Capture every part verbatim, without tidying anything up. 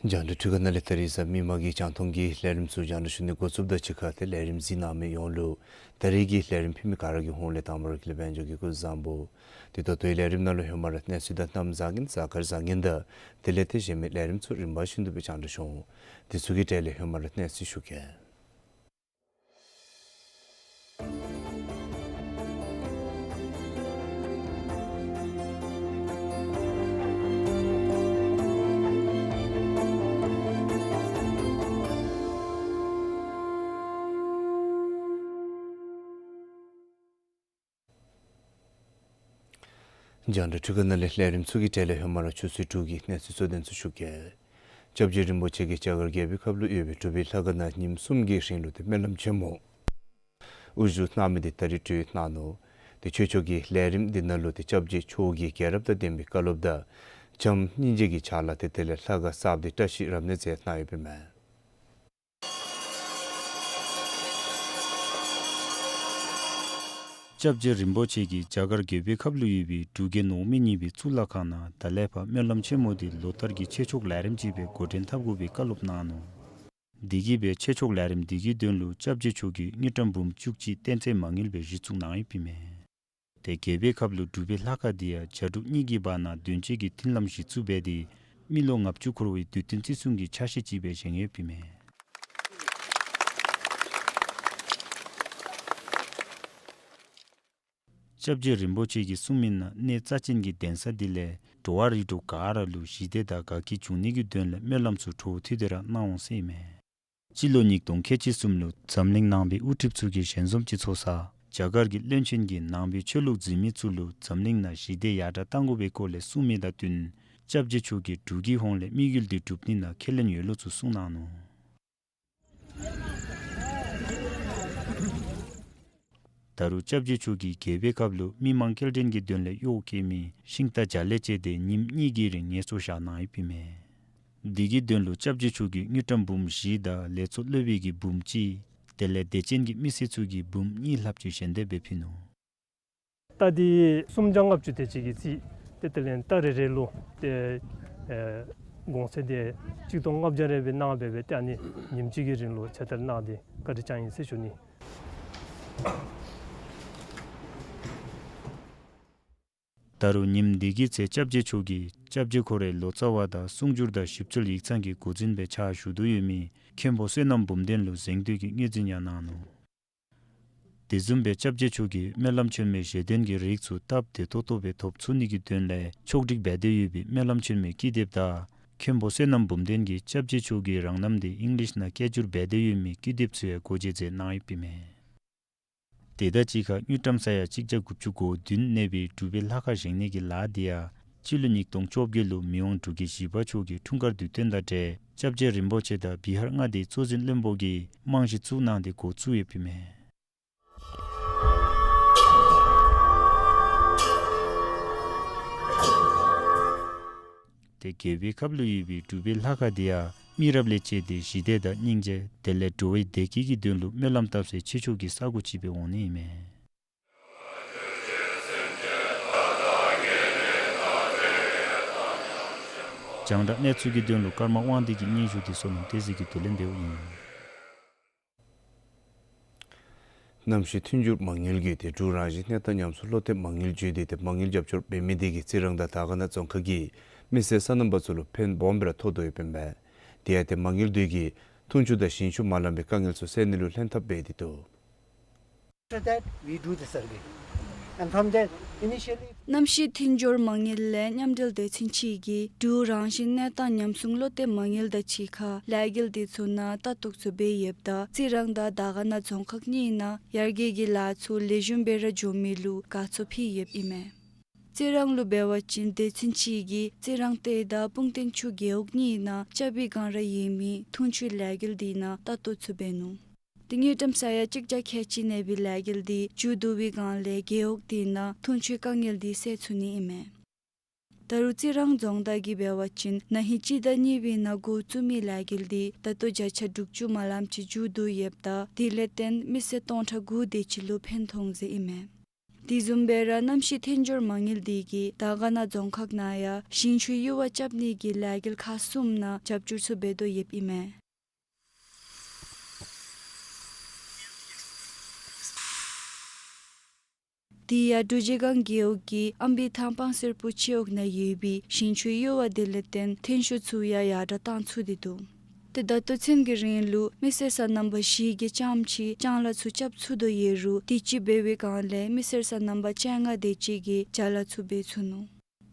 རྒྱང་བསྒྲགས་འཕྲུལ་ཁང་ནང་ལས་ད་རིས་གཟའ་མིག་དམར་གྱི་རྒྱང་མཐོང་གི་ལས་རིམ་ཚུ་རྒྱང་བསྒྲགས་ཞུ་ནི་འགོ་བཙུགསཔ་དང་གཅིག་ཁར་ཏེ་ལས་རིམ་གཟིགས་གནང་མི་ཡོངས་ལུ་ད་རིས་ཀྱི་ལས་རིམ་ཕུལ་མི་ག་ར་གི་ཧོངས་ལས་དང་པ་ར་གི་ལས་དཔལ་འབྱོར་གྱིས་སྐུ་གཟུགས་བཟང་པོ། དེ་ལྟར་ད་ལྟོའི་ལས་རིམ་ནང་ལུ་ཧེ་མ་ར་གནས་ཚུལ་དང་གནམ་བཟང་ངན་གཟའ་སྐར་བཟང་ངན་དང་དེ་ལས་ཏེ་གཞན་མི་ལས་རིམ་ཚུ་རིམ་པ་བཞིན་དུ་སྦེ་རྒྱང་བསྒྲགས་ཞུ་འོང་། དེ་ཚུ་གི་གྲས་ལས་ཧེ་མ་ར་གནས་ཚུལ་ཞུ་གེ། རྒྱང་བསྒྲགས་འཕྲུལ་ཁང་ནང་ལས་ལས་རིམ་ཚུ་གི་གྲས་ལས་ཧེ་མ་ར་ཆུ་ཚོད་དྲུག་གི་གནས་ཚུལ་གཙོ་དོན་ཚུ་ཞུ་གེ། སྐྱབས་རྗེ་རིན་པོ་ཆེ་གིས་རྒྱ་གར་རྒྱལ་པོའི་ཁབ་ལུ་ཡོད་པའི་འབྲུག་པའི་ལྷ་ཁང་ནང་ཉིནམ་གསུམ་གྱི་རིང་ལུ་ཏེ་སྨོན་ལམ་ཆེན་མོ་དབུ་བཞུགས་གནང་མི་དེ་ད་རིས་གྲོལ་གནང་ནུག། ཏེ་ཆོས་ཕྱོགས་ཀྱི་ལས་རིམ་འདི་ནང་ལུ་ཏེ་སྐྱབས་རྗེ་མཆོག་གིས་རྒྱལ་རབས་དང་ལྡན་པའི་བཀའ་སློབ་དང་བྱམས་སྙིང་རྗེ་གི་ཕྱག་ལཱ་དེ་དེ་ལས་ལྷ་ཁང་གསརཔ་དེ་བཀྲ་ཤིས་རབ་གནས་མཛད་གནང་ཡོདཔ་ཨིན་མས། སྐྱབས་རྗེ་རིན་པོ་ཆེ་གིས་རྒྱ་གར་རྒྱལ་པོའི་ཁབ་ལུ་ཡོད་པའི་འབྲུག་རྒྱལ་ནོར་བུ་མི་གཉིས་པའི་གཙུག་ལག་ཁང་ནང་ད་ལས་ཕར་སྨོན་ལམ་ཆེན་མོ་དེ་ལོ་ལྟར་གྱི་ཆོས་ཕྱོགས་ལས་རིམ་ཅིག་སྦེ་འགོ་འདྲེན་འཐབ་དགོ་པའི་བཀའ་སློབ་གནང་ནུག། དེ་གིས་སྦེ་ཆོས་ཕྱོགས་ལས་རིམ་དེ་གི་དོན་ལུ་སྐྱབས་རྗེ་མཆོག་གིས་དངུལ་ཀྲམ་འབུམ་བཅུ་གཅིག་རྟེན་རྫས་མ་དངུལ་སྦེ་གཞི་བཙུགས་གནང་ཡོདཔ་ཨིན་མས། ཏེ་རྒྱལ་པོའི་ཁབ་ལུ་འབྲུག་པའི་ལྷ་ཁང་འདི་ཡང་རྒྱ་འབྲུག་གཉིས་ཀྱི་བར་ན་དོན་གཅོད་ཀྱི་མཐུན་ལམ་གཞི་བཙུགས་འབད་དེ་མི་ལོ་ལྔ་བཅུ་འཁོར་བའི་དུས་སྟོན་བརྩི་སྲུང་གི་ཕྱག་བཞེས་ཅིག་སྦེ་བཞེངས་ཡོདཔ་ཨིན་མས། སྐྱབས་རྗེ་རིན་པོ་ཆེ་གིས་གསུངས་མི་ནང་གནས་རྩ་ཅན་གྱི་གདན་ས་འདི་ལས་འགྲོ་བ་རིགས་དྲུག་ག་ར་ལུ་ཞི་བདེ་དང་དགའ་སྐྱིད་འབྱུང་ནི་གི་དོན་ལས་སྨོན་ལམ་ཚུ་འཕྲོ་མཐུད་དེ་ར་གནང་འོང་ཟེར་ཨིན་མས། སྤྱི་ལོ་ཉིས་སྟོང་ཁལ་གཅིག་གསུམ་ལུ་འཛམ་གླིང་ནང་པའི་དབུ་ཁྲིདཔ་ཚུ་གིས་ཞལ་འཛོམས་ཅིག་ཚོགས་ས་རྒྱ་གར་གྱི་བློན་ཆེན་གྱིས་ནང་པའི་ཆོས་ལུགས་འཛིན་མི་ཚུ་ལུ་འཛམ་གླིང་ནང་ཞི་བདེ་ཡར་དྲག་གཏང་དགོ་པའི་སྐོར་ལས་གསུངས་མི་དང་བསྟུན་སྐྱབས་རྗེ་མཆོག་གིས་འབྲུག་གི་ཧོངས་ལས་དམིགས་ཡུལ་འདི་འགྲུབ་ནི་ནང་ཁས་ལེན་ཡོད་ལུགས་ཚུ་གསུངས་གནང་ནུག། ད་རུང་སྐྱབས་རྗེ་མཆོག་གིས་རྒྱལ་པོའི་ཁབ་ལུ་མི་མང་སྐྱེལ་འདྲེན་གྱི་དོན་ལས་གཡོག་བཀོལ་མི་ཤིང་རྟ་བརྒྱ་ལས་བཅད་དེ་ཉིནམ་གཉིས་ཀྱི་རིང་ངལ་གསོ་བཞག་གནང་ཡོདཔ་ཨིན་མས། འདི་གི་དོན་ལུ་སྐྱབས་རྗེ་མཆོག་གིས་དངུལ་ཀྲམ་འབུམ་བཞི་དང་ལས་ཚོགས་སློབ་དཔོན་གྱིས་འབུམ་གཅིག་དེ་ལས་དད་ཅན་གྱི་མི་སེར་ཚུ་གིས་འབུམ་གཉིས་ལྷགཔ་ཅིག་ཞལ་འདེབས་སྦེ་ཕུལ་ནུག། རྟ་འདི་སུམ་བརྒྱ་ལྔ་བཅུ་དེ་ཅིག་གི་རྩིས་ཏེ་དེ་ལས་རྟ་རེ་རེ་ལུ་ཏེ་ཨེ་གོང་ཚད་དེ་གཅིག་སྟོང་ལྔ་བརྒྱ་རེ་སྦེ་གནང་སྦེ་སྦེ་ཏེ་ཨ་ནི་ཉིནམ་གཅིག་གི་རིང་ལུ་ཚེ་ཐར་གནང་སྟེ་བཀའ་དྲིན་བསྐྱངས་ཡི་ཟེར་ཞུ་ནི། ད་རུང་ཉིནམ་འདི་གི་ཚེ་སྐྱབས་རྗེ་མཆོག་གིས་སྐྱབས་རྗེ་ཁོ་རའི་ལོ་ཙཱ་བ་དང་གསུང་སྒྱུར་དང་ཞིབ་འཚོལ་ཡིག་ཚང་གི་འགོ་འཛིན་སྦེ་ཕྱག་ཞུ་དོ་ཡོད་མི་མཁན་པོ་བསོད་ནམས་འབུམ་ལྡན་ལུ་གཟེངས་བསྟོད་ཀྱི་དངོས་འཛིན་ཡང་གནང་ནུག། དེ་བཟུམ་སྦེ་སྐྱབས་རྗེ་མཆོག་གིས་སྨོན་ལམ་ཆེན་མོའི་བཞེད་དོན་གྱི་རིགས་ཚུ་སྟབས་བདེ་ཏོག་ཏོ་སྦེ་ཐོབ་ཚུགས་ནི་གི་དོན་ལས་ཕྱོགས་སྒྲིག་འབད་དེ་ཡོད་པའི་སྨོན་ལམ་ཆེན་མོའི་ཀི་དེབ་དང་མཁན་པོ་བསོད་ནམས་འབུམ་ལྡན་གྱིས་སྐྱབས་རྗེ་མཆོག་གི་རང་རྣམ་དེ་ཨིང་ལིཤ་ནང་སྐད་སྒྱུར་འབད་དེ་ཡོད་མི་ཀི་དེབ་ཚུ་ཡང་སྒོ་འབྱེད་མཛད་གནང་ཡོདཔ་ཨིན་མས། དེ་དང་གཅིག་ཁར་དངུལ་ཀྲམ་ས་ཡ་གཅིག་བརྒྱ་དགུ་བཅུ་གོ་བདུན་གནས་པའི་འབྲུག་པའི་ལྷ་ཁང་བཞེངས་ནི་གི་ལཱ་འདི་ཡང་སྤྱི་ལོ་ཉིས་སྟོང་བཅོ་བརྒྱད་ལུ་མི་དབང་འབྲུག་རྒྱལ་བཞི་པ་མཆོག་གི་འཁྲུངས་སྐར་དུས་སྟོན་དང་འབྲེལ་སྐྱབས་རྗེ་རིན་པོ་ཆེ་དང་བི་ཧར་མངའ་སྡེའི་གཙོ་འཛིན་བློན་པོ་གིས་རྨང་གཞི་བཙུགས་གནང་སྟེ་འགོ་བཙུགས་ཡོདཔ་ཨིན་མས། ཏེ་རྒྱལ་པོའི་ཁབ་ལུ་ཡོད་པའི་འབྲུག་པའི་ལྷ་ཁང་འདི་ཡང་མི་རབས་ལས་བཅད་དེ་ཞི་བདེ་དང་སྙིང་རྗེ་དེ་ལས་འགྲོ་བའི་བདེ་སྐྱིད་ཀྱི་དོན་ལུ་སྨོན་ལམ་བཏབ་སའི་ཆོས་ཕྱོགས་ཀྱི་ས་གོ་ཅིག་སྦེ་འོང་ནི་ཨིན་མས། རྒྱང་བསྒྲགས་གནས་ཚུལ་གྱི་དོན་ལུ་ཀརྨ་དབང་འདུས་ཀྱི་སྙན་ཞུ་འདི་བསོད་ནམས་བསྟན་འཛིན་གྱིས་བསྡུ་ལེན་འབདཝ་ཨིན། གནམ་གཤིས་མཐུན་འགྱུར་མ་དངུལ་གྱིས་ཏེ་འབྲུག་རང་བཞིན་གནས་སྟངས་ཉམས་སྲུང་བློ་གཏད་མ་དངུལ་བརྒྱུད་དེ་ཏེ་མ་དངུལ་རྒྱབ་སྐྱོར་འབད་མི་དེ་གིས་རྩི་རང་དང་དར་དཀར་ན་རྫོང་ཁག་གི་མི་སེར་སོ་ནམ་པ་ཚུ་ལུ་ཕན་སྦོམ་སྦེ་ར་ཐོགས་དོ་ཡོདཔ་ཨིན་པས། དེ་ཡང་ཏེ་མ་དངུལ་དེ་གིས་འཐུང་ཆུ་དང་ཞིང་ཆུ་མ་ལང་པའི་དཀའ་ངལ་ཚུ་སེལ་ནི་ལུ་ལྷན་ཐབས་འབད་དེ་འདུག། After that, we do the survey. And from there, initially, གནམ་གཤིས་མཐུན་སྦྱོར་མ་དངུལ་ལས་མཉམ་འབྲེལ་སྡེ་ཚན་ཅིག་གིས་འབྲུག་རང་བཞིན་གནས་སྟངས་ཉམས་སྲུང་བློ་གཏད་མ་དངུལ་དང་གཅིག་ཁར་ལས་འགུལ་དེ་ཚུ་ནང་ལྟ་རྟོག་ཚུ་འབད་ཡོདཔ་ད་རྩི་རང་དང་དར་དཀར་ན་རྫོང་ཁག་གཉིས་ནང་ཡར་རྒྱས་ཀྱི་ལཱ་ཚུ་ལེགས་ཤོམ་སྦེ་ར་འགྱོ་མི་ལུ་དགའ་ཚོར་ཕུལ་ཡོདཔ་ཨིན་མས། རྩི་རང་ལུ་འབད་བ་ཅིན་སྡེ་ཚན་ཅིག་གིས་རྩི་རང་སྟོད་དང་སྤུངས་ཐང་ཆུ་རྒེད་འོག་གཉིས་ནང་ལྕགས་པའི་སྒང་ར་ཡོད་མི་འཐུང་ཆུའི་ལས་འགུལ་དེ་ནང་ལྟ་རྟོག་ཚུ་འབད་ནུག། ཏེ་དངུལ་ཀྲམ་ས་ཡ་གཅིག་བརྒྱ་ཁལ་གཅིག་གནས་པའི་ལས་འགུལ་དེ་མཇུག་བསྡུ་བའི་སྒང་ལས་རྒེད་འོག་དེ་ནང་འཐུང་ཆུའི་དཀའ་ངལ་དེ་སེལ་ཚུགས་ནི་ཨིན་མས། ད་རུང་རྩི་རང་རྫོང་བདག་གིས་འབད་བ་ཅིན་ན་ཧིང་སྤྱི་ཟླ་གཉིས་པའི་ནང་འགོ་བཙུགས་མི་ལས་འགུལ་དེ་ད་ལྟོ་བརྒྱ་ཆ་དྲུག་ཅུ་མ་ལངམ་ཅིག་མཇུག་བསྡུ་ཡོདཔ་ད་དེ་ལས་བརྟེན་མི་སེར་སྟོང་ཕྲག་དགུ་དེ་ཅིག་ལུ་ཕན་ཐོགས་ཟེར་ཨིན་མས། དེ་བཟུམ་སྦེ་ར་གནམ་གཤིས་མཐུན་སྦྱོར་མ་དངུལ་དེ་གིས་དར་དཀར་ན་རྫོང་ཁག་ནང་ཡང་ཞིང་ཆུའི་གཡུར་བ་རྐྱབ་ནི་གི་ལས་འགུལ་ཁག་གསུམ་ནང་རྒྱབ་སྐྱོར་ཚུ་འབད་དོ་ཡོདཔ་ཨིན་མས། དེ་ཡང་འབྲུག་རྗེ་སྒང་རྒེད་འོག་གི་ཨམ་བི་ཐང་སྤང་སེར་པོ་སྤྱི་འོག་ནང་ཡོད་པའི་ཞིང་ཆུའི་གཡུར་བ་དེ་ལས་བརྟེན་ཐོན་ཤུགས་ཚུ་ཡང་ཡར་དྲག་བཏང་ཚུགས་ཏེ་འདུག། ཏེ་ད་ལྟོ་ཚུན་གྱི་རིང་ལུ་མི་སེར་སོ་ནམ་པ་བཞི་གིས་རྐྱངམ་ཅིག་ལྕང་ལཱ་ཚུ་རྐྱབ་ཚུགས་དོ་ཡོད་རུང་དུས་ཅི་འབད་བའི་སྒང་ལས་མི་སེར་སོ་ནམ་པ་བཅོ་ལྔ་དེ་ཅིག་གིས་ཅ་ལ་ཚུ་འབད་ཚུགས་ནུག།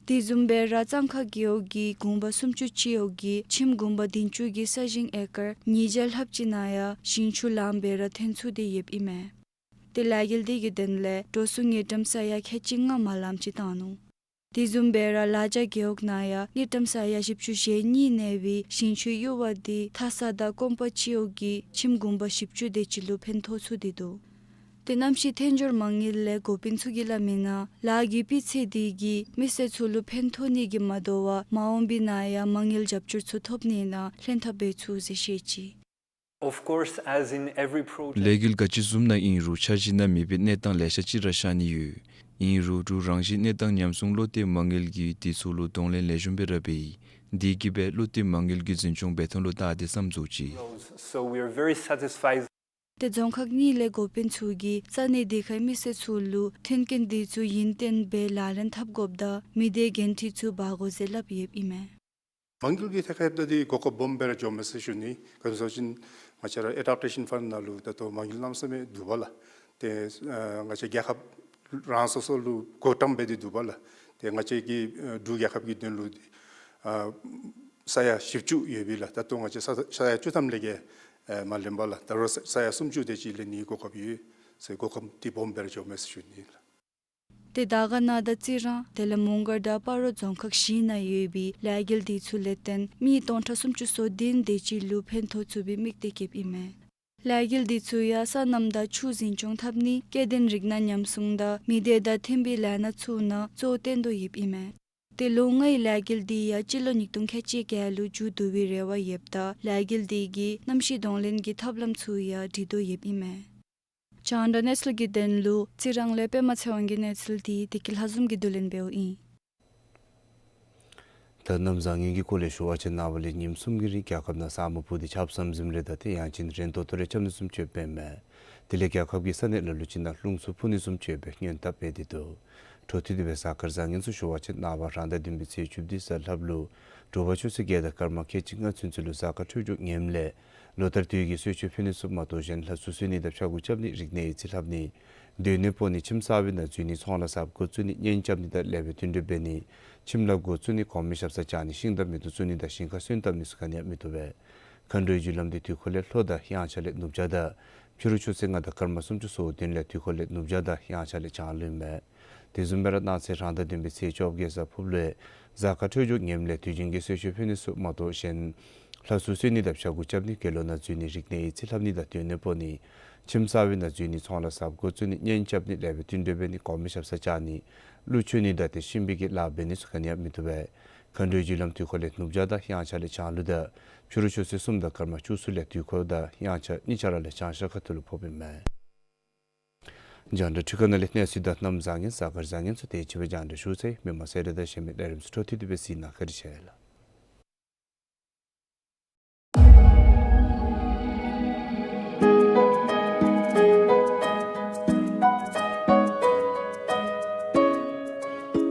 དེ་བཟུམ་སྦེ་ར་གཙང་ཁ་རྒེད་འོག་གི་གུང་པ་སུམ་ཅུ་སྤྱི་འོག་གི་ཁྱིམ་གུང་པ་བདུན་ཅུ་གི་ས་ཞིང་ཨེ་ཀར་ཉིས་བརྒྱ་ལྷགཔ་ཅིག་ནང་ཡང་ཞིང་ཆུ་ལངམ་སྦེ་ར་ཐོན་ཚུགས་ཏེ་ཡོདཔ་ཨིན་མས། ཏེ་ལས་འགུལ་དེ་གི་དོན་ལས་འགྲོ་སོང་དངུལ་ཀྲམ་ས་ཡ་ཁལ་གཅིག་ལྔ་མ་ལངམ་ཅིག་བཏང་ནུག། དེ་བཟུམ་སྦེ་ར་ལ་རྒྱ་རྒེད་འོག་ནང་ཡང་དངུལ་ཀྲམ་ས་ཡ་བཞི་བཅུ་ཞེ་གཉིས་གནས་པའི་ཞིང་ཆུའི་གཡུར་བ་དེ་ཐ་ས་དང་ཀོང་པ་སྤྱི་འོག་གི་ཁྱིམ་གུང་པ་བཞི་བཅུ་དེ་ཅིག་ལུ་ཕན་ཐོགས་ཚུགས་ཏེ་འདུག། ཏེ་གནམ་གཤིས་མཐུན་སྦྱོར་མ་དངུལ་ལས་འགོ་དཔོན་ཚུ་གིས་སླབ་མི་ནང་ལཱ་གི་སྤུས་ཚད་དེ་གིས་མི་སེར་ཚུ་ལུ་ཕན་ཐོགས་ནི་གི་མ་དོ་བར་མ་འོངས་པའི་ནང་ཡང་མ་དངུལ་རྒྱབ་སྐྱོར་ཚུ་ཐོབ་ནི་ནང་ལྷན་ཐབས་འབད་ཚུགས་ཟེར་བཤད་ཅི། Of course, as in every project, ལས་འགུལ་ག་ཅི་བཟུམ་ནང་ཨིན་རུང་འཆར་གཞི་ནང་མེད་པའི་གནས་སྟངས་ལེ་ཤ་ཅིག་ར་ཤར་ནི་ཡོད། ཨིན་རུང་འབྲུག་རང་བཞིན་གནས་སྟངས་ཉམས་སྲུང་བློ་གཏད་མ་དངུལ་གྱིས་དེ་ཚུ་ལུ་གདོང་ལེན་ལེགས་ཤོམ་སྦེ་ར་འབད་ཡི། དེ་གིས་སྦེ་བློ་གཏད་མ་དངུལ་གྱི་འཛིན་སྐྱོང་འབད་ཐངས་ལུ་བལྟ་སྟེ་བསམ་རྫོགས་ཅི། So we are very satisfied. ཏེ་རྫོང་ཁག་གཉིས་ལས་འགོ་དཔོན་ཚུ་གིས་ས་གནས་དེ་ཁའི་མི་སེར་ཚུ་ལུ་མཐུན་རྐྱེན་དེ་ཚུ་ཡུན་བརྟན་སྦེ་ལག་ལེན་འཐབ་དགོཔ་དང་མི་སྡེ་འགན་འཁྲི་ཚུ་འབག་དགོ་ཟེར་སླབ་ཡོདཔ་ཨིན་མས། མ་དངུལ་གྱི་ཐད་ཁར་ཡོདཔ་ད་འདི་གོ་སྐབས་སྦོམ་སྦེ་ར་འགྱོཝ་མས་ཟེར་ཞུ་ནི། ག་ཅི་སྨོ་ཟེར་བ་ཅིན་ང་བཅས་ར་ཨེ་ཌེབ་ཊེ་ཤཱན་ཕཱན་ནང་ལུ་ད་ལྟོ་མ་དངུལ་གནམ་མེད་ས་མེད་འདུག་པ་ལགས། ཏེ་ཨ་ང་བཅས་རྒྱལ་ཁབ་རང་སོ་སོ་ལུ་བགོ་བཀྲམ་འབད་དེ་འདུག་པ་ལགས། ཏེ་ང་བཅས་ཀྱི་ཨ་འབྲུག་རྒྱལ་ཁབ་ཀྱི་དོན་ལུ་ཨ་ས་ཡ་བཞི་བཅུ་ཡོད་པས་ལགས། ད་ལྟོ་ང་བཅས་ས་ས་ཡ་བཅུ་ཐམ་ལས་བརྒལ་ཨ་མ་ལེན་པས་ལགས། ད་རུང་ས་ས་ཡ་སུམ་ཅུ་དེ་ཅིག་ལེན་ནིའི་གོ་སྐབས་ཡོད་ཟེར་གོ་སྐབས་འདི་སྦོམ་སྦེ་ར་འགྱོཝ་མས་ཟེར་ཞུ་ནི་ལགས། ཏེ་དར་དཀར་ན་དང་རྩི་རང་དེ་ལས་མོང་སྒར་དང་སྤ་རོ་རྫོང་ཁག་བཞི་ནང་ཡོད་པའི་ལས་འགུལ་དེ་ཚུ་ལས་བརྟེན་མི་སྟོང་ཕྲག་སུམ་ཅུ་སོ་བདུན་དེ་ཅིག་ལུ་ཕན་ཐོགས་ཚུགས་པའི་དམིགས་གཏད་བསྐྱེདཔ་ཨིན་མས། ལས་འགུལ་དེ་ཚུ་ཡང་སོ་ནམ་དང་ཆུ་འཛིན་སྐྱོང་འཐབ་ནི་སྐྱེ་ལྡན་རིགས་སྣ་ཉམས་སྲུང་དང་མི་སྡེ་དང་མཐུན་པའི་ལས་སྣ་ཚུ་ནང་གཙོ་བོ་བཏོན་དོ་ཡོདཔ་ཨིན་མས། ཏེ་ལོ་ལྔའི་ལས་འགུལ་དེ་ཡང་སྤྱི་ལོ་ཉིས་སྟོང་ཁལ་གཅིག་བརྒྱད་ལུ་མཇུག་བསྡུ་བའི་རེ་བ་ཡོདཔ་ད་ལས་འགུལ་དེ་གིས་གནམ་གཤིས་གདོང་ལེན་གྱི་ཐབས་ལམ་ཚུ་ཡང་སྒྲིག་དོ་ཡོདཔ་ཨིན་མས། རྒྱང་བསྒྲགས་གནས་ཚུལ་གྱི་དོན་ལུ་རྩི་རང་ལས་པདྨ་ཚེ་དབང་གི་གནས་ཚུལ་དེ་བདེ་སྐྱིད་ལྷ་འཛོམས་ཀྱིས་བསྡུ་ལེན་འབདཝ་ཨིན། ད་གནམ་བཟང་ངན་གྱི་སྐོར་ལས་ཞུ་བ་ཅིན་ནངས་པ་ལས་ཉིནམ་གསུམ་གྱི་རིང་རྒྱལ་ཁབ་ནང་ས་སྨུག་ཕུབ་སྟེ་ཆརཔ་ཟམ་ཟིམ་རེ་དང་ཏེ་ཡང་ཅིན་རན་ཏོག་ཏོ་རེ་རྐྱབ་ནི་བཟུམ་ཅིག་ཡོདཔ་ཨིན་མས། དེ་ལས་རྒྱལ་ཁབ་ཀྱི་ས་གནས་ལ་ལུ་ཅིག་ནང་རླུང་འཚུབ་འཕུ་ནི་བཟུམ་ཅིག་ཡོདཔ་སྦེ་སྔོན་དཔག་འབད་དེ་འདུག། འཕྲོ་མཐུད་དེ་སྦེ་གཟའ་སྐར་བཟང་ངན་ཚུ་ཞུ་བ་ཅིན་ནངས་པ་རང་ཟླ་བདུན་པའི་ཚེས་བཅུ་བདུན་གཟའ་ལྷགཔ་ལུ་དྲོ་པ་ཆུ་ཚོད་བརྒྱད་དང་སྐར་མ་ཁལ་གཅིག་ལྔ་ཚུན་ཚོད་ལུ་གཟའ་སྐར་འཕྲོད་སྦྱོར་ངནམ་ལས་ལོ་ལྟར་དུས་ཀྱི་གསོལ་མཆོད་ཕུལ་ནི་ཚུ་མ་གཏོགས་གཞན་ལྷ་སྲུང་གསོལ་ནི་དང་ཕྱྭ་འགུགས་རྐྱབ་ནི་རིག་གནས་ཡིག་རྩིས་ལྷབ་ནི་སྡོད་གནས་སྤོ་ནི་ཁྱིམ་གསར་པའི་ནང་འཛུལ་ནི་ཚོང་ལཱ་གསརཔ་འགོ་བཙུགས་ནི་གཉེན་རྐྱབ་ནི་དང་ལེགས་པའི་མཐུན་འབྲེལ་འབད་ནི་ཁྱིམ་ལཱ་འགོ་བཙུགས་ནི་གོང་མའི་ཞབས་སར་བཅར་ནི་ཤིང་དང་མེ་ཏོག་བཙུགས་ནི་དང་ཞིང་ཁར་སོན་བཏབ་ནི་ཚུ་ག་ནི་ཡང་མི་བཏུབ་པས། མཁའ་འགྲོའི་རྒྱུ་ལམ་འདི་དུས་འཁོར་ལས་ལྷོ་དང་དབྱངས་འཆར་ལས་ནུབ་བྱང་དང་ཕྱི་རུ་ཆུ་ཚོད་ལྔ་དང་སྐར་མ་སུམ་ཅུ་སོ་བདུན་ལས་དུས་འཁོར་ལས་ནུབ་བྱང་དང་དབྱངས་འཆར་ལས་བྱང་ལུ་ཨིན་མས། དེ་བཟུམ་སྦེ་ར་གནངས་ཚེ་རང་ཟླ་བདུན་པའི་ཚེས་བཅོ་བརྒྱད་གཟའ་ཕུརཔ་ལུ་གཟའ་སྐར་འཕྲོད་སྦྱོར་ངནམ་ལས་དུས་རྒྱུན་གྱི་གསོལ་མཆོད་ཕུལ་ནི་ཚུ་མ་གཏོགས་གཞན་ལྷ་སྲུང་གསོལ་ནི་དང་ཕྱྭ་འགུགས་རྐྱབ་ནི་དགེ་སློང་ནང་འཛུལ་ནི་རིག་གནས་ཡིག་རྩིས་ལྷབ་ནི་དང་སྡོད་གནས་སྤོ་ནི་ཁྱིམ་གསར་པའི་ནང་འཛུལ་ནི་ཚོང་ལཱ་གསརཔ་འགོ་བཙུགས་ནི་གཉེན་རྐྱབ་ནི་ལེགས་པའི་མཐུན་འབྲེལ་འབད་ནི་གོང་མའི་ཞབས་སར་བཅར་ནི་གླུ་མཆོད་ནི་དང་ཏེ་གཤིན་པོའི་གི་ལཱ་འབད་ནི་ཚུ་ག་ནི་ཡང་མི་བཏུབ་པས། མཁའ་འགྲོའི་རྒྱུ་ལམ་དུས་འཁོར་ལས་ནུབ་བྱང་དང་དབྱངས་འཆར་ལས་བྱང་ལུ་དང་ཕྱི་རུ་ཆུ་ཚོད་གསུམ་དང་སྐར་མ་བཅུ་གསུམ་ལས་དུས་འཁོར་དང་དབྱངས་འཆར་གཉིས་ཆ་ར་ལས་བྱང་ཤར་ཁ་ཐུག་ལུ་ཕོགཔ་ཨིན་མས། རྒྱང་བསྒྲགས་འཕྲུལ་ཁང་ནང་ལས་གནས་ཚུལ་དང་གནམ་བཟང་ངན་གཟའ་སྐར་བཟང་ངན་ཚུ་དེ་ཅིག་སྦེ་རྒྱང་བསྒྲགས་ཞུ་ཚར་ཡི། མི་མང་གསལ་བསྒྲགས་དང་གཞན་མི་ལས་རིམ་ཚུ་འཕྲོ་མཐུད་དེ་སྦེ་གཟིགས་གནང་། བཀའ་དྲིན་ཆེ་ལགས།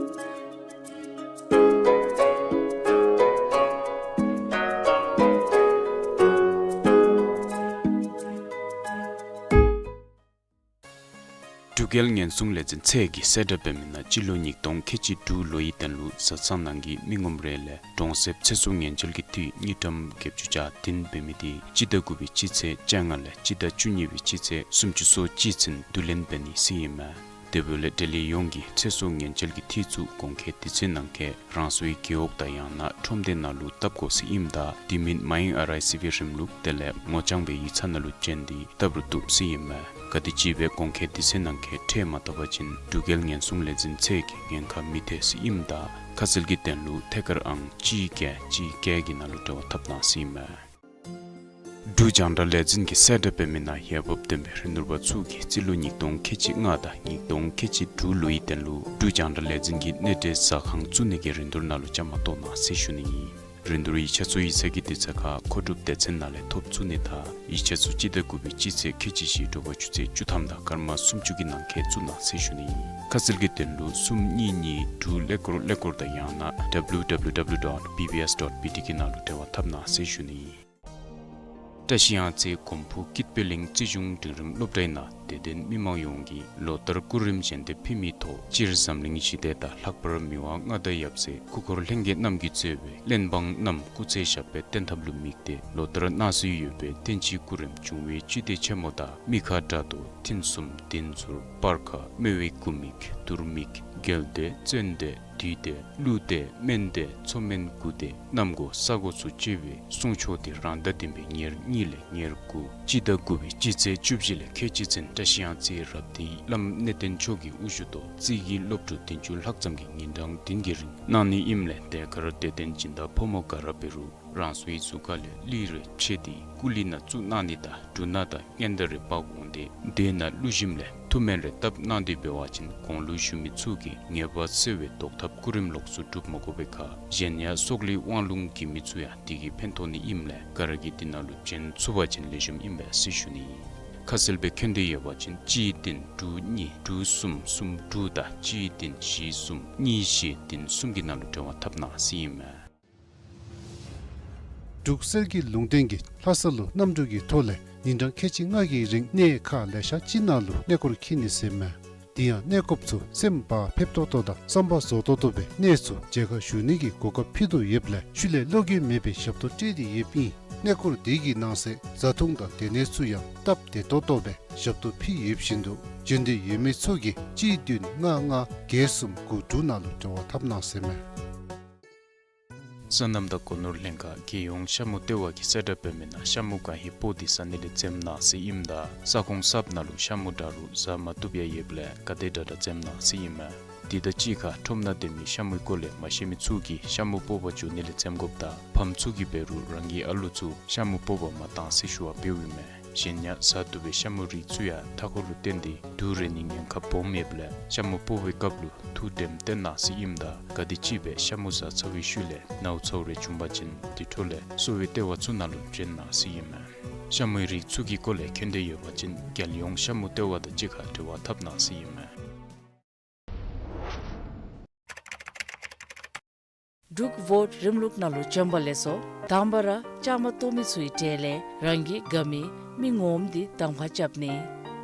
འབྲུག་རྒྱལ་ཉེན་སྲུང་ལས་འཛིན་ཚད་ཀྱིས་གསལ་བསྒྲགས་འབད་མི་ནང་སྤྱི་ལོ་ཉིས་སྟོང་ཁལ་གཅིག་དྲུག་ལོའི་དོན་ལུ་བཟའ་ཚང་ནང་གི་མི་ངོམ་རེ་ལས་གྲོང་གསེབ་ཚེ་སྲོག་ཉེན་བཅོལ་གྱི་འཐུས་དངུལ་ཀྲམ་བརྒྱད་ཅུ་གྱ་བདུན་འབད་མི་དེ་སྤྱི་ཟླ་དགུ་པའི་སྤྱི་ཚེས་བཅོ་ལྔ་ལས་སྤྱི་ཟླ་བཅུ་གཉིས་པའི་སྤྱི་ཚེས་སུམ་ཅུ་སོ་གཅིག་ཚུན་བསྡུ་ལེན་འབད་ནི་ཟེར་ཨིན་མས། དེ་འབདཝ་ལས་འབྲེལ་ཡོད་ཡོངས་ཀྱིས་ཚེ་སྲོག་ཉེན་བཅོལ་གྱི་འཐུས་ཚུ་གོང་འཁོད་དུས་ཚོད་ནང་འཁོད་རང་སོའི་རྒེད་འོག་དང་ཡང་ན་ཁྲོམ་སྡེ་ནང་ལུ་བཏབ་དགོ་ཟེར་ཨིནམ་ད་དེ་མིན་མའི་ཨར་ཨའི་སི་བི་རིམ་ལུགས་དེ་ལས་ངོ་རྐྱང་སྦེ་ཡིག་ཚང་ནང་ལུ་བྱོན་ཏེ་བཏབ་རུང་བཏུབ་ཟེར་ཨིན་མས། ག་དེམ་ཅིག་སྦེ་གོང་འཁོད་དུས་ཚོད་ནང་འཁོད་ཁྲལ་མ་བཏབ་པ་ཅིན་འབྲུག་རྒྱལ་ཉེན་སྲུང་ལས་འཛིན་ཚད་ཀྱིས་ཉེན་ཁ་མི་ཐེག་ཟེར་ཨིནམ་ད་ཁ་གསལ་གྱི་དོན་ལུ་ཐད་ཀར་ཨང་གཅིག་བརྒྱད་གཅིག་བརྒྱད་ཀྱི་ནང་ལུ་འབྲེལ་བ་འཐབ་གནང་ཟེར་ཨིན་མས། འབྲུག་རྒྱང་བསྒྲགས་ལས་འཛིན་གྱིས་གསལ་བསྒྲགས་འབད་མི་ནང་འོས་འབབ་ལྡན་པའི་རིན་བསྡུར་པ་ཚུ་གིས་རྩིས་ལོ་ཉིས་སྟོང་ཁལ་གཅིག་ལྔ་དང་ཉིས་སྟོང་ཁལ་གཅིག་དྲུག་ལོའི་དོན་ལུ་འབྲུག་རྒྱང་བསྒྲགས་ལས་འཛིན་གྱི་གནས་འབྲེལ་ཟ་ཁང་བཙུགས་ནི་གི་རིན་བསྡུར་ནང་ལུ་བཅའ་མར་གཏོགས་གནང་ཟེར་ཞུ་ནི་ཨིན། རིན་བསྡུར་ཡིག་ཆ་ཚུ་ཡིག་ཚང་གི་དུས་ཚོད་ཁར་མཁོ་སྒྲུབ་སྡེ་ཚན་ནང་ལས་ཐོབ་ཚུགས་ནི་དང་ཡིག་ཆ་ཚུ་སྤྱི་ཟླ་དགུ་པའི་སྤྱི་ཚེས་ཁལ་གཅིག་བཞི་དྲོ་པ་ཆུ་ཚོད་བཅུ་ཐམ་དང་སྐར་མ་སུམ་ཅུ་གི་ནང་འཁོད་བཙུགས་གནང་ཟེར་ཞུ་ནི་ཨིན། ཁ་གསལ་གྱི་དོན་ལུ་གསུམ་གཉིས་གཉིས་དྲུག་ཀླད་ཀོར་ཀླད་ཀོར་དང་ཡང་ན་W W W dot B B S dot B T གི་ནང་ལུ་འབྲེལ་བ་འཐབ་གནང་ཟེར་ཞུ་ནི་ཨིན། བཀྲིས་གཡང་རྩེ་གོམ་པུ་སྐྱིད་པའི་གླིང་རྩིས་གཞུང་འབྲིང་རིམ་སློབ་གྲྭའི་ནང་དད་ལྡན་མི་མང་ཡོངས་ཀྱིས་ལོ་ལྟར་སྐུ་རིམ་བཞེངས་ཏེ་ཕུལ་མིའི་ཐོག་སྤྱིར་འཛམ་གླིང་ཞི་བདེ་དང་ལྷག་པར་མི་དབང་མངའ་བདག་ཡབ་སྲས་སྐུ་འཁོར་ལྷན་རྒྱས་རྣམས་ཀྱིས་གཙོས་པའི་གླེན་འབངས་རྣམས་སྐུ་ཚེ་ཞབས་པད་བརྟན་ཐབས་ལུ་དམིགས་ཏེ་ལོ་ལྟར་གནང་སྲོལ་ཡོད་པའི་བསྟན་སྤྱིའི་སྐུ་རིམ་འབྱུང་བའི་བཅུད་དེ་ཆེན་མོ་དང་མི་ཁ་དགྲ་གཏོར་ཐུན་གསུམ་བདུན་ཟུར་སྤར་ཁ་སྨེ་བའི་དགུ་མིག་དུར་མིག་རྒྱལ་བདེ་བཙན་བདེ་བདུད་བདེ་ཀླུ་བདེ་སྨན་བདེ་མཚོ་སྨན་དགུ་བདེ་གནམ་སྒོ་ས་སྒོ་ཚུ་བཅས་པའི་གསུང་ཆོག་དེ་རང་ཟླ་བདུན་པའི་ཉེར་གཉིས་ལས་ཉེར་དགུ་སྤྱི་ཟླ་དགུ་པའི་སྤྱི་ཚེས་བཅུ་བཞི་ལས་ཁལ་གཅིག་ཚུན་བཀྲིས་གཡང་རྩེའི་རབ་བརྟན་བླམ་གནས་བརྟན་མཆོག་གི་དབུ་བཞུགས་ཐོག་རྩིས་ཀྱི་སློབ་ཕྲུག་བདུན་ཅུ་ལྷག་ཙམ་གྱིས་ཉིན་གྲངས་བདུན་གྱི་རིང་གནང་ནི་ཨིནམ་ལས་དེ་ཁར་དད་ལྡན་སྦྱིན་བདག་ཕོ་མོ་ག་ར་འབད་རུང་རང་སོའི་གཟུགས་ཁ་ལས་གླུད་རེ་ཕྱེ་སྟེ་སྐུ་གླུད་ནང་བཙུགས་གནང་ནི་དང་འབྲུ་སྣ་དང་སྔན་བརྡ་རེ་འབག་འོང་སྟེ་དེ་ནང་བླུག་ཞིནམ་ལས་ཐུགས་སྨོན་རེ་བཏབ་གནང་སྟེ་འབད་བ་ཅིན་གོང་ལུ་ཞུ་མི་ཚུ་གིས་ཉེས་པ་སེལ་བའི་བཟློག་ཐབས་སྐུ་རིམ་ལོགས་སུ་སྒྲུབ་མ་དགོ་པའི་ཁར་གཞན་ཡང་སྲོག་ལུས་དབང་ལུང་གི་མི་ཚུ་ཡང་དེ་གིས་ཕན་ཐོགས་ནི་ཨིནམ་ལས་ག་ར་གིས་དེ་ནང་ལུ་བྱོན་ཚུགས་པ་ཅིན་ལེགས་ཤོམ་ཨིན་པས་ཟེར་ཞུ་ནི་ཨིན། ཁ་གསལ་སྦེ་མཁྱེན་འདོད་ཡོད་པ་ཅིན་གཅིག་བདུན་དྲུག་གཉིས་དྲུག་གསུམ་གསུམ་དྲུག་དང་གཅིག་བདུན་བཞི་གསུམ་གཉིས་བཞི་བདུན་གསུམ་གྱི་ནང་ལུ་འབྲེལ་བ་འཐབ་གནང་ཟེར་ཨིན་མས། འབྲུག་གསེར་གྱི་ལུང་བསྟན་གྱིས་ལྷ་ས་ལུ་གནམ་གྲུ་གི་ཐོག་ལས་ཉིན་གྲངས་ཁལ་གཅིག་ལྔ་གི་རིང་གནས་ཁག་ལེ་ཤ་ཅིག་ནང་ལུ་གནས་སྐོར་འཁྱིད་ནི་ཟེར་མས། དེ་ཡང་གནས་སྐོརཔ་ཚུ་སེམས་བག་ཕེབས་ཏོག་ཏོ་དང་བསམ་པ་རྫོགས་ཏོག་ཏོ་སྦེ་གནས་ཚུ་མཇལ་ཁ་ཞུ་ནི་གི་གོ་སྐབས་ཕུལ་དོ་ཡོདཔ་ལས་ཤུལ་ལས་བློ་འགྱོད་མེད་པའི་ཞབས་ཏོག་སྤྲོད་དེ་ཡོདཔ་ཨིན། གནས་སྐོར་དེ་གི་ནང་གསེས་བཟའ་འཐུང་དང་སྡོད་གནས་ཚུ་ཡང་སྟབས་བདེ་ཏོག་ཏོ་སྦེ་ཞབས་ཏོག་ཕུལ་ཡོདཔ་བཞིན་དུ་བྱོན་འདོད་ཡོད་མི་ཚུ་གིས་གཅིག་བདུན་ལྔ་ལྔ་བརྒྱད་གསུམ་དགུ་དྲུག་ནང་ལུ་འབྲེལ་བ་འཐབ་གནང་ཟེར་མས། སོ་ནམ་དང་སྒོ་ནོར་ལྷན་ཁག་རྒྱལ་ཡོངས་ཤ་མུ་ལྟེ་བ་གིས་གསལ་བསྒྲགས་འབད་མི་ནང་ཤ་མུ་གང་ཧེ་སྤོག་སྟེ་ཟ་ནི་ལས་འཛེམ་གནང་ཟེར་ཨིནམ་ད་ས་ཁོངས་གསརཔ་ནང་ལུ་ཤ་མུ་འདྲ་རུང་ཟ་མ་བཏུབ་ཡང་ཡོདཔ་ལས་ག་དེ་དྲག་དྲག་འཛེམ་གནང་ཟེར་ཨིན་མས། དེ་དང་གཅིག་ཁར་ཁྲོམ་ནང་སྡོད་མི་ཤ་མུའི་སྐོར་ལས་མ་ཤེས་མི་ཚུ་གིས་ཤ་མུ་སྤོག་པར་འགྱོ་ནི་ལས་འཛེམ་དགོཔ་དང་ཕམ་ཚུ་གིས་འབད་རུང་རང་གི་ཨ་ལུ་ཚུ་ཤ་མུ་སྤོག་པར་མ་གཏང་ཟེར་ཞུ་བ་འབདཝ་ཨིན་མས། གཞན་ཡང་ཟ་བཏུབ་པའི་ཤ་མུ་རིགས་ཚུ་ཡང་མཐའ་འཁོར་ལུ་བརྟེན་ཏེ་དུག་རེག་ནིའི་ཉེན་ཁ་སྦོམ་ཡོདཔ་ལས་ཤ་མུ་སྤོག་པའི་སྐབས་ལུ་ཐུགས་དྲནམ་བཏོན་གནང་ཟེར་ཨིནམ་ད་ག་དེམ་ཅིག་སྦེ་ཤ་མུ་ཟ་ཚར་བའི་ཤུལ་ལས་ནཝ་ཚཝ་རེ་བྱུང་པ་ཅིན་དེ་འཕྲོ་ལས་གསོ་བའི་ལྟེ་བ་ཚུ་ནང་ལུ་བྱོན་གནང་ཟེར་ཨིན་མས། ཤ་མུའི་རིགས་ཚུ་གི་སྐོར་ལས་མཁྱེན་འདོད་ཡོད་པ་ཅིན་རྒྱལ་ཡོངས་ཤ་མུ་ལྟེ་བ་དང་གཅིག་ཁར་འབྲེལ་བ་འཐབ་གནང་ཟེར་ཨིན་མས། འབྲུག་བོཊ་རིམ་ལུགས་ནང་ལུ་བྱོན་པ་ལེགས་སོ། དང་པ་ར་བཅའ་མར་གཏོགས་མི་ཚུའི་གྲས་ལས་རང་གི་དགའ་མི་མི་ངོམ་དེ་གདམ་ཁ་རྐྱབ་ནི།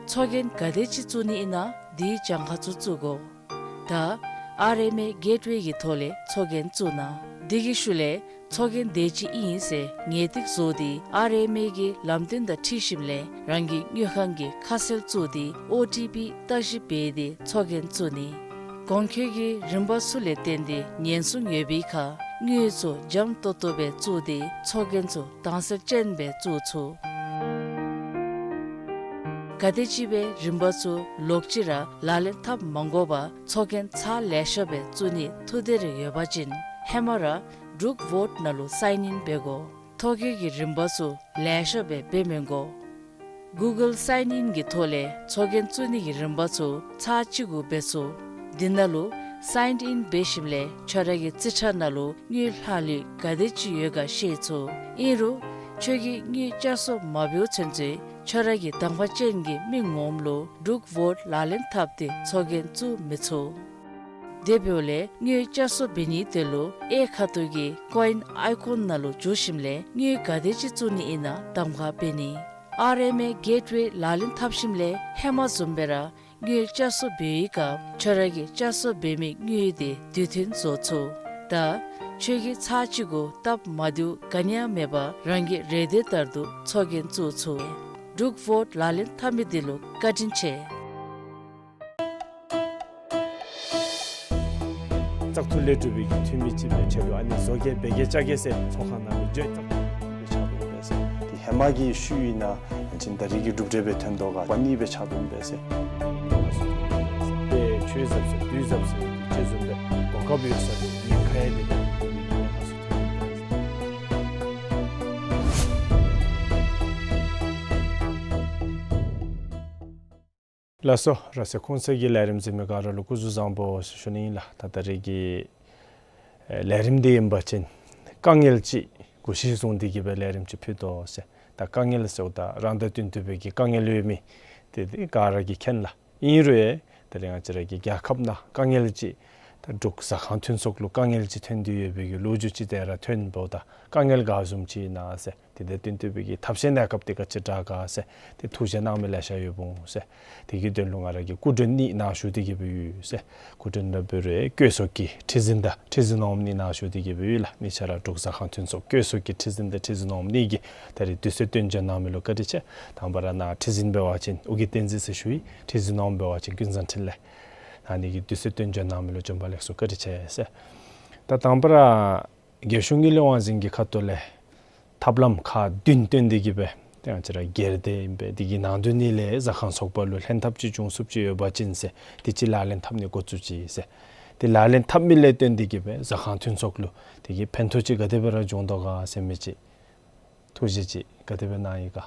ཚོགས་རྒྱན་ག་དེ་ཅིག་བཙུགས་ནི་ཨིན་ན་དེའི་གྱངས་ཁ་ཚུ་བཙུགས་དགོ། ད་ཨར་ཨེམ་ཨེ་གེཊ་ཝེ་གི་ཐོག་ལས་ཚོགས་རྒྱན་བཙུགས་གནང་། དེ་གི་ཤུལ་ལས་ཚོགས་རྒྱན་དེ་ཅིག་ཨིན་ཟེར་ངེས་ཏིག་བཟོ་སྟེ་ཨར་ཨེམ་ཨེ་གི་ལམ་སྟོན་དང་འཁྲིལ་ཞིནམ་ལས་རང་གི་དངུལ་ཁང་གི་ཁ་གསལ་བཙུགས་ཏེ་ཨོ་ཊི་པི་བརྟག་ཞིབ་འབད་དེ་ཚོགས་རྒྱན་བཙུགས་ནི། གོང་འཁོད་ཀྱི་རིམ་པ་ཚུ་ལས་བརྟེན་ཏེ་ཉེན་སྲུང་ཡོད་པའི་ཁར་དངུལ་ཚུ་འཇམ་ཏོག་ཏོ་སྦེ་བཙུགས་ཏེ་ཚོགས་རྒྱན་ཚུ་དྭངས་གསལ་ཅན་སྦེ་བཙུགས་ཚུགས། ག་དེམ་ཅིག་སྦེ་རིམ་པ་ཚུ་ལོག་ཅི་ར་ལག་ལེན་འཐབ་མ་དགོ་པར་ཚོགས་རྒྱན་ཚར་ལེ་ཤ་སྦེ་བཙུགས་ནིའི་ཐུགས་འདོད་རེ་ཡོད་པ་ཅིན་ ཧེ་མ་ར་འབྲུག་ཝོཊ་ནང་ལུ་སའིན་ཨིན་འབད་དགོ། ཐོ་བཀོད་ཀྱི་རིམ་པ་ཚུ་ལེ་ཤ་སྦེ་འབད་མི་དགོ། གུ་གཱལ་སའིན་ཨིན་གྱི་ཐོག་ལས་ཚོགས་རྒྱན་བཙུགས་ནི་གི་རིམ་པ་ཚུ་ཚར་གཅིག་གུ་འབད་ཚུགས། འདི་ནང་ལུ་སའིན་ཨིན་འབད་ཞིནམ་ལས་ཁྱོད་ར་གི་རྩིས་ཁྲ་ནང་ལུ་དངུལ་ལྷག་ལུས་ག་དེ་ཅིག་ཡོད་ག་ཤེས་ཚུགས། ཨིན་རུང་ཁྱོད་ཀྱིས་དངུལ་བསྐྱར་གསོ་མ་འབདཝ་ཚུན་ཚོད་ཁྱོད་ར་གི་དང་པ་ཅན་གྱི་མི་ངོམ་ལུ་འབྲུག་ཝོཊ་ལག་ལེན་འཐབ་སྟེ་ཚོགས་རྒྱན་བཙུགས་མི་ཚུགས། དེ་འབདཝ་ལས་དངུལ་བསྐྱར་གསོ་འབད་ནི་དེ་ལུ་གཡས་ཁ་ཐུག་གི་ཀོ་ཨིན་ཨའི་ཀོན་ནང་ལུ་འཛུལ་ཞིནམ་ལས་དངུལ་ག་དེ་ཅིག་བཙུགས་ནི་ཨིན་ན་གདམ་ཁ་འབད་ནི། ཨར་ཨེམ་ཨེ་གེཊ་ཝེ་ལག་ལེན་འཐབ་ཞིནམ་ལས་ཧེ་མ་བཟུམ་སྦེ་ར་དངུལ་བསྐྱར་གསོ་འབད་བའི་སྐབས་ཁྱོད་ར་གིས་བསྐྱར་གསོ་འབད་མི་དངུལ་དེ་དུས་མཐུན་བཟོ་ཚུགས། ད་ཁྱོད་ཀྱིས་ཚར་གཅིག་གུ་སྟབས་མ་བདེཝ་ག་ནི་ཡང་མེད་པར་རང་གི་རེ་འདོད་ལྟར་དུ་ཚོགས་རྒྱན་བཙུགས་ཚུགས། འབྲུག་ཝོཊ་ལག་ལེན་འཐབ་མི་དེ་ལུ་བཀའ་དྲིན་ཆེ། བཙག་འཐུ་ལས་གྲུབ་པའི་འཐུས་མི་ཅིག་སྦེ་ཆེད་དུ་ཨ་ནི་བཟོ་གེ་འབད་གེ་བཅའ་གེ་ཟེར་ཚོགས་ཁང་ནང་ལུ་འགྱོ་བཙག་འཐུ་འབད་ཆགས་འདུག་པས་ཟེར། དེ་ཧེ་མ་གི་ཤུལ་ཨིན་ན་ཡང་ཅིན་ད་རེས་ཀྱི་གྲུབ་འབྲས་སྦེ་ཐོན་དོ་ག་པ་ནི་འབད་ཆགས་འདུག་པས་ཟེར། དཔེ་ཆོས་ཟབ་ཟེར་དུས་ཟབ་ཟེར་ཅིག་བཟུམ་སྦེ་གོ་སྐབས་ཡོད་ས་ལུ་ཉེན་ཁ་ཡང་དེ་ལས་ཉེན་ཁ་ཚུ་ཐོན་འདུག་པས་ཟེར། ལགས་སོ། ར་སེ་ཁོང་ཚུ་གི་ལས་རིམ་གཟིགས་མི་ག་ར་ལུ་སྐུ་གཟུགས་བཟང་པོ་ཟེར་ཞུ་ནི་ཨིན་ལགས། ད་ད་རེས་ཀྱི་ཨེ་ལས་རིམ་འདི་ཨིན་པ་ཅིན་དཀའ་ངལ་ཅིག་གུ་གཞི་བཟུང་སྟེ་གི་སྦེ་ལས་རིམ་ཅིག་ཕུལ་དོ་ཟེར། ད་དཀའ་ངལ་ཟེརཝ་ད་རང་དང་བསྟུན་ཏེ་སྦེ་གི་དཀའ་ངལ་ཡོད་མི་དེ་དེ་ག་ར་གིས་མཁྱེན་ལགས། ཨིན་རུང་ཡང་ད་རེས་ང་བཅས་ར་གི་རྒྱལ་ཁབ་ནང་དཀའ་ངལ་ཅིག་ད་འབྲུག་ཟ་ཁང་མཐུན་ཚོགས་ལུ་དཀའ་ངལ་ཅིག་ཐོན་ཏེ་ཡོད་པའི་གི་ལོ་རྒྱུས་ཅིག་དེ་ར་ཐོན་འབདཝ་ད་དཀའ་ངལ་ག་བཟུམ་ཅིག་ཨིན་ན་ཟེར། དེ་དང་བསྟུན་ཏེ་སྦེ་གི་ཐབས་ཤེས་གནས་སྐབས་དེ་ག་ཅི་དྲག་ག་ཟེར་དེ་ཐུགས་བཞེད་གནང་མི་ལེ་ཤ་ཡོདཔ་འོང་ཟེར། དེ་གི་དོན་ལུ་ང་ར་གིས་སྐུ་མགྲོན་གཉིས་གནང་ཞུ་སྟེ་གི་སྦེ་ཡོད་ཟེར། སྐུ་མགྲོན་ར་འབད་རུང་བཀོད་ཚོགས་ཀྱི་ཁྲི་འཛིན་དང་ཁྲི་འཛིན་འོགམ་གཉིས་གནང་ཞུ་སྟེ་གི་སྦེ་ཡོད་ལགས། གཉིས་ཆ་ར་འབྲུག་ཟ་ཁང་མཐུན་ཚོགས་བཀོད་ཚོགས་ཀྱི་ཁྲི་འཛིན་དང་ཁྲི་འཛིན་འོགམ་གཉིས་ཀྱིས་ད་རེས་དུས་ཚོད་བཏོན་བྱོན་གནང་མི་ལུ་བཀའ་དྲིན་ཆེ། དང་པ་ར་ནཱ་ཁྲི་འཛིན་འབད་བ་ཅིན་ཨོ་རྒྱན་བསྟན་འཛིན་ཟེར་ཞུ་ཡི། ཁྲི་འཛིན་འོགམ་འབད་བ་ཅིན་ཀུན་བཟང་འཕྲིན་ལས། ཨ་ནི་གིས་དུས་ཚོད་བཏོན་བྱོན་གནང་མི་ལུ་བྱོན་པ་ལེགས་སོ་བཀའ་དྲིན་ཆེ་ཟེར། ད་དང་པ་ར་རྒྱལ་གཞུང་གི་ལས་དབང་འཛིན་གྱི་ཁ་ཐུག་ལས་ཐབས་ལམ་ཁག་བདུན་བཏོན་ཏེ་གི་སྦེ་ཏེ་ང་བཅས་ར་སྒེར་སྡེ་ཨིན་པས། དེ་གི་ནང་དོན་ནི་ལས་ཟ་ཁང་ཚོགས་པ་ལུ་ལྷན་ཐབས་ཅིག་འབྱུང་ཚུགསཔ་ཅིག་ཡོད་པ་ཅིན་ཟེར་དེ་ཅིག་ལག་ལེན་འཐབ་ནི་འགོ་བཙུགས་ཅི་ཟེར། དེ་ལག་ལེན་འཐབ་མི་ལས་བརྟེན་ཏེ་གི་སྦེ་ཟ་ཁང་མཐུན་ཚོགས་ལུ་དེ་གི་ཕན་ཐོགས་ཅིག་ག་དེ་སྦེ་ར་འབྱུང་དོ་ག་ཟེར་མི་ཅིག་ཐུགས་བཞེད་ཅིག་ག་དེ་སྦེ་གནང་ཡི་ག།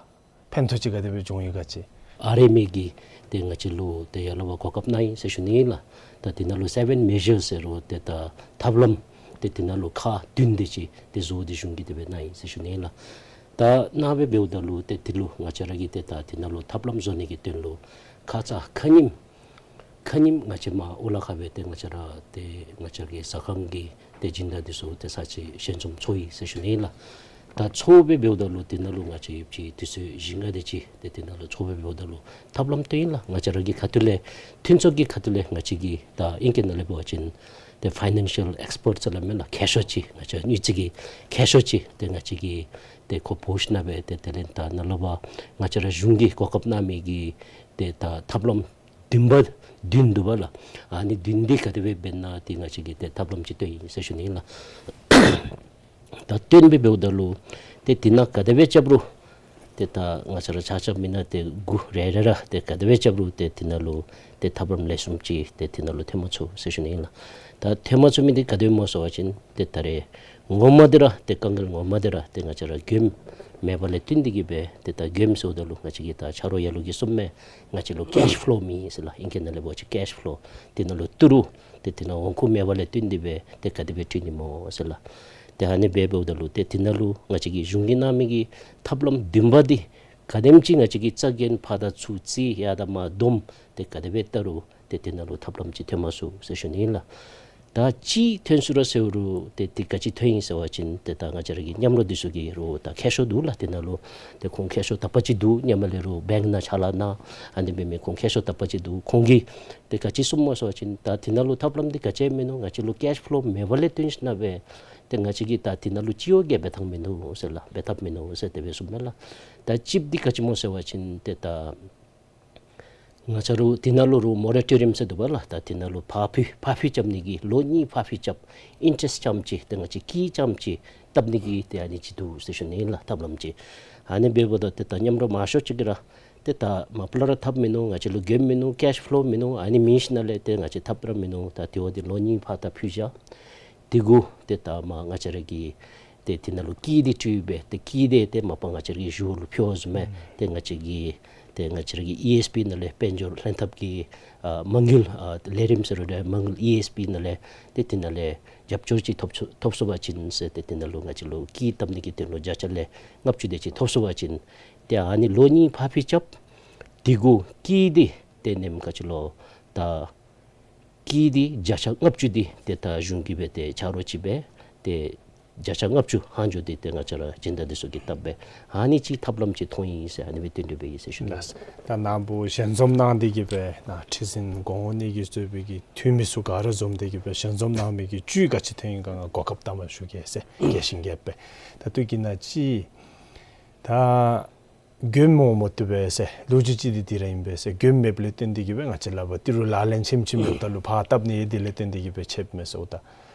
ཕན་ཐོགས་ཅིག་ག་དེ་སྦེ་བྱུང་ཡི་ག་ཅིག། ཨར་ཨེམ་ཨེ་གིས་ཏེ་ང་བཅས་ལུ་ཏེ་ཡར་ལས་ཕར་གོ་སྐབས་གནང་ཡི་ཟེར་ཞུ་ནི་ཨིན་ལགས། ད་དེ་ནང་ལུ་སེ་བེན་མེ་ཞར་ཟེར་རུང་ཏེ་ད་ཐབས་ལམ་ཏེ་དེ་ནང་ལུ་ཁག་བདུན་དེ་ཅིག་ཏེ་བཟོ་སྟེ་གཞུང་གིས་དེ་སྦེ་གནང་ཡི་ཟེར་ཞུ་ནི་ཨིན་ལགས། ད་ནཱ་སྦེ་འབདཝ་ད་ལུ་ཏེ་དེ་ལུ་ང་བཅས་ར་གིས་ཏེ་ད་དེ་ནང་ལུ་ཐབས་ལམ་བཟོ་ནི་གི་དོན་ལུ་ཁ་ཙ་ཁ་ཉིནམ་ཁ་ཉིནམ་ང་བཅས་མར་ཨོ་ལ་ཁ་སྦེ་ཏེ་ང་བཅས་ར་ཏེ་ང་བཅས་ཀྱི་ཟ་ཁང་གི་ཏེ་སྦྱིན་བདག་འདི་ཚུ་ཏེ་ཚར་གཅིག་ཞལ་འཛོམས་ཚོགས་ཡི་ཟེར་ཞུ་ནི་ཨིན་ལགས། ད་ཚོགས་སྦེ་འབདཝ་ད་ལུ་དེ་ནང་ལུ་ང་བཅས་ཡོདཔ་ཅིག་དུས་ཚོད་བཞི་ལྔ་དེ་ཅིག་ཏེ་དེ་ནང་ལུ་ཚོགས་སྦེ་འབདཝ་ད་ལུ་ཐབས་ལམ་བཏོན་ཡི་ལགས། ང་བཅས་ར་གི་ཁ་ཐུག་ལས་མཐུན་ཚོགས་ཀྱི་ཁ་ཐུག་ལས་ང་བཅས་ཀྱིས་ད་ཨིང་སྐད་ནང་ལས་འབད་བ་ཅིན་ཏེ་ཕའི་ནན་ཤལ་ཨེགསི་པརཊ་ཟེར་སླབ་མས་ལགས། མཁས་མཆོག་ཅིག་ང་བཅས་དངུལ་རྩིས་ཀྱི་མཁས་མཆོག་ཅིག་ཏེ་ང་བཅས་ཀྱིས་ཏེ་ཁོ་འབོ་ཞིན་ན་སྦེ་ཏེ་དེ་ལས་ད་ནཱ་ལས་ཕར་ང་བཅས་ར་གཞུང་གིས་གོ་སྐབས་གནང་མི་གི་ཏེ་ད་ཐབས་ལམ་བདུན་པ་བདུན་འདུག་པ་ལགས། ཨ་ནི་བདུན་འདི་ག་དེ་སྦེ་འབད་ན་ཏེ་ང་བཅས་ཀྱིས་ཏེ་ཐབས་ལམ་ཅིག་བཏོན་ཡི་ཟེར་ཞུ་ནི་ཨིན་ལགས། ད་བཏོན་སྦེ་འབདཝ་ད་ལུ་ཏེ་དེ་ནང་ག་དེ་སྦེ་རྐྱབ་རུང་ཏེ་ད་ང་བཅས་ར་ཆ་ཁྱབ་མི་སྣ་ཏེ་དགུ་རེ་རེ་ར་ཏེ་ག་དེ་སྦེ་རྐྱབ་རུང་ཏེ་དེ་ནང་ལུ་ཏེ་ཐབས་ལམ་ལེགས་ཤོམ་ཅིག་ཏེ་དེ་ནང་ལུ་ཐོན་མ་ཚུགས་ཟེར་ཞུ་ནི་ཨིན་ལགས། ད་ཐོན་མ་ཚུགས་མི་འདི་ག་དེ་སྨོ་ཟེར་བ་ཅིན་ཏེ་ད་རེས་ངོ་མ་འདི་ར་ཏེ་དཀའ་ངལ་ངོ་མ་འདི་ར་ཏེ་ང་བཅས་ར་མགྱོནམ་མེད་པ་ལས་བརྟེན་ཏེ་གིས་སྦེ་ཏེ་ད་མགྱོནམ་ཟེརཝ་ད་ལུ་ང་བཅས་ཀྱིས་ད་ཆ་རོགས་ཡར་ལུ་གིས་གསུངམ་མས། ང་བཅས་ལུ་ཀེཤ་ཕློ་མེད་ཟེར་ལགས། ཨིང་སྐད་ནང་ལས་འབད་བ་ཅིན་ཀེཤ་ཕློ་དེ་ནང་ལུ་བཏུབ་རུང་ཏེ་དེ་ནང་འོང་ཁུངས་མེད་པ་ལས་བརྟེན་ཏེ་གིས་སྦེ་ཏེ་ག་དེ་སྦེ་འཐུས་ནི་སྨོ་ཟེར་ལགས། ཏེ་ཨ་ནི་སྦེ་འབདཝ་ད་ལུ་ཏེ་དེ་ནང་ལུ་ང་བཅས་ཀྱི་གཞུང་གིས་གནང་མི་གི་ཐབས་ལམ་བདུན་པ་འདི་ག་དེམ་ཅིག་ང་བཅས་ཀྱིས་རྩ་འགེངས་ཕར་དང་ཚུར་རྩིས་ཡར་དང་མར་བསྡོམས་ཏེ་ག་དེ་སྦེ་བལྟ་རུང་ཏེ་དེ་ནང་ལུ་ཐབས་ལམ་ཅིག་ཐོན་མ་ཚུགས་ཟེར་ཞུ་ནི་ཨིན་ལགས། ད་ཅིག་ཐོན་ཚུགས་ར་ཟེར་རུང་ཏེ་དེ་ག་ཅི་ཐོན་ཡི་ཟེར་བ་ཅིན་ཏེ་ད་ང་བཅས་ར་གི་མཉམ་རོགས་འདི་ཚུ་གིས་རོགས་ད་མཁས་མཆོག་འདུག་ལགས། དེ་ནང་ལུ་ཏེ་ཁོང་མཁས་མཆོག་དག་པ་ཅིག་འདུག། མཉམ་ལས་རོགས་བེངཀ་ནང་ཕྱག་ལཱ་གནང་ཨ་ནི་འབད་མི་ཁོང་མཁས་མཆོག་དག་པ་ཅིག་འདུག། ཁོང་གིས་ཏེ་ག་ཅི་གསུངམ་སྨོ་ཟེར་བ་ཅིན་ད་དེ་ནང་ལུ་ཐབས་ལམ་འདི་ག་ཅི་མིན་ནུག། ང་བཅས་ལུ་ཀེཤ་ཕློ་མེད་པ་ལས་བརྟེན་ཞིན་ན་སྦེ་ཏེ་ང་བཅས་ཀྱིས་ད་དེ་ནང་ལུ་ཅི་ཡོད་ག་འབད་ཐངས་མིན་ནུག་ཟེར་ལགས། འབད་ཐབས་མིན་ནུག་ཟེར་དེ་སྦེ་གསུངམ་མས་ལགས། ད་གཅིག་འདི་ག་ཅི་སྨོ་ཟེར་བ་ཅིན་ཏེ་ད་ང་བཅས་ར་དེ་ནང་ལུ་རོགས་མོ་ར་ཊོ་རི་ཡམ་ཟེར་འདུག་པ་ལགས། ད་དེ་ནང་ལུ་ཕར་འཕུལ་ཕར་འཕུལ་རྐྱབ་ནི་གི་ལོ་གཉིས་ཕར་འཕུལ་རྐྱབ་ཨིན་ཊེ་རེསཊ་རྐྱངམ་ཅིག་ཏེ་ང་བཅས་ཀྱིས་རྐྱངམ་ཅིག་བཏབ་ནི་གི་ཏེ་ཨ་ནི་ཅིག་འདུག་ཟེར་ཞུ་ནི་ཨིན་ལགས། ཐབས་ལམ་ཅིག་ཨ་ནི་འབདཝ་ད་ཏེ་ད་མཉམ་རོགས་མང་ཤོས་ཅིག་གིས་ར་ཏེ་ད་མ་པ་ལས་ར་ཐབས་མིན་ནུག། ང་བཅས་ལུ་མགྱོནམ་མིན་ནུག། ཀེཤ་ཕློ་མིན་ནུག། ཨ་ནི་མེད་ཞིན་ན་ལས་ཏེ་ང་བཅས་ཐབས་ར་མིན་ནུག། ད་དེ་བ་འདི་ལོ་གཉིས་ཕར་ད་འཕུལ་བཞག། དེ་གུ་ཏེ་ད་མ་ང་བཅས་ར་གི་ཏེ་དེ་ནང་ལུ་ཀི་འདི་སྤྲོད་སྦེ་ཏེ་ཀི་འདི་ཏེ་མ་པ་ང་བཅས་ར་གི་གཞུང་ལུ་ཕུལཝ་བཟུམ་སྦེ་ཏེ་ང་བཅས་ཀྱི་ཏེ་ང་བཅས་ར་གི་ཨི་ཨེསི་པི་ནང་ལས་དཔལ་འབྱོར་ལྷན་ཐབས་ཀྱི་ཨ་མ་དངུལ་ཨ་ལས་རིམ་ཟེར་རུང་མ་དངུལ་ཨི་ཨེསི་པི་ནང་ལས་ཏེ་དེ་ནང་ལས་རྒྱབ་སྐྱོར་ཅིག་ཐོབ་ཚུ་ཐོབ་ཚུགས་པ་ཅིན་ཟེར་ཏེ་དེ་ནང་ལུ་ང་བཅས་ལུ་ཀི་བཏབ་ནི་གི་དོན་ལུ་བརྒྱ་ཆ་ལས་ལྔ་བཅུ་དེ་ཅིག་ཐོབ་ཚུགས་པ་ཅིན་ཏེ་ཨ་ནི་ལོ་གཉིས་ཕར་ཕྱིན་རྐྱབ། དེ་གུ་ཀི་འདི་ཏེ་ནེམ་ཁ་ཅིག་ལུ་ད་ཀི་འདི་བརྒྱ་ཆ་ལྔ་བཅུ་འདི་ཏེ་ད་གཞུང་གིས་སྦེ་ཏེ་ཆ་རོགས་ཅིག་སྦེ་ཏེ་བརྒྱ་ཆ་ལྔ་བཅུ་ལྷག་འགྱོ་སྟེ་ཏེ་ང་བཅས་ར་སྦྱིན་བདག་འདི་ཚུ་གིས་བཏབ་སྦེ་ཨ་ནི་ཅིག་ཐབས་ལམ་ཅིག་མཐོང་ཡི་ཟེར་ཨ་ནི་སྦེ་བཏོན་ཏེ་སྦེ་ཡོད་ཟེར་ཞུ་ནི། ལགས། ད་ནཱ་བུ་ཞལ་འཛོམས་གནང་སྟེ་གིས་སྦེ་ནཱ་ཁྲི་འཛིན་གོང་འོག་གཉིས་ཀྱིས་གཙོས་པའི་གི་འཐུས་མི་ཚུ་ག་ར་འཛོམས་ཏེ་གིས་སྦེ་ཞལ་འཛོམས་གནང་མི་གི་བཅུད་ག་ཅི་ཐོན་ཡི་ག་ང་གོ་སྐབས་བཏངམ་ཞུ་གེ་ཟེར། རྒྱས་ཤིང་རྒྱསཔ་སྦེ། ད་ལྟོ་གི་ནང་ཅིག་ད་མགྱོནམ་འོང་མ་བཏུབ་པས་ཟེར་ལོ་རྒྱུས་ཅིག་འདི་འདི་ར་ཨིན་པས་ཟེར། མགྱོནམ་མེདཔ་ལས་བརྟེན་ཏེ་གིས་སྦེ་ང་བཅས་ལག་པར་ཏི་རུ་ལག་ལེན་ཆེམ་ཆེམ་ཡོདཔ་ད་ལུ་ཕར་བཏབ་ནི་ཡོད། དེ་ལས་བརྟེན་ཏེ་གིས་སྦེ་ཆད་མས་ཟེརཝ་ད།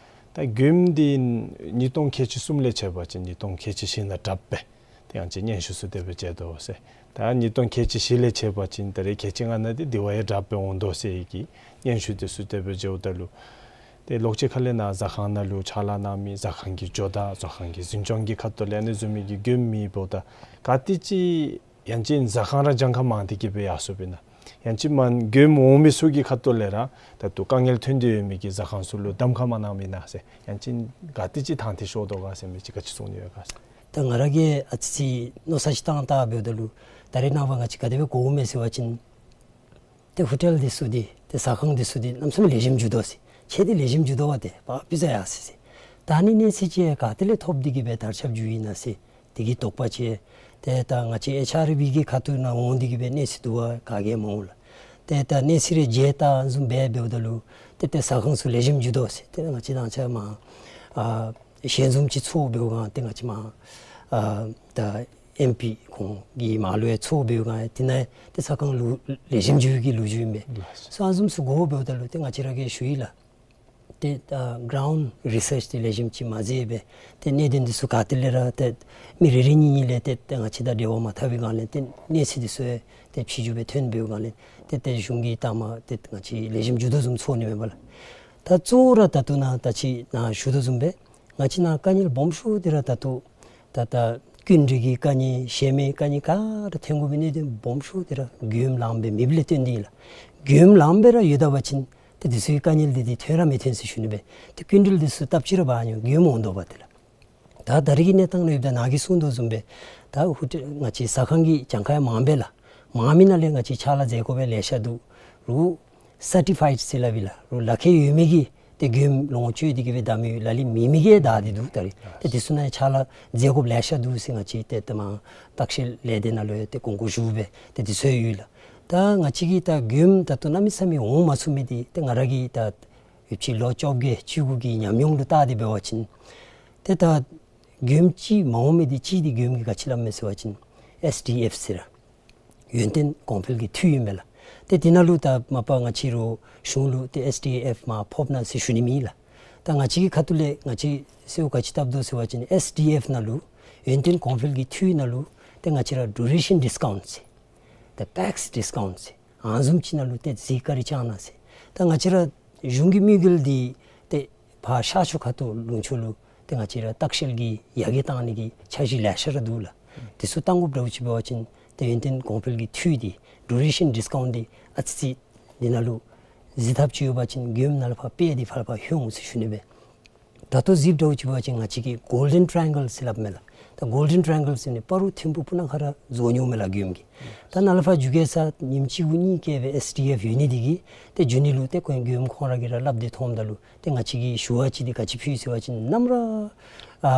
ད་མགྱོནམ་འདི་ཉིས་སྟོང་ཁལ་གཅིག་གསུམ་ལས་ཆད་པ་ཅིན་ཉིས་སྟོང་ཁལ་གཅིག་བཞི་ནང་དྲགཔ་སྦེ་ཏེ་ཡང་ཅིན་སྙན་ཞུ་ཚུ་དེ་སྦེ་བྱེད་དོ་ཟེར། ད་ཉིས་སྟོང་ཁལ་གཅིག་བཞི་ལས་ཆད་པ་ཅིན་ད་རེས་ཁལ་གཅིག་ལྔ་ནང་འདི་དེ་བ་ཡང་དྲགཔ་སྦེ་འོང་དོ་ཟེར་གྱི་སྙན་ཞུ་འདི་ཚུ་དེ་སྦེ་བྱེདཔ་ད་ལུ་ཏེ་ལོགས་ཅིག་ཁ་ལས་ནཱ་ཟ་ཁང་ནང་ལུ་ཕྱག་ལཱ་གནང་མི་ཟ་ཁང་གི་ཇོ་བདག་ཟ་ཁང་གི་འཛིན་སྐྱོང་གི་ཁ་ཐུག་ལས་ཨ་ནི་བཟུམ་མའི་གི་མགྱོནམ་མེད་པ་ད་ག་ཏེ་ཅིག་ཡང་ཅིན་ཟ་ཁང་ར་གྱངས་ཁ་མང་སྟེ་གིས་སྦེ་ཡར་སོཔ་ཨིན་ན། ཡང་ཅིན་མ་མགྱོནམ་འོང་མི་ཚུ་གི་ཁ་ཐུག་ལས་ར་ད་ལྟོ་དཀའ་ངལ་ཐོན་ཏེ་ཡོད་མི་གི་ཟ་ཁང་ཚུ་ལུ་གདམ་ཁ་མ་གནང་མི་ཨིན་ན་ཟེར། ཡང་ཅིན་ག་ཏེ་ཅིག་ཐང་ཐིག་ཤོར་དོ་ག་ཟེར་མི་ཅིག་ག་ཅི་གསུང་ནི་ཡོད་ག་ཟེར། ད་ང་ར་གིས་ཨ་ཙི་ཅིག་མནོ་བསམ་ཅིག་བཏང་བལྟཝ་ད་ལུ་ད་རེས་ནངས་པ་ང་བཅས་ག་དེ་སྦེ་གོཝ་མས་ཟེར་བ་ཅིན་ཏེ་ཧོ་ཊེལ་འདི་ཚུ་འདི་ཏེ་ཟ་ཁང་འདི་ཚུ་འདི་གནམ་མེད་ས་མེད་ལེགས་ཤོམ་འགྱོ་དོ་ཟེར། ཁྱད་དེ་ལེགས་ཤོམ་འགྱོ་དོ་བ་ཏེ་པ་པི་ཛ་ཡ་ཟེར་ཟེར། ད་ཨ་ནི་གནས་ཚུལ་ཅིག་ག་ཏེ་ལས་ཐོབ་སྟེ་གིས་སྦེ་དར་ཁྱབ་འགྱོཝ་ཨིན་ན་ཟེར། དེ་གི་དོགས་པ་ཅིག་ཏེ་ད་ང་བཅས་ཨེཆ་ཨར་བི་གི་ཁ་ཐུག་ནང་འོང་སྟེ་གིས་སྦེ་གནས་ཚུལ་བསྡུ་བ་ག་གིས་མ་འོང་ལགས། ཏེ་ད་གནས་ཚུལ་རེ་མཇལ་བལྟ་བཟུམ་སྦེ་འབདཝ་ད་ལུ་ཏེ་ཏེ་ཟ་ཁང་ཚུ་ལེགས་ཤོམ་འགྱོ་དོ་ཟེར། ཏེ་ང་བཅས་ནང་ཆ་མ་ཨ་ཞལ་འཛོམས་ཅིག་ཚོགས་འབདཝ་ག་ཏེ་ང་བཅས་མ་ཨ་ད་ཨེམ་པི་ཁོང་གི་མར་ལུ་ཡང་ཚོགས་འབདཝ་ག་དེ་ནང་ཏེ་ཟ་ཁང་ལུ་ལེགས་ཤོམ་འགྱོ་བའི་གི་ལོ་རྒྱུས་ཨིན་པས། ལགས་སོ། ཨ་ནི་བཟུམ་ཚུ་གོཝ་འབདཝ་ད་ལུ་ཏེ་ང་བཅས་ར་གིས་ཞུ་ཡི་ལགས། ཏེ་ཨ་གྲའུནཌ་རི་སརཆ་འདི་ལེགས་ཤོམ་ཅིག་མ་མཛད་པས། ཏེ་གནད་དོན་འདི་ཚུ་ག་ཏེ་ལས་ར་ཏེ་མི་རེ་རེ་གཉིས་གཉིས་ལས་ཏེ་ཏེ་ང་བཅས་དང་འབྲེལ་བ་མ་འཐབ་པའི་སྒང་ལས་ཏེ་གནས་ཚུལ་འདི་ཚུ་ཡང་ཏེ་ཕྱི་འགྱུར་སྦེ་ཐོན་འབདཝ་སྒང་ལས་ཏེ་ཏེ་གཞུང་གིས་ད་མ་ཏེ་ང་བཅས་ལེགས་ཤོམ་འགྱོ་དོ་བཟུམ་ཚོར་ནི་མས་པ་ལགས། ད་གཙོ་བོ་ར་ད་ལྟོ་ནཱ་ད་ཅི་ནཱ་ཞུ་དོ་བཟུམ་སྦེ་ང་བཅས་ནཱ་དཀའ་ངལ་སྦོམ་ཤོས་འདི་ར་ད་ལྟོ་ད་ད་སྐྱིན་འགྲུལ་གྱི་དཀའ་ངལ་གཞན་མི་དཀའ་ངལ་ག་ར་ཐོན་དགོ་པའི་གནད་དོན་སྦོམ་ཤོས་འདི་ར་མགྱོནམ་ལངམ་སྦེ་མེདཔ་ལས་བརྟེན་ཏེ་ཨིན་ལགས། མགྱོནམ་ལངམ་སྦེ་ར་ཡོད་ད་པ་ཅིན་ཏེ་འདི་ཚུ་གི་དཀའ་ངལ་འདི་འདི་ཐོན་ར་མི་ཐོན་ཟེར་ཞུ་ནི་སྦེ། ཏེ་སྐྱིན་འགྲུལ་འདི་ཚུ་སྟབས་ཅིག་ར་འབག་ནི་མགྱོནམ་འོང་དོ་བ་ཏེ་ལགས། ད་ད་རེས་ཀྱི་གནས་སྟངས་ལུ་ཡོདཔ་ད་ནཱ་གིས་གསུངས་དོ་བཟུམ་སྦེ་ད་ཧོ་ཊེལ་ང་བཅས་ཟ་ཁང་གི་གྱངས་ཁ་ཡང་མངམ་པས་ལགས། མངམ་ཨིན་ན་ལས་ང་བཅས་ཕྱག་ལཱ་མཛད་དགོ་པའི་ལེ་ཤ་འདུག། རུང་སར་ཊི་ཕའིཌ་ཟེར་སླབ་ཨིན་ལགས། རུང་ལག་ཁྱེར་ཡོད་མི་གིས་ཏེ་མགྱོནམ་ལོངས་སྤྱོད་དེ་གིས་སྦེ་བདའ་མི་ལ་ལུ་མེད་མི་གིས་བདའ་སྟེ་འདུག། ད་རེས་ཏེ་འདི་ཚུ་ནང་ཕྱག་ལཱ་མཛད་དགོཔ་ལེ་ཤ་འདུག་ཟེར་ང་བཅས་ཏེ་ཏེ་མ་བརྟག་དཔྱད་ལས་སྡེ་ནང་ལུ་ཡང་ཏེ་དགོངས་སྐོར་ཞུ་སྦེ་ཏེ་འདི་ཚུ་ཡང་ཡོད་ལགས། ད་ང་བཅས་ཀྱིས་ད་མགྱོནམ་ད་ལྟོ་གནམ་མེད་ས་མེད་འོང་མ་ཚུགས་མི་འདི་ཏེ་ང་ར་གི་ད་ཡོདཔ་ཅིག་ལོ་བཅོ་བརྒྱད་བཅུ་དགུ་གི་ཉམས་མྱོང་ལུ་བལྟ་སྟེ་འབད་བ་ཅིན་ཏེ་ད་མགྱོནམ་ཅིག་མ་འོང་མི་འདི་ཅིག་འདི་མགྱོནམ་གྱིས་ག་ཅི་སླབ་མས་ཟེར་བ་ཅིན་ཨེསི་ཌི་ཨེཕ་ཟེར་ར་ཡོན་ཏན་གོང་འཕེལ་གྱི་འཐུས་ཨིན་མས་ལགས། ཏེ་འདི་ནང་ལུ་ད་མ་པ་ང་བཅས་ར་གཞུང་ལུ་ཏེ་ཨེསི་ཌི་ཨེཕ་མར་ཕོགཔ་ཨིན་ན་ཟེར་ཞུ་ནི་མེད་ལགས། ད་ང་བཅས་ཀྱི་ཁ་ཐུག་ལས་ང་བཅས་གསོལཝ་ག་ཅི་བཏབ་དོ་ཟེར་བ་ཅིན་ཨེསི་ཌི་ཨེཕ་ནང་ལུ་ཡོན་ཏན་གོང་འཕེལ་གྱི་འཐུས་ནང་ལུ་ཏེ་ང་བཅས་ར་ཌུ་རེ་ཤཱན་ཌིས་ཀའུནཊ་ཟེར་ཏེ་པེགསི་ཌིས་ཀའུནཊ་ཟེར་ཨ་ནི་བཟུམ་ཅིག་ནང་ལུ་ཏེ་གཟིགས་བཀའ་དྲིན་བསྐྱང་གནང་ཟེར། ད་ང་བཅས་ར་གཞུང་གི་དམིགས་ཡུལ་འདི་ཏེ་ཕར་ཤར་ཕྱོགས་ཁ་ཐུག་ལུང་ཕྱོགས་ལུ་ཏེ་ང་བཅས་ར་ལྟ་བཤལ་གྱི་ཡར་རྒྱས་བཏང་ནི་གི་འཆར་གཞི་ལེ་ཤ་ར་འདུག་ལགས། འདི་ཚུ་བཏང་དགོཔ་འདྲཝ་ཅིག་འབད་བ་ཅིན་ཏེ་ཡོན་ཏན་གོང་འཕེལ་གྱི་འཐུས་འདི་ཌུ་རེ་ཤཱན་ཌིས་ཀའུནཊ་འདི་ཨ་ཙི་ཅིག་འདི་ནང་ལུ་གཟིགས་ཐབས་ཅིག་ཡོད་པ་ཅིན་མགྱོནམ་ནང་ལས་ཕར་སྤེལ་ཏེ་ཕར་ཕར་ལྷོད་འོང་ཟེར་ཞུ་ནི་སྦེ། ད་ལྟོ་གཟིགསཔ་འདྲཝ་ཅིག་འབད་བ་ཅིན་ང་བཅས་ཀྱི་གོལ་ཌེན་ཊ་ར་ཡེང་གལ་ཟེར་སླབ་མས་ལགས། ད་གོལ་ཌེན་ཊ་ར་ཡེང་གལ་ཟེར་ནི་སྤ་རོ་ཐིམ་ཕུག་སྤུ་ན་ཁ་ར་རྫོགས་འགྱོཝ་མས་ལགས་མགྱོནམ་གྱིས། ད་ནཱ་ལས་ཕར་རྒྱུད་སྐལ་ས་ཉིནམ་གཅིག་གུ་གཉིས་བཀལ་སྦེ་ཨེསི་ཌི་ཨེཕ་ཡོད་ནི་འདི་གིས་ཏེ་རྒྱུན་ནི་ལུ་ཏེ་ཁོང་མགྱོནམ་ཁོང་ར་གིས་ར་སླབ་སྟེ་མཐོངམ་ད་ལུ་ཏེ་ང་བཅས་ཀྱིས་ཞུ་བ་ཅིག་འདི་ག་ཅི་ཕུལ་ཟེར་བ་ཅིན་ནམ་ར་ཨ་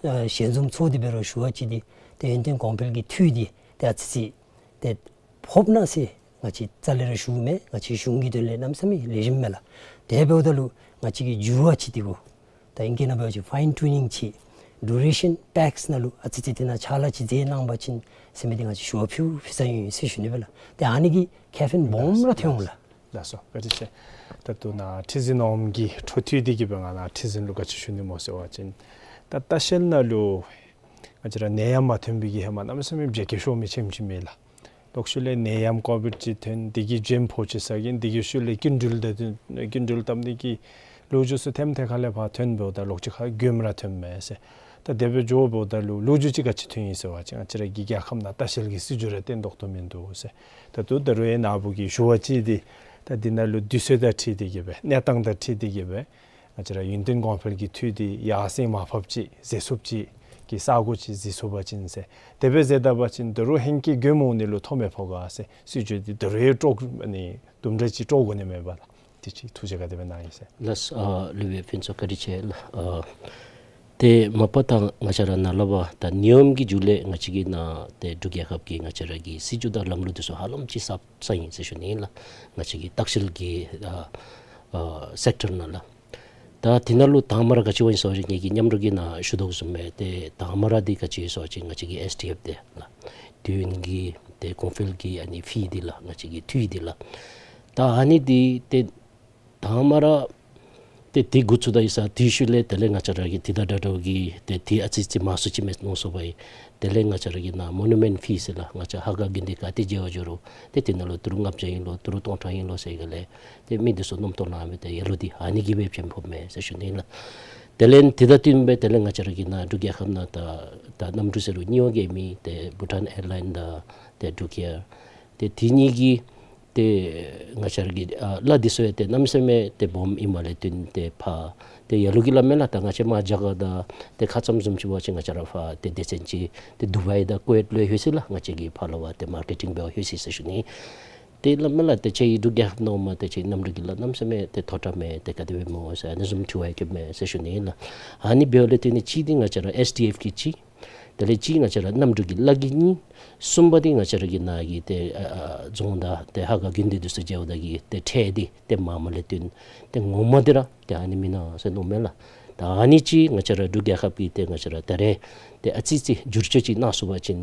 ཨ་ཞལ་འཛོམས་ཚོགས་ཏེ་འབད་རུང་ཞུ་བ་ཅིག་འདི་ཏེ་ཡོན་ཏན་གོང་འཕེལ་གྱི་འཐུས་འདི་ཏེ་ཨ་ཙི་ཅིག་ཏེ་ཕོགཔ་ཨིན་ན་ཟེར་ང་བཅས་རྩ་ལས་ར་ཞུཝ་མེན། ང་བཅས་གཞུང་གི་དོན་ལས་གནམ་མེད་ས་མེད་ལེགས་ཤོམ་མས་ལགས། དེ་འབདཝ་ད་ལུ་ང་བཅས་ཀྱི་འགྱུར་བ་ཅིག་འདི་གུ་ད་ཨིང་སྐད་ནང་འབད་བ་ཅིན་ཕའིན་ཊུ་ནིང་ཅིག་ཌུ་རེ་ཤཱན་པེགསི་ནང་ལུ་ཨ་ཙི་ཅིག་དེ་ནང་ཕྱག་ལཱ་ཅིག་མཛད་གནང་པ་ཅིན་ཟེར་མི་འདི་ང་བཅས་ཞུ་བ་ཕུལ་ཕུལ་ས་ཨིན་ཟེར་ཞུ་ནི་སྦེ་ལགས། ཏེ་ཨ་ནི་གིས་ཁེ་ཕན་སྦོམ་ར་ཐོན་འོང་ལགས། ལགས་སོ། བཀའ་དྲིན་ཆེ། ད་ལྟོ་ནཱ་ཁྲི་འཛིན་འོགམ་གི་འཕྲོ་མཐུད་དེ་གིས་སྦེ་ང་ནཱ་ཁྲི་འཛིན་ལུ་ག་ཅི་ཞུ་ནི་སྨོ་ཟེར་བ་ཅིན་ད་ལྟ་བཤལ་ནང་ལུ་ང་བཅས་ར་ནད་ཡམས་མ་ཐོན་པའི་གི་ཧེ་མ་གནམ་མེད་ས་མེད་བརྗེད་སྐྱོར་ཤོར་མི་ཆེམ་ཆེམ་མས་ལགས། ལོག་ཤུལ་ལས་ནད་ཡམས་ཀོ་བིཌ་ཅིག་ཐོན། དེ་གིས་འགྲེམས་ཕོག་ཅིག་ཟ་གིན་དེ་གི་ཤུལ་ལས་སྐྱིན་འགྲུལ་ད་སྐྱིན་འགྲུལ་བཏབ་ནི་གི་ ལོ་རྒྱུས་ཚུ་ཐེམ་ཐེ་ཁ་ལས་ཕར་ཐོན་འབདཝ་ད་ལོག་ཅི་ཁར་མགྱོནམ་ར་ཐོནམ་མས་ཟེར། ད་དེ་སྦེ་འགྱོ་འབདཝ་ད་ལུ་ལོ་རྒྱུས་ཅིག་ག་ཅི་ཐོན་ཡི་ཟེར་བ་ཅིན་ང་བཅས་ར་གི་རྒྱལ་ཁབ་ནང་ལྟ་བཤལ་གྱི་སྲིད་བྱུས་ར་བརྟན་ཏོག་ཏོ་མིན་འདུག་ཟེར། ད་ལྟོ་ད་རུང་ཡང་ནཱ་བུ་གིས་ཞུ་བ་ཅིག་འདི་ད་འདི་ནང་ལུ་དུས་ཚོད་དང་འཁྲིལ་ཏེ་གི་སྦེ་གནས་སྟངས་དང་འཁྲིལ་ཏེ་གི་སྦེ་ང་བཅས་ར་ཡུན་བརྟན་གོང་འཕེལ་གྱི་འཐུས་འདི་ཡར་སེང་མར་ཕབ་ཅིག་ཟེར་ཚུགསཔ་ཅིག་གི་ས་གོ་ཅིག་གཟིགས་ཚུགས་པ་ཅིན་ཟེར། དེ་སྦེ་མཛད་ད་པ་ཅིན་ད་རུང་ཧེང་སྐལ་མགྱོནམ་འོང་ནི་ལུ་ཐོགས་མེད་ཕོག་ག་ཟེར། སྲིད་བྱུས་འདི་ད་རུང་ཡང་དཀྲོག་ཨ་ནི་དུམ་གྲ་ཅིག་དཀྲོག་དགོ་ནི་མས་པ་ལགས། དེ་ཅིག་ཐུགས་རྗེ་ག་དེ་སྦེ་གནང་ཡི་ཟེར། ལགས། ཨ་སློབ་དཔོན་ཕུན་ཚོགས་བཀའ་དྲིན་ཆེ་ལགས། ཨ་ཏེ་མ་པ་ད་ང་བཅས་ར་ནཱ་ལས་ཕར་ད་ནི་ཡོམ་གྱི་མཇུག་ལས་ང་བཅས་ཀྱི་ནཱ་ཏེ་འབྲུག་རྒྱལ་ཁབ་ཀྱི་ང་བཅས་ར་གི་སྲིད་བྱུས་དང་ལམ་ལུགས་འདི་ཚུ་ཧ་ལམ་ཅིག་གསརཔ་ཨིན་ཟེར་ཞུ་ནི་ལགས། ང་བཅས་ཀྱི་ལྟ་བཤལ་གྱི་ཨ་ཨ་སེཀ་ཊར་ནང་ལགས། ད་དེ་ནང་ལུ་དང་པ་ར་ག་ཅི་འབད་ཡི་ཟེར་བ་ཅིན་ངེ་གི་མཉམ་རོགས་ཀྱིས་ནཱ་ཞུ་དོ་བཟུམ་སྦེ་ཏེ་དང་པ་ར་འདི་ག་ཅི་ཡོད་ཟེར་བ་ཅིན་ང་བཅས་ཀྱི་ཨེས་ཊི་ཨེཕ་འདི་ལགས། དུས་ཡུན་གྱི་ཏེ་གོང་འཕེལ་གྱི་ཨ་ནི་ཕི་འདི་ལགས། ང་བཅས་ཀྱི་འཐུས་འདི་ལགས། ད་ཨ་ནི་འདི་ཏེ་དང་པ་ར་ཏེ་འདི་འགོ་བཙུགས་ད་ཡི་ཟེར་དེའི་ཤུལ་ལས་དེ་ལས་ང་བཅས་ར་གི་འདི་དང་འདྲ་འདྲཝ་གི་ཏེ་འདི་ཨ་ཙི་ཙི་མང་སུ་ཅིག་མས་མནོ་སོང་པ་ཡི། དེ་ལས་ང་བཅས་ར་གི་ནཱ་མོ་ནུ་མེནཊ་ཕི་ཟེར་ལགས། ང་བཅས་ཧ་ག་དགེ་འདུན་ག་ཏེ་མཇལ་བར་འགྱོ་རུང་ཏེ་དེ་ནང་ལུ་ཏི་རུ་ལྔ་བརྒྱ་ཨིན་ལོ་ཏི་རུ་སྟོང་ཕྲག་ཨིན་ལོ་ཟེར་ག་ལས་ཏེ་མི་འདི་ཚུ་རྣམ་རྟོག་ལང་མི་ཏེ་ཡ་ལོ་འདི་ཨ་ནི་གིས་སྦེ་བྱིན་ཕོགཔ་མས་ཟེར་ཞུ་ནི་ལགས། དེ་ལས་འདི་དང་བསྟུན་སྦེ་དེ་ལས་ང་བཅས་ར་གི་ནཱ་འབྲུག་རྒྱལ་ཁབ་ནང་ད་ད་གནམ་གྲུ་ཟེར་རུང་གཉིས་ཡོད་གེ་མི་ཏེ་བྷུ་ཊཱན་ཨེར་ལའིན་དང་ཏེ་འབྲུག་ཨེར། ཏེ་དེ་གཉིས་ཀྱིས་ཏེ་ང་བཅས་ར་གི་ཨ་གླ་འདི་ཚུ་ཡང་ཏེ་གནམ་མེད་ས་མེད་ཏེ་སྦོམ་ཨིནམ་ལས་བརྟེན་ཏེ་ཕར་ཏེ་ཡ་ལོ་གིས་སླབ་མས་ལགས། ད་ང་བཅས་མར་རྒྱ་གར་དང་ཏེ་ཁ་ཙ་བཟུམ་ཅིག་འབད་བ་ཅིན་ང་བཅས་ར་ཕར་ཏེ་སྡེ་ཚན་ཅིག་ཏེ་དུ་བའི་དང་ཀུ་ཝེཊ་ལུ་ལྷོད་ཅི་ལགས། ང་བཅས་ཀྱིས་ཕར་ལུ་ཕར་ཏེ་མར་ཀེ་ཊིང་འབད་བར་ལྷོད་ཅི་ཟེར་ཞུ་ནི། ཏེ་སླབ་མས་ལགས། ཏེ་ཁྱེད་འབྲུག་རྒྱལ་ཁབ་ནང་མར་ཏེ་ཁྱེད་གནམ་གྲུ་གི་གླ་གནམ་མེད་ས་མེད་ཏེ་མཐོ་དྲགས་མས། ཏེ་ག་དེ་སྦེ་སྨོ་ཟེར་ཨ་ནི་བཟུམ་དྲི་བ་ཡང་བཀོདཔ་མས་ཟེར་ཞུ་ནི་ལགས། ཨ་ནི་འབདཝ་ལས་བརྟེན་ཏེ་གཅིག་འདི་ང་བཅས་ར་ཨེས་ཊི་ཨེཕ་གིས་གཅིག། དེ་ལས་གཅིག་ང་བཅས་ར་གནམ་གྲུ་གི་གླ་གིས་གཉིས། གསུམ་པ་འདི་ང་བཅས་ར་གི་ནཱ་གི་ཏེ་ཨ་ཨ་རྫོང་དང་ཏེ་ཧ་ག་དགེ་འདུན་འདི་ཚུ་མཇལཝ་ད་གི་ཏེ་ཁྲལ་འདི་ཏེ་མངམ་ལས་བརྟེན་ཏེ་ངོ་མ་འདི་ར་ཏེ་ཨ་ནི་མེན་ན་ཟེར་མནོཝ་མས་ལགས། ད་ཨ་ནི་ཅིག་ང་བཅས་ར་འབྲུག་རྒྱལ་ཁབ་ཀྱིས་ཏེ་ང་བཅས་ར་ད་རེས་ཏེ་ཨ་ཙི་ཙི་བསྒྱུར་བཅོས་ཅིག་གནང་ཚུགས་པ་ཅིན་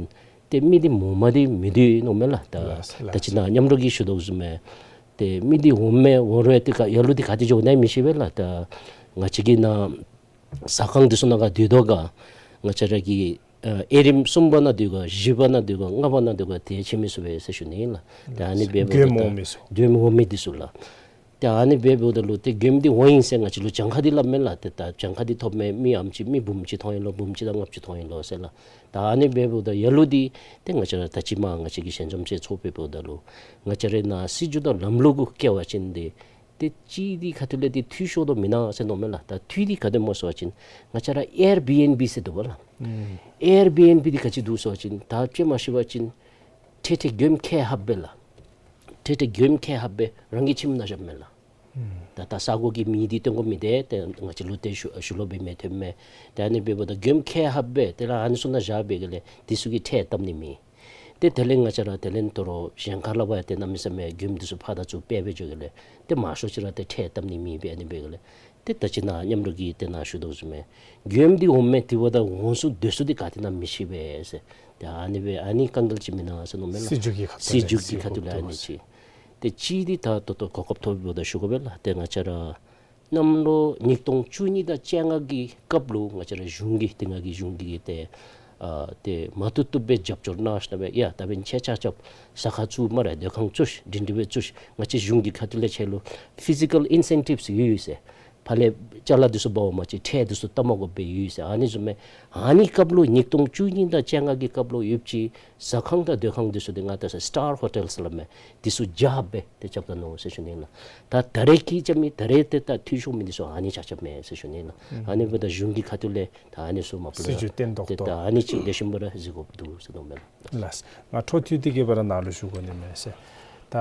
ཏེ་མི་འདི་ངོ་མ་འདི་མི་འདི་མནོཝ་མས་ལགས། ད་ལགས་སོ། ད་ཅི་ནཱ་མཉམ་རོགས་ཀྱིས་ཞུ་དོ་བཟུམ་སྦེ་ཏེ་མི་འདི་འོངམ་མས་འོང་རུང་ཏེ་ག་ཡ་ལོ་འདི་ག་ཏེ་འགྱོ་ནི་མི་ཤེས་པས་ལགས། ད་ང་བཅས་ཀྱི་ནཱ་ཟ་ཁང་འདི་ཚུ་ནང་ག་སྡོད་དོ་ག་ང་བཅས་ར་གི་ཨ་དབྱེ་རིམ་གསུམ་པ་ནང་སྡོད་ག་བཞི་པ་ནང་སྡོད་ག་ལྔ་པ་ནང་སྡོད་ག་ཏེ་ཕྱད་མི་ཚུགས་པས་ཟེར་ཞུ་ནི་ཨིན་ལགས། ཏེ་ཨ་ནི་འབདཝ་ད་མགྱོནམ་འོང་མི་ཚུ་མགྱོནམ་འོང་མི་འདི་ཚུ་ལགས། ཏེ་ཨ་ནི་འབདཝ་ད་ལུ་ཏེ་མགྱོནམ་འདི་འོང་ཡི་ཟེར་ང་བཅས་ལུ་གྱངས་ཁ་འདི་སླབ་མས་ལགས། ཏེ་ད་གྱངས་ཁ་འདི་ཐོབ་མི་མི་ཨ་ནེམ་ཅིག་མི་འབུམ་གཅིག་ཐོན་ཡི་ལོ་འབུམ་གཅིག་དང་ལྔ་བཅུ་ཐོན་ཡི་ལོ་ཟེར་ལགས། ད་ཨ་ནི་འབདཝ་ད་ཡ་ལོ་འདི་ཏེ་ང་བཅས་ར་ད་ཅི་མར་ང་བཅས་ཀྱི་ཞལ་འཛོམས་ཅིག་ཚོགས་འབདཝ་ད་ལུ་ང་བཅས་རའི་ནཱ་སྲིད་བྱུས་དང་ལམ་ལུགས་གུ་བཀལ་བ་ཅིན་ཏེ་ཏེ་གཅིག་འདི་ཁ་ཐུག་ལས་ཏེ་འཐུས་ཤོར་དོ་མེན་ན་ཟེར་མནོཝ་མས་ལགས། ད་འཐུས་འདི་ག་དེ་སྨོ་ཟེར་བ་ཅིན་ང་བཅས་ར་ཨེར་བི་ཨེན་བི་ཟེར་འདུག་པ་ལགས། ཨུམ་ཨེར་བི་ཨེན་བི་འདི་ག་ཅི་འདུག་ཟེར་བ་ཅིན་ད་དཔེ་མ་ཤེས་པ་ཅིན་ཁྲལ་ཁྲལ་མགྱོནམ་ཁྱད་ཧབ་སྦེ་ལགས། ཁྲལ་ཁྲལ་མགྱོནམ་ཁྱད་ཧབ་སྦེ་རང་གི་ཁྱིམ་ནང་བཞགཔ་མས་ལགས། ད་ད་ས་གོ་གི་མི་འདི་སྟོན་དགོ་མི་འདི་ཏེ་ང་བཅས་ལུ་ཏེ་ཞུ་ཞུ་ལོག་འབད་མི་ཐོནམ་མས། ཏེ་ཨ་ནི་འབདཝ་ད་མགྱོནམ་ཁྱད་ཧབ་སྦེ་ཏེ་ར་ཨ་ནི་ཚུ་ནང་བཞག་པའི་སྒང་ལས་འདི་ཚུ་གི་ཁྲལ་བཏབ་ནི་མེད། ཏེ་དེ་ལས་ང་བཅས་ར་དེ་ལས་དོ་རུང་གཞན་ཁ་ལས་ཕར་ཏེ་གནམ་མེད་ས་མེད་མགྱོནམ་འདི་ཚུ་ཕར་དང་ཚུར་སྤེལ་སྦེ་འགྱོ་སྒང་ལས་ཏེ་མང་ཤོས་ཅིག་ར་ཏེ་ཁྲལ་བཏབ་ནི་མེད་པས། ཨ་ནི་འབད་སྒང་ལས་ཏེ་ད་ཅི་ནཱ་མཉམ་རོགས་ཀྱིས་ཏེ་ནཱ་ཞུ་དོ་བཟུམ་སྦེ་མགྱོནམ་འདི་འོངམ་མས། དེ་འབདཝ་ད་འོང་ས་སྡོད་ས་འདི་ག་ཏེ་ཨིན་ན་མི་ཤེས་པས་ཟེར། ཏེ་ཨ་ནི་སྦེ་ཨ་ནི་དཀའ་ངལ་ཅིག་མེན་ན་ཟེར་མནོཝ་མས་ལགས། སྲིད་བྱུས་ཀྱི་ཁ་ཐུག་ལས་སྲིད་བྱུས་ཀྱི་ཁ་ཐུག་ལས་ཨ་ནི་ཅིག། ཏེ་གཅིག་འདི་ད་ད་ལྟོ་གོ་སྐབས་ཐོབ་འབདཝ་ད་ཞུ་དགོ་པས་ལགས། ཏེ་ང་བཅས་ར་གནམ་ལོ་ཉིས་སྟོང་བཅུ་གཉིས་དང་བཅོ་ལྔ་གི་སྐབས་ལུ་ང་བཅས་ར་གཞུང་གིས་ཏེ་ང་གིས་གཞུང་གི་ཏེ་ཨ་ཏེ་མ་བཏུབ་བཏུབ་སྦེ་རྒྱབ་སྐྱོར་གནང་ཞིནམ་ལས་ཡ་ད་འབདན་ཁྱེད་ཆ་ཁྱབ་ཟ་ཁང་བཙུགས་སྨ་རེ་སྡོད་ཁང་བཙུགས་ཤིག་སྒྲིང་སྒྲིང་སྦེ་བཙུགས་ཤིག། ང་བཅས་གཞུང་གི་ཁ་ཐུག་ལས་ཁྱེད་ལུ་ཕི་ཟི་ཀཱལ་ཨིན་སེན་ཊིབསི་ཡོད་ཡོད་ཟེར། ཕར་ལས་ཅ་ལ་འདི་ཚུ་འབག་འོང་པ་ཅིན་ཁྲལ་འདི་ཚུ་བཏབ་མ་དགོ་པར་ཡོད་ཟེར། ཨ་ནི་བཟུམ་སྦེ་ཨ་ནི་སྐབས་ལུ་ཉིས་སྟོང་བཅུ་གཉིས་དང་བཅོ་ལྔ་གི་སྐབས་ལུ་ཡོདཔ་ཅིག་ཟ་ཁང་དང་སྡོད་ཁང་འདི་ཚུ་འདི་ང་བལྟ་ས་སི་ཊར་ཧོ་ཊེལ་ཟེར་སླབ་མས། འདི་ཚུ་རྒྱབ་སྦེ་ཏེ་རྐྱབ་ད་ནུག་ཟེར་ཞུ་ནི་ལགས། ད་ད་རེས་ཀྱི་རྐྱབ་མི་ད་རེས་ཏེ་ད་འཐུས་ཤོར་མི་འདི་ཚུ་ཨ་ནི་ཆ་ཁྱབ་མས་ཟེར་ཞུ་ནི་ལགས། ཨ་ནི་འབདཝ་ད་གཞུང་གི་ཁ་ཐུག་ལས་ད་ཨ་ནི་ཚུ་མ་པ་ལས་སྲིད་བྱུས་བརྟན་ཏོག་ཏོ་ད་ཨ་ནི་ཅིག་ལེགས་ཤོམ་སྦེ་ར་གཟིགས་དགོཔ་འདུག་ཟེར་མནོཝ་མས་ལགས། ལགས། ང་འཕྲོ་མཐུད་དེ་གི་སྦེ་ར་ནཱ་ལུ་ཞུ་དགོ་ནི་མས་ཟེར། ད་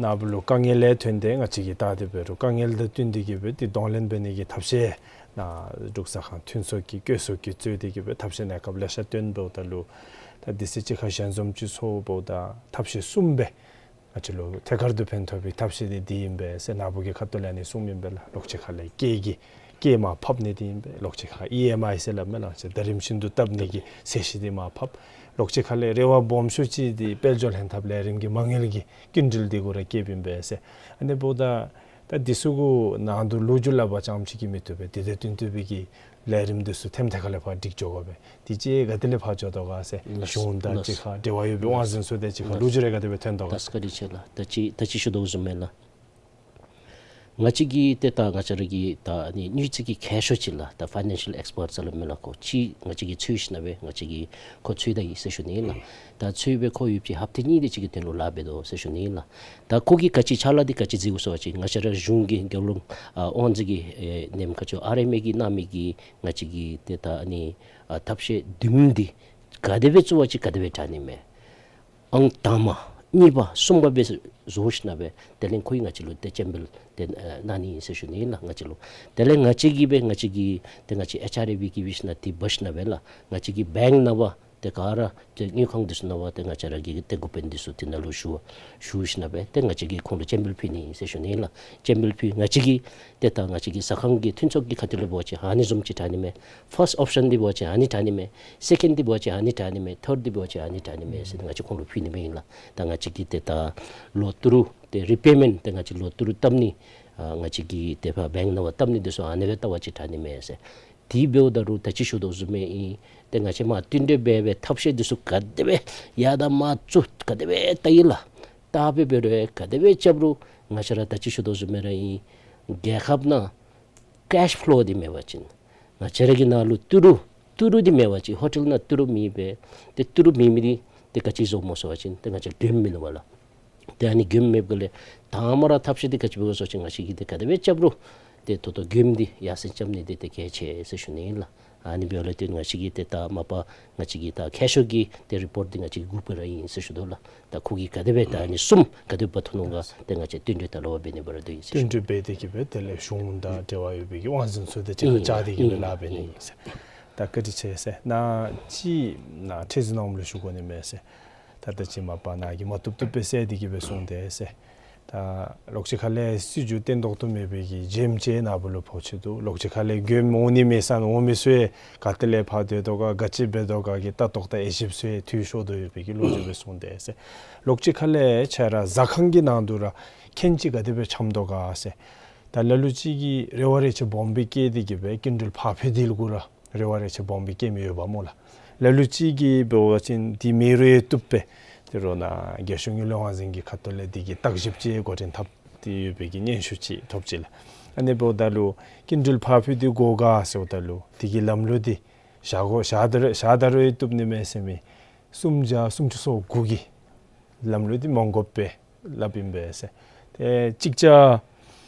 ནཱ་བུ་ལུ་དཀའ་ངལ་ལས་ཐོན་ཏེ་ང་བཅས་ཀྱིས་བལྟ་སྟེ་འབད་རུང་དཀའ་ངལ་དང་བསྟུན་ཏེ་གི་སྦེ་ཏེ་གདོང་ལེན་འབད་ནི་གི་ཐབས་ཤེས་ནཱ་འབྲུག་ཟ་ཁང་མཐུན་ཚོགས་ཀྱིས་བཀོད་ཚོགས་ཀྱིས་གཙོས་ཏེ་གི་སྦེ་ཐབས་ཤེས་གནས་སྐབས་ལེ་ཤ་བཏོན་འབདཝ་ད་ལུ་ད་དུས་ཚོད་ཅིག་ཁར་ཞལ་འཛོམས་ཅིག་ཚོགས་འབདཝ་ད་ཐབས་ཤེས་གསུམ་སྦེ་ང་བཅས་ལུ་ཐད་ཀར་དུ་ཕན་ཐོགས་པའི་ཐབས་ཤེས་འདི་འདི་ཨིན་པས་ཟེར་ནཱ་བུ་གི་ཁ་ཐུག་ལས་ཨ་ནི་གསུངམ་ཨིན་པས་ལགས། ལོགས་ཅིག་ཁ་ལས་སྐྱེད་ཀྱི་སྐྱེད་མར་ཕབ་ནི་འདི་ཨིན་པས། ལོགས་ཅིག་ཁ་ཨི་ཨེམ་ཨའི་ཟེར་སླབ་མས་ལགས། ཟླ་རིམ་བཞིན་དུ་བཏབ་ནི་གི་ཚད་གཞི་འདི་མར་ཕབ། ལོགས་ཅིག་ཁ་ལས་རེ་བ་སྦོམ་ཤོས་ཅིག་འདི་དཔལ་འབྱོར་ལྷན་ཐབས་ལས་རིམ་གྱི་མ་དངུལ་གྱི་སྐྱིན་འགྲུལ་འདི་གུ་ར་བསྐྱེདཔ་ཨིན་པས་ཟེར། ཨ་ནི་འབདཝ་ད་ད་འདི་ཚུ་གུ་ནང་དུ་ལོ་རྒྱུས་སླབ་པ་ཙམ་ཅིག་གིས་མི་བཏུབ་པས། དེ་དང་བསྟུན་ཏེ་སྦེ་གི་ལས་རིམ་འདི་ཚུ་ཐེམ་ཐད་ཀ་ལས་ཕར་སྒྲིག་འགྱོ་དགོ་པས། དེ་ཅིག་ག་དེ་ལས་ཕར་འགྱོ་དོ་ག་ཟེར། ལགས། གཞུང་དང་ལགས། གཅིག་ཁར་འབྲེལ་བ་ཡོད་པའི་དབང་འཛིན་ཚུ་དང་གཅིག་ཁར་ལོ་རྒྱུས་རེ་ག་དེ་སྦེ་ཐོན་དོ་ག། ལགས། བཀའ་དྲིན་ཆེ་ལགས། ད་ཅི་ད་ཅི་ཞུ་དོ་བཟུམ་སྦེ་ལགས། ང་བཅས་ཀྱིས་ཏེ་ད་ང་བཅས་ར་གི་ད་ཨ་ནི་དངུལ་རྩིས་ཀྱི་མཁས་མཆོག་ཅིག་ལགས། ད་ཕའི་ནན་ཤལ་ཨེགསི་པརཊ་ཟེར་སླབ་མས་ལགས། ཁོ་ཅིག་ང་བཅས་ཀྱིས་འཚོལ་ཞིནམ་ལས་ང་བཅས་ཀྱིས་ཁོ་འཚོལ་ད་ཡི་ཟེར་ཞུ་ནི་ལགས། ད་འཚོལ་སྦེ་ཁོ་ཡོདཔ་ཅིག་ཧབ་ཏ་གཉིས་དེ་ཅིག་གི་དོན་ལུ་ལཱ་འབད་དོ་ཟེར་ཞུ་ནི་ལགས། ད་ཁོ་གིས་ག་ཅི་ཕྱག་ལཱ་འདི་ག་ཅི་མཛདཔ་སྨོ་ཟེར་བ་ཅིན་ང་བཅས་ར་གཞུང་གི་རྒྱལ་ཡོངས་ཨ་དབང་འཛིན་གྱི་ཨེ་གནམ་མེད་ས་མེད་ཀྱི་ཨ་རེ་མི་གི་གནང་མི་གི་ང་བཅས་ཀྱི་ཏེ་ད་ཨ་ནི་ཨ་ཐབས་ཤེས་བདུནམ་འདི་ག་དེ་སྦེ་བཙུགས་པ་ཅིན་ག་དེ་སྦེ་དྲག་ནི་མས། ཨང་དང་པ་གཉིས་པ་གསུམ་པ་སྦེ་བཟོ་ཞིནམ་ལས་དེ་ལས་ཁོ་གིས་ང་བཅས་ལུ་ཏེ་སྤྱན་འབུལ་ཏེ་ཨ་གནང་ནི་ཨིན་ཟེར་ཞུ་ནི་ལགས་ང་བཅས་ལུ། དེ་ལས་ང་བཅས་ཀྱིས་སྦེ་ང་བཅས་ཀྱི་ཏེ་ང་བཅས་ཨེཆ་ཨར་ཨེ་བི་གིས་འབད་ཞིནམ་ལས་ཏེ་འབག་ཞིནམ་ལས་ལགས་ང་བཅས་ཀྱི་བེངཀ་ནང་པ་ཏེ་ག་ར་ཏེ་དངུལ་ཁང་འདི་ཚུ་ནང་པ་ཏེ་ང་བཅས་ར་གི་ཏེ་འགོ་དཔོན་འདི་ཚུ་དེ་ནང་ལུ་ཞུ་ཞུ་ཞིནམ་ལས་ཏེ་ང་བཅས་ཀྱིས་ཁོང་ལུ་སྤྱན་འབུལ་ཕུལ་ནི་ཨིན་ཟེར་ཞུ་ནི་ལགས། སྤྱན་འབུལ་ཕུལ་ང་བཅས་ཀྱིས་ཏེ་ད་ང་བཅས་ཀྱི་ཟ་ཁང་གི་མཐུན་ཚོགས་ཀྱི་ཁ་ཐུག་ལས་འབད་བ་ཅིན་ཨ་ནི་བཟུམ་ཅིག་དྲག་ནི་མས། ཕརསཊ་ཨོབ་ཤཱན་འདི་འབད་བ་ཅིན་ཨ་ནི་དྲག་ནི་མས། སེ་ཀེནཌ་འདི་འབད་བ་ཅིན་ཨ་ནི་དྲག་ནི་མས། ཐརཌ་འདི་འབད་བ་ཅིན་ཨ་ནི་དྲག་ནི་མས་ཟེར་ང་བཅས་ཁོང་ལུ་ཕུལ་ནི་མས་ཨིན་ལགས། ད་ང་བཅས་ཀྱིས་ཏེ་ད་ལོ་ཏི་རུ་ཏེ་རི་པེ་མེནཊ་ཏེ་ང་བཅས་ལོ་ཏི་རུ་བཏབ་ནི་ཨ་ང་བཅས་ཀྱིས་ཏེ་ཕར་བེངཀ་ནང་པ་བཏབ་ནི་འདི་ཚུ་ཨ་ནི་སྦེ་བལྟ་བ་ཅིན་དྲག་ནི་མས་ཟེར། དེ་འབདཝ་ད་ལུ་ད་ཅི་ཞུ་དོ་བཟུམ་སྦེ་ཨིན། ཏེ་ང་བཅས་མར་བསྟུན་གྲོས་འབད་སྦེ་ཐབས་ཤེས་འདི་ཚུ་ག་དེ་སྦེ་ཡར་དང་མར་བཙུགས་ག་དེ་སྦེ་བལྟ་ཡི་ལགས། བལྟ་སྦེ་འབད་རུང་ག་དེ་སྦེ་རྐྱབ་རུང་ང་བཅས་ར་ད་ཅི་ཞུ་དོ་བཟུམ་སྦེ་ར་ཨིན། རྒྱལ་ཁབ་ནང་ཀེཤ་ཕློ་འདི་མེད་པ་ཅིན་ང་བཅས་ར་གི་ནང་ལུ་ཏི་རུ་ཏི་རུ་འདི་མེད་པ་ཅིན་ཧོ་ཊེལ་ནང་ཏི་རུ་མེད་པས། ཏེ་ཏི་རུ་མེད་མི་འདི་ཏེ་ག་ཅི་བཟོཝ་སྨོ་ཟེར་བ་ཅིན་ཏེ་ང་བཅས་མགྱོནམ་མིན་ནུག་པ་ལགས། ཏེ་ཨ་ནི་མགྱོནམ་མེདཔ་ལས་དང་པ་ར་ཐབས་ཤེས་འདི་ག་ཅི་འབད་དགོ་ཟེར་བ་ཅིན་ང་བཅས་ཀྱིས་ཏེ་ག་དེ་སྦེ་རྐྱབ་རུང་ཏེ་ད་ལྟོ་མགྱོནམ་འདི་ཡར་སེང་རྐྱབ་ནི་འདི་ཏེ་གལ་ཆེ་ཟེར་ཞུ་ནི་ཨིན་ལགས། ཨ་ནི་འབདཝ་ལས་ཏེ་ང་བཅས་ཀྱིས་ཏེ་ད་མ་པ་ང་བཅས་ཀྱི་ད་མཁས་མཆོག་གི་ཏེ་རི་པོརཊ་འདི་ང་བཅས་ཀྱིས་སྒུག་པར་ཨིན་ཟེར་ཞུ་དོ་ལགས། ད་ཁོ་གིས་ག་དེ་སྦེ་ད་ཨ་ནི་གསུམ་ག་དེ་སྦེ་འབག་འཐུ་ནུག་ག་ཏེ་ང་བཅས་བསྟུན་གྲོས་ད་ལོག་འབད་ནི་འབད་ར་འདུག་ཨིན་ཟེར་ཞུ། བསྟུན་གྲོས་འབད་དེ་གིས་སྦེ་དེ་ལས་གཞུང་དང་འབྲེལ་བ་ཡོད་པའི་གི་དབང་འཛིན་ཚུ་དང་གཅིག་ཁར་ཨིན་བཅར་ཏེ་གིས་སྦེ་ཨིན་ལཱ་འབད་ནི་ཨིན་ཟེར། ད་བཀའ་དྲིན་ཆེ་ཟེར། ནཱ་ཅིག་ནཱ་ཁྲི་འཛིན་ནཱ་ལུ་ཞུ་དགོ་ནི་མས་ཟེར། ད་ད་ཅི་མ་པ་ནཱ་གིས་མ་བཏུབ་བཏུབ་སྦེ་ཟེར་དེ་གིས་སྦེ་གསུངས་ཏེ་ཟེར། ད་ལོག་ཅི་ཁ་ལས་སྲིད་བྱུས་བརྟན་ཏོག་ཏོ་མེད་པའི་གི་རྗེས་འབྲང་ནཱ་བུ་ལུ་ཕོག་ཅི་འདུག། ལོག་ཅི་ཁ་ལས་མགྱོནམ་འོང་ནི་མེད་ས་ནང་འོང་མི་ཚུ་ཡང་ག་ཏེ་ལས་ཕར་སྡོད་དོ་ག་ག་ཅི་འབད་དོ་ག་གི་ལྟ་རྟོག་དང་དབྱེ་ཞིབ་ཚུ་ཡང་འཐུས་ཤོར་དོ་ཡོད་པའི་གི་ལོ་རྒྱུས་སྦེ་གསུངས་ཏེ་ཟེར། ལོག་ཅི་ཁ་ལས་ཁྱེད་ར་ཟ་ཁང་གི་ནང་དུ་ར་མཁྱེན་ཅི་ག་དེ་སྦེ་འཆམ་དོ་ག་ཟེར། ད་ལ་ལུ་ཅིག་གིས་རེ་བ་རེ་ཆེ་སྦོམ་སྦེ་བསྐྱེད་དེ་གིས་སྦེ་སྐྱིན་འགྲུལ་ཕར་འཕུལ་འདི་ལུ་གུ་ར་རེ་བ་རེ་ཆེ་སྦོམ་སྦེ་བསྐྱེད་མི་ཡོདཔ་སྨོ་ལགས། ལ་ལུ་ཅིག་གིས་འབད་བ་ཅིན་འདི་མེད་རུང་ཡང་བཏུབ་པས། དེ་རུང་ནཱ་རྒྱལ་གཞུང་དངུལ་ལས་དབང་འཛིན་གྱི་ཁ་ཐུག་ལས་འདི་གི་བརྟག་ཞིབ་ཅིག་འགོ་འདྲེན་འཐབ་སྟེ་ཡོད་པའི་གི་སྙན་ཞུ་ཅིག་ཐོབ་ཅི་ལགས། ཨ་ནི་འབདཝ་ད་ལུ་སྐྱིན་འགྲུལ་ཕར་འཕུལ་འདི་དགོ་ག་ཟེརཝ་ད་ལུ་འདི་གི་ལམ་ལུགས་འདི་བཞག་དགོ་བཞག་ད་རུང་བཞག་ད་རུང་ཡང་བཏུབ་ནི་མས་ཟེར་མི་སུམ་བརྒྱ་སུམ་ཅུ་སོ་དགུ་གི་ལམ་ལུགས་འདི་མ་དགོ་པས་སླབ་ཨིན་པས་ཟེར། ཏེ་གཅིག་བརྒྱ་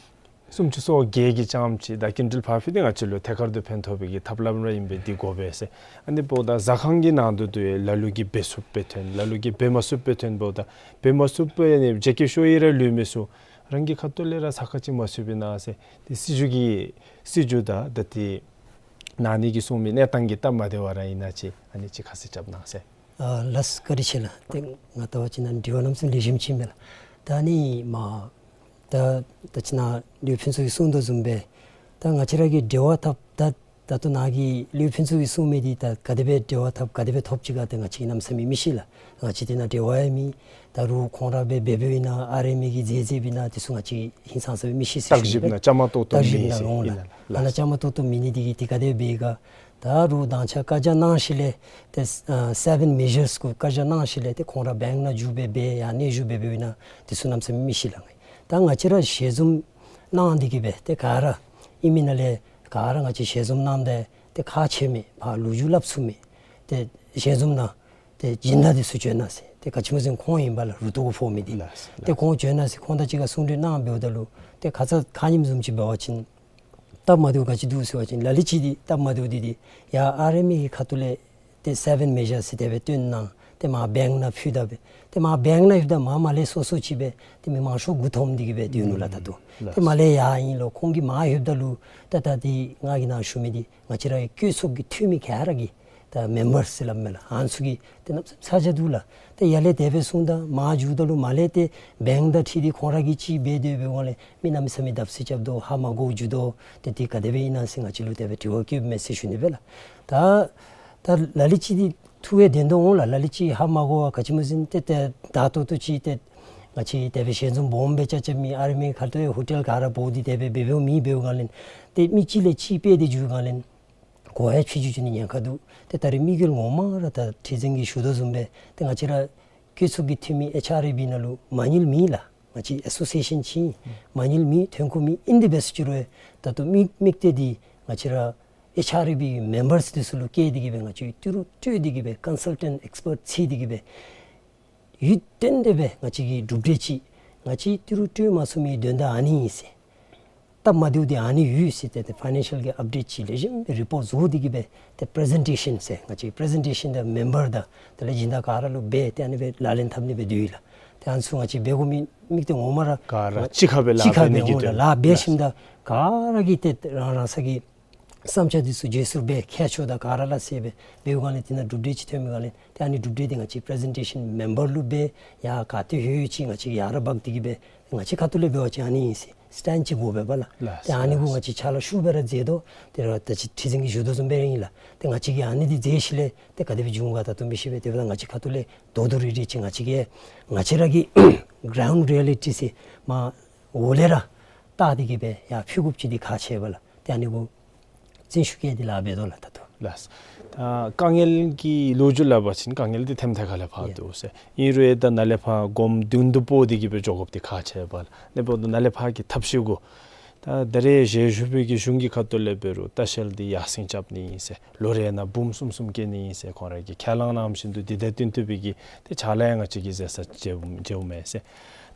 སུམ་ཅུ་སོ་བརྒྱད་ཀྱིས་རྐྱངམ་ཅིག་ད་སྐྱིན་འགྲུལ་ཕར་འཕུལ་འདི་ང་བཅས་ལུ་ཐད་ཀར་དུ་ཕན་ཐོགས་པའི་གི་ཐབས་ལམ་ར་ཨིན་པས་འདི་དགོ་པས་ཟེར། ཨ་ནི་འབདཝ་ད་ཟ་ཁང་གི་ནང་དུ་དུ་ཡང་ལ་ལུ་གིས་འབད་ཚུགསཔ་སྦེ་ཐོན་ལ་ལུ་གིས་འབད་མ་ཚུགསཔ་སྦེ་ཐོན་འབདཝ་ད་འབད་མ་ཚུགསཔ་སྦེ་ཨ་ནི་བརྗེ་སྐྱེས་ཤོར་ཡི་ར་ལུས་མི་ཚུ་རང་གི་ཁ་ཐུག་ལས་ར་ས་ཁ་ཅིག་མ་ཚུད་པས་ན་ཟེར། ཏེ་སྲིད་བྱུས་ཀྱི་སྲིད་བྱུས་དང་ད་ཏེ་ནཱ་ནི་གིས་གསུངས་མི་གནས་སྟངས་ཀྱི་སྟབས་མ་བདེ་བ་ར་ཨིན་ན་ཅིག་ཨ་ནི་ཅིག་ཁ་གསལ་རྐྱབ་གནང་ཟེར། ཨ་ལགས་བཀའ་དྲིན་ཆེ་ལགས། ཏེ་ང་ལྟ་བ་ཅིན་ནཱ་དྲི་བ་གནམ་མེད་ས་མེད་ལེགས་ཤོམ་ཅིག་ཨིན་མས་ལགས། ད་ཨ་ནི་མ་ད་ད་ཅི་ནཱ་ལུས་ཕུན་ཚོགས་ཀྱིས་གསུངས་དོ་བཟུམ་སྦེ་ད་ང་བཅས་ར་གིས་འབྲེལ་བ་འཐབ་ད་ད་ལྟོ་ནཱ་གི་ལུས་ཕུན་ཚོགས་ཀྱིས་གསུངས་མི་འདི་ད་ག་དེ་སྦེ་འབྲེལ་བ་འཐབ་ག་དེ་སྦེ་ཐོབ་ཅི་ག་ཏེ་ང་བཅས་གནམ་མེད་ས་མེད་མི་ཤེས་ལགས། ང་བཅས་འདི་ནང་འབྲེལ་བ་ཡང་མེད། ད་རུང་ཁོང་ར་སྦེ་འབད་འབདཝ་ཨིན་ན་ཨ་རེ་མི་གིས་མཛད་མཛདཔ་ཨིན་ན་འདི་ཚུ་ང་བཅས་ཧིང་སངས་ས་སྦེ་མི་ཤེས་ཟེར་ཞུ་ནི་སྦེ། བརྟག་ཞིབ་ནང་བཅའ་མར་གཏོགས་གཏོགས་མེད་ཟེར་ཨིན་ན་ལགས། ཨ་ནཱ་བཅའ་མར་གཏོགས་གཏོགས་མེད་ནི་འདི་གིས་ཏེ་ག་དེ་སྦེ་ག་ད་རུང་དང་ཆ་བཀའ་རྒྱ་གནང་ཞིནམ་ལས་ཏེ་ཨ་སེ་བེན་མེ་ཇརསི་གུ་བཀའ་རྒྱ་གནང་ཞིནམ་ལས་ཏེ་ཁོང་ར་བེངཀ་ནང་འགྱོ་སྦེ་འབད་ཡང་གནས་བཞུགས་འབད་འབདཝ་ཨིན་ན་འདི་ཚུ་གནམ་མེད་ས་མེད་མི་ཤེས་ལགས། ད་ང་བཅས་ར་ཞལ་འཛོམས་གནང་སྟེ་གིས་སྦེ་ཏེ་ག་ར་ཨིན་མི་ནང་ལས་ག་ར་ང་བཅས་ཞལ་འཛོམས་གནངམ་ད་ཏེ་ཁག་ཆེ་མི་ཕར་ལོ་རྒྱུས་སླབ་ཚུགས་མི་ཏེ་ཞལ་འཛོམས་ནང་ཏེ་སྦྱིན་བདག་འདི་ཚུ་བྱོན་གནང་ཟེར། ཏེ་ག་ཅི་སྨོ་ཟེར་ཁོང་ཨིན་པས་ལགས། རུ་ཏོག་གུ་ཕོག་མི་འདི། ལགས་ལགས། ཏེ་ཁོང་བྱོན་གནང་ཟེར་ཁོང་དང་གཅིག་ཁར་གསུང་གྲོས་གནང་འབདཝ་ད་ལུ་ཏེ་ཁ་ཙ་ཁ་ཉིནམ་བཟུམ་ཅིག་འབད་བ་ཅིན་སྟབས་མ་བདེཝ་ག་ཅི་འདུག་ཟེར་བ་ཅིན་ལ་ལུ་ཅིག་འདི་སྟབས་མ་བདེཝ་འདི་འདི་ཡར་ཨ་རེ་མི་གི་ཁ་ཐུག་ལས་ཏེ་སེ་བེན་མེ་ཇརསི་ཟེར་དེ་སྦེ་བཏོན་གནང་། ཏེ་མར་བེངཀ་ནང་འཕུལ་ད་སྦེ་ཏེ་མར་བེངཀ་ནང་ལྷོདཔ་ད་མར་མར་ལས་སོ་སོ་ཅིག་སྦེ་ཏེ་མི་མང་ཤོས་མགུ་འཐོམ་སྟེ་གིས་སྦེ་སྡོད་ནུག་ལགས། ད་ལྟོ་ལགས། ཏེ་མར་ལས་ཡར་ཨིན་ལོ་ཁོང་གིས་མར་ལྷོདཔ་ད་ལུ་ད་ད་འདི་ང་གིས་ནཱ་ཞུ་མི་འདི་ང་བཅས་ར་གི་བཀོད་ཚོགས་ཀྱི་འཐུས་མི་ག་ར་གིས་ད་མེམ་བར་ཟེར་སླབ་མས་ལགས། ཨ་ནི་ཚུ་གིས་ཏེ་གནམ་མེད་ས་མེད་ཚ་གྱང་འདུག་ལགས། ཏེ་ཡར་ལས་དེ་སྦེ་གསུངམ་ད་མར་འགྱོཝ་ད་ལུ་མར་ལས་ཏེ་བེངཀ་དང་འཁྲིལ་ཏེ་ཁོང་ར་གིས་ཅིག་འབད་དེ་འབད་འོང་ལས་མི་གནམ་མེད་ས་མེད་བརྡབ་གསིག་རྐྱབ་དོ་ཧ་མ་གོ་འགྱོ་དོ། ཏེ་འདི་ག་དེ་སྦེ་ཨིན་ན་ཟེར་ང་བཅས་ལུ་དེ་སྦེ་དྲི་བ་བཀོདཔ་མས་ཟེར་ཞུ་ནི་སྦེ་ལགས། ད་ད་ལ་ལུ་ཅིག་འདི་ཐུགས་ཡང་བདེན་དོ་འོང་ལགས། ལ་ལུ་ཅིག་ཧ་མ་གོ་བར་ག་ཅི་སྨོ་ཟེར་ན་ཏེ་ཏེ་ད་ལྟོ་ལྟོ་ཅིག་ཏེ་ང་བཅས་དེ་སྦེ་ཞལ་འཛོམས་སྦོམ་སྦེ་རྐྱབ་རྐྱབ་མི་ཨ་རེ་མི་ཁ་ཐུག་ལས་ཧོ་ཊེལ་ག་ར་འབོ་སྟེ་དེ་སྦེ་འབད་འབདཝ་མེད་འབདཝ་སྒང་ལས་ཏེ་མི་གཅིག་ལས་གཅིག་སྤེལ་ཏེ་འགྱོ་སྒང་ལས་གོ་ཡང་ཕྱེ་འགྱོ་འགྱོ་ནི་ཉེན་ཁ་འདུག། ཏེ་ད་རེས་དམིགས་ཡུལ་ངོ་མ་ར་ད་ཁྲི་འཛིན་གྱིས་ཞུ་དོ་བཟུམ་སྦེ་ཏེ་ང་བཅས་ར་བཀོད་ཚོགས་ཀྱི་འཐུས་མི་ཨེཆ་ཨར་ཨེ་བི་ནང་ལུ་མ་དངུལ་མེད་ལགས། ང་བཅས་ཨེ་སོ་སི་ཨེ་ཤཱན་ཅིག་ཨིན། མ་དངུལ་མེད་ཐོན་ཁུངས་མེད། ཨིན་དེ་འབད་སོང་ཅི་རུང་ད་ལྟོ་དམིགས་དམིགས་གཏད་འདི་ང་བཅས་ར་ཨེཆ་ཨར་ཨེ་བི་མེམ་བརསི་འདི་ཚུ་ལུ་བཀལ་ཏེ་གི་སྦེ་ང་བཅས་ཏི་རུ་སྤྲོད་དེ་གི་སྦེ་ཀོན་སལ་ཊེནཊ་ཨེགསི་པརཊ་བྱས་ཏེ་གི་སྦེ་ཡུན་བརྟན་ཏེ་སྦེ་ང་བཅས་ཀྱི་གྲུབ་འབྲས་ཅིག་ང་བཅས་ཏི་རུ་སྤྲོད་མ་ཚུགས་མི་དོན་དག་ཨ་ནི་ཨིན་ཟེར། སྟབས་མ་བདེཝ་འདི་ཨ་ནི་ཡོད་ཟེར། ཏེ་ཏེ་ཕའི་ནན་ཤཱལ་གྱི་ཨཔ་ཌེཊ་ཅིག་ལེགས་ཤོམ་སྦེ་རི་པོརཊ་བཟོ་སྟེ་གི་སྦེ་ཏེ་པི་རི་ཟེན་ཊེ་ཤཱན་ཟེར་ང་བཅས་པི་རི་ཟེན་ཊེ་ཤཱན་དང་མེམ་བར་དང་དེ་ལས་སྦྱིན་བདག་ག་ར་ལུ་འབད་ཏེ་ཨ་ནི་སྦེ་ལག་ལེན་འཐབ་ནི་སྦེ་འདུག་ལགས། ཏེ་ཨ་ནི་ཚུ་ང་བཅས་འབད་དགོ་མི་དམིགས་གཏད་ངོ་མ་ར་ག་ར་གཅིག་ཁར་སྦེ་གཅིག་ཁར་ལཱ་འབད་འབད་ནི་གི་འོང་ལགས། དོན་ལཱ་འབད་ཞིནམ་ད་ག་ར་གིས་ཏེ་རང་རང་སོ་གི་བསམ་འཆར་འདི་ཚུ་བརྗེ་སོར་འབད་ཁྱད་ཆོས་དང་ག་ར་ལ་སེལ་སྦེ་འབད་བའི་སྒང་ལས་དེ་ནང་གྲུབ་འབྲས་ཅིག་ཐོན་མི་སྒང་ལས་ཏེ་ཨ་ནི་གྲུབ་འབྲས་འདི་ང་བཅས་པི་རི་ཟེན་ཊེ་ཤཱན་མེམ་བར་ལུ་འབད་ཡ་ག་ཏེ་ཡོད་ཡོད་ཅིག་ང་བཅས་ཡར་འབག་སྟེ་གི་སྦེ་ང་བཅས་ཁ་ཐུག་ལས་འབད་བ་ཅིན་ཨ་ནི་ཨིན་ཟེར་སི་ཊེནཌ་ཅིག་དགོ་པས་པ་ལགས། ལགས་ཏེ་ཨ་ནི་གུ་ལགས། ང་བཅས་ཕྱག་ལཱ་ཤུགས་སྦེ་ར་མཛད་དོ། ཏེ་ར་ད་ཅི་ཁྲི་འཛིན་གྱིས་ཞུ་དོ་བཟུམ་སྦེ་ར་ཨིན་ལགས། ཏེ་ང་བཅས་ཀྱིས་ཨ་ནི་འདི་མཛད་ཞིནམ་ལས་ཏེ་ག་དེ་སྦེ་འབྱུང་ག་ད་ལྟོ་མི་ཤེས་པས། དེ་འབདཝ་ད་ང་བཅས་ཁ་ཐུག་ལས་དོ་དོ་རི་རི་ཅིག་ང་བཅས་ཀྱིས་ང་བཅས་ར་གི་གྲའུནཌ་རི་ཡ་ལི་ཊི་ཟེར་མར་འོག་ལས་ར་བལྟ་སྟེ་གི་སྦེ་ཡར་ཕུལ་དགོཔ་ཅིག་འདི་ཁག་ཆེ་བས་ལགས། ཏེ་ཨ་ནི་གུ་བརྩོན་ཤུགས་བསྐྱེད་དེ་ལཱ་འབད་དོ་ལགས་ད་ལྟོ། ལགས། ད་དཀའ་ངལ་གྱི་ལོ་རྒྱུས་སླབ་པ་ཅིན་དཀའ་ངལ་འདི་ཐེམ་ཐེ་ཁ་ལས་ཕར་ཡ་འདུག་ཟེར། ཨིན་རུང་ཡང་ད་ནཱ་ལས་ཕར་གོམ་བདུན་དུ་སྤོ་སྟེ་གི་སྦེ་འགྱོ་དགོཔ་འདི་ཁག་ཆེ་བས་ལགས། ཨ་ནི་འབདཝ་ད་ནཱ་ལས་ཕར་གྱི་ཐབས་ཤེས་གུ་ད་ད་རེས་ཞལ་བཞུགས་པའི་གི་གཞུང་གི་ཁ་ཐུག་ལས་འབད་རུང་ལྟ་བཤལ་འདི་ཡར་སེང་རྐྱབ་ནི་ཨིན་ཟེར། ལོ་རེ་ནང་འབུམ་གསུམ་གསུམ་བསྐྱལ་ནི་ཨིན་ཟེར་ཁོང་ར་གིས་ཁས་བླངས་གནང་བཞིན་དུ་འདི་དང་བསྟུན་ཏེ་སྦེ་གི་ཏེ་ཕྱག་ལཱ་ཡང་ང་བཅས་ཀྱིས་མཛད་ས་མཇལཝ་མཇལཝ་མས་ཟེར།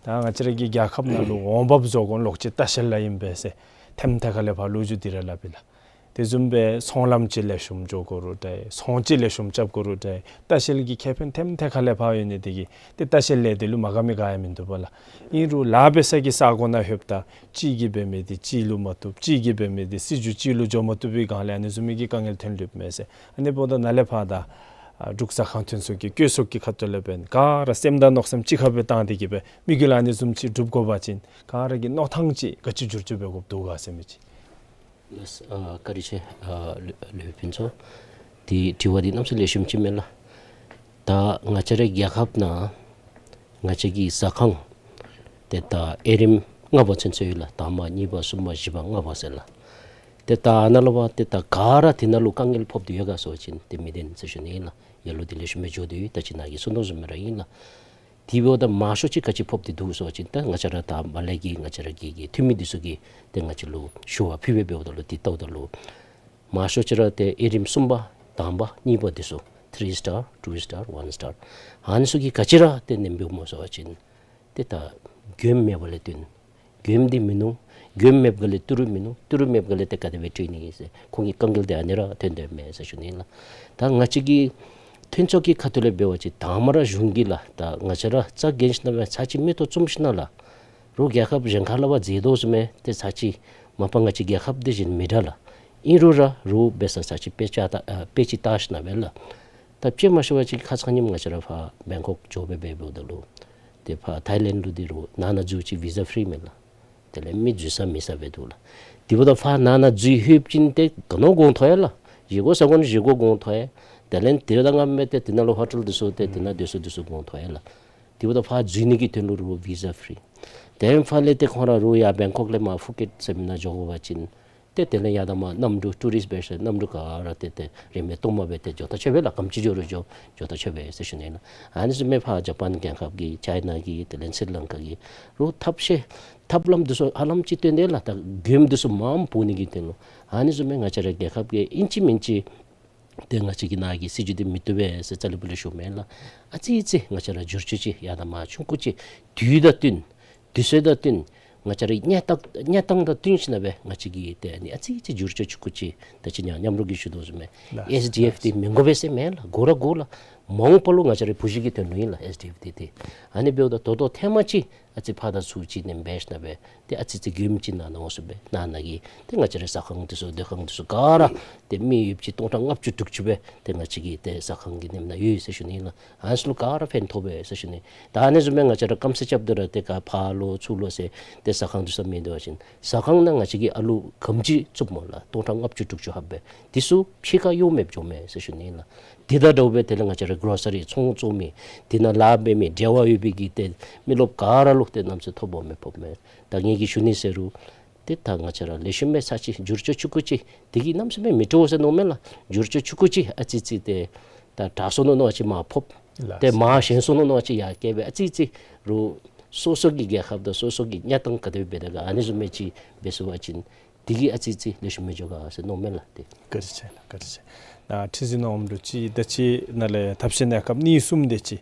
ད་ང་བཅས་ར་གི་རྒྱལ་ཁབ་ནང་ལུ་འོང་འབབ་བཟོ་དགོ་མི་ལོག་སྤྱོད་ལྟ་བཤལ་ལཱ་ཨིན་པས་ཟེར་ཐེམ་ཐེ་ཁ་ལས་ཕར་ལོ་རྒྱུས་འདི་ར་སླབ་ཨིན་ལགས། དེ་བཟུམ་སྦེ་ཚོང་ལམ་ཅིག་ལེགས་ཤོམ་འགྱོ་དགོ་རུང་འདྲ། ཚོང་ཅིག་ལེགས་ཤོམ་རྐྱབ་དགོ་རུང་འདྲ། ལྟ་བཤལ་གྱི་ཁེ་ཕན་ཐེམ་ཐེ་ཁ་ལས་ཕར་ཡོད་ནི་དེ་གིས་ཏེ་ལྟ་བཤལ་ལས་དེ་ལུ་མ་དགའ་མི་ག་ཡང་མིན་འདུག་པ་ལགས། ཨིན་རུང་ལཱ་འབད་ས་གི་ས་གོ་ནང་ལྷོདཔ་ད་གཅིག་གིས་འབད་མི་འདི་གཅིག་ལུ་མ་བཏུབ། གཅིག་གིས་འབད་མི་འདི་སྲིད་བྱུས་གཅིག་ལུ་འགྱོ་མ་བཏུབ་པའི་སྒང་ལས་ཨ་ནི་བཟུམ་མའི་གི་དཀའ་ངལ་ཐོན་ལུསཔ་མས་ཟེར། ཨ་ནི་འབདཝ་ད་ནཱ་ལས་ཕར་ད་ཨ་འབྲུག་ཟ་ཁང་ཐོན་ཚུ་གི་བཀོད་ཚོགས་ཀྱི་ཁ་ཐུག་ལས་འབད་ག་ར་སེམས་དང་མནོ་བསམ་གཅིག་ཁར་སྦེ་བཏང་སྟེ་གི་སྦེ་དམིགས་ཡུལ་ཨ་ནི་བཟུམ་ཅིག་སྒྲུབ་དགོ་པ་ཅིན་ག་ར་གི་མནོ་ཐངས་ཅིག་ག་ཅི་བསྒྱུར་བཅོས་འབད་དགོཔ་འདུག་ག་ཟེར་མི་ཅིག། ལགས། ཨ་བཀའ་དྲིན་ཆེ། ཨ་ལེ་ལེའུ་ཕུན་ཚོགས། དེ་དྲི་བ་འདི་གནམ་མེད་ས་མེད་ལེགས་ཤོམ་ཅིག་མས་ལགས། ད་ང་བཅས་རའི་རྒྱལ་ཁབ་ནང་ང་བཅས་ཀྱི་ཟ་ཁང་ཏེ་ད་དབྱེ་རིམ་ལྔ་པ་ཚུན་ཚོད་ཡོད་ལགས། དང་པ་གཉིས་པ་གསུམ་པ་བཞི་པ་ལྔ་པ་ཟེར་ལགས། ཏེ་ད་ནཱ་ལས་ཕར་ཏེ་ད་ག་ར་དེ་ནང་ལུ་དཀའ་ངལ་ཕོག་སྟེ་ཡོད་ག་ཟེར་བ་ཅིན་ཏེ་མི་བདེན་ཟེར་ཞུ་ནི་ཨིན་ལགས། ཡར་ལུ་དེ་ལེགས་ཤོམ་སྦེ་འགྱོ་སྟེ་ཡོད། ད་ཅི་ནཱ་གིས་གསུང་དོ་བཟུམ་སྦེ་ར་ཨིན་ལགས། དེ་འབདཝ་ད་མང་ཤོས་ཅིག་ག་ཅི་ཕོག་སྟེ་འདུག་ཟེར་བ་ཅིན་ད་ང་བཅས་ར་ད་མར་ལས་ཀྱི་ང་བཅས་ར་གི་གི་འཐུས་མི་འདི་ཚུ་གིས་ཏེ་ང་བཅས་ལུ་ཞུ་བ་ཕུལ་སྦེ་འབདཝ་ད་ལུ་དེ་ལྟཝ་ད་ལུ་མང་ཤོས་ཅིག་ར་ཏེ་དབྱེ་རིམ་གསུམ་པ་དང་པ་གཉིས་པ་འདི་ཚུ་three star, two star, one star ཨ་ནི་ཚུ་གིས་ག་ཅི་ར་ཏེ་ནེམ་འབདཝ་སྨོ་ཟེར་བ་ཅིན་ཏེ་ད་མགྱོནམ་མེད་པ་ལས་བརྟེན་མགྱོནམ་འདི་མིན་ནུག། མགྱོནམ་མེད་པ་ལས་ཏི་རུ་མིན་ནུག། ཏི་རུ་མེད་པ་ལས་ཏེ་ག་དེ་སྦེ་སྤྲོད་ནི་ཨིན་ཟེར་ཁོང་གི་དཀའ་ངལ་འདི་ཨ་ནི་ར་ཐོན་དོ་མས་ཟེར་ཞུ་ནི་ཨིན་ལགས། ད་ང་བཅས་ཀྱི་ཐོན་ཚོགས་ཀྱི་ཁ་ཐུག་ལས་འབད་བ་ཅིན་དང་པ་ར་གཞུང་གིས་ལགས་ད་ང་བཅས་ར་རྩ་འགེངས་ཞིན་ན་སྦེ་ཚར་ཅིག་མིག་ཏོ་བཙུམ་ཞིན་ན་ལགས་རོགས་རྒྱལ་ཁབ་གཞན་ཁར་ལས་ཕར་མཛད་དོ་བཟུམ་སྦེ་ཏེ་ཚར་ཅིག་མ་པ་ང་བཅས་རྒྱལ་ཁབ་འདི་བཞིན་མི་འདྲ་ལགས། ཨིན་རུང་ར་རོགས་འབད་ས་ཚར་ཅིག་དཔེ་ཆ་ལྟ་ཨ་དཔེ་ཅིག་བལྟ་ཞིན་ན་སྦེ་ལགས། ད་དཔྱེ་མ་ཞུ་བ་ཅིན་ཁ་ཙ་ཉིནམ་ང་བཅས་ར་ཕར་བེང་ཀོག་འགྱོ་སྦེ་འབདཝ་ད་ལུ་ཏེ་ཕར་ཐའི་ལེནཌ་ལུ་འདི་རུང་ནང་ན་འཛུལ་ཅིག་བི་ཟ་ཕི་རི་མས་ལགས། དེ་ལས་མི་འཛུལ་ས་མེད་ས་སྦེ་འདུག་ལགས། དེ་འབདཝ་ད་ཕར་ནང་ན་འཛུལ་ལྷོད་པ་ཅིན་ཏེ་ག་ནི་གོང་ཐོབ་ཡ་ལགས། བཞེས་སྒོ་ཟ་དགོ་ན་བཞེས་སྒོ་གོང་ཐོབ་ཡ། དེ་ལས་དེ་དང་མཉམ་སྦེ་ཏེ་དེ་ནང་ལུ་ཧོ་ཊེལ་འདི་ཚུ་ཏེ་དེ་ནང་སྡོད་ས་འདི་ཚུ་གོང་ཐོབ་ཡ་ལགས། དེ་འབདཝ་ད་ཕར་འཛུལ་ནི་གི་དོན་ལུ་རོགས་བི་ཟ་ཕི་རི། དེ་ལས་ཕར་ལས་ཏེ་ཁོང་ར་རོགས་ཡར་བེང་ཀོག་ལས་མར་ཕུ་ཀེཊ་ཟེར་མི་ནང་འགྱོ་དགོ་པ་ཅིན་ཏེ་དེ་ལས་ཡར་དང་མར་གནམ་གྲུ་ཊུ་རིསཊ་འབད་ས་གནམ་གྲུ་ག་ར་ཏེ་ཏེ་རིན་མེད་སྟོངམ་སྦེ་ཏེ་འགྱོ་ད་ཆོག་པས་ལགས། ག་དེམ་ཅིག་འགྱོ་རུང་འགྱོ་འགྱོ་ད་ཆོག་པས་ཟེར་ཞུ་ནི་ལགས། ཨ་ནི་བཟུམ་སྦེ་ཕར་ཇ་པཱན་རྒྱལ་ཁབ་ཀྱི་ཅའི་ན་གི་དེ་ལས་སི་རི་ལང་ཀ་གི་རོགས་ཐབས་ཤེས་ཐབས་ལམ་འདི་ཚུ་ཧ་ལམ་ཅིག་སྟོན་ཏེ་ལགས་ད་མགྱོནམ་འདི་ཚུ་མངམ་འབོ་ནི་གི་དོན་ལུ་ཨ་ནི་བཟུམ་སྦེ་ང་བཅས་ར་རྒྱལ་ཁབ་ཀྱིས་ཨིན་ཅི་མིན་ཅི་ཏེ་ང་བཅས་ཀྱི་ནཱ་གི་སྲིད་བྱུས་འདི་མི་བཏུབ་པས་ཟེར་རྩ་ལས་སྤུ་ལས་ཞུཝ་མེན་ལགས། ཨ་ཙི་ཙི་ང་བཅས་ར་བསྒྱུར་བཅོས་ཅིག་ཡར་དང་མར་ཆུང་ཀུ་ཅིག་དུས་དང་བསྟུན་དུས་ཚོད་དང་བསྟུན་ང་བཅས་ར་གནས་སྟངས་གནས་སྟངས་དང་བསྟུན་ཞིན་ན་སྦེ་ང་བཅས་ཀྱིས་ཏེ་ཨ་ནི་ཨ་ཙི་ཙི་བསྒྱུར་བཅོས་ཆུང་ཀུ་ཅིག་ད་ཅི་ཉ་མཉམ་རོགས་ཀྱིས་ཞུ་དོ་བཟུམ་སྦེ་ལགས་ཨེསི་ཌི་ཨེཕ་འདི་མི་དགོ་པས་ཟེར་མེན་ལགས། དགོ་ར་དགོ་ལགས། མ་འོངས་པ་ལུ་ང་བཅས་རའི་བུ་གཞི་གི་དོན་ལུ་ཨིན་ལགས་ཨེསི་ཌི་ཨེཕ་འདི་ཏེ། ཨ་ནི་འབདཝ་ད་ད་ལྟོ་ཐེངས་མ་ཅིག་ཨ་ཙི་ཕར་དང་ཚུར་ཅིག་ནེམ་འབད་ཞིན་ན་སྦེ་ཏེ་ཨ་ཙི་ཙི་མགྱོནམ་ཅིག་ནང་ན་འོང་ཟེར་སྦེ་ནང་ན་གི་ཏེ་ང་བཅས་རའི་ཟ་ཁང་འདི་ཚུ་སྡོད་ཁང་འདི་ཚུ་ག་ར་ཏེ་མི་ཡོདཔ་ཅིག་སྟོང་ཕྲག་ལྔ་བཅུ་དྲུག་ཅུ་སྦེ་ཏེ་ང་བཅས་ཀྱི་ཏེ་ཟ་ཁང་གི་ནེམ་ནང་ཡོད་ཟེར་ཞུ་ནི་ཨིན་ལགས། ཨ་ནི་ཚུ་ལུ་ག་ར་ཕན་ཐོགས་པས་ཟེར་ཞུ་ནི། ད་ཨ་ནི་བཟུམ་སྦེ་ང་བཅས་ར་སྐམ་ས་རྐྱབ་སྟེ་ར་ཏེ་ག་ཕར་ལོག་ཚུར་ལོག་ཟེར་ཏེ་ཟ་ཁང་འདི་ཚུ་མེད་དོ་བ་ཅིན་ཟ་ཁང་ནང་ང་བཅས་ཀྱིས་ཨ་ལུ་ག་དེམ་ཅིག་བཙུགསཔ་སྨོ་ལགས། སྟོང་ཕྲག་ལྔ་བཅུ་དྲུག་ཅུ་ལྷགཔ་སྦེ་འདི་ཚུ་ཕྱི་ཁར་གཡོག་མེདཔ་འགྱོཝ་མས་ཟེར་ཞུ་ནི་ཨིན་ལགས། དེ་དང་འདྲཝ་སྦེ་དེ་ལས་ང་བཅས་ར་གྲོ་སི་རི་ཚོང་བཙོང་མི་དེ་ནང་ལཱ་འབད་མི་འབྲེལ་བ་ཡོད་པའི་གི་ཏེ་མི་རློབས་ག་ར་ལུ་ཏེ་གནམ་མེད་ས་མེད་ཐོ་ཕོག་མི་ཕོགཔ་མས། ད་ངེ་གི་ཞུ་ནི་ཟེར་རུང་ཏེ་ད་ང་བཅས་ར་ལེགས་ཤོམ་སྦེ་ཚར་ཅིག་བསྒྱུར་བཅོས་ཆུང་ཀུ་ཅིག་དེ་གིས་གནམ་མེད་ས་མེད་མི་འདྲཝ་ཟེར་མནོཝ་མེན་ལགས། བསྒྱུར་བཅོས་ཆུང་ཀུ་ཅིག་ཨ་ཙི་ཙི་ཏེ་ད་དྲག་སོང་ནུག་མནོ་བ་ཅིན་མར་ཕབ། ལགས། ཏེ་མར་ཞན་སོང་ནུག་མནོ་བ་ཅིན་ཡར་བསྐྱལ་སྦེ་ཨ་ཙི་ཙི་རུང་ སོ་སོ་གི་རྒྱལ་ཁབ་དང་སོ་སོ་གི་གནས་སྟངས་ག་དེ་སྦེ་འབད་དེ་ག་ཨ་ནི་བཟུམ་མའི་ཅིག་འབད་ཚུགས་པ་ཅིན་དེ་གིས་ཨ་ཙི་ཙི་ལེགས་ཤོམ་སྦེ་འགྱོ་ག་ཟེར་མནོཝ་མས་ལགས། ཏེ་བཀའ་དྲིན་ཆེ་ལགས། བཀའ་དྲིན་ཆེ། ད་ཁྲི་འཛིན་ནཱ་འོངམ་ད་ཅིག་ད་ཅི་ནཱ་ལས་ཐབས་ཤེས་གནས་སྐབས་གཉིས་གསུམ་དེ་ཅིག་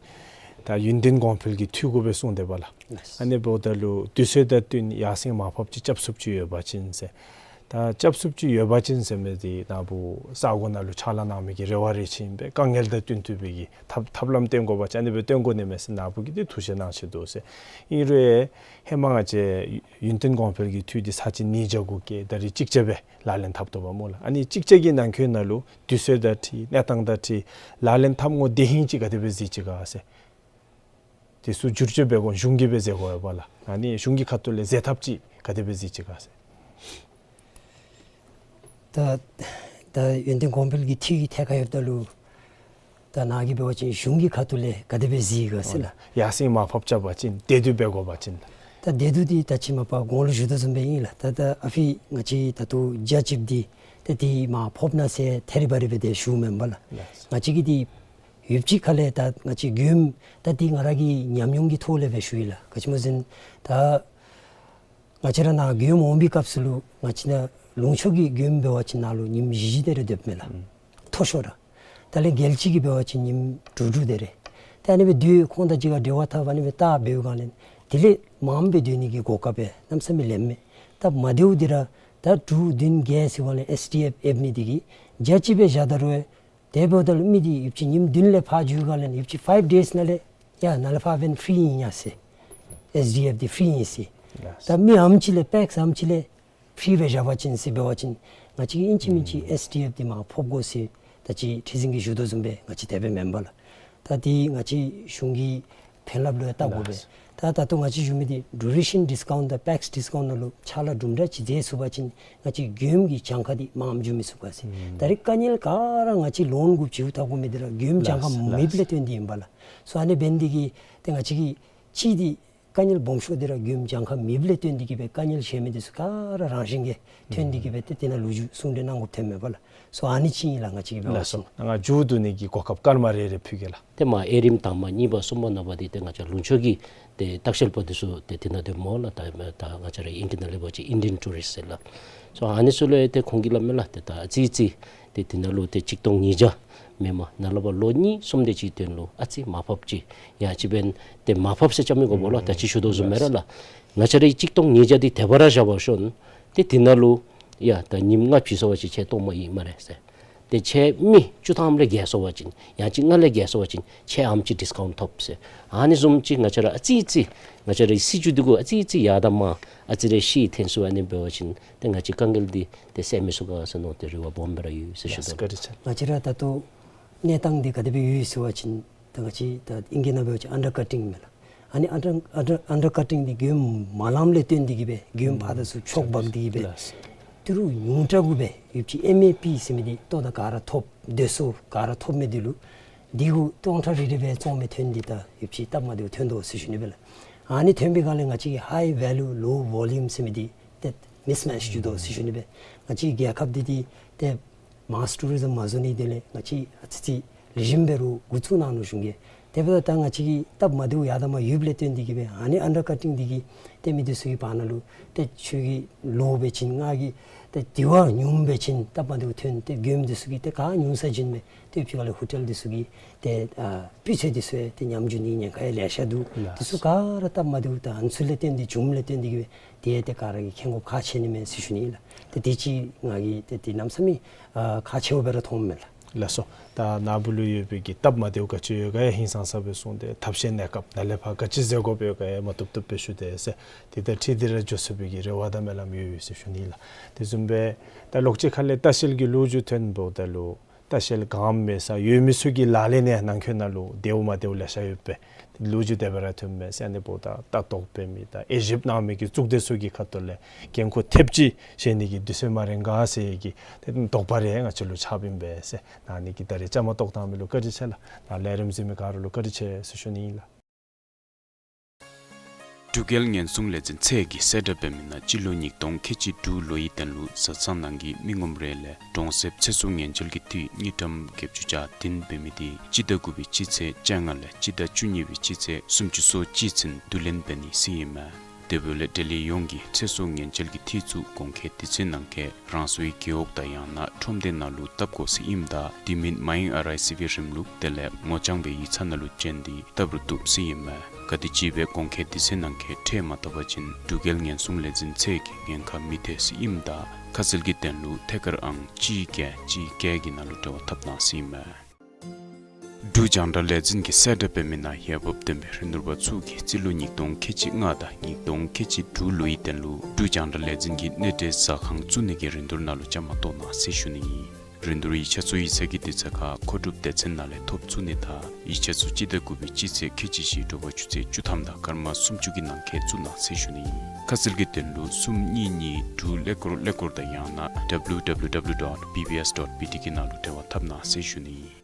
ད་ཡུན་བརྟན་གོང་འཕེལ་གྱི་འཐུས་གུ་སྦེ་གསུངས་ཏེ་འབདཝ་ལགས། ཨ་ནི་འབདཝ་ད་ལུ་དུས་ཚོད་དང་བསྟུན་ཡར་སེང་མར་ཕབ་ཅིག་རྐྱབ་ཚུགསཔ་ཅིག་ཡོད་པ་ཅིན་ཟེར། ད་རྐྱབ་ཚུགསཔ་ཅིག་ཡོད་པ་ཅིན་ཟེར་མི་འདི་ནཱ་བུ་ས་གོ་ནང་ལུ་ཕྱག་ལཱ་གནང་མི་གི་རེ་བ་རེ་ཅིག་ཨིན་པས། དཀའ་ངལ་དང་བསྟུན་བསྟུན་པའི་གི་ཐབས་ཐབས་ལམ་སྟོན་དགོ་པ་ཅིན་ཨ་ནི་སྦེ་སྟོན་དགོ་ནི་མས་ཟེར་ནཱ་བུ་གིས་འདི་ཐུགས་བཞེད་གནང་ཅི་འདུག་ཟེར། ཨིན་རུང་ཧེ་མ་ང་བཅས་ཡུན་བརྟན་གོང་འཕེལ་གྱི་འཐུས་འདི་ས་བྱི་ཉིས་བརྒྱ་གུ་བཀལ་ད་རིས་གཅིག་བྱས་སྦེ་ལག་ལེན་འཐབ་དོ་བ་སྨོ་ལགས། ཨ་ནི་གཅིག་བྱས་ཀྱི་ནང་འཁོད་ནང་ལུ་དུས་ཚོད་དང་འཁྲིལ་གནས་སྟངས་དང་འཁྲིལ་ལག་ལེན་འཐབ་དགོ་དེ་ཧིང་ཅིག་ག་དེ་སྦེ་གཟིགས་ཅི་ག་ཟེར། དེ་ཚུ་བསྒྱུར་བཅོས་འབད་དགོ་གཞུང་གིས་སྦེ་མཛད་དགོ་པས་ལགས། ཨ་ནི་གཞུང་གི་ཁ་ཐུག་ལས་མཛད་ཐབས་ཅིག་ག་དེ་སྦེ་གཟིགས་ཅི་ག་ཟེར། ད་ད་ཡུན་བརྟན་གོང་འཕེལ་གྱི་འཐུས་ཀྱི་ཐད་ཁར་ཡོདཔ་ད་ལུ་ད་ནཱ་གིས་འབད་བ་ཅིན་གཞུང་གི་ཁ་ཐུག་ལས་ག་དེ་སྦེ་གཟིགས་ག་ཟེར་ལགས། ཡར་སེང་མར་ཕབ་རྐྱབ་པ་ཅིན་དེ་དུས་འབད་དགོ་པ་ཅིན་ལགས། ད་དེ་དུས་འདི་ད་ཅི་མ་པ་གོང་ལུ་ཞུ་དོ་བཟུམ་སྦེ་ཨིན་ལགས། ད་ད་ཨ་ཕི་ང་བཅས་ད་ལྟོ་རྒྱ་ཆིབས་འདི་ད་དེ་མར་ཕབ་ནི་ཟེར་ཐད་རི་བ་རི་སྦེ་དེ་ཞུཝ་མེན་པ་ལགས། ང་བཅས་ཀྱིས་འདི་ཡུདཔ་ཅིག་ཁ་ལས་ད་ང་བཅས་མགྱོནམ་ད་འདི་ང་ར་གི་ཉམས་མྱོང་གི་ཐོག་ལས་སྦེ་ཞུ་ཡི་ལགས། ག་ཅི་སྨོ་ཟེར་ན་ད་ང་བཅས་ར་ནཱ་མགྱོནམ་འོང་པའི་སྐབས་སུ་ལུ་ང་བཅས་ནཱ་ལུང་ཕྱོགས་ཀྱི་མགྱོནམ་འབད་བ་ཅིན་ནཱ་ལུ་ཉིནམ་བཞི་བཞི་དེ་རེ་སྡོདཔ་མས་ལགས། མཐོ་ཤོས་ར། ད་ལས་རྒྱལ་སྤྱི་གི་འབད་བ་ཅིན་ཉིནམ་དྲུག་དྲུག་དེ་རེ། ད་ཨ་ནི་སྦེ་དུས་ཁོང་དང་གཅིག་ཁར་འབྲེལ་བ་འཐབ་ཨ་ནི་སྦེ་བལྟ་འབདཝ་སྒང་ལས་དེ་ལས་མངམ་སྦེ་སྡོད་ནི་གི་གོ་སྐབས་སྦེ་གནམ་མེད་ས་མེད་ལེནམ་མས། ད་མ་བདེཝ་འདི་ར་ད་དྲུག་བདུན་བརྒྱད་ཟེར་བ་ལས་ཨེསི་ཌི་ཨེཕ་ཨེབ་ནི་འདི་གིས་རྒྱ་ཆིབས་སྦེ་བཞག་ད་རུང་དེ་འབདཝ་ད་ལུ་མི་འདི་ཡུདཔ་ཅིག་ཉིནམ་བདུན་ལས་ཕར་འགྱོ་སྒང་ལས་ཡུདཔ་ཅིག་ཕའིབ་ཌེསི་ནང་ལས་ཡ་ནཱ་ལས་ཕར་འབད་ན་ཕི་རི་ཨིན་ཡ་ཟེར། ཨེསི་ཌི་ཨེཕ་འདི་ཕི་རི་ཨིན་ཟེར། ད་མི་ཨ་ནེམ་ཅིག་ལས་པེགསི་ཨ་ནེམ་ཅིག་ལས་ཕི་རི་སྦེ་བཞག་པ་ཅིན་ཟེར་འབད་བ་ཅིན་ང་བཅས་ཀྱིས་ཨིན་ཅི་མིན་ཅི་ཨེསི་ཌི་ཨེཕ་འདི་མར་ཕབ་དགོ་ཟེར་ད་ཅི་ཁྲི་འཛིན་གྱིས་ཞུ་དོ་བཟུམ་སྦེ་ང་བཅས་དེ་སྦེ་མེན་པ་ལགས། ད་འདི་ང་བཅས་གཞུང་གི་ཕན་རླབས་ལུ་ཡང་བལྟ་དགོ་པས། ད་ད་ལྟོ་ང་བཅས་ཞུ་མི་འདི་ཌུ་རེ་ཤཱན་ཌིསི་ཀའུནཊི་དང་པེགསི་ཌིསི་ཀའུནཊི་ནང་ལུ་ཕྱག་ལཱ་གྲུབ་འདྲ་ཅིག་མཛད་ཚུགས་པ་ཅིན་ང་བཅས་མགྱོནམ་གྱི་གྱངས་ཁ་འདི་མངམ་འགྱོ་མི་ཚུགས་ག་ཟེར། ད་རིས་དཀའ་ངལ་ག་ར་ང་བཅས་ལོན་གུ་ཕྱིར་འཐབ་དགོ་མི་འདི་ར་མགྱོནམ་གྱངས་ཁ་མེདཔ་ལས་བརྟེན་ཏེ་ཨིན་པ་ལགས། སོ་ཨ་ནི་འབད་ནི་འདི་གིས་ཏེ་ང་བཅས་ཀྱི་ཅིག་འདི་དཀའ་ངལ་སྦོམ་ཤོས་འདི་ར་མགྱོནམ་གྱངས་ཁ་མེདཔ་ལས་བརྟེན་ཏེ་གིས་སྦེ་དཀའ་ངལ་བཞེས་མི་འདི་ཚུ་ག་ར་རང་བཞིན་གྱིས་ཐོན་ཏེ་གིས་སྦེ་ཏེ་དེ་ནང་ལོ་རྒྱུས་གསུང་གྲོས་གནང་དགོཔ་ཐོནམ་མས་པ་ལགས། སོ་ཨ་ནི་ཅིག་ཨིན་ལགས། ང་བཅས་ཀྱིས་འབད་བ་ཅིན། ལགས་སོ། ང་མཇུག་བསྡུ་ནི་གི་གོ་སྐབས་སྐར་མ་རེ་རེ་ཕུལ་གེ་ལགས། ཏེ་མ་ཨེ་རིམ་དང་མ་གཉིས་པ་གསུམ་པ་ནང་པ་འདི་ཏེ་ང་བཅས་ལུང་ཕྱོགས་ཀྱི་ཏེ་ལྟ་བཤལ་པ་འདི་ཚུ་ཏེ་དེ་ནང་སྡོདཔ་སྨོ་ལགས། ད་ད་ང་བཅས་ར་ཨིང་སྐད་ནང་ལས་འབད་བ་ཅིན་ཨིན་ཌི་ཡཱན་ཊུ་རིསཊ་ཟེར་ལགས། སོ་ཨ་ནི་ཚུ་ལུ་ཡང་ཏེ་ཁོང་གིས་སླབ་མས་ལགས། ཏེ་ད་ཨ་ཙི་ཙི་ཏེ་དེ་ནང་ལུ་ཏེ་གཅིག་སྟོང་ཉིས་བརྒྱ་མེན་པར་ནཱ་ལས་ཕར་ལོ་གཉིས་གསུམ་དེ་ཅིག་དོན་ལུ་ཨ་ཙི་མར་ཕབ་ཅིག་ཡང་ཅིན་འབདན་ཏེ་མར་ཕབ་ཟེར་བཅའ་མི་དགོ་པས་ལགས། ད་ཅི་ཞུ་དོ་བཟུམ་སྦེ་ར་ལགས། ང་བཅས་ར་གཅིག་སྟོང་ཉིས་བརྒྱ་འདི་དེ་སྦེ་ར་བཞག་པར་ཤོག། ཏེ་དེ་ནང་ལུ་ཡ་ད་ཉིནམ་ལྔ་ཕྱིས་སོང་པ་ཅིན་ཁྱེད་སྟོངམ་ཨིན་སྨ་རེ་ཟེར། ཏེ་ཁྱེད་མི་བཅུ་ཐམ་ལས་བརྒལ་སོང་པ་ཅིན་ཡང་ཅིན་ལྔ་ལས་བརྒལ་སོང་པ་ཅིན་ཁྱེད་ཨ་ནེམ་ཅིག་ཌིསི་ཀའུནཊི་ཐོབ་ཟེར། ཨ་ནི་བཟུམ་ཅིག་ང་བཅས་ར་ཨ་ཙི་ཙི་ང་བཅས་རའི་སྲིད་བྱུས་འདི་གུ་ཨ་ཙི་ཙི་ཡར་དང་མར་ཨ་ཙི་རེ་ཤེས་ཐོན་ཚུགས། ཨ་ནི་འབད་བ་ཅིན་ཏེ་ང་བཅས་དཀའ་ངལ་འདི་ཏེ་སེལ་མི་ཚུགས་ག་ཟེར་མནོ་སྟེ་རེ་བ་སྦོམ་སྦེ་ར་ཡོད་ཟེར་ཞུ་དོ། ལགས་སོ། བཀའ་དྲིན་ཆེ། ང་བཅས་ར་ད་ལྟོ་གནས་སྟངས་འདི་ག་དེ་སྦེ་ཡོད་ཟེར་བ་ཅིན་ད་ང་བཅས་ད་ཨིང་སྐད་ནང་འབད་བ་ཅིན་ཨན་ཌར་ཀ་ཊིང་མས་ལགས། ཨ་ནི་ཨན་ཌར་ཨན་ཌར་ཨན་ཌར་ཀ་ཊིང་འདི་མགྱོནམ་མ་ལངམ་ལས་བརྟེན་ཏེ་གིས་སྦེ་མགྱོནམ་ཕར་དང་ཚུར་འཕྱོག་འབག་སྟེ་གིས་སྦེ་ལགས། ཏི་རུ་ཉུང་དྲགས་གུ་སྦེ་ཡུདཔ་ཅིག་ཨེམ་ཨེ་པི་ཟེར་མི་འདི་ལྟོ་དང་ག་ར་ཐོབ་དེ་ཚུ་ག་ར་ཐོབ་མི་འདི་ལུ་འདི་གུ་སྟོང་ཕྲག་རེ་རེ་སྦེ་བཙོང་མི་ཐོན་ཏེ་ད་ཡུདཔ་ཅིག་སྟབས་མ་བདེཝ་ཐོན་དོ་ཟེར་ཞུ་ནི་སྦེ་ལགས། ཨ་ནི་ཐོན་པའི་སྒང་ལས་ང་བཅས་ཀྱི་ཧའི་ཝེ་ལུ་ལོ་ཝོ་ལུམ་ཟེར་མི་འདི་ཏེ་མིསི་མེཆ་འགྱོ་དོ་ཟེར་ཞུ་ནི་སྦེ། ང་བཅས་རྒྱལ་ཁབ་འདི་འདི་ཏེ་མཱསི་ཊུ་རི་ཛམ་མ་བཟོ་ནི་དེ་ལས་ང་བཅས་ཨ་ཙི་ཅིག་ལེགས་ཤོམ་འབད་རུང་འགོ་བཙུགས་གནང་ནུག་གཞུང་གིས། དེ་འབདཝ་ད་ང་བཅས་ཀྱི་སྟབས་མ་བདེཝ་ཡར་དང་མར་ཡོདཔ་ལས་བརྟེན་ཏེ་གིས་སྦེ་ཨ་ནི་ཨན་ཌར་ཀ་ཊིང་འདི་གིས་ཏེ་མི་འདི་ཚུ་གི་བར་ན་ལུ་ཏེ་ཁྱོད་ཀྱིས་ལོ་འབད་བ་ཅིན་ང་གིས་ཏེ་དེ་བ་ཉུངམ་འབད་བ་ཅིན་སྟབས་མ་བདེཝ་ཐོན་ཏེ་མགྱོནམ་འདི་ཚུ་གིས་ཏེ་ག་ཉུང་ས་བྱིན་མས། ཏེ་ཕྱི་ཁ་ལས་ཧོ་ཊེལ་འདི་ཚུ་གིས་ཏེ་ཨ་སྤུས་ཚད་འདི་ཚུ་ཡང་ཏེ་ཉམས་འགྱོ་ནི་ཉེན་ཁ་ཡང་ལེ་ཤ་འདུག། ལགས། འདི་ཚུ་ག་ར་སྟབས་མ་བདེཝ་ད་ཨ་ནི་ཚུ་ལས་བརྟེན་ཏེ་བྱུངམ་ལས་བརྟེན་ཏེ་གིས་སྦེ་ཏེ་ཏེ་ག་ར་གིས་མཁྱེན་དགོཔ་ཁག་ཆེ་ནི་མས་ཟེར་ཞུ་ནི་ཨིན་ལགས། ཏེ་དེ་ཅིག་ང་གིས་ཏེ་དེ་གནམ་མེད་ས་མེད་ཨ་ཁག་ཆེཝ་སྦེ་ར་མཐོངམ་མས་ལགས། ལགས་སོ། ད་ནཱ་བུ་ལུ་ཡོད་པའི་གི་སྟབས་མ་བདེཝ་ག་ཅི་ཡོད་ག་ཡང་ཧིང་སངས་ས་སྦེ་གསུངས་ཏེ་ཐབས་ཤེས་གནས་སྐབས་ནཱ་ལས་ཕར་ག་ཅི་མཛད་དགོཔ་ཡོད་ག་ཡང་མ་བཏུབ་བཏུབ་སྦེ་ཞུ་དེས་ཟེར། དེ་དང་འཁྲིལ་ཏེ་ར་འགྱོ་ཚུགས་པའི་གི་རེ་བ་དང་སྨོན་ལམ་ཡོད་ཡོད་ཟེར་ཞུ་ནི་ལགས། དེ་བཟུམ་སྦེ་ད་ལོགས་ཅིག་ཁ་ལས་ལྟ་བཤལ་གྱི་ལོ་རྒྱུས་ཐོན་འབདཝ་ད་ལུ་ལྟ་བཤལ་ག་ཨིན་མས་ཟེར་ཡོད་མི་ཚུ་གི་ལག་ལེན་ནང་འཁོད་ནང་ལུ་བདེཝ་མ་བདེཝ་ལེ་ཤ་ཡོད་པས། ལོ་རྒྱུས་དེ་སྦེ་ར་ཐོན་མས་ཟེར། ཨ་ནི་འབདཝ་ད་ལྟ་རྟོག་འབད་མི་དང་དབྱེ་ཞིབ་གནང་མི་གི་གཙུག་སྡེ་ཚུ་གི་ཁ་ཐུག་ལས་འགན་ཁུར་ཐེབས་ཅིག་བཞེས་ནི་གི་དུས་ཚོད་མ་རན་ག་ཟེར་གྱི་ཏེ་དོགས་པ་རེ་ང་བཅས་ལུ་ཆགསཔ་ཨིན་པས་ཟེར། ཨ་ནི་གིས་ད་རེས་བཅའ་མར་གཏོགས་བཏང་མི་ལུ་བཀའ་དྲིན་ཆེ་ལགས། ནཱ་ལས་རིམ་གཟིགས་མི་ག་ར་ལུ་བཀའ་དྲིན་ཆེ་ཟེར་ཞུ་ནི་ཨིན་ལགས། འབྲུག་རྒྱལ་ཉེན་སྲུང་ལས་འཛིན་ཚད་ཀྱིས་གསལ་བསྒྲགས་འབད་མི་ནང་སྤྱི་ལོ་ཉིས་སྟོང་ཁལ་གཅིག་དྲུག་ལོའི་དོན་ལུ་བཟའ་ཚང་ནང་གི་མི་ངོམ་རེ་ལས་གྲོང་གསེབ་ཚེ་སྲོག་ཉེན་བཅོལ་གྱི་འཐུས་དངུལ་ཀྲམ་བརྒྱད་ཅུ་གྱ་བདུན་འབད་མི་དེ་སྤྱི་ཟླ་དགུ་པའི་སྤྱི་ཚེས་བཅོ་ལྔ་ལས་སྤྱི་ཟླ་བཅུ་གཉིས་པའི་སྤྱི་ཚེས་སུམ་ཅུ་སོ་གཅིག་ཚུན་བསྡུ་ལེན་འབད་ནི་ཟེར་ཨིན་མས། དེ་འབདཝ་ལས་འབྲེལ་ཡོད་ཡོངས་ཀྱིས་ཚེ་སྲོག་ཉེན་བཅོལ་གྱི་འཐུས་ཚུ་གོང་འཁོད་དུས་ཚོད་ནང་འཁོད་རང་སོའི་རྒེད་འོག་དང་ཡང་ན་ཁྲོམ་སྡེ་ནང་ལུ་བཏབ་དགོ་ཟེར་ཨིནམ་ད་དེ་མིན་མ་ཡེངས་ཨར་ཨའི་སི་བི་རིམ་ལུགས་དེ་ལས་ངོ་རྐྱང་སྦེ་ཡིག་ཚང་ནང་ལུ་བྱོན་ཏེ་བཏབ་རུང་བཏུབ་ཟེར་ཨིན་མས། ག་དེམ་ཅིག་སྦེ་གོང་འཁོད་དུས་ཚོད་ནང་འཁོད་ཁྲལ་མ་བཏབ་པ་ཅིན་འབྲུག་རྒྱལ་ཉེན་སྲུང་ལས་འཛིན་ཚད་ཀྱིས་ཉེན་ཁ་མི་ཐེག་ཟེར་ཨིནམ་ད་ཁ་གསལ་གྱི་དོན་ལུ་ཐད་ཀར་ཨང་གཅིག་བརྒྱད་གཅིག་བརྒྱད་ཀྱི་ནང་ལུ་འབྲེལ་བ་འཐབ་གནང་ཟེར་ཨིན་མས། འབྲུག་རྒྱང་བསྒྲགས་ལས་འཛིན་གྱིས་གསལ་བསྒྲགས་འབད་མི་ནང་འོས་འབབ་ལྡན་པའི་རིན་བསྡུར་པ་ཚུ་གིས་རྩིས་ལོ་ཉིས་སྟོང་ཁལ་གཅིག་ལྔ་དང་ཉིས་སྟོང་ཁལ་གཅིག་དྲུག་ལོའི་དོན་ལུ་འབྲུག་རྒྱང་བསྒྲགས་ལས་འཛིན་གྱི་གནས་འབྲེལ་ཟ་ཁང་བཙུགས་ནི་གི་རིན་བསྡུར་ནང་ལུ་བཅའ་མར་གཏོགས་གནང་ཟེར་ཞུ་ནི་ཨིན། རིན་བསྡུར་ཡིག་ཆ་ཚུ་ཡིག་ཚང་གི་དུས་ཚོད་ཁར་མཁོ་སྒྲུབ་སྡེ་ཚན་ནང་ལས་ཐོབ་ཚུགས་ནི་དང་ཡིག་ཆ་ཚུ་སྤྱི་ཟླ་དགུ་པའི་སྤྱི་ཚེས་ཁལ་གཅིག་བཞི་དྲོ་པ་ཆུ་ཚོད་བཅུ་ཐམ་དང་སྐར་མ་སུམ་ཅུ་གི་ནང་འཁོད་བཙུགས་གནང་ཟེར་ཞུ་ནི་ཨིན། ཁ་གསལ་གྱི་དོན་ལུ་གསུམ་གཉིས་གཉིས་དྲུག་ཀླད་ཀོར་ཀླད་ཀོར་དང་ཡང་ན་W W W dot B B S dot B T གི་ནང་ལུ་འབྲེལ་བ་འཐབ་གནང་ཟེར་ཞུ་ནི་ཨིན།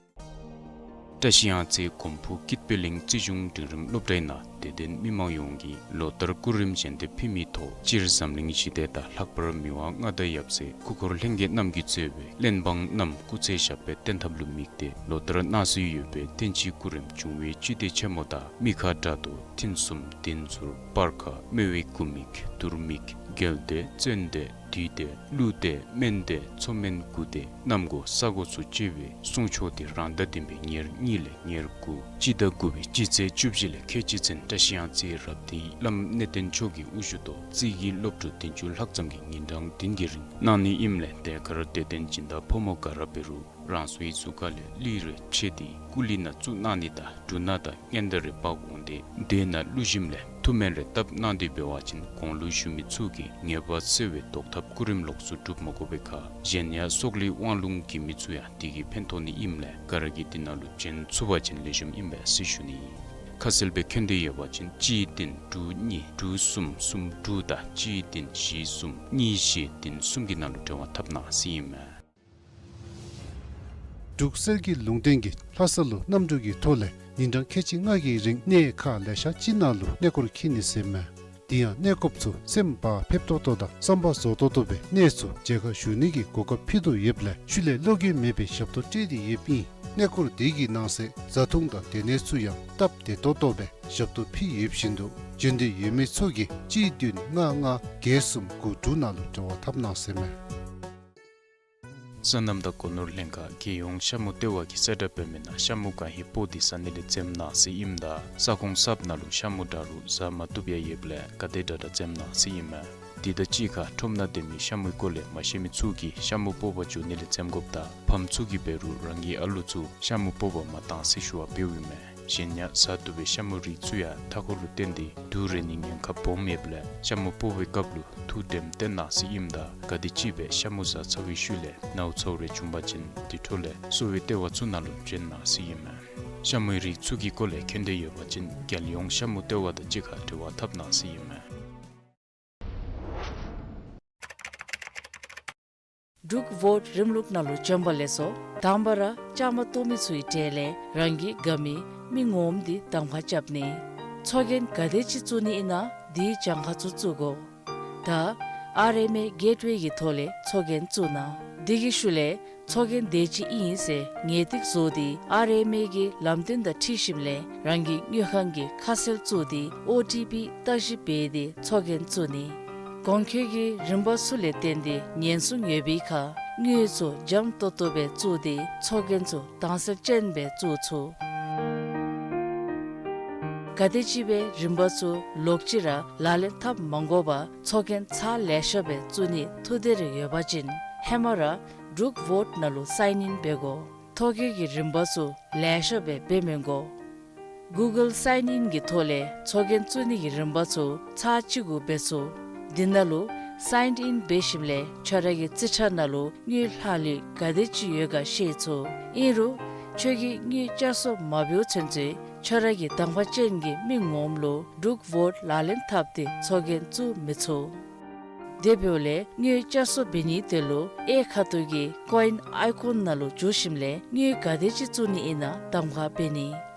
བཀྲ་ཤིས་གཡང་རྩེ་གོམ་བུ་སྐྱིད་པའི་གླིང་རྩིས་གཞུང་འབྲིང་རིམ་སློབ་གྲྭའི་ནང་དད་ལྡན་མི་མང་ཡོངས་ཀྱིས་ལོ་ལྟར་སྐུ་རིམ་བཞེས་ཏེ་ཕུལ་མིའི་ཐོག་སྤྱིར་འཛམ་གླིང་ཞི་བདེ་དང་ལྷག་པར་མི་དབང་མངའ་བདག་ཡབ་སྲས་སྐུ་འཁོར་ལྷན་རྒྱས་རྣམས་ཀྱིས་གཙོས་པའི་གླེན་འབངས་རྣམས་སྐུ་ཚེ་ཞབས་པད་བརྟན་ཐབས་ལུ་དམིགས་ཏེ་ལོ་ལྟར་གནང་སྲོལ་ཡོད་པའི་བསྟན་སྤྱིའི་སྐུ་རིམ་འབྱུང་བའི་བཅུད་དེ་ཆེན་མོ་དང་མི་ཁ་དགྲ་གཏོར་ཐུན་གསུམ་བདུན་ཟུར་སྤར་ཁ་དམོད་པའི་དགུ་མིག་དུར་མིག་རྒྱལ་བདེ་བཙན་བདེ་བདུད་བདེ་ཀླུ་བདེ་སྨན་བདེ་མཚོ་སྨན་དགུ་བདེ་གནམ་སྒོ་ས་སྒོ་ཚུ་བཅས་པའི་སྲུང་ཆོག་དེ་རང་ཟླ་བདུན་པའི་ཉེར་གཉིས་ལས་ཉེར་དགུ་སྤྱི་ཟླ་དགུ་པའི་སྤྱི་ཚེས་བཅུ་བཞི་ལས་ཁལ་གཅིག་ཚུན་བཀྲ་ཤིས་གཡང་རྩེའི་རབ་བརྟན་བླམ་གནས་བརྟན་མཆོག་གི་དབུ་བཞུགས་ཐོག་རྩིས་ཀྱི་སློབ་ཕྲུག་བདུན་ཅུ་ལྷག་ཙམ་གྱིས་ཉིན་གྲངས་བདུན་གྱི་རིང་གནང་ནི་ཨིནམ་ལས་དེ་ཁར་དད་ལྡན་སྦྱིན་བདག་ཕོ་མོ་ག་ར་འབད་རུང་རང་སོའི་གཟུགས་ཁ་ལས་གླུད་རེ་ཕྱེ་སྟེ་སྐུ་གླུད་ནང་བཙུགས་གནང་ནི་དང་འབྲུ་སྣ་དང་སྔན་བརྡ་རེ་འབག་འོང་སྟེ་མདོས་ནང་བླུགས་ཞིནམ་ལས་ཐུགས་སྨོན་རེ་བཏབ་གནང་སྟེ་འབད་བ་ཅིན་གོང་ལུ་ཞུ་མི་ཚུ་གིས་ཉེས་པ་སེལ་བའི་བཟློག་ཐབས་སྐུ་རིམ་ལོགས་སུ་སྒྲུབ་མ་དགོ་པའི་ཁར་གཞན་ཡང་སྲོག་ལུ་དབང་ལུང་གི་མི་ཚུ་ཡང་དེ་གིས་ཕན་ཐོགས་ནི་ཨིནམ་ལས་ག་ར་གིས་དེ་ནང་ལུ་བྱོན་ཚུགས་པ་ཅིན་ལེགས་ཤོམ་ཨིན་པས་ཟེར་ཞུ་ནི་ཨིན། ཁ་གསལ་སྦེ་མཁྱེན་འདོད་ཡོད་པ་ཅིན་གཅིག་བདུན་དྲུག་གཉིས་དྲུག་གསུམ་གསུམ་དྲུག་དང་གཅིག་བདུན་བཞི་གསུམ་གཉིས་བཞི་བདུན་གསུམ་གྱི་ནང་ལུ་འབྲེལ་བ་འཐབ་གནང་ཟེར་ཨིན་མས། འབྲུག་གསེར་གྱི་ལུང་བསྟན་གྱིས་ལྷ་ས་ལུ་གནམ་གྲུ་གི་ཐོག་ལས་ཉིན་གྲངས་ཁལ་གཅིག་ལྔ་གི་རིང་གནས་ཁག་ལེ་ཤ་ཅིག་ནང་ལུ་གནས་སྐོར་འཁྱིད་ནི་ཟེར་མས། དེ་ཡང་གནས་སྐོརཔ་ཚུ་སེམས་བག་ཕེབས་ཏོག་ཏོ་དང་བསམ་པ་རྫོགས་ཏོག་ཏོ་སྦེ་གནས་ཚུ་མཇལ་ཁ་ཞུ་ནི་གི་གོ་སྐབས་ཕུལ་དོ་ཡོདཔ་ལས་ཤུལ་ལས་བློ་འགྱོད་མེད་པའི་ཞབས་ཏོག་སྤྲོད་དེ་ཡོདཔ་ཨིན། གནས་སྐོར་དེ་གི་ནང་གསེས་བཟའ་འཐུང་དང་སྡོད་གནས་ཚུ་ཡང་སྟབས་བདེ་ཏོག་ཏོ་སྦེ་ཞབས་ཏོག་ཕུལ་ཡོདཔ་བཞིན་དུ་བྱོན་འདོད་ཡོད་མི་ཚུ་གིས་གཅིག་བདུན་ལྔ་ལྔ་བརྒྱད་གསུམ་དགུ་དྲུག་ནང་ལུ་འབྲེལ་བ་འཐབ་གནང་ཟེར་མས། སོ་ནམ་དང་སྒོ་ནོར་ལྷན་ཁག་རྒྱལ་ཡོངས་ཤ་མུ་ལྟེ་བ་གིས་གསལ་བསྒྲགས་འབད་མི་ནང་ཤ་མུ་གང་ཧེ་སྤོག་སྟེ་ཟ་ནི་ལས་འཛེམ་གནང་ཟེར་ཨིནམ་ད་ས་ཁོངས་གསརཔ་ནང་ལུ་ཤ་མུ་དྲག་རུང་ཟ་མ་བཏུབ་ཡང་ཡོདཔ་ལས་ག་དེ་དྲག་དྲག་འཛེམ་གནང་ཟེར་ཨིན་མས། དེ་དང་གཅིག་ཁར་ཁྲོམ་ནང་སྡོད་མི་ཤ་མུའི་སྐོར་ལས་མ་ཤེས་མི་ཚུ་གིས་ཤ་མུ་སྤོག་པར་འགྱོ་ནི་ལས་འཛེམ་དགོཔ་དང་ཕམ་ཚུ་གིས་འབད་རུང་རང་གི་ཨ་ལུ་ཚུ་ཤ་མུ་སྤོག་པར་མ་གཏང་ཟེར་ཞུ་བ་འབདཝ་ཨིན་མས། གཞན་ཡང་ཟ་བཏུབ་པའི་ཤ་མུ་རིགས་ཚུ་ཡང་མཐའ་འཁོར་ལུ་བརྟེན་ཏེ་དུག་རེག་ནིའི་ཉེན་ཁ་སྦོམ་ཡོདཔ་ལས་ཤ་མུ་སྤོག་པའི་སྐབས་ལུ་ཐུགས་དྲནམ་བཏོན་གནང་ཟེར་ཨིནམ་ད་ག་དེམ་ཅིག་སྦེ་ཤ་མུ་ཟ་ཚར་བའི་ཤུལ་ལས་ནཝ་ཚཝ་རེ་བྱུང་པ་ཅིན་དེ་འཕྲོ་ལས་གསོ་བའི་ལྟེ་བ་ཚུ་ནང་ལུ་བྱོན་གནང་ཟེར་ཨིན་མས། ཤ་མུའི་རིགས་ཚུ་གི་སྐོར་ལས་མཁྱེན་འདོད་ཡོད་པ་ཅིན་རྒྱལ་ཡོངས་ཤ་མུ་ལྟེ་བ་དང་གཅིག་ཁར་འབྲེལ་བ་འཐབ་གནང་ཟེར་ཨིན་མས། འབྲུག་ཝོཊ་རིམ་ལུགས་ནང་ལུ་བྱོན་པ་ལེགས་སོ། དང་པ་ར་བཅའ་མར་གཏོགས་མི་ཚུའི་གྲས་ལས་རང་གིས་དགའ་མི་མི་ངོམ་དེ་གདམ་ཁ་རྐྱབ་ནི། ཚོགས་རྒྱན་ག་དེ་ཅིག་བཙུགས་ནི་ཨིན་ན་དེའི་གྱངས་ཁ་ཚུ་བཙུགས་དགོ། ད་ཨར་ཨེམ་ཨེ་གེཊ་ཝེ་གི་ཐོག་ལས་ཚོགས་རྒྱན་བཙུགས་གནང་། དེ་གི་ཤུལ་ལས་ཚོགས་རྒྱན་དེ་ཅིག་ཨིན་ཟེར་ངེས་ཏིག་བཟོ་སྟེ་ཨར་ཨེམ་ཨེ་གི་ལམ་སྟོན་དང་འཁྲིལ་ཞིནམ་ལས་རང་གི་དངུལ་ཁང་གི་ཁ་གསལ་བཙུགས་ཏེ་ཨོ་ཊི་པི་བརྟག་ཞིབ་འབད་དེ་ཚོགས་རྒྱན་བཙུགས་ནི། གོང་འཁོད་ཀྱི་རིམ་པ་ཚུ་ལས་བརྟེན་ཏེ་ཉེན་སྲུང་ཡོད་པའི་ཁར་དངུལ་ཚུ་འཇམ་ཏོག་ཏོ་སྦེ་བཙུགས་ཏེ་ཚོགས་རྒྱན་ཚུ་དྭངས་གསལ་ཅན་སྦེ་བཙུགས་ཚུགས། ག་དེམ་ཅིག་སྦེ་རིམ་པ་ཚུ་ལོག་ཅི་ར་ལག་ལེན་འཐབ་མ་དགོ་པར་ཚོགས་རྒྱན་ཚར་ལེ་ཤ་སྦེ་བཙུགས་ནིའི་ཐུགས་འདོད་རེ་ཡོད་པ་ཅིན་ཧེ་མ་ར་འབྲུག་ཝོཊ་ནང་ལུ་སའིན་ཨིན་འབད་དགོ། ཐོ་བཀོད་ཀྱི་རིམ་པ་ཚུ་ལེ་ཤ་སྦེ་འབད་མི་དགོ། གུ་གཱལ་སའིན་ཨིན་གྱི་ཐོག་ལས་ཚོགས་རྒྱན་བཙུགས་ནི་གི་རིམ་པ་ཚུ་ཚར་གཅིག་གུ་འབད་ཚུགས། དེ་ནང་ལུ་སའིན་ཨིན་འབད་ཞིནམ་ལས་ཁྱོད་ར་གི་རྩིས་ཁྲ་ནང་ལུ་དངུལ་ལྷག་ལུས་ག་དེ་ཅིག་ཡོད་ག་ཤེས་ཚུགས། ཨིན་རུང་ཁྱོད་ཀྱིས་དངུལ་བསྐྱར་གསོ་མ་འབདཝ་ཚུན་ཚོད་ཁྱོད་ར་གི་གདམ་ཁ་ཅན་གྱི་མི་ངོམ་ལུ་འབྲུག་ཝོཊ་ལག་ལེན་འཐབ་སྟེ་ཚོགས་རྒྱན་བཙུགས་མི་ཚུགས། དེ་འབདཝ་ལས་དངུལ་བསྐྱར་གསོ་འབད་ནིའི་དོན་ལུ་གཡས་ཁ་ཐུག་གི་ཀོ་ཨིན་ཨའི་ཀོན་ནང་ལུ་འཛུལ་ཞིནམ་ལས་དངུལ་ག་དེ་ཅིག་བཙུགས་ནི་ཨིན་ན་གདམ་ཁ་འབད་ནི།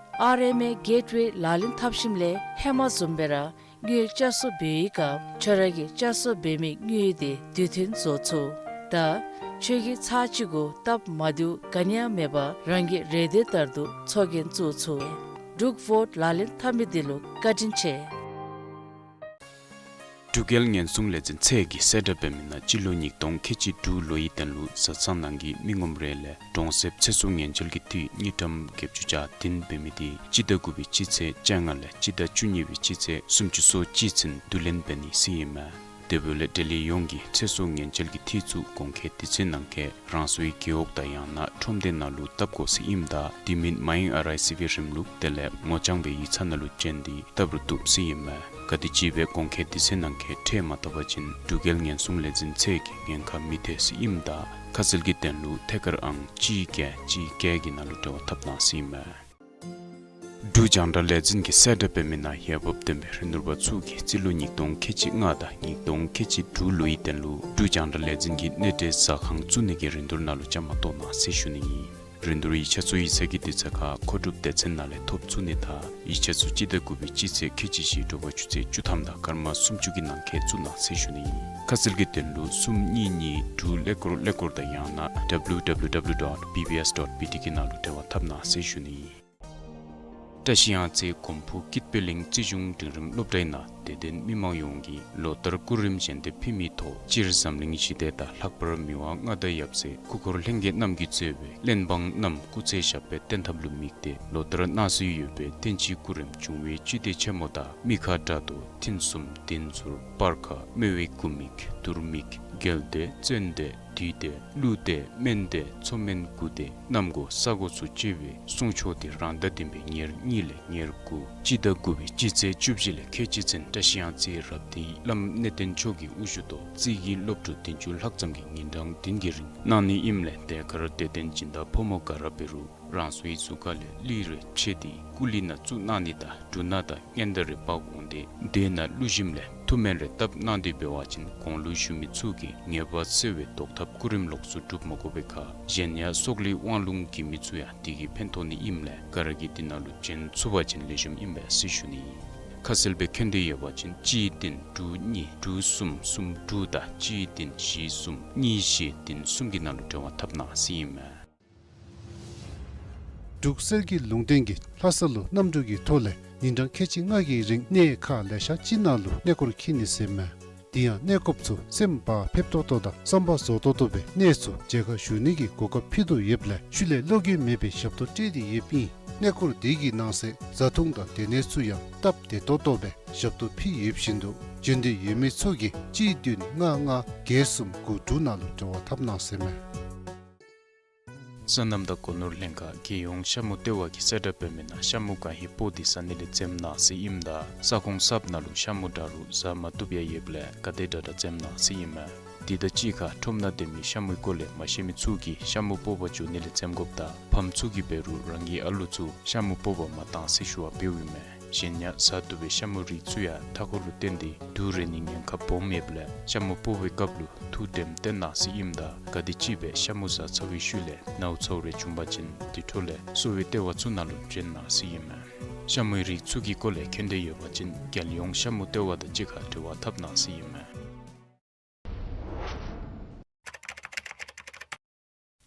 ཨར་ཨེམ་ཨེ་གེཊ་ཝེ་ལག་ལེན་འཐབ་ཞིནམ་ལས་ཧེ་མ་བཟུམ་སྦེ་ར་ དངུལ་བསྐྱར་གསོ་འབད་བའི་སྐབས་ཁྱོད་ར་གིས་བསྐྱར་གསོ་འབད་མི་དངུལ་དེ་དུས་མཐུན་བཟོ་ཚུགས། ད་ཁྱོད་ཀྱིས་ཚར་གཅིག་གུ་སྟབས་མ་བདེཝ་ག་ནི་ཡང་མེད་པར་རང་གི་རེ་འདོད་ལྟར་དུ་ཚོགས་རྒྱན་བཙུགས་ཚུགས། འབྲུག་ཝོཊ་ལག་ལེན་འཐབ་མི་འདི་ལུ་བཀའ་དྲིན་ཆེ། འབྲུག་རྒྱལ་ཉེན་སྲུང་ལས་འཛིན་ཚད་ཀྱིས་གསལ་བསྒྲགས་འབད་མི་ནང་སྤྱི་ལོ་ཉིས་སྟོང་ཁལ་གཅིག་དྲུག་ལོའི་དོན་ལུ་བཟའ་ཚང་ནང་གི་མི་ངོམ་རེ་ལས་གྲོང་གསེབ་ཚེ་སྲོག་ཉེན་བཅོལ་གྱི་འཐུས་དངུལ་ཀྲམ་བརྒྱད་ཅུ་གྱ་བདུན་འབད་མི་དེ་སྤྱི་ཟླ་དགུ་པའི་སྤྱི་ཚེས་བཅོ་ལྔ་ལས་སྤྱི་ཟླ་བཅུ་གཉིས་པའི་སྤྱི་ཚེས་སུམ་ཅུ་སོ་གཅིག་ཚུན་བསྡུ་ལེན་འབད་ནི་ཟེར་ཨིན་མས། དེ་འབདཝ་ལས་འབྲེལ་ཡོད་ཡོངས་ཀྱིས་ཚེ་སྲོག་ཉེན་བཅོལ་གྱི་འཐུས་ཚུ་གོང་འཁོད་དུས་ཚོད་ནང་འཁོད་རང་སོའི་རྒེད་འོག་དང་ཡང་ན་ཁྲོམ་སྡེ་ནང་ལུ་བཏབ་དགོ་ཟེར་ཨིནམ་ད་དེ་མིན་མའི་ཨར་ཨའི་སི་བི་རིམ་ལུགས་དེ་ལས་ངོ་རྐྱང་སྦེ་ཡིག་ཚང་ནང་ལུ་བྱོན་ཏེ་བཏབ་རུང་བཏུབ་ཟེར་ཨིན་མས། ག་དེ་ཅིག་སྦེ་གོང་འཁོད་དུས་ཚོད་ནང་འཁོད་ཁྲལ་མ་བཏབ་པ་ཅིན་འབྲུག་རྒྱལ་ཉེན་སྲུང་ལས་འཛིན་ཚད་ཀྱིས་ཉེན་ཁ་མི་ཐེག་ཟེར་ཨིནམ་ད་ཁ་གསལ་གྱི་དོན་ལུ་ཐད་ཀར་ཨང་གཅིག་བརྒྱད་གཅིག་བརྒྱད་ཀྱི་ནང་ལུ་འབྲེལ་བ་འཐབ་གནང་ཟེར་ཨིན་མས། འབྲུག་རྒྱང་བསྒྲགས་ལས་འཛིན་གྱིས་གསལ་བསྒྲགས་འབད་མི་ནང་འོས་འབབ་ལྡན་པའི་རིན་བསྡུར་པ་ཚུ་གིས་རྩིས་ལོ་ཉིས་སྟོང་ཁལ་གཅིག་ལྔ་དང་ཉིས་སྟོང་ཁལ་གཅིག་དྲུག་ལོའི་དོན་ལུ་འབྲུག་རྒྱང་བསྒྲགས་ལས་འཛིན་གྱི་གནས་འབྲེལ་ཟ་ཁང་བཙུགས་ནི་གི་རིན་བསྡུར་ནང་ལུ་བཅའ་མར་གཏོགས་གནང་ཟེར་ཞུ་ནི་ཨིན། རིན་བསྡུར་ཡིག་ཆ་ཚུ་ཡིག་ཚང་གི་དུས་ཚོད་ཁར་མཁོ་སྒྲུབ་སྡེ་ཚན་ནང་ལས་ཐོབ་ཚུགས་ནི་དང་ཡིག་ཆ་ཚུ་སྤྱི་ཟླ་དགུ་པའི་སྤྱི་ཚེས་ཁལ་གཅིག་བཞི་དྲོ་པ་ཆུ་ཚོད་བཅུ་ཐམ་དང་སྐར་མ་སུམ་ཅུ་གི་ནང་འཁོད་བཙུགས་གནང་ཟེར་ཞུ་ནི་ཨིན། ཁ་གསལ་གྱི་དོན་ལུ་གསུམ་གཉིས་གཉིས་དྲུག་ཀླད་ཀོར་ཀླད་ཀོར་དང་ཡང་ན་W W W dot B B S dot B T གི་ནང་ལུ་འབྲེལ་བ་འཐབ་གནང་ཟེར་ཞུ་ནི་ཨིན། བཀྲ་ཤིས་གཡང་རྩེ་གོམ་ཕུ་སྐྱིད་པའི་གླིང་རྩིས་གཞུང་འབྲིང་རིམ་སློབ་གྲྭའི་ནང་དད་ལྡན་མི་མང་ཡོངས་ཀྱིས་ལོ་ལྟར་སྐུ་རིམ་ཞལ་འདེབས་ཕུལ་མིའི་ཐོག་སྤྱིར་འཛམ་གླིང་ཞི་བདེ་དང་ལྷག་པར་མི་དབང་མངའ་བདག་ཡབ་སྲས་སྐུ་འཁོར་ལྷན་རྒྱས་རྣམས་ཀྱིས་གཙོས་པའི་གླེན་འབངས་རྣམས་སྐུ་ཚེ་ཞབས་པད་བརྟན་ཐབས་ལུ་དམིགས་ཏེ་ལོ་ལྟར་གནང་སྲོལ་ཡོད་པའི་བསྟན་སྤྱིའི་སྐུ་རིམ་འབྱུང་བའི་བཅུད་དེ་ཆེན་མོ་དང་མི་ཁ་དགྲ་གདོལ་མཐུན་གསུམ་བདུན་ཟུར་སྤར་ཁ་སྨེ་བའི་དགུ་མིག་དུར་མིག་རྒྱལ་བདེ་བཙན་བདེ་བདུད་བདེ་ཀླུ་བདེ་སྨན་བདེ་མཚོ་སྨན་དགུ་བདེ་གནམ་སྒོ་ས་སྒོ་ཚུ་བཅས་པའི་གསུང་ཆོག་དེ་རང་ཟླ་བདུན་པའི་ཉེར་གཉིས་ལས་ཉེར་དགུ་སྤྱི་ཟླ་དགུ་པའི་སྤྱི་ཚེས་བཅུ་བཞི་ལས་ཁལ་གཅིག་ཚུན་བཀྲ་ཤིས་གཡང་རྩེའི་རབ་སྡེའི་བླམ་གནས་བརྟན་མཆོག་གི་དབུ་བཞུགས་ཐོག་རྩིས་ཀྱི་སློབ་ཕྲུག་བདུན་ཅུ་ལྷག་ཙམ་གྱིས་ཉིན་གྲངས་བདུན་གྱི་རིང་གནང་ནི་ཨིནམ་ལས་དེ་ཁར་དད་ལྡན་སྦྱིན་བདག་ཕོ་མོ་ག་ར་འབད་རུང་རང་སོའི་གཟུགས་ཁ་ལས་གླུད་རེ་ཕྱེ་སྟེ་སྐུ་གླུད་ནང་བཙུགས་གནང་ནི་དང་འབྲུ་སྣ་དང་སྔན་བརྡ་རེ་འབག་འོང་སྟེ་སྡེ་ནང་བླུག་ཞིནམ་ལས་ཐུགས་སྨོན་རེ་བཏབ་གནང་སྟེ་འབད་བ་ཅིན་གོང་ལུ་ཞུ་མི་ཚུ་གིས་ངེས་པར་གསོལ་བའི་བཟློག་ཐབས་སྐུ་རིམ་ལོགས་སུ་སྒྲུབ་མ་དགོ་པའི་ཁར་གཞན་ཡང་སྲོག་ལུས་དབང་ལུང་གི་མི་ཚུ་ཡང་དེ་གིས་ཕན་ཐོགས་ནི་ཨིནམ་ལས་ག་ར་གིས་དེ་ནང་ལུ་བྱོན་ཚུགས་པ་ཅིན་ལེགས་ཤོམ་ཨིན་པས་ཟེར་ཞུ་ནི་ཨིན། ཁ་གསལ་སྦེ་མཁྱེན་འདོད་ཡོད་པ་ཅིན་གཅིག་བདུན་དྲུག་གཉིས་དྲུག་གསུམ་གསུམ་དྲུག་དང་གཅིག་བདུན་བཞི་གསུམ་གཉིས་བཞི་བདུན་གསུམ་གྱི་ནང་ལུ་འབྲེལ་བ་འཐབ་གནང་ཟེར་ཨིན་མས། འབྲུག་གསེར་གྱི་ལུང་བསྟན་གྱིས་ལྷ་ས་ལུ་གནམ་གྲུ་གི་ཐོག་ལས་ཉིན་གྲངས་ཁལ་གཅིག་ལྔ་གི་རིང་གནས་ཁག་ལེ་ཤ་ཅིག་ནང་ལུ་གནས་སྐོར་འཁྱིད་ནི་ཟེར་མས། དེ་ཡང་གནས་སྐོརཔ་ཚུ་སེམས་བག་ཕེབས་ཏོག་ཏོ་དང་བསམ་པ་རྫོགས་ཏོག་ཏོ་སྦེ་གནས་ཚུ་མཇལ་ཁ་ཞུ་ནི་གི་གོ་སྐབས་ཕུལ་དོ་ཡོདཔ་ལས་ཤུལ་ལས་བློ་འགྱོད་མེད་པའི་ཞབས་ཏོག་སྤྲོད་དེ་ཡོདཔ་ཨིན། གནས་སྐོར་དེ་གི་ནང་གསེས་བཟའ་འཐུང་དང་སྡོད་གནས་ཚུ་ཡང་སྟབས་བདེ་ཏོག་ཏོ་སྦེ་ཞབས་ཏོག་ཕུལ་ཡོདཔ་བཞིན་དུ་བྱོན་འདོད་ཡོད་མི་ཚུ་གིས་གཅིག་བདུན་ལྔ་ལྔ་བརྒྱད་གསུམ་དགུ་དྲུག་ནང་ལུ་འབྲེལ་བ་འཐབ་གནང་ཟེར་མས། སོ་ནམ་དང་སྒོ་ནོར་ལྷན་ཁག་རྒྱལ་ཡོངས་ཤ་མུ་ལྟེ་བ་གིས་གསལ་བསྒྲགས་འབད་མི་ནང་ཤ་མུ་གང་ཧེ་སྤོག་སྟེ་ཟ་ནི་ལས་འཛེམ་གནང་ཟེར་ཨིནམ་ད་ས་ཁོངས་གསརཔ་ནང་ལུ་ཤ་མུ་འདྲ་རུང་ཟ་མ་བཏུབ་ཡང་ཡོདཔ་ལས་ག་དེ་དྲག་དྲག་འཛེམ་གནང་ཟེར་ཨིན་མས། དེ་དང་གཅིག་ཁར་ཁྲོམ་ནང་སྡོད་མི་ཤ་མུའི་སྐོར་ལས་མ་ཤེས་མི་ཚུ་གིས་ཤ་མུ་སྤོག་པར་འགྱོ་ནི་ལས་འཛེམ་དགོཔ་དང་ཕམ་ཚུ་གིས་འབད་རུང་རང་གི་ཨ་ལུ་ཚུ་ཤ་མུ་སྤོག་པར་མ་གཏང་ཟེར་ཞུ་བ་འབདཝ་ཨིན་མས། གཞན་ཡང་ཟ་བཏུབ་པའི་ཤ་མུ་རིགས་ཚུ་ཡང་མཐའ་འཁོར་ལུ་བརྟེན་ཏེ་དུག་རེག་ནི་ཉེན་ཁ་སྦོམ་ཡོདཔ་ལས་ཤ་མུ་སྤོག་པའི་སྐབས་ལུ་ཐུགས་དྲནམ་བཏོན་གནང་ཟེར་ཨིནམ་ད་ག་དེ་ཅིག་སྦེ་ཤ་མུ་ཟ་ཚར་བའི་ཤུལ་ལས་ནཝ་ཚཝ་རེ་བྱུང་པ་ཅིན་དེ་འཕྲོ་ལས་གསོ་བའི་ལྟེ་བ་ཚུ་ནང་ལུ་བྱོན་གནང་ཟེར་ཨིན་མས། ཤ་མུའི་རིགས་ཚུ་གི་སྐོར་ལས་མཁྱེན་འདོད་ཡོད་པ་ཅིན་རྒྱལ་ཡོངས་ཤ་མུ་ལྟེ་བ་དང་གཅིག་ཁར་འབྲེལ་བ་འཐབ་གནང་ཟེར་ཨིན་མས།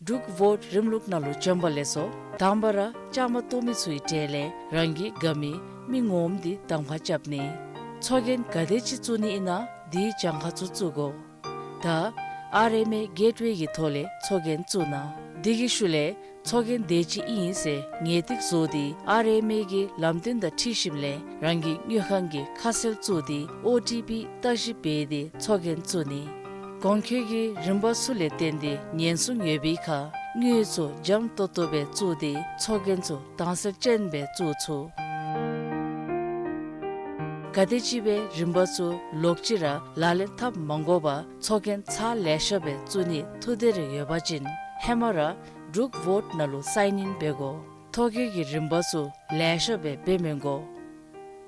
འབྲུག་ཝོཊ་རིམ་ལུགས་ནང་ལུ་བྱོན་པ་ལེགས་སོ། དང་པ་ར་བཅའ་མར་གཏོགས་མི་ཚུའི་གྲས་ལས་རང་གི་དགའ་མི་མི་ངོམ་འདི་གདམ་ཁ་རྐྱབ་ནི། ཚོགས་རྒྱན་ག་དེ་ཅིག་བཙུགས་ནི་ཨིན་ན་དེའི་གྱངས་ཁ་ཚུ་བཙུགས་དགོ། ད་ཨར་ཨེམ་ཨེ་གེཊ་ཝེ་གི་ཐོག་ལས་ཚོགས་རྒྱན་བཙུགས་གནང་། དེ་གི་ཤུལ་ལས་ཚོགས་རྒྱན་དེ་ཅིག་ཨིན་ཟེར་ངེས་ཏིག་བཟོ་སྟེ་ཨར་ཨེམ་ཨེ་གི་ལམ་སྟོན་དང་འཁྲིལ་ཞིནམ་ལས་རང་གི་དངུལ་ཁང་གི་ཁ་གསལ་བཙུགས་ཏེ་ཨོ་ཊི་པི་བརྟག་ཞིབ་འབད་དེ་ཚོགས་རྒྱན་བཙུགས་ནི། གོང་འཁོད་ཀྱི་རིམ་པ་ཚུ་ལས་བརྟེན་ཏེ་ཉེན་སྲུང་ཡོད་པའི་ཁར་དངུལ་ཚུ་འཇམ་ཏོག་ཏོ་སྦེ་བཙུགས་ཏེ་ཚོགས་རྒྱན་ཚུ་དྭངས་གསལ་ཅན་སྦེ་བཙུགས་ཚུགས། ག་དེ་ཅིག་སྦེ་རིམ་པ་ཚུ་ལོག་ཅི་ར་ལག་ལེན་འཐབ་མ་དགོ་པར་ཚོགས་རྒྱན་ཚར་ལེ་ཤ་སྦེ་བཙུགས་ནི་ཐུགས་འདོད་རེ་ཡོད་པ་ཅིན་ཧེ་མ་ར་འབྲུག་ཝོཊ་ནང་ལུ་སའིན་ཨིན་འབད་དགོ། ཐོ་བཀོད་ཀྱི་རིམ་པ་ཚུ་ལེ་ཤ་སྦེ་འབད་མི་དགོ།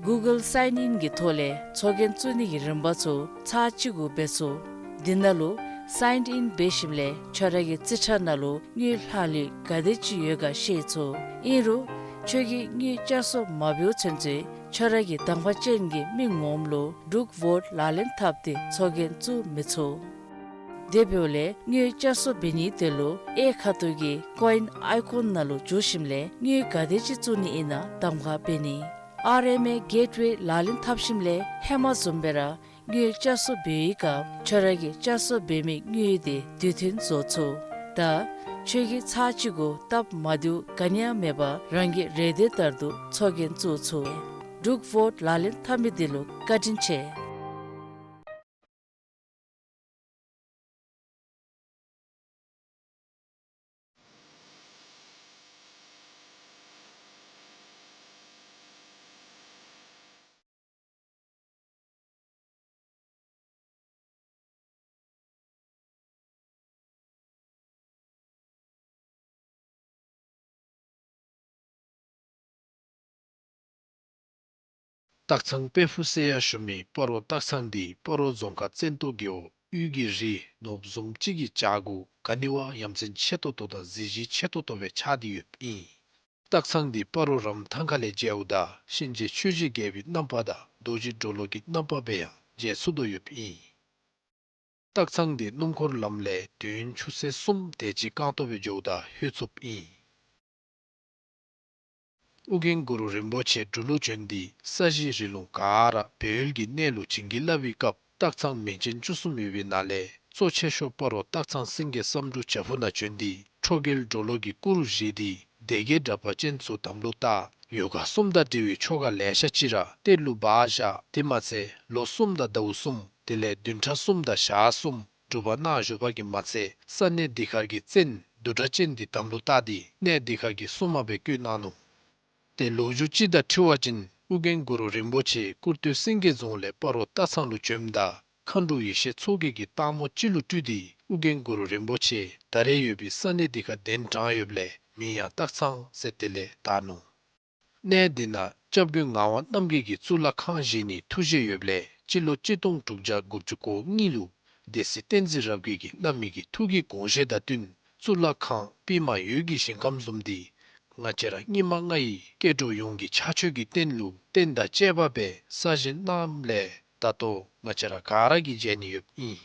གུ་གཱལ་སའིན་ཨིན་གྱི་ཐོག་ལས་ཚོགས་རྒྱན་བཙུགས་ནི་གི་རིམ་པ་ཚུ་ཚར་གཅིག་གུ་འབད་ཚུགས། དེ་ནང་ལུ་སའིན་ཨིན་འབད་ཞིནམ་ལས་ཁྱོད་ར་གི་རྩིས་ཁྲ་ནང་ལུ་དངུལ་ལྷག་ལུས་ག་དེ་ཅིག་ཡོད་ག་ཤེས་ཚུགས། ཨིན་རུང་ ཁྱོད་ཀྱིས་དངུལ་བསྐྱར་གསོ་མ་འབདཝ་ཚུན་ཚོད་ཁྱོད་ར་གི་གདམ་ཁ་ཅན་གྱི་མི་ངོམ་ལུ་འབྲུག་ཝོཊ་ལག་ལེན་འཐབ་སྟེ་ཚོགས་རྒྱན་བཙུགས་མི་ཚུགས། དེ་འབདཝ་ལས་དངུལ་བསྐྱར་གསོ་འབད་ནི་དེ་ལུ་གཡས་ཁ་ཐུག་གི་ཀོ་ཨིན་ཨའི་ཀོན་ནང་ལུ་འཛུལ་ཞིནམ་ལས་དངུལ་ག་དེ་ཅིག་བཙུགས་ནི་ཨིན་ན་གདམ་ཁ་འབད་ནི། ཨར་ཨེམ་ཨེ་གེཊ་ཝེ་ལག་ལེན་འཐབ་ཞིནམ་ལས་ཧེ་མ་བཟུམ་སྦེ་ར་དངུལ་བསྐྱར་གསོ་འབད་བའི་སྐབས་ཁྱོད་ར་གིས་བསྐྱར་གསོ་འབད་མི་དངུལ་དེ་དུས་མཐུན་བཟོ་ཚུགས། ད་ཁྱོད་ཀྱིས་ཚར་གཅིག་གུ་སྟབས་མ་བདེཝ་ག་ནི་ཡང་མེད་པར་རང་གི་རེ་འདོད་ལྟར་དུ་ཚོགས་རྒྱན་བཙུགས་ཚུགས། འབྲུག་ཝོཊ་ལག་ལེན་འཐབ་མི་དེ་ལུ་བཀའ་དྲིན་ཆེ། སྟག་ཚང་དཔལ་ཕུག་ཟེར་ཡང་ཞུ་མི་སྤ་རོ་སྟག་ཚང་འདི་སྤ་རོ་རྫོང་ཁག་བཙན་ཏོ་རྒེད་འོག་དབུས་ཀྱི་རི་ནོར་བུ་བཟུམ་ཅིག་གི་བྱག་གུ་ག་ནི་བ་ཡ་མཚན་ཆེ་ཏོག་ཏོ་དང་གཟི་བརྗིད་ཆེ་ཏོག་ཏོ་སྦེ་ཆགས་ཏེ་ཡོདཔ་ཨིན། སྟག་ཚང་འདི་སྤ་རོ་རམ་ཐང་ཁ་ལས་མཇལཝ་ད་གཤིན་རྗེ་ཆོས་རྗེ་རྒྱལ་པོའི་རྣམ་པ་དང་རྡོ་རྗེ་གྲོ་ལོད་ཀྱི་རྣམ་པ་སྦེ་ཡང་མཇལ་ཚུགས་དོ་ཡོདཔ་ཨིན། སྟག་ཚང་འདི་སྣུམ་འཁོར་ལམ་ལས་དུས་ཡུན་ཆུ་ཚོད་གསུམ་དེ་ཅིག་རྐང་སྟོང་སྦེ་འགྱོཝ་ད་ལྷོད་ཚུགསཔ་ཨིན། ཨོ་རྒྱན་གུ་རུ་རིན་པོ་ཆེ་འབྲུག་ལུ་བྱོན་ཏེ་ས་གཞི་རི་ལུང་ག་ར་སྦས་ཡུལ་གྱི་གནས་ལུ་བྱིན་གྱིས་བརླབས་པའི་སྐབས་སྟག་ཚང་མིང་ཅན་བཅུ་གསུམ་ཡོད་པའི་ནང་ལས་གཙོ་ཆེ་ཤོས་སྤ་རོ་སྟག་ཚང་སེང་གེ་བསམ་འགྲུབ་བྱག་ཕུག་ནང་བྱོན་ཏེ་ཁྲོ་རྒྱལ་གྲོ་ལོད་ཀྱི་སྐུ་རུ་བཞེངས་ཏེ་སྡེ་བརྒྱད་དྲེགས་པ་ཅན་ཚུ་དམ་ལུ་བཏགས། ཡོ་ག་གསུམ་དང་འབྲེལ་བའི་ཆོ་ག་ལེ་ཤ་ཅིག་ར་གཏེར་ལུ་སྦ་བཞག། དེ་མ་ཚད་ལོ་གསུམ་དང་ཟླཝ་གསུམ་དེ་ལས་བདུན་ཕྲག་གསུམ་དང་ཞག་གསུམ་སྒྲུབ་པ་གནང་བཞུགས་པ་གིས་མ་ཚད་ས་གནས་འདི་ཁར་གྱི་བཙན་བདུད་དྲེགས་ཅན་འདི་དམ་ལུ་བཏགས་ཏེ་གནས་འདི་ཁར་གྱི་སྲུང་མ་སྦེ་བསྐོས་གནང་ནུག། ཏེ་ལོ་རྒྱུས་ཅིག་དང་འཁྲིལ་བ་ཅིན་ཨོ་རྒྱན་གུ་རུ་རིན་པོ་ཆེ་ཀུར་སྟོད་སེང་གེ་རྫོང་ལས་སྤ་རོ་སྟག་ཚང་ལུ་བྱོནམ་ད་མཁའ་འགྲོ་ཡེ་ཤེས་མཚོ་རྒྱལ་གྱིས་སྟག་མོ་ཅིག་ལུ་སྤྲུལ་ཏེ་ཨོ་རྒྱན་གུ་རུ་རིན་པོ་ཆེ་ད་རེས་ཡོད་པའི་ས་གནས་འདི་ཁར་གདན་དྲངས་ཡོདཔ་ལས་མིང་ཡང་སྟག་ཚང་ཟེར་དེ་ལས་བཏགས་ནུག། གནས་འདི་ནང་སྐྱབས་མགོན་ངག་དབང་རྣམ་རྒྱལ་གྱིས་གཙུག་ལག་ཁང་བཞེངས་ནིའི་ཐུགས་བཞེད་ཡོདཔ་ལས་སྤྱི་ལོ་གཅིག་སྟོང་དྲུག་བརྒྱ་དགུ་བཅུ་གོ་གཉིས་ལུ་སྡེ་སྲིད་བསྟན་འཛིན་རབ་རྒྱས་ཀྱིས་གནང་མི་གི་ཐུགས་ཀྱི་དགོངས་བཞེད་དང་བསྟུན་གཙུག་ལག་ཁང་པདྨ་འོད་ཀྱི་ཞིང་ཁམས་བཟུམ་འདི་ང་བཅས་ར་སྙིགས་མ་ལྔ་ཡི་སྐྱེ་འགྲོ་ཡོངས་ཀྱི་ཕྱག་མཆོད་ཀྱི་རྟེན་ལུ་རྟེན་དང་བཅས་པ་སྦེ་གསར་བཞེངས་གནངམ་ལས་ད་ལྟོ་ང་བཅས་ར་ག་ར་གིས་མཇལ་ནི་ཡོདཔ་ཨིན།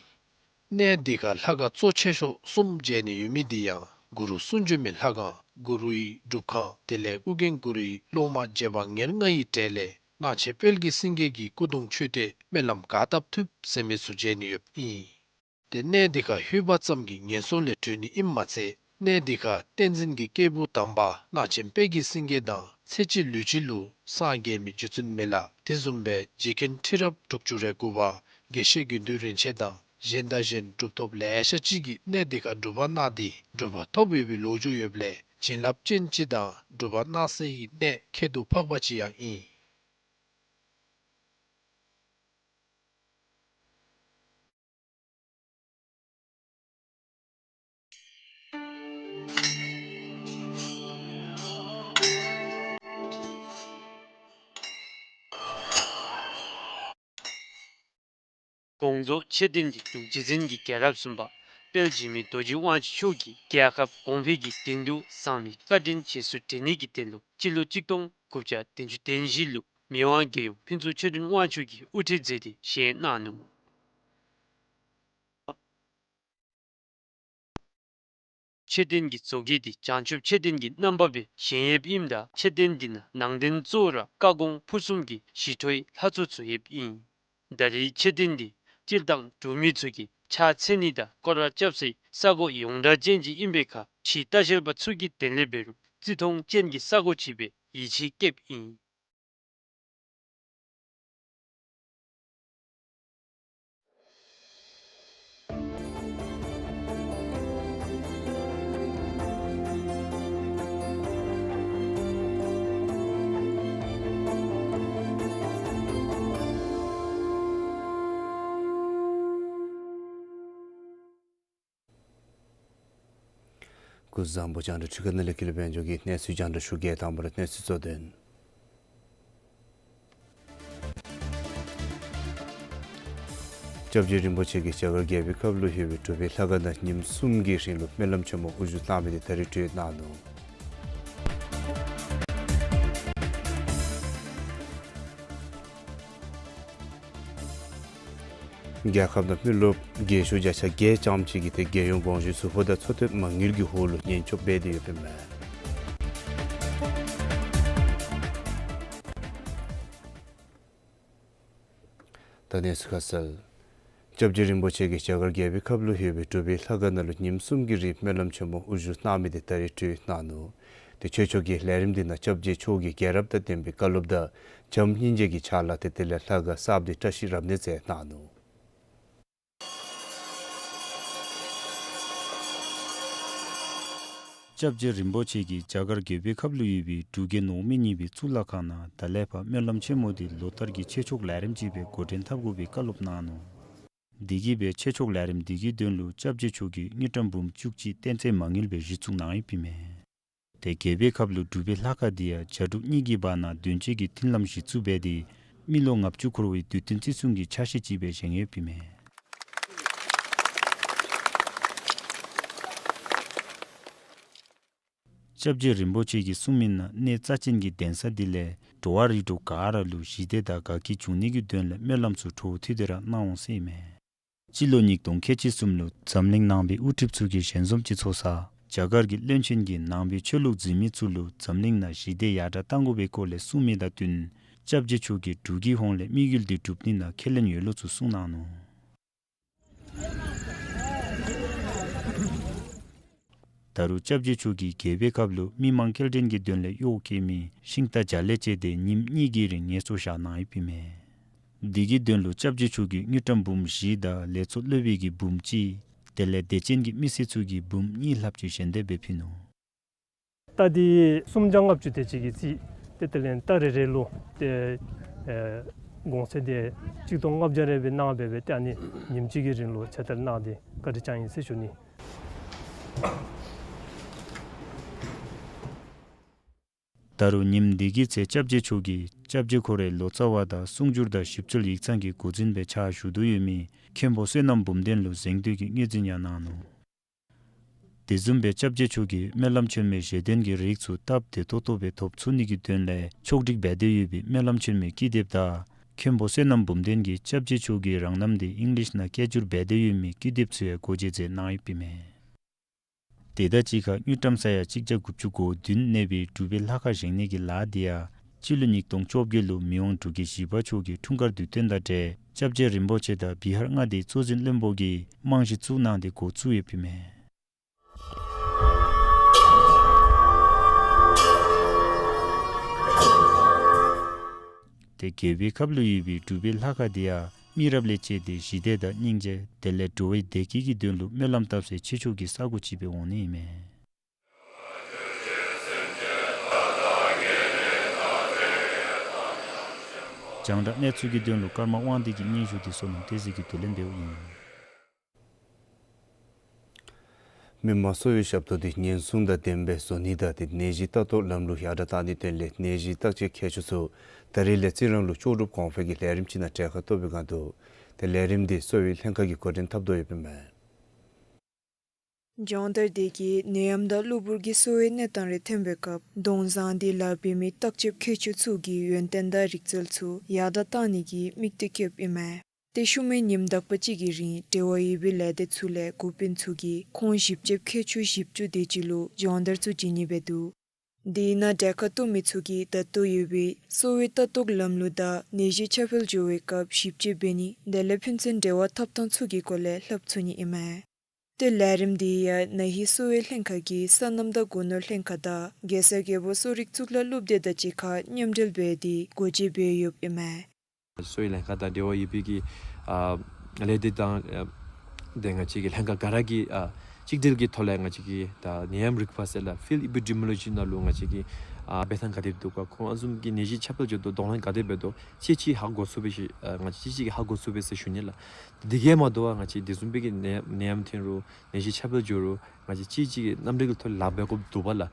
གནས་འདི་ཁར་ལྷ་ཁང་གཙོ་ཆེ་ཤོས་གསུམ་མཇལ་ནི་ཡོད་མི་འདི་ཡང་གུ་རུ་གསུང་བྱོན་མའི་ལྷ་ཁང་། གུ་རུའི་སྒྲུབ་ཁང་། དེ་ལས་ཨོ་རྒྱན་གུ་རུའི་སློབ་མ་རྗེ་འབངས་ཉེར་ལྔ་ཡི་གྲས་ལས་གླང་ཆེན་དཔལ་གྱི་སེང་གེ་གི་སྐུ་གདུང་མཆོད་རྟེན་སྨོན་ལམ་ག་བཏབ་ཐུབ་ཟེར་མི་ཚུ་མཇལ་ནི་ཡོདཔ་ཨིན། ཏེ་གནས་འདི་ཁར་ལྷོད་པ་ཙམ་གྱིས་ངན་སོང་ལས་གྲོལ་ནི་ཨིནམ་མ་ཚད་གནས་འདི་ཁར་བསྟན་འཛིན་གྱི་སྐྱེས་བུ་དམ་པ་གླང་ཆེན་དཔལ་གྱི་སེང་གེ་དང་ཚེ་གཅིག་ལུས་གཅིག་ལུ་སངས་རྒྱས་མི་རྗེ་བཙུན་མི་ལ་དེ་བཟུམ་སྦེ་རྗེ་མཁན་ཁྲི་རབས་དྲུག་ཅུ་རེ་དགུ་པ་དགེ་བཤེས་དགེ་འདུན་རིན་ཆེན་དང་གཞན་དང་གཞན་གྲུབ་ཐོབ་ལེ་ཤ་ཅིག་གིས་གནས་འདི་ཁར་སྒྲུབ་པ་གནང་སྟེ་གྲུབ་པ་ཐོབ་ཡོད་པའི་ལོ་རྒྱུས་ཡོདཔ་ལས་བྱིན་རླབས་ཅན་ཅིག་དང་སྒྲུབ་པ་གནང་སའི་གནས་ཁྱད་དུ་འཕགས་པ་ཅིག་ཡང་ཨིན། དགོངས་རྫོགས་མཆོད་རྟེན་འདི་འབྲུག་རྗེ་བཙུན་གྱི་རྒྱལ་རབས་གསུམ་པ་དཔལ་འཇིགས་མེད་རྡོ་རྗེ་དབང་ཕྱུག་མཆོག་གིས་རྒྱལ་ཁབ་གོང་འཕེལ་གྱི་དོན་དུ་གསང་བའི་བཀའ་དྲིན་རྗེས་སུ་དྲན་ནི་གི་དོན་ལུ་སྤྱི་ལོ་གཅིག་སྟོང་དགུ་བརྒྱ་བདུན་ཅུ་དོན་བཞི་ལུ་མི་དབང་རྒྱལ་ཡུམ་ཕུན་ཚོགས་ཆོས་སྒྲོན་དབང་ཕྱུག་གིས་དབུ་ཁྲིད་མཛད་དེ་བཞེངས་གནང་ནུག། མཆོད་རྟེན་གྱི་བཟོ་བཀོད་འདི་བྱང་ཆུབ་མཆོད་རྟེན་གྱི་རྣམ་པ་སྦེ་བཞེངས་ཡོདཔ་ཨིནམ་ད་མཆོད་རྟེན་འདི་ནང་ནང་རྟེན་གཙོ་བོ་ར་བཀའ་དགོངས་ཕུར་གསུམ་གྱི་ཞི་ཁྲོའི་ལྷ་ཚོགས་ཚུ་ཡོདཔ་ཨིན། ད་རེས་མཆོད་རྟེན་འདི་སྤྱིར་བཏང་འབྲུག་མི་ཚུ་གིས་ཕྱག་འཚལ་ནི་དང་སྐོར་ར་རྐྱབ་སའི་ས་གོ་ཡོངས་གྲགས་ཅན་ཅིག་ཨིན་པའི་ཁར་ཕྱིའི་ལྟ་བཤལ་པ་ཚུ་གིས་དེ་ལས་འབད་རུང་བརྩི་མཐོང་ཅན་གྱི་ས་གོ་ཅིག་སྦེ་ཡིད་ཆེས་བསྐྱེདཔ་ཨིན། སྐུ་གཟུགས་བཟང་པོ། རྒྱང་བསྒྲགས་འཕྲུལ་ཁང་ནང་ལས་ཀུན་ལེགས་དཔལ་འབྱོར་གྱིས་གནས་ཚུལ་རྒྱང་བསྒྲགས་ཞུ་གེ། དང་པ་ར་གནས་ཚུལ་གཙོ་དོན། སྐྱབས་རྗེ་རིན་པོ་ཆེ་གིས་རྒྱ་གར་རྒྱལ་པོའི་སྐབས་ལུ་ཡོད་པའི་འབྲུག་པའི་ལྷ་ཁང་ནང་ཉིནམ་གསུམ་གྱི་རིང་ལུ་སྨོན་ལམ་ཆེན་མོ་དབུ་བཞུགས་བཏང་མི་དེ་ད་རིས་གྲོལ་གནང་ནུག། རྒྱལ་ཁབ་ནང་མི་རློབས་རྒས་ཤོས་བརྒྱ་ཆ་བརྒྱད་ཙམ་ཅིག་གིས་ཏེ་རྒས་ཡོལ་དགོངས་ཞུ་ཚུ་ཧོ་དང་འཚོ་སྟོན་མ་དངུལ་གྱི་འོག་ལུ་ཉེན་སྐྱོབ་འབད་དེ་ཡོདཔ་ཨིན་མས། ད་གནས་ཚུལ་ཁ་གསལ། སྐྱབས་རྗེ་རིན་པོ་ཆེ་གིས་རྒྱ་གར་རྒྱལ་པོའི་ཁབ་ལུ་ཡོད་པའི་གྲུབ་པའི་ལྷ་ཁང་ནང་ལུ་ཉིནམ་གསུམ་གྱི་རིང་སྨོན་ལམ་ཆེན་མོ་དབུ་བཞུགས་གནང་མི་དེ་ད་རིས་གྲོལ་གནང་ནུག། ཏེ་ཆོས་ཕྱོགས་ཀྱི་ལས་རིམ་འདི་ནང་སྐྱབས་རྗེ་མཆོག་གིས་རྒྱལ་རབས་དང་ལྡན་པའི་བཀའ་སློབ་དང་བྱམས་སྙིང་རྗེ་གི་ཕྱག་ལཱ་དེ་དེ་ལས་ལྷ་ཁང་གསརཔ་འདི་བཀྲ་ཤིས་རབ་གནས་མཛད་གནང་ནུག། སྐྱབས་རྗེ་རིན་པོ་ཆེ་གིས་རྒྱ་གར་རྒྱལ་པོའི་ཁབ་ལུ་ཡོད་པའི་འབྲུག་རྒྱལ་ནོར་མི་གཉིས་པའི་གཙུག་ལག་ཁང་ནང་ད་ལས་ཕར་སྨོན་ལམ་ཆེན་མོ་འདི་ལོ་ལྟར་གྱི་ཆོས་ཕྱོགས་ལས་རིམ་ཅིག་སྦེ་འགོ་འདྲེན་འཐབ་དགོ་པའི་བཀའ་སློབ་གནང་ནུག། དེ་གིས་སྦེ་ཆོས་ཕྱོགས་ལས་རིམ་འདི་གི་དོན་ལུ་སྐྱབས་རྗེ་མཆོག་གིས་དངུལ་ཀྲམ་འབུམ་བཅུ་གཅིག་སྟོན་ཚད་མ་དངུལ་སྦེ་གཞི་བཙུགས་གནང་ཡོདཔ་ཨིན་མས། ཏེ་རྒྱལ་པོའི་ཁབ་ལུ་འབྲུག་པའི་ལྷ་ཁང་འདི་ཡང་རྒྱ་འབྲུག་གཉིས་ཀྱི་བར་ན་དོན་གཅོད་ཀྱི་མཐུན་ལམ་གཞི་བཙུགས་འབད་དེ་མི་ལོ་ལྔ་བཅུ་འཁོར་བའི་དུས་སྟོན་བརྩི་སྲུང་གི་ཕྱག་བཞེས་ཅིག་སྦེ་བཞེངས་ཡོདཔ་ཨིན་མས། སྐྱབས་རྗེ་རིན་པོ་ཆེ་གིས་གསུངས་མི་ནང་གནས་རྩ་ཅན་གྱི་གདན་ས་འདི་ལས་འགྲོ་བ་རིགས་དྲུག་ག་ར་ལུ་ཞི་བདེ་དང་དགའ་སྐྱིད་འབྱུང་ནི་གི་དོན་ལས་སྨོན་ལམ་ཚུ་འཕྲོ་མཐུད་དེ་ར་གནང་འོང་ཟེར་ཨིན་མས། སྤྱི་ལོ་ཉིས་སྟོང་ཁལ་གཅིག་གསུམ་ལུ་འཛམ་གླིང་ནང་པའི་དབུ་ཁྲིདཔ་ཚུ་གིས་ཞལ་འཛོམས་ཅིག་ཚོགས་སར་རྒྱ་གར་གྱི་བློན་ཆེན་གྱིས་ནང་པའི་ཆོས་ལུགས་འཛིན་མི་ཚུ་ལུ་འཛམ་གླིང་ནང་ཞི་བདེ་ཡར་དྲག་གཏང་དགོ་པའི་སྐོར་ལས་གསུངས་མི་དང་བསྟུན་སྐྱབས་རྗེ་མཆོག་གིས་འབྲུག་གི་ཧོངས་ལས་དམིགས་ཡུལ་འདི་འགྲུབ་ནི་ནང་ཁས་ལེན་ཡོད་ལོ་ཚུ་གསུངས་གནང་ནུག། ད་རུང་སྐྱབས་རྗེ་མཆོག་གིས་རྒྱལ་པོའི་ཁབ་ལུ་མི་མང་སྐྱེལ་འདྲེན་གྱི་དོན་ལས་གཡོག་བཀོལ་མི་ཤིང་རྟ་བརྒྱ་ལས་བཅད་དེ་ཉིནམ་གཉིས་ཀྱི་རིང་ངལ་གསོ་བཞག་གནང་ཡོདཔ་ཨིན་མས། འདི་གི་དོན་ལུ་སྐྱབས་རྗེ་མཆོག་གིས་དངུལ་ཀྲམ་འབུམ་བཞི་དང་ལས་ཚོགས་སློབ་དཔོན་གྱིས་འབུམ་གཅིག་དེ་ལས་དད་ཅན་གྱི་མི་སེར་ཚུ་གིས་འབུམ་གཉིས་ལྷགཔ་ཅིག་ཞལ་འདེབས་སྦེ་ཕུལ་ནུག། རྟ་འདི་སུམ་བརྒྱ་ལྔ་བཅུ་དེ་ཅིག་གི་རྩིས། ཏེ་དེ་ལས་རྟ་རེ་རེ་ལུ་ཏེ་ཨེ་གོང་ཚད་དེ་གཅིག་སྟོང་ལྔ་བརྒྱ་རེ་སྦེ་གནང་སྦེ་སྦེ་ཏེ་ཨ་ནི་ཉིནམ་གཅིག་གི་རིང་ལུ་ཕྱག་འདེབས་གནང་སྟེ་བཀའ་དྲིན་བསྐྱངས་ཡི་ཟེར་ཞུ་ནི། ད་རུང་ཉིནམ་འདི་གི་ཚེ་སྐྱབས་རྗེ་མཆོག་གིས་སྐྱབས་རྗེ་ཁོ་རའི་ལོ་ཙཱ་བ་དང་གསུང་སྒྱུར་དང་ཞིབ་འཚོལ་ཡིག་ཚང་གི་འགོ་འཛིན་སྦེ་ཕྱག་ཞུ་དོ་ཡོད་མི་མཁན་པོ་བསོད་ནམས་འབུམ་ལྡན་ལུ་གཟེངས་བསྟོད་ཀྱི་དངོས་འཛིན་ཡང་གནང་ནུག། དེ་བཟུམ་སྦེ་སྐྱབས་རྗེ་མཆོག་གིས་སྨོན་ལམ་ཆེན་མོའི་བཞེད་དོན་གྱི་རིགས་ཚུ་སྟབས་བདེ་ཏོག་ཏོ་སྦེ་ཐོབ་ཚུགས་ནི་གི་དོན་ལས་ཕྱོགས་སྒྲིག་འབད་དེ་ཡོད་པའི་སྨོན་ལམ་ཆེན་མོའི་ཀི་དེབ་དང་མཁན་པོ་བསོད་ནམས་འབུམ་ལྡན་གྱིས་སྐྱབས་རྗེ་མཆོག་གི་རང་རྣམ་འདི་ཨིང་ལིཤ་ནང་སྐད་སྒྱུར་འབད་དེ་ཡོད་མི་ཀི་དེབ་ཚུ་ཡང་སྒོ་འབྱེད་མཛད་གནང་ཡོདཔ་ཨིན་མས། དེ་དང་གཅིག་ཁར་དངུལ་ཀྲམ་ས་ཡ་གཅིག་བརྒྱ་དགུ་བཅུ་གོ་བདུན་གནས་པའི་འབྲུག་པའི་ལྷ་ཁང་བཞེངས་ནི་གི་ལཱ་འདི་ཡང་སྤྱི་ལོ་ཉིས་སྟོང་བཅོ་བརྒྱད་ལུ་མི་དབང་འབྲུག་རྒྱལ་བཞི་པ་མཆོག་གི་འཁྲུངས་སྐར་དུས་སྟོན་དང་འབྲེལ་སྐྱབས་རྗེ་རིན་པོ་ཆེ་དང་བི་ཧར་མངའ་སྡེའི་གཙོ་འཛིན་བློན་པོ་གིས་རྨང་གཞི་བཙུགས་གནང་སྟེ་འགོ་བཙུགས་ཡོདཔ་ཨིན་མས། ཏེ་རྒྱལ་པོའི་ཁབ་ལུ་ཡོད་པའི་འབྲུག་པའི་ལྷ་ཁང་འདི་ཡང་མི་རབས་ལས་བཅད་དེ་ཞི་བདེ་དང་སྙིང་རྗེ་དེ་ལས་འགྲོ་བའི་བདེ་སྐྱིད་ཀྱི་དོན་ལུ་སྨོན་ལམ་བཏབ་སའི་ཆོས་ཕྱོགས་ཀྱི་ས་སྒོ་ཅིག་སྦེ་འོང་ནི་ཨིན་མས། རྒྱང་བསྒྲགས་གནས་ཚུལ་གྱི་དོན་ལུ་ཀརྨ་དབང་འདུས་ཀྱི་སྙན་ཞུ་འདི་བསོད་ནམས་བསྟན་འཛིན་གྱིས་བསྡུ་ལེན་འབདཝ་ཨིན། མི་དམངས་གསོ་བའི་ཞབས་ཏོག་འདི་ཉེན་སྲུང་དང་ལྡན་པའི་བཟོ་ནི་དང་ཏེ་ནད་གཞི་ལྟ་རྟོག་ལམ་ལུགས་ཡར་དྲག་གཏང་ནིའི་དོན་ལས་ནད་གཞི་བརྟག་དཔྱད་མཁས་མཆོག་ཚུ་ད་རིས་ལས་རྩི་རང་ལུ་ལྕོགས་གྲུབ་གོང་འཕེལ་གྱི་ལས་རིམ་ཅིག་ནང་གྲལ་ཁར་གཏོགས་པའི་སྒང་དུ་ཏེ་ལས་རིམ་འདི་གསོ་བའི་ལྷན་ཁག་གིས་འགོ་འདྲེན་འཐབ་དོ་ཡོདཔ་ཨིན་མས། སྦྱོང་བརྡར་འདི་གིས་ནད་ཡམས་དང་གློ་བུར་གྱི་གསོ་བའི་གནས་སྟངས་རེ་ཐོན་པའི་སྐབས་གདོང་བཟང་འདི་ལཱ་འབད་མི་བརྟག་དཔྱད་མཁས་མཆོག་ཚུ་གིས་ཡོན་ཏན་དང་རིག་རྩལ་ཚུ་ཡར་དྲག་གཏང་ནི་གི་དམིགས་གཏད་བསྐྱེདཔ་ཨིན་མས། ཏེ་ཤུལ་མའི་ཉིནམ་དག་པ་ཅིག་གི་རིང་འབྲེལ་བ་ཡོད་པའི་ལས་སྡེ་ཚུ་ལས་འགོ་དཔོན་ཚུ་གིས་ཁོང་ཞིབ་དཔྱད་མཁས་མཆོག་བཞི་བཅུ་དེ་ཅིག་ལུ་སྦྱོང་བརྡར་ཚུ་བྱིན་ནི་སྦེ་འདུག། དེ་ནང་གྲལ་ཁར་གཏོགས་མི་ཚུ་གིས་ད་ལྟོ་ཡོད་པའི་གསོ་བའི་ལྟ་རྟོག་ལམ་ལུགས་དང་ནད་གཞི་ཁྱབ་སྤེལ་འགྱོ་བའི་སྐབས་ཞིབ་དཔྱད་འབད་ནི་དེ་ལས་ཕན་ཚུན་འབྲེལ་བ་འཐབ་ཐངས་ཚུ་གི་སྐོར་ལས་ལྷབ་ཚུགས་ནི་ཨིན་མས། ཏེ་ལས་རིམ་འདི་ཡང་ན་ཧིང་གསོ་བའི་ལྷན་ཁག་གིས་སོ་ནམ་དང་སྒོ་ནོར་ལྷན་ཁག་དང་རྒྱལ་ས་རྒྱལ་པོ་གསོ་རིག་གཙུག་ལག་སློབ་སྡེ་དང་གཅིག་ཁར་མཉམ་འབྲེལ་འབད་དེ་སྒོ་འབྱེད་འབད་ཡོདཔ་ཨིན་མས། གསོ་བའི་ལྷན་ཁག་དང་འབྲེལ་བ་ཡོད་པའི་གི་ཨ་ལས་སྡེ་དང་ཨ་དེ་ང་བཅས་ཀྱི་ལྷན་ཁག་ག་ར་གིས་ཨ་གཅིག་སྒྲིལ་གྱི་ཐོག་ལས་ང་བཅས་ཀྱིས་ད་ནད་ཡམས་རིག་པ་ཟེར་ལགས་field epidemiology ནང་ལུ་ང་བཅས་ཀྱིས་ཨ་འབད་ཐངས་ག་དེ་འདུག་ག་ཁོང་ཨ་བཟུམ་གྱི་ནད་གཞི་ཁྱབ་སྤེལ་འགྱོ་དོ་གདོང་ལེན་ག་དེ་འབད་དོ་ཅིག་ཅིག་ཧ་གོ་ཚུགས་པས་ཤེས་ཨ་ང་བཅས་ཅིག་ཅིག་གིས་ཧ་གོ་ཚུགས་པས་ཟེར་ཞུ་ནི་ལགས། དེ་གིས་མ་དོ་བར་ང་བཅས་དེ་བཟུམ་སྦེ་གི་ནད་ནད་ཡམས་ཐོན་རུང་ནད་གཞི་ཁྱབ་སྤེལ་འགྱོ་རུང་ང་བཅས་ཅིག་ཅིག་གིས་མཉམ་འབྲེལ་གྱི་ཐོག་ལཱ་འབད་དགོཔ་འདུག་པ་ལགས།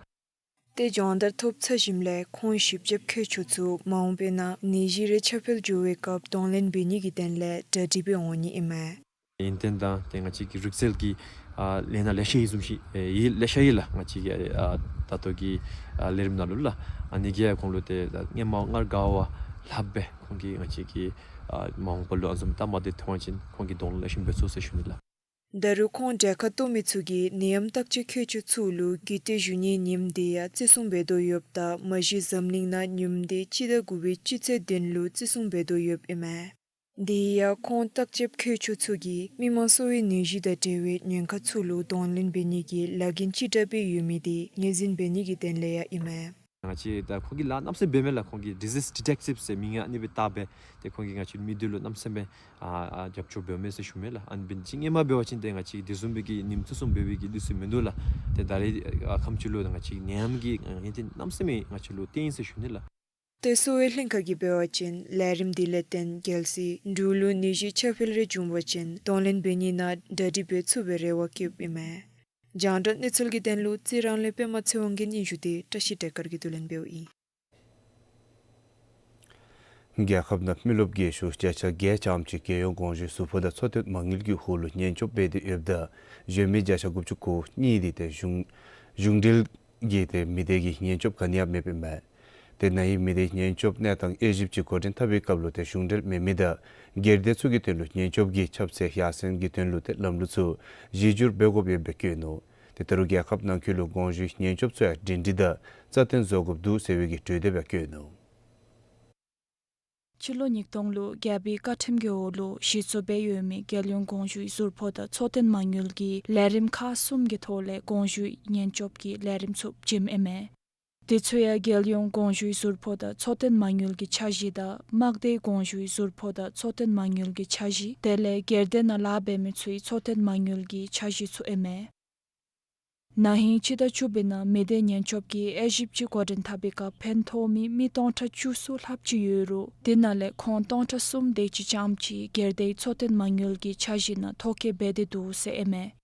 ཏེ་སྦྱོང་བརྡར་ཐོབ་ཚར་ཞིནམ་ལས་ཁོང་ཞིབ་དཔྱད་མཁས་མཆོག་ཚུ་མ་འོངས་པའི་ནང་ནད་གཞི་རེ་ཁྱབ་སྤེལ་འགྱོ་བའི་སྐབས་གདོང་ལེན་འབད་ནི་གི་དོན་ལས་གྲ་སྒྲིག་འབད་འོང་ནི་ཨིན་མས། ཡོན་ཏན་དང་ཏེ་ང་བཅས་ཀྱི་རིག་རྩལ་གྱི་ཨ་ལས་སྣ་ལེ་ཤ་ཡོད་བཟུམ་ཅིག་ཨེ་ཡོད་ལེ་ཤ་ཡོད་ལགས། ང་བཅས་ཀྱི་ཨ་ད་ལྟོ་གི་ཨ་ལས་རིམ་ནང་ལུ་ལགས། ཨ་ནི་གིས་ཁོང་ལུ་ཏེ་ད་སྔོན་མ་སྔར་དགའ་བ་ལྷག་སྦེ་ཁོང་གིས་ང་བཅས་ཀྱི་ ཨ་མ་འོངས་པ་ལུ་ཨ་བཟུམ་སྟབས་མ་བདེཝ་ཐོན་པ་ཅིན་ཁོང་གིས་གདོང་ལེན་ལེགས་ཤོམ་འབད་ཚུགས་ཟེར་ཞུ་ནི་ལགས། ད་རུང་ཁོང་གྲལ་ཁར་གཏོགས་མི་ཚུ་གིས་ནད་ཡམས་བརྟག་དཔྱད་མཁས་མཆོག་ཚུ་ལུ་རྒུད་འཐུས་ཞུ་ནིའི་ཉིནམ་དེ་ཡང་བརྩི་སྲུང་འབད་དོ་ཡོདཔ་ད་མ་གཞི་འཛམ་གླིང་ནང་ཉིནམ་དེ་སྤྱི་ཟླ་དགུ་པའི་སྤྱི་ཚེས་བདུན་ལུ་བརྩི་སྲུང་འབད་དོ་ཡོདཔ་ཨིན་མས། དེ་ཡང་ཁོང་བརྟག་དཔྱད་མཁས་མཆོག་ཚུ་གིས་མི་མང་གསོ་བའི་ནད་གཞི་དང་འབྲེལ་བའི་ཉེན་ཁ་ཚུ་ལུ་གདོང་ལེན་འབད་ནི་གི་ལཱ་འགན་ཅི་དྲག་སྦེ་ཡོད་མི་དེ་ངོས་འཛིན་འབད་ནི་གི་དོན་ལས་ཡང་ཨིན་མས། ང་བཅས་ད་ཁོང་གིས་ལཱ་གནམ་མེད་ས་མེད་འབད་མས་ལགས། ཁོང་གིས་ཌི་ཟིས་ཌི་ཊེཀ་ཊིབ་ཟེར་མིང་ཨ་ནི་སྦེ་བཏགས་སྦེ་ཏེ་ཁོང་གིས་ང་བཅས་མི་སྡེ་ལུ་གནམ་མེད་ས་མེད་ཨ་ཨ་རྒྱབ་སྐྱོར་འབདཝ་མས་ཟེར་ཞུ་མས་ལགས། ཨ་ནི་འབད་ནི་ཅིག་སྔོན་མ་འབད་བ་ཅིན་ཏེ་ང་བཅས་དེ་བཟུམ་སྦེ་གི་ཉིནམ་བརྩི་སྲུང་འབད་བའི་གི་ལུགས་སྲོལ་མིན་འདུག་ལགས། ཏེ་ད་རེས་ཨ་ཁམས་ཅིག་ལུ་ང་བཅས་ནད་ཡམས་ཀྱི་ཡོན་ཏན་གནམ་མེད་ས་མེད་ང་བཅས་ལུ་བསྟན་ཡི་ཟེར་ཞུ་ནི་ལགས། ཏེ་གསོ་བའི་ལྷན་ཁག་གིས་འབད་བ་ཅིན་ལས་རིམ་དེ་ལས་བརྟེན་རྒྱལ་སྲིད་འབྲུག་ལུ་ནད་གཞི་ཁྱབ་སྤེལ་རེ་བྱུང་བ་ཅིན་གདོང་ལེན་འབད་ནི་ནང་གྲ་སྒྲིག་འབད་ཚུགས་པའི་རེ་བ་བསྐྱེདཔ་ཨིན་མས། རྒྱང་བསྒྲགས་གནས་ཚུལ་གྱི་དོན་ལུ་རྩི་རང་ལས་པདྨ་ཚེ་དབང་གི་སྙན་ཞུ་དེ་བཀྲ་ཤིས་བདེ་དཀར་གྱིས་བསྡུ་ལེན་འབདཝ་ཨིན། རྒྱལ་ཁབ་ནང་མི་རློབས་རྒས་ཤོས་བརྒྱ་ཆ་བརྒྱད་ཙམ་ཅིག་རྒྱལ་ཡོངས་གོང་ཞུའི་ཟུར་ཕོགས་དང་འཚོ་རྟེན་མ་དངུལ་གྱི་འོག་ལུ་ཉེན་སྐྱོབ་འབད་དེ་ཡོདཔ་ད་གཞོན་མི་བརྒྱ་ཆ་དགུ་བཅུ་གོ་གཉིས་དེ་ཏེ་གཞུང་གཞུང་འབྲེལ་གྱི་ཏེ་མི་སྡེ་གི་ཉེན་སྐྱོབ་ག་ནི་ཡང་མེདཔ་ཨིན་མས། ཏེ་ན་ཧིང་མི་སྡེའི་ཉེན་སྐྱོབ་གནས་སྟངས་དབྱེ་ཞིབ་ཅིག་འགོ་འདྲེན་འཐབ་པའི་སྐབས་ལུ་ཏེ་གཞུང་འབྲེལ་མེད་མི་དང་སྒེར་སྡེ་ཚུ་གི་དོན་ལུ་ཉེན་སྐྱོབ་ཀྱི་ཁྱབ་ཚད་ཡར་སེང་གི་དོན་ལུ་ཏེ་ལམ་ལུགས་ཚུ་གཞི་བསྒྱུར་འབད་དགོཔ་ཡོདཔ་སྦེ་བཀོད་ནུག། ཏེ་ད་རུང་རྒྱལ་ཁབ་ནང་འཁོད་ལུ་གོང་ཞུའི་ཉེན་སྐྱོབ་ཚུ་ཡང་སྒྲིང་སྒྲི་དང་རྩ་བརྟན་བཟོ་དགོཔ་འདུག་ཟེར་བའི་གི་གྲོས་འདེབས་ཡང་བཀོད་ནུག། སྤྱི་ལོ་ཉིས་སྟོང་ལུ་རྒྱལ་པོའི་བཀའ་ཁྲིམས་ཀྱི་འོག་ལུ་གཞི་བཙུགས་འབད་ཡོད་མི་རྒྱལ་ཡོངས་གོང་ཞུའི་ཟུར་ཕོགས་དང་འཚོ་རྟེན་མ་དངུལ་གྱི་ལས་རིམ་ཁག་གསུམ་གྱི་ཐོག་ལས་གོང་ཞུའི་ཉེན་སྐྱོབ་ཀྱི་ལས་རིམ་ཚུ་བྱིནམ་ཨིན་མས། དེ་ཚུ་ཡང་རྒྱལ་ཡོངས་གོང་ཞུའི་ཟུར་ཕོགས་དང་འཚོ་རྟེན་མ་དངུལ་གྱི་འཆར་གཞི་དང་དམག་སྡེའི་གོང་ཞུའི་ཟུར་ཕོགས་དང་འཚོ་རྟེན་མ་དངུལ་གྱི་འཆར་གཞི་དེ་ལས་སྒེར་སྡེ་ནང་ལཱ་འབད་མི་ཚུའི་འཚོ་རྟེན་མ་དངུལ་གྱི་འཆར་གཞི་ཚུ་ཨིན་མས། ན་ཧིང་སྤྱི་ཟླ་བཅུ་པའི་ནང་མི་སྡེ་ཉེན་སྐྱོབ་ཀྱི་དབྱེ་ཞིབ་ཅིག་འགོ་འདྲེན་འཐབ་པའི་སྐབས་ཕན་ཐོགས་མི་མི་སྟོང་ཕྲག་བཅུ་གསུམ་ལྷགཔ་ཅིག་ཡོད་རུང་དེ་ནང་ལས་ཁོང་སྟོང་ཕྲག་གསུམ་དེ་ཅིག་རྐྱངམ་ཅིག་སྒེར་སྡེའི་འཚོ་རྟེན་མ་དངུལ་གྱི་འཆར་གཞི་ནང་ཐོ་བཀོད་འབད་དེ་འདུག་ཟེར་ཨིན་མས།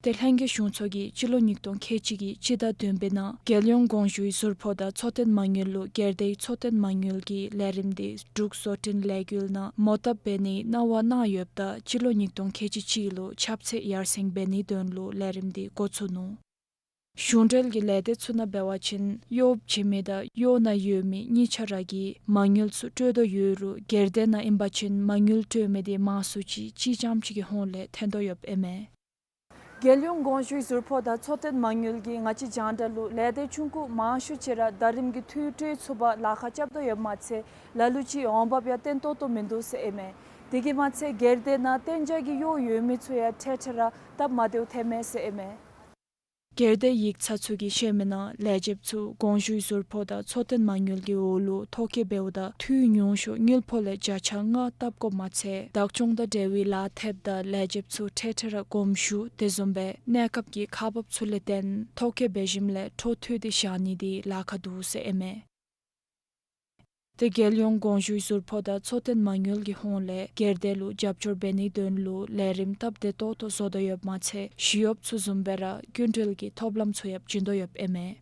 ཏེ་ལྷན་རྒྱས་གཞུང་ཚོགས་ཀྱིས་སྤྱི་ལོ་ཉིས་སྟོང་ཁལ་གཅིག་གི་སྤྱི་ཟླ་བདུན་པའི་ནང་རྒྱལ་ཡོངས་གོང་ཞུའི་ཟུར་ཕོགས་དང་འཚོ་རྟེན་མ་དངུལ་ལུ་སྒེར་སྡེའི་འཚོ་རྟེན་མ་དངུལ་གྱི་ལས་རིམ་དེ་འབྲུག་བཟོ་སྐྲུན་ལས་འགུལ་ནང་མོ་བཏབ་འབད་ནིའི་གནང་བ་གནང་ཡོདཔ་ད་སྤྱི་ལོ་ཉིས་སྟོང་ཁལ་གཅིག་གཅིག་ལུ་ཁྱབ་ཚད་ཡར་སེང་འབད་ནིའི་དོན་ལུ་ལས་རིམ་དེ་འགོ་བཙུགས་ནུག། གཞུང་འབྲེལ་གྱི་ལས་སྡེ་ཚུ་ནང་འབད་བ་ཅིན་གཡོག་བྱིན་མི་དང་གཡོག་ནང་ཡོད་མི་གཉིས་ཆ་ར་གིས་མ་དངུལ་ཚུ་སྤྲོད་དོ་ཡོད་རུང་སྒེར་སྡེ་ནང་ཨིན་པ་ཅིན་མ་དངུལ་སྤྲོད་མི་དེ་མང་སུ་ཅིག་གཅིག་རྐྱངམ་ཅིག་གི་ཧོངས་ལས་ཐོན་དོ་ཡོདཔ་ཨིན་མས། རྒྱལ་ཡོངས་གོང་ཞུའི་ཟུར་ཕོགས་དང་འཚོ་རྟེན་མ་དངུལ་གྱིས་ང་བཅས་རྒྱང་བསྒྲགས་ལུ་ལས་སྡེ་ཆུང་ཀུ་མང་ཤོས་ཅིག་ར་ཟླ་རིམ་གྱི་འཐུས་སྤྲོད་ཚུགས་པར་ལཱ་ཁག་རྐྱབ་དོ་ཡོདཔ་མ་ཚད་ལ་ལུ་ཅིག་འོང་འབབ་ཡང་བརྟན་ཏོག་ཏོ་མིན་འདུག་ཟེར་ཨིན་མས། དེ་གིས་མ་ཚད་སྒེར་སྡེ་ནང་གཏན་འཇགས་ཀྱི་གཡོག་ཡོད་མི་ཚུ་ཡང་འཕྲལ་འཕྲལ་ར་སྟབས་མ་བདེཝ་ཐོན་མས་ཟེར་ཨིན་མས། སྒེར་སྡེའི་ཡིག་ཚང་ཚུ་གིས་བཤད་མི་ནང་ལས་བྱེདཔ་ཚུ་གོང་ཞུའི་ཟུར་ཕོགས་དང་འཚོ་རྟེན་མ་དངུལ་གྱི་འོག་ལུ་ཐོ་བཀོད་འབདཝ་ད་འཐུས་ཉུང་ཤོས་དངུལ་ཕོགས་ལས་བརྒྱ་ཆ་ལྔ་བཏབ་དགོཔ་མ་ཚད་བདག་སྐྱོང་དང་འབྲེལ་བའི་ལཱ་ཐེབས་དང་ལས་བྱེདཔ་ཚུ་འཕྲལ་འཕྲལ་ར་དགོངསམ་ཞུ་དེ་བཟུམ་སྦེ་གནས་སྐབས་ཀྱི་ཁག་འབགཔ་ཚུ་ལས་བརྟེན་ཐོ་བཀོད་འབད་ཞིནམ་ལས་འཕྲོ་མཐུད་དེ་བཞག་ནི་དེ་ལཱ་ཁག་འདུག་ཟེར་ཨིན་མས། ཏེ་རྒྱལ་ཡོངས་གོང་ཞུའི་ཟུར་ཕོགས་དང་འཚོ་རྟེན་མ་དངུལ་གྱི་ཧོངས་ལས་སྒེར་སྡེ་ལུ་རྒྱབ་སྐྱོར་འབད་ནིའི་དོན་ལུ་ལས་རིམ་སྟབས་བདེ་ཏོག་ཏོ་བཟོ་དོ་ཡོདཔ་མ་ཚད་ཞི་གཡོགཔ་ཚུ་བཟུམ་སྦེ་ར་སྐྱིན་འགྲུལ་གྱི་ཐོབ་ལམ་ཚུ་ཡང་བྱིན་དོ་ཡོདཔ་ཨིན་མས།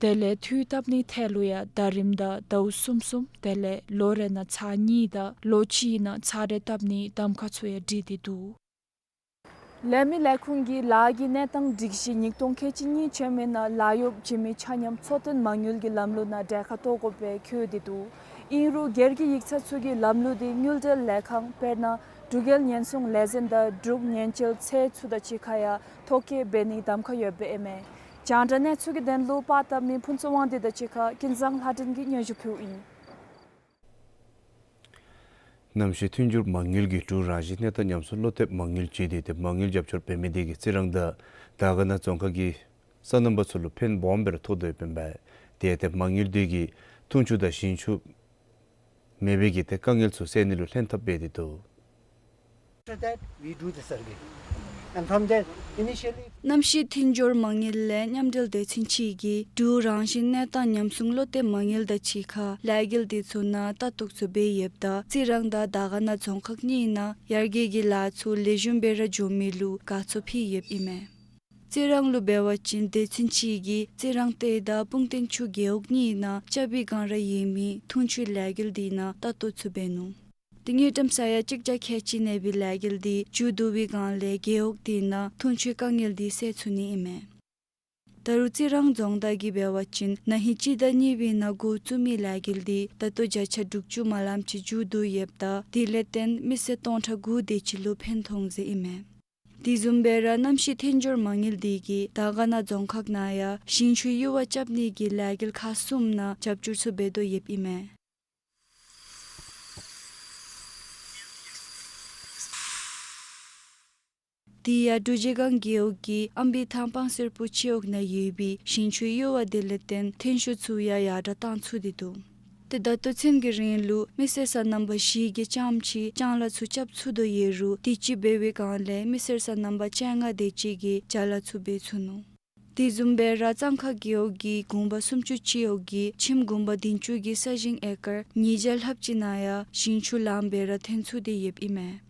དེ་ལས་འཐུས་བཏབ་ནིའི་ཐད་ལུ་ཡང་ཟླ་རིམ་དང་ཟླཝ་གསུམ་གསུམ་དེ་ལས་ལོ་རེ་ནང་ཚར་གཉིས་དང་ལོ་གཅིག་ནང་ཚར་རེ་བཏབ་ནིའི་གདམ་ཁ་ཚུ་ཡང་བསྒྲིགས་ཏེ་འདུག། ལས་མི་ལས་ཁུངས་ཀྱི་ལཱ་གི་གནས་སྟངས་སྒྲིག་གཞི་ཉིས་སྟོང་ཁལ་གཅིག་གཉིས་ཅན་མའི་ནང་ལཱ་གཡོག་བྱིན་མི་ཆ་མཉམ་འཚོ་རྟེན་མ་དངུལ་གྱི་ལམ་ལུགས་ནང་གྲལ་ཁར་གཏོགས་དགོ་པའི་བཀོད་དེ་འདུག། ཨིན་རུང་སྒེར་གྱི་ཡིག་ཚང་ཚུ་གི་ལམ་ལུགས་དེ་དངུལ་འབྲེལ་ལས་ཁང་དཔེར་ན་འབྲུག་རྒྱལ་ཉེན་སྲུང་ལས་འཛིན་དང་འབྲུག་ཉེན་བཅོལ་ཚད་ཚུ་དང་གཅིག་ཁར་ཡང་ཐོ་བཀོད་འབད་ནིའི་གདམ་ཁ་ཡོདཔ་ཨིན་མས། རྒྱང་བསྒྲགས་གནས་ཚུལ་གྱི་དོན་ལུ་པར་བཏབ་མི་ཕུན་ཚོགས་དབང་འདུས་དང་གཅིག་ཁར་ཀུན་བཟང་ལྷ་སྒྲོན་གྱིས་སྙན་ཞུ་ཕུལཝ་ཨིན། གནམ་གཤིས་མཐུན་འགྱུར་མ་དངུལ་གྱིས་འབྲུག་རང་བཞིན་གནས་སྟངས་ཉམས་སྲུང་བློ་གཏད་མ་དངུལ་ཅིག་དེ་ཏེ་མ་དངུལ་རྒྱབ་སྐྱོར་འབད་མི་དེ་གིས་རྩི་རང་དང་དར་དཀར་ན་རྫོང་ཁག་གི་སོ་ནམ་པ་ཚུ་ལུ་ཕན་སྦོམ་སྦེ་ར་ཐོགས་དོ་ཡོདཔ་ཨིན་པས། དེ་ཏེ་མ་དངུལ་དེ་གིས་འཐུང་ཆུ་དང་ཞིང་ཆུ་མེད་པའི་གི་ཏེ་དཀའ་ངལ་ཚུ་སེལ་ནི་ལུ་ལྷན་ཐབས་འབད་དེ་འདུག། After that, we do the survey. And from that initially གནམ་གཤིས་མཐུན་སྦྱོར་མ་དངུལ་ལས་མཉམ་འབྲེལ་སྡེ་ཚན་ཅིག་གིས་འབྲུག་རང་བཞིན་གནས་སྟངས་ཉམས་སྲུང་བློ་གཏད་མ་དངུལ་དང་གཅིག་ཁར་ལས་འགུལ་དེ་ཚུ་ནང་ལྟ་རྟོག་ཚུ་འབད་ཡོདཔ་ད་རྩི་རང་དང་དར་དཀར་ན་རྫོང་ཁག་གཉིས་ནང་ཡར་རྒྱས་ཀྱི་ལཱ་ཚུ་ལེགས་ཤོམ་སྦེ་ར་འགྱོ་མི་ལུ་དགའ་ཚོར་ཕུལ་ཡོདཔ་ཨིན་མས། རྩི་རང་ལུ་འབད་བ་ཅིན་སྡེ་ཚན་ཅིག་གིས་རྩི་རང་སྟོད་དང་སྤུངས་སྟོད་ཆུ་རྒེད་འོག་གཉིས་ནང་ལྕགས་པའི་སྒང་ར་ཡོད་མི་འཐུང་ཆུའི་ལས་འགུལ་དེ་ནང་ལྟ་རྟོག་ཚུ་འབད་ནུག། དེ་དངུལ་ཀྲམ་ས་ཡ་གཅིག་བརྒྱ་ཁལ་གཅིག་གནས་པའི་ལས་འགུལ་དེ་མཇུག་བསྡུ་བའི་སྒང་ལས་རྒེད་འོག་དེ་ནང་འཐུང་ཆུའི་དཀའ་ངལ་དེ་སེལ་ཚུགས་ནི་ཨིན་མས། ད་རུང་རྩི་རང་རྫོང་བདག་གིས་འབད་བ་ཅིན་ན་ཧིང་སྤྱི་ཟླ་གཉིས་པའི་ནང་འགོ་བཙུགས་མི་ལས་འགུལ་འདི་ད་ལྟོ་བརྒྱ་ཆ་དྲུག་ཅུ་དེ་ཅིག་མཇུག་བསྡུ་ཡོདཔ་ད་དེ་ལས་བརྟེན་མི་སེར་སྟོང་ཕྲག་དགུ་དེ་ཅིག་ལུ་ཕན་ཐོགས་ཟེར་ཨིན་མས། དེ་བཟུམ་སྦེ་ར་གནམ་གཤིས་ཐན་སྦྱོར་མ་དངུལ་འདི་གིས་དར་དཀར་ན་རྫོང་ཁག་ནང་ཡང་ཞིང་ཆུའི་གཡུར་བ་རྐྱབ་ནི་གི་ལས་འགུལ་ཁག་གསུམ་ནང་རྒྱབ་སྐྱོར་ཚུ་འབད་དོ་ཡོདཔ་ཨིན་མས། དེ་ཡང་འབྲུག་རྗེས་སྒང་རྒེད་འོག་གི་ཨམ་བི་ཐང་སྤང་སེར་པོ་སྤྱི་འོག་ནང་ཡོད་པའི་ཞིང་ཆུའི་གཡུར་བ་དེ་ལས་བརྟེན་ཐོན་ཤུགས་ཚུ་ཡང་ཡར་དྲག་བཏང་ཚུགས་ཏེ་འདུག། ཏེ་ད་ལྟོ་ཚུན་གྱི་རིང་ལུ་མི་སེར་ས་རྣམ་པ་བཞི་གིས་ལྕངམ་ཅིག་ལྕང་ལཱ་ཚུ་རྐྱབ་ཚུགས་དོ་ཡོད་རུང་དུས་ཅི་འབད་བའི་སྒང་ལས་མི་སེར་ས་རྣམ་པ་བཅོ་ལྔ་དེ་ཅིག་གིས་ཅ་ལཱ་ཚུ་འབད་ཚུགས་ནུག། དེ་བཟུམ་སྦེ་ར་གཙང་ཁ་རྒེད་འོག་གི་གུང་པ་སུམ་ཅུ་སྤྱི་འོག་གི་ཁྱིམ་གུང་པ་བདུན་ཅུ་གི་ས་ཞིང་ཨེ་ཀར་ཉིས་བརྒྱ་ལྷགཔ་ཅིག་ནང་ཡང་ཞིང་ཆུ་ལངམ་སྦེ་ར་ཐོན་ཚུགས་ཏེ་ཡོདཔ་ཨིན་མས།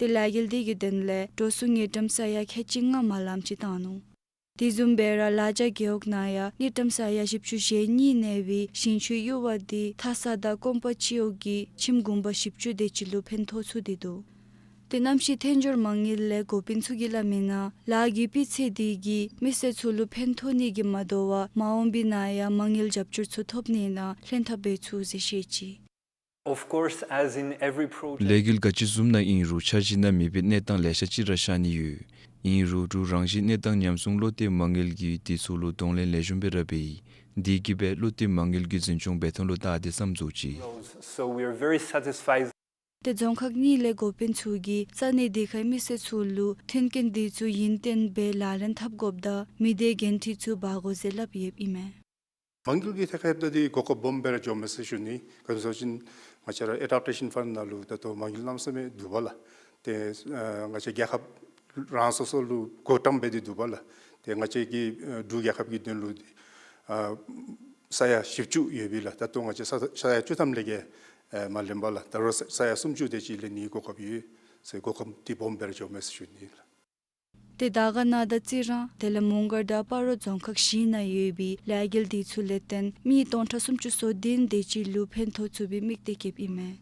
ཏེ་ལས་འགུལ་འདི་གི་དོན་ལས་འགྲོ་སོང་དངུལ་ཀྲམ་ས་ཡ་ཁལ་གཅིག་ལྔ་མ་ལངམ་ཅིག་བཏང་ནུག། དེ་བཟུམ་སྦེ་ར་ལ་རྒྱ་རྒེད་འོག་ནང་ཡང་དངུལ་ཀྲམ་ས་ཡ་བཞི་བཅུ་ཞེ་གཉིས་གནས་པའི་ཞིང་ཆུའི་གཡུར་བ་འདི་ཐ་ས་དང་ཀོང་པ་སྤྱི་འོག་གི་ཁྱིམ་གུང་པ་བཞི་བཅུ་དེ་ཅིག་ལུ་ཕན་ཐོགས་ཚུགས་ཏེ་འདུག། ཏེ་གནམ་གཤིས་ཐན་སྦྱོར་མ་དངུལ་ལས་འགོ་དཔོན་ཚུ་གིས་སླབ་མི་ནང་ལཱ་གི་སྤུས་ཚད་འདི་གིས་མི་སེར་ཚུ་ལུ་ཕན་ཐོགས་ནི་གིས་མ་དོ་བར་མ་འོངས་པའི་ནང་ཡང་མ་དངུལ་རྒྱབ་སྐྱོར་ཚུ་ཐོབ་ནི་ནང་ལྷན་ཐབས་འབད་ཚུགས་ཟེར་བཤད་ཅི། Of course, as in every project, ལས་འགུལ་ག་ཅི་བཟུམ་ནང་ཨིན་རུང་འཆར་གཞི་ནང་མེད་པའི་གནས་སྟངས་ལེ་ཤ་ཅིག་ར་ཤར་ནི་ཡོད། ཨིན་རུང་འབྲུག་རང་བཞིན་གནས་སྟངས་ཉམས་སྲུང་བློ་གཏད་མ་དངུལ་གྱིས་དེ་ཚུ་ལུ་གདོང་ལེན་ལེགས་ཤོམ་སྦེ་ར་འབད་ཡི། དེ་གིས་སྦེ་བློ་གཏད་མ་དངུལ་གྱི་འཛིན་སྐྱོང་འབད་ཐངས་ལུ་བལྟ་སྟེ་བསམ་རྫོགས་ཅི། So we are very satisfied. ཏེ་རྫོང་ཁག་གཉིས་ལས་འགོ་དཔོན་ཚུ་གིས་ས་གནས་དེ་ཁའི་མི་སེར་ཚུ་ལུ་མཐུན་རྐྱེན་དེ་ཚུ་ཡུན་བརྟན་སྦེ་ལག་ལེན་འཐབ་དགོཔ་དང་མི་སྡེ་འགན་འཁྲི་ཚུ་འབག་དགོ་ཟེར་སླབ་ཡོདཔ་ཨིན་མས། མ་དངུལ་གྱི་ཐད་ཁར་ལྷོདཔ་ད་འདི་གོ་སྐབས་སྦོམ་སྦེ་ར་འགྱོཝ་མས་ཟེར་ཞུ་ནི། ག་ཅི་སྨོ་ཟེར་བ་ཅིན་ང་བཅས་ར་ཨེ་ཌབ་ཊེ་ཤཱན་ཕཱནཌ་ནང་ལུ་ད་ལྟོ་མ་དངུལ་གནམ་མེད་ས་མེད་འདུག་པ་ལགས། ཏེ་ཨ་ང་བཅས་རྒྱལ་ཁབ་རང་སོ་སོ་ལུ་བགོ་བཀྲམ་འབད་དེ་འདུག་པ་ལགས། ཏེ་ང་བཅས་ཀྱི་ཨ་འབྲུག་རྒྱལ་ཁབ་ཀྱི་དོན་ལུ་ཨ་ས་ཡ་བཞི་བཅུ་ཡོད་པས་ལགས། ད་ལྟོ་ང་བཅས་ས་ས་ཡ་བཅུ་ཐམ་ལས་བརྒལ་ཨ་མ་ལེན་པས་ལགས། ད་རུང་ས་ས་ཡ་སུམ་ཅུ་དེ་ཅིག་ལེན་ནིའི་གོ་སྐབས་ཡོད་ཟེར་གོ་སྐབས་འདི་སྦོམ་སྦེ་ར་འགྱོཝ་མས་ཟེར་ཞུ་ནི་ལགས། ཏེ་དར་དཀར་ན་དང་རྩི་རང་དེ་ལས་མོང་སྒར་དང་སྤ་རོ་རྫོང་ཁག་བཞི་ནང་ཡོད་པའི་ལས་འགུལ་དེ་ཚུ་ལས་བརྟེན་མི་སྟོང་ཕྲག་སུམ་ཅུ་སོ་བདུན་དེ་ཅིག་ལུ་ཕན་ཐོགས་ཚུགས་པའི་དམིགས་གཏད་བསྐྱེདཔ་ཨིན་མས།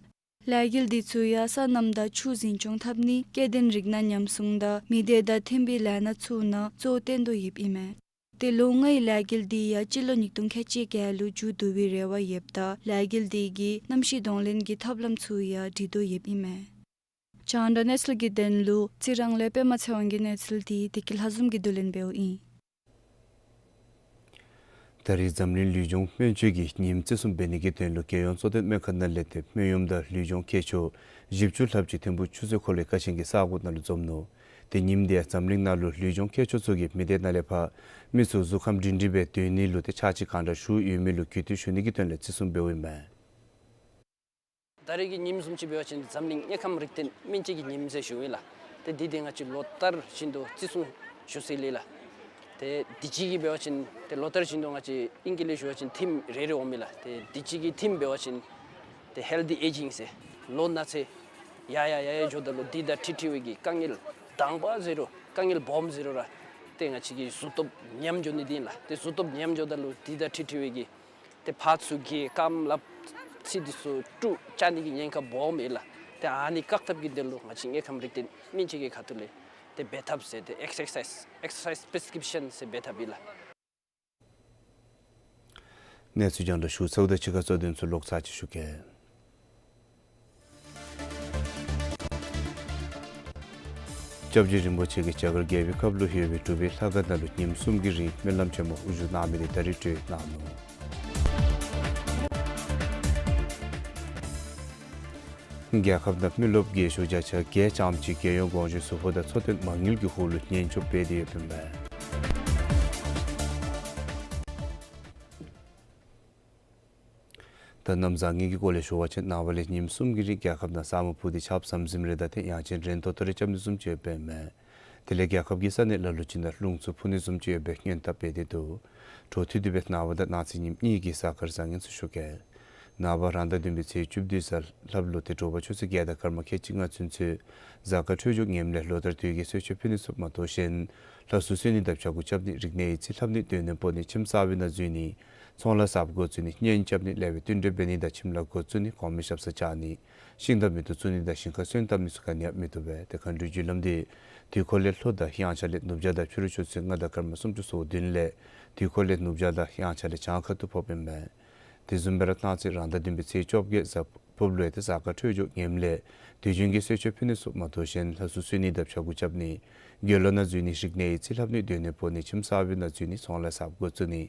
ལས་འགུལ་དེ་ཚུ་ཡང་ས་རྣམ་དང་ཆུ་འཛིན་སྐྱོང་འཐབ་ནི་སྐྱེ་ལྡན་རིགས་སྣ་ཉམས་སྲུང་དང་མི་སྡེ་དང་མཐུན་པའི་ལས་སྣ་ཚུ་ནང་གཙོ་བོར་བཏོན་དོ་ཡོདཔ་ཨིན་མས། ཏེ་ལོ་ལྔའི་ལས་འགུལ་དེ་ཡང་སྤྱི་ལོ་ཉིས་སྟོང་ཁལ་གཅིག་བརྒྱད་ལུ་མཇུག་བསྡུ་བའི་རེ་བ་ཡོདཔ་ད་ལས་འགུལ་དེ་གིས་གནམ་གཤིས་གདོང་ལེན་གྱི་ཐབས་ལམ་ཚུ་ཡང་སྒྲིག་དོ་ཡོདཔ་ཨིན་མས། རྒྱང་བསྒྲགས་གནས་ཚུལ་གྱི་དོན་ལུ་རྩི་རང་ལས་པདྨ་ཚེ་དབང་གི་གནས་ཚུལ་དེ་བདེ་སྐྱིད་ལྷ་འཛོམས་ཀྱིས་བསྡུ་ལེན་འབདཝ་ཨིན། ད་རེས་འཛམ་གླིང་ལུས་སྦྱོང་སྨན་བཅོས་ཀྱི་ཉིནམ་བརྩི་སྲུང་འབད་ནི་གི་དོན་ལུ་རྒྱལ་ཡོངས་གཙོ་བསྟེན་སྨན་ཁང་ནང་ལས་ཏེ་སྨན་གཡོགམ་དང་ལུས་སྦྱོང་མཁས་མཆོག་བཞི་བཅུ་ལྷགཔ་ཅིག་ཐིམ་ཕུག་ཆུ་ཚོད་འཁོར་ལོའི་ཀ་ཆེན་གྱི་ས་གོ་ནང་ལུ་འཛོམས་ནུག། ཏེ་ཉིནམ་དེ་ཡང་འཛམ་གླིང་ནང་ལུ་ལུས་སྦྱོང་མཁས་མཆོག་ཚུ་གིས་མི་སྡེ་ནང་ལས་ཕར་མི་ཚུ་གཟུགས་ཁམས་སྒྲིང་སྒྲིང་སྦེ་སྡོད་ནི་ལུ་ཏེ་ཕྱག་ཕྱིད་གང་དྲག་ཞུ་ཡོད་མི་ལུ་གུས་བཏུད་ཞུ་ནི་གི་དོན་ལས་བརྩི་སྲུང་འབདཝ་ཨིན་མས། ད་རེས་ཀྱི་ཉིནམ་བཟུམ་ཅིག་འབད་བ་ཅིན་འཛམ་གླིང་དམྱལ་ཁམས་རིག་ལྡན་སྨན་དཔྱད་ཀྱི་ཉིནམ་ཟེར་ཞུཝ་ཨིན་ལགས། ཏེ་འདི་ཏེ་ང་བཅས་ལོ་ལྟར་བཞིན་དུ་བརྩི་སྲུང་ཞུ་སྲོལ་ཨིན་ལགས། ཏེ་དུས་ཅི་གི་འབད་བ་ཅིན་ཏེ་ལོ་ལྟར་བཞིན་དུ་ང་བཅས་ཨིང་སྐད་ལས་ཞུ་བ་ཅིན་ཐིམ་རེ་རེ་འོངམ་ཨིན་ལགས། ཏེ་དུས་ཅི་གི་ཐིམ་འབད་བ་ཅིན་ཏེ་ཧེལ་ཐི་ཨེ་ཇིང་ཟེར་ལོ་ན་ཚད་ཡར་ཡར་ཡར་ཡར་འགྱོཝ་ད་ལུ་དུས་དང་འཁྲིལ་འཁྲིལ་བའི་གི་དཀའ་ངལ་དང་པ་ཟེར་རུང་དཀའ་ངལ་སྦོམ་ཟེར་རུང་ར་ཏེ་ང་བཅས་ཀྱི་གཟུགས་སྟོབས་ཉམས་འགྱོ་ནི་འདི་ཨིན་ལགས། ཏེ་གཟུགས་སྟོབས་ཉམས་འགྱོཝ་ད་ལུ་དུས་དང་འཁྲིལ་འཁྲིལ་བའི་གི་ཏེ་ཕར་ཚུར་འགྱེལ་རྐངམ་ལགཔ་ཚིགས་འདི་ཚུ་དཀྲུག་བཅག་ནི་གི་ཉེན་ཁ་སྦོམ་ཨིན་ལགས། ཏེ་ཨ་ནི་བཀག་ཐབས་ཀྱི་དོན་ལུ་ང་བཅས་དམྱལ་ཁམས་རིག་ལྡན་སྨན་དཔྱད་ཀྱི་ཁ་ཐུག་ལས་ཏེ་འབད་ཐབས་ཟེར་ཏེ་ཨེག་སར་སའིཛ་ཨེག་སར་སའིཛ་པི་རི་སི་ཀི་རིབ་ཤཱན་ཟེར་འབད་ཐབས་ཨིན་ལགས། གནས་ཚུལ་རྒྱང་བསྒྲགས་ཞུ་ཚརཝ་ད་ཕྱི་ཁར་གཙོ་དོན་ཚུ་ལོག་ཚར་ཅིག་ཞུ་གེ། སྐྱབས་རྗེ་རིན་པོ་ཆེ་གིས་རྒྱ་གར་རྒྱལ་པོའི་ཁབ་ལུ་ཡོད་པའི་འབྲུག་པའི་ལྷ་ཁང་ནང་ལུ་ཉིནམ་གསུམ་གྱི་རིང་སྨོན་ལམ་ཆེན་མོ་དབུ་བཞུགས་གནང་མི་དེ་ད་རིས་གྲོལ་གནང་ནུག། རྒྱལ་ཁབ་ནང་མི་རློབས་རྒས་ཤོས་བརྒྱ་ཆ་བརྒྱད་ཙམ་ཅིག་རྒྱལ་ཡོངས་དགོངས་ཞུའི་གཟུགས་པོ་དང་འཚོ་རྟེན་མ་དངུལ་གྱི་ཧོངས་ལུ་ཉེན་སྐྱོབ་འབད་དེ་ཡོདཔ་ཨིན་པས། ད་གནམ་བཟང་ངན་གྱི་སྐོར་ལས་ཞུ་བ་ཅིན་ནངས་པ་ལས་ཉིནམ་གསུམ་གྱི་རིང་རྒྱལ་ཁབ་ནང་ས་སྨུག་ཕུབ་སྟེ་ཆརཔ་ཟམ་ཟིམ་རེ་དང་ཏེ་ཡང་ཅིན་རན་ཏོག་ཏོ་རེ་རྐྱབ་ནི་བཟུམ་ཅིག་ཡོདཔ་ཨིན་མས། དེ་ལས་རྒྱལ་ཁབ་ཀྱི་ས་གནས་ལ་ལུ་ཅིག་ནང་རླུང་འཚུབ་འཕུ་ནི་བཟུམ་ཅིག་ཡོད་པའི་སྔོན་དཔག་འབད་དེ་འདུག། འཕྲོ་མཐུད་དེ་སྦེ་ནངས་པ་དང་གནངས་ཚེ་ཉིནམ་གཉིས་ཀྱི་གཟའ་སྐར་བཟང་ངན་ཚུ་ཞུ་གེ། ནངས་པ་རང་ཟླ་བདུན་པའི་ཚེས་བཅུ་བདུན་གཟའ་ལྷགཔ་ལུ་ཏེ་དྲོ་པ་ཆུ་ཚོད་བརྒྱད་དང་སྐར་མ་ཁལ་གཅིག་ལྔ་ཚུན་ཚོད་གཟའ་སྐར་འཕྲོད་སྦྱོར་ངནམ་ལས་ལོ་ལྟར་དུས་ཀྱི་གསོལ་མཆོད་ཕུལ་ནི་ཚུ་མ་གཏོགས་གཞན་ལྷ་སྲུང་གསོལ་ནི་དང་ཕྱྭ་འགུགས་རྐྱབ་ནི་རིག་གནས་ཡིག་རྩིས་ལྷབ་ནི་སྡོད་གནས་སྤོ་ནི་ཁྱིམ་གསར་པའི་ནང་འཛུལ་ནི་ཚོང་ལཱ་གསརཔ་འགོ་བཙུགས་ནི་གཉེན་རྐྱབ་ནི་ལེགས་པའི་བསྟུན་གྲོས་འབད་ནི་དང་ཁྱིམ་ལཱ་འགོ་བཙུགས་ནི་གོང་མའི་ཞབས་སར་བཅར་ནི་ཤིང་རྟ་མེ་ཏོག་བཙུགས་ནི་དང་ཞིང་ཁར་སོན་བཏབ་ནི་ཚུ་ག་ནི་ཡང་མི་བཏུབ་པས། ཏེ་མཁའ་འགྲོའི་རྒྱུ་ལམ་འདི་དུས་འཁོར་ལས་ལྷོ་དང་དབྱངས་འཆར་ལས་ནུབ་བྱང་དང་ཕྱི་རུ་ཆུ་ཚོད་ལྔ་དང་སྐར་མ་སུམ་ཅུ་སོ་བདུན་ལས་ དུས་འཁོར་ལས་ནུབ་བྱང་དང་དབྱངས་འཆར་ལས་བྱང་ཁ་ཐུག་ཕོགཔ་ཨིན་མས། དེ་བཟུམ་སྦེ་ར་གནངས་ཚེ་རང་ཟླ་བདུན་པའི་ཚེས་བཅོ་བརྒྱད་གཟའ་ཕུརཔ་ལུ་ཡང་ཏེ་གཟའ་སྐར་འཕྲོད་སྦྱོར་ངནམ་ལས་དུས་རྒྱུན་གྱི་གསོལ་མཆོད་ཕུལ་ནི་ཚུ་མ་དོ་བར་ལྷ་གསོལ་གསོལ་ནི་དང་ཕྱྭ་འགུགས་རྐྱབ་ནི། དགེ་སློང་ནང་འཛུལ་ནི། རིག་གནས་ཡིག་རྩིས་ལྷབ་ནི། སྡོད་གནས་སྤོ་ནི། ཁྱིམ་གསར་པའི་ནང་འཛུལ་ནི། ཚོང་ལས་གསརཔ་འགོ་བཙུགས་ནི།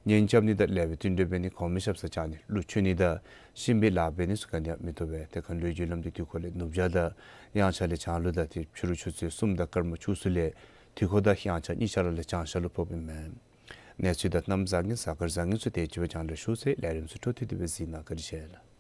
གཉེན་རྐྱབ་ནི་དང་ལེགས་པའི་བསྟུན་གྲོས་འབད་ནི། གོང་མའི་ཞབས་སར་བཅར་ནི། གླུ་མཆོད་ནི་དང་གཤིན་པོའི་ལཱ་འབད་ནི་ཚུ་ག་ནི་ཡང་མི་བཏུབ་པས། ཏེ་ཁ་ལུ་རྒྱུ་ལམ་འདི་དུས་འཁོར་ལས་ནུབ་བྱང་དང་དབྱངས་འཆར་ལས་བྱང་ལུ་དང་ཏེ་ཕྱི་རུ་ཆུ་ཚོད་གསུམ་དང་སྐར་མ་བཅུ་གསུམ་ལས་དུས་འཁོར་དང་དབྱངས་འཆར་གཉིས་ཆ་ར་ལས་བྱང་ཤར་ལུ་ཕོགཔ་ཨིན་མས། གནས་ཚུལ་དང་གནམ་བཟང་ངན་གཟའ་སྐར་བཟང་ངན་ཚུ་དེ་ཅིག་སྦེ་རྒྱང་བསྒྲགས་ཞུ་ཚེ་ལས་རིམ་ཚུ་འཕྲོ་མཐུད་དེ་སྦེ་གཟིགས་གནང་། བཀའ་དྲིན་ཆེ་ལགས།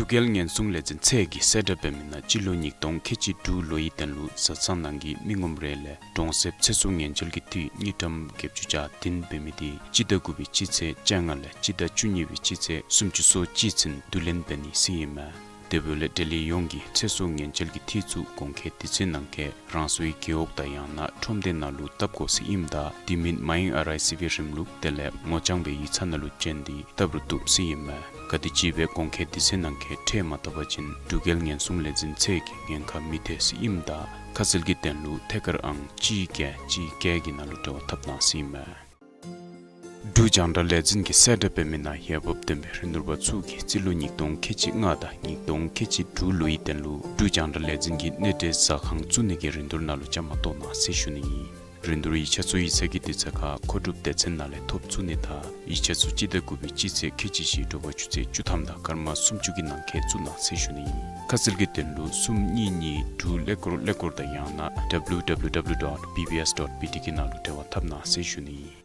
འབྲུག་རྒྱལ་ཉེན་སྲུང་ལས་འཛིན་ཚད་ཀྱིས་གསལ་བསྒྲགས་འབད་མི་ནང་སྤྱི་ལོ་ཉིས་སྟོང་ཁལ་གཅིག་དྲུག་ལོའི་དོན་ལུ་བཟའ་ཚང་ནང་གི་མི་ངོམ་རེ་ལས་གྲོང་གསེབ་ཚེ་སྲོག་ཉེན་བཅོལ་གྱི་འཐུས་དངུལ་ཀྲམ་བརྒྱད་ཅུ་གྱ་བདུན་འབད་མི་དེ་སྤྱི་ཟླ་དགུ་པའི་སྤྱི་ཚེས་བཅོ་ལྔ་ལས་སྤྱི་ཟླ་བཅུ་གཉིས་པའི་སྤྱི་ཚེས་སུམ་ཅུ་སོ་གཅིག་ཚུན་བསྡུ་ལེན་འབད་ནི་ཟེར་ཨིན་མས། དེ་འབདཝ་ལས་འབྲེལ་ཡོད་ཡོངས་ཀྱིས་ཚེ་སྲོག་ཉེན་བཅོལ་གྱི་འཐུས་ཚུ་གོང་འཁོད་དུས་ཚོད་ནང་འཁོད་རང་སོའི་རྒེད་འོག་དང་ཡང་ན་ཁྲོམ་སྡེ་ནང་ལུ་བཏབ་དགོ་ཟེར་ཨིནམ་ད་དེ་མིན་མ་ཡེངས་ཨར་ཨའི་སི་བི་རིམ་ལུགས་དེ་ལས་ངོ་རྐྱང་སྦེ་ཡིག་ཚང་ནང་ལུ་བྱོན་ཏེ་བཏབ་རུང་བཏུབ་ཟེར་ཨིན་མས། ག་དེམ་ཅིག་སྦེ་གོང་འཁོད་དུས་ཚོད་ནང་འཁོད་ཁྲལ་མ་བཏབ་པ་ཅིན་འབྲུག་རྒྱལ་ཉེན་སྲུང་ལས་འཛིན་ཚད་ཀྱིས་ཉེན་ཁ་མི་ཐེག་ཟེར་ཨིནམ་ད་ཁ་གསལ་གྱི་དོན་ལུ་ཐད་ཀར་ཨང་གཅིག་བརྒྱད་གཅིག་བརྒྱད་ཀྱི་ནང་ལུ་འབྲེལ་བ་འཐབ་གནང་ཟེར་ཨིན་མས། འབྲུག་རྒྱང་བསྒྲགས་ལས་འཛིན་གྱིས་གསལ་བསྒྲགས་འབད་མི་ནང་འོས་འབབ་ལྡན་པའི་རིན་བསྡུར་པ་ཚུ་གིས་སྤྱི་ལོ་ཉིས་སྟོང་ཁལ་གཅིག་ལྔ་དང་ཉིས་སྟོང་ཁལ་གཅིག་དྲུག་ལོའི་དོན་ལུ་འབྲུག་རྒྱང་བསྒྲགས་ལས་འཛིན་གྱི་གནས་འབྲེལ་ཟ་ཁང་བཙུགས་ནི་གི་རིན་བསྡུར་ནང་ལུ་བཅའ་མར་གཏོགས་གནང་ཟེར་ཞུ་ནི་ཨིན། རིན་བསྡུར་ཡིག་ཆ་ཚུ་ཡིག་ཚང་གི་དུས་ཚོད་ཁར་མཁོ་སྒྲུབ་སྡེ་ཚན་ནང་ལས་ཐོབ་ཚུགས་ནི་དང་ཡིག་ཆ་ཚུ་སྤྱི་ཟླ་དགུ་པའི་སྤྱི་ཚེས་ཁལ་གཅིག་བཞི་དྲོ་པ་ཆུ་ཚོད་བཅུ་ཐམ་དང་སྐར་མ་སུམ་ཅུ་གི་ནང་འཁོད་བཙུགས་གནང་ཟེར་ཞུ་ནི་ཨིན། ཁ་གསལ་གྱི་དོན་ལུ་གསུམ་གཉིས་གཉིས་དྲུག་ཀླད་ཀོར་ཀླད་ཀོར་དང་ཡང་ན་W W W dot B B S dot B T གི་ནང་ལུ་འབྲེལ་བ་འཐབ་གནང་ཟེར་ཞུ་ནི་ཨིན།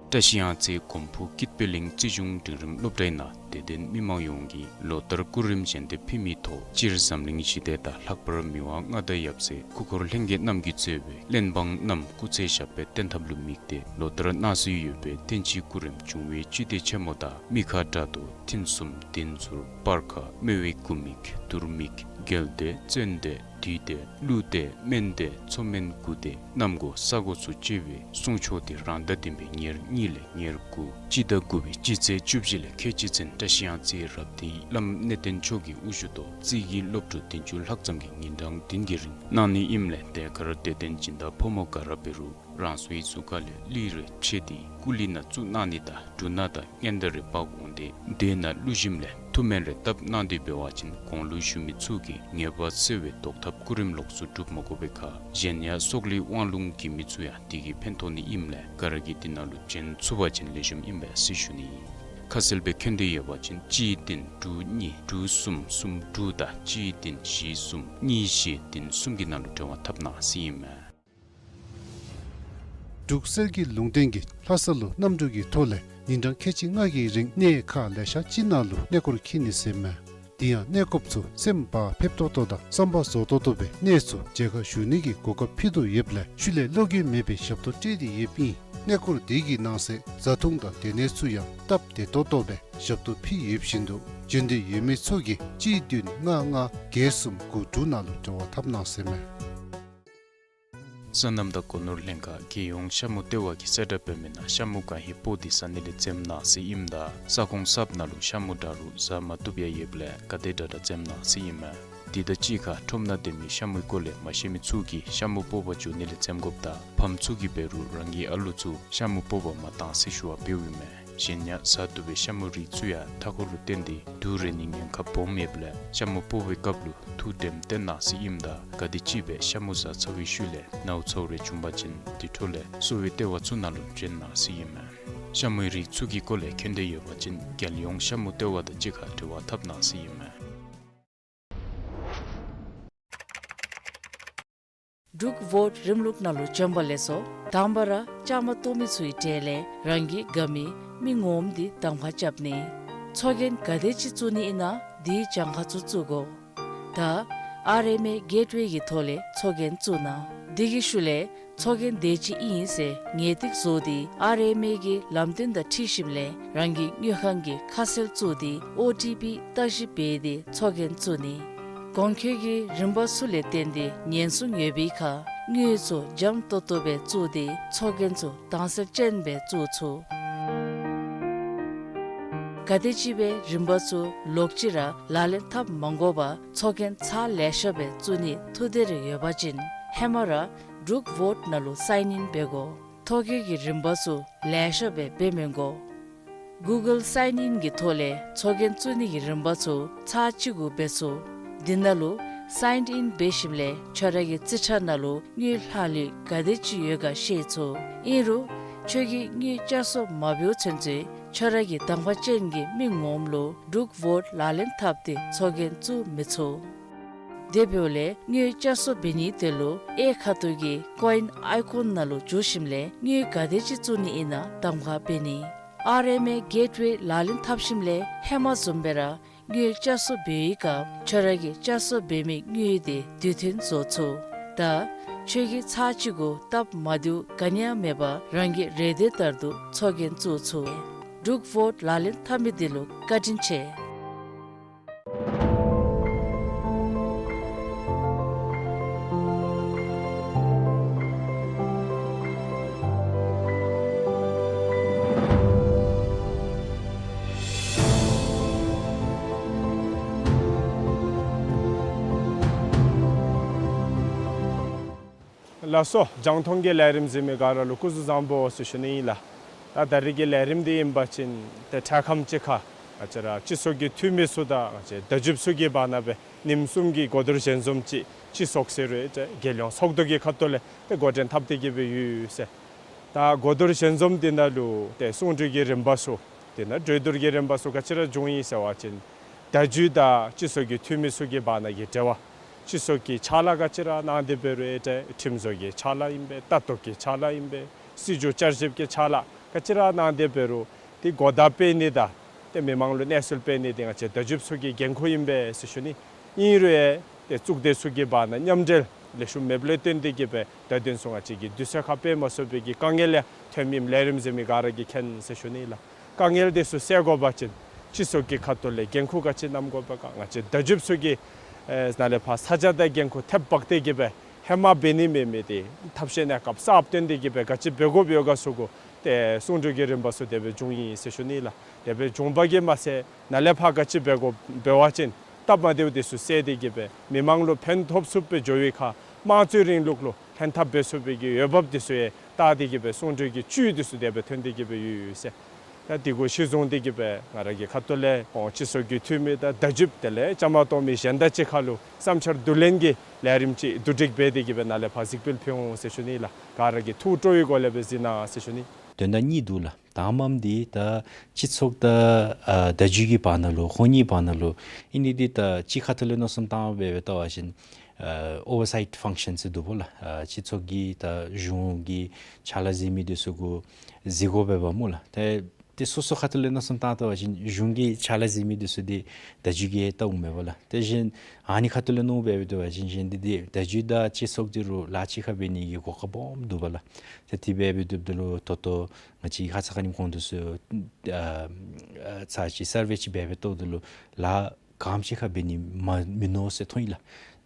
བཀྲ་ཤིས་གཡང་རྩེ་མགོན་པོ་ཀིད་པད་གླིང་རྩིས་གཞུང་འབྲིང་རིམ་སློབ་གྲྭའི་ནང་དད་ལྡན་མི་མང་ཡོངས་ཀྱིས་ལོ་ལྟར་སྐུ་རིམ་ཞལ་འདེབས་ཕུལ་མིའི་ཐོག་སྤྱིར་འཛམ་གླིང་ཞི་བདེ་དང་ལྷག་པར་མི་དབང་མངའ་བདག་ཡབ་སྲས་སྐུ་འཁོར་ལྷན་རྒྱས་རྣམས་ཀྱིས་གཙོས་པའི་གླེན་འབངས་རྣམས་སྐུ་ཚེ་ཞབས་པད་བརྟན་ཐབས་ལུ་དམིགས་ཏེ་ལོ་ལྟར་གནང་སྲོལ་ཡོད་པའི་བསྟན་སྤྱིའི་སྐུ་རིམ་འབྱུང་བའི་བཅུད་དེ་ཆེན་མོ་དང་མི་ཁ་དགྲ་གདུགས་མཐུན་གསུམ་བདུན་ཟུར་སྤར་ཁ་སྨེ་བའི་དགུ་མིག་དུར་མིག་རྒྱལ་བདེ་བཙན་བདེ་བདུད་བདེ་ཀླུ་བདེ་སྨན་བདེ་མཚོ་སྨན་དགུ་བདེ་གནམ་སྒོ་ས་སྒོ་ཚུ་བཅས་པའི་གསུང་ཆོག་དེ་རང་ཟླ་བདུན་པའི་ཉེར་གཉིས་ལས་ཉེར་དགུ་སྤྱི་ཟླ་དགུ་པའི་སྤྱི་ཚེས་བཅུ་བཞི་ལས་ཁལ་གཅིག་ཚུན་བཀྲ་ཤིས་གཡང་རྩེའི་རབ་བརྟན་བླམ་གནས་བརྟན་མཆོག་གི་དབུ་བཞུགས་ཐོག་རྩིས་ཀྱི་སློབ་ཕྲུག་བདུན་ཅུ་ལྷག་ཙམ་གྱིས་ཉིན་གྲངས་བདུན་གྱི་རིང་གནང་ནི་ཨིནམ་ལས་དེ་ཁར་དད་ལྡན་སྦྱིན་བདག་ཕོ་མོ་ག་ར་འབད་རུང་རང་སོའི་གཟུགས་ཁ་ལས་གླུད་རེ་ཕྱེ་སྟེ་སྐུ་གླུད་ནང་བཙུགས་གནང་ནི་དང་འབྲུ་སྣ་དང་སྔན་བརྡ་རེ་འབག་འོང་སྟེ་དེ་ནང་གླུ་ཞིམ་ལས་ཐུགས་སྨོན་རེ་བཏབ་གནང་སྟེ་འབད་བ་ཅིན་གོང་ལུ་ཞུ་མི་ཚུ་གིས་ངེས་པ་གསལ་བའི་བཟློག་ཐབས་སྐུ་རིམ་ལོགས་སུ་སྒྲུབ་མ་དགོ་པའི་ཁར་གཞན་ཡང་སྲོག་ལུས་དབང་ལུང་གི་མི་ཚུ་ཡང་དེ་གིས་ཕན་ཐོགས་ནི་ཨིནམ་ལས་ག་ར་གིས་དེ་ནང་ལུ་བྱོན་ཚུགས་པ་ཅིན་ལེགས་ཤོམ་ཨིན་པས་ཟེར་ཞུ་ནི་ཨིན། ཁ་གསལ་སྦེ་མཁྱེན་འདོད་ཡོད་པ་ཅིན་གཅིག་བདུན་དྲུག་གཉིས་དྲུག་གསུམ་གསུམ་དྲུག་དང་གཅིག་བདུན་བཞི་གསུམ་གཉིས་བཞི་བདུན་གསུམ་གྱི་ནང་ལུ་འབྲེལ་བ་འཐབ་གནང་ཟེར་ཨིན་མས། འབྲུག་གསེར་གྱི་ལུང་བསྟན་གྱིས་ལྷ་ས་ལུ་གནམ་གྲུ་གི་ཐོག་ལས་ཉིན་གྲངས་ཁལ་གཅིག་ལྔ་གི་རིང་གནས་ཁག་ལེ་ཤ་ཅིག་ནང་ལུ་གནས་སྐོར་འཁྱིད་ནི་ཟེར་མས། དེ་ཡང་གནས་སྐོརཔ་ཚུ་སེམས་བག་ཕེབས་ཏོག་ཏོ་དང་བསམ་པ་རྫོགས་ཏོག་ཏོ་སྦེ་གནས་ཚུ་མཇལ་ཁ་ཞུ་ནི་གི་གོ་སྐབས་ཕུལ་དོ་ཡོདཔ་ལས་ཤུལ་ལས་བློ་འགྱོད་མེད་པའི་ཞབས་ཏོག་སྤྲོད་དེ་ཡོདཔ་ཨིན། གནས་སྐོར་དེ་གི་ནང་གསེས་བཟའ་འཐུང་དང་སྡོད་གནས་ཚུ་ཡང་སྟབས་བདེ་ཏོག་ཏོ་སྦེ་ཞབས་ཏོག་ཕུལ་ཡོདཔ་བཞིན་དུ་བྱོན་འདོད་ཡོད་མི་ཚུ་གིས་གཅིག་བདུན་ལྔ་ལྔ་བརྒྱད་གསུམ་དགུ་དྲུག་ནང་ལུ་འབྲེལ་བ་འཐབ་གནང་ཟེར་མས། སོ་ནམ་དང་སྒོ་ནོར་ལྷན་ཁག་རྒྱལ་ཡོངས་ཤ་མུ་ལྟེ་བ་གིས་གསལ་བསྒྲགས་འབད་མི་ནང་ཤ་མུ་ག་ཧེ་སྤོ་སྟེ་བཟའ་ནི་ལས་འཛེམ་གནང་ཟེར་ཨིནམ་ད་ས་ཁོངས་གསརཔ་ནང་ལུ་ཤ་མུ་འདྲ་རུང་བཟའ་མ་བཏུབ་ཡང་ཡོདཔ་ལས་ག་དེ་དྲག་དྲག་འཛེམ་གནང་ཟེར་ཨིན་མས། དེ་དང་གཅིག་ཁར་ཁྲོམ་ནང་སྡོད་མི་ཤ་མུའི་སྐོར་ལས་མ་ཤེས་མི་ཚུ་གིས་ཤ་མུ་སྤོ་བར་འགྱོ་ནི་ལས་འཛེམ་དགོཔ་དང་ཕམ་ཚུ་གིས་འབད་རུང་རང་གི་ཨ་ལུ་ཚུ་ཤ་མུ་སྤོ་བར་མ་གཏང་ཟེར་ཞུ་བ་འབདཝ་ཨིན་མས། གཞན་ཡང་བཟའ་བཏུབ་པའི་ཤ་མུ་རིགས་ཚུ་ཡང་མཐའ་འཁོར་ལུ་བརྟེན་ཏེ་དུག་རེག་ནིའི་ཉེན་ཁ་སྦོམ་ཡོདཔ་ལས་ཤ་མུ་སྤོ་བའི་སྐབས་ལུ་ཐུགས་དྲནམ་བཏོན་གནང་ཟེར་ཨིནམ་ད་ག་དེམ་ཅིག་སྦེ་ཤ་མུ་བཟའ་ཚར་བའི་ཤུལ་ལས་ནཝ་ཚཝ་རེ་བྱུང་པ་ཅིན་དེ་འཕྲོ་ལས་གསོ་བའི་ལྟེ་བ་ཚུ་ནང་ལུ་འདྲེན་གནང་ཟེར་ཨིན་མས། ཤ་མུའི་རིགས་ཚུ་གི་སྐོར་ལས་མཁྱེན་འདོད་ཡོད་པ་ཅིན་རྒྱལ་ཡོངས་ཤ་མུ་ལྟེ་བ་དང་གཅིག་ཁར་འབྲེལ་བ་འཐབ་གནང་ཟེར་ཨིན་མས། འབྲུག་བོཊ་རིམ་ལུགས་ནང་ལུ་བྱོན་པ་ལེགས་སོ། དང་པ་ར་བཅའ་མར་གཏོགས་མི་ཚུའི་གྲས་ལས་རང་གི་དགའ་མི་མི་ངོམ་འདི་གདམ་ཁ་རྐྱབ་ནི། ཚོགས་རྒྱན་ག་དེ་ཅིག་བཙུགས་ནི་ཨིན་ན་དེའི་གྱངས་ཁ་ཚུ་བཙུགས་དགོ། ད་ཨར་ཨེམ་ཨེ་གེཊ་ཝེ་གི་ཐོག་ལས་ཚོགས་རྒྱན་བཙུགས་གནང་། དེ་གི་ཤུལ་ལས་ཚོགས་རྒྱན་དེ་ཅིག་ཨིན་ཟེར་ངེས་ཏིག་བཟོ་སྟེ་ཨར་ཨེམ་ཨེ་གི་ལམ་སྟོན་དང་འཁྲིལ་ཞིནམ་ལས་རང་གི་དངུལ་ཁང་གི་ཁ་གསལ་བཙུགས་ཏེ་ཨོ་ཊི་པི་བརྟག་ཞིབ་འབད་དེ་ཚོགས་རྒྱན་བཙུགས་ནི། གོང་འཁོད་ཀྱི་རིམ་པ་ཚུ་ལས་བརྟེན་ཏེ་ཉེན་སྲུང་ཡོད་པའི་ཁར་དངུལ་ཚུ་འཇམ་ཏོག་ཏོ་སྦེ་བཙུགས་ཏེ་ཚོགས་རྒྱན་ཚུ་དྭངས་གསལ་ཅན་སྦེ་བཙུགས་ཚུགས། ག་དེམ་ཅིག་སྦེ་རིམ་པ་ཚུ་ལོག་ཅི་ར་ལག་ལེན་འཐབ་མ་དགོ་པར་ཚོགས་རྒྱན་ཚར་ལེ་ཤ་སྦེ་བཙུགས་ནི་ཐུགས་འདོད་རེ་ཡོད་པ་ཅིན་ཧེ་མ་ར་འབྲུག་བོཊ་ནང་ལུ་སའིན་ཨིན་འབད་དགོ། ཐོ་བཀོད་ཀྱི་རིམ་པ་ཚུ་ལེ་ཤ་སྦེ་འབད་མི་དགོ། གུ་གཱལ་སའིན་ཨིན་གྱི་ཐོག་ལས་ཚོགས་རྒྱན་བཙུགས་ནི་གི་རིམ་པ་ཚུ་ཚར་གཅིག་གུ་འབད་ཚུགས། འདི་ནང་ལུ་སའིན་ཨིན་འབད་ཞིནམ་ལས་ཁྱོད་ར་གི་རྩིས་ཁྲ་ནང་ལུ་དངུལ་ལྷག་ལུས་ག་དེ་ཅིག་ཡོད་ག་ཤེས་ཚུགས། ཨིན་རུང་ཁྱོད་ཀྱིས་དངུལ་བསྐྱར་གསོ་མ་འབདཝ་ཚུན་ཚོད་ཁྱོད་ར་གི་གདམ་ཁ་ཅན་གྱི་མི་ངོམ་ལུ་འབྲུག་བོཊ་ལག་ལེན་འཐབ་སྟེ་ཚོགས་རྒྱན་བཙུགས་མི་ཚུགས། དེ་འབདཝ་ལས་དངུལ་བསྐྱར་གསོ་འབད་ནི་དེ་ལུ་གཡས་ཁ་ཐུག་གི་ཀོ་ཨིན་ཨའི་ཀོན་ནང་ལུ་འཛུལ་ཞིནམ་ལས་དངུལ་ག་དེ་ཅིག་བཙུགས་ནི་ཨིན་ན་གདམ་ཁ་འབད་ནི། ཨར་ཨེམ་ཨེ་གེཊ་ཝེ་ལག་ལེན་འཐབ་ཞིནམ་ལས་ཧེ་མ་བཟུམ་སྦེ་ར་དངུལ་བསྐྱར་གསོ་འབད་བའི་སྐབས་ཁྱོད་ར་གི་བསྐྱར་གསོ་འབད་མི་དངུལ་དེ་དུས་མཐུན་བཟོ་ཚུགས། ད་ཁྱོད་ཀྱིས་ཚར་གཅིག་གུ་སྟབས་མ་བདེཝ་ག་ནི་ཡང་མེད་པར་རང་གི་རེ་འདོད་ལྟར་དུ་ཚོགས་རྒྱན་བཙུགས་ཚུགས། འབྲུག་བོཊ་ལག་ལེན་འཐབ་མི་འདི་ལུ་བཀའ་དྲིན་ཆེ། ལགས་སོ། རྒྱང་མཐོང་གི་ལས་རིམ་གཟིགས་མི་ག་ར་ལུ་སྐུ་གཟུགས་བཟང་པོ་ཟེར་ཞུ་ནི་ཨིན་ལགས། ད་ད་རིས་ཀྱི་ལས་རིམ་འདི་ཨིན་པ་ཅིན་ཏེ་འཕྲལ་ཁམས་ཅིག་ཁར་ང་བཅས་ར་སྤྱི་ཚོགས་ཀྱི་འཐུས་མི་ཚུ་དང་ང་བཅས་བརྡ་བརྒྱུདཔ་ཚུ་གི་བར་ན་སྦེ་ཉིནམ་གསུམ་གྱི་གོ་བསྡུར་ཞལ་འཛོམས་ཅིག་སྤྱི་ཚོགས་ཟེར་རུང་ཏེ་རྒྱལ་ཡོངས་ཚོགས་འདུ་གི་ཁ་ཐུག་ལས་ཏེ་འགོ་འདྲེན་འཐབ་སྟེ་གི་སྦེ་ཡོད་ཟེར། ད་གོ་བསྡུར་ཞལ་འཛོམས་འདི་ནང་ལུ་ཏེ་གསུང་གྲོས་ཀྱི་རིམ་པ་ཚུ་དེ་ནང་གྲོས་བསྡུར་གྱི་རིམ་པ་ཚུ་ག་ཅི་ར་བྱུང་ཡི་ཟེར་བ་ཅིན་བརྡ་བརྒྱུད་དང་སྤྱི་ཚོགས་ཀྱི་འཐུས་མི་ཚུ་གི་བར་ན་གི་འབྲེལ་བ། སྤྱི་ཚོགས་ཀྱི་ཕྱག་ལཱ་ག་ཅི་ར་གནང་སྟེ་འབད་རུང་ཨེ་ཏེ་ཁྲིམས་བཟོ་གི་ཕྱག་ལཱ་ཨིན་པས། ལྟ་རྟོག་གི་ཕྱག་ལཱ་ཨིན་པས། སྲིད་བྱུས་བསྐྱར་ཞིབ་ཀྱི་ཕྱག་ལཱ་ག་ཅི་ར་གནང་སྟེ་འབད་རུང་དེ་གོ་བརྡ་སྤེལ་ནི་དང་ཏེ་མི་མང་ལུ་གནས་ཚུལ་སྤེལ་ནི་འདི་ང་བཅས་བརྡ་བརྒྱུདཔ་ཚུ་གི་འགན་ཁུར་ཨིན་པས་ཟེར་ཞུ་ནི། ཨིན་རུང་ཨེ་ཏེ་གཙུག་སྡེ་ཚུ་གི་བར་ན་མཉམ་འབྲེལ་ལེགས་ཤོམ་མེདཔ་ལས་བརྟེན་ཏེ་གི་སྦེ་བརྡ་དོན་ཚུ་ང་བཅས་ཀྱིས་དུས་ཚོད་ཁར་སྤེལ་མ་ཚུགས་པའི་གི་དཀའ་ངལ་ཡང་ཐོནམ་ཨིནམ་ལས་རིམ་གཟིགས་མི་ག་ར་གིས་མཁྱེན་ཟེར་ཞུ་ནི་ལགས། དཀའ་ངལ་འདི་ཚུ་སེལ་དགོ་པ་ཅིན་སྤྱི་ཚོགས་ཀྱི་ཁ་ཐུག་ལས་འགན་ཁུར་ག་ཅི་བསྣམ་དགོ་པས་ག་ང་བཅས་བརྡ་བརྒྱུདཔ་ཚུ་གིས་ཨེ་ནཱ་ལས་ཕར་ས་བཅད་དང་འགན་ཁུར་ཐེབས་འབག་སྟེ་གི་སྦེ་ཧེ་མ་འབད་ནི་མེད་མི་འདི་ཐབས་ཤེས་གནས་སྐབས་གསརཔ་བཏོན་ཏེ་གི་སྦེ་ག་ཅི་འབད་དགོཔ་ཡོད་ག་ཚུ་གུ་ཏེ་གསུང་གྲོས་ཀྱི་རིམ་པ་ཚུ་དེ་སྦེ་བྱུང་ཡི་ཟེར་ཞུ་ནི་ལགས། དེ་སྦེ་བྱུང་བ་གིས་མ་ཚད་ནཱ་ལས་ཕར་ག་ཅི་འབད་དགོཔ་འབད་བ་ཅིན་སྟབས་མ་བདེཝ་འདི་ཚུ་སེལ་ཏེ་གི་སྦེ་མི་མང་ལུ་ཕན་ཐོགས་ཚུགསཔ་སྦེ་འགྱོ་བའི་ཁར་དམངས་གཙོའི་རིང་ལུགས་ལུ་ལྷན་ཐབས་འབད་ཚུགས་པའི་གི་འོས་འབབ་འདི་ཚུ་ཡང་བལྟ་སྟེ་གི་སྦེ་གསུང་གྲོས་ཀྱི་བཅུད་འདི་ཚུ་དེ་སྦེ་ཐོན་ཏེ་གི་སྦེ་ཡོད་ཡོད་ཟེར། ད་འདི་གུ་གཞི་བཟུང་སྟེ་གི་སྦེ་ང་ར་གི་ཁ་ཐུག་ལས་ཁོང་སྤྱི་ཚོགས་ཀྱི་འཐུས་མི་དང་བརྡ་བརྒྱུདཔ་དེ་ལས་བཅའ་མར་གཏོགས་མི་གཞན་དང་གཅིག་ཁར་ལུ་བསམ་འཆར་བསྡུ་ལེན་གྱི་ལས་རིམ་ཅིག་བསྡུ་སྒྲིག་འབད་དེ་གི་སྦེ་ནཱ་ལས་ཕར་གཟིགས་འབུལ་ཕུལ་འོང་ཟེར་ཞུ་ནི་ལགས། ག་ར་གིས་ཐུགས་སྤྲོ་བའི་སྒོ་ལས་སྦེ་གཟིགས་གནང་ཟེར་ཞུ་ནི། དོན་དག་གཉིས་འདུག་ལགས། དང་པམ་འདི་ད་སྤྱི་ཚོགས་དང་ཨ་བརྡ་བརྒྱུད་ཀྱི་བར་ན་ལུ་ཁོང་གཉིས་བར་ན་ལུ་ཨིན་ནི་འདི་ད་གཅིག་ཁ་ཐུག་ལས་མནོ་བསམ་བཏང་སྦེ་སྦེ་བལྟ་བ་ཅིན་ཨ་ཨོ་ཝར་སའིཊ་ཕང་ཤཱན་ཟེར་འདུག་པ་ལགས། ཨ་སྤྱི་ཚོགས་ཀྱི་ད་གཞུང་གི་ཕྱག་ལཱ་གཟིགས་མི་འདི་ཚུ་གུ་གཟིགས་དགོ་པས་པ་སྨོ་ལགས། ཏེ་ཏེ་སོ་སོ་ཁ་ཐུག་ལས་མནོ་བསམ་བཏང་བལྟ་བ་ཅིན་གཞུང་གི་ཕྱག་ལཱ་གཟིགས་མི་འདི་ཚུ་འདི་བརྡ་བརྒྱུད་ཀྱིས་བལྟ་འོང་མས་པ་ལགས། དེ་བཞིན་ཨ་ནི་ཁ་ཐུག་ལས་མནོ་སྦེ་སྦེ་བལྟ་བ་ཅིན་གཞན་འདི་འདི་བརྡ་བརྒྱུད་དང་སྤྱི་ཚོགས་འདི་རུ་ལཱ་གཅིག་ཁར་འབད་ནི་གི་གོ་སྐབས་སྦོམ་འདུག་པ་ལགས། ཏེ་དེ་སྦེ་འབདཝ་ད་ལུ་ད་ལྟོ་ང་བཅས་ཁ་ཙ་ཁ་ཉིནམ་གོང་དུ་སུ་ཨ་ཨ་ཚར་ཅིག་སར་ཝེ་ཅིག་འབད་འབདཝ་ད་ལུ་ལཱ་ག་དེམ་ཅིག་ཁར་འབད་ནི་མ་མིན་ནུག་ཟེར་ཐོན་ཡི་ལགས།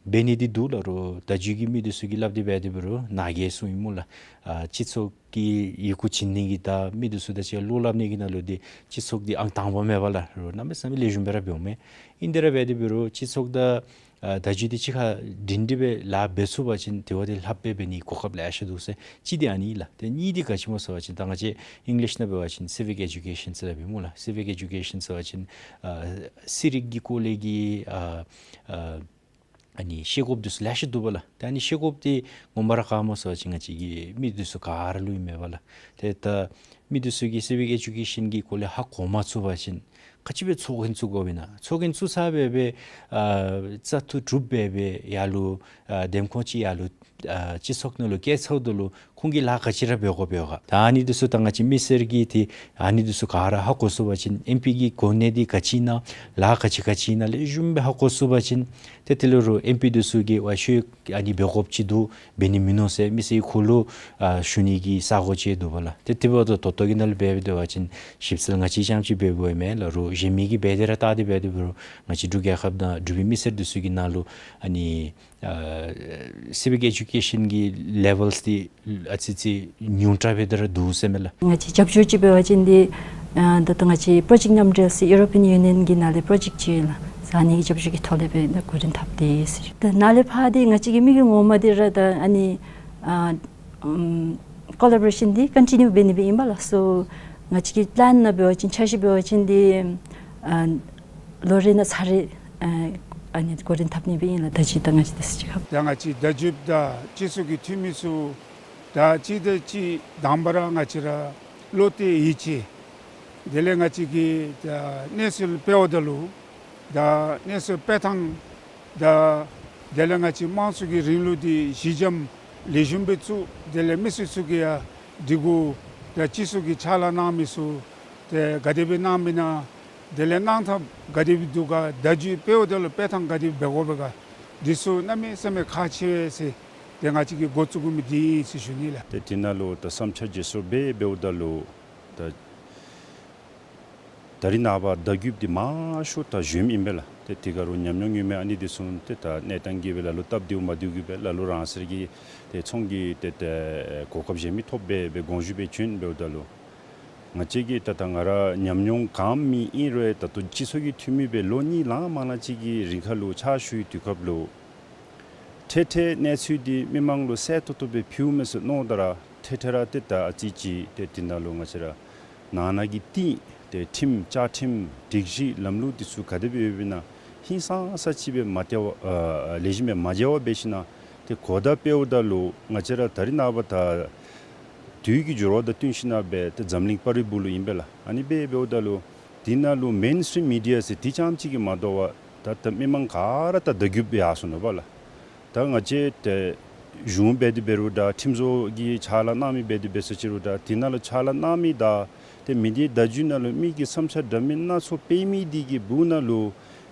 འབད་ནི་འདི་འདུག་ལགས། རོགས་བརྡ་བརྒྱུད་ཀྱི་མི་འདི་ཚུ་གིས་སླབ་སྟེ་འབད་དེ་འབད་རུང་ནཱ་གིས་གསུངས་ཡི་སྨོ་ལགས། ཨ་སྤྱི་ཚོགས་ཀྱི་ཡི་གུ་བྱིན་ནི་གི་དང་མི་འདི་ཚུ་དང་གཅིག་ཁར་བློ་སླབ་ནི་གི་ནང་ལུ་འདི་སྤྱི་ཚོགས་འདི་ཨང་དང་པ་མེན་པ་ལགས། རོགས་གནམ་མེད་ས་མེད་ལེགས་ཤོམ་སྦེ་ར་འབདཝ་མས། ཨིན་དེ་ར་འབད་དེ་འབད་རུང་སྤྱི་ཚོགས་དང་ཨ་བརྡ་བརྒྱུད་འདི་གཅིག་ཁར་སྒྲིང་སྒྲི་སྦེ་ལཱ་འབད་ཚུགས་པ་ཅིན་དེ་བ་འདི་ལྷགཔ་སྦེ་འབད་ནི་གོ་སྐབས་ལེ་ཤ་འདུག་ཟེར། གཅིག་འདི་ཨ་ནི་ལགས། ཏེ་གཉིས་འདི་ག་ཅི་སྨོ་ཟེར་བ་ཅིན་ད་ང་བཅས་ཨིང་ལིཤ་ནང་འབད་བ་ཅིན་སི་བིག་ཨེ་ཌུ་ཀེ་ཤཱན་ཟེར་སླབ་ཨིན་སྨོ་ལགས། སི་བིག་ཨེ་ཌུ་ཀེ་ཤཱན་ཟེར་བ་ཅིན་ཨ་ཚན་རིག་གི་སྐོར་ལས་ཀྱི་ཨ་ཨ་ཨ་ནི་ཤེས་དགོཔ་འདི་ཚུ་ལེ་ཤ་འདུག་པ་ལགས། ཏེ་ཨ་ནི་ཤེས་དགོཔ་འདི་ངོ་མ་ར་ག་སྨོ་ཟེར་བ་ཅིན་ང་བཅས་ཀྱི་མི་འདི་ཚུ་ག་ར་ལུ་ཨིན་མས་པ་ལགས། ཏེ་ད་མི་འདི་ཚུ་གིས་སི་བིག་ཨེ་ཌུ་ཀེ་ཤཱན་གྱི་སྐོར་ལས་ཧ་གོ་མ་ཚུགས་པ་ཅིན་ག་ཅི་སྦེ་ཚོགས་རྒྱན་བཙུགས་དགོཔ་ཨིན་ན། ཚོགས་རྒྱན་བཙུགས་ཚར་སྦེ་སྦེ་ཨ་བཙག་འཐུ་གྲུབ་སྦེ་སྦེ་ཡར་ལུ་ཨ་འདེམས་ཁོངས་ཅིག་ཡར་ལུ་ཨ་སྤྱི་ཚོགས་ནང་ལུ་བསྐྱལ་ཚརཝ་ད་ལུ་ཁོང་གིས་ལཱ་ག་ཅི་ར་འབད་དགོཔ་འབད་ག། ད་ཨ་ནི་འདི་ཚུ་ད་ང་བཅས་མི་སེར་གྱིས་ཏེ་ཨ་ནི་འདི་ཚུ་ག་ར་ཧ་གོ་ཚུགས་པ་ཅིན་ཨེམ་པི་གི་གོ་གནས་འདི་ག་ཅི་ཨིན་ན་ལཱ་ག་ཅི་ག་ཅི་ཨིན་ན་ལེགས་ཤོམ་སྦེ་ཧ་གོ་ཚུགས་པ་ཅིན་ཏེ་དེ་ལས་རོགས་ཨེམ་པི་འདི་ཚུ་གིས་ཝའི་ཤོ་ཨ་ནི་འབད་དགོཔ་ཅིག་འདུག། འབད་ནི་མིན་ནུག་ཟེར་མི་སེར་གྱི་ཁ་ལུ་ཨ་ཞུ་ནི་གི་ས་གོ་ཅིག་འདུག་པ་ལགས། ཏེ་དེ་འབདཝ་ད་ད་ལྟོ་གི་ནང་ལུ་འབད་འབདཝ་ད་འབད་བ་ཅིན་ཞིབ་འཚོལ་ང་བཅས་རྐྱངམ་ཅིག་འབད་འབདཝ་མེན་ལགས། རོགས་གཞན་མི་གིས་འབད་དེ་ར་བལྟ་སྟེ་འབད་དེ་འབད་རུང་ང་བཅས་འབྲུག་རྒྱལ་ཁབ་ནང་འབྲུག་པའི་མི་སེར་འདི་ཚུ་གི་ནང་ལུ་ཨ་ནི་ཨ་སི་བིག་ཨེ་ཌུ་ཀེ་ཤཱན་གྱི་ལེ་ཝེལ་འདི་ཨ་ཙི་ཙི་ཉུང་དྲགས་སྦེ་དེ་ར་འདུག་ཟེར་མས་ལགས། ང་བཅས་རྒྱབ་སྐྱོར་ཅིག་འབད་བ་ཅིན་འདི་ཨ་ད་ལྟོ་ང་བཅས་པྲོ་ཇེཀཊ་མཉམ་འབྲེལ་ཟེར་ཡུ་རོ་པི་ཡཱན་ཡུ་ནི་ཡཱན་གྱི་ནང་ལས་པྲོ་ཇེཀཊ་ཅིག་ཡོད་ལགས། ཨ་ནི་གི་རྒྱབ་སྐྱོར་གྱི་ཐོག་ལས་སྦེ་ད་འགོ་འདྲེན་འཐབ་སྟེ་ཟེར། ད་ནཱ་ལས་ཕར་འདི་ང་བཅས་ཀྱི་དམིགས་ཡུལ་ངོ་མ་འདི་ར་ད་ཨ་ནི་ཨ་ཨམ་ཀོ་ལ་བོ་རེ་ཤཱན་འདི་ཀོན་ཊི་ནིའུ་འབད་ནི་སྦེ་ཨིན་པ་ལགས། སོ་ང་བཅས་ཀྱི་པི་ལཱན་ནང་འབད་བ་ཅིན་འཆར་གཞི་འབད་བ་ཅིན་འདི་ཨ་ལོ་རེ་ནང་ཚར་རེ་ཨ་ཨ་ནི་འགོ་འདྲེན་འཐབ་ནི་སྦེ་ཨིན་ལགས། བརྡ་བརྒྱུད་དང་ང་བཅས་འདི་ཚུ་གཅིག་ཁར། ད་ང་བཅས་བརྡ་བརྒྱུད་དང་སྤྱི་ཚོགས་ཀྱི་འཐུས་མི་ཚུ་ད་གཅིག་དང་གཅིག་དང་པ་ར་ང་བཅས་ར་བློ་གཏད་ཡིད་ཆེས། དེ་ལས་ང་བཅས་ཀྱིས་ད་གནས་ཚུལ་སྤེལཝ་ད་ལུ་ད་གནས་ཚུལ་སྤེལ་ཐངས་དང་དེ་ལས་ང་བཅས་དམངས་གཙོ་གི་རིང་ལུགས་འདི་གཞི་འགྱམ་ལེགས་ཤོམ་སྦེ་བཙུགས། དེ་ལས་མི་སེར་ཚུ་གིས་ཡང་སྒྲིག་གོ་ད་སྤྱི་ཚོགས་ཀྱི་ཕྱག་ལཱ་གནང་མི་ཚུ་ཏེ་ག་དེ་སྦེ་གནངམ་ཨིན་ན། དེ་ལས་གནང་ཐངས་ག་དེ་སྦེ་འདུག་ག། བརྡ་བརྒྱུད་སྤེལཝ་ད་ལུ་སྤེལ་ཐངས་ག་དེ་སྦེ་འབད་དགོ་པས་ག། འདི་ཚུ་གནམ་མེད་ས་མེད་ཁག་ཆེ་བས་ཟེར་ཏེ་ང་བཅས་ཀྱིས་འགོ་བཙུགས་དགོ་མི་འདི་ཨིན་ཟེར་ཞུ་ནི་ལགས། ཏེ་དེ་ནང་ལུ་ད་བསམ་འཆར་བརྗེ་སོར་འབད་འབདཝ་ད་ལུ་ད་ད་རིས་ནངས་པ་བརྡ་བརྒྱུད་འདི་མང་ཤོས་ད་གཞོནམ་ཨིན་པས་ལགས། ཏེ་དེ་ག་ར་ཉམས་མྱོང་ཡོད་མི་ཨ་ནི་འདི་ཚུ་ཏེ་ད་གནས་སྟངས་ཀྱིས་སྦེ་ལ་ལུ་སྟབས་བདེཝ་མ་བདེཝ་གིས་སྦེ་ལ་ལུ་རང་སོའི་གི་ཏེ་ཚོང་གི་ཏེ་ཏེ་གོ་སྐབས་གཞན་མི་ཐོབ་སྦེ་སྦེ་དགོངས་ཞུ་སྦེ་བྱོན་འབདཝ་ད་ལུ་ང་བཅས་ཀྱིས་ད་ད་ང་ར་ཉམས་མྱོང་གང་མེད་ཨིན་རུང་ད་ལྟོ་སྤྱི་ཚོགས་ཀྱི་འཐུས་མི་སྦེ་ལོ་གཉིས་ལང་མ་ལང་ཅིག་གི་རིང་ཁ་ལུ་ཕྱག་ཞུ་བའི་དུས་སྐབས་ལུ་འཕྲལ་འཕྲལ་གནས་ཚུལ་འདི་མི་མང་ལུ་གསལ་ཏོག་ཏོ་སྦེ་ཕུལཝ་མས་ཟེར་མནོཝ་ད་ར་འཕྲལ་འཕྲལ་ར་ཏེ་ད་ཨ་ཙི་ཅིག་ཏེ་དེ་ནང་ལུ་ང་བཅས་ར་ནང་ན་གི་ཏེ་ཏེ་ཁྲིམས་བཅའ་ཁྲིམས་སྒྲིག་གཞི་ལམ་ལུགས་འདི་ཚུ་ག་དེ་སྦེ་ཡོདཔ་ཨིན་ན་ཧིང་སངས་ས་ཅིག་སྦེ་མ་བལྟ་བར་ཨ་ལེགས་ཤོམ་སྦེ་མ་མཇལ་བར་འབད་ཞིན་ན་ཏེ་གོ་བརྡ་སྤེལཝ་ད་ལུ་ང་བཅས་ར་ད་རིས་ནངས་པ་ད་དུས་ཀྱི་འགྱུར་བ་དང་བསྟུན་ཞིན་ན་སྦེ་ཏེ་འཛམ་གླིང་པར་རིས་སྦུག་ལུ་ཨིན་པས་ལགས། ཨ་ནི་སྦེ་འབདཝ་ད་ལུ་དེ་ནང་ལུ་མེན་སི་ཊིམ་མི་ཌི་ཡ་ཟེར་དེ་རྐྱངམ་ཅིག་གིས་མ་དོ་བར་ད་ད་མི་མང་ག་ར་ད་བརྡ་བརྒྱུད་སྦེ་ཡར་སོང་ནུག་པ་ལགས། ད་ང་བཅས་ཏེ་གཞུང་འབད་དེ་འབད་རུང་ད་ཁྲིམས་བཟོ་གི་ཕྱག་ལཱ་གནང་མི་འབད་དེ་འབད་ས་ཅིག་རུང་ད་དེ་ནང་ལུ་ཕྱག་ལཱ་གནང་མི་དང་ཏེ་མི་ཌི་ཡའི་བརྡ་བརྒྱུད་ནང་ལུ་མི་གིས་བསམ་འཆར་འདྲ་མིན་སྣ་ཚོགས་སྤེལ་མི་འདི་གི་སྦུག་ནང་ལུ་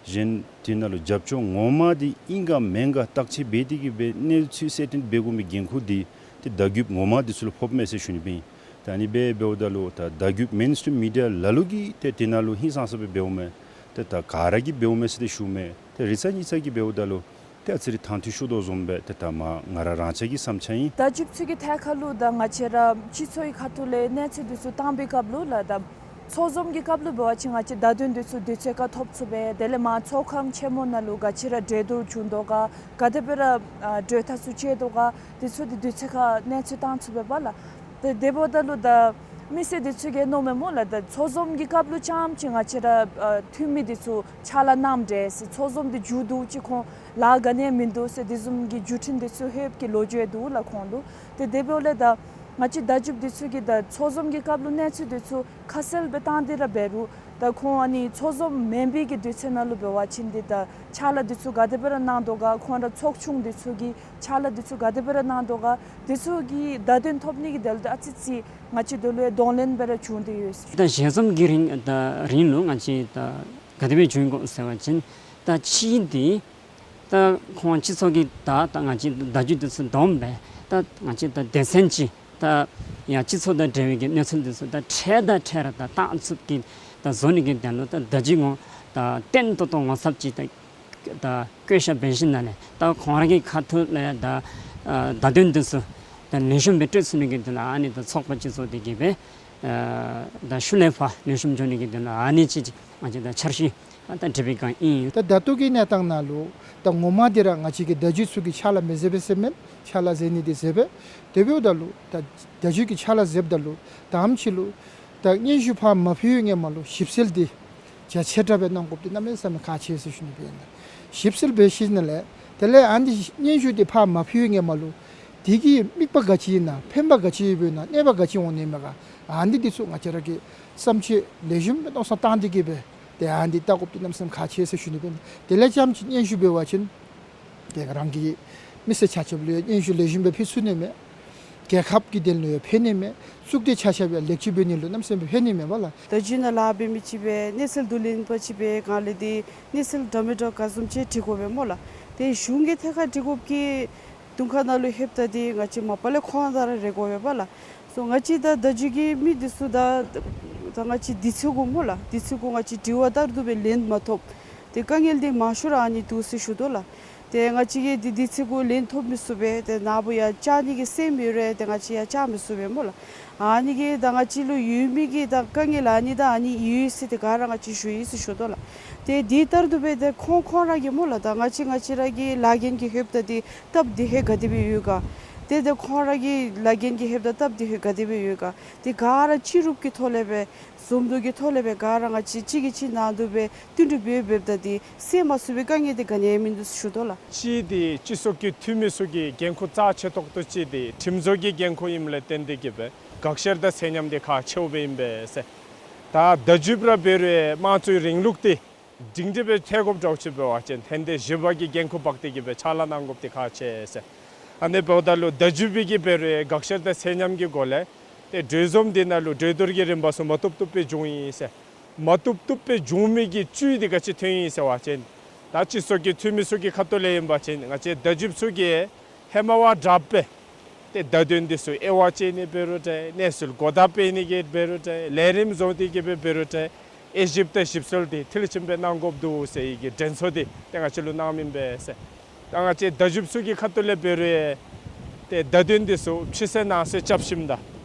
གཞན་དེ་ནང་ལུ་རྒྱབ་སྐྱོར་ངོ་མ་འདི་ཨིན་ག་མེན་ག་བརྟག་དཔྱད་འབད་དེ་གིས་སྦེ་གནས་ཚུལ་གསལ་སྟོན་འབད་དགོ་མི་འགན་ཁུར་འདི་ཏེ་བརྡ་བརྒྱུད་ངོ་མ་འདི་ཚུ་ལུ་ཕོགཔ་མས་ཟེར་ཞུ་ནི་སྦེ་ཨིན། ད་ཨ་ནི་སྦེ་འབདཝ་ད་ལུ་ད་བརྡ་བརྒྱུད་མེན་སི་ཊིམ་མི་ཌི་ཡ་ལ་ལུ་གིས་ཏེ་དེ་ནང་ལུ་ཧིང་སངས་ས་སྦེ་འབདཝ་མས། ཏེ་ད་ག་ར་གིས་འབདཝ་མས་ཟེར་ཏེ་ཞུཝ་མས། ཏེ་རེ་ཚ་གཉིས་ཚ་གིས་འབདཝ་ད་ལུ་ཏེ་ཨ་ཙི་རེ་དང་འདོད་ཤོར་དོ་བཟུམ་སྦེ་ཏེ་ད་མ་ང་ར་རང་ཅག་གི་བསམ་འཆར་ཨིན། བརྡ་བརྒྱུད་ཚུ་གི་ཐད་ཁར་ལུ་ད་ང་བཅས་ར་སྤྱི་ཚོགས་ཀྱི་ཁ་ཐུག་ལས་གནས་ཚུལ་འདི་ཚུ་བཏང་པའི་སྐབས་ལུ་ལགས་ད་ཚོགས་འཛོམས་ཀྱི་སྐབས་ལུ་འབད་བ་ཅིན་ང་བཅས་བརྡ་དོན་འདི་ཚུ་དུས་ཚོད་ཁར་ཐོབ་ཚུགས་པས། དེ་ལས་མར་ཚོགས་ཁང་ཆེན་མོ་ནང་ལུ་ག་ཅི་ར་གྲོས་བསྡུར་བྱུང་དོ་ག་ག་དེ་སྦེ་ར་ཨ་གྲོས་ཐག་ཚུ་བཅད་དོ་ག་དེ་ཚུ་འདི་དུས་ཚོད་ཁར་གནས་ཚུལ་བཏང་ཚུགས་པས་པ་ལགས། ཏེ་དེ་འབདཝ་ད་ལུ་ད་མི་སེར་འདི་ཚུ་གིས་མནོཝ་མས་སྨོ་ལགས། ད་ཚོགས་འཛོམས་ཀྱི་སྐབས་ལུ་རྐྱངམ་ཅིག་ང་བཅས་ར་ཨ་འཐུས་མི་འདི་ཚུ་ཕྱག་ལཱ་གནངམ་འདྲས་ཟེར། ཚོགས་འཛོམས་འདི་མཇུག་བསྡུ་ཅི་ཁོང་ལཱ་ག་ནི་ཡང་མིན་འདུག་ཟེར་དེ་བཟུམ་གྱི་བརྒྱུད་འཕྲིན་འདི་ཚུ་ལྷོདཔ་གི་ལོ་རྒྱུས་འདུག་ལགས་ཁོང་ལུ། ཏེ་དེ་འབདཝ་ལས་ད་ང་བཅས་བརྡ་བརྒྱུད་འདི་ཚུ་གིས་ད་ཚོགས་འཛོམས་ཀྱི་སྐབས་ལུ་གནས་ཚུལ་འདི་ཚུ་ཁ་གསལ་སྦེ་བཏང་སྟེ་ར་འབད་རུང་ད་ཁོང་ཨ་ནི་ཚོགས་འཛོམས་མེན་པའི་གི་དུས་ཚོད་ནང་ལུ་འབད་བ་ཅིན་འདི་ད་ཕྱག་ལཱ་འདི་ཚུ་ག་དེ་སྦེ་ར་གནང་དོ་ག་ཁོང་ར་ཚོགས་ཆུང་འདི་ཚུ་གིས་ཕྱག་ལཱ་འདི་ཚུ་ག་དེ་སྦེ་ར་གནང་དོ་ག་འདི་ཚུ་གི་བརྡ་དོན་ཐོབ་ནི་གི་དོན་ལུ་ད་ཨ་ཙི་ཅིག་ང་བཅས་འདི་ལུ་ཡང་གདོང་ལེན་སྦེ་ར་བྱུང་སྟེ་ཡོད་ཟེར། ད་ཞལ་འཛོམས་ཀྱི་རིང་ད་རིང་ལུ་ང་བཅས་ད་ག་དེ་སྦེ་བྱུང་དགོ་ཟེར་བ་ཅིན་ད་ཕྱི་འདི་ད་ཁོང་སྤྱི་ཚོགས་ཀྱི་ད་ད་ང་བཅས་བརྡ་བརྒྱུད་འདི་ཚུ་བསྡོམས་སྦེ་ད་ང་བཅས་ད་སྡེ་ཚན་ཅིག་ད་ཡང་སྤྱི་ཚོགས་དང་འབྲེལ་བའི་གི་གནས་ཚུལ་འདི་ཚུ་ད་འཕྲལ་དང་འཕྲལ་ར་ད་བཏང་ཚུགསཔ་གི་ད་བཟོ་ནི་གི་དོན་ལུ་ད་བརྡ་བརྒྱུད་ངོ་ད་བརྟན་ཏོག་ཏོ་ངོ་ཚབ་ཅིག་ད་ ད་བཀོད་ཤག་འབད་ཞིནམ་ལས་ད་ཁོང་ར་གི་ཁ་ཐུག་ལས་ད་ཨ་བརྡ་དོན་འདི་ཚུ་ད་ལེགས་ཤོམ་སྦེ་སྤྲོད་ཚུགས་ནི་གི་དོན་ལུ་ཨ་ནི་ད་ཚོགས་པ་ཅིག་བཙུགས་ཏེ་གི་སྦེ་ཨ་ད་ཤུལ་ལས་ཕར་ལེགས་ཤོམ་འགྱོ་ནི་གི་དོན་ལུ་ཨ་ནི་ཅིག་ང་བཅས་ད་འཆར་གཞི་ཨ་ད་འབྲི་བའི་བསྒང་ཨིན། ད་ད་ལྟོ་གི་གནས་སྟངས་ནང་ལུ་ད་ངོ་མ་འདི་ར་ང་བཅས་ཀྱིས་བརྡ་བརྒྱུད་ཚུ་གིས་ཕྱག་ལཱ་མི་མཛད་པས་ཟེར་མེན། ཕྱག་ལཱ་མཛད་ནི་འདི་མཛདཔ་སྦེ། དེ་འབདཝ་ད་ལུ་ད་བརྡ་བརྒྱུད་ཀྱི་ཕྱག་ལཱ་མཛདཔ་ད་ལུ་ད་ཨམ་ཅིག་ལུ་ད་སྙན་ཞུ་ཕར་མ་ཕུལ་བའི་སྔོན་མ་ལུ་ཞིབ་འཚོལ་འདི་རྒྱ་ཆེ་དྲགས་སྦེ་གནང་དགོཔ་འདི་གནམ་མེད་ས་མེད་ཁག་ཆེ་ཟེར་ཞུ་ནི་སྦེ་ཨིན། ཞིབ་འཚོལ་འབད་ཞིནམ་ལས་དེ་ལས་ཨ་ནི་སྙན་ཞུ་འདི་ཕར་མ་ཕུལ་བའི་སྔོན་མ་ལུ་དེ་གི་དམིགས་པ་ག་ཅི་ཨིན་ན་ཕན་པ་ག་ཅི་ཡོདཔ་ཨིན་ན་གནོད་པ་ག་ཅི་འོང་ནི་མས་ག། ཨ་ནི་འདི་ཚུ་ང་བཅས་ར་གིས་བསམ་ཚུལ་ལེགས་ཤོམ་སྦེ་མནོ་བསམ་བཏང་སྟེ་གི་སྦེ་ཏེ་ཨ་ནི་འདི་བལྟ་དགོཔ་འདི་གནམ་མེད་ས་མེད་ཁག་ཆེ་ཟེར་ཞུ་ནི་སྦེ་ཨིན། དེ་ལས་རྐྱངམ་ཅིག་སྙན་ཞུ་འབད་བ་ཅིན་ཏེ་རང་གི་མི་སེར་ཆ་ཁྱབ་ལུ་ཡང་སྙན་ཞུ་ལེགས་ཤོམ་སྦེ་ཕུལ་ཚུགས་ནི་མས། རྒྱལ་ཁབ་ཀྱི་དོན་ལུ་ཡང་ཕན་ནི་མས། གཙུག་སྡེ་ཆ་ཁྱབ་ཡང་ལེགས་བཅོས་འབད་ནི་ལུ་གནམ་མེད་ས་མེད་ཕན་ནི་མས་པ་ལགས། བརྡ་བརྒྱུད་ནང་ལཱ་འབད་མི་ཅིག་སྦེ་གནས་ཚུལ་བསྡུ་ལེན་པ་ཅིག་སྦེ་ག་ལས་འདི་གནས་ཚུལ་འདྲ་མི་འདྲཝ་ག་བཟུམ་ཅིག་འབྲི་དགོ་པས་སྨོ་ལགས། ཏེ་གཞུང་གི་ཐད་ཁར་འབྲི་དགོཔ་གི་དོན་ཁ་ནང་ལུ་ལྷོདཔ་ད་འདི་ང་བཅས་མ་པ་ལས་ཁོང་དང་ར་རེ་དགོ་པས་པ་ལགས། སོ་ང་བཅས་ད་བརྡ་བརྒྱུད་ཀྱི་མི་འདི་ཚུ་ད་ད་ང་བཅས་དུས་ཚོད་གུ་སྨོ་ལགས། དུས་ཚོད་གུ་ང་བཅས་དྲི་བ་བཏབ་རུང་སྦེ་ལན་མ་ཐོབ། ཏེ་དཀའ་ངལ་འདི་མང་ཤོས་ར་ཨ་ནི་འདུག་ཟེར་ཞུ་དོ་ལགས། ཏེ་ང་བཅས་ཀྱིས་འདི་དུས་ཚོད་གུ་ལན་ཐོབ་མི་ཚུགས་པས། ཏེ་ནཱ་བུ་ཡར་བཅར་ནི་གི་སེམས་ཡོད་རུང་ཏེ་ང་བཅས་ཡར་བཅར་མི་ཚུགས་པས་སྨོ་ལགས། ཨ་ནི་གིས་ད་ང་བཅས་ལུ་ཡོད་མི་གི་ད་དཀའ་ངལ་ཨ་ནི་དང་ཨ་ནི་ཡོད་ཟེར་ཏེ་ག་ར་ང་བཅས་ཞུ་ཡི་ཟེར་ཞུ་དོ་ལགས། ཏེ་འདི་ལྟར་དུ་སྦེ་ཏེ་ཁོང་ཁོང་ར་གིས་སྨོ་ལགས་ད་ང་བཅས་ང་བཅས་ར་གི་ལཱ་འགན་གྱི་ལྷོདཔ་ད་འདི་སྟབས་བདེ་ཧེ་ག་དེ་སྦེ་ཡོད་ག། ཏེ་ད་ཁོང་ར་གི་ལཱ་འགན་གྱི་ལྷོདཔ་ད་སྟབས་བདེ་ཧེ་ག་དེ་སྦེ་ཡོད་ག། ཏེ་ག་ར་སྤྱི་རུབ་ཀྱི་ཐོག་ལས་སྦེ་འཛོམས་འདུ་གི་ཐོག་ལས་སྦེ་ག་ར་ང་བཅས་གཅིག་གིས་གཅིག་ནང་དུ་སྦེ་བསྟུན་གྲོས་འབད་འབདཝ་ད་འདི་སེལ་མ་ཚུགས་པའི་དཀའ་ངལ་འདི་ག་ནི་ཡང་མིན་འདུག་ཟེར་ཞུ་དོ་ལགས། གཅིག་འདི་སྤྱི་ཚོགས་ཀྱི་འཐུས་མི་ཚུ་གི་འགན་ཁུར་རྩ་ཆེ་ཏོག་ཏོ་ཅིག་འདི་ཁྲིམས་བཟོ་གི་འགན་ཁུར་ཨིནམ་ལས་བརྟེན་ཏེ་གི་སྦེ་དགག་བཤེར་དང་ཚད་མཉམ་འདི་ཁག་ཆེཝ་སྦེ་ཨིན་པས་ཟེར། ད་བརྡ་བརྒྱུདཔ་ར་འབད་རུང་དམངས་གཙོའི་རིང་ལུགས་འདི་སྒྲིང་སྒྲི་སྦེ་ཐལ་དགོཔ་འདྲཝ་ཅིག་འབད་བ་ཅིན་ཏན་ཏན་ཞི་བ་གི་འགན་ཁུར་འབག་སྟེ་གི་སྦེ་ཕྱག་ལཱ་གནང་དགོཔ་འདི་ཁག་ཆེ་ཟེར། ཨ་ནི་འབདཝ་ད་ལུ་བརྡ་བརྒྱུདཔ་གིས་འབད་རུང་དགག་བཤེར་དང་ཚད་མཉམ་གྱི་སྒོ་ལས་ཏེ་གྲོས་འཛོམས་འདི་ནང་ལུ་གྲོས་བསྡུར་གྱི་རིམ་པ་ཚུ་མ་བཏུབ་བཏུབ་སྦེ་འབྱུང་ཡི་ཟེར། མ་བཏུབ་བཏུབ་སྦེ་འབྱུང་མི་གི་བཅུད་འདི་ག་ཅི་ཐོན་ཡི་ཟེར་བ་ཅིན་ད་སྤྱི་ཚོགས་ཀྱི་འཐུས་མི་ཚུ་གི་ཁ་ཐུག་ལས་ཨིན་པ་ཅིན་ང་བཅས་བརྡ་བརྒྱུདཔ་ཚུ་གིས་ཧེ་མ་བ་དྲགཔ་སྦེ་ཏེ་བརྡ་དོན་འདི་ཚུ་དབྱེ་བ་ཕྱེ་ནི་འབད་རུང་འདྲ་གནས་ཚུལ་གོ་བརྡ་སྤེལ་ནི་གི་འབད་རུང་འདྲ་ལས་རིམ་བཟོ་སྟེ་གི་སྦེ་འབད་རུང་འདྲ་དབྱེ་ཞིབ་དང་ཞིབ་འཚོལ་འདི་མཐིལ་ཕྱིན་སྦེ་གནང་དགོཔ་འདུག་ཟེར་བའི་གི་དྲན་གསོ་འདི་ཏེ་ང་བཅས་ལུ་གནངམ་ཨིན་པས་ཟེར། ད་ང་བཅས་བརྡ་བརྒྱུདཔ་ཚུ་གི་ཁ་ཐུག་ལས་འབད་རུང་ཏེ་བརྡ་དོན་འདི་ཚུ་ཕྱི་གསལ་ནང་གསལ་རྐྱབ་ཞིནམ་ད་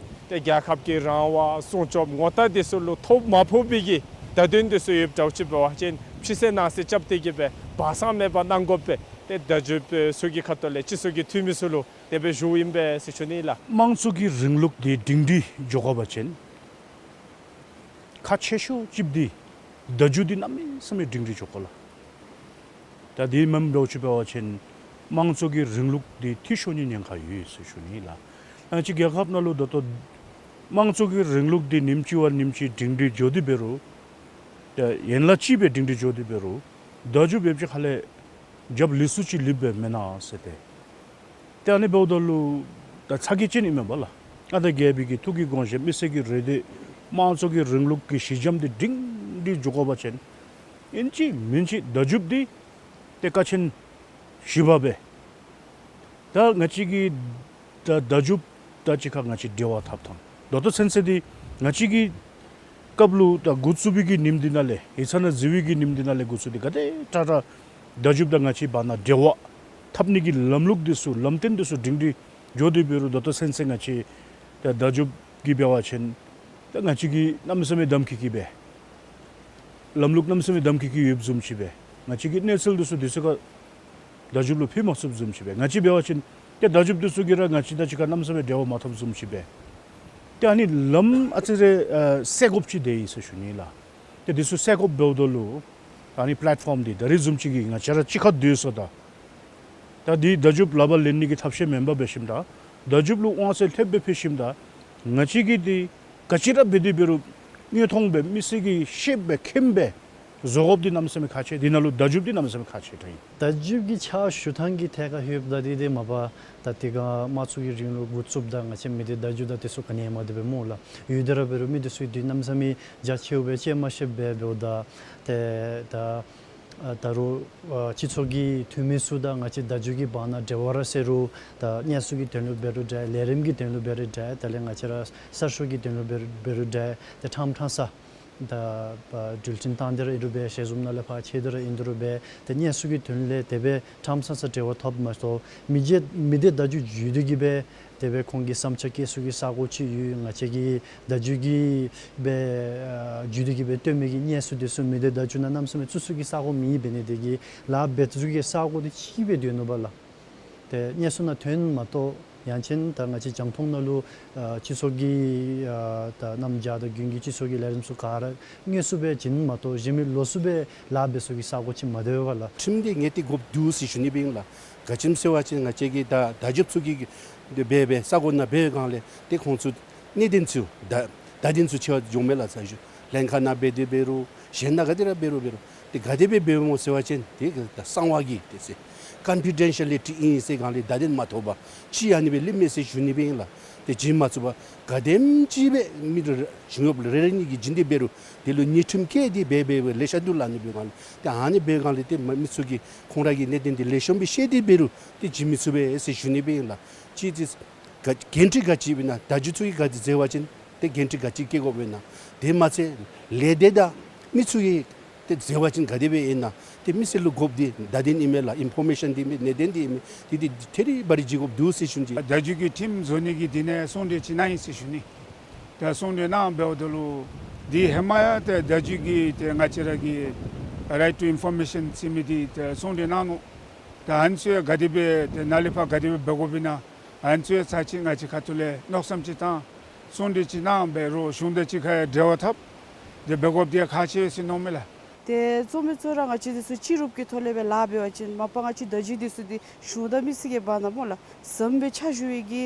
ཏེ་རྒྱལ་ཁབ་ཀྱི་རང་དབང་སྲུང་སྐྱོབ་ངོ་རྟགས་འདི་ཚུ་ལུ་ཐོ་མ་ཕོག་པའི་གི་བརྡ་དོན་འདི་ཚུ་ཡོདཔ་འདྲཝ་ཅིག་འབད་བ་ཅིན་ཕྱི་གསལ་ནང་གསལ་རྐྱབ་སྟེ་གི་སྦེ་སྦ་གསང་མེད་པར་གནང་དགོ་པས། ཏེ་བརྡ་བརྒྱུདཔ་ཚུ་གི་ཁ་ཐུག་ལས་སྤྱི་ཚོགས་ཀྱི་འཐུས་མི་ཚུ་ལུ་དེ་སྦེ་ཞུཝ་ཨིན་པས་ཟེར་ཞུ་ནི་ལགས། དམངས་གཙོ་གི་རིང་ལུགས་འདི་སྒྲིང་སྒྲི་འགྱོ་དགོ་པ་ཅིན་ཁག་ཆེ་ཤོས་ཅིག་འདི་བརྡ་བརྒྱུད་འདི་གནམ་མེད་ས་མེད་སྒྲིང་སྒྲི་འགྱོ་དགོ་ལགས། ད་དེ་མེན་འདྲཝ་ཅིག་འབད་བ་ཅིན་དམངས་གཙོ་གི་རིང་ལུགས་འདི་འཐུས་ཤོར་ནིའི་ཉེན་ཁ་ཡོད་ཟེར་ཞུ་ནི་ལགས། ང་བཅས་རྒྱལ་ཁབ་ནང་ལུ་ད་ལྟོ་དམངས་གཙོ་གི་རིང་ལུགས་འདི་ཉིནམ་གཅིག་བ་ཉིནམ་གཅིག་སྒྲིང་སྒྲི་འགྱོ་སྟེ་འབད་རུང་ད་ཡན་ལག་གཅིག་སྦེ་སྒྲིང་སྒྲི་འགྱོ་སྟེ་འབད་རུང་བརྡ་བརྒྱུད་འབདཝ་ཅིག་ཁ་ལས་རྒྱབ་ལུས་སུ་ཅིག་ལུས་པས་མེན་ན་ཟེར་ཏེ། ཏེ་ཨ་ནི་འབདཝ་ད་ལུ་ད་ཚ་གྱང་ཅན་ཨིན་མས་པ་ལགས། ཨ་ད་རྒྱལ་པོའི་གི་ཐུགས་ཀྱི་དགོངས་བཞེད་མི་སེར་གྱི་རེ་འདོད་དམངས་གཙོ་གི་རིང་ལུགས་ཀྱི་གཞི་འགྱམ་འདི་སྒྲིང་སྒྲི་འགྱོ་དགོ་པ་ཅིན་ཨིན་ཅི་མིན་ཅི་བརྡ་བརྒྱུད་འདི་ཏེ་ཀ་ཆེན་ཞི་བ་སྦེ་ད་ང་བཅས་ཀྱི་ད་བརྡ་བརྒྱུདཔ་དང་གཅིག་ཁར་ང་བཅས་འབྲེལ་བ་འཐབ་ཐངས་ད་ལྟོ་ཚུན་ཚོད་འདི་ང་བཅས་ཀྱི་སྐབས་ལུ་ད་འགོ་བཙུགས་པའི་གི་ཉིནམ་འདི་ནང་ལས་ཡིག་ཚང་ནང་འཛུལ་བའི་གི་ཉིནམ་འདི་ནང་ལས་འགོ་བཙུགས་ཏེ་ག་དེ་དྲག་དྲག་བརྡ་བརྒྱུདཔ་དང་ང་བཅས་བར་ན་འབྲེལ་བ་འཐབ་ནི་གི་ལམ་ལུགས་འདི་ཚུ་ལམ་སྟོན་འདི་ཚུ་སྒྲིང་སྒྲི་འགྱོ་སྟེ་འབད་རུང་ད་ལྟོ་ཚུན་ཚོད་ང་བཅས་ད་བརྡ་བརྒྱུདཔ་གིས་འབད་བ་ཅིན་ད་ང་བཅས་ཀྱིས་གནམ་མེད་ས་མེད་གདམ་ཁ་བཀལ་སྦེ་ལམ་ལུགས་གནམ་མེད་ས་མེད་གདམ་ཁ་བཀལ་ཡོདཔ་བཟུམ་ཅིག་སྦེ་ང་བཅས་ཀྱི་གནས་ཚུལ་འདི་ཚུ་དུས་ཚོད་ཁར་བརྡ་བརྒྱུདཔ་ལུ་ཕུལ་མ་ཚུགསཔ་བཟུམ་ཅིག་སྦེ་ང་བཅས་འབད་བ་ཅིན་ཏེ་བརྡ་བརྒྱུདཔ་འདི་ཚུ་གིས་ར་ང་བཅས་དང་གཅིག་ཁར་གནམ་མེད་ས་མེད་འབྲེལ་བ་མ་འཐབ་བཟུམ་ཅིག་སྦེ་ཏེ་ཨ་ནི་ལམ་ཨ་ཙི་རེ་ཨ་སེལ་དགོཔ་ཅིག་འདི་ཨིན་ཟེར་ཞུ་ནི་ལགས། ཏེ་འདི་ཚུ་སེལ་དགོཔ་འབདཝ་ད་ལུ་ཨ་ནི་པི་ལེཊ་ཕོམ་འདི་ད་རིས་བཟུམ་ཅིག་གི་ང་བཅས་ར་གཅིག་ཁར་སྡོད་སོངམ་ད་ད་འདི་བརྡ་བརྒྱུདཔ་ལག་པར་ལེན་ནི་གི་ཐབས་ཤེས་མེན་པར་འབད་ཞིནམ་ད་བརྡ་བརྒྱུདཔ་ལུ་དབང་ཚད་ལྷོད་སྦེ་ཕུལ་ཞིནམ་ད་ང་བཅས་ཀྱིས་འདི་ག་ཅི་ར་འབད་དེ་འབད་རུང་དངོས་མཐོང་སྦེ་མི་སེར་གྱིས་ཤེསཔ་སྦེ་མཁྱེནམ་སྦེ་བཟོ་དགོཔ་འདི་གནམ་མེད་ས་མེད་ཁག་ཆེ། དེ་ནང་ལུ་བརྡ་བརྒྱུདཔ་འདི་གནམ་མེད་ས་མེད་ཁག་ཆེ་དྲགས་ཨིན། བརྡ་བརྒྱུད་ཀྱི་ཕྱག་ཞུ་ཐངས་ཀྱི་ཐད་ཁར་ལྷོདཔ་ད་འདི་ཏེ་མ་པ་ད་དེ་སྒང་དམངས་གཙོ་གི་རིང་ལུགས་འགོ་བཙུགསཔ་ད་ང་བཅས་མི་འདི་བརྡ་བརྒྱུད་དང་དེ་ཚུ་ག་ནི་ཡང་མ་འདུག་པས་སྨོ་ལགས། ཡོད་དེ་ར་འབད་རུང་མི་འདི་ཚུ་འདི་གནམ་མེད་ས་མེད་རྒྱ་ཆེཝ་སྦེ་དཔྱད་མ་ཤེསཔ་སྦེ་འབདཝ་ད་ཏེ་ད་ཨ་ད་རུང་ཨ་སྤྱི་ཚོགས་ཀྱི་འཐུས་མི་ཚུ་དང་ང་བཅས་བརྡ་བརྒྱུད་ཀྱི་བར་ན་འབྲེལ་བ་ར་ཟེར་རུང་ད་གནས་ཚུལ་གྱི་དོན་ལུ་འབད་རུང་འདྲ་ལས་རིམ་གྱི་དོན་ལུ་འབད་རུང་འདྲ་དེ་ལས་ང་བཅས་ར་གསར་ཤོག་གི་དོན་ལུ་འབད་རུང་འདྲ་ཏེ་ཕྲང་ཕྲང་ས་ ད་འགྲུལ་འཕྲིན་བཏང་སྟེ་ར་ཨིན་རུང་འབད་ཞལ་འཛོམས་ནང་ལས་ཕར་ཆད་དེ་ར་ཨིན་རུང་འབད་ཏེ་གནས་ཚུལ་གྱི་དོན་ལས་དེ་སྦེ་ཁྲམ་ཚ་ཚ་འབྲེལ་བ་འཐབ་མ་གཏོགས་མི་རྗེ་མི་སྡེ་བརྡ་བརྒྱུད་བརྒྱུད་དེ་གིས་སྦེ་དེ་སྦེ་ཁོང་གི་བསམ་འཆར་བཀོད་ས་གི་ས་གོ་ཅིག་ཡོད། ང་བཅས་ཀྱི་བརྡ་བརྒྱུད་ཀྱིས་སྦེ་ཨ་བརྒྱུད་དེ་གིས་སྦེ་སྟོན་མི་གི་གནས་ཚུལ་འདི་ཚུ་མི་སྡེ་བརྡ་བརྒྱུད་ནང་གནམ་མེད་ས་མེད་བཙུགས་ས་གི་ས་གོ་མེད་པས། ཨ་ནི་དེ་གིས་ལཱ་འབད་ཚུགས་ས་གི་ས་གོ་འདི་གཅིག་སྦེ་སྡོད་ནུག་པ་ལགས། ཏེ་གནས་ཚུལ་ནང་ཐོན་མ་གཏོགས་ཡང་ཅིན་ད་ང་བཅས་རྒྱང་མཐོང་ནང་ལུ་ཨ་སྤྱི་ཚོགས་ཀྱི་ཨ་ད་གནམ་བྱཱར་དང་དགུན་གྱི་སྤྱི་ཚོགས་ཀྱི་ལས་རིམ་ཚུ་ག་ར་དངོས་སུ་སྦེ་བྱིན་མ་གཏོགས་གཞན་མི་ལོགས་སུ་སྦེ་ལཱ་འབད་ཚུགས་ས་གི་ས་གོ་ཅིག་མ་སྡོད་པས་ལགས། ཁྲིམས་འདི་ངེས་ཏིག་དགོཔ་འདུག་ཟེར་ཞུ་ནི་སྦེ་ཨིན་ལགས། ག་ཅི་སྨོ་ཟེར་བ་ཅིན་ང་བཅས་ཀྱི་ད་བརྡ་བརྒྱུདཔ་ཚུ་གིས་འབད་འབད་ས་གོ་ནང་འབད་བའི་སྒང་ལས་ཏེ་ཁོང་ཚུ་གནད་དོན་ཚུ་བརྡ་བརྡ་དོན་ཚུ་ཆེ་བ་འགྱོཝ་མས་ལགས། ས་གཞི་ལྷན་ཁག་ནང་འབད་དེ་འབད་རུང་གཞན་ནང་ག་ཏེ་ར་འབད་རུང་འབད་རུང་ཏེ་ག་དེ་སྦེ་འབདཝ་སྨོ་ཟེར་བ་ཅིན་ཏེ་ད་གསང་བ་གི་ཏེ་ཟེར་ཀོན་ཕི་ཌེན་ཤལ་ལི་ཊི་ཨིན་ཟེར་སྒང་ལས་བརྡ་དོན་མ་ཐོབ་པ་ཅིག་ཨ་ནི་སྦེ་ལུས་མས་ཟེར་ཞུ་ནི་སྦེ་ཨིན་ལགས། ཏེ་བྱིན་མ་ཚུགས་པར་ག་དེམ་ཅིག་སྦེ་མི་རེ་རེ་བཞུགས་ཡོདཔ་ལས་རེ་རེ་གཉིས་ཀྱིས་བྱིན་ཏེ་འབད་རུང་དེ་ལུ་ཉེས་ཁྲིམས་བཀལ་ཏེ་འབད་འབད་འབད་ལེ་ཤ་འདུག་ལགས། ཨ་ནི་འབད་སྒང་ལས་ཏེ་ཨ་ནི་འབད་སྒང་ལས་ཏེ་མི་ཚུ་གིས་ཁོང་ར་གི་གནད་དོན་འདི་ལེགས་ཤོམ་སྦེ་ཤེས་ཏེ་འབད་རུང་ཏེ་བྱིན་མི་ཚུགས་པས་ཟེར་ཞུ་ནི་སྦེ་ཨིན་ལགས། ཅིག་ཏེ་ག་འགན་འཁྲི་ག་ཅི་ཨིན་ན་བརྡ་བརྒྱུད་ཚུ་གིས་ག་ཅི་མཛད་པ་ཅིན་ཏེ་འགན་འཁྲི་ག་ཅི་བཀལ་དགོཔ་ཨིན་ན། དེ་མ་ཚད་ལས་སྡེ་དང་མི་ཚུ་གིས་ཏེ་མཛད་པ་ཅིན་ག་དེ་སྦེ་ཨིན་ན། ཏེ་མི་སེར་ལུ་དགོཔ་འདི་བརྡ་དོན་ཨིན་མས་ལགས། ཨིན་ཕོར་མེ་ཤཱན་འདི་ཨིན་མས། གནད་དོན་འདི་ཨིན་མས། ཏེ་འདི་ཐད་རི་བ་རི་བྱིན་དགོཔ་འདུག་ཟེར་ཞུ་ནི། བརྡ་བརྒྱུད་ཀྱི་ཁྲིམས་བཟོ་ནི་གི་དེ་ནང་གསུང་གྲོས་ཅིག་གནང་ཡི་ཟེར་ཞུ་ནི། ད་གསུང་གྲོས་གནང་འབདཝ་ད་ལུ་འདི་ཧེ་མ་ཡང་ཏེ་བརྡ་བརྒྱུད་ཀྱི་ཏེ་ང་བཅས་ར་གི་རའིཊ་ཊུ་ཨིན་ཕོར་མེ་ཤཱན་ཟེར་མི་འདི་ཏེ་གསུང་གྲོས་གནང་ནུག། ད་ཨ་ནི་ཚུ་ཡང་ག་དེ་སྦེ་ཏེ་ནཱ་ལས་ཕར་ག་དེ་སྦེ་འབད་དགོཔ་ཨིན་ན་ཨ་ནི་ཚུ་ཡང་ཚར་ཅིག་ང་བཅས་ཁ་ཐུག་ལས་མནོ་བསམ་ཅིག་བཏང་གསུང་གྲོས་ཅིག་གནང་འབད་རུང་གཞུང་དང་གཅིག་ཁར་འབྲེལ་བ་འཐབ་སྟེ་འབད་དགོཔ་འདི་ཁག་ཆེ་ཟེར་མནོཝ་མས་ལགས། ཏེ་ཚོགས་མི་ཚུ་ར་ང་བཅས་འདི་ཚུ་སྤྱི་རུབ་ཀྱི་ཐོག་ལས་སྦེ་ལཱ་འབད་བ་ཅིན་མ་པ་ང་བཅས་བརྡ་བརྒྱུད་འདི་ཚུ་འདི་གཞུང་དང་མི་སེར་གྱི་བར་ན་སྨོ་ལགས། ཟམ་སྦེ་ཕྱག་ཞུ་བའི་གི་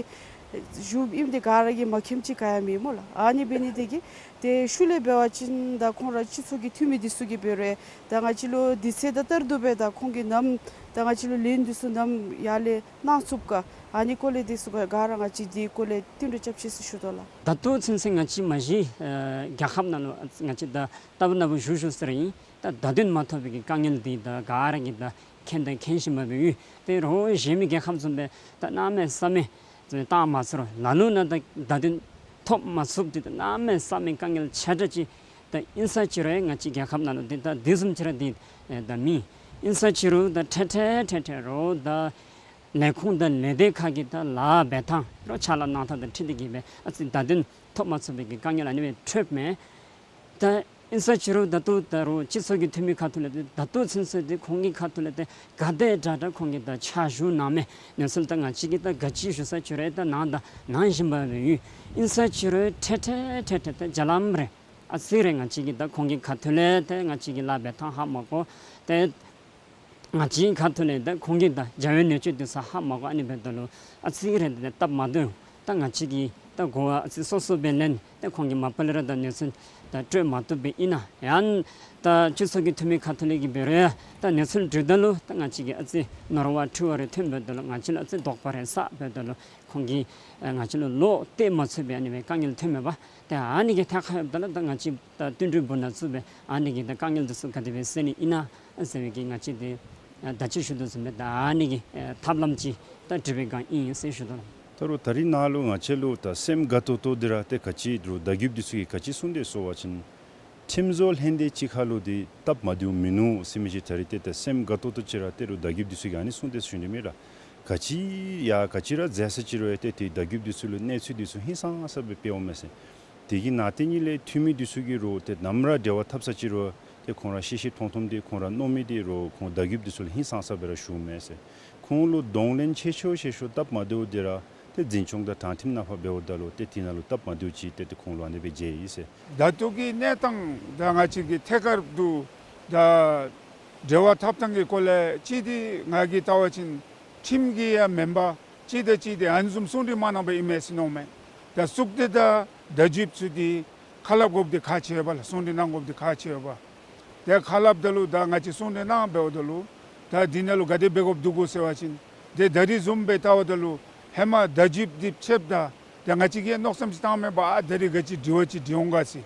ཞུཝ་ཨིནམ་འདི་ག་ར་གིས་མ་མཁྱེནམ་ཅིག་ག་ཡང་མེད་སྨོ་ལགས། ཨ་ནི་འབད་ནི་དེ་གིས་ཏེ་ཤུལ་ལས་འབད་བ་ཅིན་ད་ཁོང་ར་སྤྱི་ཚོགས་ཀྱི་འཐུས་མི་འདི་ཚུ་གིས་འབད་རུང་ད་ང་བཅས་ལུ་དུས་ཚོད་དང་བསྟུན་ཏེ་སྦེ་ད་ཁོང་གིས་ནམ་ད་ང་བཅས་ལུ་ལན་འདི་ཚུ་ནམ་ཡར་ལས་གནང་ཚུགས་ག། ཨ་ནི་སྐོར་ལས་འདི་ཚུ་ག་ག་ར་ང་བཅས་འདི་སྐོར་ལས་བསྟུན་གྲོས་རྐྱབ་ཤིག་ཟེར་ཞུ་དོ་ལགས། ད་ལྟོ་ཚུན་ཚོད་ང་བཅས་མ་གཞི་ཨ་རྒྱལ་ཁབ་ནང་ལུ་ང་བཅས་ད་ལྟ་བུ་ན་བུ་བཞུགས་བཞུགས་ཟེར་ཨིན། ད་བརྡ་དོན་མ་ཐོབ་པའི་གི་དཀའ་ངལ་འདི་ད་ག་ར་གིས་ད་མཁྱེན་དང་མཁྱེན་བཞིན་པ་སྦེ་ཡོད། དེ་རུང་གཞན་མི་རྒྱལ་ཁབ་བཟུམ་སྦེ་ད་གནམ་མེད་ས་མེད་བཏང་མ་ཚུགས་རུང་ལ་ལུ་ནང་ད་བརྡ་དོན་ཐོབ་མ་ཚུགསཔ་འདི་ད་གནམ་མེད་ས་མེད་དཀའ་ངལ་ཆེ་དྲགས་ཅིག་ད་ཨིན་ས་ཅི་རུང་ང་བཅས་རྒྱལ་ཁབ་ནང་ལུ་འདི་ད་དེ་བཟུམ་ཅིག་ར་འདི་ད་མེད། ཨིན་ས་ཅི་རུང་ད་ཐད་ཐད་ཐད་ཐད་རུང་ད་ལས་ཁུངས་དང་ལས་སྡེ་ཁག་གི་ད་ལཱ་འབད་ཐངས་རོགས་ཕྱག་ལཱ་གནང་ཐངས་དང་འཁྲིལ་ཏེ་གིས་སྦེ་ཨ་ཙི་བརྡ་དོན་ཐོབ་མ་ཚུགས་པའི་གི་དཀའ་ངལ་ཨ་ནི་སྦེ་འཕྱད་མས། ད་ཨིན་ས་ཅི་རུང་ད་ལྟོ་ད་རུང་སྤྱི་ཚོགས་ཀྱི་འཐུས་མི་ཁ་ཐུག་ལས་ཏེ་ད་ལྟོ་ཚུན་ཚོད་འདི་ཁོང་གི་ཁ་ཐུག་ལས་ཏེ་ག་དེ་དྲག་དྲག་ཁོང་གིས་ད་ཕྱག་ཞུ་གནང་མི་གནས་ཚུལ་ད་ང་བཅས་ཀྱིས་ད་ག་ཅི་ཞུ་ས་ཅི་རུང་ད་གནང་ད་གནང་བཞིན་པ་སྦེ་ཡོད། ཨིན་ས་ཅི་རུང་ཐད་ཐད་ཐད་ཐད་ད་རྒྱ་ལམ་རེ་ཨ་ཙི་རེ་ང་བཅས་ཀྱིས་ད་ཁོང་གི་ཁ་ཐུག་ལས་ཏེ་ང་བཅས་ཀྱི་ལཱ་འབད་ཐངས་ཧ་མ་གོ། ཏེ་ང་བཅས་ཁ་ཐུག་ལས་ད་ཁོང་གིས་ད་བྱ་བའི་ནུས་ཅིག་འདི་ཚུ་ཧ་མ་གོ། ཨ་ནི་འབདཝ་ད་ལུ་ཨ་ཙི་རེ་ད་སྟབས་མ་བདེཝ་ད་ང་བཅས་ཀྱིས་ད་གོ་བ་ཨ་ཙི་སོ་སོ་སྦེ་ལེན། ཏེ་ཁོང་གིས་མ་པ་ལས་ར་ད་གནས་ཚུལ་ད་སྤྲོད་མ་བཏུབ་པའི་ཨིན་ན་ཡང་ད་སྤྱི་ཚོགས་ཀྱི་འཐུས་མི་ཁ་ཐུག་ལས་ཀྱིས་འབད་རུང་ད་གནས་ཚུལ་དྲིཝ་ད་ལུ་ད་ང་བཅས་ཀྱིས་ཨ་ཙི་ནོར་བ་འཁྲུལ་བ་རེ་ཐོན་འབདཝ་ད་ལུ་ང་བཅས་ལུ་ཨ་ཙི་དོགས་པ་རེ་ཟ་འབདཝ་ད་ལུ་ཁོང་གིས་ཨ་ང་བཅས་ལུ་བློ་གཏད་མ་ཚུགས་པའི་ཨ་ནི་སྦེ་དཀའ་ངལ་ཐོན་མས་པ། ཏེ་ཨ་ནི་གི་ཐད་ཁར་འབདཝ་ད་ལུ་ད་ང་བཅས་ད་བསྟུན་གྲོས་འབུ་ནང་བཙུགས་སྦེ་ཨ་ནི་གི་ད་དཀའ་ངལ་འདི་ཚུ་ག་དེ་སྦེ་སེལ་ནི་ཨིན་ན་ཟེར་བའི་གི་ང་བཅས་འདི་ད་ཅི་ཞུ་དོ་བཟུམ་སྦེ་ད་ཨ་ནི་གི་ཐབས་ལམ་ཅིག་ད་སྒྲིག་པའི་སྒང་ཨིན་ཟེར་ཞུ་དོ་ལགས། ད་རུང་ད་རིས་ནཱ་ལུ་ང་བཅས་ལུ་ད་སེམས་དགའ་ཏོག་ཏོ་འདི་ར་ཏེ་ག་ཅི་རུང་བརྡ་བརྒྱུདཔ་འདི་ཚུ་གིས་ག་ཅི་གསུངས་དེས་ཟེར་བ་ཅིན་ཁྲིམས་བཟོ་ལྷན་སྡེ་གཅིག་ཁར་ལུ་འདི་སྟབས་མ་བདེཝ་མིན་ནུག་ཟེར་མི་ཅིག་ད་རིས་ཏེ་ད་སེམས་དགའ་ཏོག་ཏོ་ཅིག་ར་ཏེ་རུང་བརྡ་བརྒྱུདཔ་འདི་ཚུ་གིས་ཨ་ནི་གསུངས་དེས་ཟེར་ཞུ་ནི་མས་ལགས། ག་ཅི་ཡང་ག་ཅི་ར་མཛད་ས་ཅིག་རུང་ཡང་ཏེ་ཏེ་བརྡ་བརྒྱུདཔ་འདི་ཚུ་ལུ་གནས་ཚུལ་འདི་ཚུ་ཧིང་སངས་ས་སྦེ་སྤེལཝ་མས་ཟེར། དེ་གི་ནང་དེ་ཉིད་ལས་འཐུས་མི་འདི་ཚུ་གིས་རུང་ཏེ་ནམ་ར་འབྲེལ་བ་འཐབ་ས་ཅིག་རུང་ཏེ་ཁོང་ར་ཤེས་ཤེས་མཐོང་མཐོངམ་འདི་ཁོང་ར་མནོ་མི་འདི་རུང་ཁོང་བརྡ་བརྒྱུདཔ་འདི་ཚུ་ལུ་ཧིང་སངས་ས་སྦེ་ར་ཞུཝ་མས་ཟེར། ཁོང་ལུ་གདོང་ལེན་ཆེ་ཤོས་ཆེ་ཤོས་སྟབས་མ་བདེཝ་འདི་ར་ཏེ་འཛིན་སྐྱོང་དང་དྲང་ཁྲིམས་ནང་ཕར་འབདཝ་ད་ལུ་ཏེ་དེ་ནང་ལུ་སྟབས་མ་བདེཝ་ཅིག་ཏེ་ཏེ་ཁོང་ལུ་ཨ་ནི་སྦེ་མཇལ་ཡི་ཟེར། ད་ལྟོ་གི་གནས་སྟངས་ད་ང་བཅས་ཀྱི་ཐད་ཀར་དུ་ད་འབྲེལ་བ་འཐབ་ཐངས་ཀྱི་སྐོར་ལས་གཅིག་འདི་ང་གིས་བལྟ་བ་ཅིན་ཁྲིམས་ཀྱི་ཡང་མེན་པར་གཅིག་དང་གཅིག་འདི་ཨ་ནི་བཟུམ་གསུང་གྲོས་མ་གནང་པར་ཨིན་མས་ཟེར་མནོཝ་མས། ད་གཙུག་སྡེ་དང་བརྡ་བརྒྱུདཔ་ཚུ་འདི་ཁ་སླབ་དགོཔ་འདི་ཁག་ཆེ་བས་ལགས། གསུང་གྲོས་གནང་དགོཔ་འདི་ཁག་ཆེ་བས། ཏེ་ཁ་སླབ་ད་ལུ་ད་ང་བཅས་གསུང་གྲོས་གནང་འབདཝ་ད་ལུ་ད་འདི་ནང་ལུ་ག་དེ་འབད་དགོཔ་འདུག་གོ་ཟེར་བ་ཅིན་ཏེ་ད་རིས་བཟུམ་སྦེ་བལྟཝ་ད་ལུ་ཧེ་མ་བརྡ་བརྒྱུདཔ་འདི་ཕྱདཔ་ད་ད་ང་བཅས་ཀྱིས་མནོ་བསམ་ཅིག་བཏངམ་མས་པ། ཨ་ད་རིས་ག་ཅི་དྲི་བ་ཅིག་དྲི་འོང་ག་ཟེར།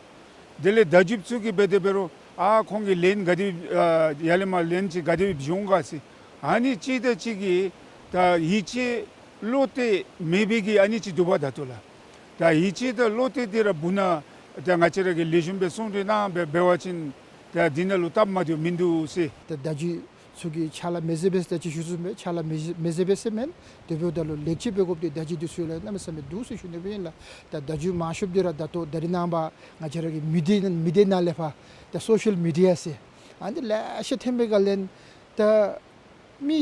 དེ་ལས་བརྡ་བརྒྱུདཔ་ཚུ་གིས་འབད་དེ་འབད་རུང་ཨ་ཁོང་གིས་ལན་ག་དེ་ཨ་ཡར་ལས་མར་ལན་ཅིག་ག་དེ་སྦེ་བྱུང་ག་ཟེར། ཨ་ནི་གཅིག་དང་གཅིག་གིས་ད་ཡིད་ཆེས་བློ་གཏད་མེད་པའི་གི་ཨ་ནི་ཅིག་འདུག་པ་ད་ལྟོ་ལགས། ད་ཡིད་ཆེས་དང་བློ་གཏད་འདི་ར་སྦུག་ན་ ཏེ་ང་བཅས་ར་གི་ལེགས་ཤོམ་སྦེ་གསུང་གྲོས་གནང་སྦེ་འབད་བ་ཅིན་ཏེ་འདི་ནང་ལུ་སྟབས་མ་བདེཝ་མིན་འདུག་ཟེར། ཏེ་བརྡ་བརྒྱུད་ཚུ་གི་ཕྱག་ལཱ་མི་མཛད་པས་ཟེར་ཅིག་ཞུ་ཚུགས་མས། ཕྱག་ལཱ་མི་མཛད་པས་ཟེར་མེན། དེ་འབདཝ་ད་ལུ་ལེགས་བཅོས་འབད་དགོཔ་འདི་བརྡ་བརྒྱུད་འདི་ཚུ་ལུ་གནམ་མེད་ས་མེད་འདུག་ཟེར་ཞུ་ནི་སྦེ་ཨིན་ལགས། ཏེ་བརྡ་བརྒྱུད་མང་ཤོས་འདི་ར་ད་ལྟོ་ད་རིས་ནངས་པ་ང་བཅས་ར་གི་མི་སྡེ་མི་སྡེ་ནང་ལས་ཕར་ཏེ་སོ་ཤལ་མི་ཌི་ཡ་ཟེར་ཨ་ནི་ལེ་ཤ་ཐོན་པའི་སྒང་ལས་ཏེ་མི་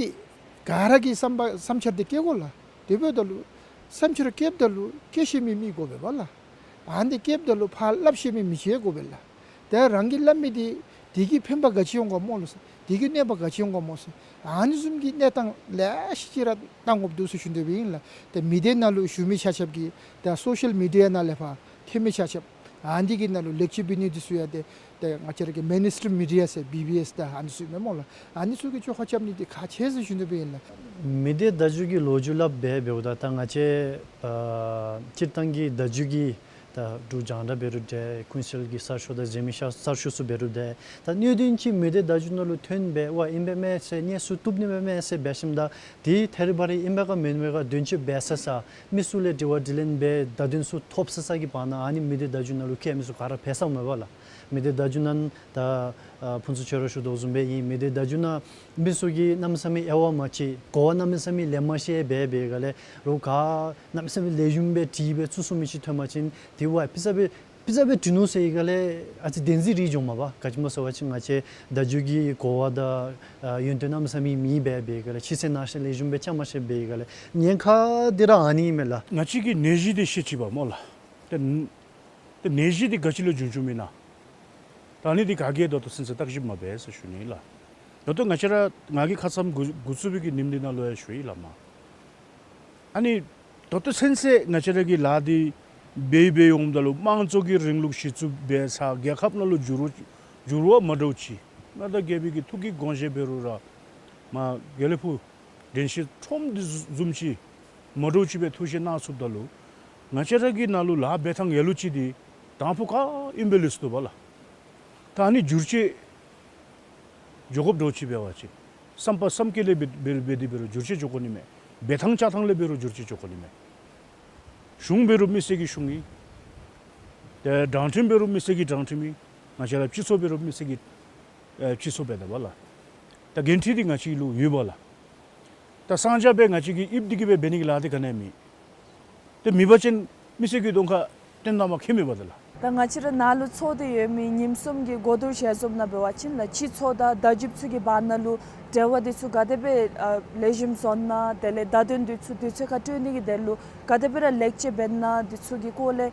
ག་ར་གིས་བསམ་པ་བསམ་འཆར་འདི་བཀོད་དགོ་ལགས། དེ་འབདཝ་ད་ལུ་བསམ་འཆར་བཀོདཔ་ད་ལུ་བཀོད་ཤེས་མི་མི་དགོ་པས་པ་ལགས། ཨ་ནི་བཀོདཔ་ད་ལུ་ཕར་སླབ་ཤེས་མི་མི་ཅིག་དགོ་པས་ལགས། ཏེ་རང་གིས་སླབ་མི་འདི་དེ་གིས་ཕན་པ་ག་ཅི་འོང་ག་སྨོ་ལགས་ཟེར། དེ་གིས་གནོད་པ་ག་ཅི་འོང་ག་སྨོ་ཟེར། ཨ་ནི་བཟུམ་གྱི་གནས་སྟངས་ལེ་ཤ་ཅིག་ར་བཏང་དགོཔ་འདུག་ཟེར་ཞུ་འདོད་པའི་ཨིན་ལགས། ཏེ་མི་སྡེ་ནང་ལུ་བཞུགས་མི་ཆ་ཁྱབ་ཀྱིས་ཏེ་སོ་ཤལ་མི་ཌི་ཡ་ནང་ལས་ཕར་ཐོན་མི་ཆ་ཁྱབ་ཨ་ནི་གི་ནང་ལུ་ལེགས་བཅོས་འབད་ནི་འདི་ཚུ་ཡང་ཏེ་ཏེ་ང་བཅས་ར་གི་མེན་སི་ཊིམ་མི་ཌི་ཡ་ཟེར་བི་བི་ཨེསི་དང་ཨ་ནི་ཚུ་མས་སྨོ་ལགས། ཨ་ནི་ཚུ་གིས་བཅོ་ཁ་རྐྱབ་ནི་འདི་ཁག་ཆེ་ཟེར་ཞུ་འདོད་པའི་ཨིན་ལགས། མི་སྡེ་བརྡ་བརྒྱུད་ཀྱི་ལོ་རྒྱུས་སླབ་སྦེ་འབདཝ་ད་ད་ང་བཅས་ཨ་སྤྱིར་བཏང་གི་བརྡ་བརྒྱུད་ཀྱི་ད་འབྲུག་རྒྱང་བསྒྲགས་འབད་རུང་འདྲ་ཀུན་གསལ་གྱི་གསར་ཤོག་དང་འཛད་མེད་གསར་ཤོག་ཚུ་འབད་རུང་འདྲ་ད་གནད་དོན་ཅིག་མི་སྡེ་བརྡ་བརྒྱུད་ནང་ལུ་ཐོན་སྦེ་ཝ་ཨིན་པས་མས་ཟེར་གནས་ཚུལ་བཏུབ་ནི་མས་མས་ཟེར་འབད་ཞིནམ་ད་དེ་ཐད་རི་བ་རི་ཨིན་པས་ག་མེན་པས་ག་དོན་གཅོད་འབད་ས་ས་མི་ཚུ་ལས་དྲི་བ་དྲིས་ལན་འབད་བརྡ་དོན་ཚུ་ཐོབ་ས་ས་གི་བར་ན་ཨ་ནི་མི་སྡེ་བརྡ་བརྒྱུད་ནང་ལུ་བཀལ་མི་ཚུ་ག་ར་འབད་ས་མས་པ་ལགས། མི་སྡེ་བརྡ་བརྒྱུད་ནང་ད་ཨ་ཕུན་ཚོགས་ཁྱོད་ར་ཞུ་དོ་བཟུམ་སྦེ་ཨིན། མི་སྡེ་བརྡ་བརྒྱུད་ནང་མི་ཚུ་གིས་གནམ་མེད་ས་མེད་དབྱེ་བ་མ་ཕྱེ་གོ་བ་གནམ་མེད་ས་མེད་ལེན་མ་ཤེས་སྦེ་འབད་སྒང་ལས་རོགས་ག་གནམ་མེད་ས་མེད་ལེགས་ཤོམ་སྦེ་དྲིས་སྦེ་ཚུར་གསུང་མི་ཅིག་ཐོན་པ་ཅིན་དེ་ཝ་ཕི་ས་སྦེ་ཕི་ས་སྦེ་དྲི་ནུག་ཟེར་བའི་སྒང་ལས་ཨ་ཙི་བདེན་འཛིན་རེ་འགྱོཝ་མས་པ། ག་ཅི་སྨོ་ཟེར་བ་ཅིན་ང་བཅས་བརྡ་བརྒྱུད་ཀྱི་གོ་བ་དང་ཨ་ཡོན་ཏན་གནམ་མེད་ས་མེད་མེད་སྦེ་འབད་སྒང་ལས་ཕྱི་གསལ་ནང་གསལ་ལེགས་ཤོམ་སྦེ་རྐྱབ་མ་ཤེས་འབད་སྒང་ལས་ཉེན་ཁ་འདི་ར་ཨ་ནི་ཨིན་མས་ལགས། ང་བཅས་ཀྱིས་ནད་གཞི་འདི་ཤེས་ཅི་པ་སྨོ་ལགས། ཏེ་ཏེ་ནད་གཞི་འདི་ག་ཅི་ལས་བྱུང་བྱུངམ་ཨིན་ན། ད་ཨ་ནི་འདི་ག་གིས་ད་ལྟོ་ཚུན་ཚོད་བརྟག་ཞིབ་མ་འབད་ཟེར་ཞུ་ནི་ལགས། ད་ལྟོ་ང་བཅས་ར་ང་གིས་ཁ་ཙ་འགོ་འགོ་བཙུགས་པའི་གི་ཉིནམ་འདི་ནང་ལུ་ཡང་ཞུ་ཡི་ལགས་མ། ཨ་ནི་ད་ལྟོ་ཚུན་ཚོད་ང་བཅས་ར་གིས་ལཱ་འདི་འབད་འབད་འོངམ་ད་ལུ་དམངས་གཙོ་གི་རིང་ལུགས་གཞི་བཙུགས་འབད་ས་རྒྱལ་ཁབ་ནང་ལུ་འགྱུར་བ་འགྱུར་བ་མ་འདྲཝ་ཅིག་མངའ་བདག་རྒྱལ་པོའི་གི་ཐུགས་ཀྱི་དགོངས་བཞེད་འབད་རུང་ར་མ་དགེ་ལེགས་ཕུག་དྲན་ཤེས་ཁྲོམ་འདི་བཟུམ་ཅིག་མ་འདྲཝ་ཅིག་སྦེ་ཐུགས་བཞེད་གནང་ཚུགསཔ་ད་ལུ་ང་བཅས་ར་གི་ནང་ལུ་ལཱ་འབད་ཐངས་ཡ་ལུ་ཅིག་འདི་དང་ཕུ་ག་ཨིནམ་སྦེ་ལུས་སོ་བ་ལགས། ད་ཨ་ནི་བསྒྱུར་བཅོས་འགྱོ་དགོཔ་འདྲཝ་ཅིག་འབད་བ་ཅིན་བསམ་པ་བསམ་སྐྱེ་ལས་འབད་འབད་འབད་དེ་འབད་རུང་བསྒྱུར་བཅོས་འགྱོ་དགོ་ནི་མས། འབད་ཐངས་བཅའ་ཐངས་ལས་འབད་རུང་བསྒྱུར་བཅོས་འགྱོ་དགོ་ནི་མས། གཞུང་འབད་རུང་མི་སེར་གྱི་གཞུང་ཨིན། ཏེ་དྲང་ཁྲིམས་འབད་རུང་མི་སེར་གྱི་དྲང་ཁྲིམས་ཨིན། ང་བཅས་ར་སྤྱི་ཚོགས་འབད་རུང་མི་སེར་གྱི་ཨེ་སྤྱི་ཚོགས་འབད་དོ་བ་ལགས། ད་འགན་འཁྲི་འདི་ང་བཅས་ལུ་ཡོད་པ་ལགས། ད་གསང་རྒྱ་སྦེ་ང་བཅས་ཀྱིས་ཡིབ་སྟེ་གི་སྦེ་འབད་ནི་གི་ལཱ་འདི་ག་ནི་ཡང་མེད། ཏེ་མེད་པ་ཅིན་མི་སེར་གྱི་གདོང་ཁར་སྟོན་གནང་བ་ཁྱད་མེད་པ་དེ་ལགས། ད་ང་བཅས་ར་ནཱ་ལུ་ཚོགས་ཏེ་ཡོད་མི་ཉིནམ་གསུམ་གྱི་གོ་བསྡུར་ཞལ་འཛོམས་ནང་འབད་བ་ཅིན་ལགས་སྤྱི་ཚོགས་དང་བརྡ་བརྒྱུད་ཚུ་གི་བར་ན་ལུ་འབྲེལ་བ་འདི་ཚུ་ག་དེ་སྦེ་ཨ་ལེགས་ཤོམ་བཟོ་ན་དེ་ལས་བརྡ་དོན་འདི་ཚུ་དུས་ཚོད་ཁར་སྤྲོད་ནི་གི་དོན་ལུ་ག་དེ་སྦེ་ར་ལེགས་བཅོས་འབད་ན་འདི་ཚུ་གི་སྐོར་ལས་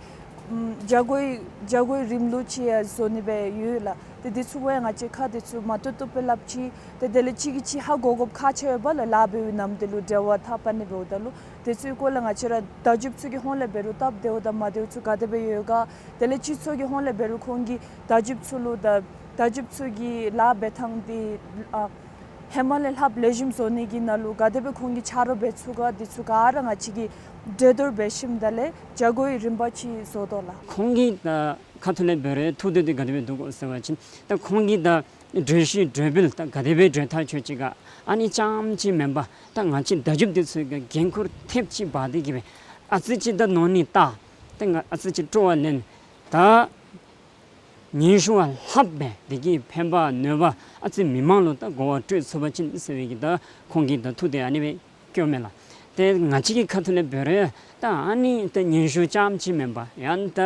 ཨམ་བྱ་སྒོའི་བྱ་སྒོའི་རིམ་ལུགས་ཅིག་ཡང་བཟོ་ནི་སྦེ་ཡོད་ལགས། ཏེ་འདི་ཚུ་གུ་ཡང་ང་བཅས་ཁ་འདི་ཚུ་མ་བཏུབ་བཏུབ་སྦེ་སླབ་ཅི། ཏེ་དེ་ལས་གཅིག་གིས་གཅིག་ཧ་གོ་དགོཔ་ཁག་ཆེ་བས་ལགས། ལཱ་འབད་བའི་ནམ་དུས་ལུ་འབྲེལ་བ་འཐབ་པ་ནི་འབདཝ་ད་ལུ་དེ་ཚུ་གི་སྐོར་ལས་ང་བཅས་ར་བརྡ་བརྒྱུད་ཚུ་གི་ཧོངས་ལས་འབད་རུང་སྟབས་བདེཝ་དང་མ་བདེཝ་ཚུ་ག་དེ་སྦེ་ཡོད་ག། དེ་ལས་སྤྱི་ཚོགས་ཀྱི་ཧོངས་ལས་འབད་རུང་ཁོང་གིས་བརྡ་བརྒྱུད་ཚུ་ལུ་ད་བརྡ་བརྒྱུད་ཚུ་གི་ལཱ་འབད་ཐངས་འདི་ཨ་ཧེ་མ་ལས་ལྷགཔ་ལེགས་ཤོམ་བཟོ་ནི་གི་ནང་ལུ་ག་དེ་སྦེ་ཁོང་གིས་ཆ་རོགས་འབད་ཚུགས་ག། འདི་ཚུ་ག་ར་ང་བཅས་ཀྱིས་གྲོས་བསྡུར་འབད་ཞིནམ་ད་ལས་བྱ་སྒོའི་རིམ་པ་ཅིག་བཟོ་དོ་ལགས། ཁོང་གི་ད་ཁ་ཐུག་ལས་འབད་རུང་ཐུགས་འདོད་འདི་ག་དེ་སྦེ་འདུག་གོ་ཟེར་བ་ཅིན་ད་ཁོང་གིས་ད་གྲོས་གཞི་གྲོས་འབུལ་ད་ག་དེ་སྦེ་གྲོས་ཐག་ཆོད་ཅི་ག། ཨ་ནི་རྐྱངམ་ཅིག་མེན་པར་ད་ང་བཅས་བརྡ་བརྒྱུད་འདི་ཚུ་གིས་འགན་ཁུར་ཐེབས་ཅིག་འབག་སྟེ་གི་སྦེ་ཨ་ཙི་ཅིག་ད་ནོར་ནི་ད་ད་ང་ཨ་ཙི་ཅིག་སྤྲོ་བ་ལེན་ད་སྙན་ཞུ་བ་ལྷགཔ་སྦེ་དེ་གིས་ཕན་པ་གནོད་པ་ཨ་ཙི་མི་མང་ལུ་ད་གོ་བ་སྤྲོད་ཚུགས་པ་ཅིན་ཟེར་བའི་གི་ད་ཁོང་གི་ད་ཐུགས་འདོད་ཨ་ནི་སྦེ་བསྐྱེདཔ་མས་ལགས། ཏེ་ང་བཅས་ཀྱི་ཁ་ཐུག་ལས་འབད་རུང་ད་ཨ་ནི་ད་སྙན་ཞུ་རྐྱངམ་ཅིག་མེན་པར་ཡང་ད་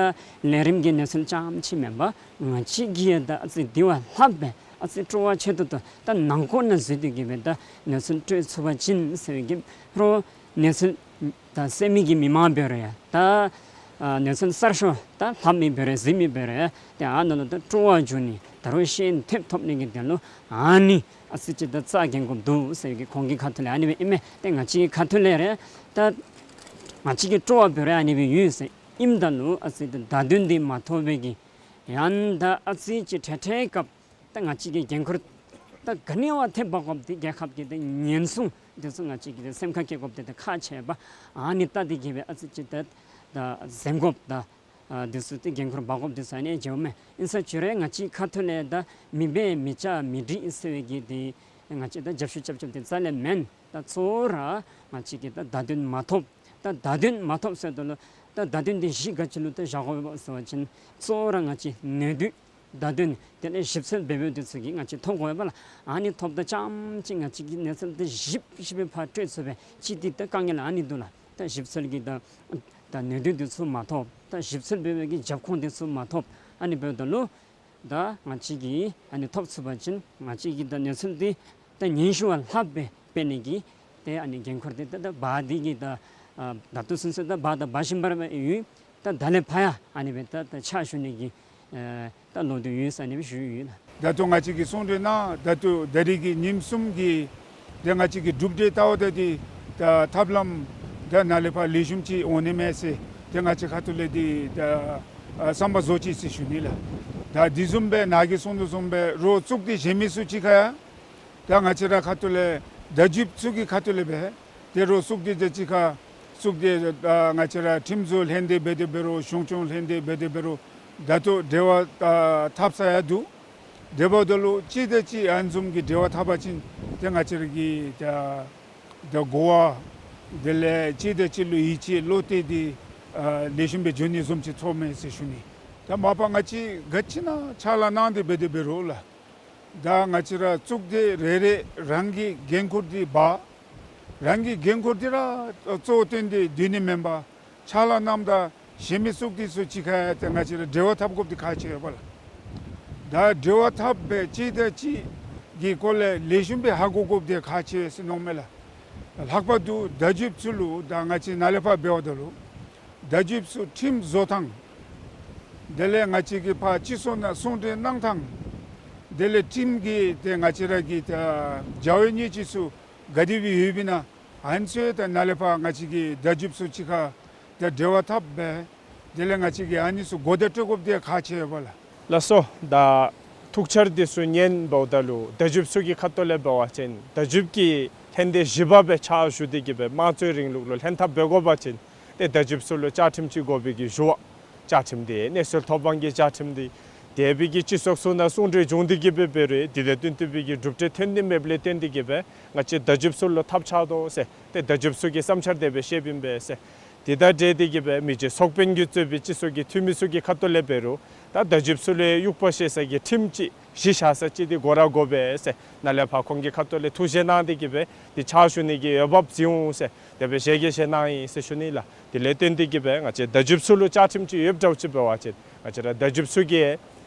ལས་རིམ་གྱི་གནས་ཚུལ་རྐྱངམ་ཅིག་མེན་པར་ང་བཅས་ཀྱིས་ད་ཨ་ཙི་དེ་བ་ལྷགཔ་སྦེ་ཨ་ཙི་སྤྲོ་བ་ཆེ་ཏོག་ཏོ་ད་ནང་འཁོད་ནང་འཛུལ་ཏེ་གི་སྦེ་ད་གནས་ཚུལ་སྤྲོད་ཚུགས་པ་ཅིན་ཟེར་བའི་གི་རོགས་གནས་ཚུལ་ད་གསན་མི་གི་མི་མང་འབད་རུང་ཡང་ད་ཨ་གནས་ཚུལ་གསར་ཤོས་ད་ལྷབ་མི་འབད་རུང་གཟིགས་མི་འབད་རུང་ཡང་ཏེ་ཨ་ནཱ་ལུ་ད་སྤྲོ་བ་འཇུག་ནི་ད་རུང་ཤེས་ཡོན་ཐེབས་ཐོབ་ནི་གི་དོན་ལུ་ཨ་ནི་ཨ་ཙི་ཅིག་ད་རྩ་འགེངས་དགོཔ་འདུག་ཟེར་གི་ཁོང་གི་ཁ་ཐུག་ལས་ཨ་ནི་སྦེ་ཨིན་མས། ཏེ་ང་བཅས་ཀྱི་ཁ་ཐུག་ལས་ར་ད་ང་བཅས་ཀྱི་སྤྲོ་བ་འབད་རུང་ཨ་ནི་སྦེ་ཡོད་ཟེར་ཨིནམ་ད་ལུ་ཨ་ཙི་ད་བརྡ་དོན་འདི་མ་ཐོབ་པའི་གི་ཡང་ད་ཨ་ཙི་ཅིག་འཕྲལ་འཕྲལ་སྐབས་ད་ང་བཅས་ཀྱིས་འགན་ཁུར་ད་ག་ནི་བ་ཐེབས་འབག་དགོཔ་འདི་རྒྱལ་ཁབ་ཀྱི་ད་ཉེན་སྲུང་འདི་ཚུ་ང་བཅས་ཀྱིས་ད་སེམས་ཁར་བཀལ་དགོཔ་འདི་ད་ཁག་ཆེ་བས། ཨ་ནི་ད་འདི་གིས་སྦེ་ཨ་ཙི་ཅིག་ད་ད་འཛེམ་དགོཔ་ད་ཨ་འདི་ཚུ་ད་འགན་ཁུར་འབག་དགོཔ་འདི་ཚུ་ཨ་ནི་བྱུངམ་མས། ཨིན་ས་ཅི་རུང་ང་བཅས་ཁ་ཐུག་ལས་ད་མི་འབད་མི་བྱ་མི་འདྲི་ཟེར་བའི་གི་འདི་ང་བཅས་ད་རྒྱབ་བཤུད་རྐྱབ་རྐྱབ་འདི་རྩ་ལས་མེན། ད་གཙོ་བོ་ར་ང་བཅས་ཀྱིས་ད་བརྡ་དོན་མ་ཐོབ་ད་བརྡ་དོན་མ་ཐོབ་ཟེརཝ་ད་ལུ་ ད་བརྡ་དོན་འདི་གཞི་ག་ཅི་ལུ་ད་བཞག་དགོ་པས་ཟེར་བ་ཅིན་གཙོ་བོ་ར་ང་བཅས་ནུས་མཐུ་བརྡ་དོན་དེ་ལས་ཞིབ་འཚོལ་འབད་འབདཝ་འདི་ཚུ་གིས་ང་བཅས་ཐོབ་དགོ་པས་ལགས། ཨ་ནི་ཐོབ་ད་རྐྱངམ་ཅིག་ང་བཅས་ཀྱི་གནས་ཚུལ་འདི་ཞིབ་ཞིབ་སྦེ་ཕར་སྤྲོད་ཚུགས་པའི་ཅིག་འདི་ད་དཀའ་ངལ་ཨ་ནི་འདུག་ལགས། ད་ཞིབ་འཚོལ་གྱི་ད་ད་ནུས་མཐུ་འདི་ཚུ་མ་ཐོབ། ད་ཞིབ་འཚོལ་འབད་བའི་གི་རྒྱབ་ཁུངས་འདི་ཚུ་མ་ཐོབ། ཨ་ནི་འབདཝ་ད་ལུ་ད་ང་བཅས་ཀྱིས་ཨ་ནི་ཐོབ་ཚུགས་པ་ཅིན་ང་བཅས་ཀྱི་ད་གནས་ཚུལ་འདི་ད་སྙན་ཞུ་བ་ལྷག་སྦེ་སྤེལ་ནི་གི་ཏེ་ཨ་ནི་འགན་ཁུར་འདི་ད་ད་འབག་འདི་གིས་ད་ཨ་ད་ལྟོ་ཚུན་ཚོད་ད་འབག་ད་འབག་བཞིན་པ་ར་ཡོད། ད་ད་ལས་ཕར་ཡང་ཨ་ནི་སྦེ་ད་ད་ཕྱག་ཞུ་ནི་གི་ཨེ་ད་བློ་འདོད་ཡོད་ཟེར་ཨ་ནི་སྦེ་ཞུ་ཡི་ལགས། ད་ལྟོ་ང་བཅས་ཀྱིས་གསུང་གྲོས་གནང་ད་ལྟོ་ད་རིས་ཀྱི་ཉིནམ་གསུམ་གྱི་ཏེ་ང་བཅས་ཀྱི་གྲུབ་འབྲས་ལྟཝ་ད་འདི་ད་ཐབས་ལམ་ད་ནཱ་ལས་ཕར་ལེགས་ཤོམ་ཅིག་འོང་ནི་མས་ཟེར་ཏེ་ང་བཅས་ཁ་ཐུག་ལས་འདི་ད་ཨ་བསམ་པ་བཟོ་ཅི་ཟེར་ཞུ་ནི་ལགས། ད་འདི་བཟུམ་སྦེ་ནཱ་གིས་གསུང་དོ་བཟུམ་སྦེ་རོགས་བཙུགས་ཏེ་གཞན་མི་ཚུ་གཅིག་ཁར་ཡང་ད་ང་བཅས་ར་ཁ་ཐུག་ལས་བརྡ་བརྒྱུདཔ་ཚུ་གི་ཁ་ཐུག་ལས་སྦེ་ཏེ་རོགས་བཙུགས་ཏེ་ད་གཅིག་ཁར་བཙུགས་ཏེ་ད་ང་བཅས་ར་ཁྲིམས་བཟོ་ལྷན་སྡེ་འབད་དེ་འབད་རུང་གཞུང་སྐྱོང་ལྷན་སྡེ་འབད་དེ་འབད་རུང་ད་ལྟོ་འབྲེལ་བ་ད་འཐབ་ས་ཡང་འདུག། དེ་འབདཝ་ད་ལུ་གཅིག་དང་གཅིག་ཨ་ནི་བཟུམ་གྱི་འབྲེལ་བ་འཐབ་པ་ཅིན་ཏེ་ང་བཅས་ར་གི་ད་ད་གོ་བ་དེ་ལས་གཅིག་དང་གཅིག་ལུ་ཡིད་ཆེས་བློ་གཏད་འདི་ཨ་ལེགས་ཤོམ་སྦེ་འགྱོ་ནི་བཟུམ་ཅིག་ཚོརཝ་མས་ཟེར་ཞུ་ནི། ད་མ་པ་ང་བཅས་ག་ཅི་ཨིན་ན་ཕྱག་ལཱ་གནང་སྟེ་འབད་དེ་འབད་རུང་ལགས། ད་ང་བཅས་ར་བཙུགས་ཏེ་རེ་རེ་རང་གི་འགན་ཁུར་འདི་འབག། རང་གི་འགན་ཁུར་འདི་ར་གཙོ་བོ་བཏོན་ཏེ་སྡོད་ནི་མེན་པར་ཕྱག་ལཱ་གནངམ་ད་གཞན་མི་བཙུགས་ཏེ་ཚུ་གཅིག་ཁར་ཡང་ཏེ་ང་བཅས་ར་འབྲེལ་བ་འཐབ་དགོཔ་འདི་ཁག་ཆེ་བས་ལགས། ད་འབྲེལ་བ་འཐབ་སྦེ་གཅིག་དང་གཅིག་གི་སྐོར་ལས་ལེགས་ཤོམ་སྦེ་ཧ་གོ་དགོཔ་འདི་ཁག་ཆེ་ཟེར་མནོཝ་མས་ལགས། ལྷག་པར་དུ་བརྡ་བརྒྱུདཔ་ཚུ་ལུ་ད་ང་བཅས་ནཱ་ལས་ཕར་འབདཝ་ད་ལུ་བརྡ་བརྒྱུདཔ་ཚུ་ཁྲིམས་བཟོ་ཐངས་དེ་ལས་ང་བཅས་ཀྱིས་ཕར་སྤྱི་ཚོགས་ནང་གསུང་གྲོས་གནང་ཐངས་དེ་ལས་ཁྲིམས་ཀྱི་ཏེ་ང་བཅས་ར་གི་ད་བྱ་བའི་སྣེ་ཁྲིད་ཚུ་ག་དེ་སྦེ་ཡོདཔ་ཨིན་ན་ཨ་ནི་ཚུ་ད་ནཱ་ལས་ཕར་ང་བཅས་ཀྱི་བརྡ་བརྒྱུདཔ་ཚུ་གཅིག་ཁར་ད་འབྲེལ་བ་འཐབ་སྦེ་དེ་ལས་ང་བཅས་ཀྱིས་ཨ་ནི་ཚུ་གོ་བརྡ་སྤྲོད་དགོཔ་འདི་ཁག་ཆེ་བས་ལགས། ལགས་སོ། ད་ཐུགས་འཆར་འདི་ཚུ་ཉན་འབདཝ་ད་ལུ་བརྡ་བརྒྱུདཔ་ཚུ་གི་ཁ་ཐུག་ལས་འབད་བ་ཅིན་བརྡ་བརྒྱུདཔ་ཀྱི་ལྷན་སྡེ་བཞི་པ་སྦེ་ཕྱག་ཞུ་སྟེ་གི་སྦེ་དམངས་གཙོའི་རིང་ལུགས་ལུ་ལྷན་ཐབས་འབད་དགོ་པ་ཅིན་ཏེ་བརྡ་བརྒྱུདཔ་ཚུ་ལུ་བཅའ་ཁྲིམས་ཅིག་དགོ་པའི་གི་ཞུ་བ། བཅའ་ཁྲིམས་འདི་གནས་ཚུལ་ཐོབ་དབང་གི་བཅའ་ཁྲིམས་འདི་དེ་སྦེ་གི་སྤྱི་ཚོགས་ཚུ་ནང་གསུང་གྲོས་བྱུང་སྟེ་གི་སྦེ་འབད་རུང་དེ་ལས་བརྟེན་ཏེ་སྦེ་གི་གྲུབ་འབྲས་ཐོན་ནི་མེདཔ་ལས་བརྟེན་ཏེ་གི་སྦེ་ང་བཅས་བརྡ་བརྒྱུདཔ་ཚུ་ལུ་ཐབས་ཆག་དོ་ཟེར་ཏེ་བརྡ་བརྒྱུདཔ་ཚུ་གི་བསམ་འཆར་དེ་སྦེ་བཤདཔ་ཨིན་པས་ཟེར། དེ་དང་འབྲེལ་ཏེ་གི་སྦེ་མི་རྗེ་ཚོགས་དཔོན་གྱིས་གཙོས་པའི་སྤྱི་ཚོགས་ཀྱི་འཐུས་མི་ཚུ་གི་ཁ་ཐུག་ལས་འབད་རུང་ད་བརྡ་བརྒྱུདཔ་ཚུ་ལུ་དབྱུག་པ་བཞེས་ས་གི་ཁྲིམས་ཅིག་གཞི་བཞག་ས་ཅིག་འདི་དགོ་ར་དགོ་པས་ཟེར་ནཱ་ལས་ཕར་ཁོང་གི་ཁ་ཐུག་ལས་ཐུགས་བཞེད་གནང་སྟེ་གི་སྦེ་འདི་ཕྱག་ཞུ་ནི་གི་འོས་འབབ་བྱིན་འོང་ཟེར་དེ་སྦེ་ཞལ་གྱིས་བཞེས་གནང་ཡི་ཟེར་ཞུ་ནི་ལགས། དེ་ལས་བརྟེན་ཏེ་གི་སྦེ་ང་བཅས་བརྡ་བརྒྱུདཔ་ཚུ་ལུ་བཅའ་ཁྲིམས་ཅིག་ཡོདཔ་འདྲཝ་ཅིག་འབད་བ་ཅིན་ང་བཅས་ར་བརྡ་བརྒྱུདཔ་ཚུ་གིས་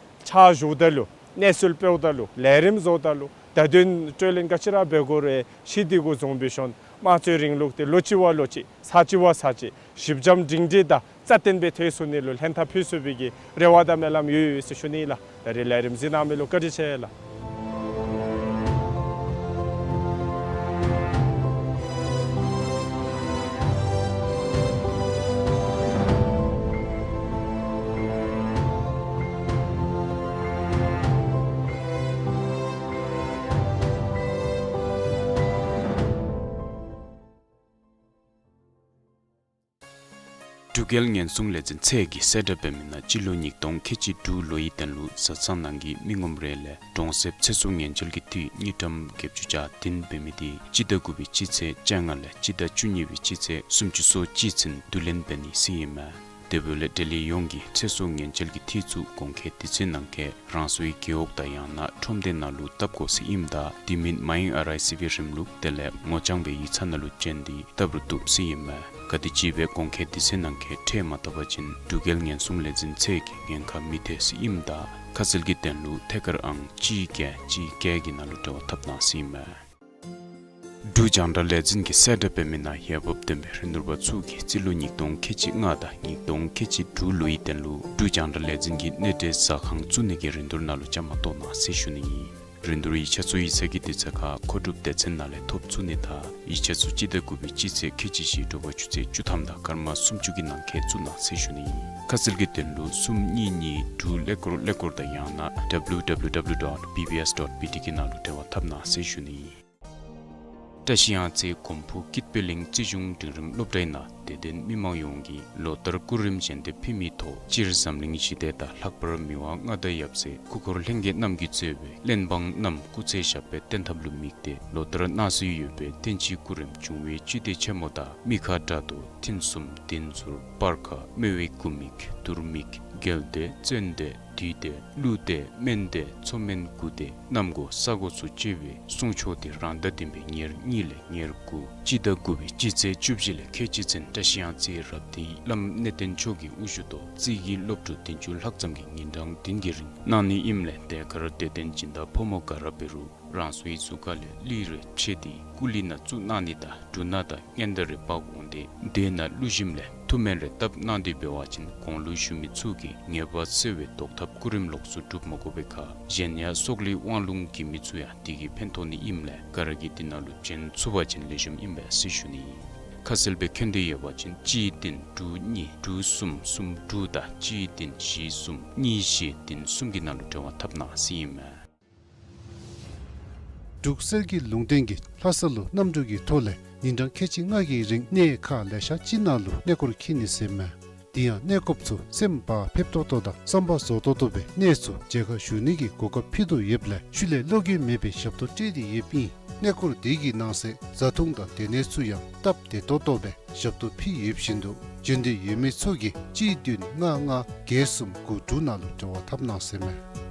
ཕྱག་ཞུཝ་ད་ལུ་གནས་ཚུལ་སྤེལཝ་ད་ལུ་ལས་རིམ་བཟོཝ་ད་ལུ་བརྡ་དོན་སྤྲོད་ལེན་ག་ཅི་ར་འབད་དགོ་རུང་ཤེས་ཏེ་གི་བཟུམ་སྦེ་ཞིནམ་དམངས་གཙོའི་རིང་ལུགས་འདི་ལོ་གཅིག་བ་ལོ་གཅིག་ཚར་གཅིག་བ་ཚར་གཅིག་ཞིབ་འཇམ་སྒྲིང་སྒྲི་དང་རྩ་བརྟན་སྦེ་ཐལ་ཚུགས་ནི་ལུ་ལྷན་ཐབས་ཕུལ་ཚུགས་པའི་གི་རེ་བ་དང་སྨོན་ལམ་ཡོད་ཡོད་ཟེར་ཞུ་ནི་ལགས། ད་རིས་ལས་རིམ་གཟིགས་གནང་མི་ལུ་བཀའ་དྲིན་ཆེ་ལགས། འབྲུག་རྒྱལ་ཉེན་སྲུང་ལས་འཛིན་ཚད་ཀྱིས་གསལ་བསྒྲགས་འབད་མི་ནང་སྤྱི་ལོ་ཉིས་སྟོང་ཁལ་གཅིག་དྲུག་ལོའི་དོན་ལུ་བཟའ་ཚང་ནང་གི་མི་ངོམ་རེ་ལས་གྲོང་གསེབ་ཚེ་སྲོག་ཉེན་བཅོལ་གྱི་འཐུས་དངུལ་ཀྲམ་བརྒྱད་ཅུ་གྱ་བདུན་འབད་མི་འདི་སྤྱི་ཟླ་དགུ་པའི་སྤྱི་ཚེས་བཅོ་ལྔ་ལས་སྤྱི་ཟླ་བཅུ་གཉིས་པའི་སྤྱི་ཚེས་སུམ་ཅུ་སོ་གཅིག་ཚུན་བསྡུ་ལེན་འབད་ནི་ཟེར་ཨིན་མས། དེ་འབདཝ་ལས་འབྲེལ་ཡོད་ཡོངས་ཀྱིས་ཚེ་སྲོག་ཉེན་བཅོལ་གྱི་འཐུས་ཚུ་གོང་འཁོད་དུས་ཚོད་ནང་འཁོད་རང་སོའི་རྒེད་འོག་དང་ཡང་ན་ཁྲོམ་སྡེ་ནང་ལུ་བཏབ་དགོ་ཟེར་ཨིནམ་ད་དེ་མིན་མའི་ཨར་ཨའི་སི་བི་རིམ་ལུགས་དེ་ལས་ངོ་རྐྱང་སྦེ་ཡིག་ཚང་ནང་ལུ་བྱོན་ཏེ་བཏབ་རུང་བཏུབ་ཟེར་ཨིན་མས། ག་དེམ་ཅིག་སྦེ་གོང་འཁོད་དུས་ཚོད་ནང་འཁོད་ཁྲལ་མ་བཏབ་པ་ཅིན་འབྲུག་རྒྱལ་ཉེན་སྲུང་ལས་འཛིན་ཚད་ཀྱིས་ཉེན་ཁ་མི་ཐེག་ཟེར་ཨིནམ་ད་ཁ་གསལ་གྱི་དོན་ལུ་ཐད་ཀར་ཨང་གཅིག་བརྒྱད་གཅིག་བརྒྱད་ཀྱི་ནང་ལུ་འབྲེལ་བ་འཐབ་གནང་ཟེར་ཨིན་མས། འབྲུག་རྒྱང་བསྒྲགས་ལས་འཛིན་གྱིས་གསལ་བསྒྲགས་འབད་མི་ནང་འོས་འབབ་ལྡན་པའི་རིན་བསྡུར་པ་ཚུ་གིས་རྩིས་ལོ་ཉིས་སྟོང་ཁལ་གཅིག་ལྔ་དང་ཉིས་སྟོང་ཁལ་གཅིག་དྲུག་ལོའི་དོན་ལུ་འབྲུག་རྒྱང་བསྒྲགས་ལས་འཛིན་གྱི་གནས་འབྲེལ་ཟ་ཁང་བཙུགས་ནི་གི་རིན་བསྡུར་ནང་ལུ་བཅའ་མར་གཏོགས་གནང་ཟེར་ཞུ་ནི་ཨིན། རིན་བསྡུར་ཡིག་ཆ་ཚུ་ཡིག་ཚང་གི་དུས་ཚོད་ཁར་མཁོ་སྒྲུབ་སྡེ་ཚན་ནང་ལས་ཐོབ་ཚུགས་ནི་དང་ཡིག་ཆ་ཚུ་སྤྱི་ཟླ་དགུ་པའི་སྤྱི་ཚེས་ཁལ་གཅིག་བཞི་དྲོ་པ་ཆུ་ཚོད་བཅུ་ཐམ་དང་སྐར་མ་སུམ་ཅུ་གི་ནང་འཁོད་བཙུགས་གནང་ཟེར་ཞུ་ནི་ཨིན། ཁ་གསལ་གྱི་དོན་ལུ་གསུམ་གཉིས་གཉིས་དྲུག་ཀླད་ཀོར་ཀླད་ཀོར་དང་ཡང་ན་W W W dot B B S dot B T གི་ནང་ལུ་འབྲེལ་བ་འཐབ་གནང་ཟེར་ཞུ་ནི་ཨིན། བཀྲ་ཤིས་གཡང་རྩེ་གོམ་བུ་སྐྱིད་པའི་གླིང་རྩིས་གཞུང་འབྲིང་རིམ་སློབ་གྲྭའི་ནང་དད་ལྡན་མི་མང་ཡོངས་ཀྱིས་ལོ་ལྟར་སྐུ་རིམ་བཞེངས་ཏེ་ཕུལ་མིའི་ཐོག་སྤྱིར་འཛམ་གླིང་ཞི་བདེ་དང་ལྷག་པར་མི་དབང་མངའ་བདག་ཡབ་སྲས་སྐུ་འཁོར་ལྷན་རྒྱས་རྣམས་ཀྱིས་གཙོས་པའི་གླེན་འབངས་རྣམས་སྐུ་ཚེ་ཞབས་པད་བརྟན་ཐབས་ལུ་དམིགས་ཏེ་ལོ་ལྟར་གནང་སྲོལ་ཡོད་པའི་བསྟན་སྤྱིའི་སྐུ་རིམ་འབྱུང་བའི་སྤྱི་སྡེ་ཆེན་མོ་དང་མི་ཁ་དགྲ་གཏོར་ཐུན་གསུམ་བདུན་ཟུར་སྤར་ཁ་སྨེ་བའི་དགུ་མིག་དུར་མིག་རྒྱལ་སྡེ་བཙན་སྡེ་བདུད་སྡེ་ཀླུ་སྡེ་སྨན་སྡེ་མཚོ་སྨན་དགུ་སྡེ་གནམ་སྒོ་ས་སྒོ་ཚུ་བཅས་པའི་གསུང་ཆོག་འདི་རང་ཟླ་བདུན་པའི་ཉེར་གཉིས་ལས་ཉེར་དགུ་སྤྱི་ཟླ་དགུ་པའི་སྤྱི་ཚེས་བཅུ་བཞི་ལས་ཁལ་གཅིག་ཚུན་བཀྲ་ཤིས་གཡང་རྩེའི་རབ་སྡེའི་བླམ་གནས་བརྟན་མཆོག་གིས་དབུ་བཞུགས་ཐོག་རྩིས་ཀྱི་སློབ་ཕྲུག་བདུན་ཅུ་ལྷག་ཙམ་གྱིས་ཉིན་གྲངས་བདུན་གྱི་རིང་གནང་ནི་ཨིནམ་ལས་དེ་ཁར་དད་ལྡན་སྦྱིན་བདག་ཕོ་མོ་ག་ར་འབད་རུང་རང་སོའི་གཟུགས་ཁ་ལས་གླུད་རེ་ཕྱེ་སྟེ་སྐུ་གླུད་ནང་བཙུགས་གནང་ནི་དང་འབྲུ་སྣ་དང་སྔན་དར་རེ་འབག་འོང་སྟེ་དེ་ནང་བླུགས་ཞིནམ་ལས་ཐུགས་སྨོན་རེ་བཏབ་གནང་སྟེ་འབད་བ་ཅིན་གོང་ལུ་ཞུ་མི་ཚུ་གིས་ཉེས་པ་སེལ་བའི་བཟློག་ཐབས་སྐུ་རིམ་ལོགས་སུ་སྒྲུབ་མ་དགོ་པའི་ཁར་གཞན་ཡང་སྲོག་ལུ་དབང་ལུང་གི་མི་ཚུ་ཡང་དེ་གིས་ཕན་ཐོགས་ནི་ཨིནམ་ལས་ག་ར་གིས་དེ་ནང་ལུ་བྱོན་ཚུགས་པ་ཅིན་ལེགས་ཤོམ་ཨིན་པས་ཟེར་ཞུ་ནི། ཁ་གསལ་སྦེ་མཁྱེན་འདོད་ཡོད་པ་ཅིན་གཅིག་བདུན་དྲུག་གཉིས་དྲུག་གསུམ་གསུམ་དྲུག་དང་གཅིག་བདུན་བཞི་གསུམ་གཉིས་བཞི་བདུན་གསུམ་གྱི་ནང་ལུ་འབྲེལ་བ་འཐབ་གནང་ཟེར་ཨིན་མས། འབྲུག་གསེར་གྱི་ལུང་བསྟན་གྱིས་ལྷ་ས་ལུ་གནམ་གྲུ་གི་ཐོག་ལས་ཉིན་གྲངས་ཁལ་གཅིག་ལྔ་གི་རིང་གནས་ཁག་ལེ་ཤ་ཅིག་ནང་ལུ་གནས་སྐོར་འཁྱིད་ནི་ཟེར་མས། དེ་ཡང་གནས་སྐོརཔ་ཚུ་སེམས་བག་ཕེབས་ཏོག་ཏོ་དང་བསམ་པ་རྫོགས་ཏོག་ཏོ་སྦེ་གནས་ཚུ་མཇལ་ཁ་ཞུ་ནི་གི་གོ་སྐབས་ཕུལ་དོ་ཡོདཔ་ལས་ཤུལ་ལས་བློ་འགྱོད་མེད་པའི་ཞབས་ཏོག་སྤྲོད་དེ་ཡོདཔ་ཨིན། གནས་སྐོར་དེ་གི་ནང་གསེས་བཟའ་འཐུང་དང་སྡོད་གནས་ཚུ་ཡང་སྟབས་བདེ་ཏོག་ཏོ་སྦེ་ཞབས་ཏོག་ཕུལ་ཡོདཔ་བཞིན་དུ་བྱོན་འདོད་ཡོད་མི་ཚུ་གིས་གཅིག་བདུན་ལྔ་ལྔ་བརྒྱད་གསུམ་དགུ་དྲུག་ནང་ལུ་འབྲེལ་བ་འཐབ་གནང་ཟེར་མས།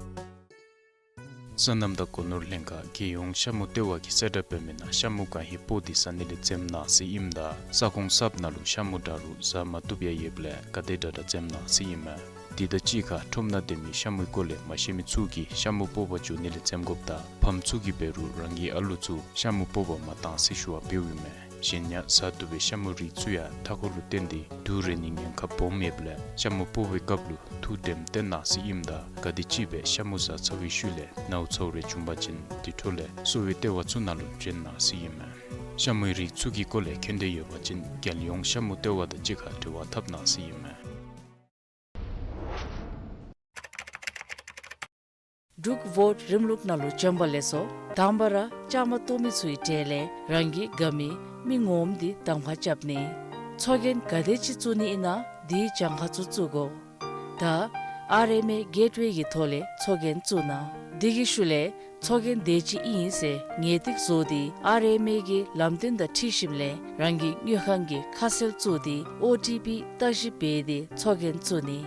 སོ་ནམ་དང་སྒོ་ནོར་ལྷན་ཁག་རྒྱལ་ཡོངས་ཤ་མུ་ལྟེ་བ་གིས་གསལ་བསྒྲགས་འབད་མི་ནང་ཤ་མུ་གང་ཧེ་སྤོག་སྟེ་ཟ་ནི་ལས་འཛེམ་གནང་ཟེར་ཨིནམ་ད་ས་ཁོངས་གསརཔ་ནང་ལུ་ཤ་མུ་འདྲ་རུང་ཟ་མ་བཏུབ་ཡང་ཡོདཔ་ལས་ག་དེ་དྲག་དྲག་འཛེམ་གནང་ཟེར་ཨིན་མས། དེ་དང་གཅིག་ཁར་ཁྲོམ་ནང་སྡོད་མི་ཤ་མུའི་སྐོར་ལས་མ་ཤེས་མི་ཚུ་གིས་ཤ་མུ་སྤོག་པར་འགྱོ་ནི་ལས་འཛེམ་དགོཔ་དང་ཕམ་ཚུ་གིས་འབད་རུང་རང་གི་ཨ་ལུ་ཚུ་ཤ་མུ་སྤོག་པར་མ་གཏང་ཟེར་ཞུ་བ་འབདཝ་ཨིན་མས། གཞན་ཡང་ཟ་བཏུབ་པའི་ཤ་མུ་རིགས་ཚུ་ཡང་མཐའ་འཁོར་ལུ་བརྟེན་ཏེ་དུག་རེག་ནིའི་ཉེན་ཁ་སྦོམ་ཡོདཔ་ལས་ཤ་མུ་སྤོག་པའི་སྐབས་ལུ་ཐུགས་དྲནམ་བཏོན་གནང་ཟེར་ཨིནམ་ད་ག་དེམ་ཅིག་སྦེ་ཤ་མུ་ཟ་ཚར་བའི་ཤུལ་ལས་ནཝ་ཚཝ་རེ་བྱུང་པ་ཅིན་དེ་འཕྲོ་ལས་གསོ་བའི་ལྟེ་བ་ཚུ་ནང་ལུ་བྱོན་གནང་ཟེར་ཨིན་མས། ཤ་མུའི་རིགས་ཚུ་གི་སྐོར་ལས་མཁྱེན་འདོད་ཡོད་པ་ཅིན་རྒྱལ་ཡོངས་ཤ་མུ་ལྟེ་བ་དང་གཅིག་ཁར་འབྲེལ་བ་འཐབ་གནང་ཟེར་ཨིན་མས། འབྲུག་ཝོཌ་རིམ་ལུགས་ནང་ལུ་བྱོན་པ་ལེགས་སོ། དང་པ་ར་བཅའ་མར་གཏོགས་མི་ཚུའི་གྲས་ལས་རང་གི་དགའ་མི་མི་ངོམ་འདི་གདམ་ཁ་རྐྱབ་ནི། ཚོགས་རྒྱན་ག་དེ་ཅིག་བཙུགས་ནི་ཨིན་ན་དེའི་གྱངས་ཁ་ཚུ་བཙུགས་དགོ། ད་ཨར་ཨེམ་ཨེ་གེཊ་ཝེ་གི་ཐོག་ལས་ཚོགས་རྒྱན་བཙུགས་གནང་། དེ་གི་ཤུལ་ལས་ཚོགས་རྒྱན་དེ་ཅིག་ཨིན་ཟེར་ངེས་ཏིག་བཟོ་སྟེ་ཨར་ཨེམ་ཨེ་གི་ལམ་སྟོན་དང་འཁྲིལ་ཞིནམ་ལས་རང་གི་དངུལ་ཁང་གི་ཁ་གསལ་བཙུགས་ཏེ་ཨོ་ཊི་པི་བརྟག་ཞིབ་འབད་དེ་ཚོགས་རྒྱན་བཙུགས་ནི།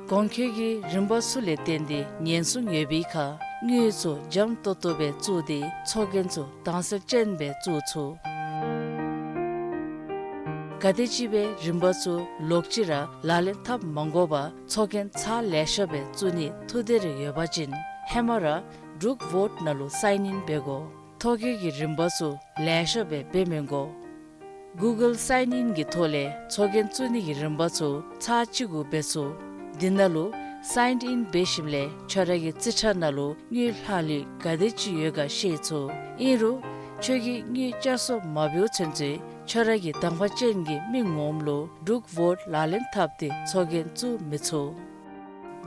གོང་འཁོད་ཀྱི་རིམ་པ་ཚུ་ལས་བརྟེན་ཏེ་ཉེན་སྲུང་ཡོད་པའི་ཁར་དངུལ་ཚུ་འཇམ་ཏོག་ཏོ་སྦེ་བཙུགས་ཏེ་ཚོགས་རྒྱན་ཚུ་དྭངས་གསལ་ཅན་སྦེ་བཙུགས་ཚུགས། ག་དེམ་ཅིག་སྦེ་རིམ་པ་ཚུ་ལོག་ཅི་ར་ལག་ལེན་འཐབ་མ་དགོ་པར་ཚོགས་རྒྱན་ཚར་ལེ་ཤ་སྦེ་བཙུགས་ནིའི་ཐུགས་འདོད་རེ་ཡོད་པ་ཅིན་ཧེ་མ་ར་འབྲུག་ཝོཌ་ནང་ལུ་སའིན་ཨིན་འབད་དགོ། ཐོ་བཀོད་ཀྱི་རིམ་པ་ཚུ་ལེ་ཤ་སྦེ་འབད་མི་དགོ། གུ་གཱལ་སའིན་ཨིན་གྱི་ཐོག་ལས་ཚོགས་རྒྱན་བཙུགས་ནི་གི་རིམ་པ་ཚུ་ཚར་གཅིག་གུ་འབད་ཚུགས། དེ་ནང་ལུ་སའིན་ཨིན་འབད་ཞིནམ་ལས་ཁྱོད་ར་གི་རྩིས་ཁྲ་ནང་ལུ་དངུལ་ལྷག་ལུས་ག་དེ་ཅིག་ཡོད་ག་ཤེས་ཚུགས། ཨིན་རུང་ཁྱོད་ཀྱིས་དངུལ་བསྐྱར་གསོ་མ་འབདཝ་ཚུན་ཚོད་ཁྱོད་ར་གི་གདམ་ཁ་ཅན་གྱི་མི་ངོམ་ལུ་འབྲུག་ཝོཌ་ལག་ལེན་འཐབ་སྟེ་ཚོགས་རྒྱན་བཙུགས་མི་ཚུགས།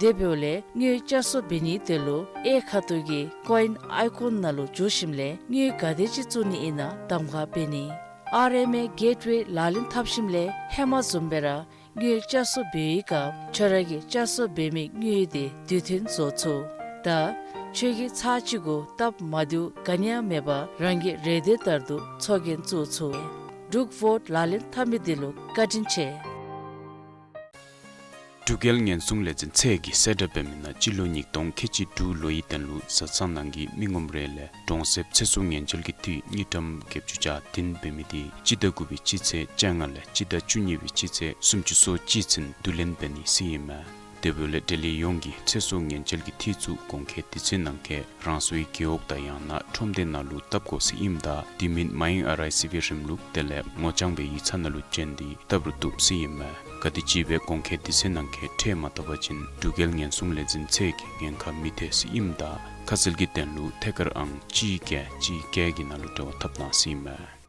དེ་འབདཝ་ལས་དངུལ་བསྐྱར་གསོ་འབད་ནིའི་དོན་ལུ་གཡས་ཁ་ཐུག་གི་ཀོ་ཨིན་ཨའི་ཀོན་ནང་ལུ་འཛུལ་ཞིནམ་ལས་དངུལ་ག་དེ་ཅིག་བཙུགས་ནི་ཨིན་ན་གདམ་ཁ་འབད་ནི། ཨར་ཨེམ་ཨེ་གེཊ་ཝེ་ལག་ལེན་འཐབ་ཞིནམ་ལས་ཧེ་མ་བཟུམ་སྦེ་ར་དངུལ་བསྐྱར་གསོ་འབད་བའི་སྐབས་ཁྱོད་ར་གིས་བསྐྱར་གསོ་འབད་མི་དངུལ་དེ་དུས་མཐུན་བཟོ་ཚུགས། ད་ཁྱོད་ཀྱིས་ཚར་གཅིག་གུ་སྟབས་མ་བདེཝ་ག་ནི་ཡང་མེད་པར་རང་གི་རེ་འདོད་ལྟར་དུ་ཚོགས་རྒྱན་བཙུགས་ཚུགས། འབྲུག་ཝོཌ་ལག་ལེན་འཐབ་མི་འདི་ལུ་བཀའ་དྲིན་ཆེ། འབྲུག་རྒྱལ་ཉེན་སྲུང་ལས་འཛིན་ཚད་ཀྱིས་གསལ་བསྒྲགས་འབད་མི་ནང་སྤྱི་ལོ་ཉིས་སྟོང་ཁལ་གཅིག་དྲུག་ལོའི་དོན་ལུ་བཟའ་ཚང་ནང་གི་མི་ངོམ་རེ་ལས་གྲོང་གསེབ་ཚེ་སྲོག་ཉེན་བཅོལ་གྱི་འཐུས་དངུལ་ཀྲམ་བརྒྱད་ཅུ་གྱ་བདུན་འབད་མི་དེ་སྤྱི་ཟླ་དགུ་པའི་སྤྱི་ཚེས་བཅོ་ལྔ་ལས་སྤྱི་ཟླ་བཅུ་གཉིས་པའི་སྤྱི་ཚེས་སུམ་ཅུ་སོ་གཅིག་ཚུན་བསྡུ་ལེན་འབད་ནི་ཟེར་ཨིན་མས། དེ་འབདཝ་ལས་འབྲེལ་ཡོད་ཡོངས་ཀྱིས་ཚེ་སྲོག་ཉེན་བཅོལ་གྱི་འཐུས་ཚུ་གོང་འཁོད་དུས་ཚོད་ནང་འཁོད་རང་སོའི་རྒེད་འོག་དང་ཡང་ན་ཁྲོམ་སྡེ་ནང་ལུ་བཏབ་དགོ་ཟེར་ཨིནམ་ད་དེ་མིན་མའི་ཨར་ཨའི་སི་བི་རིམ་ལུགས་དེ་ལས་ངོ་རྐྱང་སྦེ་ཡིག་ཚང་ནང་ལུ་བྱོན་ཏེ་བཏབ་རུང་བཏུབ་ཟེར་ཨིན་མས། ག་དེམ་ཅིག་སྦེ་གོང་འཁོད་དུས་ཚོད་ནང་འཁོད་ཁྲལ་མ་བཏབ་པ་ཅིན་འབྲུག་རྒྱལ་ཉེན་སྲུང་ལས་འཛིན་ཚད་ཀྱིས་ཉེན་ཁ་མི་ཐེག་ཟེར་ཨིནམ་ད་ཁ་གསལ་གྱི་དོན་ལུ་ཐད་ཀར་ཨང་གཅིག་བརྒྱད་གཅིག་བརྒྱད་ཀྱི་ནང་ལུ་འབྲེལ་བ་འཐབ་གནང་ཟེར་ཨིན་མས།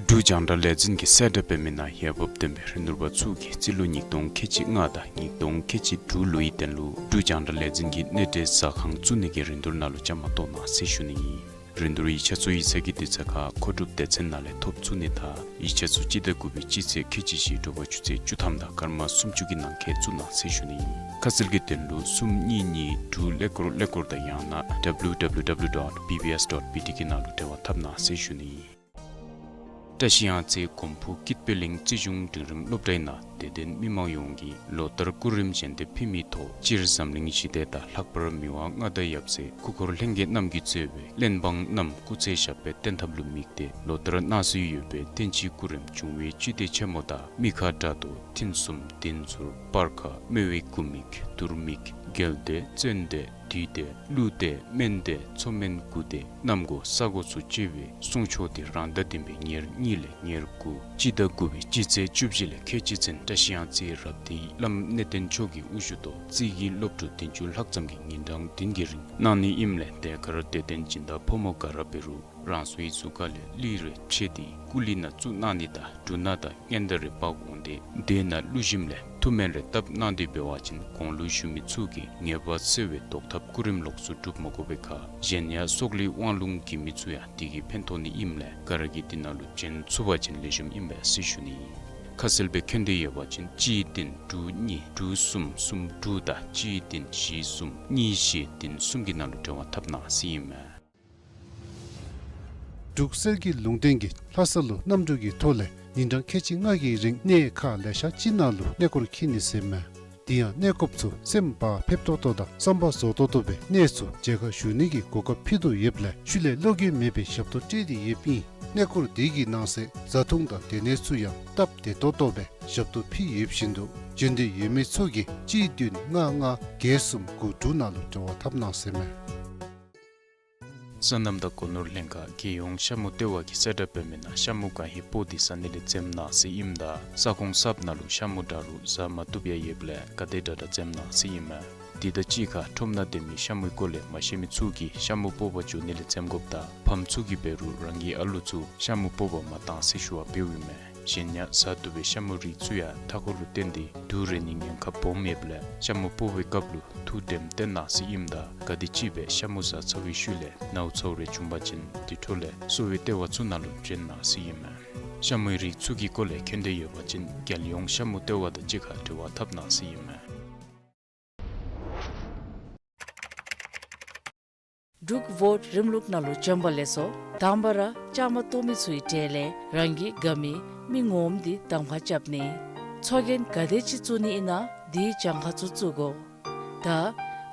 འབྲུག་རྒྱང་བསྒྲགས་ལས་འཛིན་གྱིས་གསལ་བསྒྲགས་འབད་མི་ནང་འོས་འབབ་ལྡན་པའི་རིན་བསྡུར་པ་ཚུ་གིས་རྩིས་ལོ་ཉིས་སྟོང་ཁལ་གཅིག་ལྔ་དང་ཉིས་སྟོང་ཁལ་གཅིག་དྲུག་ལོའི་དོན་ལུ་འབྲུག་རྒྱང་བསྒྲགས་ལས་འཛིན་གྱི་གནས་འབྲེལ་ཟ་ཁང་བཙུགས་ནི་གི་རིན་བསྡུར་ནང་ལུ་བཅའ་མར་གཏོགས་གནང་ཟེར་ཞུ་ནི་ཨིན། རིན་བསྡུར་ཡིག་ཆ་ཚུ་ཡིག་ཚང་གི་དུས་ཚོད་ཁར་མཁོ་སྒྲུབ་སྡེ་ཚན་ནང་ལས་ཐོབ་ཚུགས་ནི་དང་ཡིག་ཆ་ཚུ་སྤྱི་ཟླ་དགུ་པའི་སྤྱི་ཚེས་ཁལ་གཅིག་བཞི་དྲོ་པ་ཆུ་ཚོད་བཅུ་ཐམ་དང་སྐར་མ་སུམ་ཅུ་གི་ནང་འཁོད་བཙུགས་གནང་ཟེར་ཞུ་ནི་ཨིན། ཁ་གསལ་གྱི་དོན་ལུ་གསུམ་གཉིས་གཉིས་དྲུག་ཀླད་ཀོར་ཀླད་ཀོར་དང་ཡང་ན་W W W dot B B S dot B T གི་ནང་ལུ་འབྲེལ་བ་འཐབ་གནང་ཟེར་ཞུ་ནི་ཨིན། བཀྲ་ཤིས་གཡང་རྩེ་གོམ་བུ་སྐྱིད་པའི་གླིང་རྩིས་གཞུང་འབྲིང་རིམ་སློབ་གྲྭའི་ནང་དད་ལྡན་མི་མང་ཡོངས་ཀྱིས་ལོ་ལྟར་སྐུ་རིམ་བཞེས་ཏེ་ཕེབས་མིའི་ཐོག་སྤྱིར་འཛམ་གླིང་ཞི་བདེ་དང་ལྷག་པར་མི་དབང་མངའ་བདག་ཡབ་སྲས་སྐུ་འཁོར་ལྷན་རྒྱས་རྣམས་ཀྱིས་གཙོས་པའི་བློན་འབངས་རྣམས་སྐུ་ཚེ་ཞབས་པད་བརྟན་ཐབས་ལུ་དམིགས་ཏེ་ལོ་ལྟར་གནང་སྲོལ་ཡོད་པའི་བསྟན་སྤྱིའི་སྐུ་རིམ་འབྱུང་བའི་སྤྱི་དེ་ཆེན་མོ་དང་མི་ཁ་དགྲ་གདོལ་མཐུན་གསུམ་བདེན་ཚུར་སྤར་ཁ་སྨེ་བའི་དགུ་མིག་དུར་མིག་རྒྱལ་བདེ་བཙན་བདེ་བདུད་བདེ་ཀླུ་བདེ་སྨན་བདེ་མཚོ་སྨན་དགུ་བདེ་གནམ་སྒོ་ས་སྒོ་ཚུ་བཅས་པའི་གསུང་ཆོག་དེ་རང་ཟླ་བདུན་པའི་ཉེར་གཉིས་ལས་ཉེར་དགུ་སྤྱི་ཟླ་དགུ་པའི་སྤྱི་ཚེས་བཅུ་བཞི་ལས་ཁལ་གཅིག་ཚུན་བཀྲ་ཤིས་གཡང་རྩེའི་རབ་སྡེའི་བླམ་གནས་བརྟན་མཆོག་གི་དབུ་བཞུགས་ཐོག་རྩིས་ཀྱི་སློབ་ཕྲུག་བདུན་ཅུ་ལྷག་ཙམ་གྱིས་ཉིན་གྲངས་བདུན་གྱི་རིང་གནང་ནི་ཨིནམ་ལས་དེ་ཁར་དད་ལྡན་སྦྱིན་བདག་ཕོ་མོ་ག་ར་འབད་རུང་རང་སོའི་གཟུགས་ཁ་ལས་གླུད་རེ་ཕྱེ་སྟེ་སྐུ་གླུད་ནང་བཙུགས་གནང་ནི་དང་འབྲུ་སྣ་དང་སྔན་བརྡ་རེ་འབག་འོང་སྟེ་སྡེ་ནང་བླུག་ཞིནམ་ལས་ཐུགས་སྨོན་རེ་བཏབ་གནང་སྟེ་འབད་བ་ཅིན་གོང་ལུ་བཞུགས་མི་ཚུ་གིས་ངེས་པར་འཚོ་བའི་བཟློག་ཐབས་སྐུ་རིམ་ལོགས་སུ་སྒྲུབ་མ་དགོ་པའི་ཁར་གཞན་ཡང་སྲོག་ལུས་དབང་ལུང་གི་མི་ཚུ་ཡང་དེ་གིས་ཕན་ཐོགས་ནི་ཨིནམ་ལས་ག་ར་གིས་དེ་ནང་ལུ་བྱོན་ཚུགས་པ་ཅིན་ལེགས་ཤོམ་ཨིན་པས་ཟེར་ཞུ་ནི་ཨིན། ཁ་གསལ་སྦེ་མཁྱེན་འདོད་ཡོད་པ་ཅིན་གཅིག་བདུན་དྲུག་གཉིས་དྲུག་གསུམ་གསུམ་དྲུག་དང་གཅིག་བདུན་བཞི་གསུམ་གཉིས་བཞི་བདུན་གསུམ་གྱི་ནང་ལུ་འབྲེལ་བ་འཐབ་གནང་ཟེར་ཨིན་མས། འབྲུག་གསེར་གྱི་ལུང་བསྟན་གྱིས་ལྷ་ས་ལུ་གནམ་གྲུ་གི་ཐོག་ལས་ཉིན་གྲངས་ཁལ་གཅིག་ལྔ་གི་རིང་གནས་ཁག་ལེ་ཤ་ཅིག་ནང་ལུ་གནས་སྐོར་འཁྱིད་ནི་ཟེར་མས། དེ་ཡང་གནས་སྐོརཔ་ཚུ་སེམས་བག་ཕེབས་ཏོག་ཏོ་དང་བསམ་པ་རྫོགས་ཏོག་ཏོ་སྦེ་གནས་ཚུ་མཇལ་ཁ་ཞུ་ནི་གི་གོ་སྐབས་ཕུལ་དོ་ཡོདཔ་ལས་ཤུལ་ལས་བློ་འགྱོད་མེད་པའི་ཞབས་ཏོག་སྤྲོད་དེ་ཡོདཔ་ཨིན། གནས་སྐོར་དེ་གི་ནང་གསེས་བཟའ་འཐུང་དང་སྡོད་གནས་ཚུ་ཡང་སྟབས་བདེ་ཏོག་ཏོ་སྦེ་ཞབས་ཏོག་ཕུལ་ཡོདཔ་བཞིན་དུ་བྱོན་འདོད་ཡོད་མི་ཚུ་གིས་གཅིག་བདུན་ལྔ་ལྔ་བརྒྱད་གསུམ་དགུ་དྲུག་ནང་ལུ་འབྲེལ་བ་འཐབ་གནང་ཟེར་མས། སོ་ནམ་དང་སྒོ་ནོར་ལྷན་ཁག་རྒྱལ་ཡོངས་ཤ་མུ་ལྟེ་བ་གིས་གསལ་བསྒྲགས་འབད་མི་ནང་ཤ་མུ་གང་ཧེ་སྤོ་སྟེ་ཟ་ནི་ལས་འཛེམ་གནང་ཟེར་ཨིནམ་ད་ས་ཁོངས་གསརཔ་ནང་ལུ་ཤ་མུ་དྲག་རུང་ཟ་མ་བཏུབ་ཡང་ཡོདཔ་ལས་ག་དེ་དྲག་དྲག་འཛེམ་གནང་ཟེར་ཨིན་མས། དེ་དང་གཅིག་ཁར་ཁྲོམ་ནང་སྡོད་མི་ཤ་མུའི་སྐོར་ལས་མ་ཤེས་མི་ཚུ་གིས་ཤ་མུ་སྤོ་བར་འགྱོ་ནི་ལས་འཛེམ་དགོཔ་དང་ཕམ་ཚུ་གིས་འབད་རུང་རང་གི་ཨ་ལུ་ཚུ་ཤ་མུ་སྤོ་བར་མ་གཏང་ཟེར་ཞུ་བ་འབདཝ་ཨིན་མས། གཞན་ཡང་ཟ་བཏུབ་པའི་ཤ་མུ་རིགས་ཚུ་ཡང་མཐའ་འཁོར་ལུ་བརྟེན་ཏེ་དུག་རེག་ནིའི་ཉེན་ཁ་སྦོམ་ཡོདཔ་ལས་ཤ་མུ་སྤོ་བའི་སྐབས་ལུ་ཐུགས་དྲནམ་བཏོན་གནང་ཟེར་ཨིནམ་ད་ག་དེམ་ཅིག་སྦེ་ཤ་མུ་ཟ་ཚར་བའི་ཤུལ་ལས་ནཝ་ཚཝ་རེ་བྱུང་པ་ཅིན་དེ་འཕྲོ་ལས་གསོ་བའི་ལྟེ་བ་ཚུ་ནང་ལུ་བྱོན་གནང་ཟེར་ཨིན་མས། ཤ་མུའི་རིགས་ཚུ་གི་སྐོར་ལས་མཁྱེན་འདོད་ཡོད་པ་ཅིན་རྒྱལ་ཡོངས་ཤ་མུ་ལྟེ་བ་དང་གཅིག་ཁར་འབྲེལ་བ་འཐབ་གནང་ཟེར་ཨིན་མས། འབྲུག་ཝོཌ་རིམ་ལུགས་ནང་ལུ་བྱོན་པ་ལེགས་སོ། དང་པ་ར་བཅའ་མར་གཏོགས་མི་ཚུའི་གྲས་ལས་རང་གི་དགའ་མི་མི་ངོམ་འདི་གདམ་ཁ་རྐྱབ་ནི། ཚོགས་རྒྱན་ག་དེ་ཅིག་བཙུགས་ནི་ཨིན་ན་དེའི་གྱངས་ཁ་ཚུ་བཙུགས་དགོ། ད་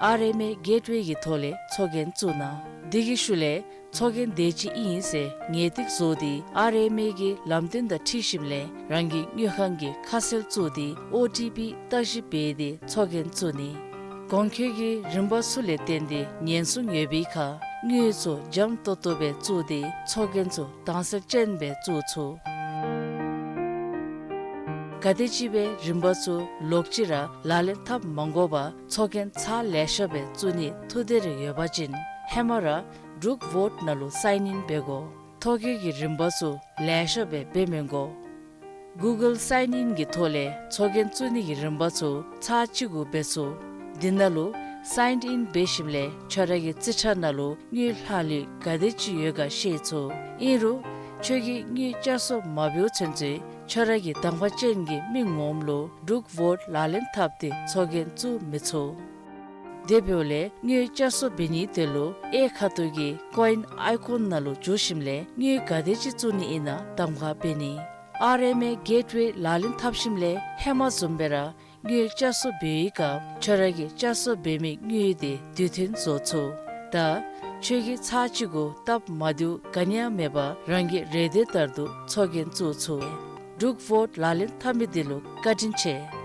ཨར་ཨེམ་ཨེ་གེཊ་ཝེ་གི་ཐོག་ལས་ཚོགས་རྒྱན་བཙུགས་གནང་། དེ་གི་ཤུལ་ལས་ཚོགས་རྒྱན་དེ་ཅིག་ཨིན་ཟེར་ངེས་ཏིག་བཟོ་སྟེ་ཨར་ཨེམ་ཨེ་གི་ལམ་སྟོན་དང་འཁྲིལ་ཞིནམ་ལས་རང་གི་དངུལ་ཁང་གི་ཁ་གསལ་བཙུགས་ཏེ་ཨོ་ཊི་པི་བརྟག་ཞིབ་འབད་དེ་ཚོགས་རྒྱན་བཙུགས་ནི། གོང་འཁོད་ཀྱི་རིམ་པ་ཚུ་ལས་བརྟེན་ཏེ་ཉེན་སྲུང་ཡོད་པའི་ཁར་དངུལ་ཚུ་འཇམ་ཏོག་ཏོ་སྦེ་བཙུགས་ཏེ་ཚོགས་རྒྱན་ཚུ་དྭངས་གསལ་ཅན་སྦེ་བཙུགས་ཚུགས། ག་དེམ་ཅིག་སྦེ་རིམ་པ་ཚུ་ལོག་ཅི་ར་ལག་ལེན་འཐབ་མ་དགོ་པར་ཚོགས་རྒྱན་ཚར་ལེ་ཤ་སྦེ་བཙུགས་ནིའི་ཐུགས་འདོད་རེ་ཡོད་པ་ཅིན་ཧེ་མ་ར་འབྲུག་ཝོཌ་ནང་ལུ་སའིན་ཨིན་འབད་དགོ། ཐོ་བཀོད་ཀྱི་རིམ་པ་ཚུ་ལེ་ཤ་སྦེ་འབད་མི་དགོ། གུ་གཱལ་སའིན་ཨིན་གྱི་ཐོག་ལས་ཚོགས་རྒྱན་བཙུགས་ནི་གི་རིམ་པ་ཚུ་ཚར་གཅིག་གུ་འབད་ཚུགས། དེ་ནང་ལུ་སའིན་ཨིན་འབད་ཞིནམ་ལས་ཁྱོད་ར་གི་རྩིས་ཁྲ་ནང་ལུ་དངུལ་ལྷག་ལུས་ག་དེ་ཅིག་ཡོད་ག་ཤེས་ཚུགས། ཨིན་རུང་ཁྱོད་ཀྱིས་དངུལ་བསྐྱར་གསོ་མ་འབདཝ་ཚུན་ཚོད་ཁྱོད་ར་གི་གདམ་ཁ་ཅན་གྱི་མི་ངོམ་ལུ་འབྲུག་ཝོཌ་ལག་ལེན་འཐབ་སྟེ་ཚོགས་རྒྱན་བཙུགས་མི་ཚུགས། དེ་འབདཝ་ལས་དངུལ་བསྐྱར་གསོ་འབད་ནིའི་དོན་ལུ་གཡས་ཁ་ཐུག་གི་ཀོ་ཨིན་ཨའི་ཀོན་ནང་ལུ་འཛུལ་ཞིནམ་ལས་དངུལ་ག་དེ་ཅིག་བཙུགས་ནི་ཨིན་ན་གདམ་ཁ་འབད་ནི། ཨར་ཨེམ་ཨེ་གེཊ་ཝེ་ལག་ལེན་འཐབ་ཞིནམ་ལས་ཧེ་མ་བཟུམ་སྦེ་ར་དངུལ་བསྐྱར་གསོ་འབད་བའི་སྐབས་ཁྱོད་ར་གིས་བསྐྱར་གསོ་འབད་མི་དངུལ་དེ་དུས་མཐུན་བཟོ་ཚུགས། ད་ཁྱོད་ཀྱིས་ཚར་གཅིག་གུ་སྟབས་མ་བདེཝ་ག་ནི་ཡང་མེད་པར་རང་གི་རེ་འདོད་ལྟར་དུ་ཚོགས་རྒྱན་བཙུགས་ཚུགས། འབྲུག་ཝོཌ་ལག་ལེན་འཐབ་མི་འདི་ལུ་བཀའ་དྲིན་ཆེ།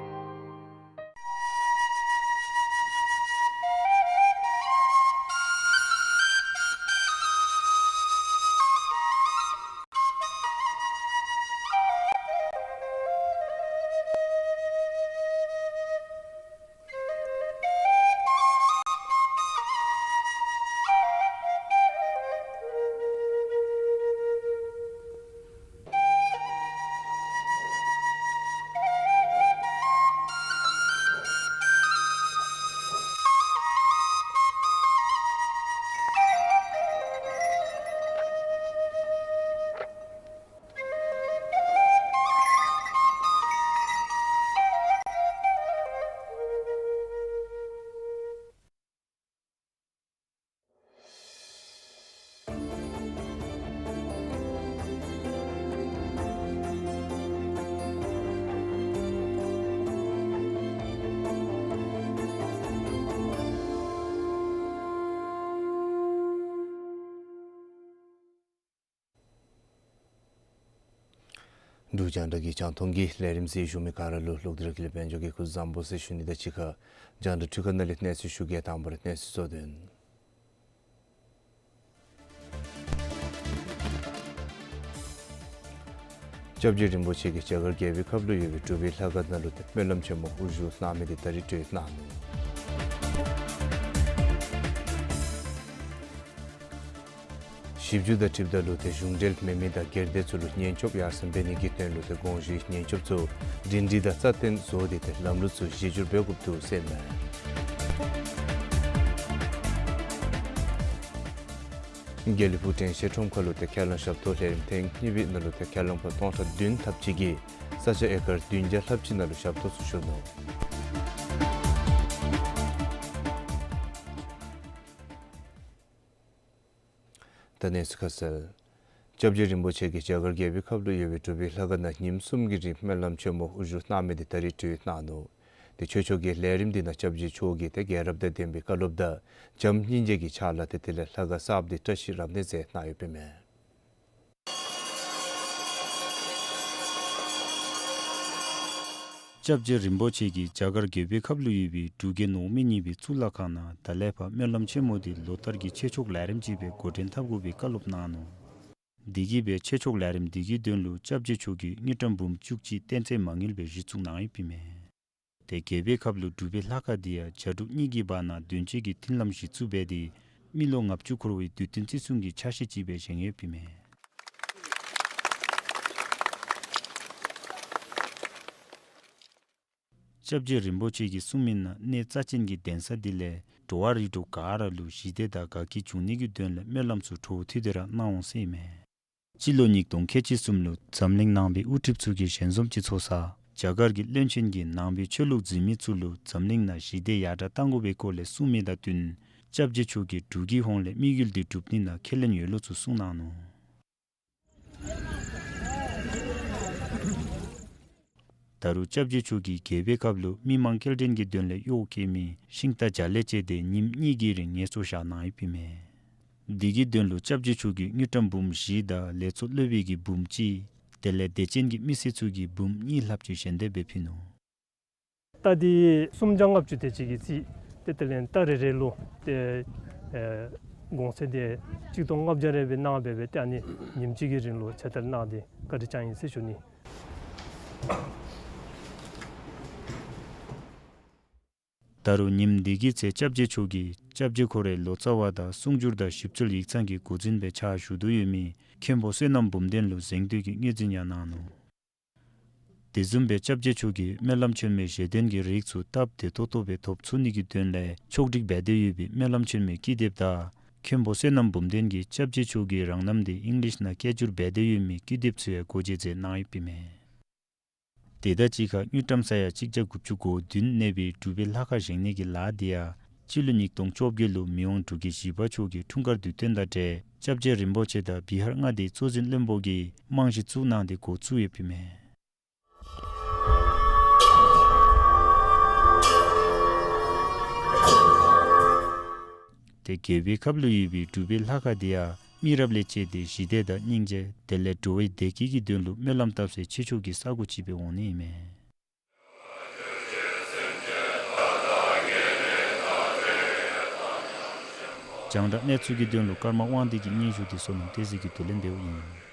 འབྲུག་རྒྱང་བསྒྲགས་ཀྱི་རྒྱང་མཐོང་གི་ལས་རིམ་གཟིགས་བཞུགས་མི་ག་ར་ལུ་ལོག་སྟེ་ར་དགེ་ལེགས་དཔལ་འབྱོར་གྱིས་སྐུ་གཟུགས་བཟང་པོ་ཟེར་ཞུ་ནི་དང་གཅིག་ཁར་རྒྱང་བསྒྲགས་འཕྲུལ་ཁང་ནང་ལས་གནས་ཚུལ་ཞུ་གེ། དང་པ་ར་གནས་ཚུལ་གཙོ་དོན། སྐྱབས་རྗེ་རིན་པོ་ཆེ་གིས་རྒྱ་གར་རྒྱལ་པོའི་ཁབ་ལུ་ཡོད་པའི་འབྲུག་པའི་ལྷ་ཁང་ནང་ལུ་ཏེ་སྨོན་ལམ་ཆེན་མོ་དབུ་བཞུགས་གནང་མི་འདི་ད་རིས་གྲོལ་གནང་ནུག། ཞིབ་འཇུག་དང་འཁྲིལཝ་ད་ལུ་ཏེ་གཞུང་འབྲེལ་མེན་མི་དང་སྒེར་སྡེ་ཚུ་ལུ་ཉེན་སྐྱོབ་ཡར་སེང་འབད་ནི་གི་དོན་ལུ་ཏེ་དགོངས་ཞུའི་ཉེན་སྐྱོབ་ཚུ་སྒྲིང་སྒྲི་དང་རྩ་བརྟན་བཟོ་སྟེ་ཏེ་ལམ་ལུགས་ཚུ་གཞི་བསྒྱུར་འབད་དགོཔ་འདུག་ཟེར་མས། དགེ་ལེགས་ཕུག་དྲན་ཤེས་ཁྲོམ་ཁ་ལུ་ཏེ་ཁས་བླངས་ཞབས་ཏོག་ལས་རིམ་ཐེངས་གཉིས་པའི་ནང་ལུ་ཏེ་ཁས་བླངས་པ་སྟོང་ཕྲག་བདུན་ལྷགཔ་ཅིག་གིས་ས་ཆ་ཨེ་ཀར་བདུན་བརྒྱ་ལྷགཔ་ཅིག་ནང་ལུ་ཞབས་ཏོག་ཚུ་ཞུ་ནུག། ད་གནས་ཚུལ་ཁ་གསལ། སྐྱབས་རྗེ་རིན་པོ་ཆེ་གིས་རྒྱ་གར་རྒྱལ་པོའི་ཁབ་ལུ་ཡོད་པའི་འབྲུག་པའི་ལྷ་ཁང་ནང་ཉིནམ་གསུམ་གྱི་རིང་སྨོན་ལམ་ཆེན་མོ་དབུ་བཞུགས་གནང་མི་འདི་ད་རིས་གྲོལ་གནང་ནུག། ཏེ་ཆོས་ཕྱོགས་ཀྱི་ལས་རིམ་འདི་ནང་སྐྱབས་རྗེ་མཆོག་གིས་ཏེ་རྒྱལ་རབས་དང་ལྡན་པའི་བཀའ་སློབ་དང་བྱམས་སྙིང་རྗེ་གི་ཕྱག་ལཱ་ཏེ་དེ་ལས་ལྷ་ཁང་གསརཔ་འདི་བཀྲ་ཤིས་རབ་གནས་མཛད་གནང་ཡོདཔ་ཨིན་མས། སྐྱབས་རྗེ་རིན་པོ་ཆེ་གིས་རྒྱ་གར་རྒྱལ་པོའི་ཁབ་ལུ་ཡོད་པའི་འབྲུག་རྒྱལ་ནོར་མི་གཉིས་པའི་གཙུག་ལག་ཁང་ནང་ད་ལས་ཕར་སྨོན་ལམ་ཆེན་མོ་འདི་ལོ་ལྟར་གྱི་ཆོས་ཕྱོགས་ལས་རིམ་ཅིག་སྦེ་འགོ་འདྲེན་འཐབ་དགོ་པའི་བཀའ་སློབ་གནང་ནུག། དེ་གིས་སྦེ་ཆོས་ཕྱོགས་ལས་རིམ་འདི་གི་དོན་ལུ་སྐྱབས་རྗེ་མཆོག་གིས་དངུལ་ཀྲམ་འབུམ་བཅུ་གཅིག་རྟེན་རྫས་མ་དངུལ་སྦེ་གཞི་བཙུགས་གནང་ཡོདཔ་ཨིན་མས། ཏེ་རྒྱལ་པོའི་ཁབ་ལུ་འབྲུག་པའི་ལྷ་ཁང་འདི་ཡང་རྒྱ་འབྲུག་གཉིས་ཀྱི་བར་ན་དོན་གཅོད་ཀྱི་མཐུན་ལམ་གཞི་བཙུགས་འབད་དེ་མི་ལོ་ལྔ་བཅུ་འཁོར་བའི་དུས་སྟོན་བརྩི་སྲུང་གི་ཆ་ཤས་ཅིག་སྦེ་བཞེངས་ཡོདཔ་ཨིན་མས། སྐྱབས་རྗེ་རིན་པོ་ཆེ་གིས་གསུངས་མི་ནང་གནས་རྩ་ཅན་གྱི་གདན་ས་འདི་ལས་འགྲོ་བ་རིགས་དྲུག་ག་ར་ལུ་ཞི་བདེ་དང་དགའ་སྐྱིད་འབྱུང་ནི་གི་དོན་ལས་སྨོན་ལམ་ཚུ་འཕྲོ་མཐུད་དེ་ར་གནང་འོང་ཟེར་ཨིན་མས། སྤྱི་ལོ་ཉིས་སྟོང་ཁལ་གཅིག་གསུམ་ལུ་འཛམ་གླིང་ནང་པའི་དབུ་ཁྲིདཔ་ཚུ་གིས་ཞལ་འཛོམས་ཅིག་ཚོགས་ས་རྒྱ་གར་གྱི་བློན་ཆེན་གྱིས་ནང་པའི་ཆོས་ལུགས་འཛིན་མི་ཚུ་ལུ་འཛམ་གླིང་ནང་ཞི་བདེ་ཡར་དྲག་གཏང་དགོ་པའི་སྐོར་ལས་གསུངས་མི་དང་བསྟུན་སྐྱབས་རྗེ་མཆོག་གིས་འབྲུག་གི་ཧོངས་ལས་དམིགས་ཡུལ་འདི་འགྲུབ་ནི་ནང་ཁས་ལེན་ཡོད་ལུགས་ཚུ་གསུངས་གནང་ནུག། ད་རུང་སྐྱབས་རྗེ་མཆོག་གིས་རྒྱལ་པོའི་ཁབ་ལུ་མི་མང་སྐྱེལ་འདྲེན་གྱི་དོན་ལས་གཡོག་བཀོལ་མི་ཤིང་རྟ་བརྒྱ་ལས་བཅད་དེ་ཉིནམ་གཉིས་ཀྱི་རིང་ངལ་གསོ་བཞག་གནང་ཡོདཔ་ཨིན་མས། འདི་གི་དོན་ལུ་སྐྱབས་རྗེ་མཆོག་གིས་དངུལ་ཀྲམ་འབུམ་བཞི་དང་ལས་ཚོགས་སློབ་དཔོན་གྱིས་འབུམ་གཅིག་དེ་ལས་དད་ཅན་གྱི་མི་སེར་ཚུ་གིས་འབུམ་གཉིས་ལྷགཔ་ཅིག་ཞལ་འདེབས་འབད་ཕུལ་ནུག། རྟ་འདི་སུམ་བརྒྱ་ལྔ་བཅུ་དེ་ཅིག་གིས་རྩིས། ཏེ་དེ་ལས་རྟ་རེ་རེ་ལུ་ཏེ་ཨེ་གོང་ཚད་དེ་གཅིག་སྟོང་ལྔ་བརྒྱ་རེ་སྦེ་གནང་སྦེ་སྦེ་ཏེ་ཨ་ནི་ཉིནམ་གཅིག་གི་རིང་ལུ་ཚེ་ཐར་གནང་སྟེ་བཀའ་དྲིན་བསྐྱངས་ཡི་ཟེར་ཞུ་ནི། ད་རུང་ཉིནམ་འདི་གི་ཚེ་སྐྱབས་རྗེ་མཆོག་གིས་སྐྱབས་རྗེ་ཁོ་རའི་ལོ་ཙཱ་བ་དང་གསུང་སྒྱུར་དང་ཞིབ་འཚོལ་ཡིག་ཚང་གི་འགོ་འཛིན་སྦེ་ཕྱག་ཞུ་དོ་ཡོད་མི་མཁན་པོ་བསོད་ནམས་འབུམ་ལྡན་ལུ་གཟེངས་བསྟོད་ཀྱི་དངོས་འཛིན་ཡང་གནང་ནུག། དེ་བཟུམ་སྦེ་སྐྱབས་རྗེ་མཆོག་གིས་སྨོན་ལམ་ཆེན་མོའི་བཞེད་དོན་གྱི་རིགས་ཚུ་སྟབས་བདེ་ཏོག་ཏོ་སྦེ་ཐོབ་ཚུགས་ནི་གི་དོན་ལས་ཕྱོགས་སྒྲིག་འབད་དེ་ཡོད་པའི་སྨོན་ལམ་ཆེན་མོའི་ཀི་དེབ་དང་མཁན་པོ་བསོད་ནམས་འབུམ་ལྡན་གྱིས་སྐྱབས་རྗེ་མཆོག་གི་རང་རྣམ་འདི་ཨིང་ལིཤ་ནང་སྐད་སྒྱུར་འབད་དེ་ཡོད་མི་ཀི་དེབ་ཚུ་ཡང་སྒོ་འབྱེད་མཛད་གནང་ཡོདཔ་ཨིན་མས། དེ་དང་གཅིག་ཁར་དངུལ་ཀྲམ་ས་ཡ་གཅིག་བརྒྱ་དགུ་བཅུ་གོ་བདུན་གནས་པའི་འབྲུག་པའི་ལྷ་ཁང་བཞེངས་ནི་གི་ལཱ་འདི་ཡང་སྤྱི་ལོ་ཉིས་སྟོང་བཅོ་བརྒྱད་ལུ་མི་དབང་འབྲུག་རྒྱལ་བཞི་པ་མཆོག་གི་འཁྲུངས་སྐར་དུས་སྟོན་དང་འབྲེལ་སྐྱབས་རྗེ་རིན་པོ་ཆེ་དང་བི་ཧར་མངའ་སྡེའི་གཙོ་འཛིན་བློན་པོ་གིས་རྨང་གཞི་བཙུགས་གནང་སྟེ་འགོ་བཙུགས་ཡོདཔ་ཨིན་མས། ཏེ་རྒྱལ་པོའི་ཁབ་ལུ་ཡོད་པའི་འབྲུག་པའི་ལྷ་ཁང་འདི་ཡང་མི་རབས་ལས་བཅད་དེ་ཞི་བདེ་དང་སྙིང་རྗེ་དེ་ལས་འགྲོ་བའི་བདེ་སྐྱིད་ཀྱི་དོན་ལུ་སྨོན་ལམ་བཏབ་སའི་ཆོས་ཕྱོགས་ཀྱི་ས་སྒོ་ཅིག་སྦེ་འོང་ནི་ཨིན་མས། རྒྱང་བསྒྲགས་གནས་ཚུལ་གྱི་དོན་ལུ་ཀརྨ་དབང་འདུས་ཀྱི་སྙན་ཞུ་འདི་བསོད་ནམས་བསྟན་འཛིན་གྱིས་བསྡུ་ལེན་འབདཝ་ཨིན།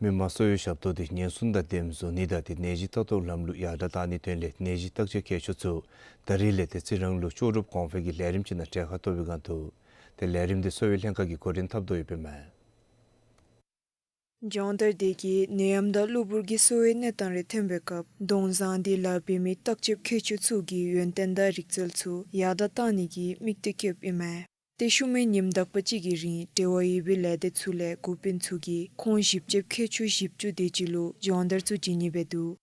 མི་མང་གསོ་བའི་ཞབས་ཏོག་འདི་ཉེན་སྲུང་དང་ལྡནམ་བཟོ་ནི་དང་ཏེ་ནད་གཞི་ལྟ་རྟོག་ལམ་ལུགས་ཡར་དྲག་གཏང་ནིའི་དོན་ལས་ནད་གཞི་བརྟག་དཔྱད་མཁས་མཆོག་ཚུ་ད་རིས་ལས་ཏེ་རྩི་རང་ལུ་ལྕོགས་གྲུབ་གོང་འཕེལ་གྱི་ལས་རིམ་ཅིག་ནང་གྲལ་ཁར་གཏོགས་པའི་སྒང་དུ་ཏེ་ལས་རིམ་འདི་གསོ་བའི་ལྷན་ཁག་གིས་འགོ་འདྲེན་འཐབ་དོ་ཡོདཔ་ཨིན་མས། སྦྱོང་བརྡར་འདི་གིས་ནད་ཡམས་དང་གློ་བུར་གྱི་གསོ་བའི་གནས་སྟངས་རེ་ཐོན་པའི་སྐབས་གདོང་བཟང་འདི་ལཱ་འབད་མི་བརྟག་དཔྱད་མཁས་མཆོག་ཚུ་གིས་ཡོན་ཏན་དང་རིག་རྩལ་ཚུ་ཡར་དྲག་གཏང་ནི་གི་དམིགས་གཏད་བསྐྱེདཔ་ཨིན་མས། ཏེ་ཤུལ་མའི་ཉིནམ་དག་པ་ཅིག་གི་རིང་འབྲེལ་བ་ཡོད་པའི་ལས་སྡེ་ཚུ་ལས་འགོ་དཔོན་ཚུ་གིས་ཁོང་ཞིབ་དཔྱད་མཁས་མཆོག་བཞི་བཅུ་དེ་ཅིག་ལུ་སྦྱོང་བརྡར་ཚུ་བྱིན་ནི་འབད་འདུག།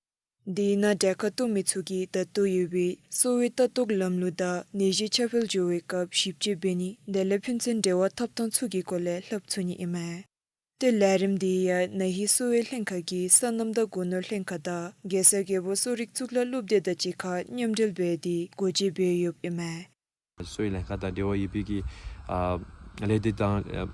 དེ་ནང་གྲལ་ཁར་གཏོགས་མི་ཚུ་གིས་ད་ལྟོ་ཡོད་པའི་གསོ་བའི་ལྟ་རྟོག་ལམ་ལུགས་དང་ནད་གཞི་ཁྱབ་སྤེལ་འགྱོ་བའི་སྐབས་ཞིབ་དཔྱད་འབད་ནི་དེ་ལས་ཕན་ཚུན་འབྲེལ་བ་འཐབ་ཐངས་ཚུ་གི་སྐོར་ལས་ལྷབ་ཚུགས་ནི་ཨིན་མས། ཏེ་ལས་རིམ་འདི་ཡང་ན་ཧིང་གསོ་བའི་ལྷན་ཁག་གི་སོ་ནམ་དང་སྒོ་ནོར་ལྷན་ཁག་དང་རྒྱལ་ས་རྒྱལ་པོ་གསོ་རིག་གཙུག་ལག་སློབ་སྡེ་དང་གཅིག་ཁར་མཉམ་འབྲེལ་འབད་དེ་སྒོ་འབྱེད་འབད་ཡོདཔ་ཨིན་མས། གསོ་བའི་ལྷན་ཁག་དང་འབྲེལ་བ་ཡོད་པའི་གི་ཨ་ལས་སྡེ་དང་ཨ་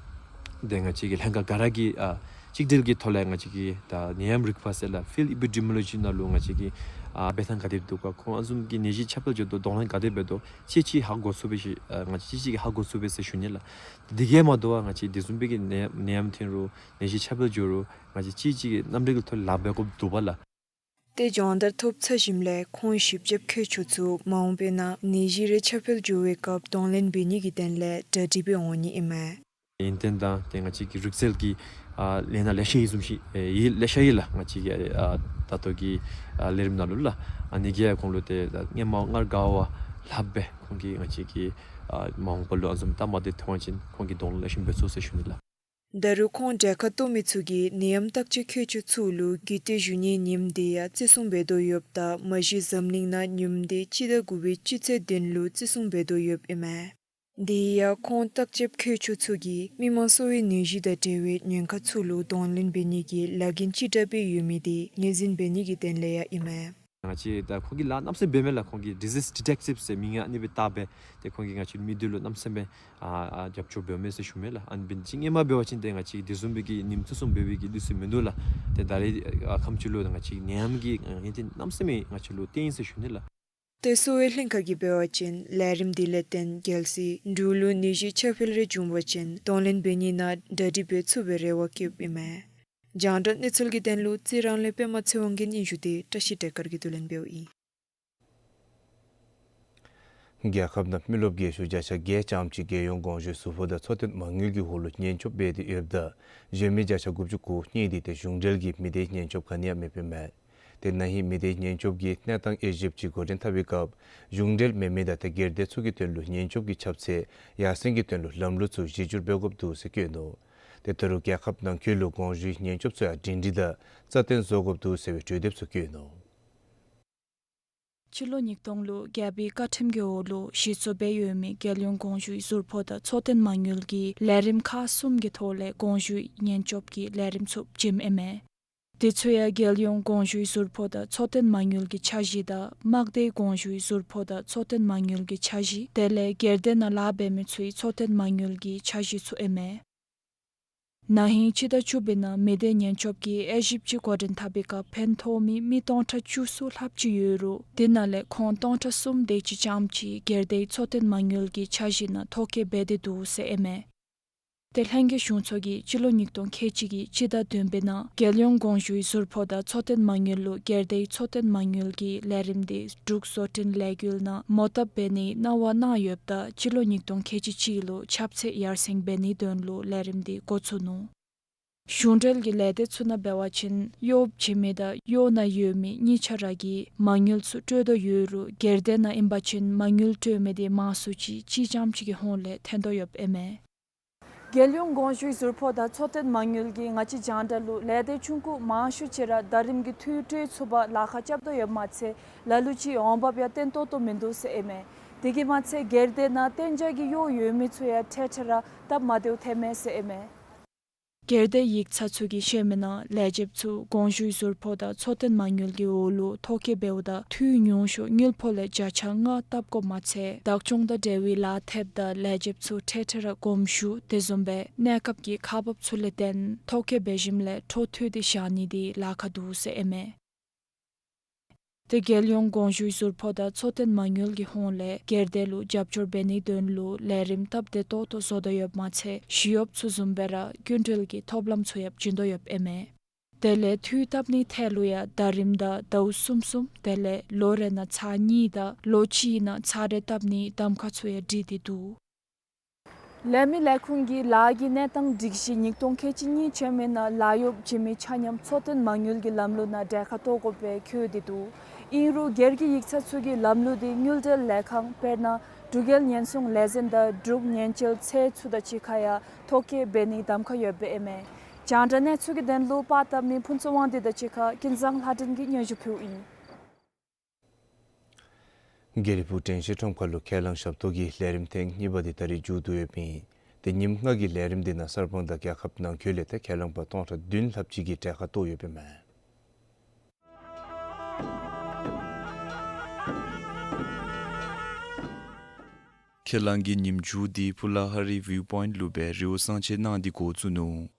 དེ་ང་བཅས་ཀྱི་ལྷན་ཁག་ག་ར་གིས་ཨ་ གཅིག་སྒྲིལ་གྱི་ཐོག་ལས་ང་བཅས་ཀྱིས་ད་ནད་ཡམས་རིག་པ་ཟེར་ལགས་ཕིལཌ་ཨི་པི་ཌི་མི་ཡོ་ལོ་ཇི་ནང་ལུ་ང་བཅས་ཀྱིས་ཨ་འབད་ཐངས་ག་དེ་འདུག་ག། ཁོང་ཨ་བཟུམ་གྱི་ནད་གཞི་ཁྱབ་སྤེལ་འགྱོ་དོ་གདོང་ལེན་ག་དེ་འབད་དོ་ཅིག་ཅིག་ཧ་གོ་ཚུགས་པའི་ཤེས་ཨ་ང་བཅས་ཅིག་ཅིག་ཧ་གོ་ཚུགས་པས་ཟེར་ཞུ་ནི་ལགས། དེ་གིས་མ་དོ་བར་ང་བཅས་དེ་བཟུམ་སྦེ་གི་ནད་ནད་ཡམས་ཐོན་རུང་ནད་གཞི་ཁྱབ་སྤེལ་འགྱོ་རུང་ང་བཅས་ཅིག་ཅིག་གི་རྣམ་རིག་ཐོག་ལཱ་འབད་དགོཔ་འདུག་པ་ལགས། ཏེ་སྦྱོང་བརྡར་ཐོབ་ཚར་ཞིནམ་ལས་ཁོང་བཞི་བརྒྱ་ཁལ་གཅིག་ཚུ་མ་འོངས་པའི་ནང་ནད་གཞི་རེ་ཁྱབ་སྤེལ་འགྱོ་བའི་སྐབས་གདོང་ལེན་འབད་ནི་གི་དོན་ལས་གྲ་སྒྲིག་འབད་འོང་ནི་ཨིན་མས། ཡོན་ཏན་དང་ཏེ་ང་བཅས་ཀྱི་རིག་རྩལ་གྱི་ཨ་ལས་སྣ་ལེ་ཤ་ཡོད་བཟུམ་ཅིག་ཨེ་ཡོད་ལེ་ཤ་ཡོད་ལགས། ང་བཅས་ཀྱི་ཨ་ད་ལྟོ་གི་ཨ་ལས་རིམ་ནང་ལུ་ལགས། ཨ་ནི་གིས་ཁོང་ལུ་ཏེ་ད་སྔོན་མ་སྔར་ག་བ་ལྷགཔ་སྦེ་ཁོང་གིས་ང་བཅས་ཀྱི་ཨ་མ་འོངས་པ་ལུ་ཨ་བཟུམ་སྟབས་མ་བདེཝ་ཐོན་པ་ཅིན་ཁོང་གིས་གདོང་ལེན་ལེགས་ཤོམ་འབད་ཚུགས་ཟེར་ཞུ་ནི་ལགས། ད་རུང་ཁོང་གྲལ་ཁར་གཏོགས་མི་ཚུ་གིས་ནད་ཡམས་བརྟག་དཔྱད་མཁས་མཆོག་ཚུ་ལུ་རྒུད་འཐུས་ཞུ་ནིའི་ཉིནམ་དེ་ཡང་བརྩི་སྲུང་འབད་དོ་ཡོདཔ་ད་མ་གཞི་འཛམ་གླིང་ནང་ཉིནམ་དེ་སྤྱི་ཟླ་དགུ་པའི་སྤྱི་ཚེས་བདུན་ལུ་བརྩི་སྲུང་འབད་དོ་ཡོདཔ་ཨིན་མས། དེ་ཡང་ཁོང་བརྟག་དཔྱད་མཁས་མཆོག་ཚུ་གིས་མི་མང་གསོ་བའི་ནད་གཞི་དང་འབྲེལ་བའི་ཉེན་ཁ་ཚུ་ལུ་གདོང་ལེན་འབད་ནི་གི་ལཱ་འགན་ཅི་དྲག་སྦེ་ཡོད་མི་དེ་ངོས་འཛིན་འབད་ནི་གི་དོན་ལས་ཡང་ཨིན་མས། ང་བཅས་ད་ཁོང་གིས་ལཱ་གནམ་མེད་ས་མེད་འབད་མས་ལགས། ཁོང་གིས་ཌི་ཟིས་ཌི་ཊེཀ་ཊིབ་ཟེར་མིང་ཡང་ཨ་ནི་སྦེ་བཏགས་སྦེ་ཏེ་ཁོང་གིས་ང་བཅས་མི་སྡེ་ལུ་གནམ་མེད་ས་མེད་ཨ་ཨ་རྒྱབ་སྐྱོར་འབདཝ་མས་ཟེར་ཞུ་མས་ལགས། ཨ་ནི་འབད་ནི་ཅིག་སྔོན་མ་འབད་བ་ཅིན་ཏེ་ང་བཅས་དེ་བཟུམ་སྦེ་གི་ཉིནམ་བརྩི་སྲུང་འབད་བའི་གི་དུས་ཚོད་མིན་འདུག་ལགས། ཏེ་ད་རེས་ཨ་ཁམས་ཅིག་ལུ་ང་བཅས་ནད་ཡམས་ཀྱི་ཡོན་ཏན་གནམ་མེད་ས་མེད་ང་བཅས་ལུ་བརྟེན་ཡི་ཟེར་ཞུ་ནི་ལགས། ཏེ་གསོ་བའི་ལྷན་ཁག་གིས་འབད་བ་ཅིན་ལས་རིམ་དེ་ལས་བརྟེན་རྒྱལ་སྲིད་འབྲུག་ལུ་ནད་གཞི་ཁྱབ་སྤེལ་རེ་བྱུང་བ་ཅིན་གདོང་ལེན་འབད་ནི་ནང་གྲ་སྒྲིག་འབད་ཚུགས་པའི་རེ་བ་བསྐྱེདཔ་ཨིན་མས། རྒྱང་བསྒྲགས་གནས་ཚུལ་གྱི་དོན་ལུ་རྩི་རང་ལས་པདྨ་ཚེ་དབང་གི་སྙན་ཞུ་དེ་བཀྲ་ཤིས་བདེ་དཀར་གྱིས་བསྡུ་ལེན་འབདཝ་ཨིན། རྒྱལ་ཁབ་ནང་མི་རློབས་རྒས་ཤོས་བརྒྱ་ཆ་བརྒྱད་ཙམ་ཅིག་རྒྱལ་ཡོངས་གོང་ཞུའི་ཟུར་ཕོགས་དང་འཚོ་རྟེན་མ་དངུལ་གྱི་འོག་ལུ་ཉེན་སྐྱོབ་འབད་དེ་ཡོདཔ་ད་གཞན་མི་བརྒྱ་ཆ་དགུ་བཅུ་གོ་གཉིས་དེ་ཏེ་གཞུང་འབྲེལ་གྱི་མི་སྡེའི་ཉེན་སྐྱོབ་ག་ནི་ཡང་མེདཔ་ཨིན་མས། ཏེ་ན་ཧིང་མི་སྡེའི་ཉེན་སྐྱོབ་ཀྱི་གནས་སྟངས་དབྱེ་ཞིབ་ཅིག་འགོ་འདྲེན་འཐབ་པའི་སྐབས་གཞུང་འབྲེལ་མེན་མི་དང་ཏེ་སྒེར་སྡེ་ཚུ་གི་དོན་ལུ་ཉེན་སྐྱོབ་ཀྱི་ཁྱབ་ཚད་ཡར་སེང་གི་དོན་ལུ་ལམ་ལུགས་ཚུ་གཞི་བསྒྱུར་འབད་དགོཔ་འདུག་ཟེར་བཀོད་ནུག། ཏེ་ད་རུང་རྒྱལ་ཁབ་ནང་འཁོད་ལུ་གོང་ཞུའི་ཉེན་སྐྱོབ་ཚུ་ཡང་སྒྲིང་སྒྲི་དང་རྩ་བརྟན་བཟོ་དགོཔ་འདུག་ཟེར་བའི་གྲོས་འདེབས་ཚུ་བཀོད་ནུག། སྤྱི་ལོ་ཉིས་སྟོང་ལུ་རྒྱལ་པོའི་བཀའ་ཁྲིམས་ཀྱི་འོག་ལུ་གཞི་བཙུགས་འབད་ཡོད་མི་རྒྱལ་ཡོངས་གོང་ཞུའི་ཟུར་ཕོགས་དང་འཚོ་རྟེན་མ་དངུལ་གྱི་ལས་རིམ་ཁག་གསུམ་གྱི་ཐོག་ལས་གོང་ཞུའི་ཉེན་སྐྱོབ་ཀྱི་ལས་རིམ་ཚུ་བྱིནམ་ཨིན་མས། དེ་ཚུ་ཡང་རྒྱལ་ཡོངས་གོང་ཞུའི་ཟུར་ཕོགས་དང་འཚོ་རྟེན་མ་དངུལ་གྱི་འཆར་གཞི་དང་དམག་སྡེའི་གོང་ཞུའི་ཟུར་ཕོགས་དང་འཚོ་རྟེན་མ་དངུལ་གྱི་འཆར་གཞི་དེ་ལས་སྒེར་སྡེ་ནང་ལཱ་འབད་མི་ཚུའི་འཚོ་རྟེན་མ་དངུལ་གྱི་འཆར་གཞི་ཚུ་ཨིན་མས། ན་ཧིང་སྤྱི་ཟླ་བཅུ་པའི་ནང་མི་སྡེ་ཉེན་སྐྱོབ་ཀྱི་དབྱེ་ཞིབ་ཅིག་འགོ་འདྲེན་འཐབ་པའི་སྐབས་ཕན་ཐོགས་མི་མི་སྟོང་ཕྲག་བཅུ་གསུམ་ལྷགཔ་ཅིག་ཡོད་རུང་དེ་ནང་ལས་ཁོང་སྟོང་ཕྲག་གསུམ་དེ་ཅིག་ཙམ་ཅིག་སྒེར་སྡེའི་འཚོ་རྟེན་མ་དངུལ་གྱི་འཆར་གཞི་ནང་ཐོ་བཀོད་འབད་དེ་འདུག་ཟེར་ཨིན་མས། ཏེ་ལྷན་རྒྱས་གཞུང་ཚོགས་ཀྱིས་སྤྱི་ལོ་ཉིས་སྟོང་ཁལ་གཅིག་གི་སྤྱི་ཟླ་བདུན་པའི་ནང་རྒྱལ་ཡོངས་གོང་ཞུའི་ཟུར་ཕོགས་དང་འཚོ་རྟེན་མ་དངུལ་ལུ་སྒེར་སྡེའི་འཚོ་རྟེན་མ་དངུལ་གྱི་ལས་རིམ་དེ་འབྲུག་བཟོ་སྐྲུན་ལས་འགུལ་ནང་མོ་བཏབ་འབད་ནིའི་གནང་བ་གནང་ཡོདཔ་ད་སྤྱི་ལོ་ཉིས་སྟོང་ཁལ་གཅིག་གཅིག་ལུ་ཁྱབ་ཚད་ཡར་སེང་འབད་ནིའི་དོན་ལུ་ལས་རིམ་དེ་འགོ་བཙུགས་ནུག། གཞུང་འབྲེལ་གྱི་ལས་སྡེ་ཚུ་ནང་འབད་བ་ཅིན་གཡོག་བྱིན་མི་དང་གཡོག་ནང་ཡོད་མི་གཉིས་ཆ་ར་གིས་མ་དངུལ་ཚུ་སྤྲོད་དོ་ཡོད་རུང་སྒེར་སྡེ་ནང་ཨིན་པ་ཅིན་མ་དངུལ་སྤྲོད་མི་དེ་མང་སུ་ཅིག་གཅིག་ཙམ་ཅིག་གི་ཧོངས་ལས་ཐོན་དོ་ཡོདཔ་ཨིན་མས། རྒྱལ་ཡོངས་གོང་ཞུའི་ཟུར་ཕོགས་དང་འཚོ་རྟེན་མ་དངུལ་གྱིས་ང་བཅས་རྒྱང་བསྒྲགས་ལུ་ལས་སྡེ་ཆུང་ཀུ་མང་ཤོས་ཅིག་ར་ཟླ་རིམ་གྱི་འཐུས་སྤྲོད་ཚུགས་པར་ལཱ་ཁག་རྐྱབ་དོ་ཡོདཔ་མ་ཚད་ལ་ལུ་ཅིག་འོང་འབབ་ཡང་བརྟན་ཏོག་ཏོ་མིན་འདུག་ཟེར་ཨིན་མས། དེ་གིས་མ་ཚད་སྒེར་སྡེ་ནང་གཏན་འཇགས་ཀྱི་གཡོག་ཡོད་མི་ཚུ་ཡང་འཕྲལ་འཕྲལ་ར་སྟབས་མ་བདེཝ་ཐོན་མས་ཟེར་ཨིན་མས། སྒེར་སྡེ་ཡིག་ཚང་ཚུ་གིས་བཤད་མི་ནང་ལས་བྱེདཔ་ཚུ་གོང་ཞུའི་ཟུར་ཕོགས་དང་འཚོ་རྟེན་མ་དངུལ་གྱི་འོག་ལུ་ཐོ་བཀོད་འབདཝ་ད་འཐུས་ཉུང་ཤོས་དངུལ་ཕོགས་ལས་བརྒྱ་ཆ་ལྔ་བཏབ་དགོཔ་མ་ཚད་བདག་སྐྱོང་དང་འབྲེལ་བའི་ལཱ་ཐེབས་དང་ལས་བྱེདཔ་ཚུ་འཕྲལ་འཕྲལ་ར་དགོངས་ཞུ་དེ་བཟུམ་སྦེ་གནས་སྐབས་ཀྱི་ཁག་འབགཔ་ཚུ་ལས་བརྟེན་ཐོ་བཀོད་འབད་ཞིནམ་ལས་འཕྲོ་མཐུད་དེ་བཞག་ནི་དེ་ལཱ་ཁག་འདུག་ཟེར་ཨིན་མས། ཏེ་རྒྱལ་ཡོངས་གོང་ཞུའི་ཟུར་ཕོགས་དང་འཚོ་རྟེན་མ་དངུལ་གྱི་ཧོངས་ལས་སྒེར་སྡེ་ལུ་རྒྱབ་སྐྱོར་འབད་ནིའི་དོན་ལུ་ལས་རིམ་སྟབས་བདེ་ཏོག་ཏོ་བཟོ་དོ་ཡོདཔ་མ་ཚད་ཞི་གཡོགཔ་ཚུ་བཟུམ་སྦེ་ར་སྐྱིན་འགྲུལ་གྱི་ཐོབ་ལམ་ཚུ་ཡང་བྱིན་དོ་ཡོདཔ་ཨིན་མས། དེ་ལས་འཐུས་བཏབ་ནིའི་ཐད་ལུ་ཡང་ཟླ་རིམ་དང་ཟླཝ་གསུམ་གསུམ་དེ་ལས་ལོ་རེ་ནང་ཚར་གཉིས་དང་ལོ་གཅིག་ནང་ཚར་རེ་བཏབ་ནིའི་གདམ་ཁ་ཚུ་ཡང་སྒྲིག་སྟེ་འདུག། ལས་མི་ལས་ཁུངས་ཀྱི་ལཱ་གི་གནས་སྟངས་སྒྲིག་གཞི་ཉིས་སྟོང་ཁལ་གཅིག་གཉིས་ཅན་མའི་ནང་ལཱ་གཡོག་བྱིན་མི་ཆ་མཉམ་འཚོ་རྟེན་མ་དངུལ་གྱི་ལམ་ལུགས་ནང་གྲལ་ཁར་གཏོགས་དགོ་པའི་བཀོད་དེ་འདུག། ཨིན་རུང་སྒེར་གྱི་ཡིག་ཚང་ཚུ་གི་ལམ་ལུགས་དེ་དངུལ་འབྲེལ་ལས་ཁང་དཔེར་ན་འབྲུག་རྒྱལ་ཉེན་སྲུང་ལས་འཛིན་དང་འབྲུག་ཉེན་བཅོལ་ཚད་ཚུ་དང་གཅིག་ཁར་ཡང་ཐོ་བཀོད་འབད་ནིའི་གདམ་ཁ་ཡོདཔ་ཨིན་མས། རྒྱང་བསྒྲགས་གནས་ཚུལ་གྱི་དོན་ལུ་པར་བཏབ་མི་ཕུན་ཚོགས་དབང་འདུས་དང་གཅིག་ཁར་ཀུན་བཟང་ལྷ་སྒྲོན་གྱིས་སྙན་ཞུ་ཕུལཝ་ཨིན། དགེ་ལེགས་ཕུག་དྲན་ཤེས་ཁྲོམ་ཁ་ལུ་ཁས་བླངས་ཞབས་ཏོག་གི་ལས་རིམ་ཐེངས་གཉིས་པ་དེ་ད་རིས་མཇུག་བསྡུ་ཡོདཔ་ཨིན། ཏེ་ཉིནམ་ལྔ་གི་ལས་རིམ་དེ་ནང་གསར་སྤང་དང་རྒྱལ་ཁབ་ནང་འཁོད་ལས་ཏེ་ཁས་བླངས་པ་སྟོང་ཕྲག་བདུན་ལྷགཔ་ཅིག་གིས་གྲལ་ཁར་གཏོགས་ཡོདཔ་ཨིན་མས། ཁས་བླངས་ཀྱི་ཉིནམ་མཇུག་དེ་ཕུ་ལ་ཧ་རི་བིའུ་པོའིནཊ་ལུ་སྦེ་རི་བོ་གསང་ཆེན་གནང་སྟེ་འགོ་བཙུགས་ནུག།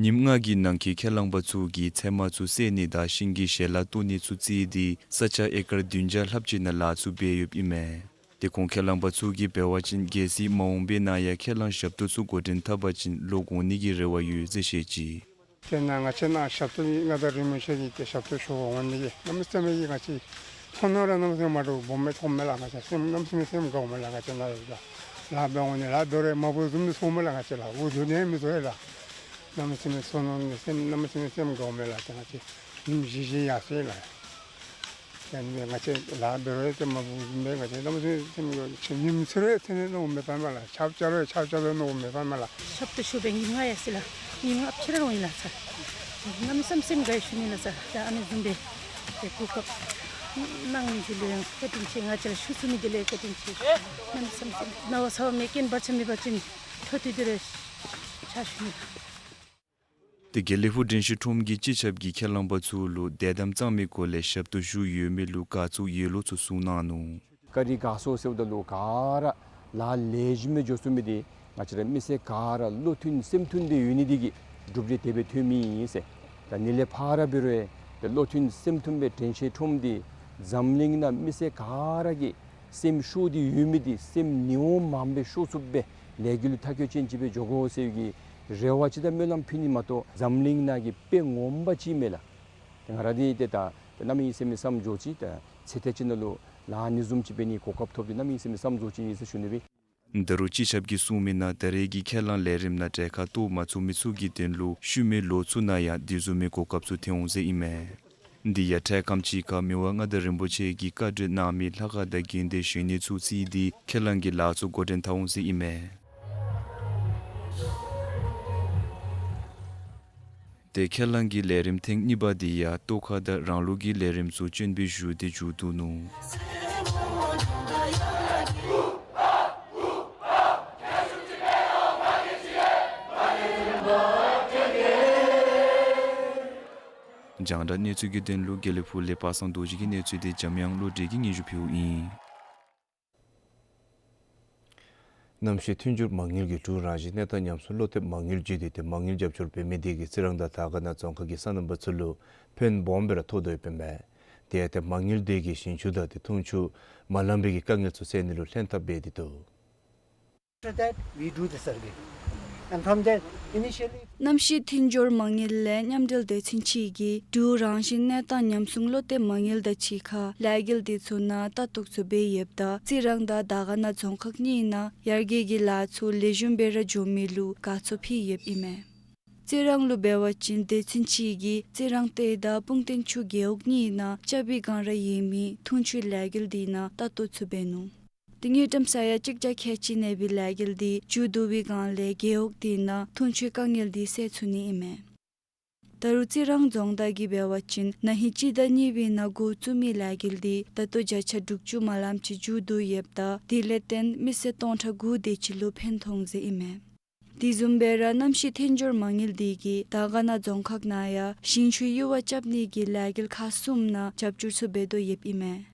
ཉིནམ་ལྔ་གི་ནང་འཁོད་ཁས་བླངས་པ་ཚུ་གིས་ཚེར་མ་ཚུ་བསལ་ནི་དང་ཤིང་གི་ཞལ་ལག་བཏོག་ནི་ཚུ་བརྩིས་ཏེ་ས་ཆ་ཨེ་ཀར་བདུན་བརྒྱ་ལྷགཔ་ཅིག་ནང་ལཱ་ཚུ་འབད་ཡོདཔ་ཨིན་མས། དེ་ཁོང་ཁས་བླངས་པ་ཚུ་གིས་འབད་བ་ཅིན་གལ་སྲིད་མ་འོངས་པའི་ནང་ཡང་ཁས་བླངས་ཞབས་ཏོག་ཚུ་འགོ་འདྲེན་འཐབ་པ་ཅིན་ལོག་འོང་ནི་གི་རེ་བ་ཡོད་ཟེར་བཤད་ཅི། དེ་ནང་ང་བཅས་ནཱ་ཞབས་ཏོག་མངའ་བདག་རིན་པོ་ཆེ་གིས་ཏེ་ཞབས་ཏོག་ཞུ་འོང་ནི་གི་གནམ་མེད་ས་མེད་ཀྱི་ང་བཅས་མཐོང་སྣང་ར་གནམ་མེད་ས་མེད་མ་འདྲཝ་སྦོམ་སྦེ་མཐོངམ་མས་ལགས། ང་བཅས་སེམས་གནམ་མེད་ས་མེད་སེམས་དགའཝ་མས་ལགས། ང་བཅས་ནཱ་ཡོད་ལགས། ལཱ་འབད་འོང་ནི་ལཱ་འབད་རུང་མ་བུ་བཟུམ་སྦེ་སོངམ་མས་ལགས། ང་བཅས་ལགས་འུ་སྡུག་ནི་མི་བཟོ་ཡི་ལགས། གནམ་མེད་ས་མེད་སོང་ནི་སེམས་གནམ་མེད་ས་མེད་སེམས་དགའཝ་མས་ལགས། ཏེ་ང་བཅས་ཉིནམ་བཞི་བཞི་ཡར་སོང་ཡི་ལགས། ཡང་ན་ང་བཅས་ལཱ་འབད་རུང་ཏེ་མ་བུ་བཟུམ་སྦེ་ང་བཅས་གནམ་མེད་ས་མེད་སེམས་དགའཝ་ཉིནམ་གཅིག་རེ་ཚེར་ནི་མནོཝ་མེད་པས་མས་ལགས། ཆརཔ་རྐྱབ་རུང་ཆརཔ་རྐྱབ་རུང་མནོཝ་མེད་པས་མས་ལགས། ཞབས་ཏོག་ཞུ་སྦེ་ཉིནམ་ལྔ་ཡར་སོང་ཡི་ལགས། ཉིནམ་ལྔ་ཕྱི་ར་འོང་ཡི་ལགས་ཚར། གནམ་མེད་ས་མེད་སེམས་དགའ་ཡི་ཞུ་ནི་ལགས་ཚར། ད་ཨ་ནི་བཟུམ་སྦེ་ཏེ་གོ་སྐབས་གནང་མི་འདི་ལུ་ཡང་བཀའ་དྲིན་ཆེ། ང་བཅས་ལུ་ཞུ་ཚུགས་མི་འདི་ལུ་ཡང་བཀའ་དྲིན་ཆེ། གནམ་མེད་ས་མེད་སེམས་ནང་བ་ཚ་བ་མེད། རྐྱེན་བར་ཆད་མེད་པ་ཅིན་འཕྲོ་མཐུད་དེ་ར་ཕྱག་ཞུ་ནི་ལགས། དེ་དགེ་ལེགས་ཕུག་དྲན་ཤེས་ཁྲོམ་གྱི་སྤྱི་ཁྱབ་ཀྱིས་ཁས་བླངས་པ་ཚུ་ལུ་དད་དམ་གཙང་མའི་སྒོ་ལས་ཞབས་ཏོག་ཞུ་ཡོད་མི་ལུ་དགའ་ཚོར་ཡོད་ལུགས་ཚུ་གསུངས་གནང་ནུག། བཀའ་དྲིན་དགའ་ཚོར་ཟེརཝ་ད་ལུ་ག་ར་ལཱ་ལེགས་ཤོམ་སྦེ་འགྱོ་ཚུགས་མི་འདི་ང་བཅས་ར་མི་སེར་ག་ར་བློ་མཐུན་སེམས་མཐུན་སྦེ་ཡོད་ནི་འདི་གིས་གྲུབ་འབྲས་དེ་སྦེ་ཐོན་མི་ཨིན་ཟེར། ད་ཨ་ནི་ལས་ཕར་འབད་རུང་ཏེ་བློ་མཐུན་སེམས་མཐུན་སྦེ་དྲན་ཤེས་ཁྲོམ་འདི་འཛམ་གླིང་ནང་མི་སེར་ག་ར་གི་སེམས་ཤོར་ཏེ་ཡོད་མི་འདི་སེམས་ནི་འོང་མངམ་སྦེ་ཤོར་ཚུགསཔ་སྦེ་ལས་འགུལ་མཐའ་འཁྱོལ་ཅན་ཅིག་སྦེ་འགྱོ་དགོ་ཟེར་གྱི་རེ་བ་ཅིག་དང་སྨོན་ལམ་ཕུལ་ནི་མ་གཏོགས་འཛམ་གླིང་ནང་གི་དཔེ་ངོ་མ་ཅིག་མས་ལགས། ཏེ་ང་ར་འདི་ཏེ་ད་ཏེ་གནམ་མེད་ས་མེད་བསམ་འགྱོ་ཅི། ད་ཚེ་ཐེངས་ཅིག་ནང་ལུ་ལཱ་ཨ་ནི་བཟུམ་ཅིག་འབད་ནི་གོ་སྐབས་ཐོབ་སྟེ་གནམ་མེད་ས་མེད་བསམ་འགྱོ་ཅི་ཨིན་ཟེར་ཞུ་ནི་སྦེ། ད་རུང་སྤྱི་ཁྱབ་ཀྱིས་གསུངས་མི་ནང་ད་རེས་ཀྱི་ཁས་བླངས་ལས་རིམ་ནང་གྲལ་ཁར་གཏོགས་མ་ཚུགས་མི་ཚུ་གི་དོན་ལུ་ཤུལ་མའི་ལོ་ཚུ་ནང་ཡང་དེ་བཟུམ་མའི་གོ་སྐབས་ཚུ་ཐོན་འོང་ཟེར་ཨིན་མས། འདི་ཡང་འཕྲལ་ཁམས་ཅིག་ཁར་མི་དབང་མངའ་བདག་རིན་པོ་ཆེ་གིས་བཀའ་གྲོས་གནང་མི་ལྷ་ཁང་དང་དགོན་སྡེ་གཞན་ནི་ཚུ་བརྩིས་ཏེ་ཁས་བླངས་ཀྱི་ལཱ་ཚུ་འགོ་འདྲེན་འཐབ་འོང་ཟེར་ཨིན་མས། ཏེ་ཁས་བླངས་ཀྱི་ལས་རིམ་ཐེངས་གཉིས་པ་འདི་ཡང་ལྟོ་ཁ་དང་རང་ལུགས་ཀྱི་ལས་རིམ་ཚུ་སྤྱན་འབུལ་ཞུ་སྟེ་མཇུག་བསྡུ་ནུག། རྒྱང་བསྒྲགས་གནས་ཚུལ་གྱི་དོན་ལུ་དགེ་ལེགས་ཕུག་ལས་པ་སངས་རྡོ་རྗེ་གི་གནས་ཚུལ་འདི་འཇམ་དབྱངས་བློ་གྲོས་ཀྱིས་སྙན་ཞུ་ཕུལཝ་ཨིན། གནམ་གཤིས་མཐུན་སྦྱོར་མ་དངུལ་གྱིས་འབྲུག་རང་བཞིན་གནས་སྟངས་ཉམས་སྲུང་བློ་གཏད་མ་དངུལ་བརྒྱུད་དེ་ཏེ་མ་དངུལ་རྒྱབ་སྐྱོར་འབད་མི་དེ་གིས་རྩི་རང་དང་དར་དཀར་ན་རྫོང་ཁག་གི་སོ་ནམ་པ་ཚུ་ལུ་ཕན་སྦོམ་སྦེ་ར་ཐོགས་དོ་ཡོདཔ་ཨིན་མས། དེ་ཡང་ཏེ་མ་དངུལ་དེ་གིས་ཞིང་ཆུ་དང་ཏེ་འཐུང་ཆུ་མ་ལང་པའི་གི་དཀའ་ངལ་ཚུ་སེལ་ནི་ལུ་ལྷན་ཐབས་འབད་དེ་འདུག། After that, we do the survey. And from there, initially, གནམ་གཤིས་མཐུན་སྦྱོར་མ་དངུལ་ལས་མཉམ་འབྲེལ་སྡེ་ཚན་ཅིག་གིས་འབྲུག་རང་བཞིན་གནས་སྟངས་ཉམས་སྲུང་བློ་གཏད་མ་དངུལ་དང་གཅིག་ཁར་ལས་འགུལ་དེ་ཚུ་ནང་ལྟ་རྟོག་ཚུ་འབད་ཡོདཔ་ད་རྩི་རང་དང་དར་དཀར་ན་རྫོང་ཁག་གཉིས་ནང་ཡར་རྒྱས་ཀྱི་ལཱ་ཚུ་ལེགས་ཤོམ་སྦེ་ར་འགྱོ་མི་ལུ་དགའ་ཚོར་ཕུལ་ཡོདཔ་ཨིན་མས། རྩི་རང་ལུ་འབད་བ་ཅིན་སྡེ་ཚན་ཅིག་གིས་རྩི་རང་སྟོད་དང་སྤུངས་སྟོན་ཆུ་རྒེད་འོག་གཉིས་ནང་ལྕགས་པའི་སྒང་ར་ཡོད་མི་འཐུང་ཆུའི་ལས་འགུལ་དེ་ནང་ལྟ་རྟོག་ཚུ་འབད་ནུག། ཏེ་དངུལ་ཀྲམ་ས་ཡ་གཅིག་བརྒྱ་ཁལ་གཅིག་གནས་པའི་ལས་འགུལ་དེ་མཇུག་བསྡུ་བའི་སྒང་ལས་རྒེད་འོག་དེ་ནང་འཐུང་ཆུའི་དཀའ་ངལ་དེ་སེལ་ཚུགས་ནི་ཨིན་མས། ད་རུང་རྩི་རང་རྫོང་བདག་གིས་འབད་བ་ཅིན་ན་ཧིང་སྤྱི་ཟླ་གཉིས་པའི་ནང་འགོ་བཙུགས་མི་ལས་འགུལ་དེ་ད་ལྟོ་བརྒྱ་ཆ་དྲུག་ཅུ་མ་ལངམ་ཅིག་མཇུག་བསྡུ་ཡོདཔ་ད་དེ་ལས་བརྟེན་མི་སེར་སྟོང་ཕྲག་དགུ་དེ་ཅིག་ལུ་ཕན་ཐོགས་ཟེར་ཨིན་མས། དེ་བཟུམ་སྦེ་ར་གནམ་གཤིས་མཐུན་སྦྱོར་མ་དངུལ་དེ་གིས་དར་དཀར་ན་རྫོང་ཁག་ནང་ཡང་ཞིང་ཆུའི་གཡུར་བ་རྐྱབ་ནི་གི་ལས་འགུལ་ཁག་གསུམ་ནང་རྒྱབ་སྐྱོར་ཚུ་འབད་དོ་ཡོདཔ་ཨིན་མས།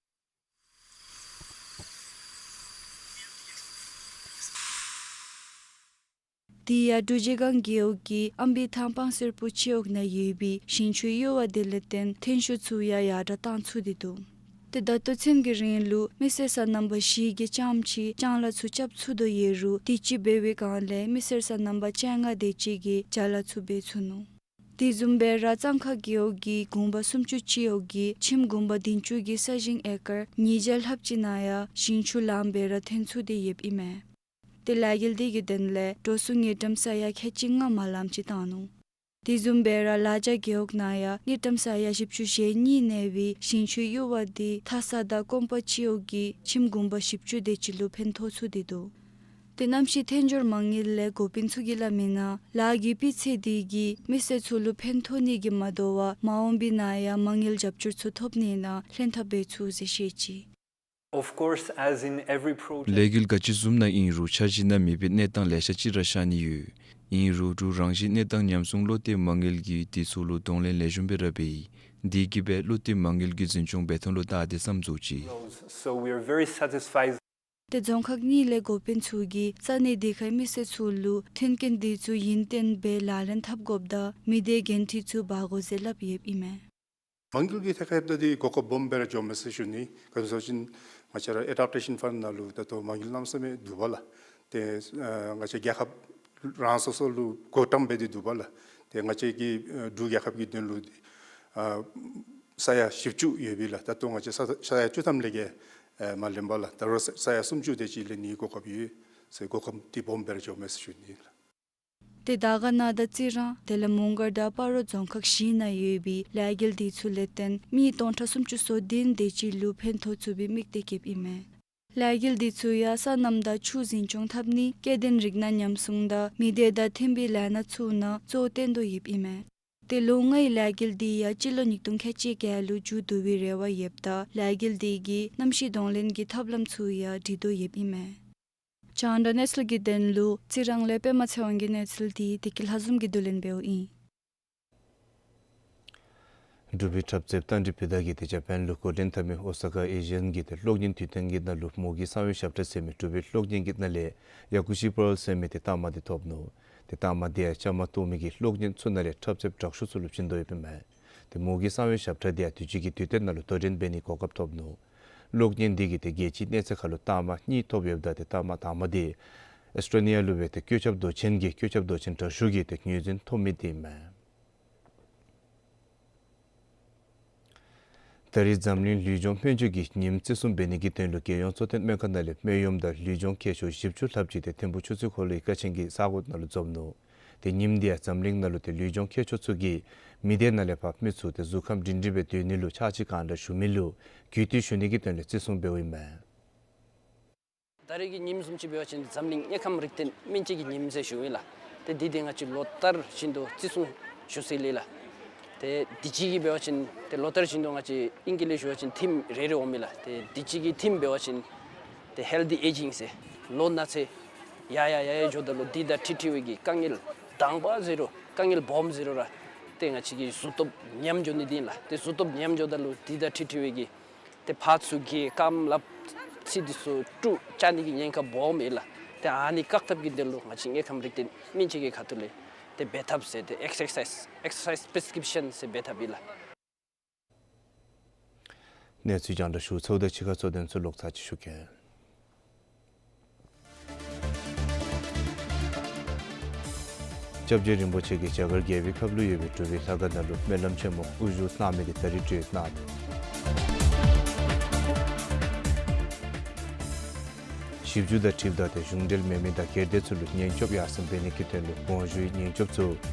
དེ་ཡང་འབྲུག་རྗེས་སྒང་རྒེད་འོག་གི་ཨམ་བི་ཐང་སྤང་སེར་པོ་སྤྱི་འོག་ནང་ཡོད་པའི་ཞིང་ཆུའི་གཡུར་བ་དེ་ལས་བརྟེན་ཐོན་ཤུགས་ཚུ་ཡང་ཡར་དྲག་བཏང་ཚུགས་ཏེ་འདུག། ཏེ་ད་ལྟོ་ཚུན་གྱི་རིང་ལུ་མི་སེར་སོ་ནམ་པ་བཞི་གིས་ལྕངམ་ཅིག་ལྕང་ལཱ་ཚུ་རྐྱབ་ཚུགས་དོ་ཡོད་རུང་དུས་ཅི་འབད་བའི་སྒང་ལས་མི་སེར་སོ་ནམ་པ་བཅོ་ལྔ་དེ་ཅིག་གིས་བྱ་ལཱ་ཚུ་འབད་ཚུགས་ནུག། དེ་བཟུམ་སྦེ་ར་གཙང་ཁ་རྒེད་འོག་གི་གུང་པ་སུམ་ཅུ་སྤྱི་འོག་གི་ཁྱིམ་གུང་པ་བདུན་ཅུ་གི་ས་ཞིང་ཨེ་ཀར་ཉིས་བརྒྱ་ལྷགཔ་ཅིག་ནང་ཡང་ཞིང་ཆུ་ལངམ་སྦེ་ར་ཐོན་ཚུགས་ཏེ་ཡོདཔ་ཨིན་མས། ཏེ་ལས་འགུལ་དེ་གི་དོན་ལས་འགྲོ་སོང་དངུལ་ཀྲམ་ས་ཡ་ཁལ་གཅིག་ལྔ་མ་ལངམ་ཅིག་བཏང་ནུག། དེ་བཟུམ་སྦེ་ར་ལ་རྒྱ་རྒེད་འོག་ནང་ཡང་དངུལ་ཀྲམ་ས་ཡ་བཞི་བཅུ་ཞེ་གཉིས་གནས་པའི་ཞིང་ཆུའི་གཡུར་བ་དེ་ཐ་ས་དང་ཀོང་པ་སྤྱི་འོག་གི་ཁྱིམ་གུང་པ་བཞི་བཅུ་དེ་ཅིག་ལུ་ཕན་ཐོགས་ཚུགས་ཏེ་འདུག། ཏེ་གནམ་གཤིས་མཐུན་སྦྱོར་མ་དངུལ་ལས་འགོ་དཔོན་ཚུ་གིས་སླབ་མི་ནང་ལཱ་གི་སྤུས་ཚད་དེ་གིས་མི་སེར་ཚུ་ལུ་ཕན་ཐོགས་ནི་གིས་མ་དོ་བར་མ་འོངས་པའི་ནང་ཡང་མ་དངུལ་རྒྱབ་སྐྱོར་ཚུ་ཐོབ་ནི་ནང་ལྷན་ཐབས་འབད་ཚུགས་ཟེར་བཤད་ཅི། Of course, as in every project, ལས་འགུལ་ག་ཅི་བཟུམ་ནང་ཨིན་རུང་འཆར་གཞི་ནང་མེད་པའི་གནས་སྟངས་ལེ་ཤ་ཅིག་ར་ཤར་ནི་ཡོད། ཨིན་རུང་འབྲུག་རང་བཞིན་གནས་སྟངས་ཉམས་སྲུང་བློ་གཏད་མ་དངུལ་གྱིས་དེ་ཚུ་ལུ་གདོང་ལེན་ལེགས་ཤོམ་སྦེ་ར་འབད་ཡི། དེ་གིས་འབད་བློ་གཏད་མ་དངུལ་གྱི་འཛིན་སྐྱོང་འབད་ཐངས་ལུ་བལྟ་སྟེ་བསམ་རྫོགས་ཅི། So we are very satisfied. ཏེ་རྫོང་ཁག་གཉིས་ལས་འགོ་དཔོན་ཚུ་གིས་ས་གནས་དེ་ཁའི་མི་སེར་ཚུ་ལུ་མཐུན་རྐྱེན་དེ་ཚུ་ཡུན་བརྟན་སྦེ་ལག་ལེན་འཐབ་དགོཔ་དང་མི་སྡེ་འགན་འཁྲི་ཚུ་འབག་དགོ་ཟེར་སླབ་ཡོདཔ་ཨིན་མས། མ་དངུལ་གྱི་ཐད་ཁར་ད་འདི་གོ་སྐབས་སྦོམ་སྦེ་ར་འགྱོཝ་མས་ཟེར་ཞུ་ནི། ག་ཅི་སྨོ་ཟེར་བ་ཅིན་ང་བཅས་ར་ཨེ་ཌབ་ཊེ་ཤཱན་ཕཱནཌ་ནང་ལུ་ད་ལྟོ་མ་དངུལ་གནམ་མེད་ས་མེད་འདུག་པ་ལགས། ཏེ་ཨ་ང་བཅས་རྒྱལ་ཁབ་རང་སོ་སོ་ལུ་བགོ་བཀྲམ་འབད་དེ་འདུག་པ་ལགས། ཏེ་ང་བཅས་ཀྱི་ཨ་འབྲུག་རྒྱལ་ཁབ་ཀྱི་དོན་ལུ་ཨ་ས་ཡ་བཞི་བཅུ་ཡོད་པས་ལགས། ད་ལྟོ་ང་བཅས་ས་ས་ཡ་བཅུ་ཐམ་ལས་བརྒལ་ཨ་མ་ལེན་པས་ལགས། ད་རུང་ས་ས་ཡ་སུམ་ཅུ་དེ་ཅིག་ལེན་ནིའི་གོ་སྐབས་ཡོད་ཟེར། གོ་སྐབས་འདི་སྦོམ་སྦེ་ར་འགྱོཝ་མས་ཟེར་ཞུ་ནི་ལགས། ཏེ་དར་དཀར་ན་དང་རྩི་རང་དེ་ལས་མོང་སྒར་དང་སྤ་རོ་རྫོང་ཁག་བཞི་ནང་ཡོད་པའི་ལས་འགུལ་དེ་ཚུ་ལས་བརྟེན་མི་སྟོང་ཕྲག་སུམ་ཅུ་སོ་བདུན་དེ་ཅིག་ལུ་ཕན་ཐོགས་ཚུགས་པའི་དམིགས་གཏད་བསྐྱེདཔ་ཨིན་མས། ལས་འགུལ་དེ་ཚུ་ཡང་སོ་ནམ་དང་ཆུ་འཛིན་སྐྱོང་འཐབ་ནི་སྐྱེ་ལྡན་རིགས་སྣ་ཉམས་སྲུང་དང་མི་སྡེ་དང་མཐུན་པའི་ལས་སྣ་ཚུ་ནང་གཙོ་བོ་བཏོན་དོ་ཡོདཔ་ཨིན་མས། ཏེ་ལོ་ལྔའི་ལས་འགུལ་དེ་ཡང་སྤྱི་ལོ་ཉིས་སྟོང་ཁལ་གཅིག་བརྒྱད་ལུ་མཇུག་བསྡུ་བའི་རེ་བ་ཡོདཔ་ད་ལས་འགུལ་དེ་གིས་གནམ་གཤིས་གདོང་ལེན་གྱི་ཐབས་ལམ་ཚུ་ཡང་སྒྲིག་དོ་ཡོདཔ་ཨིན་མས། རྒྱང་བསྒྲགས་གནས་ཚུལ་གྱི་དོན་ལུ་རྩི་རང་ལས་པདྨ་ཚེ་དབང་གི་གནས་ཚུལ་དེ་བདེ་སྐྱིད་ལྷ་འཛོམས་ཀྱིས་བསྡུ་ལེན་འབདཝ་ཨིན། འབྲུག་པའི་འཁྲབ་རྩེདཔ་རྟ་མགྲིན་བུ་དར་གྱིས་ཏེ་ཇ་པཱན་ལུ་འགོ་འདྲེན་འཐབ་མི་ཨོ་ས་ཀ་ཨེ་ཤི་ཡཱན་གྱི་ཏེ་གློག་བརྙན་དུས་སྟོན་གྱི་ནང་ལུ་མུ་གེ་གསང་བའི་ཞབས་ཁྲ་ཟེར་མི་འབྲུག་པའི་གློག་བརྙན་གྱི་ནང་ལས་ཡ་ཀུ་ཤི་པཱལ་ཟེར་མི་ཏེ་རྟགས་མ་དེ་ཐོབ་ནུག། ཏེ་རྟགས་མ་དེ་ཡང་བཅའ་མར་གཏོགས་མི་གི་གློག་བརྙན་ཚུ་ནང་ལས་འཁྲབ་རྩེདཔ་དྲག་ཤོས་ཚུ་ལུ་བྱིན་དོ་ཡོདཔ་ཨིན་མས། ཏེ་མུ་གེ་གསང་བའི་ཞབས་ཁྲ་དེ་ཡང་དུས་ཅི་གི་དུས་སྟོན་ནང་ལུ་དོ་འགྲན་འབད་ནིའི་གོ་སྐབས་ཐོབ་ནུག། གློག་བརྙན་དེ་གིས་ཏེ་རྒྱལ་སྤྱིའི་གནས་ཚད་ཁར་ལུ་རྟགས་མ་གཉིས་ཐོབ་ཡོདཔ་ད་ཏེ་རྟགས་མ་དང་པ་དེ་ཨོསི་ཊྲེ་ལི་ཡ་ལུ་སྦེ་ཏེ་བཀོད་ཁྱབ་མདོ་ཆེན་གྱི་བཀོད་ཁྱབ་མདོ་ཆེན་དྲག་ཤོས་ཀྱི་ཏེ་ངོས་འཛིན་ཐོབ་མི་དེ་ཨིན་མས། ད་རིས་འཛམ་གླིང་ལུས་སྦྱོང་སྨན་བཅོས་ཀྱི་ཉིནམ་བརྩི་སྲུང་འབད་ནི་གི་དོན་ལུ་རྒྱལ་ཡོངས་གཙོ་བསྟེན་སྨན་ཁང་ནང་ལས་སྨན་གཡོགམ་དང་ལུས་སྦྱོང་མཁས་མཆོག་བཞི་བཅུ་ལྷགཔ་ཅིག་ཏེ་ཐིམ་ཕུག་ཆུ་ཚོད་འཁོར་ལོའི་ཀ་ཆེན་གྱི་ས་གོ་ནང་ལུ་འཛོམས་ནུག། ཏེ་ཉིནམ་དེ་ཡང་འཛམ་གླིང་ནང་ལུ་ཏེ་ལུས་སྦྱོང་མཁས་མཆོག་ཚུ་གིས་མི་སྡེ་ནང་ལས་ཕར་མི་ཚུ་ཏེ་གཟུགས་ཁམས་སྒྲིང་སྒྲིང་སྦེ་སྡོད་ནི་ལུ་ཕྱག་ཕྱིད་གང་དྲག་ཞུ་མི་ལུ་གུས་བཏུད་ཞུ་ནི་གི་དོན་ལས་བརྩི་སྲུང་འབདཝ་ཨིན་མས། ད་རིས་ཀྱི་ཉིནམ་བཟུམ་ཅིག་འབད་བ་ཅིན་འཛམ་གླིང་དངོས་ཁམས་རིག་སྟེང་སྨན་དཔྱད་ཀྱི་ཉིནམ་ཟེར་ཞུཝ་ཨིན་ལགས། ཏེ་འདི་ཏེ་ང་བཅས་ལོ་ལྟར་བཞིན་དུ་བརྩི་སྲུང་ཞུ་སྲོལ་ཡོད་ལགས། ཏེ་དུས་ཅི་གི་འབད་བ་ཅིན་ཏེ་ལོ་ལྟར་བཞིན་དུ་ང་བཅས་ཨིང་སྐད་ལས་ཞུ་བ་ཅིན་ཐིམ་རེ་རེ་འོངམ་ཨིན་ལགས། ཏེ་དུས་ཅི་གི་ཐིམ་འབད་བ་ཅིན་ཏེ་ཧེལ་ཐི་ཨེ་ཇིང་ཟེར་ལོ་ན་ཚད་ཡར་ཡར་ཡར་ཡར་འགྱོཝ་ད་ལུ་དུས་དང་འཁྲིལ་འཁྲིལ་བའི་གི་དཀའ་ངལ་དང་པ་ཟེར་རུང་དཀའ་ངལ་སྦོམ་ཟེར་རུང་ར་ཏེ་ང་བཅས་ཀྱི་གཟུགས་སྟོབས་ཉམས་འགྱོ་ནི་དེ་ཨིན་ལགས། ཏེ་གཟུགས་སྟོབས་ཉམས་འགྱོཝ་ད་ལུ་དུས་དང་འཁྲིལ་འཁྲིལ་བའི་གི་ཏེ་ཕར་ཚུར་གྱི་རྐངམ་ལགཔ་ཚིགས་དེ་ཚུ་དཀྲུག་བཅག་ནི་གི་ཉེན་ཁ་སྦོམ་ཨིན་ལགས། ཏེ་ཨ་ནི་བཀག་ཐབས་ཀྱི་དོན་ལུ་ང་བཅས་དངོས་ཁམས་རིག་སྟེང་སྨན་དཔྱད་ཀྱི་ཁ་ཐུག་ལས་ཏེ་འབད་ཐབས་ཟེར་ཏེ་ཨེག་སར་སའིཛ་ཨེག་སར་སའིཛ་པི་རི་སི་ཀིརིབ་ཤཱན་ཟེར་འབད་ཐབས་ཨིན་ལགས། གནས་ཚུལ་རྒྱང་བསྒྲགས་ཞུ་ཚརཝ་ད་ཕྱི་ཁ་གཙོ་དོན་ཚུ་ལོག་ཚར་ཅིག་ཞུ་གེ། སྐྱབས་རྗེ་རིན་པོ་ཆེ་གིས་རྒྱ་གར་རྒྱལ་པོའི་ཁབ་ལུ་ཡོད་པའི་འབྲུག་པའི་ལྷ་ཁང་ནང་ལུ་སྨོན་ལམ་ཆེན་མོ་དབུ་བཞུགས་གནང་མི་དེ་ད་རིས་གྲོལ་གནང་ནུག། ཞིབ་འཇུག་དང་འཁྲིལཝ་ད་ཏེ་གཞུང་འབྲེལ་མེན་མི་དང་སྒེར་སྡེ་ཚུ་ལུ་ཉེན་སྐྱོབ་ཡར་སེང་འབད་ནི་གི་དོན་ལུ་དགོངས་ཞུའི་ཉེན་སྐྱོབ་ཚུ་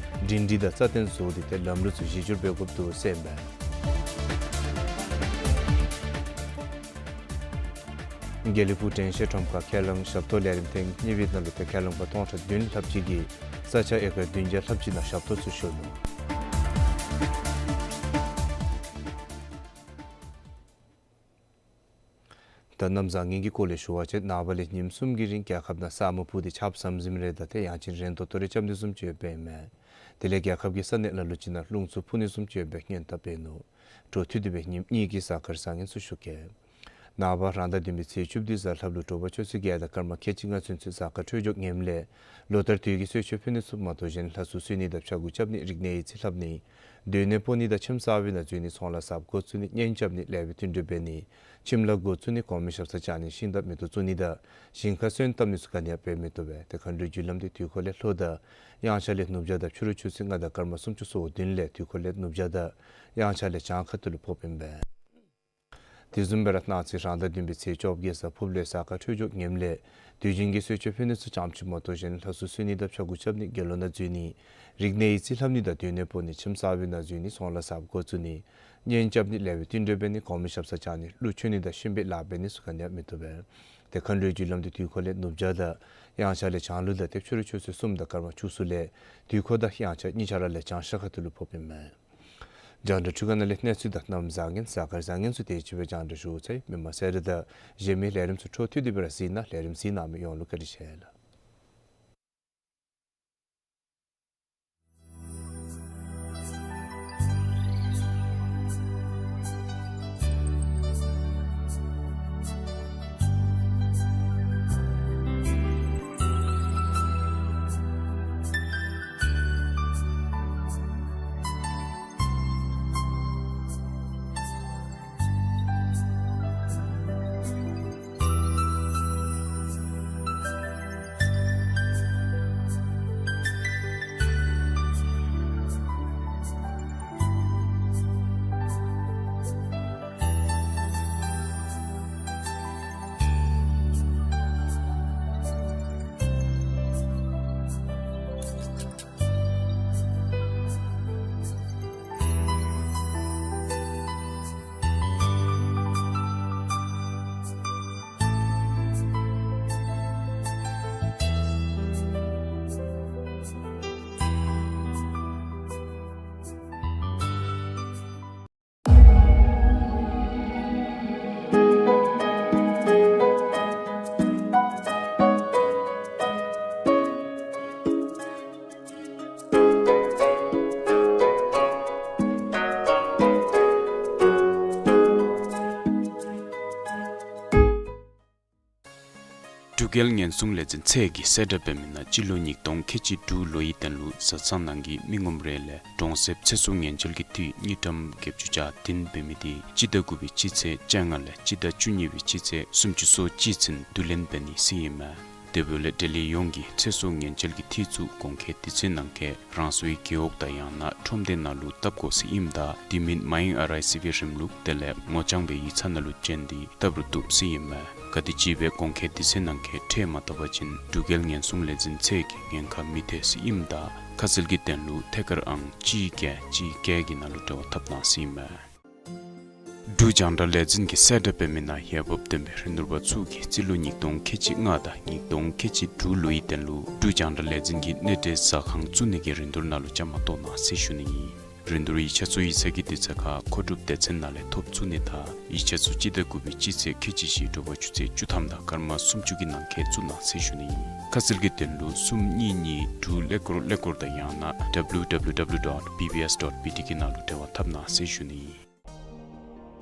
སྒྲིང་སྒྲི་དང་རྩ་བརྟན་བཟོ་སྟེ་ཏེ་ལམ་ལུགས་ཚུ་གཞི་བསྒྱུར་འབད་དགོཔ་འདུག་ཟེར་ཨིན་པས། དགེ་ལེགས་ཕུག་དྲན་ཤེས་ཁྲོམ་ཁར་ཁས་བླངས་ཞབས་ཏོག་ལས་རིམ་ཐེངས་གཉིས་པའི་ནང་ལུ་ཏེ་ཁས་བླངས་པ་སྟོང་ཕྲག་བདུན་ལྷགཔ་ཅིག་གིས་ས་ཆ་ཨེ་ཀར་བདུན་བརྒྱ་ལྷགཔ་ཅིག་ནང་ཞབས་ཏོག་ཚུ་ཞུ་ནུག། ད་གནམ་བཟང་ངན་གྱི་སྐོར་ལས་ཞུ་བ་ཅིན་ནངས་པ་ལས་ཉིནམ་གསུམ་གྱི་རིང་རྒྱལ་ཁབ་ནང་ས་སྨུག་ཕུབ་སྟེ་ཆརཔ་ཟམ་ཟིམ་རེ་དང་ཏེ་ཡང་ཅིན་རན་ཏོག་ཏོ་རེ་རྐྱབ་ནི་བཟུམ་ཅིག་ཡོདཔ་ཨིན་མས། དེ་ལས་རྒྱལ་ཁབ་ཀྱི་ས་གནས་ནང་ལུ་ཅིག་ནང་རླུང་འཚུབ་འཕུ་ནི་བཟུམ་ཅིག་ཡོདཔ་སྦེ་སྔོན་དཔག་འབད་ནུག། འཕྲོ་མཐུད་དེ་སྦེ་ཉིནམ་གཉིས་ཀྱི་གཟའ་སྐར་བཟང་ངན་ཚུ་ཞུ་གེ། ནངས་པ་རང་ཟླ་བདུན་པའི་ཚེས་བཅུ་བདུན་གཟའ་ལྷགཔ་ལུ་དྲོ་པ་ཆུ་ཚོད་བརྒྱད་དང་སྐར་མ་ཁལ་གཅིག་ལྔ་ཚུན་ཚོད་གཟའ་སྐར་འཕྲོད་སྦྱོར་ངནམ་ལས་ལོ་ལྟར་དུས་ཀྱི་གསོལ་མཆོད་ཕུལ་ནི་ཚུ་མ་གཏོགས་གཞན་ལྷ་སྲུང་གསོལ་ནི་དང་ཕྱྭ་འགུགས་རྐྱབ་ནི་རིག་གནས་ཡིག་རྩིས་ལྷབ་ནི་སྡོད་གནས་སྤོ་ནི་དང་ཁྱིམ་གསར་པའི་ནང་འཛུལ་ནི་ཚོང་ལཱ་གསརཔ་འགོ་བཙུགས་ནི་གཉེན་རྐྱབ་ནི་ལེགས་པའི་བསྟུན་གྲོས་འབད་ནི་ཁྱིམ་ལཱ་འགོ་བཙུགས་ནི་གོང་མའི་ཞབས་སར་བཅར་ནི་ཤིང་རྟ་མེ་ཏོག་བཙུགས་ནི་དང་ཞིང་ཁར་སོན་བཏབ་ནི་ཚུ་ག་ནི་ཡང་འབད་མི་བཏུབ་པས། ཏེ་མཁའ་འགྲོའི་རྒྱུ་ལམ་དེ་དུས་འཁོར་ལས་ལྷོ་དང་དབྱངས་འཆར་ལས་ནུབ་བྱང་དང་ཕྱི་རུ་ཆུ་ཚོད་ལྔ་དང་སྐར་མ་སུམ་ཅུ་སོ་བདུན་ལས་དུས་འཁོར་ལས་ནུབ་བྱང་དང་དབྱངས་འཆར་ལས་བྱང་ཁ་ཐུག་ལུ་ཕོགཔ་ཨིན་པས། དེ་བཟུམ་སྦེ་ར་གནངས་ཚེ་རང་ཟླ་བདུན་པའི་ཚེས་བཅོ་བརྒྱད་གཟའ་ཕུརཔ་ལུ་གཟའ་སྐར་འཕྲོད་སྦྱོར་ངནམ་ལས་དུས་རྒྱུན་གྱི་གསོལ་མཆོད་ཕུལ་ནི་ཚུ་ཙམ་ཅིག་མ་གཏོགས་གཞན་ལྷ་སྲུང་གསོལ་ནི་དང་ཕྱྭ་འགུགས་རྐྱབ་ནི་དགེ་སློང་ནང་འཛུལ་ནི་རིག་གནས་ཡིག་རྩིས་ལྷབ་ནི་དང་སྡོད་གནས་སྤོ་ནི་ཁྱིམ་གསར་པའི་ནང་འཛུལ་ནི་ཚོང་ལཱ་གསརཔ་འགོ་བཙུགས་ནི་གཉེན་རྐྱབ་ནི་ལེགས་པའི་བསྟུན་གྲོས་འབད་ནི་གོང་མའི་ཞབས་སར་བཅར་ནི་གླུ་མཆོད་ནི་དང་ཤིང་བལ་ལཱ་འབད་ནི་ཚུ་ག་ནི་ཡང་མི་བཏུབ་པས། ཏེ་མཁའ་འགྲོའི་རྒྱུ་ལམ་དེ་དུས་འཁོར་ལས་ནུབ་བྱང་དང་དབྱངས་འཆར་ལས་བྱང་ལུ་དང་ཏེ་ཕྱི་རུ་ཆུ་ཚོད་གསུམ་དང་སྐར་མ་བཅུ་གསུམ་ལས་དུས་འཁོར་དང་དབྱངས་འཆར་གཉིས་ཆ་ར་ལས་བྱང་ཤར་ཁ་ཐུག་ལུ་ཕོགཔ་ཨིན་མས། རྒྱང་བསྒྲགས་འཕྲུལ་ཁང་ནང་ལས་གནས་ཚུལ་དང་གནམ་བཟང་ངན་གཟའ་སྐར་བཟང་ངན་ཚུ་དེ་ཅིག་སྦེ་རྒྱང་བསྒྲགས་ཞུ་ཚར་ཡི། མི་མང་ཚེ་རིང་དང་གཞན་མི་ལས་རིམ་ཚུ་འཕྲོ་མཐུད་དེ་སྦེ་ར་གཟིགས་གནང་། ལས་རིམ་གཟིགས་གནང་མི་ཡོངས་ལུ་བཀའ་དྲིན་ཆེ་ལགས། འབྲུག་རྒྱལ་ཉེན་སྲུང་ལས་འཛིན་ཚད་ཀྱིས་གསལ་བསྒྲགས་འབད་མི་ནང་སྤྱི་ལོ་ཉིས་སྟོང་ཁལ་གཅིག་དྲུག་ལོའི་དོན་ལུ་བཟའ་ཚང་ནང་གི་མི་ངོམ་རེ་ལས་གྲོང་གསེབ་ཚེ་སྲོག་ཉེན་བཅོལ་གྱི་འཐུས་དངུལ་ཀྲམ་བརྒྱད་ཅུ་གྱ་བདུན་འབད་མི་དེ་སྤྱི་ཟླ་དགུ་པའི་སྤྱི་ཚེས་བཅོ་ལྔ་ལས་སྤྱི་ཟླ་བཅུ་གཉིས་པའི་སྤྱི་ཚེས་སུམ་ཅུ་སོ་གཅིག་ཚུན་བསྡུ་ལེན་འབད་ནི་ཟེར་ཨིན་མས། དེ་འབདཝ་ལས་འབྲེལ་ཡོད་ཡོངས་ཀྱིས་ཚེ་སྲོག་ཉེན་བཅོལ་གྱི་འཐུས་ཚུ་གོང་འཁོད་དུས་ཚོད་ནང་འཁོད་རང་སོའི་རྒེད་འོག་དང་ཡང་ན་ཁྲོམ་སྡེ་ནང་ལུ་བཏབ་དགོ་ཟེར་ཨིནམ་ད་དེ་མིན་མའི་ཨར་ཨའི་སི་བི་རིམ་ལུགས་དེ་ལས་ངོ་རྐྱང་སྦེ་ཡིག་ཚང་ནང་ལུ་བྱོན་ཏེ་བཏབ་རུང་བཏུབ་ཟེར་ཨིན་མས། ག་དེ་ཅིག་སྦེ་གོང་འཁོད་དུས་ཚོད་ནང་འཁོད་ཁྲལ་མ་བཏབ་པ་ཅིན་འབྲུག་རྒྱལ་ཉེན་སྲུང་ལས་འཛིན་ཚད་ཀྱིས་ཉེན་ཁ་མི་ཐེག་ཟེར་ཨིནམ་ད་ཁ་གསལ་གྱི་དོན་ལུ་ཐད་ཀར་ཨང་གཅིག་བརྒྱད་གཅིག་བརྒྱད་ཀྱི་ནང་ལུ་འབྲེལ་བ་འཐབ་གནང་ཟེར་ཨིན་མས། འབྲུག་རྒྱང་བསྒྲགས་ལས་འཛིན་གྱིས་གསལ་བསྒྲགས་འབད་མི་ནང་འོས་འབབ་ལྡན་པའི་རིན་བསྡུར་པ་ཚུ་གིས་རྩིས་ལོ་ཉིས་སྟོང་ཁལ་གཅིག་ལྔ་དང་ཉིས་སྟོང་ཁལ་གཅིག་དྲུག་ལོའི་དོན་ལུ་འབྲུག་རྒྱང་བསྒྲགས་ལས་འཛིན་གྱི་སྣེ་འདྲེན་ཟ་ཁང་བཙུགས་ནི་གི་རིན་བསྡུར་ནང་ལུ་བཅའ་མར་གཏོགས་གནང་ཟེར་ཞུ་ནི་ཨིན། རིན་བསྡུར་ཡིག་ཆ་ཚུ་ཡིག་ཚང་གི་དུས་ཚོད་ཁར་མཁོ་སྒྲུབ་སྡེ་ཚན་ནང་ལས་ཐོབ་ཚུགས་ནི་དང་ཡིག་ཆ་ཚུ་སྤྱི་ཟླ་དགུ་པའི་སྤྱི་ཚེས་ཁལ་གཅིག་བཞི་དྲོ་པ་ཆུ་ཚོད་བཅུ་ཐམ་དང་སྐར་མ་སུམ་ཅུ་གི་ནང་འཁོད་བཙུགས་གནང་ཟེར་ཞུ་ནི་ཨིན། ཁ་གསལ་གྱི་དོན་ལུ་གསུམ་གཉིས་གཉིས་དྲུག་ཀླད་ཀོར་ཀླད་ཀོར་དང་ཡང་ན་W W W dot B B S dot B T གི་ནང་ལུ་འབྲེལ་བ་འཐབ་གནང་ཟེར་ཞུ་ནི་ཨིན།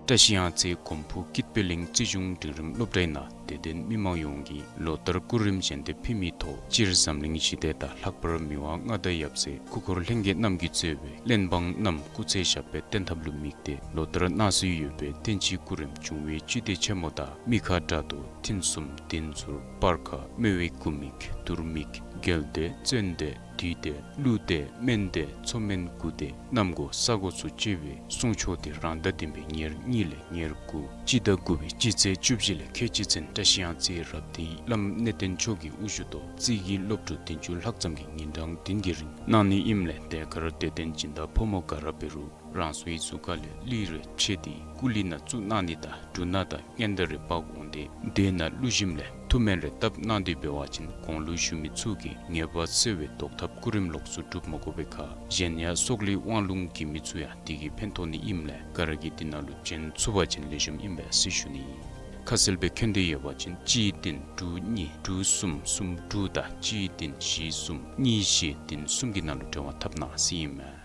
བཀྲ་ཤིས་གཡང་རྩེ་གོམ་པ་སྤོ་སྐྱིད་དཔལ་གླིང་རྩིས་གཞུང་འབྲིང་རིམ་སློབ་གྲྭའི་ནང་དད་ལྡན་མི་མང་ཡོངས་ཀྱིས་ལོ་ལྟར་སྐུ་རིམ་བཞེངས་ཏེ་ཕུལ་མིའི་ཐོག་སྤྱིར་འཛམ་གླིང་ཞི་བདེ་དང་ལྷག་པར་མི་དབང་མངའ་བདག་ཡབ་སྲས་སྐུ་འཁོར་ལྷན་རྒྱས་རྣམས་ཀྱིས་གཙོས་པའི་གླེན་འབངས་རྣམས་སྐུ་ཚེ་ཞབས་པད་བརྟན་ཐབས་ལུ་དམིགས་ཏེ་ལོ་ལྟར་གནང་སྲོལ་ཡོད་པའི་བསྟན་སྤྱིའི་སྐུ་རིམ་འབྱུང་བའི་བཅུད་དེ་ཆེན་མོ་དང་མི་ཁ་དགྲ་གདུགས་མཐུན་གསུམ་བདེན་འཛོལ་སྤར་ཁ་སྨེ་བའི་དགུ་མིག་དུར་མིག་རྒྱལ་བདེ་བཙན་བདེ་བདུད་བདེ་ཀླུ་བདེ་སྨན་བདེ་མཚོ་སྨན་དགུ་བདེ་གནམ་སྒོ་ས་སྒོ་ཚུ་བཅས་པའི་གསུང་ཆོག་དེ་རང་ཟླ་བདུན་པའི་ཉེར་གཉིས་ལས་ཉེར་དགུ་སྤྱི་ཟླ་དགུ་པའི་སྤྱི་ཚེས་བཅུ་བཞི་ལས་ཁལ་གཅིག་ཚུན་བཀྲ་ཤིས་གཡང་རྩེའི་རབ་སྡེའི་བླམ་གནས་བརྟན་མཆོག་གི་དབུ་བཞུགས་ཐོག་རྩིས་ཀྱི་སློབ་ཕྲུག་བདུན་ཅུ་ལྷག་ཙམ་གྱིས་ཉིན་གྲངས་བདུན་གྱི་རིང་གནང་ནི་ཨིནམ་ལས་དེ་ཁར་དད་ལྡན་སྦྱིན་བདག་ཕོ་མོ་ག་ར་འབད་རུང་རང་སོའི་གཟུགས་ཁ་ལས་ལུས་རེ་ཕྱེ་སྟེ་སྐུ་གླིང་ནང་བཙུགས་གནང་ནི་དང་འབྲུ་སྣ་དང་སྔན་དར་རེ་འབག་འོང་སྟེ་དེ་ནང་བླུགས་ཞིནམ་ལས་ཐུགས་སྨོན་རེ་བཏབ་གནང་སྟེ་འབད་བ་ཅིན་གོང་ལུ་ཞུ་མི་ཚུ་གིས་ཉེས་པ་སེལ་བའི་བཟློག་ཐབས་སྐུ་རིམ་ལོགས་སུ་སྒྲུབ་མ་དགོ་པའི་ཁར་གཞན་ཡང་སྲོག་ལུས་དབང་ལུང་གི་མི་ཚུ་ཡང་དེ་གིས་ཕན་ཐོགས་ནི་ཨིནམ་ལས་ག་ར་གིས་དེ་ནང་ལུ་བྱོན་ཚུགས་པ་ཅིན་ལེགས་ཤོམ་ཨིན་པས་ཟེར་ཞུ་ནི་ཨིན། ཁ་གསལ་སྦེ་མཁྱེན་འདོད་ཡོད་པ་ཅིན་གཅིག་བདུན་དྲུག་གཉིས་དྲུག་གསུམ་གསུམ་དྲུག་དང་གཅིག་བདུན་བཞི་གསུམ་གཉིས་བཞི་བདུན་གསུམ་གྱི་ནང་ལུ་འབྲེལ་བ་འཐབ་གནང་ཟེར་ཨིན་མས།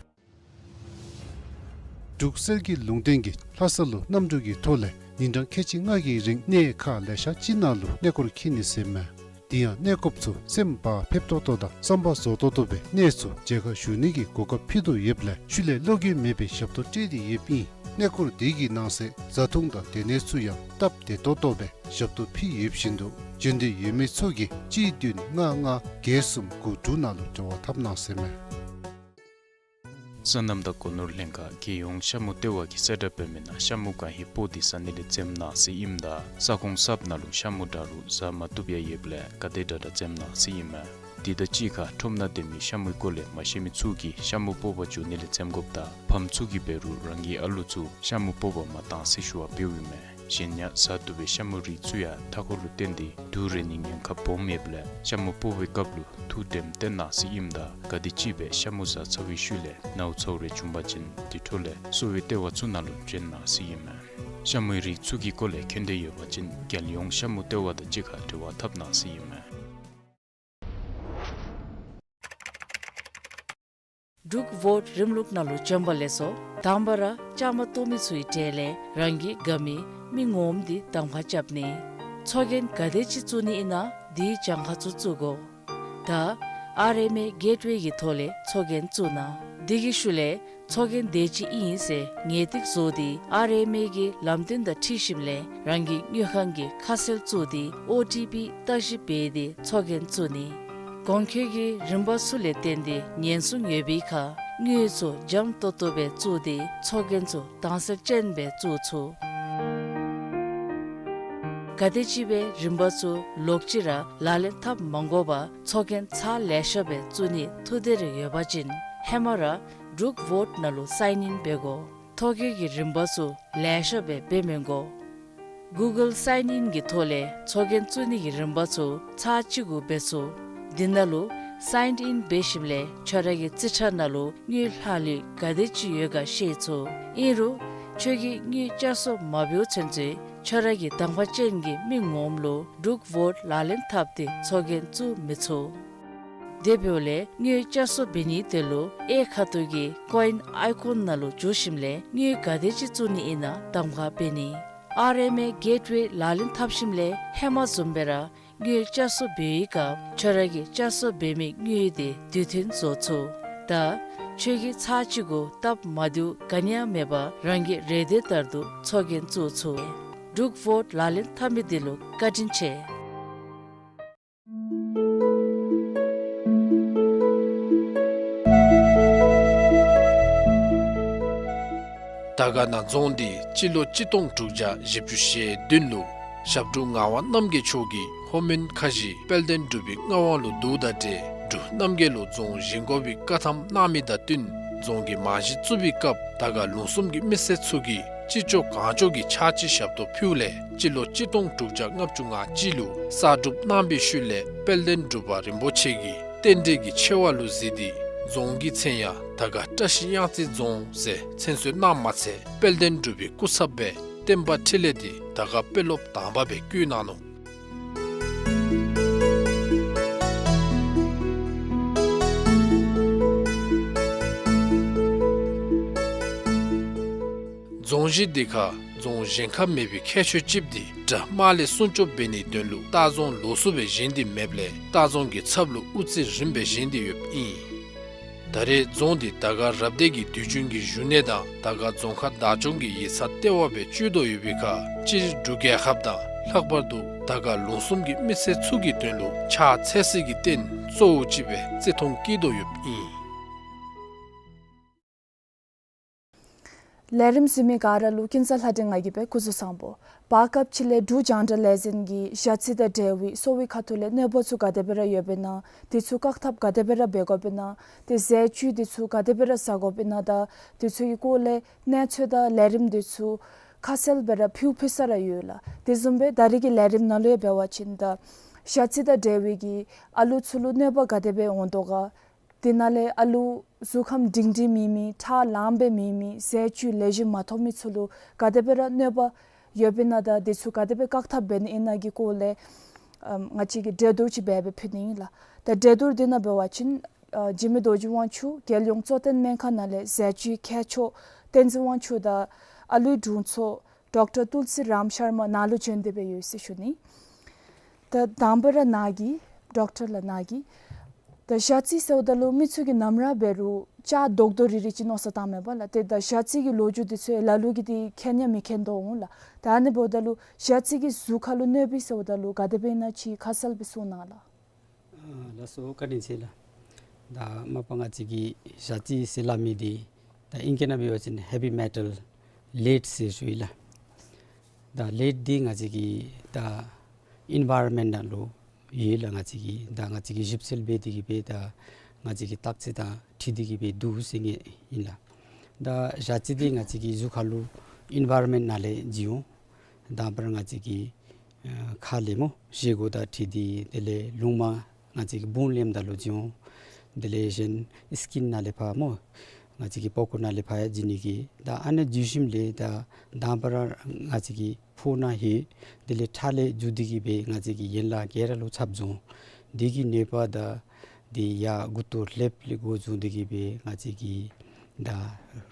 འབྲུག་གསེར་གྱི་ལུང་བསྟན་གྱིས་ལྷ་ས་ལུ་གནམ་གྲུ་གི་ཐོག་ལས་ཉིན་གྲངས་ཁལ་གཅིག་ལྔ་གི་རིང་གནས་ཁག་ལེ་ཤ་ཅིག་ནང་ལུ་གནས་སྐོར་འཁྱིད་ནི་ཟེར་མས། དེ་ཡང་གནས་སྐོརཔ་ཚུ་སེམས་བག་ཕེབས་ཏོག་ཏོ་དང་བསམ་པ་རྫོགས་ཏོག་ཏོ་སྦེ་གནས་ཚུ་མཇལ་ཁ་ཞུ་ནི་གི་གོ་སྐབས་ཕུལ་དོ་ཡོདཔ་ལས་ཤུལ་ལས་བློ་འགྱོད་མེད་པའི་ཞབས་ཏོག་སྤྲོད་དེ་ཡོདཔ་ཨིན། གནས་སྐོར་དེ་གི་ནང་གསེས་བཟའ་འཐུང་དང་སྡོད་གནས་ཚུ་ཡང་སྟབས་བདེ་ཏོག་ཏོ་སྦེ་ཞབས་ཏོག་ཕུལ་ཡོདཔ་བཞིན་དུ་བྱོན་འདོད་ཡོད་མི་ཚུ་གིས་གཅིག་བདུན་ལྔ་ལྔ་བརྒྱད་གསུམ་དགུ་དྲུག་ནང་ལུ་འབྲེལ་བ་འཐབ་གནང་ཟེར་མས། སོ་ནམ་དང་སྒོ་ནོར་ལྷན་ཁག་རྒྱལ་ཡོངས་ཤ་མུ་ལྟེ་བ་གིས་གསལ་བསྒྲགས་འབད་མི་ནང་ཤ་མུ་གང་ཧེ་སྤོ་སྟེ་ཟ་ནི་ལས་འཛེམ་གནང་ཟེར་ཨིནམ་ད་ས་ཁོངས་གསརཔ་ནང་ལུ་ཤ་མུ་དྲག་རུང་ཟ་མ་བཏུབ་ཡང་ཡོདཔ་ལས་ག་དེ་དྲག་དྲག་འཛེམ་གནང་ཟེར་ཨིན་མས། དེ་དང་གཅིག་ཁར་ཁྲོམ་ནང་སྡོད་མི་ཤ་མུའི་སྐོར་ལས་མ་ཤེས་མི་ཚུ་གིས་ཤ་མུ་སྤོ་བར་འགྱོ་ནི་ལས་འཛེམ་དགོཔ་དང་ཕམ་ཚུ་གིས་འབད་རུང་རང་གི་ཨ་ལུ་ཚུ་ཤ་མུ་སྤོ་བར་མ་གཏང་ཟེར་ཞུ་བ་འབདཝ་ཨིན་མས། གཞན་ཡང་ཟ་བཏུབ་པའི་ཤ་མུ་རིགས་ཚུ་ཡང་མཐའ་འཁོར་ལུ་བརྟེན་ཏེ་དུག་རེག་ནིའི་ཉེན་ཁ་སྦོམ་ཡོདཔ་ལས་ཤ་མུ་སྤོ་བའི་སྐབས་ལུ་ཐུགས་དྲནམ་བཏོན་གནང་ཟེར་ཨིནམ་ད་ག་དེམ་ཅིག་སྦེ་ཤ་མུ་ཟ་ཚར་བའི་ཤུལ་ལས་ནཝ་ཚཝ་རེ་བྱུང་པ་ཅིན་དེ་འཕྲོ་ལས་གསོ་བའི་ལྟེ་བ་ཚུ་ནང་ལུ་བྱོན་གནང་ཟེར་ཨིན་མས། ཤ་མུའི་རིགས་ཚུ་གི་སྐོར་ལས་མཁྱེན་འདོད་ཡོད་པ་ཅིན་རྒྱལ་ཡོངས་ཤ་མུ་ལྟེ་བ་དང་གཅིག་ཁར་འབྲེལ་བ་འཐབ་གནང་ཟེར་ཨིན་མས། འབྲུག་ཝོཊ་རིམ་ལུགས་ནང་ལུ་བྱོན་པ་ལེགས་སོ། དང་པ་ར་བཅའ་མར་གཏོགས་མི་ཚུའི་གྲས་ལས་རང་གི་དགའ་མི་མི་ངོམ་འདི་གདམ་ཁ་རྐྱབ་ནི། ཚོགས་རྒྱན་ག་དེ་ཅིག་བཙུགས་ནི་ཨིན་ན་དེའི་གྱངས་ཁ་ཚུ་བཙུགས་དགོ། ད་ཨར་ཨེམ་ཨེ་གེཊ་ཝེ་གི་ཐོག་ལས་ཚོགས་རྒྱན་བཙུགས་གནང་། དེ་གི་ཤུལ་ལས་ཚོགས་རྒྱན་དེ་ཅིག་ཨིན་ཟེར་ངེས་ཏིག་བཟོ་སྟེ་ཨར་ཨེམ་ཨེ་གི་ལམ་སྟོན་དང་འཁྲིལ་ཞིནམ་ལས་རང་གི་དངུལ་ཁང་གི་ཁ་གསལ་བཙུགས་ཏེ་ཨོ་ཊི་པི་བརྟག་ཞིབ་འབད་དེ་ཚོགས་རྒྱན་བཙུགས་ནི། གོང་འཁོད་ཀྱི་རིམ་པ་ཚུ་ལས་བརྟེན་ཏེ་ཉེན་སྲུང་ཡོད་པའི་ཁར་དངུལ་ཚུ་འཇམ་ཏོག་ཏོ་སྦེ་བཙུགས་ཏེ་ཚོགས་རྒྱན་ཚུ་དྭངས་གསལ་ཅན་སྦེ་བཙུགས་ཚུགས། ག་དེམ་ཅིག་སྦེ་རིམ་པ་ཚུ་ལོག་ཅི་ར་ལག་ལེན་འཐབ་མ་དགོ་པར་ཚོགས་རྒྱན་ཚར་ལེ་ཤ་སྦེ་བཙུགས་ནིའི་ཐུགས་འདོད་རེ་ཡོད་པ་ཅིན་ཧེ་མ་ར་འབྲུག་ཝོཊ་ནང་ལུ་སའིན་ཨིན་འབད་དགོ། ཐོ་བཀོད་ཀྱི་རིམ་པ་ཚུ་ལེ་ཤ་སྦེ་འབད་མི་དགོ། གུ་གཱལ་སའིན་ཨིན་གྱི་ཐོག་ལས་ཚོགས་རྒྱན་བཙུགས་ནི་གི་རིམ་པ་ཚུ་ཚར་གཅིག་གུ་འབད་ཚུགས། དེ་ནང་ལུ་སའིན་ཨིན་འབད་ཞིནམ་ལས་ཁྱོད་ར་གི་རྩིས་ཁྲ་ནང་ལུ་དངུལ་ལྷག་ལུས་ག་དེ་ཅིག་ཡོད་ག་ཤེས་ཚུགས། ཨིན་རུང་ཁྱོད་ཀྱིས་དངུལ་བསྐྱར་གསོ་མ་འབདཝ་ཚུན་ཚོད་ཁྱོད་ར་གི་གདམ་ཁ་ཅན་གྱི་མི་ངོམ་ལུ་འབྲུག་ཝོཊ་ལག་ལེན་འཐབ་སྟེ་ཚོགས་རྒྱན་བཙུགས་མི་ཚུགས། དེ་འབདཝ་ལས་དངུལ་བསྐྱར་གསོ་འབད་ནིའི་དོན་ལུ་གཡས་ཁ་ཐུག་གི་ཀོ་ཨིན་ཨའི་ཀོན་ནང་ལུ་འཛུལ་ཞིནམ་ལས་དངུལ་ག་དེ་ཅིག་བཙུགས་ནི་ཨིན་ན་གདམ་ཁ་འབད་ནི། ཨར་ཨེམ་ཨེ་གེཊ་ཝེ་ལག་ལེན་འཐབ་ཞིནམ་ལས་ཧེ་མ་བཟུམ་སྦེ་ར་ དངུལ་བསྐྱར་གསོ་འབད་བའི་སྐབས་ཁྱོད་ར་གིས་བསྐྱར་གསོ་འབད་མི་དངུལ་དེ་དུས་མཐུན་བཟོ་ཚུགས། ད་ཁྱོད་ཀྱིས་ཚར་གཅིག་གུ་སྟབས་མ་བདེཝ་ག་ནི་ཡང་མེད་པར་རང་གི་རེ་འདོད་ལྟར་དུ་འཚོ་གིན་བཙུགས་ཚུགས། འབྲུག་བོཊ་ལག་ལེན་འཐབ་མི་འདི་ལུ་བཀའ་དྲིན་ཆེ། དར་དཀར་ན་རྫོང་འདི་སྤྱི་ལོ་གཅིག་སྟོང་དྲུག་བརྒྱ་བཞི་བཅུ་ཞེ་བདུན་ལུ་ཞབས་དྲུང་ངག་དབང་རྣམ་རྒྱལ་མཆོག་གིས་ལྷོ་མོན་ཁ་བཞི་དཔལ་ལྡན་འབྲུག་པའི་མངའ་དབང་ལུ་བསྡུཝ་དང་འབྲེལ་འབྲུག་རྣམ་རྒྱལ་ལུ་རྫོང་བཞེངས་དགོ་པའི་བཀའ་ཐམ་གནང་མི་དང་བསྟུན་རྫོང་གི་རྨང་གཞི་བཙུགས་པའི་སྐབས་དར་དཀར་ལུང་གསུམ་གྱི་མི་སེར་ཚུ་གིས་ཅི་ལྕོགས་གང་ལྕོགས་ཀྱིས་ཕྱག་ཕྱི་ཞབས་ཏོག་ཕུལཝ་ལས་སྤྱི་ལོ་གཅིག་སྟོང་དྲུག་བརྒྱ་ལྔ་བཅུ་ང་གཅིག་ལུ་གསར་སྒྲུབ་གནང་བའི་ཤུལ་ལས་དཔལ་ལྡན་འབྲུག་པ་རིན་པོ་ཆེ་གིས་རྟེན་འབྲེལ་གྱི་ཆེ་བ་ལུ་གཟིགས་ཏེ་རྫོང་གི་མཚན་ཡང་དར་དཀར་བཀྲ་ཤིས་གཡང་རྩེ་རྫོང་ཟེར་མཚན་གསོལ་གནངམ་མ་ཚད་དཔལ་ལྡན་འབྲུག་པའི་སྐུ་ཚབ་སྦེ་བསྟན་པ་འཕྲིན་ལས་འདི་དར་དཀར་དཔོན་སློབ་དང་པ་སྦེ་བསྐོ་གནང་ནུག། རྫོང་གཞི་འདི་ཁར་རྫོང་གཞན་ཁར་མེད་པའི་ཁྱད་ཆོས་ཅིག་འདི་དགྲ་དམག་ལས་སྲུང་སྐྱོབ་འབད་ནིའི་དོན་ལུ་ལྟ་རྫོང་ལོགས་སུ་སྦེ་བཞེངས་ཏེ་མེདཔ་ལས་ལྟ་རྫོང་གི་ཚབ་ལུ་དབུ་རྩེ་རིངམ་སྦེ་བཞེངས་ཏེ་ཡོདཔ་ཨིན། ད་རེས་རྫོང་འདི་དར་དཀར་རབ་སྡེ་གི་དུས་རྒྱུན་གྱི་བཞུགས་གནས་དང་དར་དཀར་རྫོང་ཁག་བདག་སྐྱོང་གི་ཡིག་ཚང་ལྟེ་བ་སྦེ་སྤྱོད་དོ་ཡོད་པའི་ཁར་སྤྱིར་འབྲུག་རྒྱལ་ཁབ་དང་ལྷག་པར་དུ་དར་དཀར་ལུང་གསུམ་གྱི་མི་སེར་ཚུ་གི་དོན་ལུ་ཕྱག་འཚལ་སའི་རྟེན་གཙོ་བོ་ཅིག་སྦེ་བརྩི་མཐོང་བསྐྱེད་དོ་ཡོདཔ་ཨིན། ལས་རིམ་གཟིགས་མི་ག་ར་ལུ་ཀུན་བཟང་ལྷ་སྒྲོན་ང་གིས་སྦེ་སྐུ་གཟུགས་བཟང་པོ། བར་སྐབས་ཅིག་ལས་འབྲུག་རྒྱང་བསྒྲགས་ལས་འཛིན་གྱིས་ཞ་རྩི་དང་འབྲེལ་བའི་གསོ་བའི་ཁ་ཐུག་ལས་གནོད་པ་ཚུ་ག་དེ་སྦེ་ར་ཡོདཔ་ཨིན་ན། དེ་ཚུ་བཀག་ཐབས་ག་དེ་སྦེ་ར་འབད་དགོཔ་ཨིན་ན། དེ་ཟས་བཅུད་དེ་ཚུ་ག་དེ་སྦེ་ར་ཟ་དགོཔ་ཨིན་ན། ད་དེ་ཚུ་གི་སྐོར་ལས་གནས་ཚུལ་དང་ལས་རིམ་དེ་ཚུ་ཁ་གསལ་སྦེ་ར་ཕུལ་ཕུལ་ས་ར་ཡོད་ལགས། དེ་བཟུམ་སྦེ་ད་རེས་ཀྱི་ལས་རིམ་ནང་ལུ་ཡང་འབད་བ་ཅིན་ད་ཞ་རྩི་དང་འབྲེལ་བའི་གི་ཨ་ལུ་ཚུ་ལུ་གནོད་པ་ག་དེ་སྦེ་འོང་དོ་ག། དེ་ནང་ལས་ཨ་ལུ་གཟུགས་ཁམས་སྒྲིང་སྒྲིང་མེད་མི་ཁྲག་ལངམ་སྦེ་མེད་མི་ཟས་བཅུད་ལེགས་ཤོམ་མ་ཐོབ་མི་ཚུ་ལུ་ག་དེ་སྦེ་ར་གནོད་པ་ཡོདཔ་ཨིན་ན། ད་དེ་ཚུ་ག་དེ་སྦེ་བཀག་ཐབས་འབད་ནི་ཨིན་ན་གི་སྐོར་ལས་ཨམ་ང་བཅས་ཀྱིས་གྲོས་བསྡུར་ཅིག་འབད་སྦེ་ཕུལ་ནི་ཨིན་ལགས། ད་གྲོས་བསྡུར་དེ་ནང་འབད་བ་ཅིན་ཨ་འཇིགས་མེད་རྡོ་རྗེ་དབང་ཕྱུག་རྒྱལ་ཡོངས་གཙོ་བསྟེན་སྨན་ཁང་ནང་ལས་ཟས་བཅུད་མཁས་མཆོག་བསྟན་འཛིན་དབང་ཕྱུག་དང་ཨ་ལུའི་དྲུང་འཚོ་ཌོག་ཊར་ཏུལ་སི་རམ་ཤར་མ་ནཱ་ལུ་བྱོན་ཏེ་སྦེ་ཡོད་ཟེར་ཞུ་ནི། ད་དང་པ་ར་ནཱ་གིས་ཌོག་ཊར་ལགས་ནཱ་གིས་ད་ཞ་རྩི་ཟེརཝ་ད་ལུ་མི་ཚུ་གིས་ནམ་ར་འབད་རུང་ལྕགས་རྡོག་རྡོག་རིལ་རི་ཅིག་མནོ་བསམ་བཏངམ་མས་པ་ལགས། ཏེ་ད་ཞ་རྩི་གི་ལོ་རྒྱུས་དེ་ཚུ་ལ་ལུ་གིས་ཏེ་མཁྱེན་ཡང་མི་མཁྱེན་དོ་འོང་ལགས། ད་ཨ་ནི་འབདཝ་ད་ལུ་ཞ་རྩི་གིས་གཟུགས་ཁར་ལུ་གནོད་པས་ཟེརཝ་ད་ལུ་ག་དེ་སྦེ་ཨིན་ན་ཅིག་ཁ་གསལ་སྦེ་གསུང་གནང་ལགས། ཨ་ལགས་སོ། བཀའ་དྲིན་ཆེ་ལགས། ད་མ་པ་ང་བཅས་ཀྱིས་ཞ་རྩི་ཟེར་སླབ་མི་འདི་ད་ཨིང་སྐད་ནང་འབད་བ་ཅིན་ཧེ་བི་མེ་ཊལ་ལེཌ་ཟེར་ཞུ་ཡི་ལགས། ད་ལེཌ་འདི་ང་བཅས་ཀྱི་ད་ཨིན་ཝའི་རོན་མེནཊ་ནང་ལུ་ཡོད་ལགས། ང་བཅས་ཀྱིས་ད་ང་བཅས་ཀྱིས་ཞིབ་འཚོལ་འབད་དེ་གིས་སྦེ་ད་ང་བཅས་ཀྱི་བརྟག་དཔྱད་དང་འཁྲིལ་ཏེ་གིས་སྦེ་འདུག་ཟེར་ངེས་ཨིན་ལགས། ད་ཞ་རྩི་འདི་ང་བཅས་ཀྱི་གཟུགས་ཁར་ལུ་ཨིན་ཝའི་རོན་མེནཊ་ནང་ལས་བྱུང་འོང་། དང་པ་ར་ང་བཅས་ཀྱི་ཨ་ཁ་ལས་སྨོ་བཞེས་སྒོ་དང་འཁྲིལ་ཏེ་དེ་ལས་རླུང་མ་ང་བཅས་ཀྱི་བུང་ལེནམ་ད་ལུ་བྱུང་འོང་། དེ་ལས་གཞན་སི་ཀིན་ནང་ལས་ཕར་སྨོ་ང་བཅས་ཀྱི་པགས་ཀོ་ནང་ལས་ཕར་ཡང་བྱུང་ནི་གི་ད་ཨ་ནི་བྱུང་ཞིནམ་ལས་ད་དང་པ་ར་ང་བཅས་ཀྱི་ཕོཝ་ནང་ལྷོད། དེ་ལས་ཁྲག་ལས་འགྱོ་སྟེ་གིས་སྦེ་ང་བཅས་ཀྱི་ཡན་ལག་ག་ར་ལུ་ཚབ་འགྱོ་འོང་། དེ་གི་ནད་པ་ད་དེ་ཡར་མགུ་ཏོ་ལྷེབ་ལས་འགོ་བཟུང་སྟེ་གིས་སྦེ་ང་བཅས་ཀྱི་ད་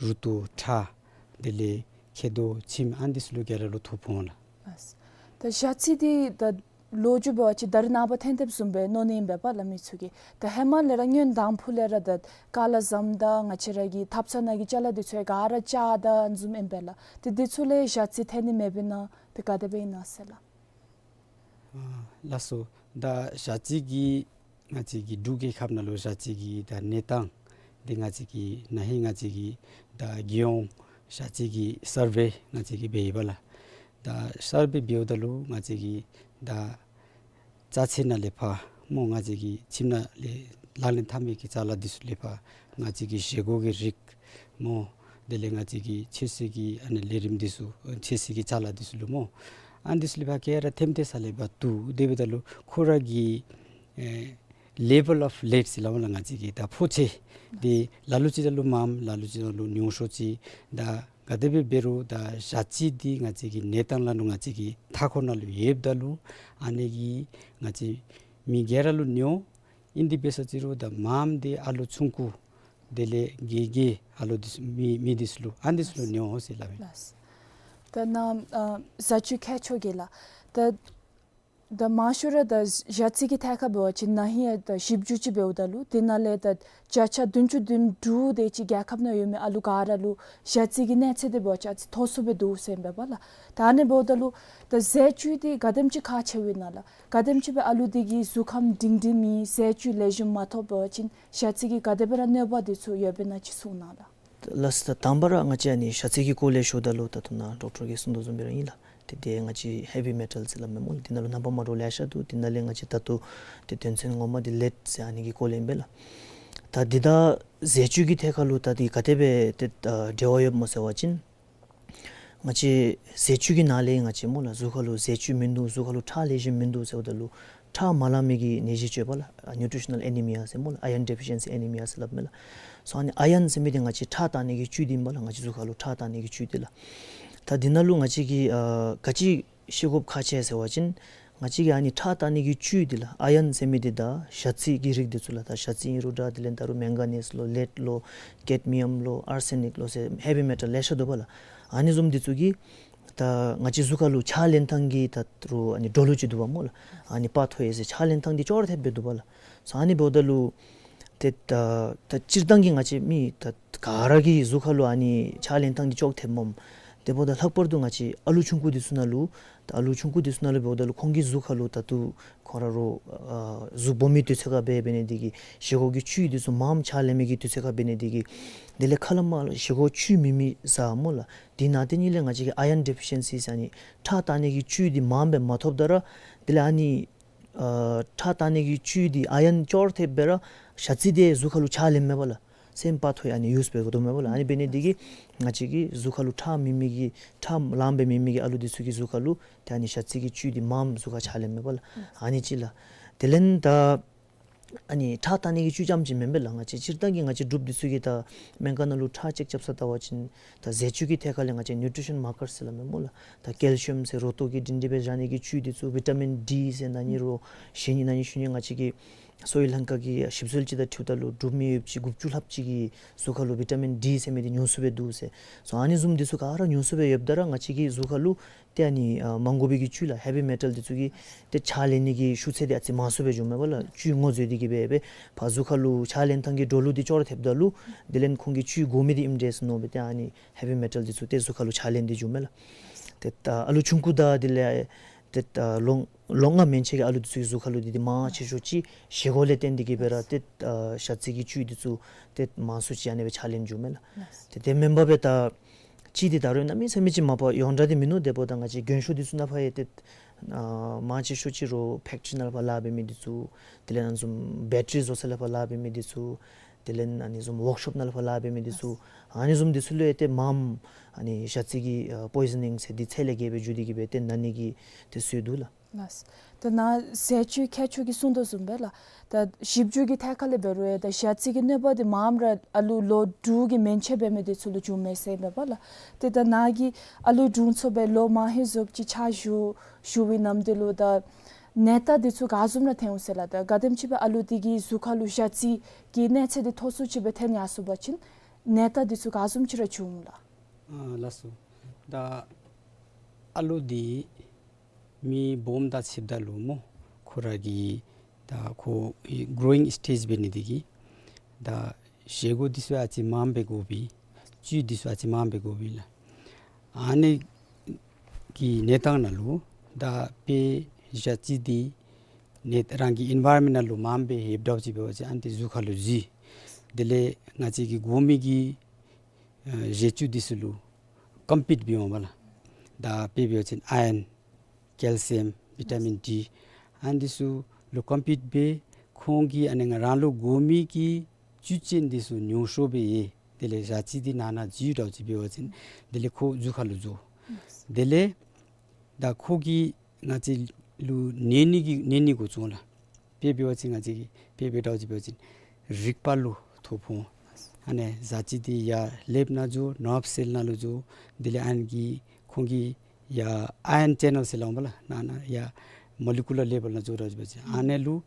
རུ་ཏོ་ཁྲག་དེ་ལས་མཁལ་རྡོག་མཆིནམ་ཨ་ནི་ཚུ་ལུ་ག་ར་ལུ་ཐོབ་འོང་ལགས། ལགས། ད་ཞ་རྩི་འདི་ད་ལོ་རྒྱུས་འབད་བ་ཅིན་ད་རེས་ནངས་པ་ཐོན་ཐོནམ་བཟུམ་སྦེ་མནོ་ནི་ཨིན་པས་པ་ལགས་མི་ཚུ་གིས། ད་ཧེ་མ་ལས་ར་སྔོན་དང་ཕུ་ལས་ར་ད་ཀ་ལ་ཟམ་དང་ང་བཅས་ར་གི་ཐབ་ཚང་ནང་གི་ཅ་ལ་འདི་ཚུ་ཡང་ག་ར་ལྕགས་དང་བཟུམ་ཨིན་པས་ལགས། ཏེ་འདི་ཚུ་ལས་ཞ་རྩི་ཐོན་ནི་མེདཔ་ཨིན་ན་ཏེ་ག་དེ་སྦེ་ཨིན་ན་ཟེར་ལགས། ཨ་ལགས་སོ། ད་ཞ་རྩི་གི་ང་བཅས་ཀྱི་འབྲུག་རྒྱལ་ཁབ་ནང་ལུ་ཞ་རྩི་གི་ད་གནས་སྟངས་འདི་ང་བཅས་ཀྱི་ན་ཧིང་ང་བཅས་ཀྱི་ད་རྒྱལ་ཡོངས་ཞ་རྩི་གི་སར་ཝེ་ང་བཅས་ཀྱིས་འབད་ཡི་པ་ལགས། ད་སར་ཝེ་འབདཝ་ད་ལུ་ང་བཅས་ཀྱི་ད་ཅ་ཆས་ནང་ལས་ཕར་སྨོ་ང་བཅས་ཀྱི་ཁྱིམ་ནང་ལས་ལག་ལེན་འཐབ་མི་གི་ཅ་ལ་འདི་ཚུ་ལས་ཕར་ང་བཅས་ཀྱི་བཞེས་སྒོ་གི་རིགས་སྨོ། དེ་ལས་ང་བཅས་ཀྱི་ཆོས་སྲིད་ཀྱི་ཨ་ནི་ལས་རིམ་འདི་ཚུ་ཆོས་སྲིད་ཀྱི་ཅ་ལ་འདི་ཚུ་ལུ་སྨོ། ཨ་ནི་འདི་ཚུ་ལས་ཕར་ག་ར་ཐེམ་ཐེ་ས་ལས་ཕར་བཏུབ། དེ་འབདཝ་ད་ལུ་ཁོ་ར་གི་ཨེ་ལེ་བཱལ་ཨོཕ་ལེཌ་ཟེར་སླབ་འོང་ལགས། ང་བཅས་ཀྱི་ད་ཕོ་ཆེ་འདི་ལ་ལུ་ཅིག་ད་ལུ་མངམ་ལ་ལུ་ཅིག་ད་ལུ་ཉུང་ཤོས་ཅིག། ད་ག་དེ་སྦེ་འབད་རུང་ད་ཞ་རྩི་འདི་ང་བཅས་ཀྱི་གནས་སྟངས་ལ་ལུ་ང་བཅས་ཀྱི་མཐའ་འཁོར་ནང་ལུ་ཡོདཔ་ད་ལུ་ཨ་ནི་གིས་ང་བཅས་མི་ག་ར་ལུ་ཉོ། ཨིན་དེ་འབད་ས་ཅིག་རུང་ད་མངམ་འདི་ཨ་ལོ་ཆུང་ཀུ་དེ་ལས་རྒས་རྒས་ཨ་ལོ་འདི་ཚུ་མི་མི་འདི་ཚུ་ལུ་ཨ་ནི་འདི་ཚུ་ལུ་ཉོ་ཟེར་སླབ་ཨིན། ལགས། ད་ནཱ་ཨ་ཟས་བཅུད་མཁས་མཆོག་གིས་ལགས། ད་ ད་མང་ཤོས་ར་ད་ཞ་རྩི་གི་ཐད་ཁར་འབད་བ་ཅིན་ན་ཧིང་ཡང་ད་ཞིབ་འཇུག་ཅིག་འབདཝ་ད་ལུ་དེ་ནང་ལས་ད་བརྒྱ་ཆ་བདུན་ཅུ་དོན་དྲུག་དེ་ཅིག་རྒྱལ་ཁབ་ནང་ཡོད་མི་ཨ་ལུ་ག་ར་ལུ་ཞ་རྩི་གི་གནས་ཚད་དེ་འབད་བ་ཅིན་ཨ་ཙི་མཐོ་སུ་སྦེ་འདུག་ཟེར་ཨིན་པས་པ་ལགས། ད་ཨ་ནི་འབདཝ་ད་ལུ་ད་ཟས་བཅུད་དེ་ག་དེམ་ཅིག་ཁག་ཆེཝ་ཨིན་ན་ལགས། ག་དེམ་ཅིག་སྦེ་ཨ་ལུ་དེ་གིས་གཟུགས་ཁམས་སྒྲིང་སྒྲིང་མེད་ཟས་བཅུད་ལེགས་ཤོམ་མ་ཐོབ་པ་ཅིན་ཞ་རྩི་གི་ག་དེ་སྦེ་ར་གནོད་པ་དེ་ཚུ་ཡོདཔ་ཨིན་ན་ཅིག་གསུང་གནང་ལགས། ལགས་སོ། ད་དང་པ་ར་ང་བཅས་ཨ་ནི་ཞ་རྩི་གི་སྐོར་ལས་ཞུཝ་ད་ལུ་ད་ལྟོ་ནཱ་ཌོག་ཊར་གྱིས་གསུངས་དོ་བཟུམ་སྦེ་ར་ཨིན་ལགས། ཏེ་དེ་ང་བཅས་ཧེ་བི་མེ་ཊལ་ཟེར་སླབ་མས་སྨོ་ལགས། དེ་ནང་ལུ་རྣམ་པ་མ་འདྲཝ་ལེ་ཤ་འདུག། དེ་ནང་ལས་ང་བཅས་ད་ལྟོ་ཏེ་དོན་ཚན་ངོ་མ་དེ་ལེཌ་ཟེར་ཨ་ནི་གི་སྐོར་ལས་ཨིན་པས་ལགས། ད་འདི་དང་ཟས་བཅུད་ཀྱི་ཐད་ཁར་ལུ་ད་འདི་ག་དེ་སྦེ་ཏེ་ཨ་འབྲེལ་བ་ཡོདཔ་སྨོ་ཟེར་བ་ཅིན་ང་བཅས་ཟས་བཅུད་ཀྱི་ནང་ལས་ང་བཅས་སྨོ་ལགས་གཟུགས་ཁར་ལུ་ཟས་བཅུད་མིན་འདུག། གཟུགས་ཁར་ལུ་ཁྲག་ལེགས་ཤོམ་མིན་འདུག་ཟེརཝ་ད་ལུ་ཁྲག་མ་ལང་མི་གི་ནད་གཞི་ཅིག་ཡོད་པ་ལགས། ཨ་ནིའུ་ཊི་རི་ཤ་ནཱལ་ཨེ་ནི་མི་ཡ་ཟེར་སྨོ་ལགས། ཨའི་རཱན་ཌི་ཕི་ཤན་སི་ཨེ་ནི་མི་ཡ་ཟེར་སླབ་མས་ལགས། སོ་ཨ་ནི་ཨའི་རཱན་ཟེར་མི་འདི་ང་བཅས་ཁྲག་བཏང་ནི་གི་བཅུད་འདི་ཨིན་པ་ལགས། ང་བཅས་གཟུགས་ཁར་ལུ་ཁྲག་བཏང་ནི་གི་བཅུད་འདི་ལགས། ད་འདི་ནང་ལུ་ང་བཅས་ཀྱིས་ཨ་ག་ཅི་ཤེས་དགོཔ་ཁག་ཆེ་ཟེར་བ་ཅིན་ང་བཅས་ཀྱིས་ཨ་ནི་ཁྲག་བཏང་ནི་གི་བཅུད་འདི་ལགས། ཨའི་རཱན་ཟེར་མི་འདི་ད་ཞ་རྩི་གི་རིགས་འདི་ཚུ་ལགས། ད་ཞ་རྩི་ཨིན་རུང་འདྲ། དེ་ལས་ད་རུང་མེང་ག་ནིས་ལོ་ལེཌ་ལོ་ཀེཌ་མི་ཡམ་ལོ་ཨར་སེ་ནིཀ་ལོ་ཟེར་ཧེ་བི་མེ་ཊལ་ལེ་ཤ་འདུག་པ་ལགས། ཨ་ནི་བཟུམ་འདི་ཚུ་གིས་ད་ང་བཅས་གཟུགས་ཁར་ལུ་ཕྱག་ལེན་ཐངས་ཀྱི་ད་རུང་ཨ་ནི་འགྲོ་ལུགས་ཅིག་འདུག་པ་སྨོ་ལགས། ཨ་ནི་པ་ཐོ་ཡེ་ཟེར་ཕྱག་ལེན་ཐངས་འདི་ཅོག་ར་འཐདཔ་སྦེ་འདུག་པ་ལགས། སོ་ཨ་ནི་འབདཝ་ད་ལུ་ཏེ་ད་ད་སྤྱིར་བཏང་གི་ང་བཅས་མི་ད་ག་ར་གི་གཟུགས་ཁར་ལུ་ཨ་ནི་ཕྱག་ལེན་ཐངས་འདི་ཅོག་འཐདཔ་མས། དེ་འབདཝ་ད་ལྷག་པར་དུ་ང་བཅས་ཨ་ལུ་ཆུང་ཀུ་འདི་ཚུ་ནང་ལུ་ད་ཨ་ལུ་ཆུང་ཀུ་འདི་ཚུ་ནང་ལུ་འབདཝ་ད་ལུ་ཁོང་གི་གཟུགས་ཁར་ལུ་ད་ལྟོ་ཁོང་ར་རོགས་ཨ་གཟུགས་སྦོམ་མི་དུས་ཚོད་ཁར་འབད་འབད་ནི་འདི་གིས་བཞེས་སྒོ་གི་བཅུད་འདི་ཚུ་མངམ་ཕྱག་ལེན་མི་གི་དུས་ཚོད་ཁར་འབད་ནི་འདི་གིས་དེ་ལས་ཁ་ལས་མར་བཞེས་སྒོ་བཅུད་མེད་མི་ཟ་སྨོ་ལགས། དེ་ནང་དེ་ནང་ལས་ང་བཅས་ཀྱི་ཨའི་རཱན་ཌི་ཕི་ཤན་སི་ཟེར་ཨ་ནི་ཁྲག་བཏང་ནི་གི་བཅུད་འདི་མངམ་སྦེ་མ་ཐོབ་ད་ར་དེ་ལས་ཨ་ནི་ཨ་ཁྲག་བཏང་ནི་གི་བཅུད་འདི་ཨའི་རཱན་ཅོག་ར་འཐདཔ་སྦེ་ར་ཞ་རྩི་འདི་གཟུགས་ཁར་ལུ་ཕྱག་ལེནམ་མས་པ་ལགས། སེམས་པ་ཐོ་ཡ་ཨ་ནི་ཡུས་པའི་གོ་དོ་མས་པ་ལགས། ཨ་ནི་འབད་ནི་འདི་གིས་ང་བཅས་ཀྱི་གཟུགས་ཁར་ལུ་ཁྲག་མེད་མི་གི་ཁྲག་ལངམ་སྦེ་མེད་མི་གི་ཨ་ལུ་འདི་ཚུ་གི་གཟུགས་ཁར་ལུ་ཏེ་ཨ་ནི་ཞ་རྩི་གི་བཅུད་འདི་མངམ་གཟུགས་ཁར་ཕྱག་ལེནམ་མས་པ་ལགས། ཨ་ནི་གཅིག་ལགས། དེ་ལས་ད་ཨ་ནི་ཁྲག་བཏང་ནི་གི་བཅུད་རྐྱངམ་ཅིག་མེན་པས་ལགས། ང་བཅས་སྤྱིར་བཏང་གི་ང་བཅས་འབྲུགཔ་འདི་ཚུ་གིས་ད་སྨན་ཁང་ནང་ལུ་ཁྲག་ཅེཀ་རྐྱབ་ས་བལྟ་བ་ཅིན་ད་ཟས་བཅུད་ཀྱི་ཐད་ཁར་ལས་ང་བཅས་ནིའུ་ཊི་རི་ཤན་མར་ཀར་ཟེར་སླབ་མས་སྨོ་ལགས། ད་ཀེལ་ཤི་ཡམ་ཟེར་རོ་ཏོག་གི་སྒྲིང་སྒྲི་སྦེ་བཞག་ནི་གི་བཅུད་འདི་ཚུ་བི་ཊ་མིན་ཌི་ཟེར་ན་ནི་རོ་གཞན་ནི་ན་ནི་ཤུལ་ནི་ང་བཅས་ཀྱིས་སོ་ཡི་ལྷན་ཁག་གི་ཞིབ་འཚོལ་ཅིག་དང་འཁྲིལཝ་ད་ལུ་འབྲུག་མི་ཡོདཔ་ཅིག་དགུ་བཅུ་ལྷགཔ་ཅིག་གི་གཟུགས་ཁར་ལུ་བི་ཊ་མིན་ཌི་ཟེར་མི་འདི་ཉུང་སུ་སྦེ་འདུག་ཟེར། སོ་ཨ་ནི་བཟུམ་འདི་ཚུ་ག་ར་ཉུང་སུ་སྦེ་ཡོདཔ་ད་ར་ང་བཅས་ཀྱི་གཟུགས་ཁར་ལུ་ཏེ་ཨ་ནི་ཨ་མ་དགོ་པའི་གི་བཅུད་ལགས་ཧེ་བི་མེ་ཊལ་འདི་ཚུ་གིས་ཏེ་ཕྱག་ལེན་ནི་གི་ཤུགས་ཚད་འདི་ཨ་ཙི་མང་སུ་སྦེ་འགྱོཝ་མས་པ་ལགས། བཅུད་ངོ་འཛོལ་ཏེ་གི་སྦེ་སྦེ་ཕར་གཟུགས་ཁར་ལུ་ཕྱག་ལེན་ཐངས་ཀྱི་འགྲོ་ལུགས་འདི་ཅོག་ར་འཐདཔ་ད་ལུ་དེ་ལས་ཁོང་གིས་བཅུད་དགོ་མི་འདི་ཨིནམ་འདྲས་ཟེར་མནོ་སྦེ་ཏེ་ཨ་ནི་ཧེ་བི་མེ་ཊལ་འདི་ཚུ་ཏེ་གཟུགས་ཁར་ལུ་ཕྱག་ལེན་ཏེ་འགྱོཝ་མས་ལགས། ཏེ་ད་ཨ་ལུ་ཆུང་ཀུ་དང་དེ་ལས་ཏེ་ད་ལོ་ལོ་ལྔ་མན་ཆད་ཀྱི་ཨ་ལུ་འདི་ཚུ་གི་གཟུགས་ཁར་ལུ་འདི་འདི་མང་ཆེ་ཤོས་ཅིག་བཞེས་སྒོ་ལས་བརྟེན་ཏེ་གི་སྦེ་ར་ཏེ་ཨ་ཞ་རྩི་གི་བཅུད་འདི་ཚུ་ཏེ་མང་སུ་ཅིག་ཨ་ནི་སྦེ་ཕྱག་ལེན་འགྱོཝ་མས་ལགས། ཏེ་དེ་མེན་པར་སྦེ་ད་ཅིག་འདི་ད་རུང་གནམ་མེད་ས་མེད་ཅིག་མ་པ་ཡོངས་གྲགས་འདི་མིན་ནུག། དེ་འབདཝ་ད་ང་བཅས་རྒན་ཤོས་འདི་ཚུ་ནང་ཕར་ཡང་ཏེ་ཨ་མང་ཆེ་ཤོས་ཅིག་རོགས་ཕེཀ་ཊི་རི་ནང་ལུ་ཕར་ལཱ་འབད་མི་འདི་ཚུ་དེ་ལས་ཨ་ནི་བཟུམ་བེ་ཊ་རི་བཟོ་ས་ལུ་ཕར་ལཱ་འབད་མི་འདི་ཚུ་དེ་ལས་ཨ་ནི་བཟུམ་ཝརཀ་ཤོཔ་ནང་ལུ་ཕར་ལཱ་འབད་མི་འདི་ཚུ་ཨ་ནི་བཟུམ་འདི་ཚུ་ལུ་ཡང་ཏེ་མངམ་ཨ་ནི་ཞ་རྩི་གི་ཨ་པོའི་ཛ་ནིང་ཟེར་འདི་ཚད་ལས་བརྒལ་སྦེ་འགྱོ་སྟེ་གི་སྦེ་ཏེ་ན་ནི་གི་ཏེ་སྲོལ་འདུག་ལགས། ལགས། ད་ནཱ་ཟས་བཅུད་མཁས་མཆོག་གིས་གསུངས་དོ་བཟུམ་སྦེ་ལགས། ད་ཞིབ་འཇུག་གི་ཐད་ཁར་ལས་འབད་རུང་ཡང་ད་ཞ་རྩི་གི་གནོད་པ་འདི་མངམ་ར་ཨ་ལུ་ལོ་དྲུག་གི་མན་ཆད་འབད་མི་འདི་ཚུ་ལུ་བྱུངམ་མས་ཟེར་ཨིན་པས་པ་ལགས། ཏེ་ད་ནཱ་གིས་ཨ་ལུ་དྲུང་འཚོ་སྦེ་ལོ་མང་ཧེང་ཟོགཔ་ཅིག་ཕྱག་ཞུ་ཞུ་བའི་ནམ་དུས་ལུ་ད་ནད་རྟགས་འདི་ཚུ་ག་བཟུམ་ར་ཐོན་འོང་ཟེར་ལགས། ད་ག་དེམ་ཅིག་སྦེ་ཨ་ལུ་འདི་གི་གཟུགས་ཁར་ལུ་ཞ་རྩི་གི་གནས་ཚད་འདི་མཐོ་སུ་ཅིག་སྦེ་ཐོན་ཡར་སོང་པ་ཅིན་ནད་རྟགས་འདི་ཚུ་ག་བཟུམ་ཅིག་ར་བྱུང་འོང་ལགས། ཨ་ལགས་སོ། ད་ཨ་ལུ་འདི་མི་སྦོམ་དང་ཕྱདཔ་ད་ལུ་སྨོ་ཁོ་ར་གི་ད་ཁོ་གི་གྲོ་ཝིང་སི་ཊེཇ་འབད་ནི་འདི་གིས་ད་བཞེས་སྒོ་འདི་ཚུ་ཨ་ཙི་མངམ་སྦེ་དགོ་པས། བཅུད་འདི་ཚུ་ཨ་ཙི་མངམ་སྦེ་དགོ་པས་ལགས། ཨ་ནི་གི་གནས་སྟངས་ནང་ལུ་ད་དཔེ་ཞ་རྩི་འདི་ནི་རང་གི་ཨེན་ཝའི་རོན་མེནཊ་ནང་ལུ་མངམ་སྦེ་ཡོདཔ་འདྲཝ་ཅིག་འབད་བ་ཅིན་ཨ་ནི་འདི་གཟུགས་ཁར་ལུ་འཛུལ། དེ་ལས་ང་བཅས་ཀྱི་དགོ་མི་གི་ཨ་བཞེས་བཅུད་འདི་ཚུ་ལུ་ཀམ་པིཊ་འབད་འོང་པ་ལགས། ད་དཔེ་འབད་བ་ཅིན་ཨའི་རཱན་ཀེལ་ཤི་ཡམ་བི་ཊ་མིན་ཌི་ཨ་ནི་འདི་ཚུ་ལུ་ཀམ་པིཊ་འབད་ཁོང་གིས་ཨ་ནི་ང་རང་ལུ་དགོ་མི་གི་བཅུད་ཅན་འདི་ཚུ་ཉུང་ཤོས་སྦེ་ཡོད། དེ་ལས་ཞ་རྩི་འདི་ནང་ན་འཛུལ་འདྲཝ་ཅིག་འབད་བ་ཅིན་དེ་ལས་ཁོ་གཟུགས་ཁར་ལུ་འཛུལ། དེ་ལས་ད་ཁོ་གིས་ང་བཅས་ལུ་ནད་ནི་གི་ནད་ནི་འགོ་བཙུགས་ལགས། དཔེ་འབད་བ་ཅིན་ང་བཅས་ཀྱི་དཔེ་འབད་འདྲཝ་ཅིག་འབད་བ་ཅིན་རིག་པ་ལུ་ཐོ་ཕོག། ཨ་ནི་ཞ་རྩི་འདི་ཡར་ཀླདཔ་ནང་འཛུལ། ནརབ་སེལ་ནང་ལུ་འཛུལ། དེ་ལས་ཨ་ནི་གིས་ཁོང་གིས་ཡར་ཨའི་རཱན་ཅེ་ནཱལ་ཟེར་སླབ་འོང་པ་ལགས། ནང་ན་ཡར་མོ་ལི་ཀུ་ལར་ལེ་བཱལ་ནང་འཛུལ་འདྲཝ་ཅིག་འབད་བ་ཅིན་ཨ་ནི་ལུ་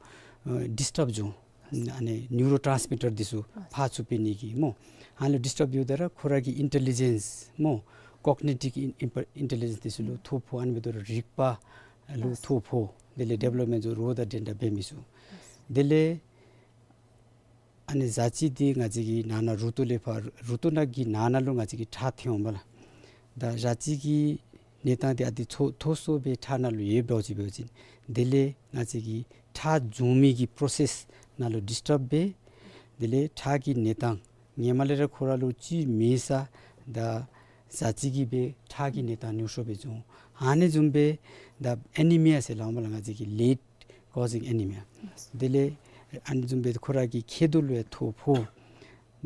ཨ་ཌིསི་ཊརབ་འབྱུང་། ཨ་ནི་ནིའུ་རོ་ཊཱནསི་མི་ཊར་འདི་ཚུ་ཕར་ཚུར་འཕུལ་ནི་གི་སྨོ། ཨ་ནི་ལུ་ཌིསི་ཊརབ་འགྱོཝ་ད་ར་ཁོ་ར་གི་ཨིན་ཊེ་ལི་ཇེནསི་སྨོ། ཀོག་ནི་ཊིབ་ཨིན་ཨིན་ཨིན་ཊེ་ལི་ཇེནསི་འདི་ཚུ་ལུ་ཐོ་ཕོག། ཨ་ནི་འབདཝ་ད་ར་རིག་པ་ལུ་ཐོ་ཕོག། དེ་ལས་ཌི་བེ་ལོབ་མེནཊ་ཚུ་རོགས་དང་འགྲན་ཟླ་འབད་མི་ཚུགས། དེ་ལས་ཨ་ནི་བཟའ་ཚང་འདི་ང་བཅས་ཀྱི་ནང་ན་རུ་ཏོ་ལས་ཕར་རུ་ཏོ་ནང་གི་ནང་ན་ལུ་ང་བཅས་ཀྱི་ཁྲག་ཐོན་འོང་པ་ལགས། ད་བཟའ་ཚང་གི་གནས་སྟངས་འདི་ཨ་ནི་མཐོ་མཐོ་སུ་སྦེ་ཁྲག་ནང་ལུ་ཡོདཔ་འདྲཝ་ཅིག་འབད་བ་ཅིན་དེ་ལས་ང་བཅས་ཀྱི་ཁྲག་འབྱུང་མི་གི་པྲོ་སེསི་ནང་ལུ་ཌིསི་ཊབ་འབད། དེ་ལས་ཁྲག་གི་གནས་སྟངས་ཧེ་མ་ལས་ར་ཁོ་ར་ལུ་ཅིག་མེད་ས་ད་བཟའ་ཚང་གིས་སྦེ་ཁྲག་གི་གནས་སྟངས་ཉུང་སུ་སྦེ་འགྱོ། ཨ་ནི་བཟུམ་སྦེ་ད་ཨེ་ནི་མི་ཡ་ཟེར་སླབ་འོང་པ་ལགས། ང་བཅས་ཀྱི་ལེཌ་ཀོ་ཟིང་ཨེ་ནི་མི་ཡ། དེ་ལས་ཨ་ནི་བཟུམ་སྦེ་ཁོ་ར་གི་མཁལ་རྡོག་ལུ་ཡང་ཐོ་ཕོག།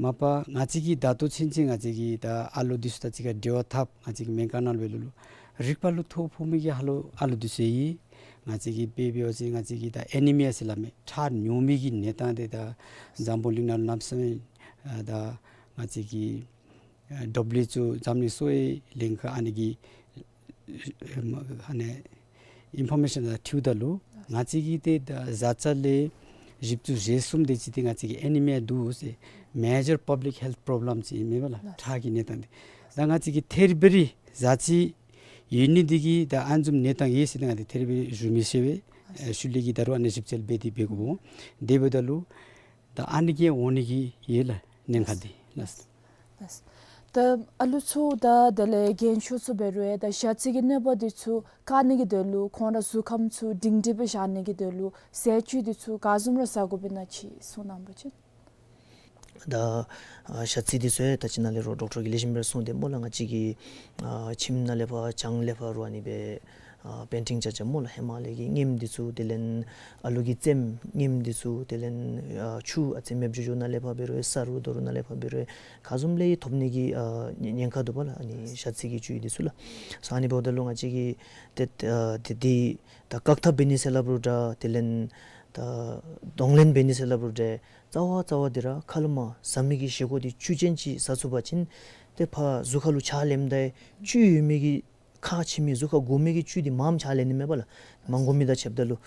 མ་པ་ང་བཅས་ཀྱི་ད་ལྟོ་ཚུན་ཚོད་ང་བཅས་ཀྱི་ད་ཨ་ལོ་འདི་ཚུ་དང་གཅིག་ཁར་འབྲེལ་བ་འཐབ་ང་བཅས་ཀྱི་སྨན་ཁང་ནང་ལུ་འབད་རུང་ལུ་རིག་པ་ལུ་ཐོ་ཕོག་མི་གི་ཨ་ལོ་ཨ་ལོ་འདི་ཚུ་ཡོད། ང་བཅས་ཀྱི་དཔེ་འབད་བ་ཅིན་ང་བཅས་ཀྱི་ད་ཨེ་ནི་མི་ཡ་ཟེར་སླབ་མི་ཁྲག་ཉུང་མི་གི་གནས་སྟངས་འདི་ད་འཛམ་བུ་གླིང་ནང་ལུ་གནམ་མེད་ས་མེད་ཨ་ད་ང་བཅས་ཀྱི་ཨ་ཌབ་ལིའུ་ཨེཆ་ཨོ་འཛམ་གླིང་གསོ་བའི་ལྷན་ཁག་ཨ་ནི་གི་ཨ་ནི་ཨིན་ཕོར་མེ་ཤཱན་དང་འཁྲིལཝ་ད་ལུ་ང་བཅས་ཀྱི་ཏེ་ད་བཟའ་ཚང་ལས་བཞི་བཅུ་ཞེ་གསུམ་དེ་ཅིག་འདི་ང་བཅས་ཀྱི་ཨེ་ནི་མི་ཡ་འདུག་ཟེར། མེ་ཇར་པབ་ལིཀ་ཧེལཐ་པྲོབ་ལེམ་ཅིག་ཨིན་མས་པ་ལགས། ཁྲག་གི་གནས་སྟངས་འདི་ད་ང་བཅས་ཀྱི་ཐེར་བེ་རི་བཟའ་ཚང་ཡོད་ནི་འདི་གིས་ད་ཨ་ནི་བཟུམ་གནས་སྟངས་ཡོད་ཟེར་ཏེ་ང་བཅས་ཐེར་བེ་རི་ཞུ་མི་ཤེས་པས། ཨ་ཤུལ་ལས་ཀྱི་ད་རུང་ཨ་ནི་ཞིབ་འཚོལ་འབད་དེ་འབད་དགོ་པས། དེ་འབདཝ་ད་ལུ་ད་ཨ་ནི་གི་འོང་ནི་གི་ཡོད་ལགས་ཉེན་ཁ་འདི་ལགས། ལགས། ད་ཨ་ལུ་ཚུ་དང་དེ་ལས་རྒན་ཤོས་ཚུ་འབད་རུང་ཡང་ད་བཟའ་ཚང་གི་གནོད་པ་འདི་ཚུ་བཀག་ནི་གི་དོན་ལུ་ཁོང་ར་གཟུགས་ཁམས་ཚུ་སྒྲིང་སྒྲི་སྦེ་བཞག་ནི་གི་དོན་ལུ་ཟས་བཅུད་འདི་ཚུ་ག་བཟུམ་ར་བཟའ་དགོཔ་ཨིན་ན་ཅིག་གསུང་གནང་བ་ཅིན། ད་ཨ་བཟའ་ཚང་འདི་ཚུ་ཡང་ད་ཅི་ནཱ་ལས་རོགས་ཌོག་ཊར་གྱིས་ལེགས་ཤོམ་སྦེ་གསུངས་ཏེ་སྨོ་ལགས། ང་བཅས་ཀྱི་ཨ་ཁྱིམ་ནང་ལས་ཕར་གྱང་ལས་ཕར་རུང་ཨ་ནི་སྦེ་ཨ་པེན་ཊིང་རྐྱབ་རྐྱབ་སྨོ་ལགས། ཧེ་མ་ལས་ཀྱི་རྔེམ་འདི་ཚུ་དེ་ལས་ཨ་ལུ་གི་རྩེདམོ་རྔེམ་འདི་ཚུ་དེ་ལས་ཨ་ཆུ་ཨ་ཙི་མེདཔ་འགྱོ་འགྱོ་ནཱ་ལས་ཕར་འབད་རུང་ས་རུ་རྡོ་རུ་ནཱ་ལས་ཕར་འབད་རུང་ག་བཟུམ་ལས་ཐོབ་ནི་གི་ཨ་ཉེན་ཉེན་ཁ་འདུག་པ་ལགས། ཨ་ནི་བཟའ་ཚང་གི་བཅུད་འདི་ཚུ་ལགས། སོ་ཨ་ནི་འབདཝ་ད་ལུ་ང་བཅས་ཀྱིས་ཏེ་ཨ་ཏེ་འདི་ད་བཀག་ཐབས་འབད་ནི་ཟེར་སླབ་རུང་འདྲ་དེ་ལས་ད་གདོང་ལེན་འབད་ནི་ཟེར་སླབ་རུང་འདྲ་རྩ་བ་རྩ་བ་འདི་ར་ཁ་ལས་མར་བཟའ་མི་གི་བཞེས་སྒོ་འདི་བཅུད་ཅན་ཅིག་བཟའ་ཚུགས་པ་ཅིན་ཏེ་ཕར་གཟུགས་ཁ་ལུ་ཆགས་ལེནམ་ད་བཅུད་ཡོད་མི་གི་ཁག་ཆེ་མི་གཟུགས་ཁར་དགོ་མི་གི་བཅུད་འདི་མངམ་ཆགས་ལེན་ནི་མས་པ་ལགས། མ་དགོ་མི་དང་ཕྱདཔ་ད་ལུ།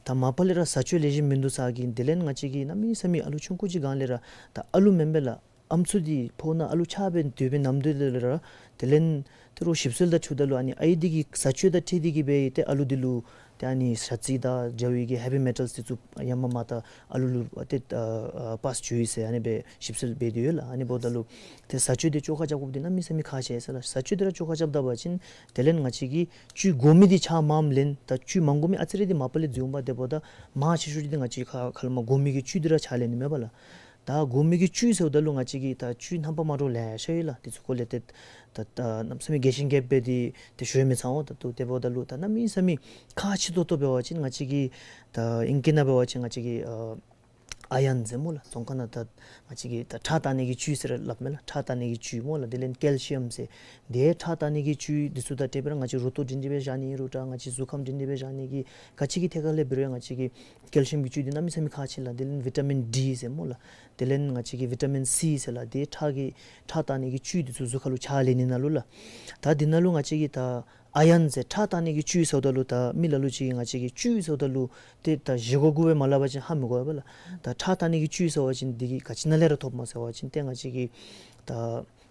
ད་མ་པ་ལས་ར་བཟའ་སྤྱོད་ལེགས་ཤོམ་མིན་འདུག་ཟེར་གི་དེ་ལས་ང་བཅས་ཀྱིས་གནམ་མེད་ས་མེད་ཨ་ལུ་ཆུང་ཀུ་ཅིག་སྒང་ལས་ར་ད་ཨ་ལུ་མེན་པས་ལགས། ཨམ་སྲུ་འདི་ཕོཝ་ནང་ཨ་ལུ་ཆགས་སྦེ་སྡོད་པའི་ནམ་དུས་ལས་ར་དེ་ལས་ཏེ་རོགས་ཞིབ་འཚོལ་དང་འཁྲིལཝ་ད་ལུ་ཨ་ནི་ཨའི་འདི་གི་བཟའ་སྤྱོད་དང་འཁྲིལ་ཏེ་གིས་སྦེ་ཏེ་ཨ་ལུ་འདི་ལུ་ཏེ་ཨ་ནི་ཟ་ཚིགས་དང་འདྲ་བའི་གི་ཧེ་བི་མེ་ཊལ་འདི་ཚུ་ཡར་མར་མར་ད་ཨ་ལུ་ལུ་ཏེ་ཨ་ཨ་པཱས་འགྱོ་ཡི་ཟེར་ཨ་ནི་སྦེ་ཞིབ་འཚོལ་འབད་དེ་ཡོད་ལགས། ཨ་ནི་འབདཝ་ད་ལུ་ཏེ་བཟའ་སྤྱོད་འདི་བཅོ་ཁ་རྐྱབ་དགོཔ་འདི་གནམ་མེད་ས་མེད་ཁག་ཆེ་ཟེར་ལགས། བཟའ་སྤྱོད་འདི་ར་བཅོ་ཁ་རྐྱབ་ད་པ་ཅིན་དེ་ལས་ང་བཅས་ཀྱིས་བཅུད་དགོ་མི་འདི་ཆགས་མངམ་ལེན། ད་བཅུད་མ་དགོ་མི་ཨ་ཙི་རེ་འདི་མ་པ་ལས་འཛོལ་འོང་པ། དེ་འབདཝ་ད་མང་ཆེ་ཤོས་འདི་ང་བཅས་ཁ་ཁ་ལས་མར་དགོ་མི་གི་བཅུད་འདི་ར་ཆགས་ལེན་ནི་མས་པ་ལགས། ད་དགོ་མི་གི་བཅུད་ཟེརཝ་ད་ལུ་ང་བཅས་ཀྱིས་ད་བཅུད་རྣམ་པ་མ་འདྲཝ་ལེ་ཤ་ཡོད་ལགས། འདི་ཚུ་སྐོར་ལས་ཏེ་ད་ད་གནམ་མེད་ས་མེད་རྒྱས་ཤིང་རྒྱསཔ་སྦེ་འདི་ཏེ་ཞུ་མི་ཚར་འོང་། ད་ལྟོ་དེ་འབདཝ་ད་ལུ་ད་གནམ་མེད་ས་མེད་ཁག་ཆེ་ཏོག་ཏོ་འབད་བ་ཅིན་ང་བཅས་ཀྱིས་ད་ཨིང་སྐད་ནང་འབད་བ་ཅིན་ང་བཅས་ཀྱིས་ཨ་ཨའི་རཱན་ཟེར་སྨོ་ལགས། རྫོང་ཁ་ནང་ད་ང་བཅས་ཀྱིས་ད་ཁྲག་བཏང་ནི་གི་བཅུད་ཟེར་སླབ་མས་ལགས། ཁྲག་བཏང་ནི་གི་བཅུད་སྨོ་ལགས། དེ་ལས་ཀེལ་ཤི་ཡམ་ཟེར། དེ་ཁྲག་བཏང་ནི་གི་བཅུད་འདི་ཚུ་དང་འབྲེལ་སྦེ་ར་ང་བཅས་རུ་ཏོ་སྒྲིང་སྒྲི་སྦེ་བཞག་ནི་ཨིན་རུང་འདྲ་ང་བཅས་གཟུགས་ཁམས་སྒྲིང་སྒྲི་སྦེ་བཞག་ནི་གི་ག་ཅི་གི་ཐད་ཁར་ལས་འབད་རུང་ང་བཅས་ཀྱིས་ཀེལ་ཤི་ཡམ་གྱི་བཅུད་འདི་གནམ་མེད་ས་མེད་ཁག་ཆེ་ལགས། དེ་ལས་བི་ཊ་མིན་ཌི་ཟེར་སྨོ་ལགས། དེ་ལས་ང་བཅས་ཀྱིས་བི་ཊ་མིན་སི་ཟེར་ལགས། དེ་ཁྲག་གི་ཁྲག་བཏང་ནི་གི་བཅུད་འདི་ཚུ་གཟུགས་ཁ་ལུ་ཆགས་ལེན་ནི་ནང་ལུ་ལགས། ད་འདི་ནང་ལུ་ང་བཅས་ཀྱིས་ད་ཨའི་རཱན་ཟེར་ཁྲག་བཏང་ནི་གི་བཅུད་ཟེརཝ་ད་ལུ་ད་མི་ལ་ལུ་ཅིག་གིས་ང་བཅས་ཀྱིས་བཅུད་ཟེརཝ་ད་ལུ་ཏེ་ད་བཞེས་སྒོ་གུ་སྦེ་མ་སླབ་པ་ཅིན་ཧ་མི་གོ་བས་ལགས། ད་ཁྲག་བཏང་ནི་གི་བཅུད་ཟེར་བ་ཅིན་འདི་གིས་ག་ཅི་ནང་ལས་ར་ཐོབ་མས་ཟེར་བ་ཅིན་ཏེ་ང་བཅས་ཀྱིས་ད་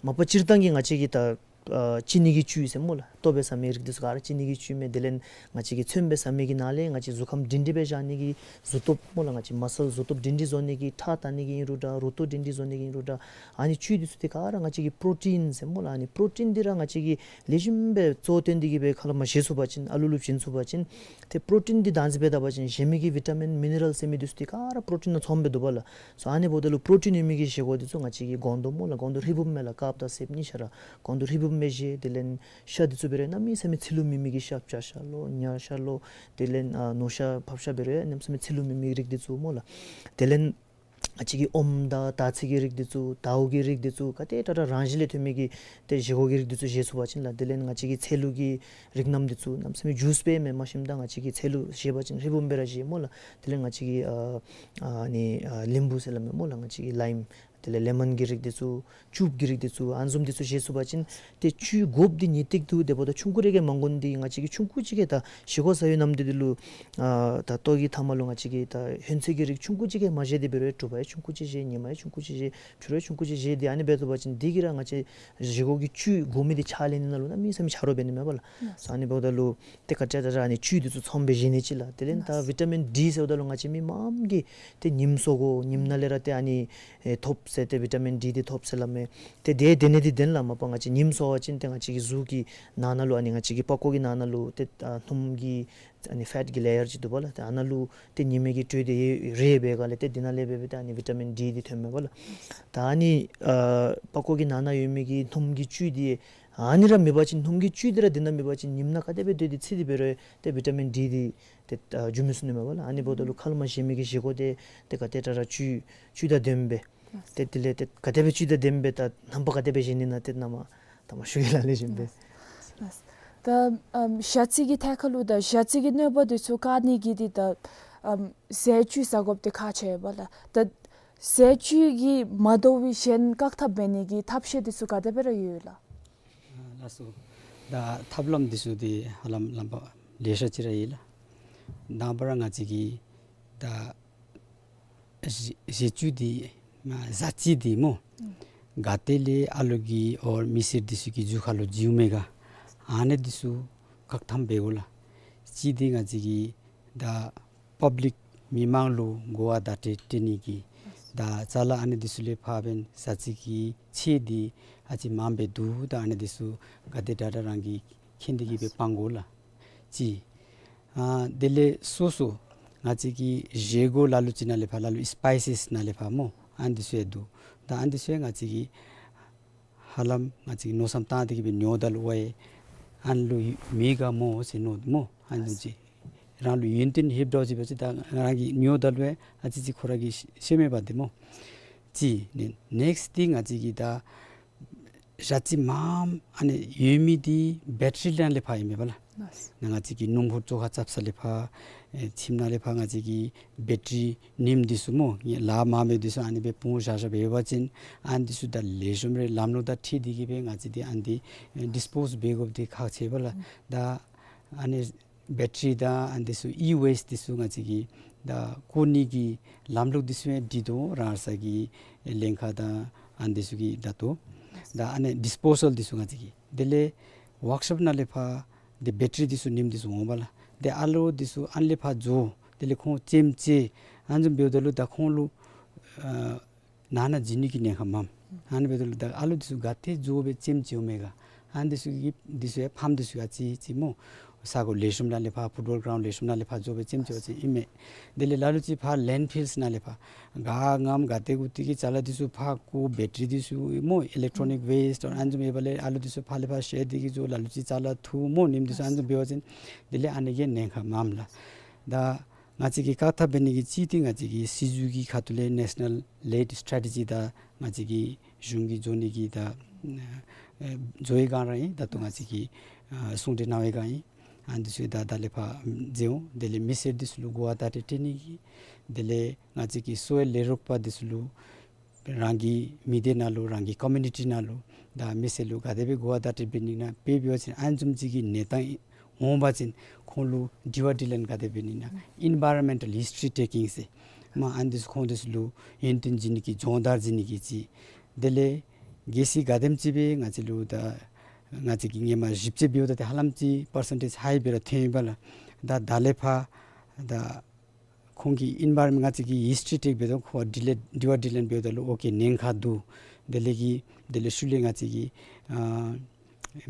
མ་པ་སྤྱིར་བཏང་གི་ང་བཅས་ཀྱིས་ད་ཨ་ཅི་ནི་གི་བཅུད་ཟེར་སྨོ་ལགས། ལྟོ་སྦེ་ཟ་མི་རིགས་འདི་ཚུ་ག་ར་ཅི་ནི་གི་བཅུད་མས། དེ་ལས་ང་བཅས་ཀྱིས་མཚོན་སྦེ་ཟ་མི་གི་ནང་ལས་ང་བཅས་གཟུགས་ཁམས་སྒྲིང་སྒྲི་སྦེ་བཞག་ནི་གི་གཟུགས་སྟོབས་སྨོ་ལགས། ང་བཅས་མ་སལ་གཟུགས་སྟོབས་སྒྲིང་སྒྲི་བཟོ་ནི་གི་ཁྲག་བཏང་ནི་གི་ཨིན་རུང་འདྲ་རུ་ཏོ་སྒྲིང་སྒྲི་བཟོ་ནི་གི་ཨིན་རུང་འདྲ་ཨ་ནི་བཅུད་འདི་ཚུ་འདི་ག་ར་ང་བཅས་ཀྱིས་པྲོ་ཊིན་ཟེར་སྨོ་ལགས། ཨ་ནི་པྲོ་ཊིན་འདི་ར་ང་བཅས་ཀྱིས་ལེགས་ཤོམ་སྦེ་གཙོ་བོ་བཏོན་ཏེ་གིས་སྦེ་ཁ་ལས་མར་བཞེས་ཚུགས་པ་ཅིན་ཨ་ལུ་ལུ་བྱིན་ཚུགས་པ་ཅིན་ཏེ་པྲོ་ཊིན་འདི་བདག་འཛིན་འབད་ད་པ་ཅིན་གཞན་མི་གི་བི་ཊ་མིན་མི་ནི་རཱལ་ཟེར་མི་འདི་ཚུ་འདི་ག་ར་པྲོ་ཊིན་ནང་ཚངམ་སྦེ་འདུག་པ་ལགས། སོ་ཨ་ནི་འབདཝ་ད་ལུ་པྲོ་ཊིན་ཡོད་མི་གི་བཞེས་སྒོ་འདི་ཚུ་ང་བཅས་ཀྱིས་སྒོང་རྡོག་སྨོ་ལགས། སྒོང་རྡོག་ཧྲིལ་བུམ་མས་ལགས། དཀརཔོ་དང་སེརཔོ་གཉིས་ཆ་ར་སྒོང་རྡོག་ཧྲིལ་བུམ་སྦེ་བཞེས། དེ་ལས་ཤ་འདི་ཚུ་འབད་རུང་གནམ་མེད་ས་མེད་ཚིལ་ལུ་མེད་མི་གི་ཤ་བྱ་ཤ་ལོ་ཉ་ཤ་ལོ་དེ་ལས་ཨ་ནོར་ཤ་ཕགཔ་ཤ་འབད་རུང་གནམ་མེད་ས་མེད་ཚིལ་ལུ་མེད་མི་གི་རིགས་འདི་ཚུ་སྨོ་ལགས། དེ་ལས་ང་བཅས་ཀྱིས་ཨོམ་དང་དར་ཚི་གི་རིགས་འདི་ཚུ་དའོ་གི་རིགས་འདི་ཚུ་ག་དེ་དྲག་དྲག་རང་བཞིན་ལས་ཐོན་མི་གི་ཏེ་བཞེས་སྒོ་གི་རིགས་འདི་ཚུ་བཞེས་ཚུགས་པ་ཅིན་ལགས། དེ་ལས་ང་བཅས་ཀྱིས་ཚལ་ལུ་གི་རིགས་རྣམས་འདི་ཚུ་གནམ་མེད་ས་མེད་ཇུས་སྦེ་མེན་མ་ཤེས་ད་ང་བཅས་ཀྱིས་ཚལ་ལུ་བཞེས་པ་ཅིན་ཧྲིལ་བུམ་སྦེ་ར་བཞེས་སྨོ་ལགས། དེ་ལས་ང་བཅས་ཀྱིས་ཨ་ཨ་ནི་ཨ་ལིམ་བུ་ཟེར་སླབ་མས་སྨོ་ལགས། ང་བཅས་ཀྱིས་ལའིམ་དེ་ལས་ལེ་མོན་གྱི་རིགས་འདི་ཚུ་ཅུབ་ཀྱི་རིགས་འདི་ཚུ་ཨ་ནི་བཟུམ་འདི་ཚུ་བཞེས་ཚུགས་པ་ཅིན་ཏེ་བཅུད་དགོཔ་འདི་ངེས་ཏིག་འདུག། དེ་འབདཝ་ད་ཆུང་ཀུ་རེ་གིས་མ་དགོ་ནི་འདི་ང་བཅས་ཀྱིས་ཆུང་ཀུ་ཅིག་གིས་ད་བཞེས་སྒོ་བཟའ་བའི་ནམ་དུས་འདི་ལུ་ཨ་ད་ལྟོ་གི་མཐའ་མ་ལུ་ང་བཅས་ཀྱིས་ད་ཧོན་ཚོད་ཀྱི་རིགས་ཆུང་ཀུ་ཅིག་གིས་མ་བཞེས་ཏེ་འབད་རུང་འགྲོ། བ་ཡང་ཆུང་ཀུ་ཅིག་བཞེས། ཉི་མ་ཡང་ཆུང་ཀུ་ཅིག་བཞེས། ཕྱི་རུ་ཡང་ཆུང་ཀུ་ཅིག་བཞེས། དེ་ཨ་ནི་འབད་དོ་བ་ཅིན་དེ་གིས་ར་ང་བཅས་བཞེས་སྒོ་གི་བཅུད་དགོ་མི་དེ་ཆ་ལེན་ནི་ནང་ལུ་ན་མི་ས་མི་ཆ་རོགས་འབད་ནི་མས་པ་ལགས། ཨ་ནི་འབདཝ་ད་ལུ་ཏེ་ག་ཅི་ད་ར་ཨ་ནི་བཅུད་དེ་ཚུ་ཚངམ་སྦེ་བཞེས་ནི་ཅིག་ལགས། དེ་ལས་ད་བི་ཊ་མིན་ཌི་ཟེརཝ་ད་ལུ་ང་བཅས་མི་མངམ་གིས་ཏེ་ཉིམ་སྲོ་དགོ། ཉིམ་ནང་ལས་ར་ཏེ་ཨ་ནི་ཨེ་ཐོབ་ཟེར། ཏེ་བི་ཊ་མིན་ཌི་དེ་ཐོབ་ཟེར་སླབ་མས། ཏེ་དེ་དེ་ནི་དེ་དེ་ནི་ལགས་མ་པ་ང་བཅས་ཉིམ་སྲོ་བ་ཅིན་ཏེ་ང་བཅས་ཀྱི་གཟུགས་ཀྱི་ནང་ན་ལུ་ཨ་ནི་ང་བཅས་ཀྱི་པགས་ཀོ་གི་ནང་ན་ལུ་ཏེ་ཨ་སྣུམ་གྱི་ཨ་ནི་ཕེཊ་ཀྱི་ལེ་ཡར་ཅིག་འདུག་པ་ལགས། ཏེ་ཨ་ནཱ་ལུ་ཏེ་ཉི་མའི་གི་དྲོད་དེ་ཡོད་རེ་འབད་ག་ལས་ཏེ་དེ་ནང་ལས་འབད་འབད་ཏེ་ཨ་ནི་བི་ཊ་མིན་ཌི་དེ་ཐོནམ་མས་པ་ལགས། ད་ཨ་ནི་ཨ་པགས་ཀོ་གི་ནང་ན་ཡོད་མི་གི་སྣུམ་གྱི་བཅུད་དེ་ཨ་ནི་ར་མེད་པ་ཅིན་སྣུམ་གྱི་བཅུད་དེ་ར་དེ་ནང་མེད་པ་ཅིན་ཉིམ་ནང་ག་དེ་སྦེ་སྡོད་དེ་ཚིག་དེ་འབད་རུང་ཏེ་བི་ཊ་མིན་ཌི་དེ་ཏེ་ཨ་འགྱོ་མི་ཚུགས་ནི་མས་པ་ལགས། ཨ་ནི་འབདཝ་ད་ལུ་ཁ་ལས་མར་བཞེས་མི་གི་བཞེས་སྒོ་དེ་ཏེ་ག་དེ་དྲག་ར་བཅུད་བཅུད་དང་ལྡནམ་སྦེ་ཏེ་དེ་ལས་ཏེ་ག་དེ་སྦེ་བཅུད་དང་ལྡནམ་སྦེ་ད་རྣམ་པ་ག་དེ་སྦེ་བཞེས་ནི་ན་ཏེ་ནཱ་མར་ད་མར་ཞུ་ཡི་ལགས། ལེགས་ཤོམ་སྦེ། ལགས། ད་ཨམ་ཞ་རྩི་གི་ཐད་ཁར་ལུ་ད་ཞ་རྩི་གི་གནོད་པ་དེ་ཚུ་བཀག་ནི་གི་དེ་ད་ཨམ་ཟས་བཅུད་ཟ་དགོཔ་དེ་ཁག་ཆེ་བས་ལགས། ད་ཟས་བཅུད་ཀྱིས་མ་དོ་བའི་གཞན་བཀག་ཐབས་འབད་ནི་གི་ཐབས་ཤེས་དེ་ཚུ་ག་དེ་སྦེ་ར་ཡོད་ལགས། ཨ་ལགས་སོ། ད་ཐབས་ལམ་དེ་ཚུ་དེ་ཧ་ལམ་ལམ་པ་ལེ་ཤ་ཅིག་ར་ཡོད་ལགས། དང་པ་ར་ང་བཅས་ཀྱིས་ད་ཟས་ཟས་བཅུད་དེ་ཨ་ཞ་རྩི་དེ་སྨོ། ཨུམ་ག་ཏེ་ལས་ཨ་ལོ་གི་ཨོར་མི་སེར་དེ་ཚུ་གི་རྒྱུ་ཁ་ལུ་འགྱོཝ་མས་ག། ཨ་ནི་དེ་ཚུ་བཀག་ཐབས་འབད་དགོ་ལགས། གཅིག་དེ་ང་བཅས་ཀྱིས་ད་པབ་ལིཀ་མི་མང་ལུ་གོ་བ་བརྡ་སྤྲོད་སྤྲོད་ནི་གི་ད་ཅ་ལ་ཨ་ནི་དེ་ཚུ་ལས་ཕར་འབདན་ཞ་རྩི་གི་ཚད་དེ་ཨ་ཙི་མངམ་སྦེ་འདུག། ད་ཨ་ནི་དེ་ཚུ་ག་དེ་དྲག་དྲག་རང་གིས་མཁྱེན་ཏེ་གིས་སྦེ་སྤང་དགོ་ལགས། གཅིག། ཨ་དེ་ལས་སོ་སོ་ང་བཅས་ཀྱི་བཞེས་སྒོ་ལ་ལུ་ཅིག་ནང་ལས་ཕར་ལ་ལུ་སི་པའི་སིས་ནང་ལས་ཕར་སྨོ། ཨ་ནི་དེ་ཚུ་ཡང་འདུག། ད་ཨ་ནི་དེ་ཚུ་ཡང་ང་བཅས་ཀྱིས་ཧ་ལམ་ང་བཅས་ཀྱིས་མནོ་བསམ་བཏང་སྟེ་གིས་སྦེ་ཉོཝ་ད་ལུ་ཝའི་ཨ་ནི་ལུ་མེད་ག་སྨོ་ཟེར་མནོ་སྨོ། ཨ་ནི་བཟུམ་ཅིག་རང་ལུ་ཡོན་ཏན་ཧེབ་འདྲཝ་ཅིག་འབད་ཅི། ད་རང་གིས་ཉོཝ་ད་ལུ་ཝའི་ཨ་ཙི་ཅིག་ཁོ་ར་གིས་ཤེས་མེད་པ་དེ་སྨོ། གཅིག། ནེ་ནེཀསཊ་འདི་ང་བཅས་ཀྱིས་ད་ཞ་རྩི་མངམ་ཨ་ནི་ཡོད་མི་འདི་བེ་ཊ་རི་ནང་ལས་ཕར་ཨིན་མས་པ་ལགས། ལགས། ནཱ་ང་བཅས་ཀྱིས་སྣུམ་འཁོར་བཅོ་ཁ་རྐྱབ་ས་ལས་ཕར་ཨེ་ཁྱིམ་ནང་ལས་ཕར་ང་བཅས་ཀྱིས་བེ་ཊ་རི་རྙིངམ་འདི་ཚུ་སྨོ། ལཱ་མ་མེད་འདི་ཚུ་ཨ་ནི་སྦེ་སྤུངས་བཞག་བཞགཔ་ཡོད་པ་ཅིན་ཨ་ནི་འདི་ཚུ་ད་ལེགས་ཤོམ་རེ་ལམ་ལུགས་དང་འཁྲིལ་ཏེ་གིས་སྦེ་ང་བཅས་འདི་ཨ་ནི་འདི་ཨེ་ཌིས་པོསི་འབད་དགོཔ་འདི་ཁག་ཆེ་བས་ལགས། ད་ཨ་ནི་བེ་ཊ་རི་དང་ཨ་ནི་འདི་ཚུ་ཨི་ཝེསཊ་འདི་ཚུ་ང་བཅས་ཀྱིས་ད་བཀོ་ནི་གི་ལམ་ལུགས་འདི་ཚུ་ཡང་འདི་དོ་རང་སོའི་གི་ལྷན་ཁག་དང་ཨ་ནི་འདི་ཚུ་གིས་ད་དོ། ད་ཨ་ནི་ཌིས་པོ་སཱལ་འདི་ཚུ་ང་བཅས་ཀྱིས་དེ་ལས་ཝརཀ་ཤོབ་ནང་ལས་ཕར་འདི་བེ་ཊ་རི་འདི་ཚུ་རྙིངམ་འདི་ཚུ་འོང་པ་ལགས། དེ་ཨ་ལོ་འདི་ཚུ་ཨ་ནི་ལས་ཕར་འགྱོ། དེ་ལས་ཁོང་ལྕེམ་ཅིག་ཨ་ནི་བཟུམ་འབདཝ་ད་ལུ་ད་ཁོང་ལུ་ཨ་ནང་ན་འཛུལ་ནི་གི་ཉེན་ཁ་མངམ། ཨ་ནི་འབདཝ་ད་ལུ་ད་ཨ་ལོ་འདི་ཚུ་ག་ཏེ་འགྱོ་སྦེ་ལྕེམ་ཅིག་འོང་མས་ག། ཨ་ནི་འདི་ཚུ་གི་འདི་ཚུ་ཡང་ཕམ་འདི་ཚུ་ཡང་ཅིག་ཅིག་སྨོ། ས་གོ་ལེགས་ཤོམ་ནང་ལས་ཕར་ཕུཊ་བཱོལ་གི་རའུནཌ་ལེགས་ཤོམ་ནང་ལས་ཕར་འགྱོ་སྦེ་ལྕེམ་ཅིག་བ་ཅིན་ཨིན་མས། དེ་ལས་ལ་ལུ་ཅིག་ཕར་ལེནཌ་ཕིལསི་ནང་ལས་ཕར་ག་ངམ་ག་ཏེ་གུ་ཏེ་གི་ཅ་ལ་འདི་ཚུ་ཕར་བཀོ། བེ་ཊ་རི་འདི་ཚུ་སྨོ། ཨི་ལེག་ཊོ་ནིཀ་ཝེསཊ་ཨ་ནི་བཟུམ་ཡོདཔ་ལས་ཨ་ལོ་འདི་ཚུ་ཕར་ལས་ཕར་བཤལ་ཏེ་གིས་འགྱོ། ལ་ལུ་ཅིག་ཅ་ལ་འཐུ་སྨོ། རྙིངམ་འདི་ཚུ་ཨ་ནི་བཟུམ་འབད་བ་ཅིན་དེ་ལས་ཨ་ནི་གི་ཉེན་ཁ་མངམ་ལགས། ད་ང་བཅས་ཀྱིས་བཀག་ཐབས་འབད་ནི་གི་གཅིག་འདི་ང་བཅས་ཀྱི་སྲིད་བྱུས་ཀྱི་ཁ་ཐུག་ལས་ནེ་ཤ་ནཱལ་ལེཌ་སི་ཊེ་རེ་ཊི་ཇི་དང་ང་བཅས་ཀྱི་གཞུང་གིས་བཟོ་ནི་གི་ད་ཨེ་བཟོ་བའི་སྒང་ར་ཨིན། ད་ལྟོ་ང་བཅས་ཀྱིས་ཨ་གསུང་གྲོས་གནང་བའི་སྒང་ཨིན། ཨ་ནི་འདི་ཚུ་ད་ད་ལས་ཕར་མཛད་འོང་། དེ་ལས་མི་སེར་འདི་ཚུ་ལུ་གོ་བ་བརྡ་སྤྲོད་སྤྲོད་ནི་གི། དེ་ལས་ང་བཅས་ཀྱི་གསོ་བའི་ལས་རོགས་པ་འདི་ཚུ་ལུ་རང་གི་མི་སྡེ་ནང་ལུ་རང་གི་ཀོ་མིའུ་ནི་ཊི་ནང་ལུ་ད་མི་སེར་ལུ་ག་དེ་སྦེ་གོ་བ་བརྡ་སྤྲོད་འབད་ནི་ན། དཔེ་འབད་བ་ཅིན་ཨ་ནི་བཟུམ་ཅིག་གི་གནས་སྟངས་འོང་པ་ཅིན་ཁོང་ལུ་དྲི་བ་དྲིས་ལན་ག་དེ་འབད་ནི་ན། ཨིན་ཝའི་རོན་མེནཊལ་ཧིས་ཊི་རི་ཊེ་ཀིང་ཟེར་མ་ཨ་ནི་འདི་ཚུ་ཁོང་འདི་ཚུ་ལུ་ཡོན་ཏན་བྱིན་ནི་གི་སྦྱོང་བརྡར་བྱིན་ནི་གི་ཅིག། དེ་ལས་གལ་སྲིད་ག་དེམ་ཅིག་སྦེ་ང་བཅས་ལུ་ད་ང་བཅས་ཀྱིས་སྔོན་མ་ཞིབ་དཔྱད་འབདཝ་ད་ཏེ་ཧ་ལམ་ཅིག་པར་སེན་ཊེཇ་ཧའི་སྦེ་ར་ཐོན་ཡི་པ་ལགས། ད་ད་ལས་ཕར་ད་ཁོང་གི་ཨིན་ཝའི་རོན་མེནཊ་ང་བཅས་ཀྱིས་ཧིས་ཊི་རི་ཊེཀ་འབད་དོ། ཁོང་དྲི་ལན་དྲི་བ་དྲིས་ལན་འབདཝ་ད་ལུ་ཨོ་ཀེ་ཉེན་ཁ་འདུག། དེ་ལས་ཀྱི་དེ་ལས་ཤུལ་ལས་ང་བཅས་ཀྱི་ཨ་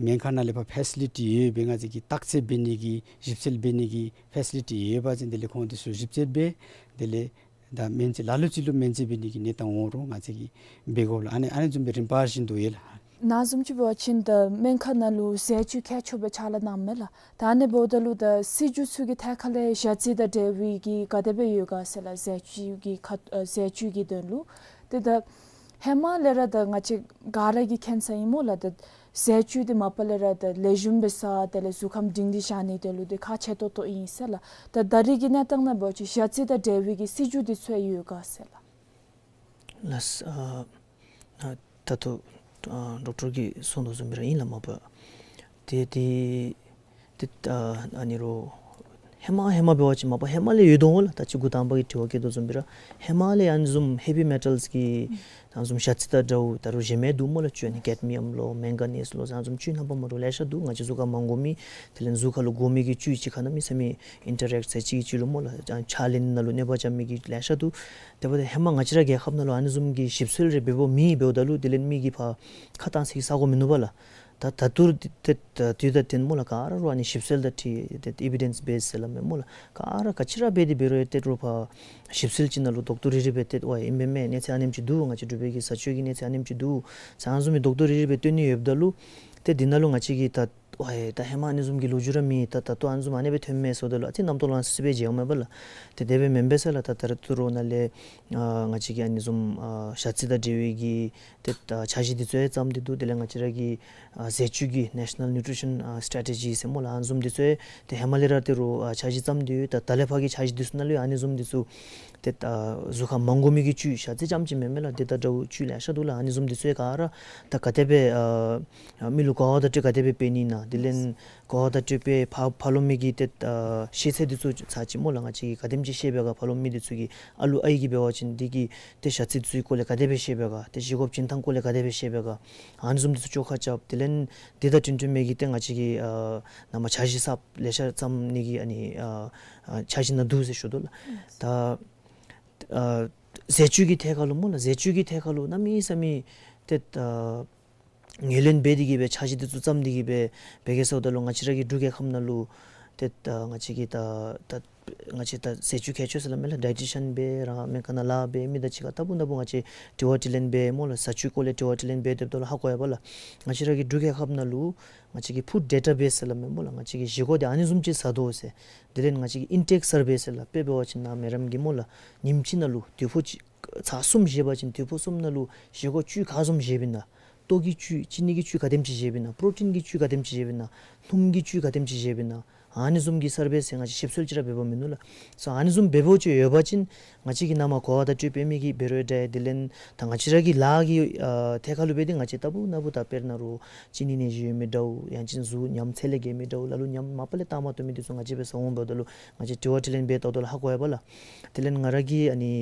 སྨན་ཁང་ནང་ལས་ཕར་ཕེ་སི་ལི་ཊི་ཡོད་པའི་ང་བཅས་ཀྱིས་བརྟག་དཔྱད་འབད་ནི་གི་ཞིབ་དཔྱད་འབད་ནི་གི་ཕེ་སི་ལི་ཊི་ཡོད་པ་ཅིན་དེ་ལས་ཁོང་འདི་ཚུ་ཞིབ་དཔྱད་འབད། དེ་ལས་ད་སྨན་བཅོས་ལ་ལུ་ཅིག་ལུ་སྨན་བཅོས་འབད་ནི་གི་གནས་སྟངས་འོང་རུང་ང་བཅས་ཀྱིས་འབད་དགོ་ལགས། ཨ་ནི་ཨ་ནི་བཟུམ་སྦེ་རིམ་པ་བཞིན་དུ་ཡོད་ལགས། ནཱ་བཟུམ་ཅིག་འབད་བ་ཅིན་ད་སྨན་ཁང་ནང་ལུ་ཟས་བཅུད་མཁས་མཆོག་སྦེ་ཕྱག་ལཱ་གནངམ་མས་ལགས། ད་ཨ་ནི་འབདཝ་ད་ལུ་ད་སྲིད་བྱུས་ཚུ་གི་ཐད་ཁ་ལས་ཞ་རྩི་དང་འབྲེལ་བའི་གི་ག་དེ་སྦེ་ཡོད་ག་ཟེར་ལགས། ཟས་བཅུད་ཀྱི་ཁ་ཨ་ཟས་བཅུད་ཀྱི་དོན་ལུ། ཏེ་ད་ཧེ་མ་ལས་ར་ད་ང་བཅས་ག་ར་གིས་མཁྱེན་ས་ཨིན་སྨོ་ལགས། ད་ཟས་བཅུད་འདི་མ་པ་ལས་ར་ད་ལེགས་ཤོམ་སྦེ་ཟ། དེ་ལས་གཟུགས་ཁམས་སྒྲིང་སྒྲི་བཞག་ནིའི་དོན་ལུ་འདི་ཁག་ཆེ་ཏོག་ཏོ་ཨིན་ཟེར་ལགས། ད་ད་རེས་ཀྱི་གནས་སྟངས་ནང་འབད་བ་ཅིན་ཞ་རྩི་དང་འབྲེལ་བའི་གི་སྲིད་བྱུས་འདི་ཚུ་ཡོད་ག་ཟེར་ལགས། ལགས། ཨ་ཨ་ད་ལྟོ་ཨ་ཌོག་ཊར་གྱིས་གསུངས་དོ་བཟུམ་སྦེ་ར་ཨིན་ལགས་མ་པ། ཏེ་ཏེ་ཏེ་ཨ་ཨ་ནི་རོགས་ ཧེ་མ་ཧེ་མ་འབད་བ་ཅིན་མ་པ་ཧེ་མ་ལས་ཡོད་དོ་འོང་ལགས། ད་ཅི་འགོ་དང་པ་གི་དྲི་བ་བཀོད་དོ་བཟུམ་སྦེ་ར་ཧེ་མ་ལས་ཨ་ནི་བཟུམ་ཧེ་བི་མེ་ཊལསི་གི་ཨ་ནི་བཟུམ་ཞ་རྩི་དང་འདྲཝ་ད་རུང་གཞན་མི་འདུག་སྨོ་ལགས། ཅིག་ཨ་ནི་ཀེཌ་མི་ཡམ་ལོ་མེང་ག་ནིས་ལོ་ཟེར་ཨ་ནི་བཟུམ་བཅུད་རྣམ་པ་མ་འདྲཝ་ལེ་ཤ་འདུག། ང་བཅས་གཟུགས་ཁར་མ་དགོ་མི་དེ་ལས་གཟུགས་ཁར་ལུ་དགོ་མི་གི་བཅུད་གཅིག་ཁར་གནམ་མེད་ས་མེད་ཨིན་ཊ་རེཀཊ་ཟེར་གཅིག་གི་བཅུད་ལུ་སྨོ་ལགས། ཨ་ཕྱགས་ལེན་ནང་ལུ་གནོད་པ་རྐྱབ་མི་གི་ལེ་ཤ་འདུག། དེ་འབདཝ་ད་ཧེ་མ་ང་བཅས་ར་རྒྱལ་ཁབ་ནང་ལུ་ཨ་ནི་བཟུམ་གྱི་ཞིབ་འཚོལ་རེ་འབད་འབདཝ་མེད། འབདཝ་ད་ལུ་དེ་ལས་མི་གིས་ཕར་ཁ་བཏང་ས་གི་ས་གོ་མིན་ནུག་པ་ལགས། ད་ད་ལྟོ་ཏེ་ད་དུས་ད་ལྟོ་སྨོ་ལགས་ག་ར་རུང་ཨ་ནི་ཞིབ་འཚོལ་དང་འཁྲིལ་ཏེ་ཨི་བི་ཌེནསི་བེསི་ཟེར་སླབ་མས་སྨོ་ལགས། ག་ར་ག་ཅི་ར་འབད་དེ་འབད་རུང་ཏེ་རུང་ཕར་ཞིབ་འཚོལ་ཅིག་ནང་ལུ་ཌོག་ཊར་རེ་རེ་སྦེ་ཏེ་ཝའི་ཨིན་པས་མས། གནས་ཚད་ཨ་ནེམ་ཅིག་འདུག། ང་བཅས་འབྲུག་པའི་གི་བཟའ་སྤྱོད་ཀྱི་གནས་ཚད་ཨ་ནེམ་ཅིག་འདུག་ཟེར་ཨ་ནི་བཟུམ་མའི་ཌོག་ཊར་རེ་རེ་སྦེ་སྟོན་ནི་ཡོདཔ་ད་ལུ་ཏེ་འདི་ནང་ལུ་ང་བཅས་ཀྱིས་ད་ཝའི་ད་ཧེ་མ་ཨ་ནི་བཟུམ་གྱི་ལོ་རྒྱུས་ར་མེད། ད་ད་ལྟོ་ཨ་ནི་བཟུམ་ཨ་ནི་སྦེ་ཐོནམ་མས་ཟེརཝ་ད་ལུ་ཨ་ཙི་རྣམ་རྟོག་ལང་སི་སི་སྦེ་མཇལཝ་མས་པ་ལགས། ཏེ་དེ་སྦེ་མེན་པས་ཟེར་ལགས། ད་ད་རུང་ཏེ་རོགས་ནཱ་ལས་ཨ་ང་བཅས་ཀྱིས་ཨ་ནི་བཟུམ་ཨ་ཞ་རྩི་དང་འབྲེལ་བའི་གི་ཏེ་ཨ་འཆར་གཞི་འདི་ཚུ་ཡང་བརྩམས་ཏེ་འདུག། དེ་ལས་ང་བཅས་ར་གི་ཨ་ཟས་བཅུད་ཀྱི་ནེ་ཤ་ནཱལ་ནིའུ་ཊི་རི་ཤཱན་ཨ་སི་ཊེ་ཊི་ཇི་ཟེར་སྨོ་ལགས། ཨ་ནི་བཟུམ་འདི་ཚུ་ཡང་ཏེ་ཧེ་མ་ལས་ར་ཏེ་རུང་ཨ་འཆར་གཞི་བརྩམས་ཏེ་ཡོད། ད་ད་ལས་ཕར་གྱི་འཆར་གཞི་འདི་ཚུ་ནང་ལུ་ཡང་ཨ་ནི་བཟུམ་འདི་ཚུ་ཏེ་ཨ་གཟུགས་ཁར་མ་དགོ་མི་གི་བཅུད་ཞ་རྩི་རྐྱངམ་ཅིག་མེན་མས་ལགས། དེ་དང་འདྲཝ་བཅུད་ལེ་ཤ་འདུག་ལགས། ཨ་ནི་བཟུམ་འདི་ཚུ་ཡང་ག་ར་ད་ག་དེ་སྦེ་ཨ་ཨ་མི་ལུ་གོ་བ་བརྡ་སྤྲོད་ག་དེ་སྦེ་འབད་ནི་ཨིན་ན། དེ་ལས་གོ་བ་བརྡ་སྤྲོད་པའི་ཕར་ཕར་ལོགས་མི་གི་ཏེ་ཨ་ཤེས་ཚད་འདི་ཚུ་ཚར་གཅིག་སྨོ་ལགས་ང་བཅས་ཀྱིས་ག་དེམ་ཅིག་ཤེས་པས་ག། ཕར་ལོགས་མི་འདི་ཚུ་གིས་ཨ་ལུ་ཨའི་གིས་འབད་བ་ཅིན་འདི་གིས་ཏེ་ཞ་རྩི་འདི་ཚུ་གི་སྐོར་ལས་ག་དེ་སྦེ་ཤེས་པས་ག། ཏེ་བཞེས་སྒོ་བྱིན་ཐངས་སྐོར་ལས་ག་དེ་སྦེ་ཤེས་པས་ག། ཨ་ནི་བཟུམ་འདི་ཚུ་བཅོ་ཁ་རྐྱབ། དེ་ལས་འདི་དང་འཁྲིལ་འཁྲིལ་མི་གི་ཏེ་ང་བཅས་ཀྱིས་ཨ་ནཱ་མར་འཆར་གཞི་གསརཔ་ལེ་ཤ་བརྩམ་ནི་གི་ཨ་ནི་ཨ་ཨ་འཆར་གཞི་ནང་འདུག་ཟེར་ཞུ་དོ་ལགས། ད་ཨ་ཟས་བཅུད་ཀྱི་ཐད་ཁར་ལུ་སྨོ་ལགས། ཟས་བཅུད་ཀྱི་ཐད་ཁར་ལུ་གནམ་མེད་ས་མེད་ཏེ་ཨ་ངོས་ལེན་འབད་དེ་གིས་སྦེ་འཆར་གཞི་འདི་ཚུ་བརྩམས་ཏེ་གིས་སྦེ་འབད་གེ་ཟེརཝ་ད་ལུ་ང་བཅས་ར་གི་འབྲུག་རྒྱལ་ཁབ་ནང་ལུ་ཏེ་ཨ་ང་བཅས་ཀྱིས་ད་ད་ང་བཅས་ད་ཟས་བཅུད་མཁས་མཆོག་ཟེར་སླབ་མས་ལགས། ཌའེ་ཊི་ཤཱན་སྦེ་ར་སྨན་ཁང་ནང་ལཱ་འབད་མི་དང་གཅིག་ཁར་ལྟ་བུ་ལྟ་བུ་ང་བཅས་དྲི་བ་དྲིས་ལན་འབད་སྨོ་ལགས། ཟས་བཅུད་སྐོར་ལས་དྲི་བ་དྲིས་ལན་འབད་སྡོདཔ་ད་ལུ་ཧ་གོ་ཡི་པ་ལགས། ང་བཅས་ར་གི་འབྲུག་རྒྱལ་ཁབ་ནང་ལུ་ང་བཅས་ཀྱི་ཕུཌ་ཌེ་ཊ་བེསི་ཟེར་སླབ་མས་སྨོ་ལགས། ང་བཅས་ཀྱིས་བཞེས་སྒོ་འདི་ཨ་ནི་བཟུམ་ཅིག་ཟ་དོ་ཟེར། དེ་ལས་ང་བཅས་ཀྱི་ཨིན་ཊེཀ་སར་བེ་ཟེར་ལགས། དཔེ་འབད་བ་ཅིན་ནཱ་མེ་རམ་གྱིས་སྨོ་ལགས་ཉིནམ་གཅིག་ནང་ལུ་དུས་ཕོ་གཅིག་ཚར་གསུམ་བཞེས་པ་ཅིན་དུས་ཕོ་གསུམ་ནང་ལུ་བཞེས་སྒོ་བཅུད་ག་བཟུམ་བཞེསཔ་ཨིན་ན། ལྟོ་གི་བཅུད་ཅི་ནི་གི་བཅུད་ག་དེམ་ཅིག་བཞེསཔ་ཨིན་ན། པྲོ་ཊིན་གྱི་བཅུད་ག་དེམ་ཅིག་བཞེསཔ་ཨིན་ན། སྣུམ་གྱི་བཅུད་ག་དེམ་ཅིག་བཞེསཔ་ཨིན་ན། ཨ་ནི་བཟུམ་གྱི་སར་བེ་ཟེར་ང་བཅས་ཞིབ་འཚོལ་ཅིག་ར་འབད་བ་མིན་ནུག་ལགས། སོ་ཨ་ནི་བཟུམ་འབད་བ་ཅིན་ཡོད་པ་ཅིན་ང་བཅས་ཀྱིས་ནཱ་མར་གོ་བ་བརྡ་སྤྲོད་འབད་མི་གིས་འབད་རུང་འདྲ། དེ་ལས་ད་ང་བཅས་ར་གི་ལཱ་གི་ཨ་ཐད་ཁར་ལུ་འབད་དེ་ང་བཅས་ལྟ་བུ་ལྟ་བུ་ད་དཔེར་ན་རུང་གཅིན་སྙི་ནད་གཞི་ཡོད་མི་འདྲཝ་ཡང་ཅིན་གཟུགས་ཉམས་ཚད་ལས་བརྒལ་མི་འདྲཝ་ལ་ལུ་ཉམས་མ་པ་ལས་བཏང་མ་བཏུབ་མི་འདི་ཚུ་ང་བཅས་འབད་ཟ་འོང་། འབདཝ་ད་ལུ་ང་བཅས་དྲི་བ་དྲིས་ལན་འབད་ལྟཝ་ད་ལུ་ཧ་གོ་ཡི་པ་ལགས། དེ་ལས་ང་ར་གིས་ཨ་ནི་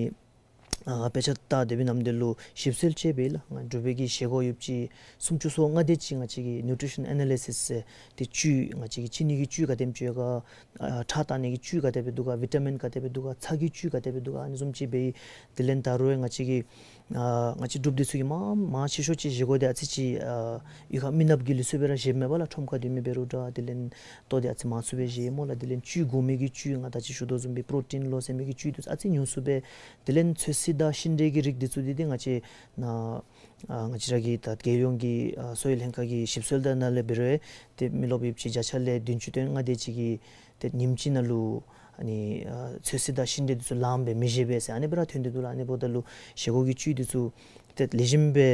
ཨ་དཔེ་ཆ་བལྟ་སྡོད་པའི་ནམ་དུས་ལུ་ཞིབ་འཚོལ་ཅིག་འབད་ཡི་ལགས། ང་འབྲུག་པའི་གི་བཞེས་སྒོ་ཡོདཔ་ཅིག་སུམ་ཅུ་སོ་ལྔ་དེ་ཅིག་ང་བཅས་ཀྱིས་ནིའུ་ཊི་རི་ཤཱན་ཨེ་ན་ལི་སིས་ཟེར་ཏེ་བཅུད་ང་བཅས་ཀྱི་གཅིན་སྙི་གི་བཅུད་ག་དེམ་ཅིག་ཡོད་ག། ཨ་ཁྲག་བཏང་ནི་གི་བཅུད་ག་དེ་སྦེ་འདུག་ག། བི་ཊ་མིན་ག་དེ་སྦེ་འདུག་ག། ཚྭ་གི་བཅུད་ག་དེ་སྦེ་འདུག་ག། ཨ་ནི་བཟུམ་ཅིག་འབད་ཡི། དེ་ལས་ད་རུང་ང་བཅས་ཀྱི་ཨ་ང་བཅས་འབྲུགཔ་འདི་ཚུ་གིས་མང་མང་ཆེ་ཤོས་ཅིག་བཞེས་སྒོ་འདི་ཨ་ཙི་ཅིག་ཨ་གཡུས་ཁར་མི་ནགཔ་གི་ལུགས་སྲོལ་སྦེ་ར་བཞེསཔ་མས་པ་ལགས། ཁྲོམ་ཁར་སྡོད་མི་འབད་རུང་འདྲ། དེ་ལས་ལྟོ་འདི་ཨ་ཙི་མང་སུ་སྦེ་བཞེས་སྨོ་ལགས། དེ་ལས་བཅུད་དགོ་མི་གི་བཅུད་ང་ད་ཅི་ཞུ་དོ་བཟུམ་སྦེ་པྲོ་ཊིན་ལོ་ཟེར་མི་གི་བཅུད་འདི་ཚུ་ཨ་ཙི་ཉུང་སུ་སྦེ། དེ་ལས་ཚོད་བསྲེ་དང་ཤིང་འབྲས་ཀྱི་རིགས་འདི་ཚུ་འདི་ཏེ་ང་བཅས་ནཱ་ཨ་ང་བཅས་ར་གི་ད་རྒྱལ་ཡོངས་ཀྱི་ཨ་གསོ་བའི་ལྷན་ཁག་གི་ཞིབ་འཚོལ་དང་ནང་ལས་འབད་རུང་ཏེ་མི་རློབས་ཡོདཔ་ཅིག་བརྒྱ་ཆ་ལས་བདུན་ཅུ་དོན་ལྔ་དེ་ཅིག་གིས་ཏེ་ཉིནམ་གཅིག་ནང་ལུ་ཨ་ནི་ཨ་ཚོད་བསྲེ་དང་ཤིང་འབྲས་འདི་ཚུ་ལངམ་སྦེ་མི་བཞེས་པས་ཟེར་ཨ་ནི་སྦེ་ར་ཐོན་ཏེ་འདུག་ལགས། ཨ་ནི་འབདཝ་ད་ལུ་བཞེས་སྒོ་གི་བཅུད་འདི་ཚུ་ཏེ་ལེགས་ཤོམ་སྦེ་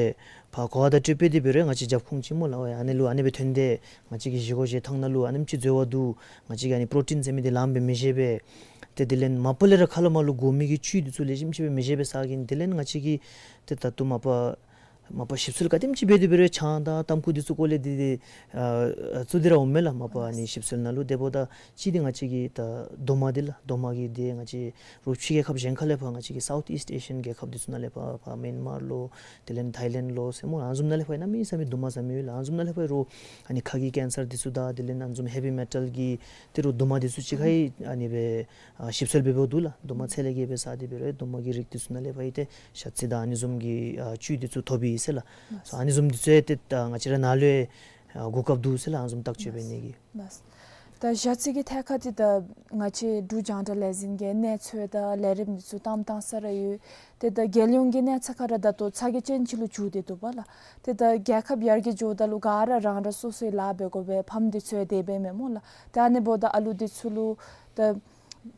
ཕར་གོ་བ་བརྡ་སྤྲོད་འབད་དེ་འབད་རུང་ང་བཅས་རྒྱབ་ཁུངས་ཅིག་སྨོ་ལགས། ཨ་ནི་ལུ་ཨ་ནི་སྦེ་ཐོན་ཏེ་ང་བཅས་ཀྱི་བཞེས་སྒོ་བཞེས་ཐངས་ནང་ལུ་ཨ་ནེམ་ཅིག་འཛོལ་བ་འདུག། ང་བཅས་ཀྱིས་ཨ་ནི་པྲོ་ཊིན་ཟེར་མི་འདི་ལངམ་སྦེ་མི་བཞེས་པས། ཏེ་དེ་ལས་མ་པ་ལས་ར་ཁ་ལས་མར་ལུ་དགོ་མི་གི་བཅུད་འདི་ཚུ་ལེགས་ཤོམ་ཅིག་སྦེ་མི་བཞེས་པས་ཟེར་གིས་དེ་ལས་ང་བཅས་ཀྱིས་ཏེ་ད་ལྟོ་མ་པ་མ་པ་ཞིབ་འཚོལ་ག་དེམ་ཅིག་འབད་དེ་འབད་རུང་ཆང་དང་ཏམ་ཁུ་འདི་ཚུ་སྐོར་ལས་འདི་འདི་ཨ་ཨ་བཙུགས་ཏེ་ར་འོངམ་མས་ལགས། མ་པ་ཨ་ནི་ཞིབ་འཚོལ་ནང་ལུ། དེ་འབདཝ་ད་གཅིག་འདི་ང་བཅས་ཀྱི་ད་རྡོག་མ་འདི་ལགས། རྡོག་མ་གི་འདི་ང་བཅས་རོགས་ཕྱི་རྒྱལ་ཁབ་གཞན་ཁ་ལས་ཕར་ང་བཅས་ཀྱི་སའུཐ་ཨིསཊ་ཨེ་ཤི་ཡཱན་རྒྱལ་ཁབ་འདི་ཚུ་ནང་ལས་ཕར་ཕར་མེན་མར་ལོ་དེ་ལས་ཐའི་ལེནཌ་ལོ་ཟེར་སྨོ་ཨ་ནི་བཟུམ་ནང་ལས་ཕར་གནམ་མེད་ས་མེད་རྡོག་མ་ཟ་མི་ཡོད་ལགས། ཨ་ནི་བཟུམ་ནང་ལས་ཕར་རོགས་ཨ་ནི་ཁ་གི་ཀེན་སར་འདི་ཚུ་དང་དེ་ལས་ཨ་ནི་བཟུམ་ཧེ་བི་མེ་ཊལ་གྱི་ཏེ་རོགས་རྡོག་མ་འདི་ཚུ་གཅིག་ཁར་ཨ་ནི་སྦེ་ཨ་ཞིབ་འཚོལ་འབད་འབདཝ་འདུག་ལགས། རྡོག་མ་ཚད་ལས་བརྒལ་སྦེ་ཟ་སྟེ་འབད་རུང་རྡོག་མ་གི་རིགས་འདི་ཚུ་ནང་ལས་ཕར་ཨིན་ཏེ་ཞ་རྩི་དང་ཨ་ནི་བཟུམ་གྱི་ཨ་བཅུད་འདི་ཚུ་ཐོབ་ཨིན་ཟེར་ལགས། སོ་ཨ་ནི་བཟུམ་འདི་ཚུ་ཡང་ཏེ་ད་ང་བཅས་ར་ནཱ་ལུ་ཨ་གོ་སྐབས་འདུག་ཟེར་ལགས། ཨ་ནི་བཟུམ་བརྟག་དཔྱད་འབད་ནི་གི། ལགས། ད་ཞ་རྩི་གི་ཐད་ཁར་འདི་ད་ང་བཅས་འབྲུག་རྒྱང་བསྒྲགས་ལས་འཛིན་གྱིས་གནས་ཚུལ་དང་ལས་རིམ་འདི་ཚུ་བཏངམ་བཏང་ས་ར་ཡོད། ཏེ་ད་རྒྱལ་ཡོངས་ཀྱི་གནས་ཚད་ཁར་ར་ད་ལྟོ་ཚ་གྱང་ཅན་ཅིག་ལུ་འགྱུར་ཏེ་འདུག་པ་ལགས། ཏེ་ད་རྒྱལ་ཁབ་ཡར་རྒྱས་འགྱོཝ་ད་ལུ་ག་ར་རང་རང་སོ་སོའི་ལཱ་འབད་དགོ་པས། ཕམ་འདི་ཚུ་ཡང་དེ་སྦེ་མས་སྨོ་ལགས། ཏེ་ཨ་ནི་འབདཝ་ད་ཨ་ལུ་འདི་ཚུ་ལུ་ད་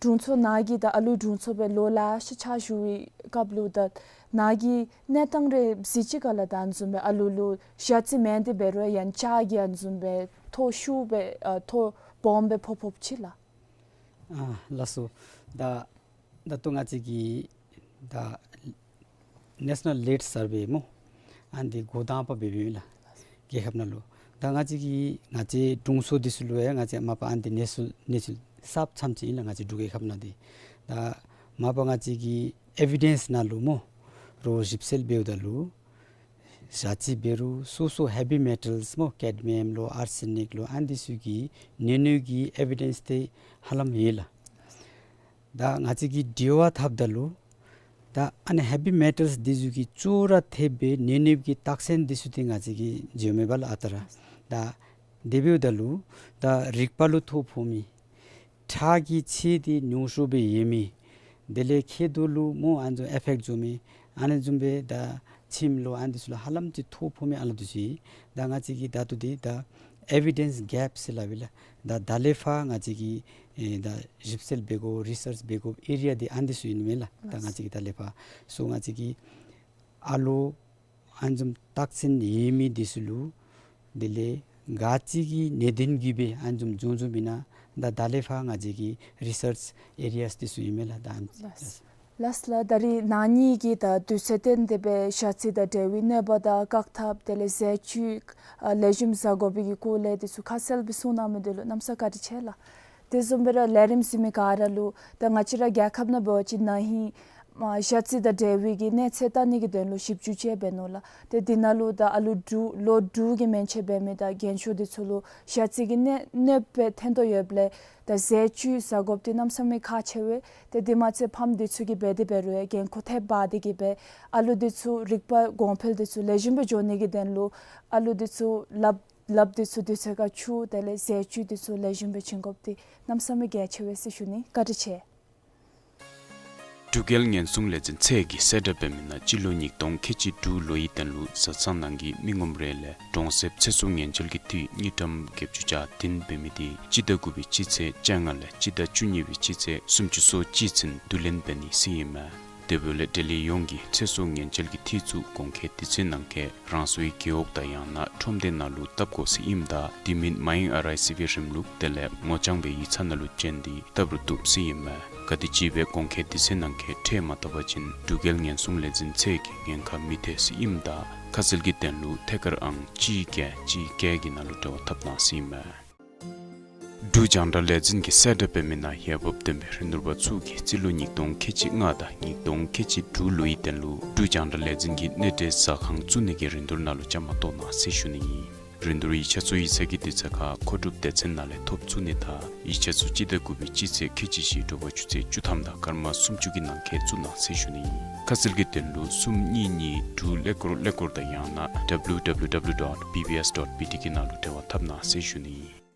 དྲུང་འཚོ་ནཱ་གིས་ད་ཨ་ལུའི་དྲུང་འཚོ་སྦེ་ལོ་ལེ་ཤ་ཕྱག་ཞུ་བའི་སྐབས་ལུ་ད་ནཱ་གིས་གནས་སྟངས་རེ་གཟིགས་ཅི་ག་ལགས། ད་ཨ་ནི་བཟུམ་སྦེ་ཨ་ལུ་ལུ་ཞ་རྩི་མེན་ཏེ་འབད་རུང་ཡང་ལྕགས་ཀྱི་ཨ་ནི་བཟུམ་སྦེ་ཐོ་ཤུགས་སྦེ་ཨ་ཐོ་སྦོམ་སྦེ་ཕོག་ཕོགཔ་ཅིག་ལགས། ཨ་ལགས་སོ། ད་ད་ལྟོ་ང་བཅས་ཀྱི་ད་ནེ་ཤ་ནཱལ་ལིཌ་སར་ཝེ་སྨོ། ཨ་ནི་འདི་འགོ་དང་པ་འབད་འབདཝ་ཨིན་ལགས། རྒྱལ་ཁབ་ནང་ལུ། ད་ང་བཅས་ཀྱི་ང་བཅས་དྲུང་འཚོ་འདི་ཚུ་ལུ་ཡང་ང་བཅས་མ་པ་ཨ་ནི་འདི་གནས་ཚུལ་གནས་ཚུལ་ གསརཔ་ཙམ་ཅིག་ཨིན་ལགས། ང་བཅས་འབྲུག་རྒྱལ་ཁབ་ནང་འདི་ད་མ་པ་ང་བཅས་ཀྱི་ཨེ་བི་ཌེནསི་ནང་ལུ་སྨོ་རོགས་ཞིབ་འཚོལ་འབདཝ་ད་ལུ་ཞ་རྩི་འབད་རུང་སོ་སོ་ཧེ་བི་མེ་ཊལསི་སྨོ་ཀེཌ་མི་ཡམ་ལོ་ཨར་སེ་ནིཀ་ལོ་ཨ་ནི་འདི་ཚུ་གི་ཉེན་གནོད་ཀྱི་ཨེ་བི་ཌེནསི་འདི་ཧ་ལམ་ཡོད་ལགས། ད་ང་བཅས་ཀྱིས་འབྲེལ་བ་འཐབ་ད་ལུ་ད་ཨ་ནི་ཧེ་བི་མེ་ཊལསི་འདི་ཚུ་གིས་ཅོག་ར་འཐདཔ་སྦེ་ཉེན་གནོད་ཀྱི་རྟགས་མཚན་འདི་ཚུ་འདི་ང་བཅས་ཀྱིས་འཇལ་མི་པ་ལགས་ཨ་རྟག་ར། ད་དེ་འབདཝ་ད་ལུ་ད་རིག་པ་ལུ་ཐོ་ཕོག་མི་ཁྲག་གི་ཚད་འདི་ཉུང་ཤོས་སྦེ་ཡོད་མི་དེ་ལས་མཁལ་རྡོག་ལུ་སྨོ་ཨ་ནི་བཟུམ་ཨེ་ཕེཀཊ་འགྱོ་མི་ཨ་ནི་བཟུམ་སྦེ་ད་མཆིནམ་ལུ་ཨ་ནི་འདི་ཚུ་ལུ་ཧ་ལམ་ཅིག་ཐོ་ཕོག་མི་ཨ་ལུ་འདི་ཚུ་ཨིན། ད་ང་བཅས་ཀྱིས་ད་ལྟོ་འདི་ད་ཨེ་བི་ཌེནསི་གེཔ་ཟེར་སླབ་ཨིན་ལགས། ད་ད་ལས་ཕར་ང་བཅས་ཀྱིས་ཨེ་ད་ཞིབ་འཚོལ་འབད་དགོ་རི་སརཆ་འབད་དགོ་ཨེ་རི་ཡ་འདི་ཨ་ནི་འདི་ཚུ་ཨིན་མས་ལགས། ད་ང་བཅས་ཀྱིས་ད་ལས་ཕར་སོ་ང་བཅས་ཀྱིས་ཨ་ལོ་ཨ་ནི་བཟུམ་རྟགས་མཚན་ཡོད་མི་འདི་ཚུ་ལུ་དེ་ལས་ག་ཅི་གི་གནད་དོན་གྱིས་སྦེ་ཨ་ནི་བཟུམ་བྱུང་བྱུངམ་ཨིན་ན་ད་ད་ལས་ཕར་ང་བཅས་ཀྱི་རི་སརཆ་ཨེ་རི་ཡཱས་འདི་ཚུ་ཨིན་མས་ལགས། ད་ཨ་ནི་ལགས། ལགས་ལགས། ད་རིས་ན་ཧིང་གི་ད་དུས་ཚོད་བཏོན་ཏེ་སྦེ་ཞ་རྩི་དང་འབྲེལ་བའི་གནོད་པ་དང་བཀག་ཐབས་དེ་ལས་ཟས་བཅུད་ཨ་ལེགས་ཤོམ་བཟའ་དགོ་པའི་གི་སྐོར་ལས་འདི་ཚུ་ཁ་གསལ་སྦེ་གསུངས་གནང་མི་འདི་ལུ་གནམ་ས་བཀའ་དྲིན་ཆེ་ལགས། དེ་བཟུམ་སྦེ་ར་ལས་རིམ་གཟིགས་མི་ག་ར་ལུ་ད་ང་བཅས་ར་རྒྱལ་ཁབ་ནང་འབད་བ་ཅིན་ན་ཧིང་ཨ་ཞ་རྩི་དང་འབྲེལ་བའི་གི་གནོད་འཚེ་བཏང་ནི་གི་དོན་ལུ་ཞིབ་འཇུག་ཅིག་འབད་ནུག་ལགས། ཏེ་འདི་ནང་ལུ་ད་ཨ་ལོ་དྲུག་ལོ་དྲུག་གི་མན་ཆད་འབད་མི་དང་རྒན་ཤོས་འདི་ཚུ་ལུ་ཞ་རྩི་གི་གནོད་གནོད་པ་ཐོན་དོ་ཡོདཔ་ལས་ད་ཟས་བཅུད་བཟའ་དགོཔ་འདི་གནམ་ས་མེད་ཁག་ཆེ་བས། ཏེ་འདི་མ་ཚད་ཕམ་འདི་ཚུ་གིས་འབད་དེ་འབད་རུང་ཡང་འགན་ཁུར་ཐེབས་འབག་སྟེ་གིས་སྦེ་ཨ་ལོ་འདི་ཚུ་རིག་པ་གོང་འཕེལ་འདི་ཚུ་ལེགས་ཤོམ་སྦེ་འགྱོ་ནི་གི་དོན་ལུ་ཨ་ལོ་འདི་ཚུ་ལགཔ་ལགཔ་འདི་ཚུ་དུས་ཚོད་ཁར་འཁྱུ་དེ་ལས་ཟས་བཅུད་འདི་ཚུ་ལེགས་ཤོམ་སྦེ་བྱིན་དགོཔ་འདི་གནམ་ས་མེད་གལ་ཆེ་བས་ཟེར་ཞུ་ནི། བཀའ་དྲིན་ཆེ། འབྲུག་རྒྱལ་ཉེན་སྲུང་ལས་འཛིན་ཚད་ཀྱིས་གསལ་བསྒྲགས་འབད་མི་ནང་སྤྱི་ལོ་ཉིས་སྟོང་ཁལ་གཅིག་དྲུག་ལོའི་དོན་ལུ་བཟའ་ཚང་ནང་གི་མི་ངོམ་རེ་ལས་གྲོང་གསེབ་ཚེ་སྲོག་ཉེན་བཅོལ་གྱི་འཐུས་དངུལ་ཀྲམ་བརྒྱད་ཅུ་གྱ་བདུན་འབད་མི་འདི་སྤྱི་ཟླ་དགུ་པའི་སྤྱི་ཚེས་བཅོ་ལྔ་ལས་སྤྱི་ཟླ་བཅུ་གཉིས་པའི་སྤྱི་ཚེས་སུམ་ཅུ་སོ་གཅིག་ཚུན་བསྡུ་ལེན་འབད་ནི་ཟེར་ཨིན་མས། དེ་འབདཝ་ལས་འབྲེལ་ཡོད་ཡོངས་ཀྱིས་ཚེ་སྲོག་ཉེན་བཅོལ་གྱི་འཐུས་ཚུ་གོང་འཁོད་དུས་ཚོད་ནང་འཁོད་རང་སོའི་རྒེད་འོག་དང་ཡང་ན་ཁྲོམ་སྡེ་ནང་ལུ་བཏབ་དགོ་ཟེར་ཨིནམ་ད་དེ་མིན་མའི་ཨར་ཨའི་སི་བི་རིམ་ལུགས་དེ་ལས་ངོ་རྐྱང་སྦེ་ཡིག་ཚང་ནང་ལུ་བྱོན་ཏེ་བཏབ་རུང་བཏུབ་ཟེར་ཨིན་མས། ག་དེམ་ཅིག་སྦེ་གོང་འཁོད་དུས་ཚོད་ནང་འཁོད་ཁྲལ་མ་བཏབ་པ་ཅིན་འབྲུག་རྒྱལ་ཉེན་སྲུང་ལས་འཛིན་ཚད་ཀྱིས་ཉེན་ཁ་མི་ཐེག་ཟེར་ཨིནམ་ད་ཁ་གསལ་གྱི་དོན་ལུ་ཐད་ཀར་ཨང་གཅིག་བརྒྱད་གཅིག་བརྒྱད་ཀྱི་ནང་ལུ་འབྲེལ་བ་འཐབ་གནང་ཟེར་ཨིན་མས། འབྲུག་རྒྱང་བསྒྲགས་ལས་འཛིན་གྱིས་གསལ་བསྒྲགས་འབད་མི་ནང་འོས་འབབ་ལྡན་པའི་རིན་བསྡུར་པ་ཚུ་གིས་རྩིས་ལོ་ཉིས་སྟོང་ཁལ་གཅིག་ལྔ་དང་ཉིས་སྟོང་ཁལ་གཅིག་དྲུག་ལོའི་དོན་ལུ་འབྲུག་རྒྱང་བསྒྲགས་ལས་འཛིན་གྱི་གནས་འབྲེལ་ཟ་ཁང་བཙུགས་ནི་གི་རིན་བསྡུར་ནང་ལུ་བཅའ་མར་གཏོགས་གནང་ཟེར་ཞུ་ནི་ཨིན། རིན་བསྡུར་ཡིག་ཆ་ཚུ་ཡིག་ཚང་གི་དུས་ཚོད་ཁར་མཁོ་སྒྲུབ་སྡེ་ཚན་ནང་ལས་ཐོབ་ཚུགས་ནི་དང་ཡིག་ཆ་ཚུ་སྤྱི་ཟླ་དགུ་པའི་སྤྱི་ཚེས་ཁལ་གཅིག་བཞི་དྲོ་པ་ཆུ་ཚོད་བཅུ་ཐམ་དང་སྐར་མ་སུམ་ཅུ་གི་ནང་འཁོད་བཙུགས་གནང་ཟེར་ཞུ་ནི་ཨིན། ཁ་གསལ་གྱི་དོན་ལུ་གསུམ་གཉིས་གཉིས་དྲུག་ཀླད་ཀོར་ཀླད་ཀོར་དང་ཡང་ན་W W W dot B B S dot B T གི་ནང་ལུ་འབྲེལ་བ་འཐབ་གནང་ཟེར་ཞུ་ནི་ཨིན།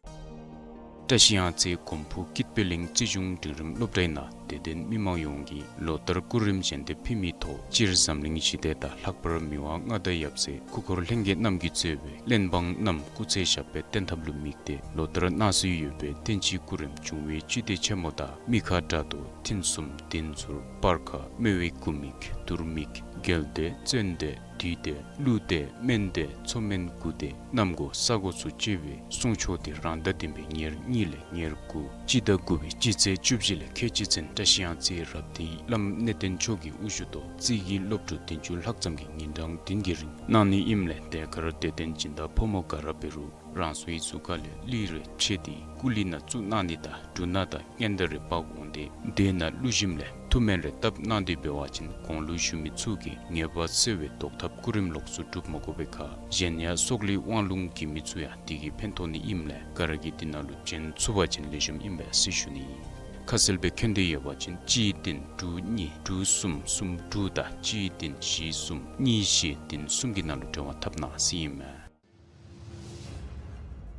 བཀྲ་ཤིས་གཡང་རྩེ་གོམ་བུ་ཀིད་པེ་ལིང་རྩིས་གཞུང་འབྲིང་རིམ་སློབ་གྲྭའི་ནང་དད་ལྡན་མི་མང་ཡོངས་ཀྱིས་ལོ་ལྟར་སྐུ་རིམ་བཞེས་ཏེ་ཕུལ་མི་ཐོག་སྤྱིར་འཛམ་གླིང་ཞི་བདེ་དང་ལྷག་པར་མི་དབང་མངའ་བདག་ཡབ་སྲས་སྐུ་འཁོར་ལྷན་རྒྱས་རྣམས་ཀྱིས་གཙོས་པའི་བློན་འབངས་རྣམས་སྐུ་ཚེ་ཞབས་པད་བརྟན་ཐབས་ལུ་དམིགས་ཏེ་ལོ་ལྟར་གནང་སྲོལ་ཡོད་པའི་བསྟན་སྤྱིའི་སྐུ་རིམ་འབྱུང་བའི་བཅུད་དེ་ཆེན་མོ་དང་མི་ཁ་དགྲ་གདོང་མཐུན་གསུམ་བདེན་ཟུར་སྤར་ཁ་སྨེ་བའི་སྐུ་མིག་དུར་མིག་རྒྱལ་བདེ་བཙན་བདེ་བདུད་བདེ་ཀླུ་བདེ་སྨན་བདེ་མཚོ་སྨན་དགུ་བདེ་གནམ་སྒོ་ས་སྒོ་ཚུ་བཅས་པའི་གསུང་ཆོག་འདི་རང་ཟླ་བདུན་པའི་ཉེར་གཉིས་ལས་ཉེར་དགུ་སྤྱི་ཟླ་དགུ་པའི་སྤྱི་ཚེས་བཅུ་བཞི་ལས་ཁལ་གཅིག་ཚུན་བཀྲ་ཤིས་གཡང་རྩེ་རབ་སྡེའི་བླམ་གནས་བརྟན་མཆོག་གི་དབུ་བཞུགས་ཐོག་རྩིས་ཀྱི་སློབ་ཕྲུག་བདུན་ཅུ་ལྷག་ཙམ་གྱིས་ཉིན་གྲངས་བདུན་གྱི་རིང་གནང་ནི་ཨིནམ་ལས་དེ་ཁར་དད་ལྡན་སྦྱིན་བདག་ཕོ་མོ་ག་ར་འབད་རུང་རང་སོའི་གཟུགས་ཁ་ལས་གླུད་རེ་ཕྱེ་སྟེ་སྐུ་གླུད་ནང་བཙུགས་གནང་ནི་དང་འབྲུ་སྣ་དང་སྔན་བརྡ་རེ་འབག་འོང་སྟེ་དེ་ནང་བླུག་ཞིནམ་ལས་ཐུགས་སྨོན་རེ་བཏབ་གནང་སྟེ་འབད་བ་ཅིན་གོང་ལུ་ཞུ་མི་ཚུ་གིས་ངེས་པར་གསོ་བའི་བཟློག་ཐབས་སྐུ་རིམ་ལོགས་སུ་སྒྲུབ་མ་དགོ་པའི་ཁར་གཞན་ཡང་སྲོག་ལུས་དབང་ལུང་གི་མི་ཚུ་ཡང་དེ་གིས་ཕན་ཐོགས་ནི་ཨིནམ་ལས་ག་ར་གིས་དེ་ནང་ལུ་བྱོན་ཚུགས་པ་ཅིན་ལེགས་ཤོམ་ཨིན་པས་ཟེར་ཞུ་ནི་ཨིན། ཁ་གསལ་སྦེ་མཁྱེན་འདོད་ཡོད་པ་ཅིན་གཅིག་བདུན་དྲུག་གཉིས་དྲུག་གསུམ་གསུམ་དྲུག་དང་གཅིག་བདུན་བཞི་གསུམ་གཉིས་བཞི་བདུན་གསུམ་གྱི་ནང་ལུ་འབྲེལ་བ་འཐབ་གནང་ཟེར་ཨིན་མས།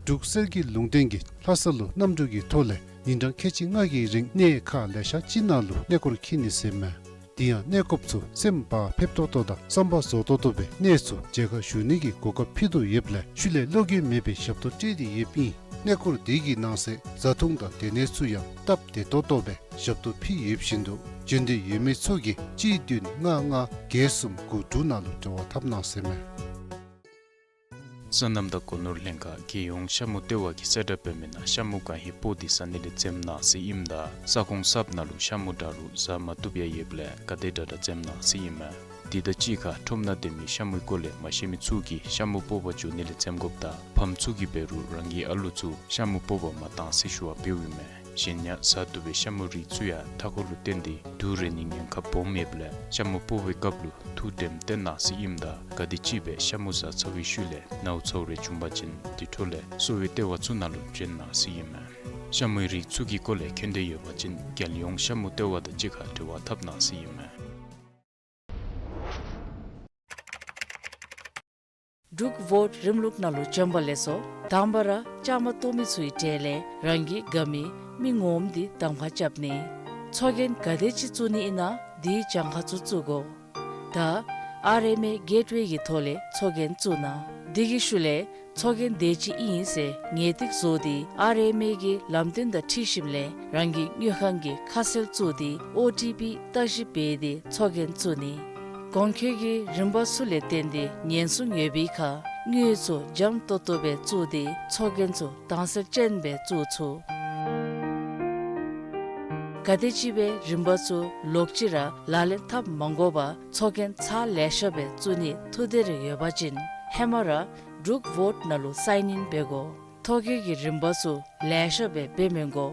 འབྲུག་གསེར་གྱི་ལུང་བསྟན་གྱིས་ལྷ་ས་ལུ་གནམ་གྲུ་གི་ཐོག་ལས་ཉིན་གྲངས་ཁལ་གཅིག་ལྔ་གི་རིང་གནས་ཁག་ལེ་ཤ་ཅིག་ནང་ལུ་གནས་སྐོར་འཁྱིད་ནི་ཟེར་མས། དེ་ཡང་གནས་སྐོརཔ་ཚུ་སེམས་བག་ཕེབས་ཏོག་ཏོ་དང་བསམ་པ་རྫོགས་ཏོག་ཏོ་སྦེ་གནས་ཚུ་མཇལ་ཁ་ཞུ་ནི་གི་གོ་སྐབས་ཕུལ་དོ་ཡོདཔ་ལས་ཤུལ་ལས་བློ་འགྱོད་མེད་པའི་ཞབས་ཏོག་སྤྲོད་དེ་ཡོདཔ་ཨིན། གནས་སྐོར་དེ་གི་ནང་གསེས་བཟའ་འཐུང་དང་སྡོད་གནས་ཚུ་ཡང་སྟབས་བདེ་ཏོག་ཏོ་སྦེ་ཞབས་ཏོག་ཕུལ་ཡོདཔ་བཞིན་དུ་བྱོན་འདོད་ཡོད་མི་ཚུ་གིས་གཅིག་བདུན་ལྔ་ལྔ་བརྒྱད་གསུམ་དགུ་དྲུག་ནང་ལུ་འབྲེལ་བ་འཐབ་གནང་ཟེར་མས། སོ་ནམ་དང་སྒོ་ནོར་ལྷན་ཁག་རྒྱལ་ཡོངས་ཤ་མུ་ལྟེ་བ་གིས་གསལ་བསྒྲགས་འབད་མི་ནང་ཤ་མུ་གང་ཧེ་སྤོག་སྟེ་ཟ་ནི་ལས་འཛེམ་གནང་ཟེར་ཨིནམ་ད་ས་ཁོངས་གསརཔ་ནང་ལུ་ཤ་མུ་དྲག་རུང་ཟ་མ་བཏུབ་ཡང་ཡོདཔ་ལས་ག་དེ་དྲག་དྲག་འཛེམ་གནང་ཟེར་ཨིན་མས། དེ་དང་གཅིག་ཁར་ཁྲོམ་ནང་སྡོད་མི་ཤ་མུའི་སྐོར་ལས་མ་ཤེས་མི་ཚུ་གིས་ཤ་མུ་སྤོག་པར་འགྱོ་ནི་ལས་འཛེམ་དགོཔ་དང་ཕམ་ཚུ་གིས་འབད་རུང་རང་གི་ཨ་ལུ་ཚུ་ཤ་མུ་སྤོག་པར་མ་གཏང་ཟེར་ཞུ་བ་འབདཝ་ཨིན་མས། གཞན་ཡང་བཟའ་བཏུབ་པའི་ཤ་མུ་རིགས་ཚུ་ཡང་མཐའ་འཁོར་ལུ་བརྟེན་ཏེ་དུག་རེག་ནིའི་ཉེན་ཁ་སྦོམ་ཡོདཔ་ལས་ཤ་མུ་སྤོ་བའི་སྐབས་ལུ་ཐུགས་དྲནམ་བཏོན་གནང་ཟེར་ཨིནམ་ད་ག་དེམ་ཅིག་སྦེ་ཤ་མུ་བཟའ་ཚར་བའི་ཤུལ་ལས་ནཝ་ཚཝ་རེ་བྱུང་པ་ཅིན་དེ་འཕྲོ་ལས་གསོ་བའི་ལྟེ་བ་ཚུ་ནང་ལུ་བྱོན་གནང་ཟེར་ཨིན་མས། ཤ་མུའི་རིགས་ཚུ་གི་སྐོར་ལས་མཁྱེན་འདོད་ཡོད་པ་ཅིན་རྒྱལ་ཡོངས་ཤ་མུ་ལྟེ་བ་དང་གཅིག་ཁར་འབྲེལ་བ་འཐབ་གནང་ཟེར་ཨིན་མས། འབྲུག་བོཊ་རིམ་ལུགས་ནང་ལུ་བྱོན་པ་ལེགས་སོ། དང་པ་ར་བཅའ་མར་གཏོགས་མི་ཚུའི་གྲས་ལས་རང་གི་དགའ་མི་མི་ངོམ་འདི་གདམ་ཁ་རྐྱབ་ནི། ཚོགས་རྒྱན་ག་དེ་ཅིག་བཙུགས་ནི་ཨིན་ན་དེའི་གྱངས་ཁ་ཚུ་བཙུགས་དགོ། ད་ཨར་ཨེམ་ཨེ་གེཊ་ཝེ་གི་ཐོག་ལས་ཚོགས་རྒྱན་བཙུགས་གནང་། དེ་གི་ཤུལ་ལས་ཚོགས་རྒྱན་དེ་ཅིག་ཨིན་ཟེར་ངེས་ཏིག་བཟོ་སྟེ་ཨར་ཨེམ་ཨེ་གི་ལམ་སྟོན་དང་འཁྲིལ་ཞིནམ་ལས་རང་གི་དངུལ་ཁང་གི་ཁ་གསལ་བཙུགས་ཏེ་ཨོ་ཊི་པི་བརྟག་ཞིབ་འབད་དེ་ཚོགས་རྒྱན་བཙུགས་ནི། གོང་འཁོད་ཀྱི་རིམ་པ་ཚུ་ལས་བརྟེན་ཏེ་ཉེན་སྲུང་ཡོད་པའི་ཁར་དངུལ་ཚུ་འཇམ་ཏོག་ཏོ་སྦེ་བཙུགས་ཏེ་ཚོགས་རྒྱན་ཚུ་དྭངས་གསལ་ཅན་སྦེ་བཙུགས་ཚུགས། ག་དེམ་ཅིག་སྦེ་རིམ་པ་ཚུ་ལོག་ཅི་ར་ལག་ལེན་འཐབ་མ་དགོ་པར་ཚོགས་རྒྱན་ཚར་ལེ་ཤ་སྦེ་བཙུགས་ནི་ཐུགས་འདོད་རེ་ཡོད་པ་ཅིན་ཧེ་མ་ར་འབྲུག་བོཊ་ནང་ལུ་སའིན་ཨིན་འབད་དགོ། ཐོ་བཀོད་ཀྱི་རིམ་པ་ཚུ་ལེ་ཤ་སྦེ་འབད་མི་དགོ།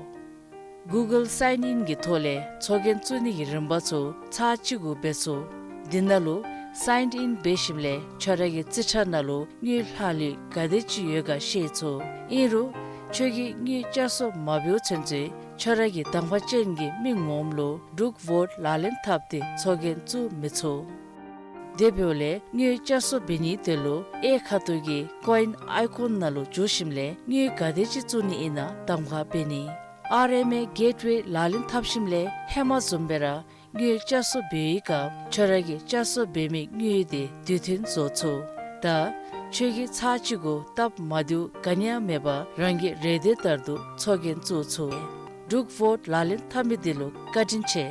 གུ་གཱལ་སའིན་ཨིན་གྱི་ཐོག་ལས་ཚོགས་རྒྱན་བཙུགས་ནི་གི་རིམ་པ་ཚུ་ཚར་གཅིག་གུ་འབད་ཚུགས། དེ་ནང་ལུ་སའིན་ཨིན་འབད་ཞིནམ་ལས་ཁྱོད་ར་གི་རྩིས་ཁྲ་ནང་ལུ་དངུལ་ལྷག་ལུས་ག་དེ་ཅིག་ཡོད་ག་ཤེས་ཚུགས། ཨིན་རུང་ཁྱོད་ཀྱིས་དངུལ་བསྐྱར་གསོ་མ་འབདཝ་ཚུན་ཚོད་ཁྱོད་ར་གི་གདམ་ཁ་ཅན་གྱི་མི་ངོམ་ལུ་འབྲུག་བོཊ་ལག་ལེན་འཐབ་སྟེ་ཚོགས་རྒྱན་བཙུགས་མི་ཚུགས། དེ་འབདཝ་ལས་དངུལ་བསྐྱར་གསོ་འབད་ནིའི་དོན་ལུ་གཡས་ཁ་ཐུག་གི་ཀོ་ཨིན་ཨའི་ཀོན་ནང་ལུ་འཛུལ་ཞིནམ་ལས་དངུལ་ག་དེ་ཅིག་བཙུགས་ནི་ཨིན་ན་གདམ་ཁ་འབད་ནི། ཨར་ཨེམ་ཨེ་གེཊ་ཝེ་ལག་ལེན་འཐབ་ཞིནམ་ལས་ཧེ་མ་བཟུམ་སྦེ་ར་དངུལ་བསྐྱར་གསོ་འབད་བའི་སྐབས་ཁྱོད་ར་གི་བསྐྱར་གསོ་འབད་མི་དངུལ་དེ་དུས་མཐུན་བཟོ་ཚུགས། ད་ཁྱོད་ཀྱིས་ཚར་གཅིག་གུ་སྟབས་མ་བདེཝ་ག་ནི་ཡང་མེད་པར་རང་གི་རེ་འདོད་ལྟར་དུ་ཚོགས་རྒྱན་བཙུགས་ཚུགས། འབྲུག་བོཊ་ལག་ལེན་འཐབ་མི་འདི་ལུ་བཀའ་དྲིན་ཆེ།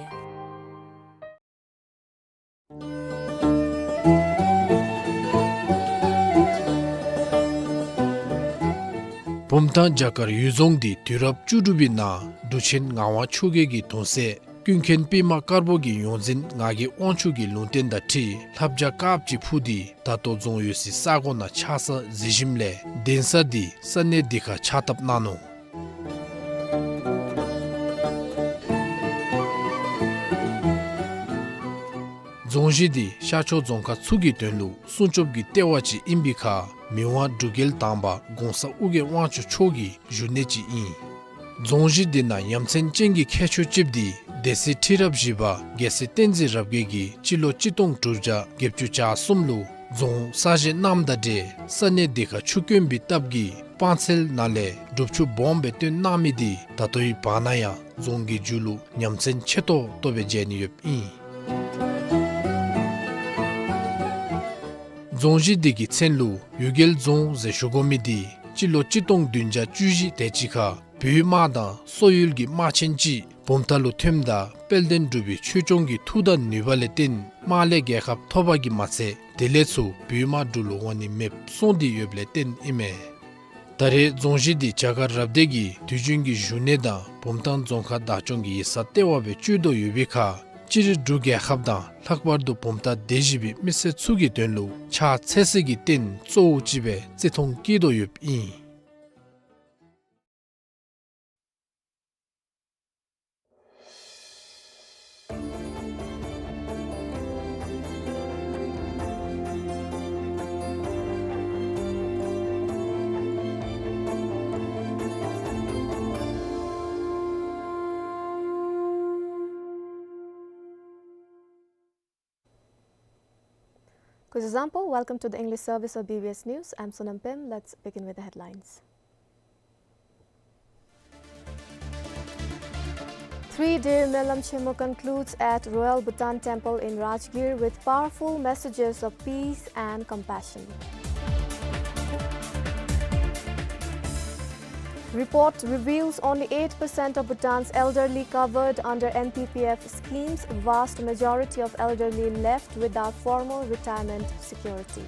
བུམ་ཐང་བྱ་དཀར་གཡུལ་རྫོང་འདི་དུས་རབས་བཅུ་དྲུག་པའི་ནང་འབྲུག་ཆེན་ངག་དབང་ཆོས་རྒྱལ་གྱི་གདུང་སྲས་ཀུན་མཁྱེན་པདྨ་དཀར་པོ་གི་ཡོངས་འཛིན་ངག་གི་དབང་ཕྱུག་གི་ལུང་བསྟན་དང་འཁྲིལ་ལྷ་བྱ་དཀརཔོ་ཅིག་འཕུར་ཏེ་ད་ལྟོ་རྫོང་ཡོད་སའི་ས་གོ་ནང་ཆགས་ས་གཟིགས་ཞིནམ་ལས་གདན་ས་འདི་ས་གནས་འདི་ཁར་ཕྱག་བཏབ་གནང་ནུག། རྫོང་གཞི་འདི་ཤར་ཕྱོགས་རྫོང་ཁག་ཚུ་གི་དོན་ལུ་སྲུང་སྐྱོབ་ཀྱི་ལྟེ་བ་ཅིག་ཨིན་པའི་ཁར་མི་དབང་འབྲུག་རྒྱལ་དང་པ་གོང་ས་ཨོ་རྒྱན་དབང་ཕྱུག་མཆོག་གི་བཞུགས་གནས་ཅིག་ཨིན། རྫོང་གཞི་འདི་ནང་ཡ་མཚན་ཅན་གྱི་ཁྱད་ཆོས་ཅིག་འདི་སྡེ་སྲིད་ཁྲི་རབས་བཞི་པ་རྒྱལ་སྲས་བསྟན་འཛིན་རབ་རྒྱས་ཀྱིས་སྤྱི་ལོ་གཅིག་སྟོང་དྲུག་བརྒྱ་བརྒྱད་ཅུ་གྱ་གསུམ་ལུ་རྫོང་གསར་བཞེངས་གནངམ་དང་འབྲེལ་ས་གནས་འདི་ཁར་ཆུ་དཀོན་པའི་སྟབས་ཀྱིས་སྤང་ཚལ་ནང་ལས་སྒྲུབ་ཆུ་སྦོམ་སྦེ་བཏོན་གནང་མི་འདི་ད་ལྟོའི་བར་ན་ཡང་རྫོང་གི་མཇུག་ལུ་ཡ་མཚན་ཆེ་ཏོག་ཏོ་སྦེ་མཇལ་ནི་ཡོདཔ་ཨིན། རྫོང་གཞི་འདི་གི་མཚན་ལུ་གཡུལ་རྒྱལ་རྫོང་ཟེར་ཞུ་དགོ་མི་འདི་སྤྱི་ལོ་གཅིག་སྟོང་བདུན་བརྒྱ་བཅུ་བཞི་དེ་ཅིག་ཁར་བོད་དམག་དང་སོག་ཡུལ་གྱི་དམག་ཆེན་ཅིག་བུམ་ཐང་ལུ་ཐོནམ་ད་དཔལ་ལྡན་འབྲུག་པའི་ཆོས་སྐྱོང་གི་མཐུ་དང་ནུས་པ་ལས་བརྟེན་དམག་ལས་རྒྱལ་ཁ་ཐོབ་པ་གིས་མ་ཚད་དེ་ལས་ཚུར་བོད་དམག་འབྲུག་ལུ་འོང་ནི་མེདཔ་སོང་སྟེ་ཡོདཔ་ལས་བརྟེན་ཨིན་མས། ད་རེས་རྫོང་གཞི་འདི་བྱ་དཀར་རབ་སྡེ་གི་དུས་རྒྱུན་གྱི་བཞུགས་གནས་དང་བུམ་ཐང་རྫོང་ཁག་བདག་སྐྱོང་གི་ཡིག་ཚང་ལྟེ་བ་སྦེ་སྤྱོད་དོ་ཡོད་པའི་ཁར་སྤྱིར་འབྲུག་རྒྱལ་ཁབ་དང་ལྷག་པར་དུ་བུམ་ཐང་སྡེ་བཞི་པའི་མི་སེར་ཚུ་གི་དོན་ལུ་ཕྱག་འཚལ་སའི་རྟེན་གཙོ་བོ་ཅིག་སྦེ་བརྩི་མཐོང་བསྐྱེད་དོ་ཡོདཔ་ཨིན། Kuzuzangpo, welcome to the English service of B B S News. I'm Sonam Pem. Let's begin with the headlines. Three-day Melam Chemo concludes at Royal Bhutan Temple in Rajgir with powerful messages of peace and compassion. Report reveals only eight percent of Bhutan's elderly covered under N P P F schemes, vast majority of elderly left without formal retirement security.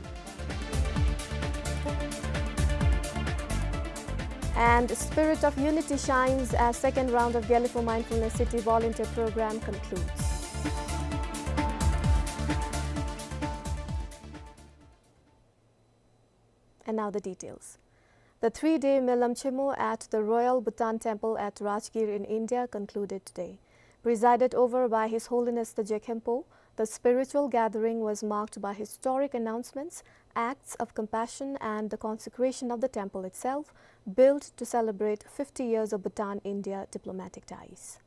And spirit of unity shines as second round of Gelephu Mindfulness City Volunteer Program concludes. And now the details. The three-day Melam Chemo at the Royal Bhutan Temple at Rajgir in India concluded today. Presided over by His Holiness the Je Khenpo, the spiritual gathering was marked by historic announcements, acts of compassion, and the consecration of the temple itself, built to celebrate fifty years of Bhutan-India diplomatic ties.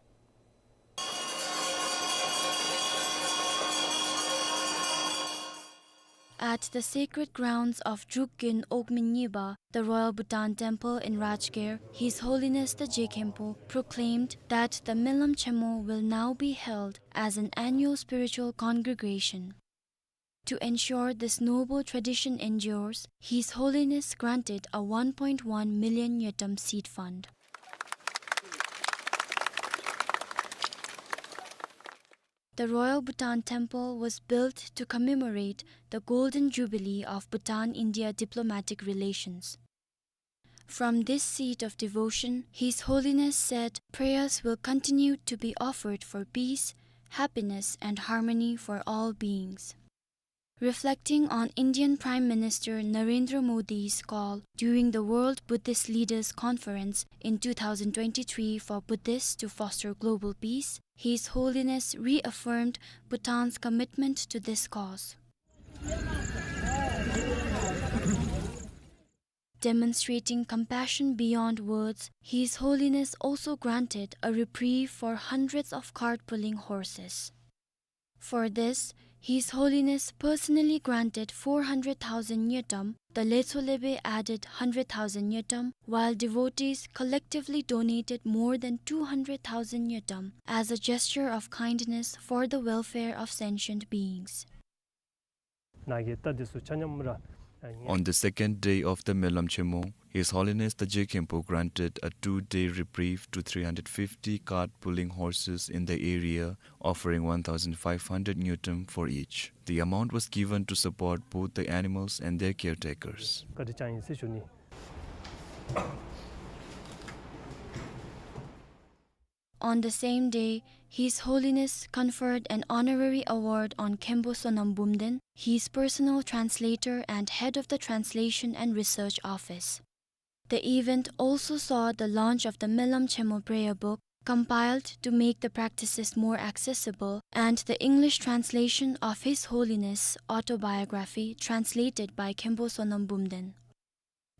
At the sacred grounds of Drukgyal Dzongmen Nyeba, the Royal Bhutan Temple in Rajgir, His Holiness the Je Khenpo proclaimed that the Melam Chemo will now be held as an annual spiritual congregation. To ensure this noble tradition endures, His Holiness granted a one point one million ngultrum seed fund. The Royal Bhutan Temple was built to commemorate the Golden Jubilee of Bhutan-India diplomatic relations. From this seat of devotion, His Holiness said prayers will continue to be offered for peace, happiness, and harmony for all beings. Reflecting on Indian Prime Minister Narendra Modi's call during the World Buddhist Leaders Conference in two thousand twenty-three for Buddhists to foster global peace, His Holiness reaffirmed Bhutan's commitment to this cause. Demonstrating compassion beyond words, His Holiness also granted a reprieve for hundreds of cart-pulling horses. For this, His Holiness personally granted four hundred thousand ngultrum, the Letsho Lepe added hundred thousand ngultrum, while devotees collectively donated more than two hundred thousand ngultrum as a gesture of kindness for the welfare of sentient beings. ནཱ་གི་རྟ་འདི་ཚུ་ཆ་མཉམ་ར། On the second day of the Melam Chemo, His Holiness the Je Khenpo granted a two-day reprieve to three hundred fifty cart-pulling horses in the area, offering one thousand five hundred ngultrum for each. The amount was given to support both the animals and their caretakers. བཀའ་དྲིན་བསྐྱངས་ཡི་ཟེར་ཞུ་ནི། On the same day, His Holiness conferred an honorary award on Khenpo Sonam Bumden, his personal translator and head of the Translation and Research Office. The event also saw the launch of the Melam Chemo prayer book, compiled to make the practices more accessible, and the English translation of His Holiness autobiography, translated by Khenpo Sonam Bumden.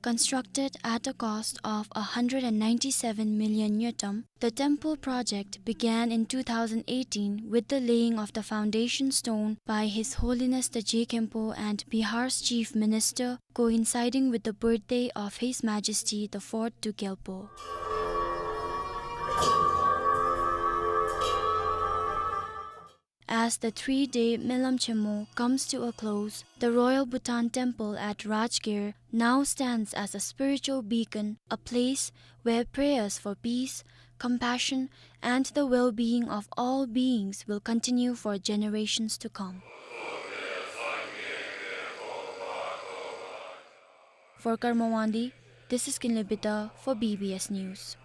Constructed at a cost of a hundred and ninety-seven million ngultrum, the temple project began in two thousand eighteen with the laying of the foundation stone by His Holiness the Je Khenpo and Bihar's Chief Minister, coinciding with the birthday of His Majesty the Fourth Druk Gyalpo. As the three-day Melam Chemo comes to a close, the Royal Bhutan Temple at Rajgir now stands as a spiritual beacon, a place where prayers for peace, compassion, and the well-being of all beings will continue for generations to come. For Karma Wangdi, this is Kinley Bidha for B B S News.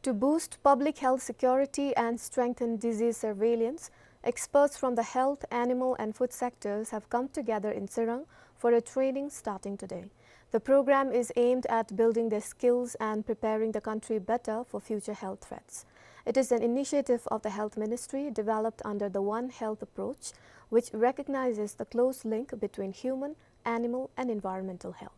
To boost public health security and strengthen disease surveillance, experts from the health, animal, and food sectors have come together in Tsirang for a training starting today. The program is aimed at building their skills and preparing the country better for future health threats. It is an initiative of the Health Ministry developed under the One Health approach, which recognizes the close link between human, animal, and environmental health.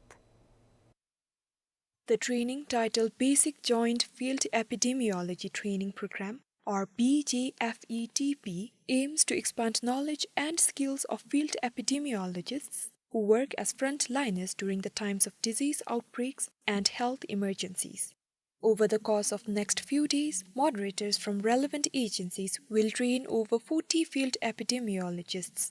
The training, titled Basic Joint Field Epidemiology Training Program, or B J F E T P, aims to expand knowledge and skills of field epidemiologists who work as frontliners during the times of disease outbreaks and health emergencies. Over the course of next few days, moderators from relevant agencies will train over forty field epidemiologists.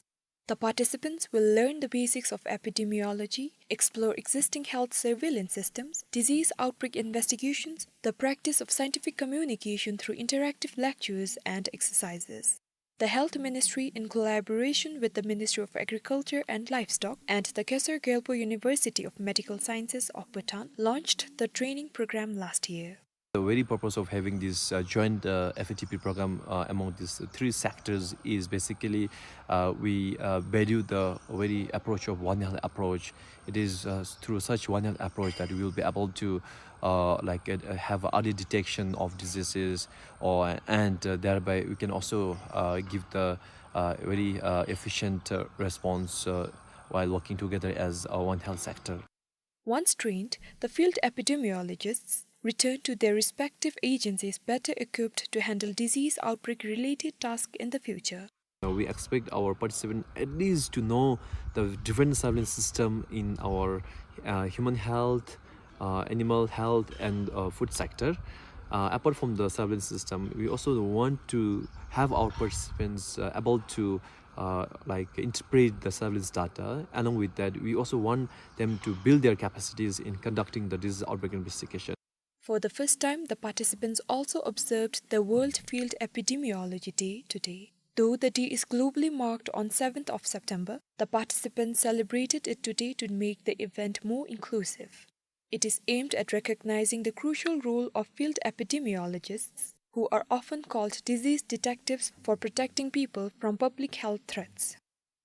The participants will learn the basics of epidemiology, explore existing health surveillance systems, disease outbreak investigations, the practice of scientific communication through interactive lectures and exercises. The Health Ministry, in collaboration with the Ministry of Agriculture and Livestock and the Khesar Gyalpo University of Medical Sciences of Bhutan, launched the training program last year. The very purpose of having this, uh, joint, uh, F A T P program, uh, among these three sectors is basically, uh, we, uh, value the very approach of One Health approach. It is, uh, through such One Health approach that we will be able to, uh, like, uh, have early detection of diseases, or, and, uh, thereby we can also, uh, give the, uh, very, uh, efficient, uh, response, uh, while working together as a One Health sector. Once trained, the field epidemiologists return to their respective agencies better equipped to handle disease outbreak-related tasks in the future. Uh, we expect our participants at least to know the different surveillance system in our, uh, human health, uh, animal health, and, uh, food sector. Uh, apart from the surveillance system, we also want to have our participants, uh, able to, uh, like, interpret the surveillance data. Along with that, we also want them to build their capacities in conducting the disease outbreak investigation. For the first time, the participants also observed the World Field Epidemiology Day today. Though the day is globally marked on seventh of September, the participants celebrated it today to make the event more inclusive. It is aimed at recognizing the crucial role of field epidemiologists, who are often called disease detectives, for protecting people from public health threats.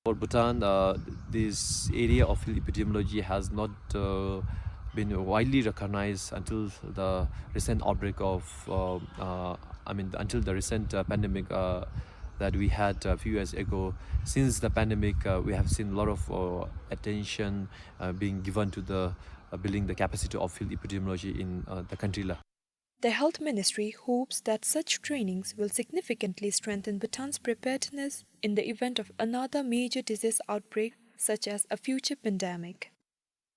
For Bhutan, uh, this area of field epidemiology has not, uh, been widely recognized until the recent outbreak of, uh, uh, I mean, until the recent, uh, pandemic, uh, that we had a few years ago. Since the pandemic, uh, we have seen a lot of, uh, attention, uh, being given to the, uh, building the capacity of field epidemiology in, uh, the country la. The Health Ministry hopes that such trainings will significantly strengthen Bhutan's preparedness in the event of another major disease outbreak, such as a future pandemic.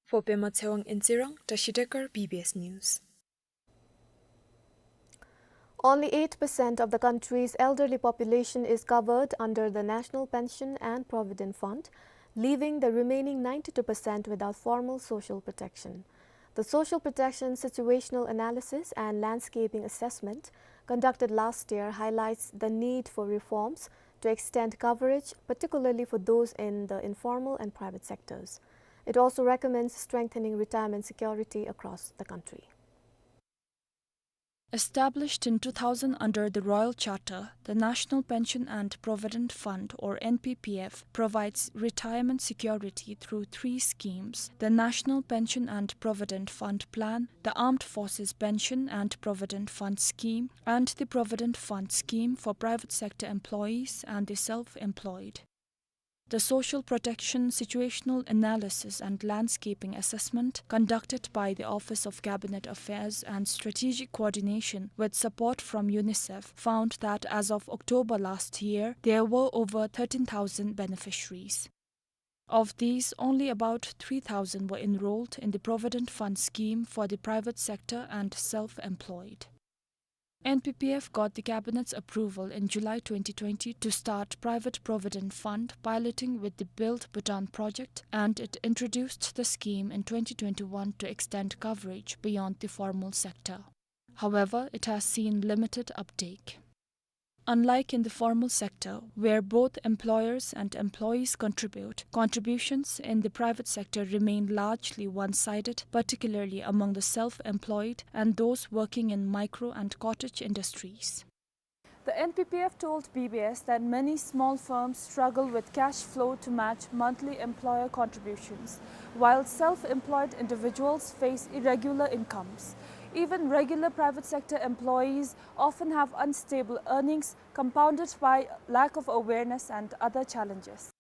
For Pema Tshewang in Tsirang, Tashi Dekar, B B S News. Only eight percent of the country's elderly population is covered under the National Pension and Provident Fund, leaving the remaining ninety-two percent without formal social protection. The Social Protection Situational Analysis and Landscaping Assessment conducted last year highlights the need for reforms to extend coverage, particularly for those in the informal and private sectors. It also recommends strengthening retirement security across the country. Established in two thousand under the Royal Charter, the National Pension and Provident Fund, or N P P F, provides retirement security through three schemes: the National Pension and Provident Fund Plan, the Armed Forces Pension and Provident Fund Scheme, and the Provident Fund Scheme for private sector employees and the self-employed. The Social Protection Situational Analysis and Landscaping Assessment, conducted by the Office of Cabinet Affairs and Strategic Coordination, with support from UNICEF, found that as of October last year, there were over thirteen thousand beneficiaries. Of these, only about three thousand were enrolled in the Provident Fund Scheme for the private sector and self-employed. N P P F got the Cabinet's approval in July twenty twenty to start private provident fund piloting with the Build Bhutan project, and it introduced the scheme in twenty twenty-one to extend coverage beyond the formal sector. However, it has seen limited uptake. Unlike in the formal sector, where both employers and employees contribute, contributions in the private sector remain largely one-sided, particularly among the self-employed and those working in micro and cottage industries. The N P P F told B B S that many small firms struggle with cash flow to match monthly employer contributions, while self-employed individuals face irregular incomes. Even regular private sector employees often have unstable earnings, compounded by lack of awareness and other challenges.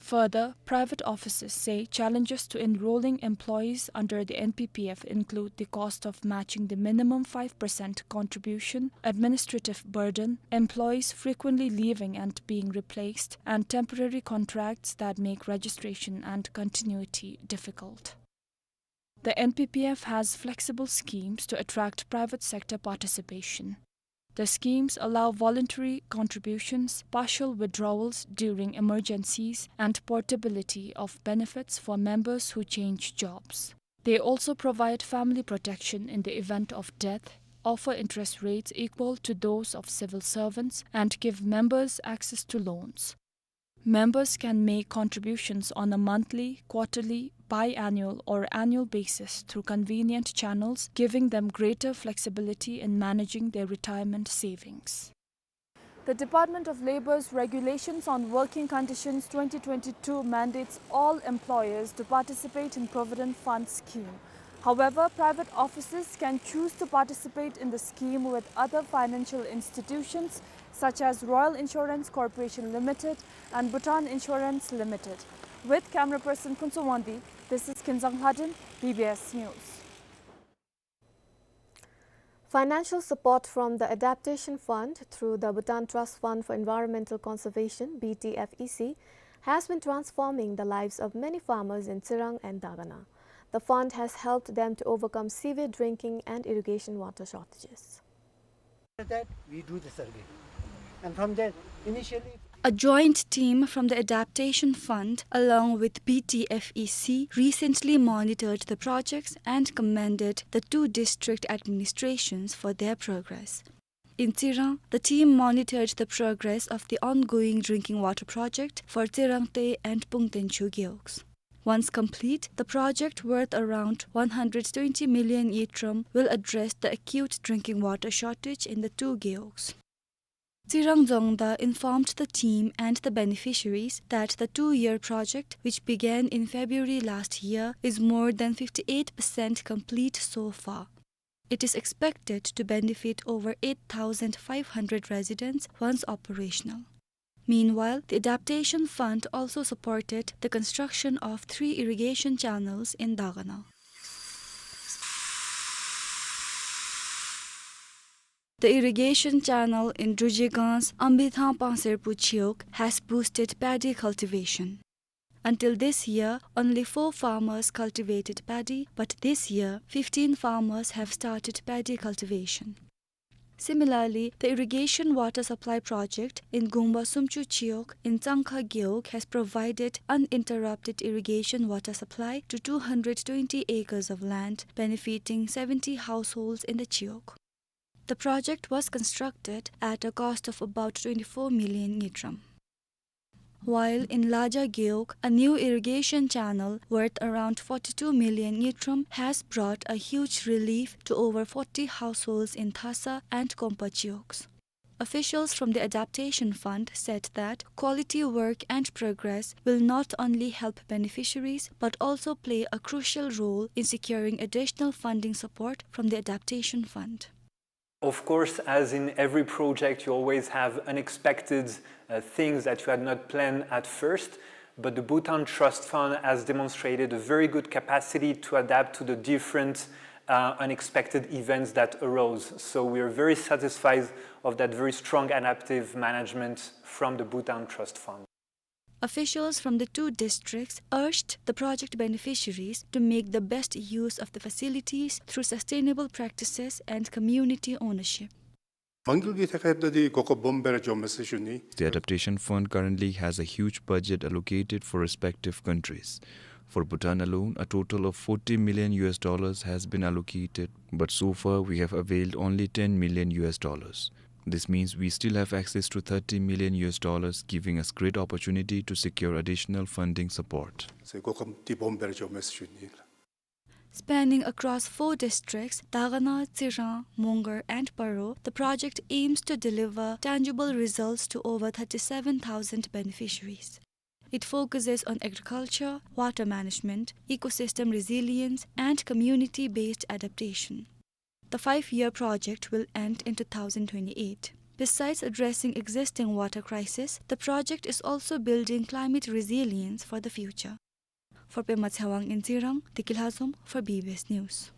Further, private offices say challenges to enrolling employees under the N P P F include the cost of matching the minimum five percent contribution, administrative burden, employees frequently leaving and being replaced, and temporary contracts that make registration and continuity difficult. The N P P F has flexible schemes to attract private sector participation. The schemes allow voluntary contributions, partial withdrawals during emergencies, and portability of benefits for members who change jobs. They also provide family protection in the event of death, offer interest rates equal to those of civil servants, and give members access to loans. Members can make contributions on a monthly, quarterly, biannual or annual basis through convenient channels, giving them greater flexibility in managing their retirement savings. The Department of Labour's Regulations on Working Conditions twenty twenty-two mandates all employers to participate in Provident Fund scheme. However, private offices can choose to participate in the scheme with other financial institutions such as Royal Insurance Corporation Limited and Bhutan Insurance Limited. With camera person Phuntsho Wangdi, this is Kinzang Lhadon, B B S News. Financial support from the Adaptation Fund through the Bhutan Trust Fund for Environmental Conservation, B T F E C, has been transforming the lives of many farmers in Tsirang and Dagana. The fund has helped them to overcome severe drinking and irrigation water shortages. That we do the survey. And from there, initially, a joint team from the Adaptation Fund along with B T F E C recently monitored the projects and commended the two district administrations for their progress. In Tsirang, the team monitored the progress of the ongoing drinking water project for Tsirangte and Pungtenchu gewogs. Once complete, the project worth around one hundred twenty million ngultrum will address the acute drinking water shortage in the two gewogs. Tsirang Dzongda informed the team and the beneficiaries that the two-year project, which began in February last year, is more than fifty-eight percent complete so far. It is expected to benefit over eight thousand five hundred residents once operational. Meanwhile, the Adaptation Fund also supported the construction of three irrigation channels in Dagana. The irrigation channel in Druzhegang's Ambithang Pangserpu Chiwog has boosted paddy cultivation. Until this year, only four farmers cultivated paddy, but this year, fifteen farmers have started paddy cultivation. Similarly, the irrigation water supply project in Gungba Sumchu Chiwog in Tsangkha Gewog has provided uninterrupted irrigation water supply to two hundred twenty acres of land, benefiting seventy households in the Chiwog. The project was constructed at a cost of about twenty-four million ngultrum. While in Laja Gewog, a new irrigation channel worth around forty-two million ngultrum has brought a huge relief to over forty households in Thasa and Kompa Chiwogs. Officials from the Adaptation Fund said that quality work and progress will not only help beneficiaries but also play a crucial role in securing additional funding support from the Adaptation Fund. Of course, as in every project, you always have unexpected, uh, things that you had not planned at first, but the Bhutan Trust Fund has demonstrated a very good capacity to adapt to the different, uh, unexpected events that arose. So we are very satisfied of that very strong adaptive management from the Bhutan Trust Fund. Officials from the two districts urged the project beneficiaries to make the best use of the facilities through sustainable practices and community ownership. མ་དངུལ་གྱི་ཐད་ཁར་ད་འདི་གོ་སྐབས་སྦོམ་སྦེ་ར་འགྱོཝ་མས་ཟེར་ཞུ་ནི། The Adaptation Fund currently has a huge budget allocated for respective countries. For Bhutan alone, a total of forty million U S dollars has been allocated, but so far we have availed only ten million U S dollars. This means we still have access to thirty million U S dollars, giving us great opportunity to secure additional funding support. ཟེར་གོ་སྐབས་འདི་སྦོམ་སྦེ་ར་འགྱོཝ་མས་ཟེར་ཞུ་ནི་ལགས། Spanning across four districts, Dagana, Tsirang, Mongar, and Paro, the project aims to deliver tangible results to over thirty-seven thousand beneficiaries. It focuses on agriculture, water management, ecosystem resilience, and community-based adaptation. The five-year project will end in two thousand twenty-eight. Besides addressing existing water crisis, the project is also building climate resilience for the future. For Pema Tshewang in Tsirang, Deki Lhazom for B B S News.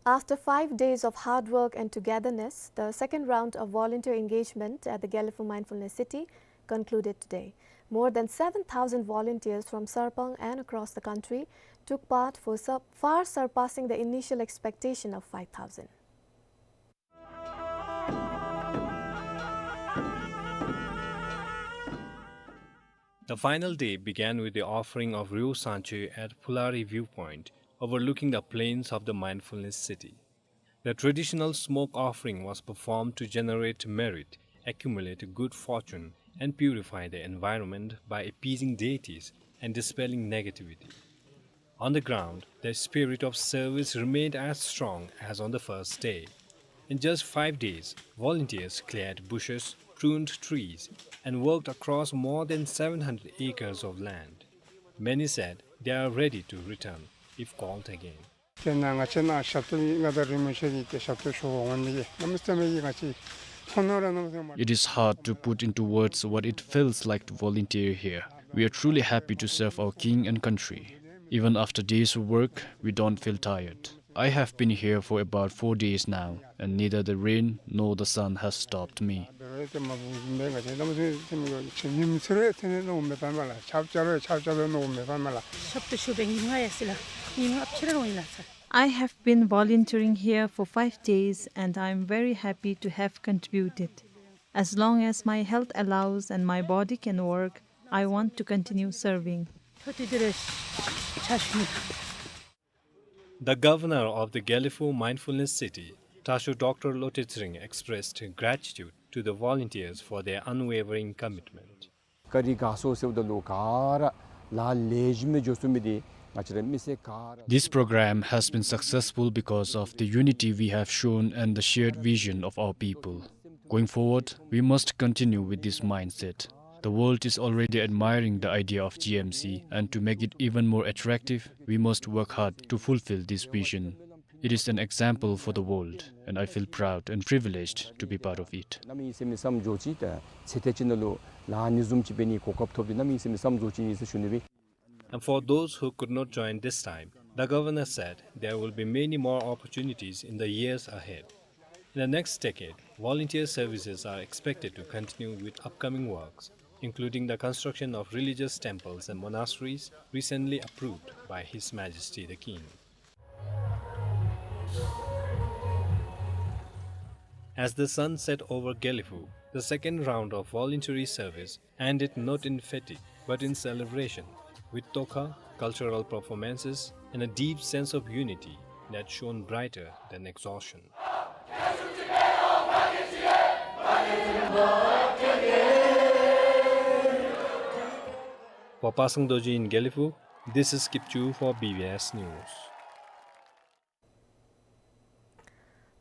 After five days of hard work and togetherness, the second round of volunteer engagement at the Gelephu Mindfulness City concluded today. More than seven thousand volunteers from Sarpang and across the country took part, for sur-, far surpassing the initial expectation of five thousand. The final day began with the offering of Ryu Sanche at Phulari Viewpoint, overlooking the plains of the Mindfulness City. The traditional smoke offering was performed to generate merit, accumulate good fortune, and purify the environment by appeasing deities and dispelling negativity. On the ground, the spirit of service remained as strong as on the first day. In just five days, volunteers cleared bushes, pruned trees, and worked across more than seven hundred acres of land. Many said they are ready to return if called again. དེ་ནང་ང་བཅས་ནང་ཞབས་ཏོག་ང་དང་རི་མོ་ཆེ་ཡི་གེ་ཞབས་ཏོག་ཞུ་འོང་མི་གི་གནམ་མེད་ས་མེད་ཀྱི་ང་བཅས་ཐོག་ནོར་ར་གནམ་མེད་ས་མེད། It is hard to put into words what it feels like to volunteer here. We are truly happy to serve our king and country. Even after days of work, we don't feel tired. I have been here for about four days now, and neither the rain nor the sun has stopped me. I have been volunteering here for five days and I am very happy to have contributed. As long as my health allows and my body can work, I want to continue serving. The governor of the Gelephu Mindfulness City, Tasho Doctor Lotay Tshering, expressed gratitude to the volunteers for their unwavering commitment. ཀ་རི་ག་སོ་ཟེརཝ་ད་ལུ་ག་ར་ལཱ་ལེགས་ཤོམ་སྦེ་འགྱོ་ཚུགས་མི་འདི་ང་བཅས་ར་མི་སེར་ག་ར། This program has been successful because of the unity we have shown and the shared vision of our people. Going forward, we must continue with this mindset. The world is already admiring the idea of G M C, and to make it even more attractive, we must work hard to fulfill this vision. It is an example for the world, and I feel proud and privileged to be part of it. གནམ་མེད་ས་མེད་བསམ་འགྱོ་ཅི། ད་ཚེ་འདི་ཅིག་ནང་ལུ་ལཱ་ཨ་ནི་བཟུམ་ཅིག་འབད་ནིའི་གོ་སྐབས་ཐོབ་སྟེ་གནམ་མེད་ས་མེད་བསམ་འགྱོ་ཅི་ཨིན་ཟེར་ཞུ་ནི་སྦེ། And for those who could not join this time, the governor said there will be many more opportunities in the years ahead. In the next decade, volunteer services are expected to continue with upcoming works, including the construction of religious temples and monasteries recently approved by His Majesty the King. As the sun set over Gelephu, the second round of voluntary service ended not in fatigue, but in celebration, with tokha, cultural performances, and a deep sense of unity that shone brighter than exhaustion. For Pasang Dorji in Gelephu, this is Kipchu for B B S News.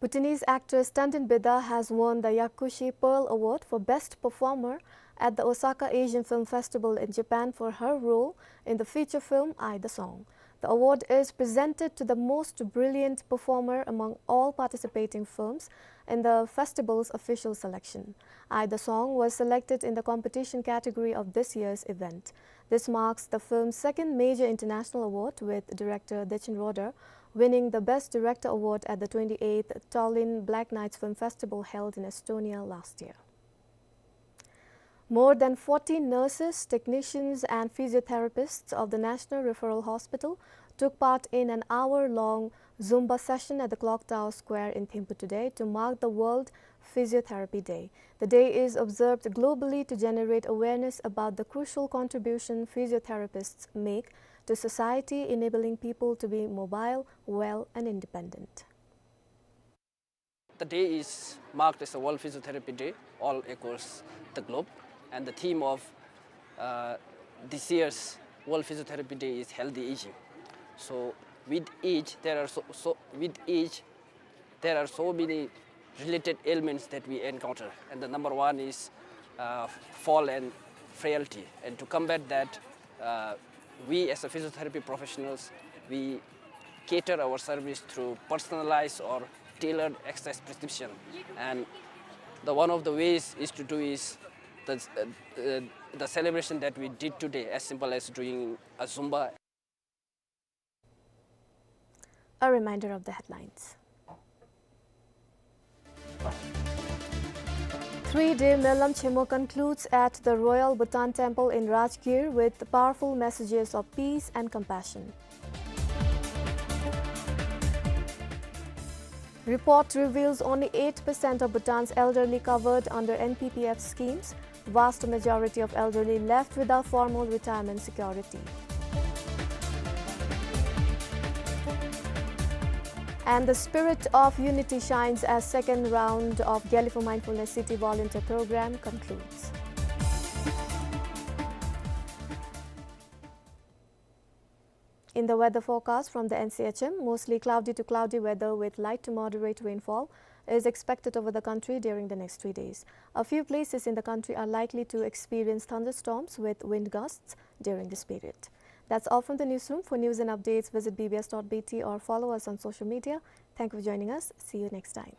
Bhutanese actress Tandin Bheda has won the Yakushi Pearl Award for Best Performer at the Osaka Asian Film Festival in Japan for her role in the feature film I the Song. The award is presented to the most brilliant performer among all participating films in the festival's official selection. I the Song was selected in the competition category of this year's event. This marks the film's second major international award, with director Dechen Rohde winning the Best Director Award at the twenty-eighth Tallinn Black Nights Film Festival held in Estonia last year. More than forty nurses, technicians, and physiotherapists of the National Referral Hospital took part in an hour-long Zumba session at the Clock Tower Square in Thimphu today to mark the World Physiotherapy Day. The day is observed globally to generate awareness about the crucial contribution physiotherapists make to society, enabling people to be mobile, well, and independent. The day is marked as a World Physiotherapy Day all across the globe, and the theme of, uh, this year's World Physiotherapy Day is healthy aging. So with age, there are so, so, with age, there are so many related ailments that we encounter, and the number one is, uh, fall and frailty. And to combat that, uh, we as a physiotherapy professionals, we cater our service through personalized or tailored exercise prescription. And the one of the ways is to do is the, uh, uh, the celebration that we did today, as simple as doing a Zumba. A reminder of the headlines. Three-day Melam Chemo concludes at the Royal Bhutan Temple in Rajgir with powerful messages of peace and compassion. Report reveals only eight percent of Bhutan's elderly covered under N P P F schemes, vast majority of elderly left without formal retirement security. And the spirit of unity shines as second round of Gelephu Mindfulness City Volunteer Program concludes. In the weather forecast from the N C H M, mostly cloudy to cloudy weather with light to moderate rainfall is expected over the country during the next three days. A few places in the country are likely to experience thunderstorms with wind gusts during this period. That's all from the newsroom. For news and updates, visit B B S dot B T or follow us on social media. Thank you for joining us. See you next time.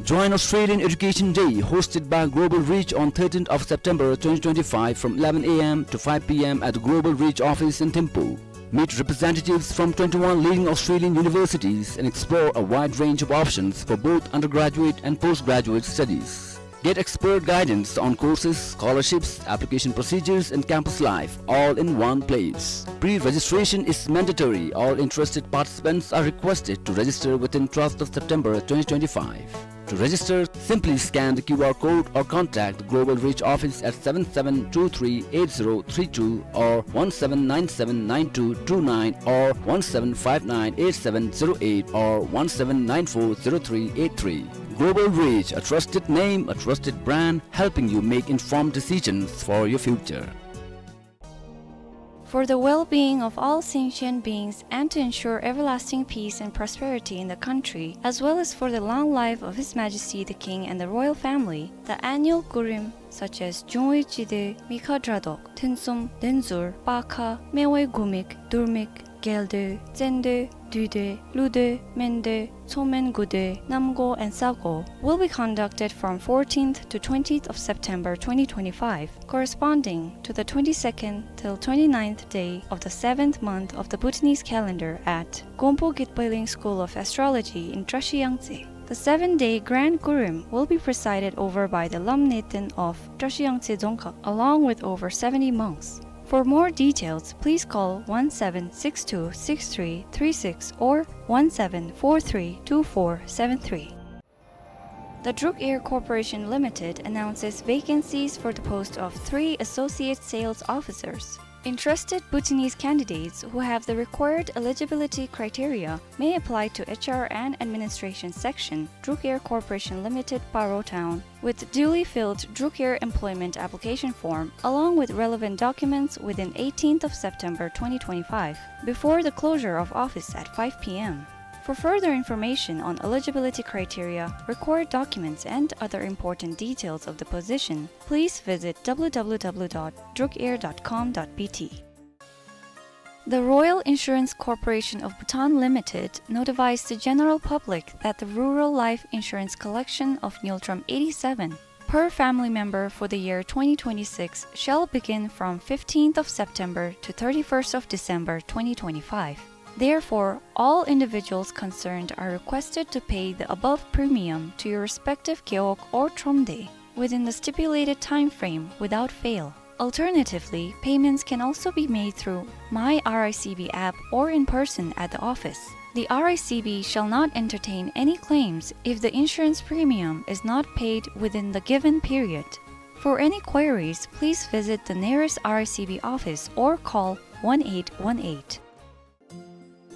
Joint Australian Education Day, hosted by Global Reach on thirteenth of September twenty twenty-five from eleven A M to five P M at the Global Reach office in Thimphu. Meet representatives from twenty-one leading Australian universities and explore a wide range of options for both undergraduate and postgraduate studies. Get expert guidance on courses, scholarships, application procedures, and campus life, all in one place. Pre-registration is mandatory. All interested participants are requested to register within twelfth of September twenty twenty-five. To register, simply scan the Q R code or contact the Global Reach office at seven seven two three eight zero three two or one seven nine seven nine two two nine or one seven five nine eight seven zero eight or one seven nine four zero three eight three. Global Reach, a trusted name, a trusted brand, helping you make informed decisions for your future. For the well-being of all sentient beings and to ensure everlasting peace and prosperity in the country, as well as for the long life of His Majesty the King and the royal family, the annual Kurim, such as Jungwe Chide, Mikha Dradok, Thunsum, Denzur, Pakha, Mewe Gumik, Durmik, Geldo, Tsendo, Dude, Lude, Mende, Tsomen Gude, Namgo, and Sago, will be conducted from fourteenth to twentieth of September twenty twenty-five, corresponding to the twenty-second till twenty-ninth day of the seventh month of the Bhutanese calendar at Gompo Gitpailing School of Astrology in Trashiyangtse. The seven-day Grand Kurim will be presided over by the Lam Neten of Trashiyangtse Dzongkhag, along with over seventy monks. For more details, please call one seven six two six three three six or one seven four three two four seven three. The Druk Air Corporation Limited announces vacancies for the post of three associate sales officers. Interested Bhutanese candidates who have the required eligibility criteria may apply to H R and Administration Section, Druk Air Corporation Limited, Paro Town, with duly filled Druk Air employment application form, along with relevant documents within eighteenth of September twenty twenty-five, before the closure of office at five P M. For further information on eligibility criteria, required documents, and other important details of the position, please visit W W W dot druk air dot com dot B T. The Royal Insurance Corporation of Bhutan Limited notifies the general public that the rural life insurance collection of Ngultrum eighty-seven per family member for the year twenty twenty-six shall begin from fifteenth of September to thirty-first of December twenty twenty-five. Therefore, all individuals concerned are requested to pay the above premium to your respective gewog or thromde within the stipulated time frame without fail. Alternatively, payments can also be made through My R I C B app or in person at the office. The R I C B shall not entertain any claims if the insurance premium is not paid within the given period. For any queries, please visit the nearest R I C B office or call one eight one eight.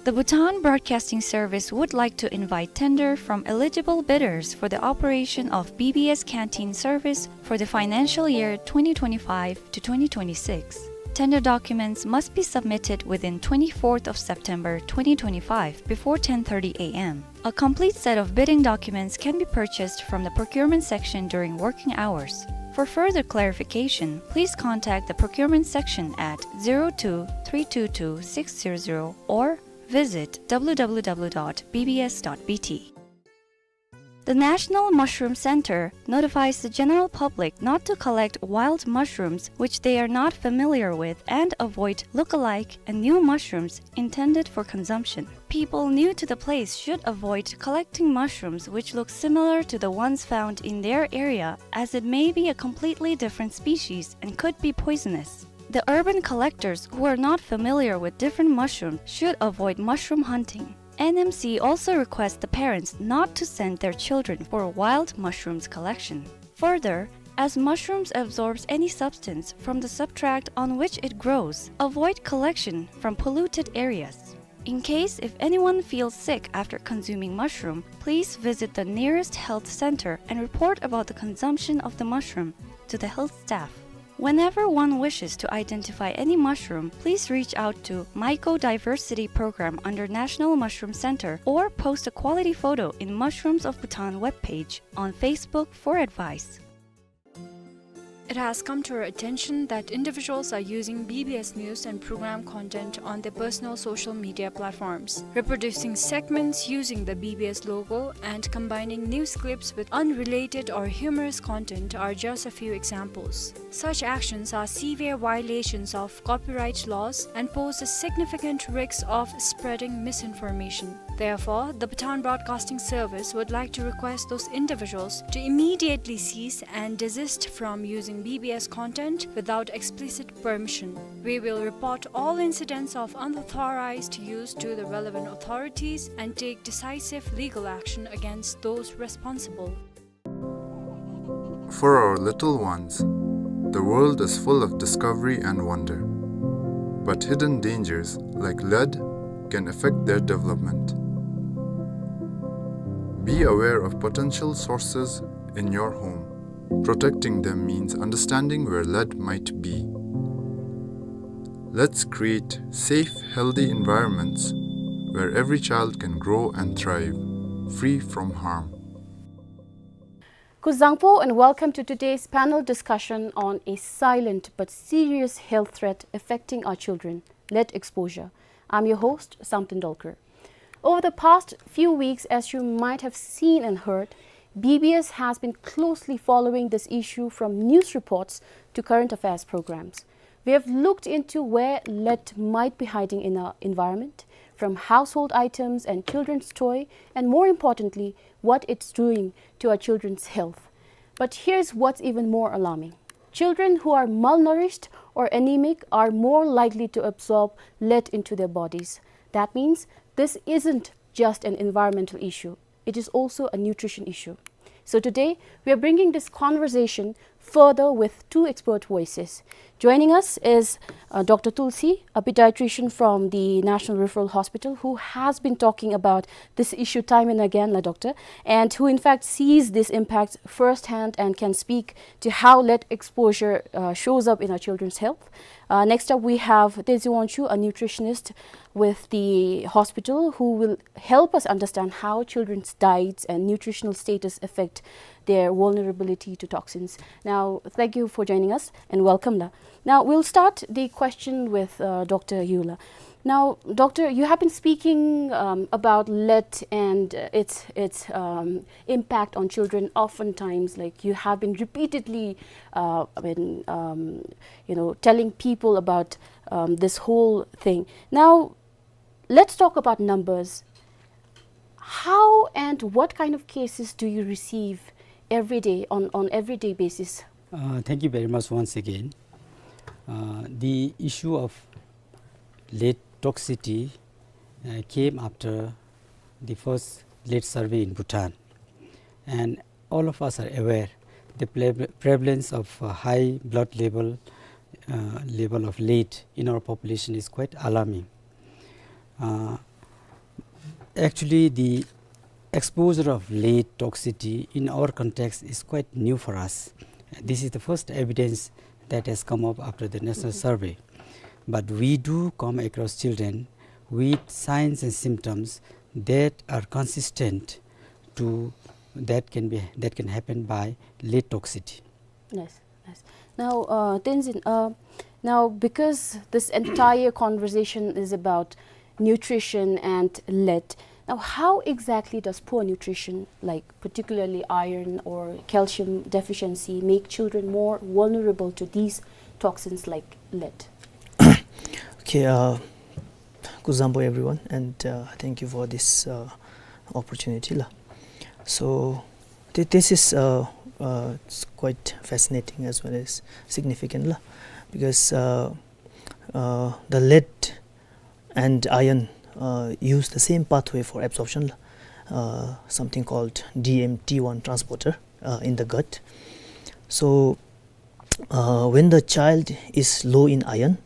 The Bhutan Broadcasting Service would like to invite tender from eligible bidders for the operation of B B S canteen service for the financial year twenty twenty-five to twenty twenty-six. Tender documents must be submitted within twenty-fourth of September twenty twenty-five before ten thirty A M. A complete set of bidding documents can be purchased from the procurement section during working hours. For further clarification, please contact the procurement section at zero two three two two six zero zero or visit W W W dot B B S dot B T. The National Mushroom Center notifies the general public not to collect wild mushrooms which they are not familiar with and avoid look-alike and new mushrooms intended for consumption. People new to the place should avoid collecting mushrooms which look similar to the ones found in their area, as it may be a completely different species and could be poisonous. The urban collectors who are not familiar with different mushrooms should avoid mushroom hunting. N M C also requests the parents not to send their children for wild mushrooms collection. Further, as mushrooms absorbs any substance from the substrate on which it grows, avoid collection from polluted areas. In case if anyone feels sick after consuming mushroom, please visit the nearest health center and report about the consumption of the mushroom to the health staff. Whenever one wishes to identify any mushroom, please reach out to Mycodiversity Program under National Mushroom Center or post a quality photo in Mushrooms of Bhutan webpage on Facebook for advice. It has come to our attention that individuals are using B B S news and program content on their personal social media platforms, reproducing segments using the B B S logo and combining news clips with unrelated or humorous content are just a few examples. Such actions are severe violations of copyright laws and pose a significant risk of spreading misinformation. Therefore, the Bhutan Broadcasting Service would like to request those individuals to immediately cease and desist from using B B S content without explicit permission. We will report all incidents of unauthorized use to the relevant authorities and take decisive legal action against those responsible. For our little ones, the world is full of discovery and wonder. But hidden dangers, like lead, can affect their development. Be aware of potential sources in your home. Protecting them means understanding where lead might be. Let's create safe, healthy environments where every child can grow and thrive, free from harm. Kuzuzangpo and welcome to today's panel discussion on a silent but serious health threat affecting our children, lead exposure. I'm your host, Samten Dolkar. Over the past few weeks, as you might have seen and heard, B B S has been closely following this issue from news reports to current affairs programs. We have looked into where lead might be hiding in our environment, from household items and children's toy, and more importantly, what it's doing to our children's health. But here's what's even more alarming. Children who are malnourished or anemic are more likely to absorb lead into their bodies. That means this isn't just an environmental issue. It is also a nutrition issue. So today, we are bringing this conversation further with two expert voices. Joining us is, uh, Doctor Tulsi, a pediatrician from the National Referral Hospital, who has been talking about this issue time and again, la doctor, and who in fact sees this impact firsthand and can speak to how lead exposure, uh, shows up in our children's health. Uh, next up, we have Tezi Wangchuk, a nutritionist with the hospital, who will help us understand how children's diets and nutritional status affect their vulnerability to toxins. Now, thank you for joining us and welcome, la. Now, we'll start the question with, uh, Doctor Yula. Now, Doctor, you have been speaking, um, about lead and, uh, its, its, um, impact on children. Oftentimes, like, you have been repeatedly, uh, I mean, um, you know, telling people about, um, this whole thing. Now, let's talk about numbers. How and what kind of cases do you receive every day, on, on everyday basis? Uh, thank you very much once again. Uh, the issue of lead toxicity, uh, came after the first lead survey in Bhutan. And all of us are aware the pre-, prevalence of, uh, high blood level, uh, level of lead in our population is quite alarming. Uh, Actually, the exposure of lead toxicity in our context is quite new for us. This is the first evidence that has come up after the national survey. But we do come across children with signs and symptoms that are consistent to that can be, that can happen by lead toxicity. Yes, yes. Now, uh, Tenzin, uh, now, because this entire conversation is about nutrition and lead, now how exactly does poor nutrition, like particularly iron or calcium deficiency, make children more vulnerable to these toxins like lead? Okay, uh, good zambo, everyone, and, uh, thank you for this, uh, opportunity la. So, th- this is, uh, uh, it's quite fascinating as well as significant la, because, uh, uh, the lead and iron, uh, use the same pathway for absorption la, uh, something called D M T one transporter, uh, in the gut. So, uh, when the child is low in iron,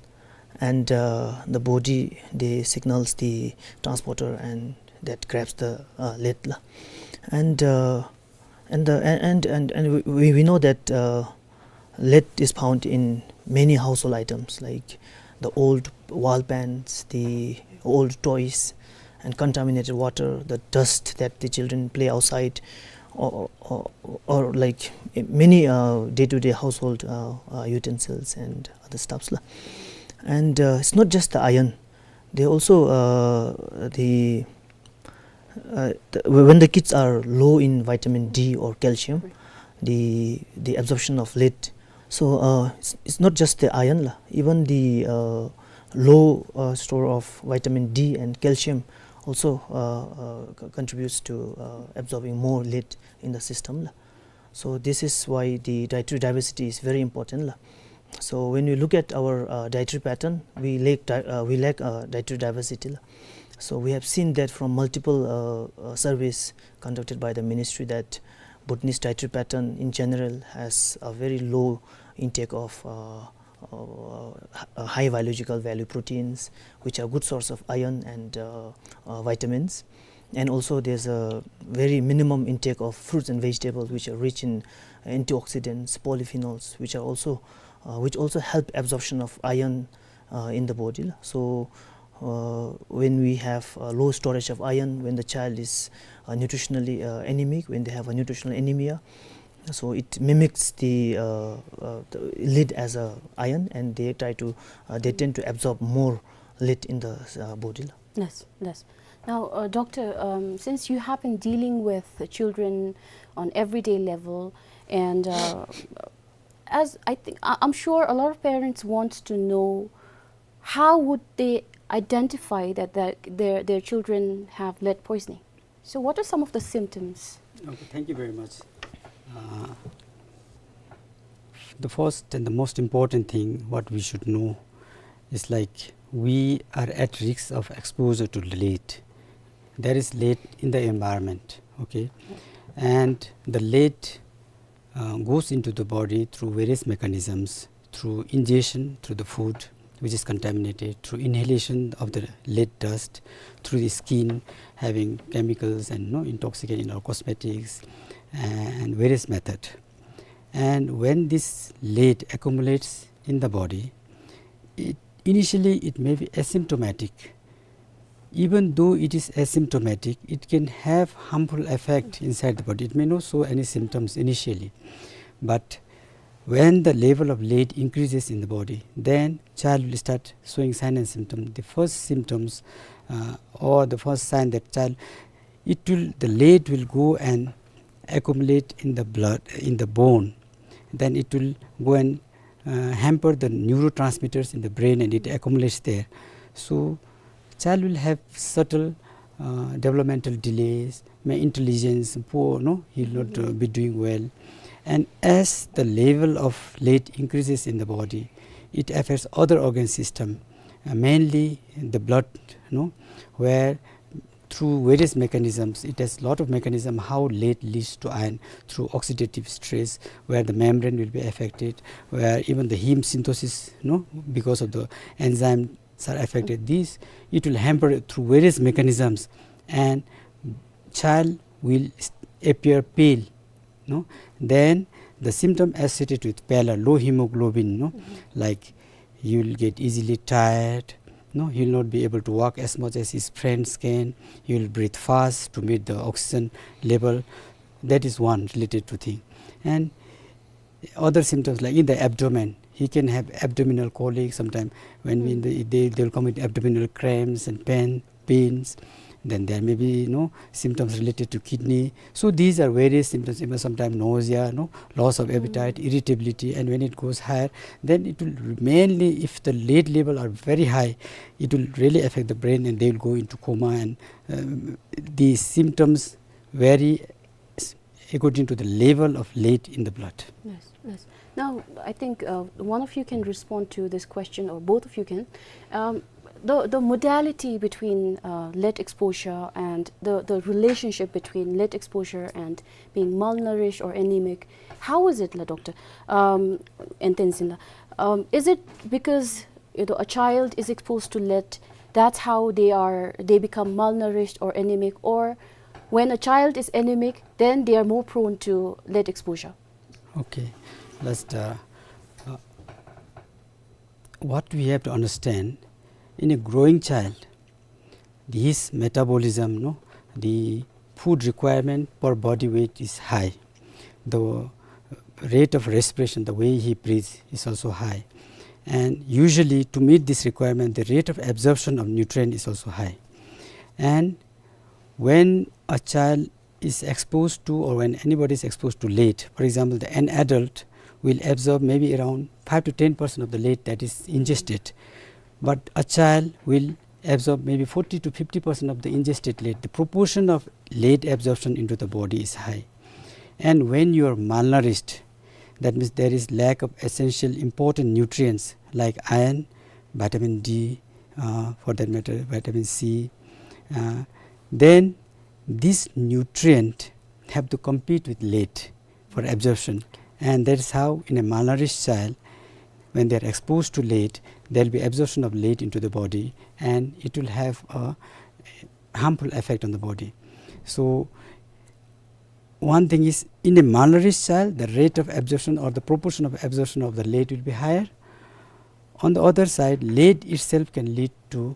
and, uh, the body, they signals the transporter, and that grabs the, uh, lead la. And, uh, and the, and, and, and, and we, we know that, uh, lead is found in many household items, like the old wall paints, the old toys, and contaminated water, the dust that the children play outside, or, or, or, like, many, uh, day-to-day household, uh, uh, utensils and other stuffs la. And, uh, it's not just the iron. They also, uh, the, uh, the, when the kids are low in vitamin D or calcium, the, the absorption of lead. So, uh, it's, it's not just the iron la. Even the, uh, low, uh, store of vitamin D and calcium also, uh, uh, co- contributes to, uh, absorbing more lead in the system la. So this is why the dietary diversity is very important la. So when we look at our, uh, dietary pattern, we lack di- uh, we lack, uh, dietary diversity la. So we have seen that from multiple, uh, uh, surveys conducted by the ministry, that Bhutanese dietary pattern in general has a very low intake of, uh, uh, h- uh, high biological value proteins, which are good source of iron and, uh, uh, vitamins. And also there's a very minimum intake of fruits and vegetables, which are rich in antioxidants, polyphenols, which are also, uh, which also help absorption of iron, uh, in the body la. So, uh, when we have a low storage of iron, when the child is, uh, nutritionally, uh, anemic, when they have a nutritional anemia, so it mimics the, uh, uh, the lead as a iron, and they try to, uh, they tend to absorb more lead in the, uh, body la. Yes, yes. Now, uh, doctor, um, since you have been dealing with the children on everyday level, and, uh, as I think, I- I'm sure a lot of parents want to know, how would they identify that their, their, their children have lead poisoning? So what are some of the symptoms? Okay, thank you very much. Uh, the first and the most important thing what we should know is, like, we are at risk of exposure to lead. There is lead in the environment, okay? And the lead, uh, goes into the body through various mechanisms, through ingestion, through the food which is contaminated, through inhalation of the lead dust, through the skin having chemicals and, you know, intoxicant in our cosmetics, and various method. And when this lead accumulates in the body, it, initially it may be asymptomatic. Even though it is asymptomatic, it can have harmful effect inside the body. It may not show any symptoms initially, but when the level of lead increases in the body, then child will start showing sign and symptom. The first symptoms, uh, or the first sign that child, it will, the lead will go and accumulate in the blood, in the bone. Then it will go and, uh, hamper the neurotransmitters in the brain, and it accumulates there. So child will have subtle, uh, developmental delays, may intelligence poor, no, he will not, uh, be doing well. And as the level of lead increases in the body, it affects other organ system, uh, mainly the blood, no, where through various mechanisms, it has lot of mechanism how lead leads to iron, through oxidative stress, where the membrane will be affected, where even the heme synthesis, no, because of the enzymes are affected. This, it will hamper through various mechanisms, and child will s- appear pale, no? Then the symptom associated with pallor, low hemoglobin, no? Like, you'll get easily tired, no? He'll not be able to walk as much as his friends can. He'll breathe fast to meet the oxygen level. That is one related to thing. And other symptoms, like in the abdomen, he can have abdominal colic sometime. When we, they, they, they'll come with abdominal cramps and pain, pains. Then there may be, you know, symptoms related to kidney. So these are various symptoms, even sometimes nausea, no, loss of appetite, irritability, and when it goes higher, then it will mainly, if the lead level are very high, it will really affect the brain, and they will go into coma. And um, these symptoms vary s- according to the level of lead in the blood. Yes, yes. Now, I think uh, one of you can respond to this question, or both of you can. Um, the, the modality between uh, lead exposure and the, the relationship between lead exposure and being malnourished or anemic, how is it, la, Doctor? Um, and then, um, is it because, you know, a child is exposed to lead, that's how they are, they become malnourished or anemic, or when a child is anemic, then they are more prone to lead exposure? Okay, let's, uh, uh, what we have to understand, in a growing child, his metabolism, no, the food requirement per body weight is high. The rate of respiration, the way he breathes, is also high. And usually, to meet this requirement, the rate of absorption of nutrient is also high. And when a child is exposed to, or when anybody is exposed to lead, for example, the, an adult will absorb maybe around five to ten percent of the lead that is ingested, but a child will absorb maybe forty to fifty percent of the ingested lead. The proportion of lead absorption into the body is high. And when you are malnourished, that means there is lack of essential important nutrients like iron, vitamin D, uh, for that matter, vitamin C, uh, then this nutrient have to compete with lead for absorption. And that is how in a malnourished child, when they are exposed to lead, there will be absorption of lead into the body, and it will have a harmful effect on the body. So one thing is, in a malnourished child, the rate of absorption or the proportion of absorption of the lead will be higher. On the other side, lead itself can lead to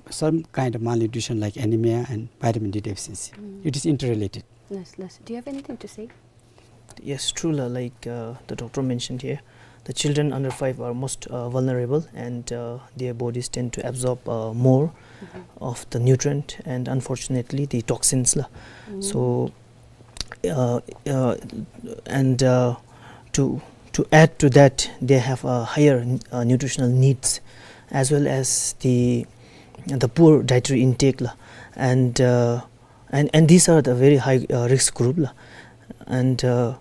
some kind of malnutrition like anemia and vitamin D deficiency. It is interrelated. Yes, yes. Do you have anything to say? Yes, true, la, like uh, the doctor mentioned here, the children under five are most uh, vulnerable, and uh, their bodies tend to absorb uh, more of the nutrient and, unfortunately, the toxins, la. So uh, uh, and uh, to to add to that, they have a higher uh, nutritional needs, as well as the the poor dietary intake, la. And uh, and and these are the very high uh, risk group, la. And uh,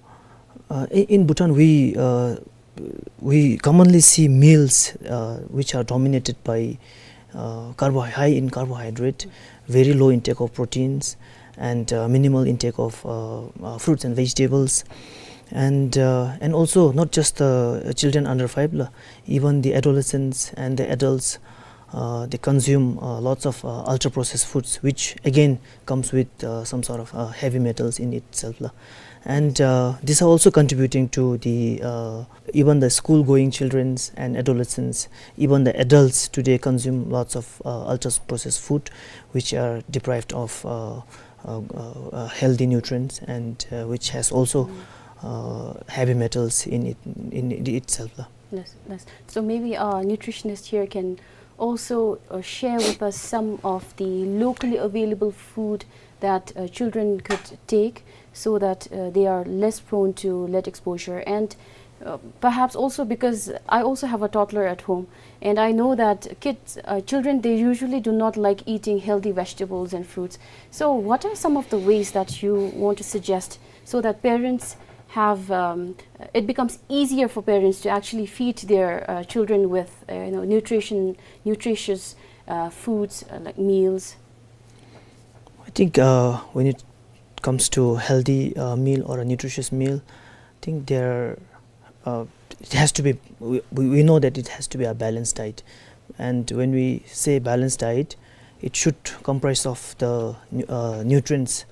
uh, in, in Bhutan, we uh, we commonly see meals uh, which are dominated by uh, carbo- high in carbohydrate, very low intake of proteins, and uh, minimal intake of uh, uh, fruits and vegetables. And uh, and also, not just the children under five, la, even the adolescents and the adults, uh, they consume uh, lots of uh, ultra processed foods, which again comes with uh, some sort of uh, heavy metals in itself, la. And uh, these are also contributing to the uh, even the school going childrens and adolescents, even the adults today consume lots of uh, ultra processed food, which are deprived of uh, uh, uh, uh, healthy nutrients, and uh, which has also uh, heavy metals in it, in it itself, la. Yes, yes. So maybe our nutritionist here can also uh, share with us some of the locally available food that uh, children could take, so that uh, they are less prone to lead exposure. And uh, perhaps also, because I also have a toddler at home, and I know that kids, uh, children, they usually do not like eating healthy vegetables and fruits. So what are some of the ways that you want to suggest so that parents have, um, it becomes easier for parents to actually feed their uh, children with uh, you know, nutrition, nutritious uh, foods, uh, like meals? I think uh, when it comes to healthy uh, meal or a nutritious meal, I think there uh, it has to be, we, we we know that it has to be a balanced diet. And when we say balanced diet, It should comprise of the nu- uh, nutrients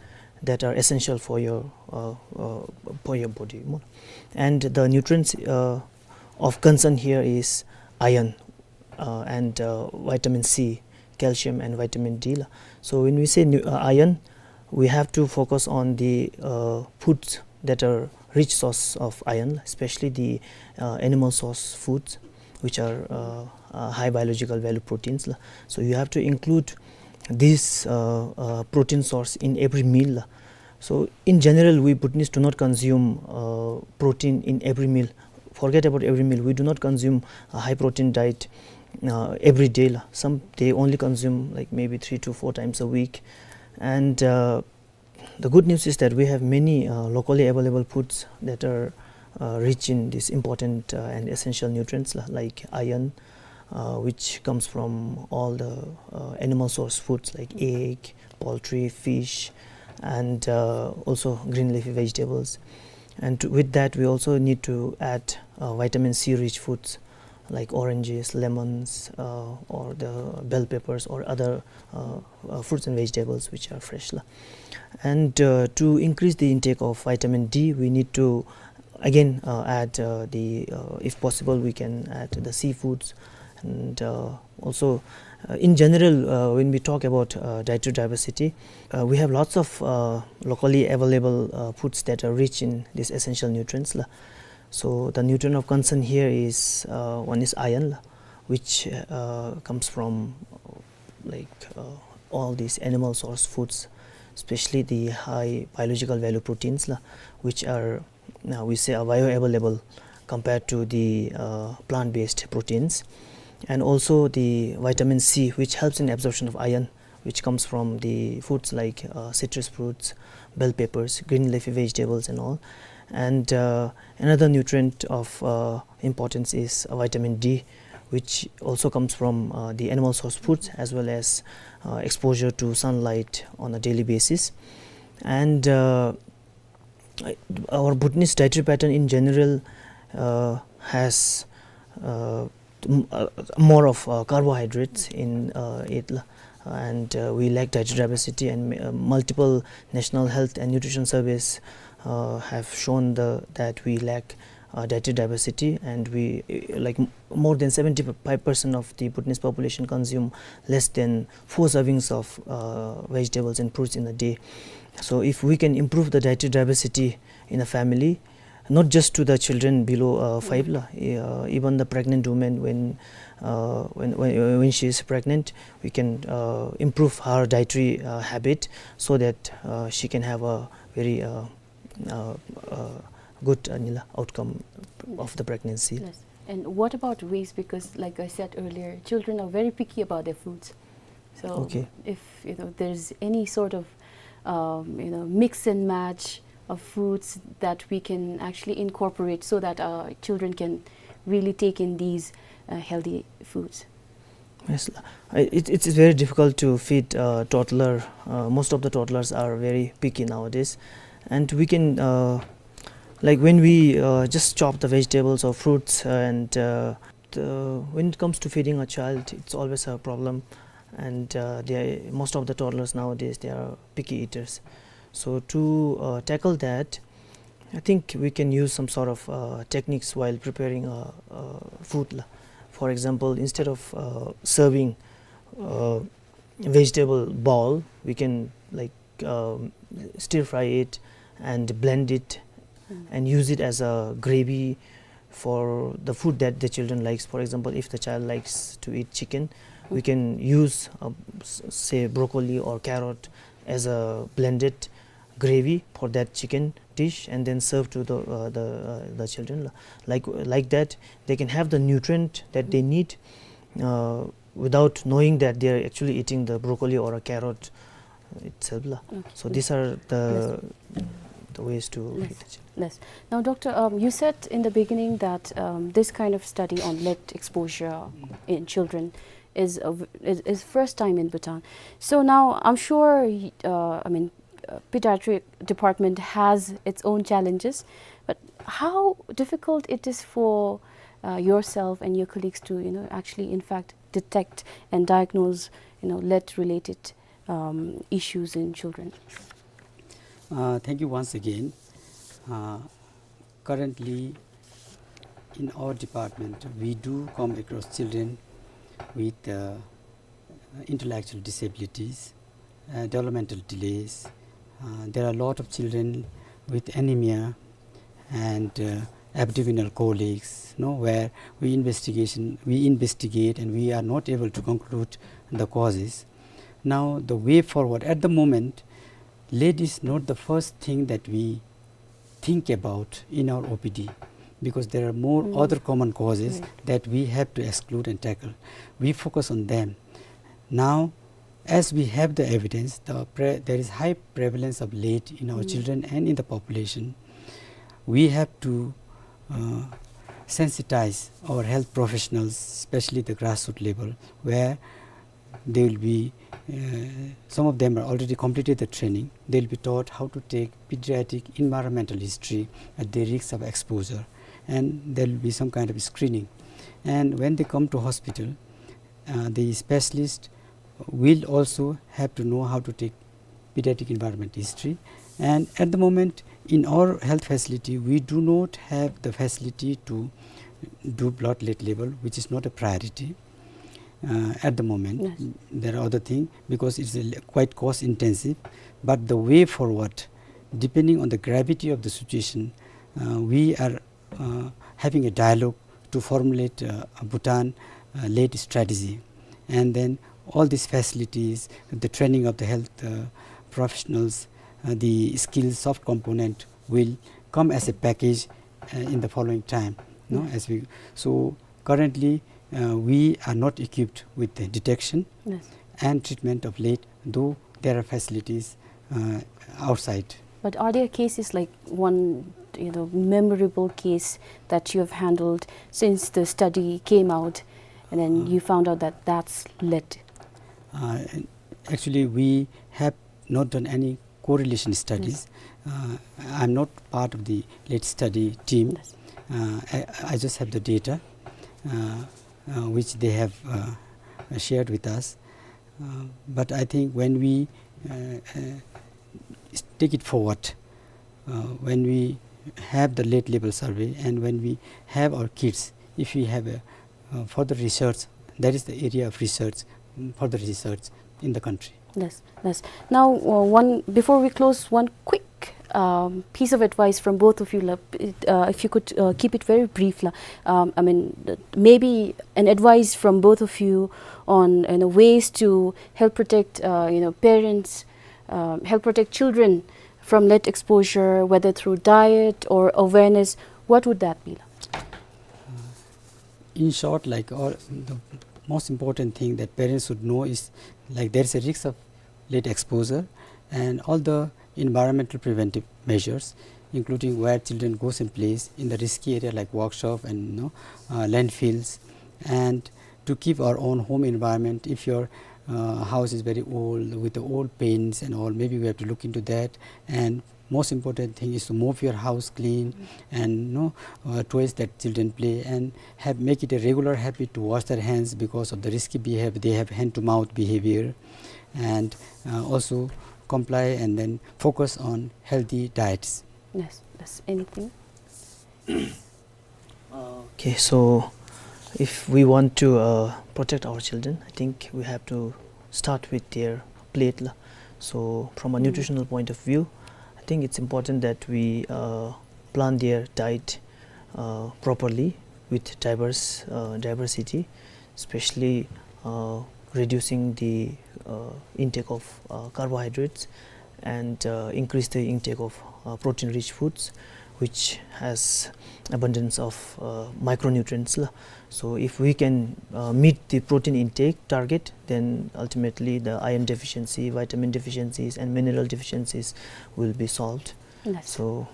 that are essential for your uh, uh, for your body. And the nutrients uh, of concern here is iron uh, and uh, vitamin C, calcium and vitamin D la. So when we say nu- uh, iron, we have to focus on the uh, foods that are rich source of iron, especially the uh, animal source foods, which are uh, uh, high biological value proteins la. So you have to include this uh, uh, protein source in every meal la. So in general, we Bhutanese do not consume uh, protein in every meal. Forget about every meal. We do not consume a high protein diet uh, every day la. Some, they only consume, like, maybe three to four times a week. And uh, the good news is that we have many uh, locally available foods that are uh, rich in these important uh, and essential nutrients la, like iron, uh, which comes from all the uh, animal source foods like egg, poultry, fish, and uh, also green leafy vegetables. And with that, we also need to add uh, vitamin C rich foods like oranges, lemons, uh, or the bell peppers, or other uh, uh, fruits and vegetables which are fresh la. And uh, to increase the intake of vitamin D, we need to again uh, add uh, the uh, if possible, we can add the seafoods. And uh, also uh, in general, uh, when we talk about uh, dietary diversity, uh, we have lots of uh, locally available uh, foods that are rich in these essential nutrients la. So the nutrient of concern here is uh, one is iron la, which uh, comes from uh, like uh, all these animal source foods, especially the high biological value proteins la, which are, now we say, are bioavailable compared to the uh, plant-based proteins. And also the vitamin C, which helps in absorption of iron, which comes from the foods like uh, citrus fruits, bell peppers, green leafy vegetables and all. And uh, another nutrient of uh, importance is uh, vitamin D, which also comes from uh, the animal source foods, as well as uh, exposure to sunlight on a daily basis. And uh, our Bhutanese dietary pattern in general uh, has uh, m- uh, more of uh, carbohydrates in uh, it la. And uh, we lack dietary diversity, and uh, multiple national health and nutrition surveys uh, have shown the that we lack uh, dietary diversity, and we uh, like m- more than seventy-five percent of the Bhutanese population consume less than four servings of uh, vegetables and fruits in a day. So if we can improve the dietary diversity in a family, not just to the children below uh, five la, uh, even the pregnant woman, when uh, when when when she is pregnant, we can uh, improve her dietary uh, habit, so that uh, she can have a very uh, uh, uh, good uh, nila outcome of the pregnancy. Yes. And what about waste? Because, like I said earlier, children are very picky about their foods. So, okay, if you know there's any sort of um, you know mix and match of foods that we can actually incorporate so that our children can really take in these uh, healthy foods. Yes, I- it, it is very difficult to feed a toddler. Uh, most of the toddlers are very picky nowadays, and we can, uh, like, when we uh, just chop the vegetables or fruits, and uh, the, when it comes to feeding a child, it's always a problem. And uh, they, most of the toddlers nowadays, they are picky eaters. So to uh, tackle that, I think we can use some sort of uh, techniques while preparing a, a food la. For example, instead of uh, serving uh, vegetable bowl, we can, like, um, stir fry it and blend it and use it as a gravy for the food that the children likes. For example, if the child likes to eat chicken, we can use uh, s- say broccoli or carrot as a blended gravy for that chicken dish, and then serve to the uh, the uh, the children. Like like that, they can have the nutrient that they need uh, without knowing that they are actually eating the broccoli or a carrot itself la. Okay. So these are the the ways to feed the children. Yes. Now, Doctor, um, you said in the beginning that um, this kind of study on lead exposure in children is, a v- is is first time in Bhutan. So now I'm sure, y- uh, I mean, uh, pediatric department has its own challenges, but how difficult it is for uh, yourself and your colleagues to you know actually in fact detect and diagnose you know, lead-related, um, issues in children? Uh, thank you once again. Uh, currently, in our department, we do come across children with, uh, intellectual disabilities, uh, developmental delays. Uh, there are a lot of children with anemia and, uh, abdominal colics, no, where we investigation, we investigate and we are not able to conclude the causes. Now, the way forward, at the moment, lead is not the first thing that we think about in our O P D, because there are more Mm. other common causes Right. that we have to exclude and tackle. We focus on them. Now, as we have the evidence, the pre-, there is high prevalence of lead in our Mm. children and in the population. We have to, uh, sensitize our health professionals, especially the grassroots level, where they will be, uh, some of them are already completed the training. They'll be taught how to take pediatric environmental history at the risk of exposure, and there will be some kind of screening. And when they come to hospital, uh, the specialist will also have to know how to take pediatric environment history. And at the moment, in our health facility, we do not have the facility to do blood lead level, which is not a priority, uh, at the moment. Yes. There are other things, because it's a li-, quite cost intensive. But the way forward, depending on the gravity of the situation, uh, we are uh, having a dialogue to formulate, uh, a Bhutan, uh, lead strategy. And then all these facilities, the training of the health, uh, professionals, uh, the skills, soft component will come as a package, uh, in the following time, no? Mm. As we, so currently, uh, we are not equipped with the detection Yes. and treatment of lead, though there are facilities, uh, outside. But are there cases like one, you know, memorable case that you have handled since the study came out, and then Uh. you found out that that's lead? Uh, actually, we have not done any correlation studies. Yes. Uh, I'm not part of the lead study team. Yes. Uh, I, I just have the data, uh, uh, which they have, uh, shared with us. Uh, but I think when we, uh, uh, s-, take it forward, uh, when we have the lead level survey and when we have our kids, if we have a, uh, further research, that is the area of research, mm, further research in the country. Yes, yes. Now, uh, one, before we close, one quick, um, piece of advice from both of you, la, uh, if you could, uh, keep it very brief, la. Um, I mean, uh, maybe an advice from both of you on, you know, ways to help protect, uh, you know, parents, um, help protect children from lead exposure, whether through diet or awareness. What would that be, la? In short, like, all, the most important thing that parents should know is, like, there is a risk of lead exposure, and all the environmental preventive measures, including where children goes and plays in the risky area like workshop and, you know, uh, landfills, and to keep our own home environment. If your, uh, house is very old with the old paints and all, maybe we have to look into that, and most important thing is to mop your house clean and, you know, uh, toys that children play, and have, make it a regular habit to wash their hands because of the risky behavior. They have hand to mouth behavior, and, uh, also comply and then focus on healthy diets. Yes, yes. Anything? Okay, so if we want to, uh, protect our children, I think we have to start with their plate, la. So from a Mm. nutritional point of view, I think it's important that we, uh, plan their diet, uh, properly with diverse, uh, diversity, especially, uh, reducing the, uh, intake of, uh, carbohydrates and, uh, increase the intake of, uh, protein-rich foods, which has abundance of, uh, micronutrients, la. So if we can, uh, meet the protein intake target, then ultimately the iron deficiency, vitamin deficiencies, and mineral deficiencies will be solved. Yes. So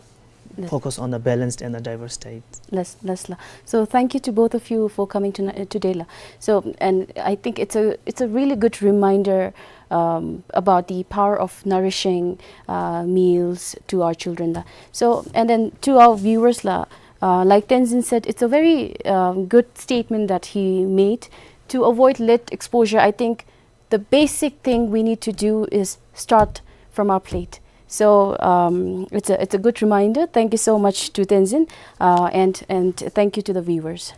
Yes. focus on a balanced and a diverse diet. Yes, yes, la. So thank you to both of you for coming tonight, uh, today, la. So, and I think it's a, it's a really good reminder, um, about the power of nourishing, uh, meals to our children, la. So, and then to our viewers, la, uh, like Tenzin said, it's a very, um, good statement that he made. To avoid lead exposure, I think the basic thing we need to do is start from our plate. So, um, it's a, it's a good reminder. Thank you so much to Tenzin, uh, and, and thank you to the viewers.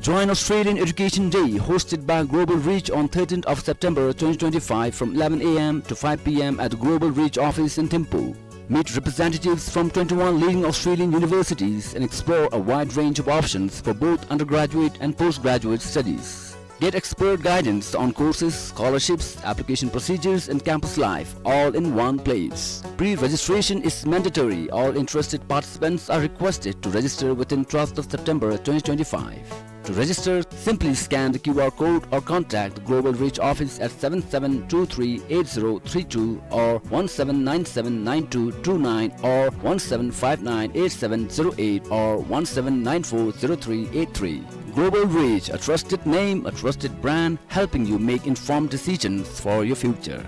Join Australian Education Day, hosted by Global Reach on thirteenth of September twenty twenty-five from eleven a m to five p m at the Global Reach office in Thimphu. Meet representatives from twenty-one leading Australian universities and explore a wide range of options for both undergraduate and postgraduate studies. Get expert guidance on courses, scholarships, application procedures, and campus life, all in one place. Pre-registration is mandatory. All interested participants are requested to register within twelfth of September twenty twenty-five. To register, simply scan the Q R code or contact the Global Reach office at seven seven two three eight zero three two or one seven nine seven nine two two nine or one seven five nine eight seven zero eight or one seven nine four zero three eight three. Global Reach, a trusted name, a trusted brand, helping you make informed decisions for your future.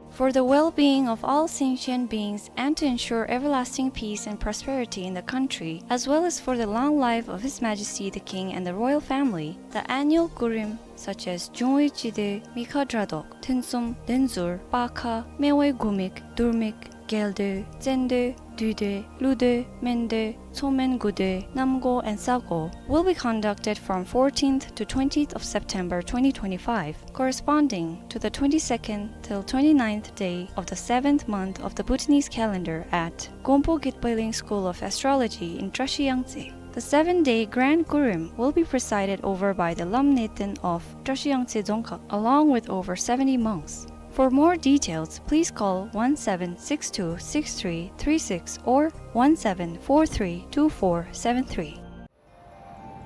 For the well-being of all sentient beings and to ensure everlasting peace and prosperity in the country, as well as for the long life of His Majesty the King and the royal family, the annual Kurim, such as Jungwi Chide, Mikha Dradok, Thunsum, Denzur, Pakha, Mewai Gumik, Durmik, Geldoi, Tsendoi, Duidoi, Ludoi, Mendoi, Tsomen Gudoi, Namgo and Sago, will be conducted from fourteenth to twentieth of September twenty twenty-five, corresponding to the twenty-second till twenty-ninth day of the seventh month of the Bhutanese calendar at Gompo Gitpailing School of Astrology in Trashi Yangtse. The seven-day Grand Kurim will be presided over by the Lam Neten of Trashi Yangtse Dzongkhag, along with over seventy monks. For more details, please call one seven six two six three three six or one seven four three two four seven three.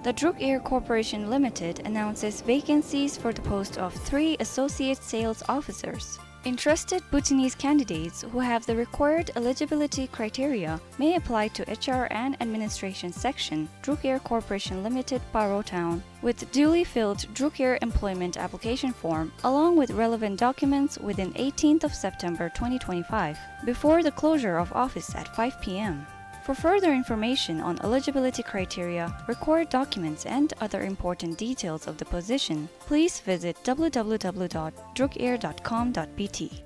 The Druk Air Corporation Limited announces vacancies for the post of three associate sales officers. Interested Bhutanese candidates who have the required eligibility criteria may apply to H R and Administration Section, Druk Air Corporation Limited, Paro Town, with duly filled Druk Air employment application form along with relevant documents within eighteenth of September twenty twenty-five, before the closure of office at five p m. For further information on eligibility criteria, required documents, and other important details of the position, please visit w w w dot druk air dot com dot b t.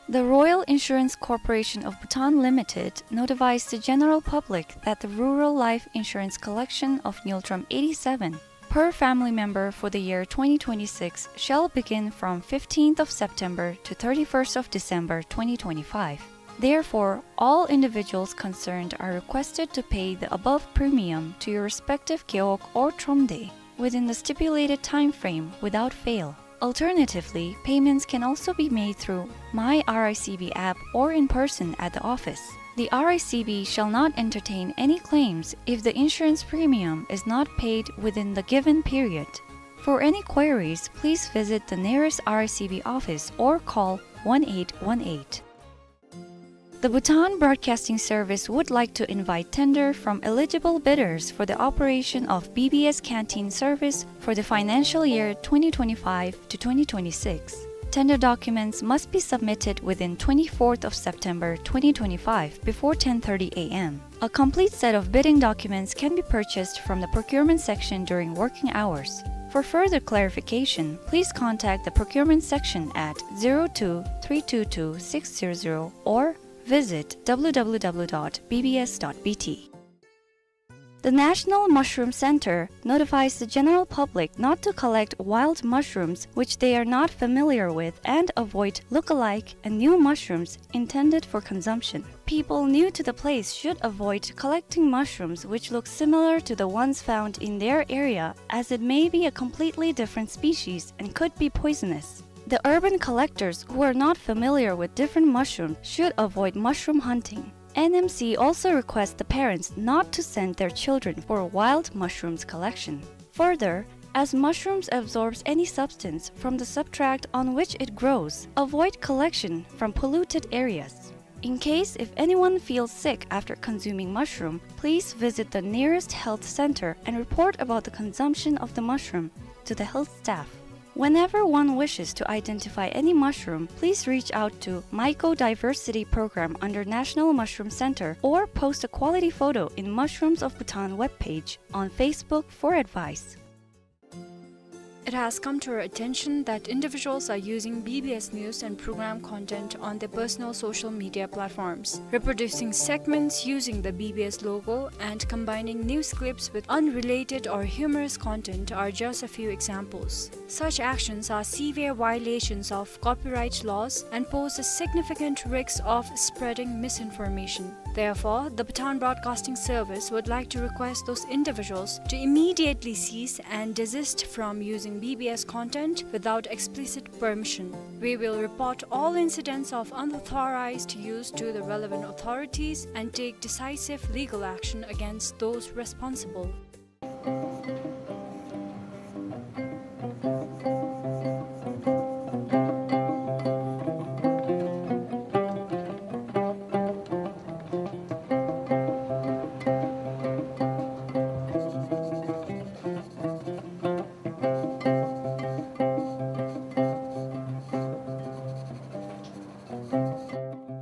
The Royal Insurance Corporation of Bhutan Limited notifies the general public that the rural life insurance collection of Ngultrum eighty-seven per family member for the year twenty twenty-six shall begin from fifteenth of September to thirty-first of December twenty twenty-five. Therefore, all individuals concerned are requested to pay the above premium to your respective gewog or tromde within the stipulated time frame without fail. Alternatively, payments can also be made through My R I C B app or in person at the office. The R I C B shall not entertain any claims if the insurance premium is not paid within the given period. For any queries, please visit the nearest R I C B office or call one eight one eight. The Bhutan Broadcasting Service would like to invite tender from eligible bidders for the operation of B B S canteen service for the financial year twenty twenty-five to twenty twenty-six. Tender documents must be submitted within twenty-fourth of September twenty twenty-five before ten thirty a m. A complete set of bidding documents can be purchased from the procurement section during working hours. For further clarification, please contact the procurement section at zero two three two two six zero zero or visit w w w dot b b s dot b t. The National Mushroom Center notifies the general public not to collect wild mushrooms which they are not familiar with and avoid look-alike and new mushrooms intended for consumption. People new to the place should avoid collecting mushrooms which look similar to the ones found in their area, as it may be a completely different species and could be poisonous. The urban collectors who are not familiar with different mushrooms should avoid mushroom hunting. N M C also requests the parents not to send their children for wild mushrooms collection. Further, as mushrooms absorbs any substance from the substrate on which it grows, avoid collection from polluted areas. In case if anyone feels sick after consuming mushroom, please visit the nearest health center and report about the consumption of the mushroom to the health staff. Whenever one wishes to identify any mushroom, please reach out to Mycodiversity Program under National Mushroom Center or post a quality photo in Mushrooms of Bhutan webpage on Facebook for advice. It has come to our attention that individuals are using B B S news and program content on their personal social media platforms. Reproducing segments using the B B S logo and combining news clips with unrelated or humorous content are just a few examples. Such actions are severe violations of copyright laws and pose a significant risk of spreading misinformation. Therefore, the Bhutan Broadcasting Service would like to request those individuals to immediately cease and desist from using B B S content without explicit permission. We will report all incidents of unauthorized use to the relevant authorities and take decisive legal action against those responsible.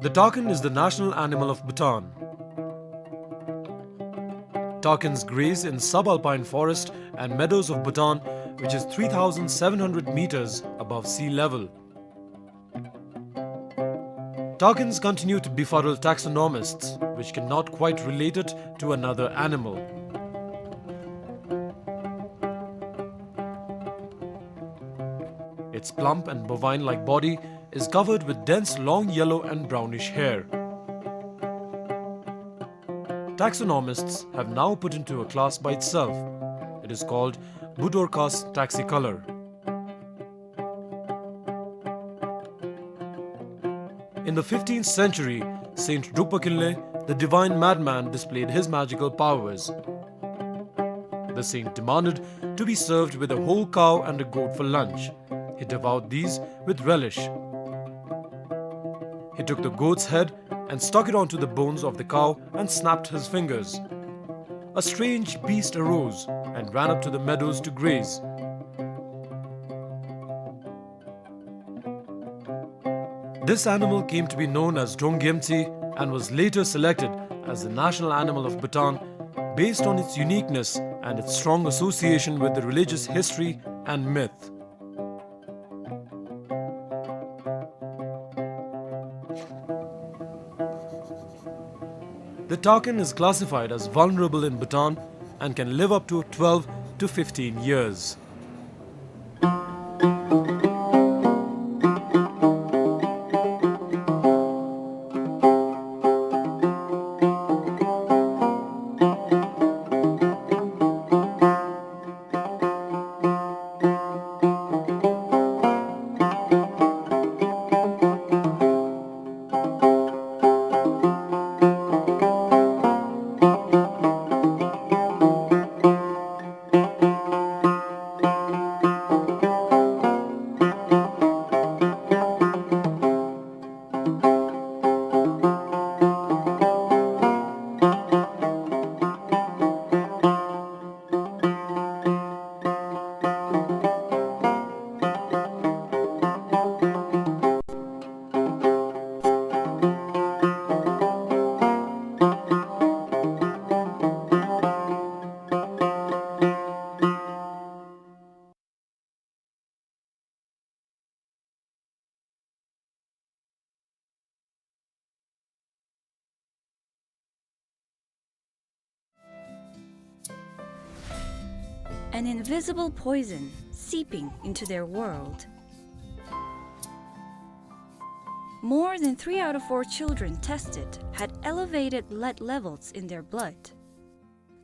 The takin is the national animal of Bhutan. Takins graze in subalpine forest and meadows of Bhutan, which is three thousand seven hundred meters above sea level. Takins continue to befuddle taxonomists, which cannot quite relate it to another animal. Its plump and bovine-like body is covered with dense long yellow and brownish hair. Taxonomists have now put into a class by itself. It is called Budorcas taxicolor. In the fifteenth century, Saint Drukpa Kinley, the divine madman, displayed his magical powers. The saint demanded to be served with a whole cow and a goat for lunch. He devoured these with relish. He took the goat's head and stuck it onto the bones of the cow and snapped his fingers. A strange beast arose and ran up to the meadows to graze. This animal came to be known as Drong Gyemtse and was later selected as the national animal of Bhutan based on its uniqueness and its strong association with the religious history and myth. The takin is classified as vulnerable in Bhutan and can live up to twelve to fifteen years. An invisible poison seeping into their world. More than three out of four children tested had elevated lead levels in their blood.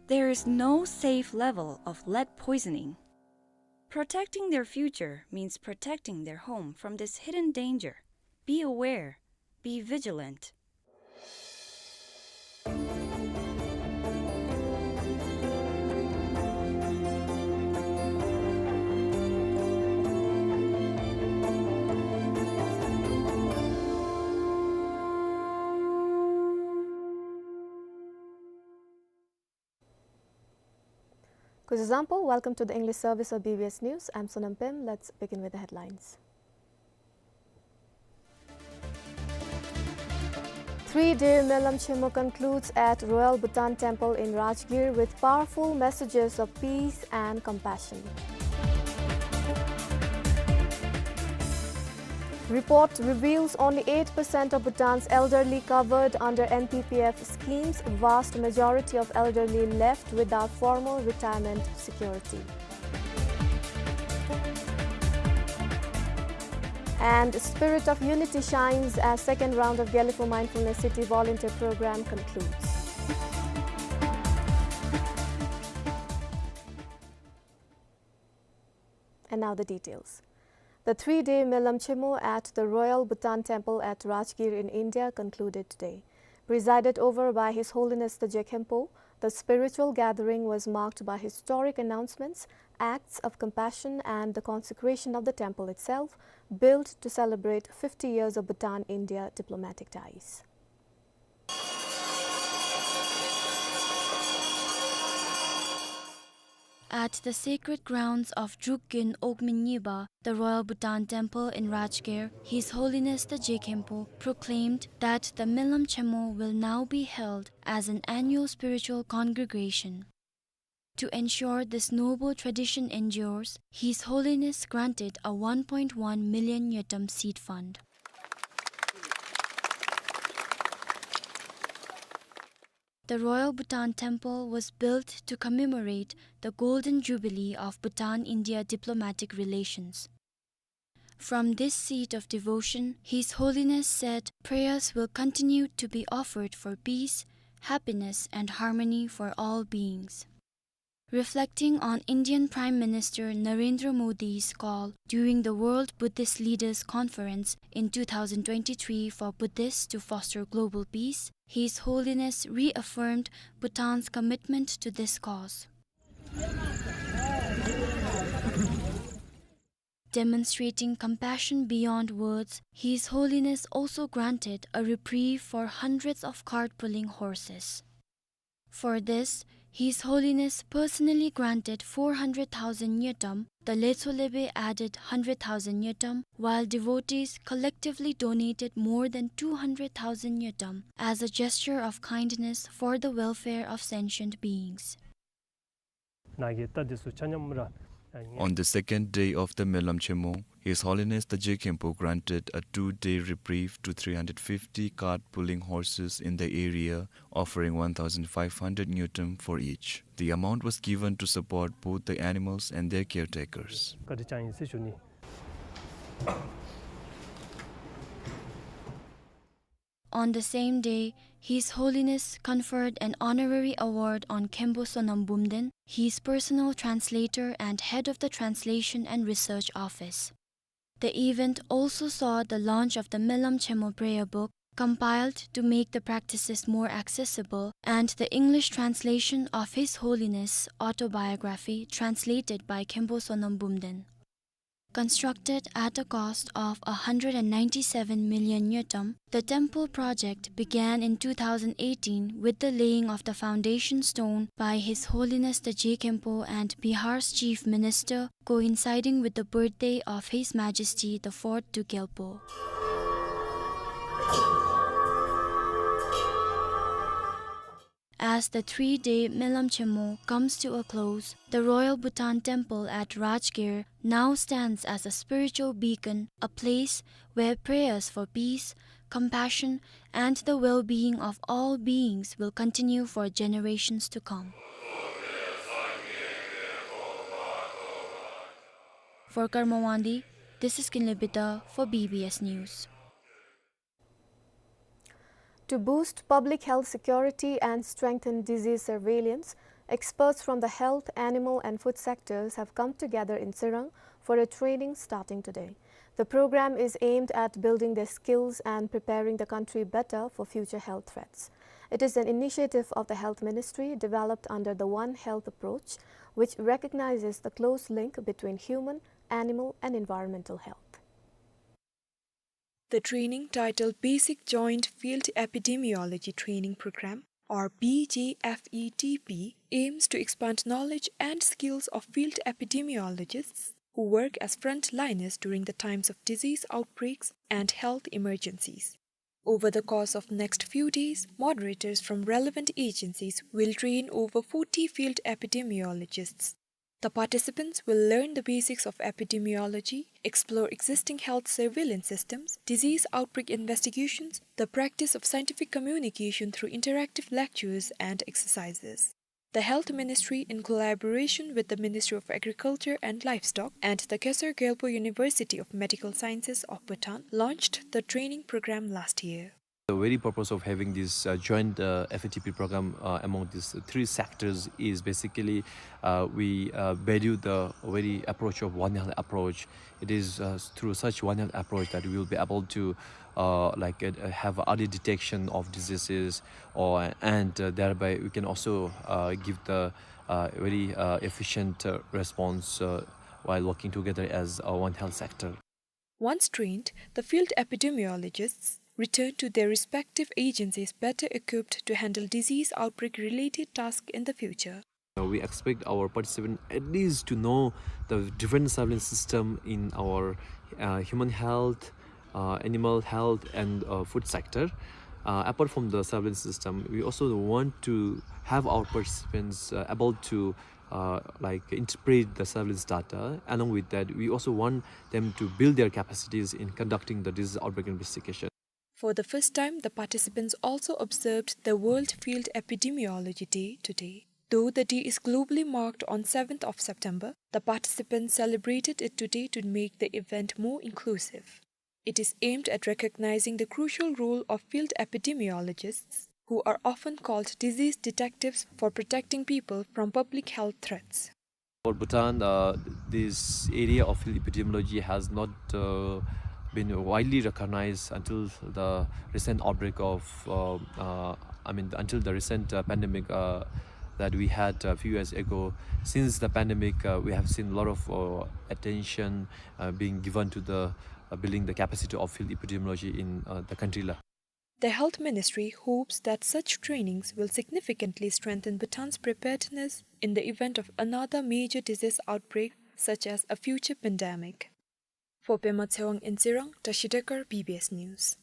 There is no safe level of lead poisoning. Protecting their future means protecting their home from this hidden danger. Be aware. Be vigilant. Kuzuzangpo, welcome to the English service of B B S News. I'm Sonam Pem. Let's begin with the headlines. Three-day Melam Chemo concludes at Royal Bhutan Temple in Rajgir with powerful messages of peace and compassion. Report reveals only eight percent of Bhutan's elderly covered under N P P F schemes, vast majority of elderly left without formal retirement security. And spirit of unity shines as second round of Gelephu Mindfulness City Volunteer Program concludes. And now the details. The three-day Melam Chemo at the Royal Bhutan Temple at Rajgir in India concluded today. Presided over by His Holiness the Je Khenpo, the spiritual gathering was marked by historic announcements, acts of compassion, and the consecration of the temple itself, built to celebrate fifty years of Bhutan-India diplomatic ties. At the sacred grounds of Drukgyun Ogmin Nyiba, the Royal Bhutan Temple in Rajgir, His Holiness the Je Khenpo proclaimed that the Melam Chemo will now be held as an annual spiritual congregation. To ensure this noble tradition endures, His Holiness granted a one point one million ngultrum seed fund. The Royal Bhutan Temple was built to commemorate the Golden Jubilee of Bhutan-India diplomatic relations. From this seat of devotion, His Holiness said prayers will continue to be offered for peace, happiness, and harmony for all beings. Reflecting on Indian Prime Minister Narendra Modi's call during the World Buddhist Leaders Conference in two thousand twenty-three for Buddhists to foster global peace, His Holiness reaffirmed Bhutan's commitment to this cause. Demonstrating compassion beyond words, His Holiness also granted a reprieve for hundreds of cart-pulling horses. For this, His Holiness personally granted four hundred thousand ngultrum, the Letsho Lepe added hundred thousand ngultrum, while devotees collectively donated more than two hundred thousand ngultrum as a gesture of kindness for the welfare of sentient beings. On the second day of the Melam Chemo, His Holiness the Je Khenpo granted a two-day reprieve to three hundred fifty cart-pulling horses in the area, offering one thousand five hundred ngultrum for each. The amount was given to support both the animals and their caretakers. On the same day, His Holiness conferred an honorary award on Khenpo Sonam Bumden, his personal translator and head of the Translation and Research Office. The event also saw the launch of the Melam Chemo prayer book, compiled to make the practices more accessible, and the English translation of His Holiness' autobiography, translated by Khenpo Sonam Bumden. Constructed at a cost of a hundred and ninety-seven million ngultrum, the temple project began in two thousand eighteen with the laying of the foundation stone by His Holiness the Je Khenpo and Bihar's Chief Minister, coinciding with the birthday of His Majesty the Fourth Druk Gyalpo. As the three-day Melam Chemo comes to a close, the Royal Bhutan Temple at Rajgir now stands as a spiritual beacon, a place where prayers for peace, compassion, and the well-being of all beings will continue for generations to come. For Karma Wangdi, this is Kinley Bida for B B S News. To boost public health security and strengthen disease surveillance, experts from the Health, Animal and Food sectors have come together in Tsirang for a training starting today. The program is aimed at building their skills and preparing the country better for future health threats. It is an initiative of the Health Ministry developed under the One Health approach, which recognizes the close link between human, animal and environmental health. The training, titled Basic Joint Field Epidemiology Training Program, or B J F E T P, aims to expand knowledge and skills of field epidemiologists who work as frontliners during the times of disease outbreaks and health emergencies. Over the course of next few days, moderators from relevant agencies will train over forty field epidemiologists. The participants will learn the basics of epidemiology, explore existing health surveillance systems, disease outbreak investigations, the practice of scientific communication through interactive lectures and exercises. The Health Ministry, in collaboration with the Ministry of Agriculture and Livestock and the Khesar Gyalpo University of Medical Sciences of Bhutan, launched the training program last year. The very purpose of having this, uh, joint, uh, F E T P program, uh, among these three sectors is basically, uh, we, uh, value the very approach of One Health approach. It is, uh, through such One Health approach that we will be able to, uh, like, uh, have early detection of diseases, or, and, uh, thereby we can also, uh, give the, uh, very, uh, efficient, uh, response, uh, while working together as a One Health sector. Once trained, the field epidemiologists return to their respective agencies better equipped to handle disease outbreak-related tasks in the future. Uh, we expect our participants at least to know the different surveillance system in our, uh, human health, uh, animal health, and, uh, food sector. Uh, apart from the surveillance system, we also want to have our participants, uh, able to, uh, like, interpret the surveillance data. Along with that, we also want them to build their capacities in conducting the disease outbreak investigation. For the first time, the participants also observed the World Field Epidemiology Day today. Though the day is globally marked on seventh of September, the participants celebrated it today to make the event more inclusive. It is aimed at recognizing the crucial role of field epidemiologists, who are often called disease detectives, for protecting people from public health threats. For Bhutan, uh, this area of field epidemiology has not, uh, been widely recognized until the recent outbreak of, uh, uh, I mean, until the recent, uh, pandemic, uh, that we had a few years ago. Since the pandemic, uh, we have seen a lot of, uh, attention, uh, being given to the, uh, building the capacity of field epidemiology in, uh, the country la. The Health Ministry hopes that such trainings will significantly strengthen Bhutan's preparedness in the event of another major disease outbreak, such as a future pandemic. For Pema Tshewang in Tsirang, Tashi Dekar, B B S News.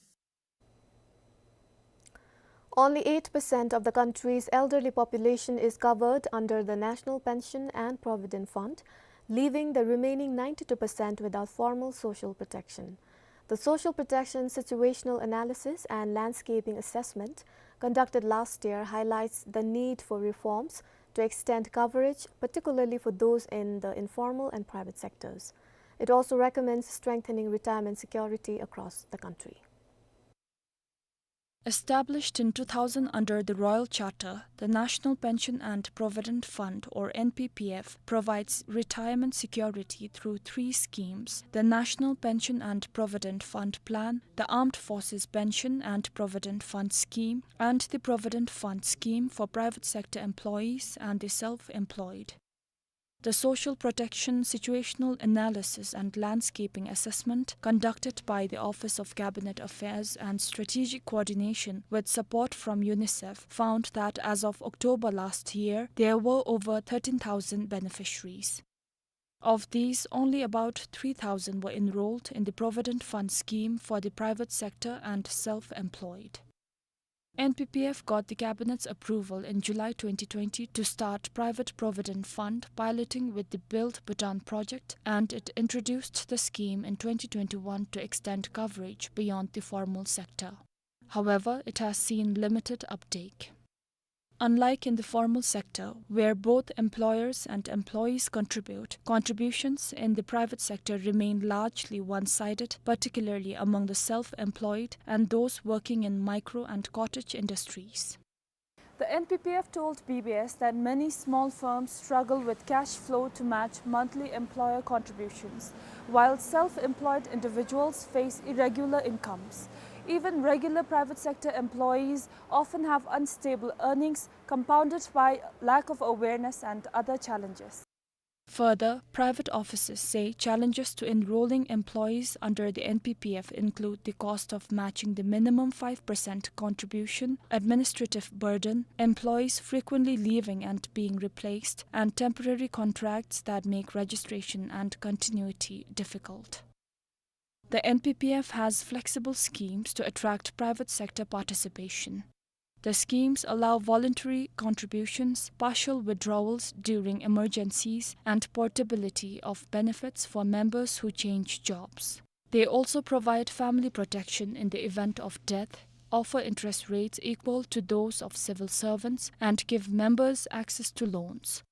Only eight percent of the country's elderly population is covered under the National Pension and Provident Fund, leaving the remaining ninety-two percent without formal social protection. The Social Protection Situational Analysis and Landscaping Assessment conducted last year highlights the need for reforms to extend coverage, particularly for those in the informal and private sectors. It also recommends strengthening retirement security across the country. Established in two thousand under the Royal Charter, the National Pension and Provident Fund, or N P P F, provides retirement security through three schemes: the National Pension and Provident Fund Plan, the Armed Forces Pension and Provident Fund Scheme, and the Provident Fund Scheme for private sector employees and the self-employed. The Social Protection Situational Analysis and Landscaping Assessment, conducted by the Office of Cabinet Affairs and Strategic Coordination with support from UNICEF, found that as of October last year, there were over thirteen thousand beneficiaries. Of these, only about three thousand were enrolled in the Provident Fund Scheme for the private sector and self-employed. N P P F got the Cabinet's approval in July twenty twenty to start Private Provident Fund piloting with the Build Bhutan project, and it introduced the scheme in twenty twenty-one to extend coverage beyond the formal sector. However, it has seen limited uptake. Unlike in the formal sector, where both employers and employees contribute, contributions in the private sector remain largely one-sided, particularly among the self-employed and those working in micro and cottage industries. The N P P F told B B S that many small firms struggle with cash flow to match monthly employer contributions, while self-employed individuals face irregular incomes. Even regular private sector employees often have unstable earnings, compounded by lack of awareness and other challenges. Further, private offices say challenges to enrolling employees under the N P P F include the cost of matching the minimum five percent contribution, administrative burden, employees frequently leaving and being replaced, and temporary contracts that make registration and continuity difficult. The N P P F has flexible schemes to attract private sector participation. The schemes allow voluntary contributions, partial withdrawals during emergencies, and portability of benefits for members who change jobs. They also provide family protection in the event of death, offer interest rates equal to those of civil servants, and give members access to loans.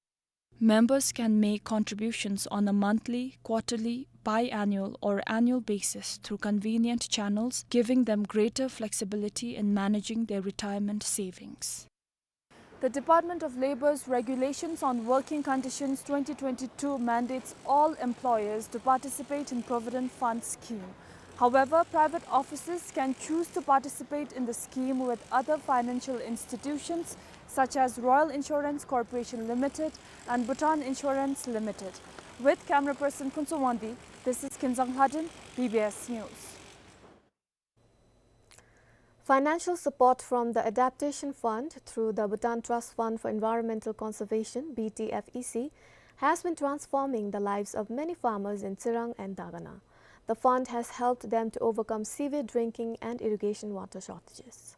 Members can make contributions on a monthly, quarterly, biannual, or annual basis through convenient channels, giving them greater flexibility in managing their retirement savings. The Department of Labour's Regulations on Working Conditions twenty twenty-two mandates all employers to participate in Provident Fund scheme. However, private offices can choose to participate in the scheme with other financial institutions such as Royal Insurance Corporation Limited and Bhutan Insurance Limited. With camera person Phuntsho Wangdi, this is Kinzang Lhadon, B B S News. Financial support from the Adaptation Fund through the Bhutan Trust Fund for Environmental Conservation, B T F E C, has been transforming the lives of many farmers in Tsirang and Dagana. The fund has helped them to overcome severe drinking and irrigation water shortages.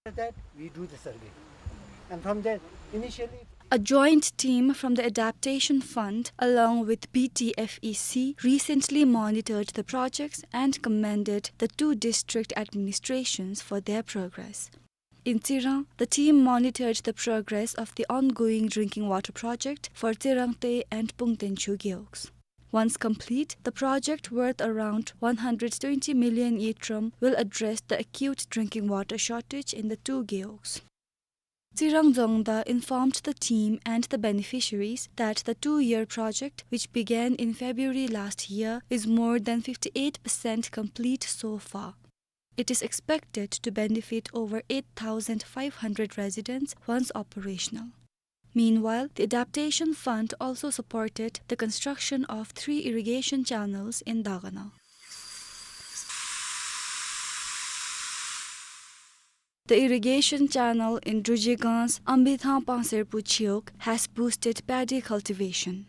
That we do the survey. And from there, initially, a joint team from the Adaptation Fund along with B T F E C recently monitored the projects and commended the two district administrations for their progress. In Tsirang, the team monitored the progress of the ongoing drinking water project for Tsirangte and Pungtenchhu gewogs. Once complete, the project worth around one hundred twenty million ngultrum will address the acute drinking water shortage in the two gewogs. Tsirang Dzongda informed the team and the beneficiaries that the two-year project, which began in February last year, is more than fifty-eight percent complete so far. It is expected to benefit over eight thousand five hundred residents once operational. Meanwhile, the Adaptation Fund also supported the construction of three irrigation channels in Dagana. The irrigation channel in Drujigan's Ambithang Pangserpu Chiok has boosted paddy cultivation.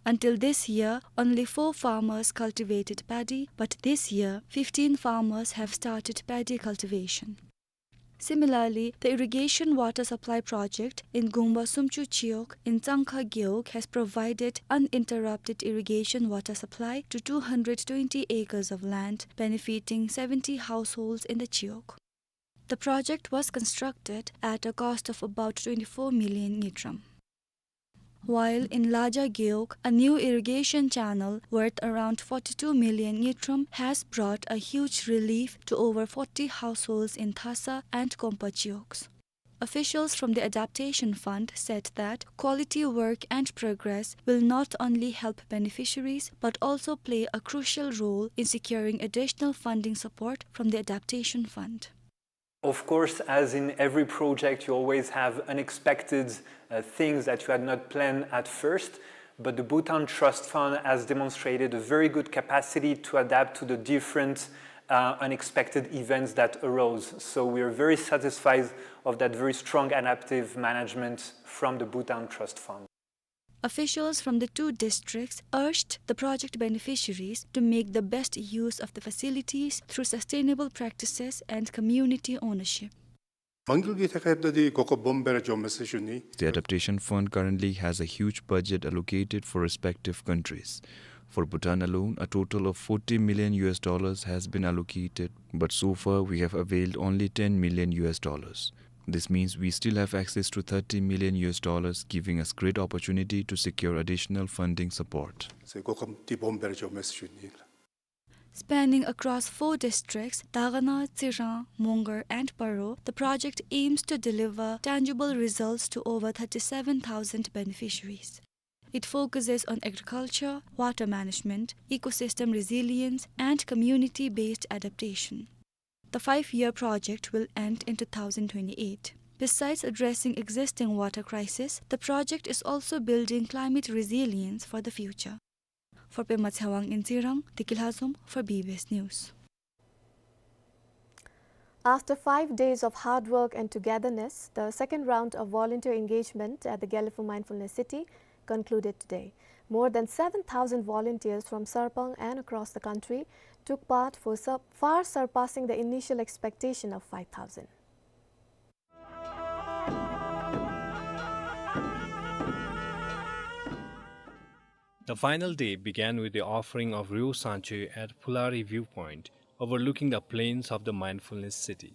Until this year, only four farmers cultivated paddy, but this year, fifteen farmers have started paddy cultivation. Similarly, the irrigation water supply project in Gungba Sumchu Chiok in Tsangkha Gewog has provided uninterrupted irrigation water supply to two hundred twenty acres of land, benefiting seventy households in the Chiok. The project was constructed at a cost of about twenty-four million ngultrum. While in Laja Gewog, a new irrigation channel worth around forty-two million ngultrum has brought a huge relief to over forty households in Thasa and Kompa Chioks. Officials from the Adaptation Fund said that quality work and progress will not only help beneficiaries but also play a crucial role in securing additional funding support from the Adaptation Fund. Of course, as in every project, you always have unexpected, uh, things that you had not planned at first, but the Bhutan Trust Fund has demonstrated a very good capacity to adapt to the different, uh, unexpected events that arose. So we are very satisfied of that very strong adaptive management from the Bhutan Trust Fund. Officials from the two districts urged the project beneficiaries to make the best use of the facilities through sustainable practices and community ownership. མང་གི་ཐད་ཁར་ད་འདི་གོ་སྐབས་སྦོམ་སྦེ་ར་འབྱོནམ་མས་ཟེར་ཞུ་ནི། The Adaptation Fund currently has a huge budget allocated for respective countries. For Bhutan alone, a total of forty million U S dollars has been allocated, but so far we have availed only ten million U S dollars. This means we still have access to thirty million U S dollars, giving us great opportunity to secure additional funding support. ཟེར་གོ་སྐབས་འདི་སྦོམ་སྦེ་ར་འབྱོནམ་མས་ཟེར་ཞུ་ནི་ལགས། Spanning across four districts, Dagana, Tsirang, Mongar and Paro, the project aims to deliver tangible results to over thirty-seven thousand beneficiaries. It focuses on agriculture, water management, ecosystem resilience, and community-based adaptation. The five-year project will end in two thousand twenty-eight. Besides addressing existing water crisis, the project is also building climate resilience for the future. For Pema Tshewang in Tsirang, Tiki Lhazom for B B S News. After five days of hard work and togetherness, the second round of volunteer engagement at the Gelephu Mindfulness City concluded today. More than seven thousand volunteers from Sarpang and across the country took part, for sur-, far surpassing the initial expectation of five thousand. The final day began with the offering of Ryo Sanche at Phulari viewpoint, overlooking the plains of the mindfulness city.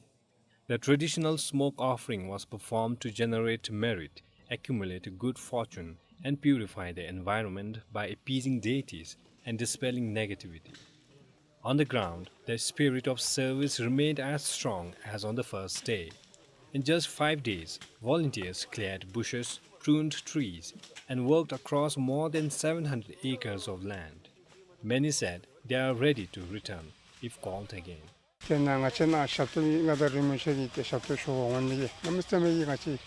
The traditional smoke offering was performed to generate merit, accumulate good fortune, and purify the environment by appeasing deities and dispelling negativity. On the ground, the spirit of service remained as strong as on the first day. In just five days, volunteers cleared bushes, pruned trees, and worked across more than seven hundred acres of land. Many said they are ready to return if called again. དེ་ནང་ང་བཅས་ནང་ཞབས་ཏོག་ང་དང་རི་མོ་ཆེ་གི་དེ་ཞབས་ཏོག་ཞུ་བ་འོང་ནི་གི་གནམ་མེད་ས་མེད་ཀྱི་ང་བཅས་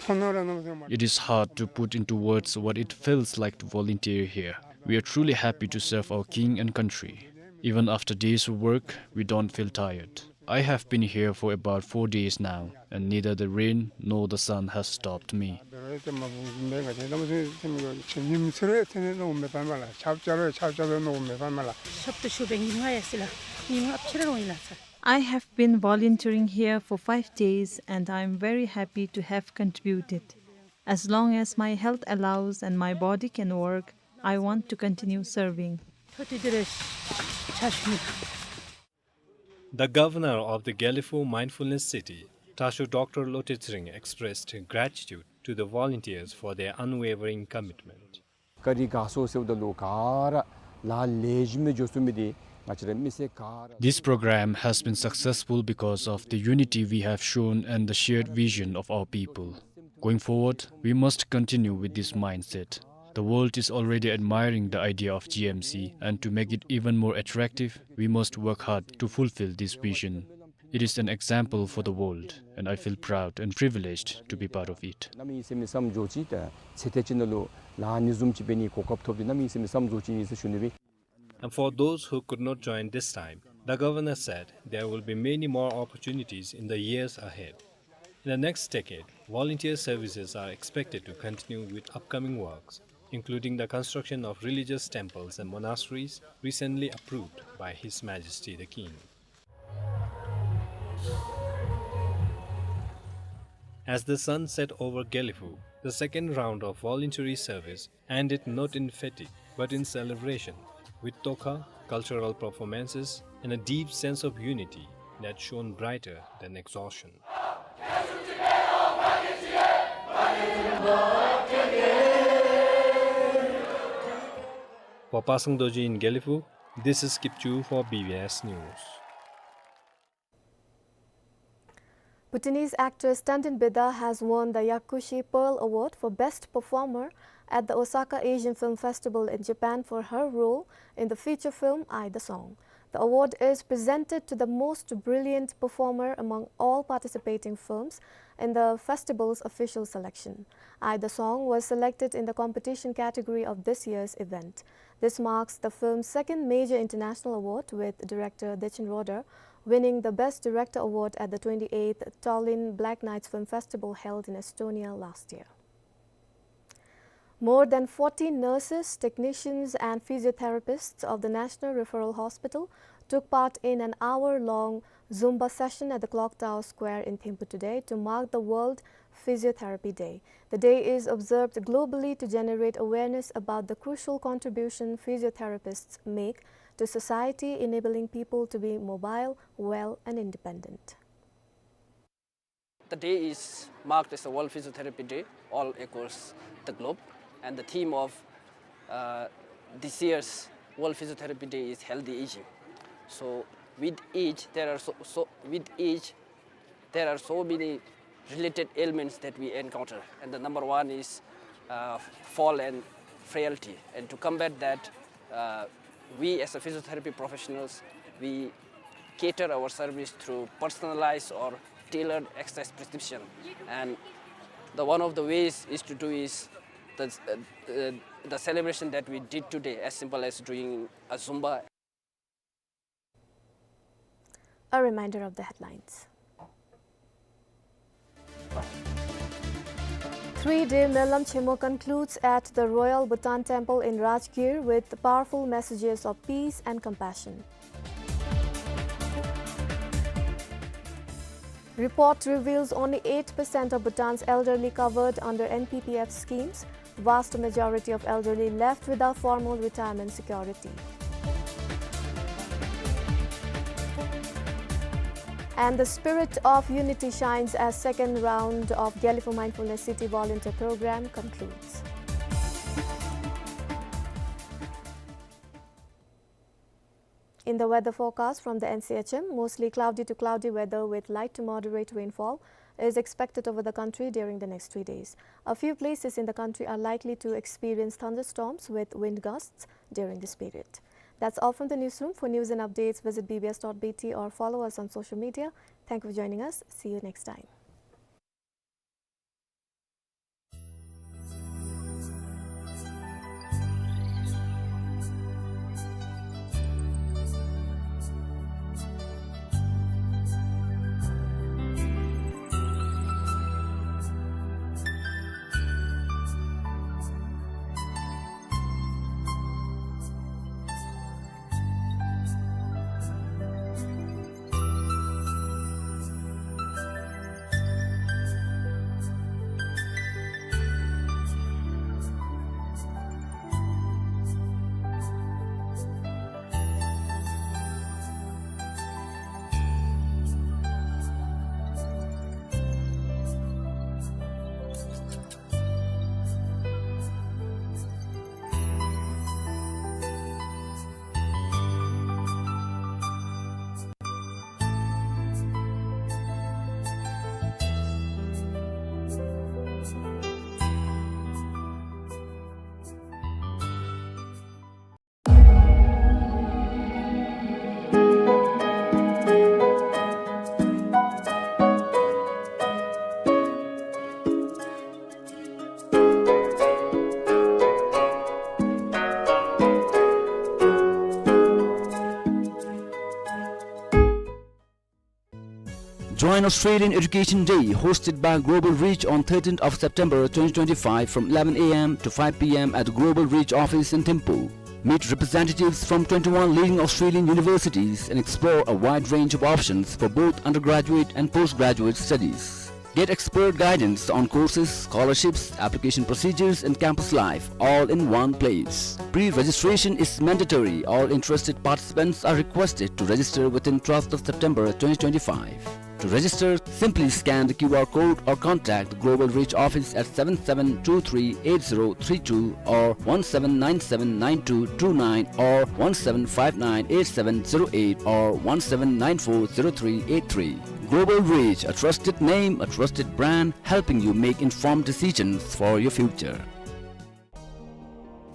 ཐོག་ནོར་ར་གནམ་མེད་ས་མེད། It is hard to put into words what it feels like to volunteer here. We are truly happy to serve our king and country. Even after days of work, we don't feel tired. I have been here for about four days now, and neither the rain nor the sun has stopped me. ཞབས་ཏོག་ཞུ་བའི་ཉིནམ་ལྔ་ཡར་སོང་ཡི་ལགས། ཉིནམ་ལྔ་ཨཔ་ཆི་ར་རུང་ཡི་ལགས་སར། I have been volunteering here for five days and I am very happy to have contributed. As long as my health allows and my body can work, I want to continue serving. The governor of the Gelephu Mindfulness City, Tasho Doctor Lote Tshering, expressed gratitude to the volunteers for their unwavering commitment. ག་རི་ག་སོ་ཟེརཝ་ད་ལུ་ག་ར་ལཱ་ལེགས་ཤོམ་སྦེ་འགྱོ་ཚུགས་མི་འདི་ང་བཅས་ར་མི་སེར་ག་ར། This program has been successful because of the unity we have shown and the shared vision of our people. Going forward, we must continue with this mindset. The world is already admiring the idea of G M C, and to make it even more attractive, we must work hard to fulfill this vision. It is an example for the world, and I feel proud and privileged to be part of it. གནམ་མེད་ས་མེད་བསམ་འགྱོ་ཅི། ད་ཚེ་འདི་ཅིག་ནང་ལུ་ལཱ་ཨ་ནི་བཟུམ་ཅིག་འབད་ནིའི་གོ་སྐབས་ཐོབ་སྟེ་གནམ་མེད་ས་མེད་བསམ་འགྱོ་ཅི་ཨིན་ཟེར་ཞུ་ནི་སྦེ། And for those who could not join this time, the governor said there will be many more opportunities in the years ahead. In the next decade, volunteer services are expected to continue with upcoming works, including the construction of religious temples and monasteries recently approved by His Majesty the King. As the sun set over Gelephu, the second round of voluntary service ended not in fatigue, but in celebration, with tokha, cultural performances, and a deep sense of unity that shone brighter than exhaustion. For Pasang Dorji in Gelephu, this is Kipchu for B B S News. Bhutanese actress Tandin Bida has won the Yakushi Pearl Award for Best Performer at the Osaka Asian Film Festival in Japan for her role in the feature film Ai the Song. The award is presented to the most brilliant performer among all participating films in the festival's official selection. Ai the Song was selected in the competition category of this year's event. This marks the film's second major international award, with director Dechen Rohde winning the Best Director Award at the twenty-eighth Tallinn Black Nights Film Festival held in Estonia last year. More than forty nurses, technicians, and physiotherapists of the National Referral Hospital took part in an hour-long Zumba session at the Clock Tower Square in Thimphu today to mark the World Physiotherapy Day. The day is observed globally to generate awareness about the crucial contribution physiotherapists make to society, enabling people to be mobile, well, and independent. The day is marked as a World Physiotherapy Day all across the globe, and the theme of, uh, this year's World Physiotherapy Day is healthy aging. So with age, there are so, so, with age, there are so many related ailments that we encounter, and the number one is, uh, fall and frailty. And to combat that, uh, we as a physiotherapy professionals, we cater our service through personalized or tailored exercise prescription. And the one of the ways is to do is the, uh, uh, the celebration that we did today, as simple as doing a Zumba. A reminder of the headlines. Three-day Melam Chemo concludes at the Royal Bhutan Temple in Rajgir with powerful messages of peace and compassion. Report reveals only eight percent of Bhutan's elderly covered under N P P F schemes, vast majority of elderly left without formal retirement security. And the spirit of unity shines as second round of Gyalifo Mindfulness City Volunteer Program concludes. In the weather forecast from the N C H M, mostly cloudy to cloudy weather with light to moderate rainfall is expected over the country during the next three days. A few places in the country are likely to experience thunderstorms with wind gusts during this period. That's all from the newsroom. For news and updates, visit B B S dot B T or follow us on social media. Thank you for joining us. See you next time. Join Australian Education Day, hosted by Global Reach on thirteenth of September twenty twenty-five from eleven A M to five P M at the Global Reach office in Thimphu. Meet representatives from twenty-one leading Australian universities and explore a wide range of options for both undergraduate and postgraduate studies. Get expert guidance on courses, scholarships, application procedures, and campus life, all in one place. Pre-registration is mandatory. All interested participants are requested to register within twelfth of September twenty twenty-five. To register, simply scan the Q R code or contact the Global Reach office at seven seven two three eight zero three two or one seven nine seven nine two two nine or one seven five nine eight seven zero eight or one seven nine four zero three eight three. Global Reach, a trusted name, a trusted brand, helping you make informed decisions for your future.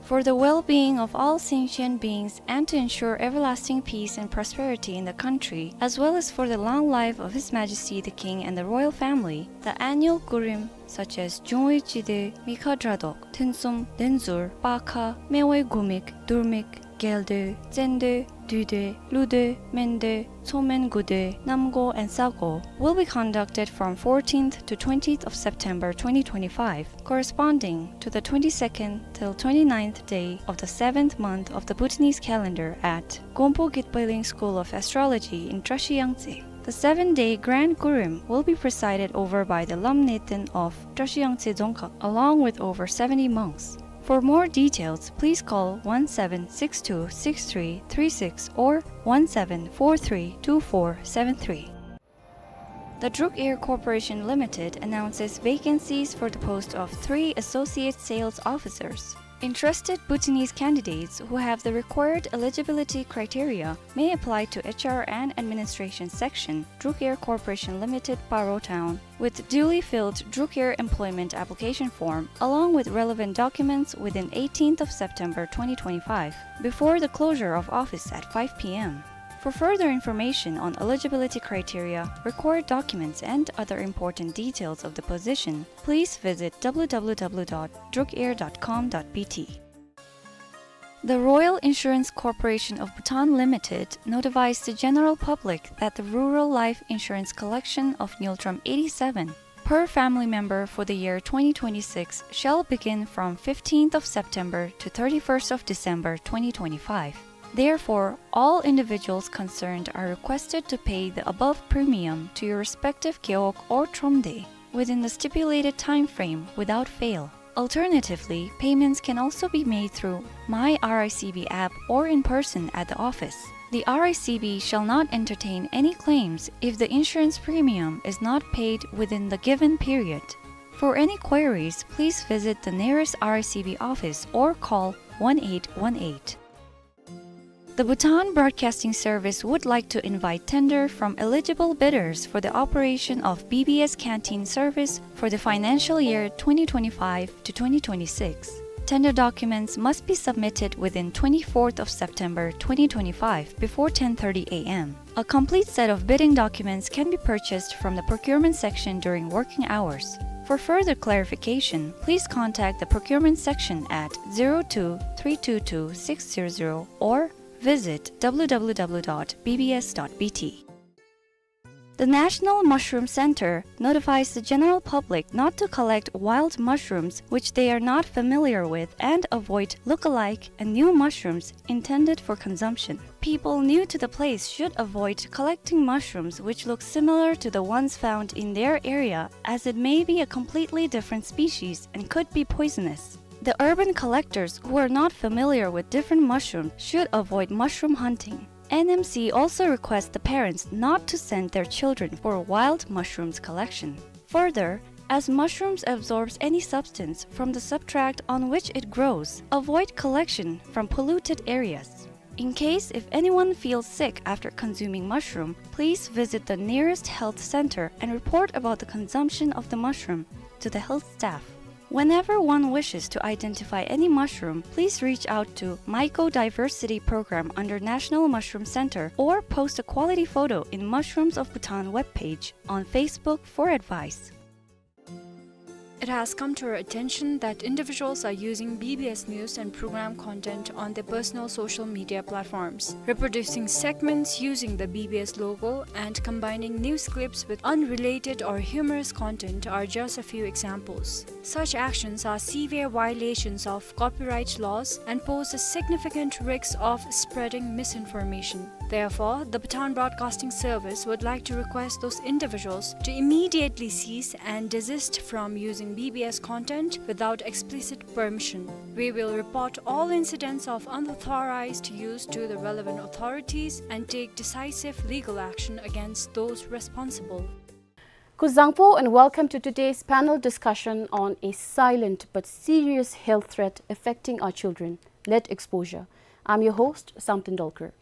For the well-being of all sentient beings and to ensure everlasting peace and prosperity in the country, as well as for the long life of His Majesty the King and the royal family, the annual Kurim, such as Jungwe Chide, Mikha Dradok, Thunsum, Denzur, Pakha, Mewe Gumik, Durmik, Geldoi, Tsendoi, Duidoi, Ludoi, Mendoi, Tsomen Gudoi, Namgo, and Sago will be conducted from fourteenth to twentieth of September twenty twenty-five, corresponding to the twenty-second till twenty-ninth day of the seventh month of the Bhutanese calendar at Gompo Gitpailing School of Astrology in Trashiyangtse. The seven-day Grand Kurim will be presided over by the Lam Neten of Trashiyangtse Dzongkhag, along with over seventy monks. For more details, please call one seven six two six three three six or one seven four three two four seven three. The Druk Air Corporation Limited announces vacancies for the post of three associate sales officers. Interested Bhutanese candidates who have the required eligibility criteria may apply to H R and Administration Section, Druk Air Corporation Limited, Paro Town, with duly filled Druk Air employment application form, along with relevant documents, within eighteenth of September twenty twenty-five, before the closure of office at five P M. For further information on eligibility criteria, required documents, and other important details of the position, please visit w w w dot drukair dot com dot b t. The Royal Insurance Corporation of Bhutan Limited notifies the general public that the rural life insurance collection of Ngultrum eighty-seven per family member for the year twenty twenty-six shall begin from fifteenth of September to thirty-first of December twenty twenty-five. Therefore, all individuals concerned are requested to pay the above premium to your respective gewog or thromde within the stipulated time frame without fail. Alternatively, payments can also be made through My R I C B app or in person at the office. The R I C B shall not entertain any claims if the insurance premium is not paid within the given period. For any queries, please visit the nearest R I C B office or call one eight one eight. The Bhutan Broadcasting Service would like to invite tender from eligible bidders for the operation of B B S canteen service for the financial year twenty twenty-five to twenty twenty-six. Tender documents must be submitted within twenty-fourth of September twenty twenty-five before ten thirty a m. A complete set of bidding documents can be purchased from the procurement section during working hours. For further clarification, please contact the procurement section at zero two three two two six zero zero or visit w w w dot b b s dot b t. The National Mushroom Center notifies the general public not to collect wild mushrooms which they are not familiar with and avoid look-alike and new mushrooms intended for consumption. People new to the place should avoid collecting mushrooms which look similar to the ones found in their area, as it may be a completely different species and could be poisonous. The urban collectors who are not familiar with different mushrooms should avoid mushroom hunting. N M C also requests the parents not to send their children for wild mushrooms collection. Further, as mushrooms absorbs any substance from the substrate on which it grows, avoid collection from polluted areas. In case if anyone feels sick after consuming mushroom, please visit the nearest health center and report about the consumption of the mushroom to the health staff. Whenever one wishes to identify any mushroom, please reach out to Mycodiversity Program under National Mushroom Center or post a quality photo in Mushrooms of Bhutan webpage on Facebook for advice. It has come to our attention that individuals are using B B S news and program content on their personal social media platforms. Reproducing segments using the B B S logo and combining news clips with unrelated or humorous content are just a few examples. Such actions are severe violations of copyright laws and pose a significant risk of spreading misinformation. Therefore, the Bhutan Broadcasting Service would like to request those individuals to immediately cease and desist from using B B S content without explicit permission. We will report all incidents of unauthorized use to the relevant authorities and take decisive legal action against those responsible. Kuzuzangpo and welcome to today's panel discussion on a silent but serious health threat affecting our children, lead exposure. I'm your host, Samten Dolkar.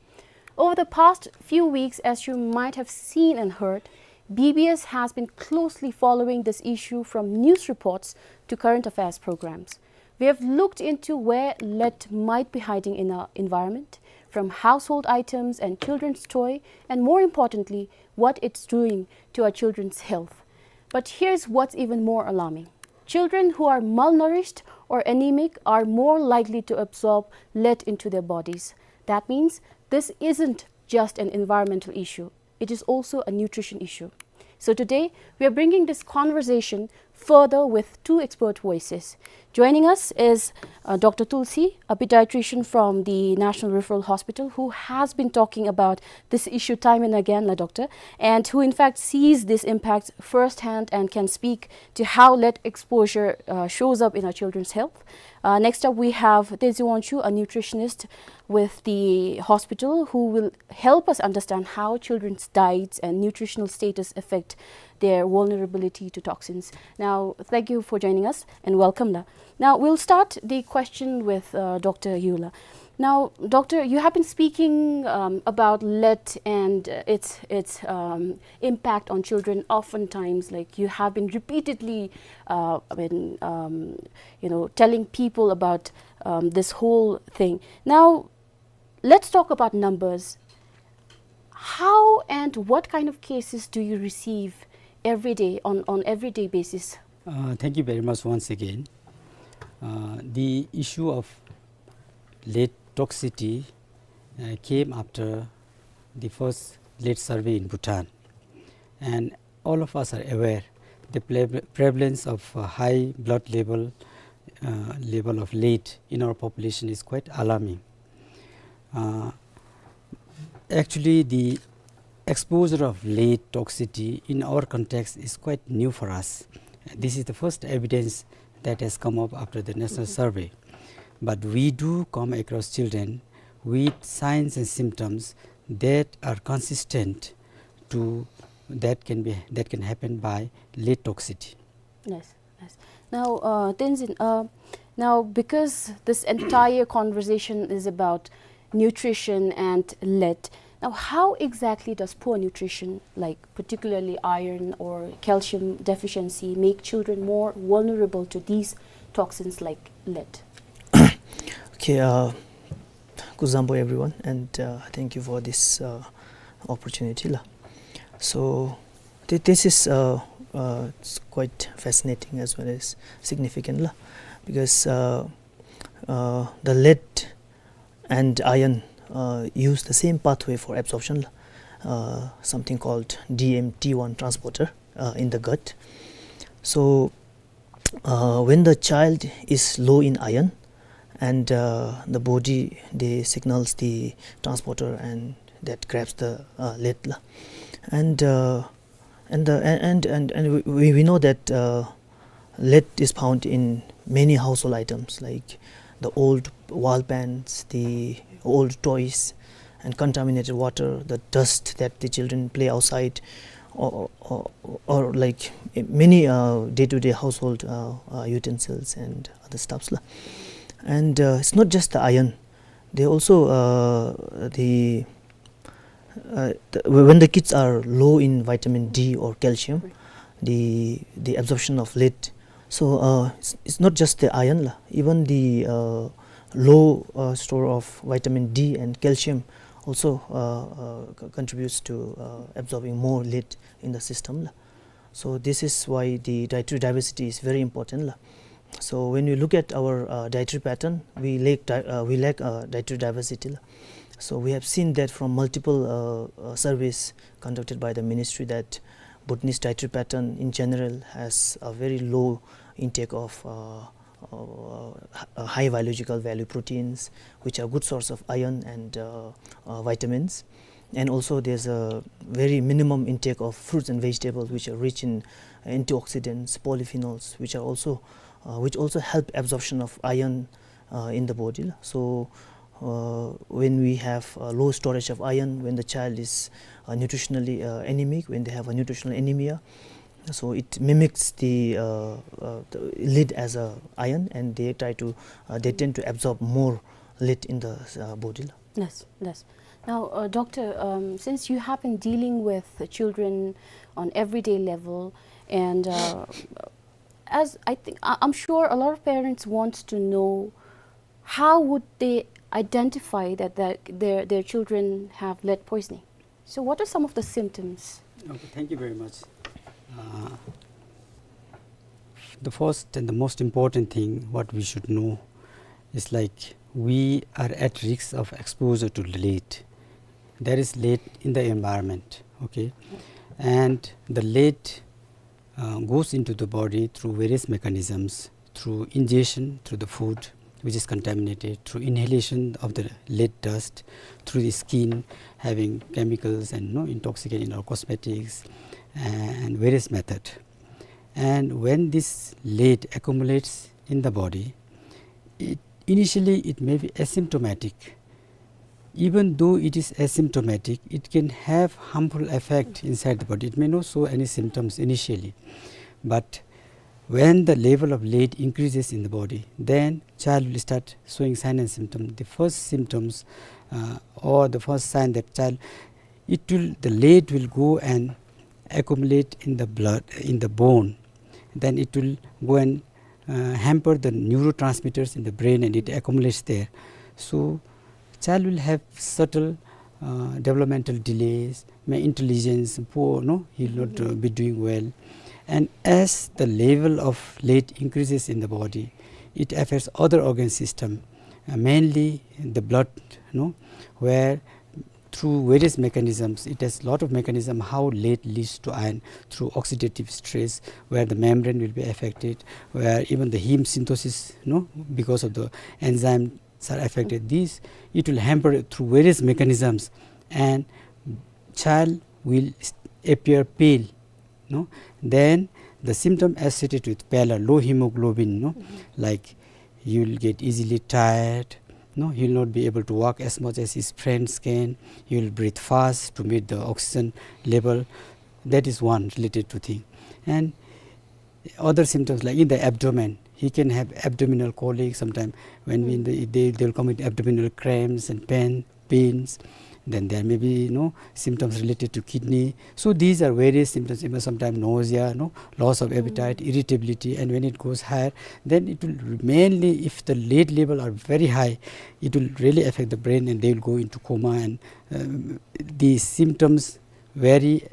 Over the past few weeks, as you might have seen and heard, B B S has been closely following this issue from news reports to current affairs programs. We have looked into where lead might be hiding in our environment, from household items and children's toy, and more importantly, what it's doing to our children's health. But here's what's even more alarming. Children who are malnourished or anemic are more likely to absorb lead into their bodies. That means this isn't just an environmental issue. It is also a nutrition issue. So today, we are bringing this conversation further with two expert voices. Joining us is, uh, Doctor Tulsi, a pediatrician from the National Referral Hospital, who has been talking about this issue time and again, la doctor, and who in fact sees this impact firsthand and can speak to how lead exposure, uh, shows up in our children's health. Uh, next up, we have Tezi Wangchuk, a nutritionist with the hospital, who will help us understand how children's diets and nutritional status affect their vulnerability to toxins. Now, thank you for joining us and welcome, la. Now, we'll start the question with, uh, Doctor Yula. Now, Doctor, you have been speaking, um, about lead and, uh, its, its, um, impact on children oftentimes. Like, you have been repeatedly, uh, I mean, um, you know, telling people about, um, this whole thing. Now, let's talk about numbers. How and what kind of cases do you receive every day, on, on everyday basis? Uh, thank you very much once again. Uh, the issue of lead toxicity, uh, came after the first lead survey in Bhutan. And all of us are aware the pre-, prevalence of, uh, high blood level, uh, level of lead in our population is quite alarming. Uh, Actually, the exposure of lead toxicity in our context is quite new for us. This is the first evidence that has come up after the national survey. But we do come across children with signs and symptoms that are consistent to that can be, that can happen by lead toxicity. Yes, yes. Now, uh, Tenzin, uh, now, because this entire conversation is about nutrition and lead, now, how exactly does poor nutrition, like particularly iron or calcium deficiency, make children more vulnerable to these toxins like lead? Okay, uh, kuzuzangpo everyone, and, uh, thank you for this, uh, opportunity la. So, th-, this is, uh, uh, it's quite fascinating as well as significant la, because, uh, uh, the lead and iron, uh, use the same pathway for absorption la, uh, something called D M T one transporter, uh, in the gut. So, uh, when the child is low in iron, and, uh, the body, they signals the transporter, and that grabs the, uh, lead la. And, uh, and the, and, and, and, and we, we know that, uh, lead is found in many household items, like the old wall paints, the old toys, and contaminated water, the dust that the children play outside, or, or, or, or like many, uh, day-to-day household, uh, uh, utensils and other stuffs la. And, uh, it's not just the iron. They also, uh, the, uh, the, when the kids are low in vitamin D or calcium, the, the absorption of lead. So, uh, it's, it's not just the iron la. Even the, uh, low, uh, store of vitamin D and calcium also, uh, uh, co-, contributes to, uh, absorbing more lead in the system la. So this is why the dietary diversity is very important la. So when we look at our, uh, dietary pattern, we lack di-, uh, we lack, uh, dietary diversity la. So we have seen that from multiple, uh, uh, surveys conducted by the ministry that Bhutanese dietary pattern in general has a very low intake of, uh, uh, h-, uh, high biological value proteins, which are good source of iron and, uh, uh, vitamins. And also there's a very minimum intake of fruits and vegetables, which are rich in antioxidants, polyphenols, which are also, uh, which also help absorption of iron, uh, in the body. So, uh, when we have a low storage of iron, when the child is, uh, nutritionally, uh, anemic, when they have a nutritional anemia, so it mimics the, uh, uh, the lead as a iron, and they try to, uh, they tend to absorb more lead in the, uh, body. Yes, yes. Now, uh, doctor, um, since you have been dealing with the children on everyday level, and, uh, as I think, I, I'm sure a lot of parents want to know, how would they identify that their, their, their children have lead poisoning? So what are some of the symptoms? Okay, thank you very much. Uh, the first and the most important thing what we should know is, like, we are at risk of exposure to lead. There is lead in the environment, okay? And the lead, uh, goes into the body through various mechanisms, through ingestion, through the food which is contaminated, through inhalation of the lead dust, through the skin having chemicals and, you know, intoxicant in our cosmetics, and various method. And when this lead accumulates in the body, it, initially it may be asymptomatic. Even though it is asymptomatic, it can have harmful effect inside the body. It may not show any symptoms initially, but when the level of lead increases in the body, then child will start showing sign and symptom. The first symptoms, uh, or the first sign that child, it will, the lead will go and accumulate in the blood, in the bone. Then it will go and, uh, hamper the neurotransmitters in the brain, and it accumulates there. So child will have subtle, uh, developmental delays, may intelligence poor, no, he'll not uh, be doing well. And as the level of lead increases in the body, it affects other organ system, uh, mainly the blood, no, where through various mechanisms, it has lot of mechanism how lead leads to iron through oxidative stress, where the membrane will be affected, where even the heme synthesis, no, because of the enzyme are affected. This, it will hamper through various mechanisms, and child will s- appear pale, no? Then the symptom associated with pallor, low hemoglobin, no? Like you'll get easily tired, no? He'll not be able to walk as much as his friends can. He'll breathe fast to meet the oxygen level. That is one related to thing. And other symptoms like in the abdomen, he can have abdominal colic sometime when we, they, they, they'll come with abdominal cramps and pain, pains. Then there may be, you know, symptoms related to kidney. So these are various symptoms, even sometimes nausea, no, loss of appetite, irritability, and when it goes higher, then it will mainly, if the lead level are very high, it will really affect the brain and they will go into coma, and um, these symptoms vary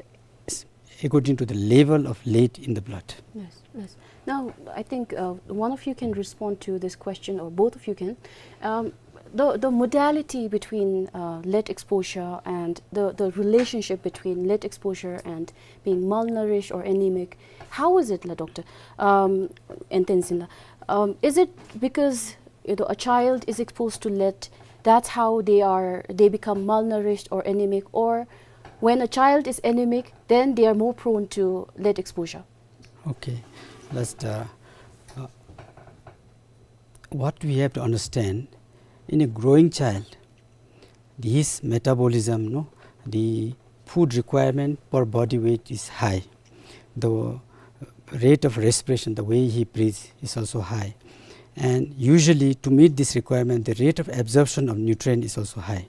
s- according to the level of lead in the blood. Yes, yes. Now, I think uh, one of you can respond to this question, or both of you can. Um, the, the modality between uh, lead exposure and the, the relationship between lead exposure and being malnourished or anemic, how is it, la doctor? Um, and then, um, is it because you know, a child is exposed to lead, that's how they are, they become malnourished or anemic, or when a child is anemic, then they are more prone to lead exposure. Okay, that's the, uh, what we have to understand, in a growing child, his metabolism, no, the food requirement per body weight is high. The rate of respiration, the way he breathes, is also high. And usually, to meet this requirement, the rate of absorption of nutrient is also high.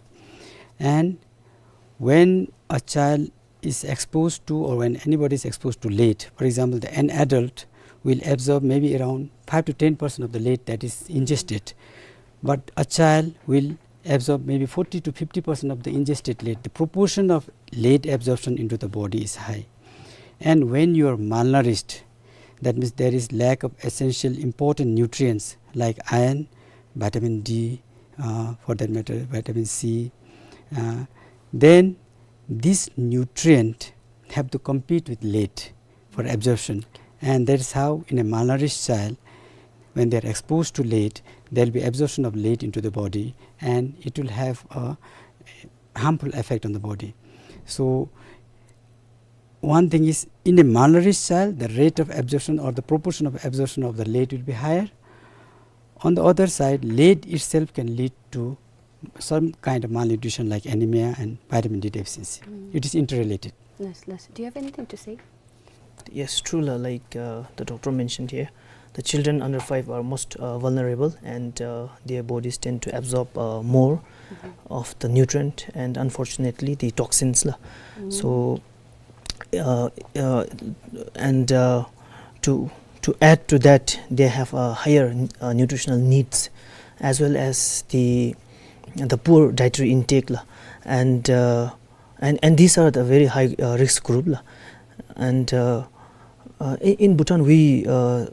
And when a child is exposed to, or when anybody is exposed to lead, for example, the, an adult will absorb maybe around five to ten percent of the lead that is ingested. But a child will absorb maybe forty to fifty percent of the ingested lead. The proportion of lead absorption into the body is high. And when you are malnourished, that means there is lack of essential important nutrients like iron, vitamin D, uh, for that matter, vitamin C. Uh, then this nutrient have to compete with lead for absorption. And that is how in a malnourished child, when they are exposed to lead, there will be absorption of lead into the body and it will have a harmful effect on the body. So one thing is, in a malnourished child, the rate of absorption or the proportion of absorption of the lead will be higher. On the other side, lead itself can lead to some kind of malnutrition like anemia and vitamin D deficiency. It is interrelated. Yes, yes. Do you have anything to say? Yes, true, la, like uh, the doctor mentioned here, the children under five are most uh, vulnerable, and uh, their bodies tend to absorb uh, more of the nutrient, and unfortunately the toxins, la. So uh, uh, and uh, to to add to that, they have uh, higher uh, nutritional needs, as well as the the poor dietary intake, la. And uh, and and these are the very high uh, risk group, la. And uh, uh, in, in Bhutan, we uh,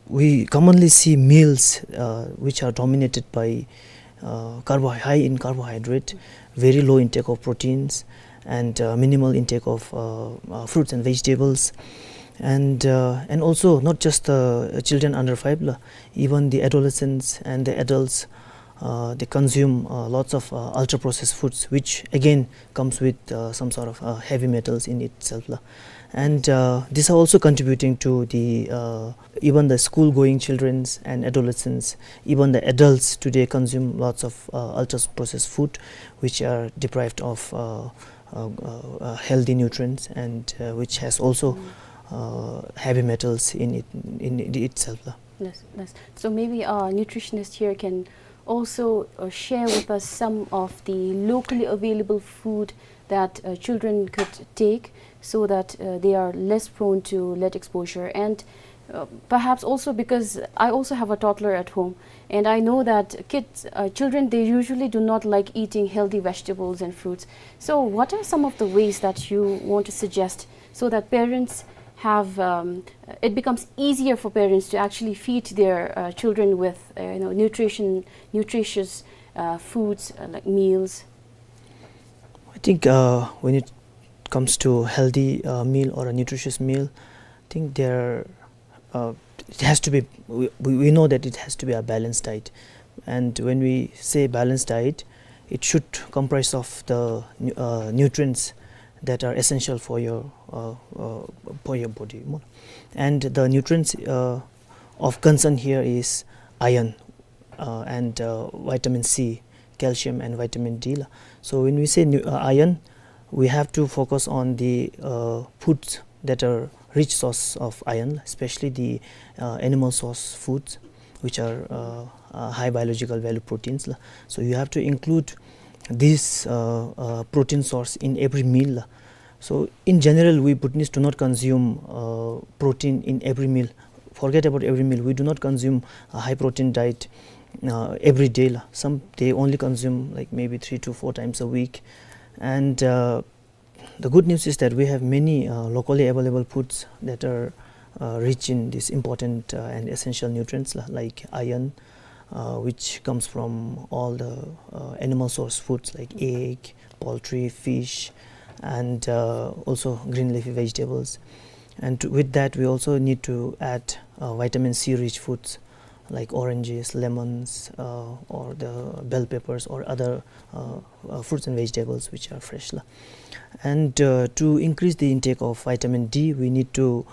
we commonly see meals uh, which are dominated by uh, carbo- high in carbohydrate, very low intake of proteins, and uh, minimal intake of uh, uh, fruits and vegetables. And uh, and also, not just the children under five, la, even the adolescents and the adults, uh, they consume uh, lots of uh, ultra processed foods, which again comes with uh, some sort of uh, heavy metals in itself, la. And uh, these are also contributing to the uh, even the school going childrens and adolescents, even the adults today consume lots of uh, ultra processed food, which are deprived of uh, uh, uh, uh, healthy nutrients, and uh, which has also uh, heavy metals in it, in it itself, la. Yes, yes. So maybe our nutritionist here can also uh, share with us some of the locally available food that uh, children could take, so that uh, they are less prone to lead exposure. And Uh, perhaps also because I also have a toddler at home, and I know that kids, uh, children, they usually do not like eating healthy vegetables and fruits. So, what are some of the ways that you want to suggest so that parents have, um, it becomes easier for parents to actually feed their, uh, children with, uh, you know, nutrition, nutritious, uh, foods, uh, like meals? I think, uh, when it comes to healthy, uh, meal or a nutritious meal, I think there, uh, it has to be, we, we we know that it has to be a balanced diet. And when we say balanced diet, it should comprise of the nu- uh, nutrients that are essential for your, uh, uh, for your body. And the nutrients, uh, of concern here is iron, uh, and, uh, vitamin C, calcium and vitamin D la. So when we say nu- uh, iron, we have to focus on the, uh, foods that are rich source of iron, especially the, uh, animal source foods, which are, uh, uh, high biological value proteins la. So you have to include this, uh, uh, protein source in every meal la. So in general, we Bhutanese do not consume, uh, protein in every meal. Forget about every meal. We do not consume a high protein diet, uh, every day la. Some, they only consume, like, maybe three to four times a week. And, uh, the good news is that we have many, uh, locally available foods that are, uh, rich in these important, uh, and essential nutrients la, like iron, uh, which comes from all the, uh, animal source foods like egg, poultry, fish, and, uh, also green leafy vegetables. And to- with that, we also need to add, uh, vitamin C rich foods like oranges, lemons, uh, or the bell peppers or other, uh, uh, fruits and vegetables which are fresh la. And, uh, to increase the intake of vitamin D, we need to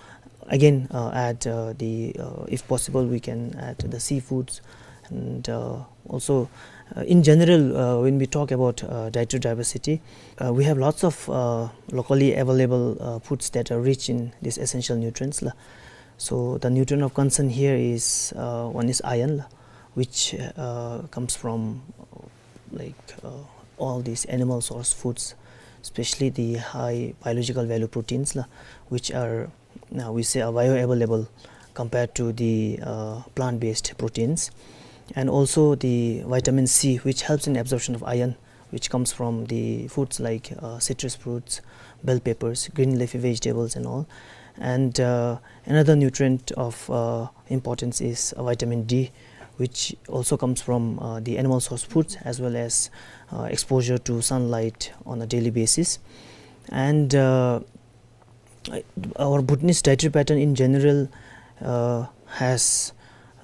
again, uh, add, uh, the, uh, if possible, we can add the seafoods. And, uh, also, uh, in general, uh, when we talk about, uh, dietary diversity, uh, we have lots of, uh, locally available, uh, foods that are rich in these essential nutrients la. So the nutrient of concern here is, uh, one is iron la, which, uh, comes from, uh, like, uh, all these animal source foods, especially the high biological value proteins la, which are, now we say, are bioavailable compared to the, uh, plant-based proteins. And also the vitamin C, which helps in absorption of iron, which comes from the foods like, uh, citrus fruits, bell peppers, green leafy vegetables and all. And, uh, another nutrient of, uh, importance is, uh, vitamin D, which also comes from, uh, the animal source foods as well as, uh, exposure to sunlight on a daily basis. And, uh, I- our Bhutanese dietary pattern in general, uh, has,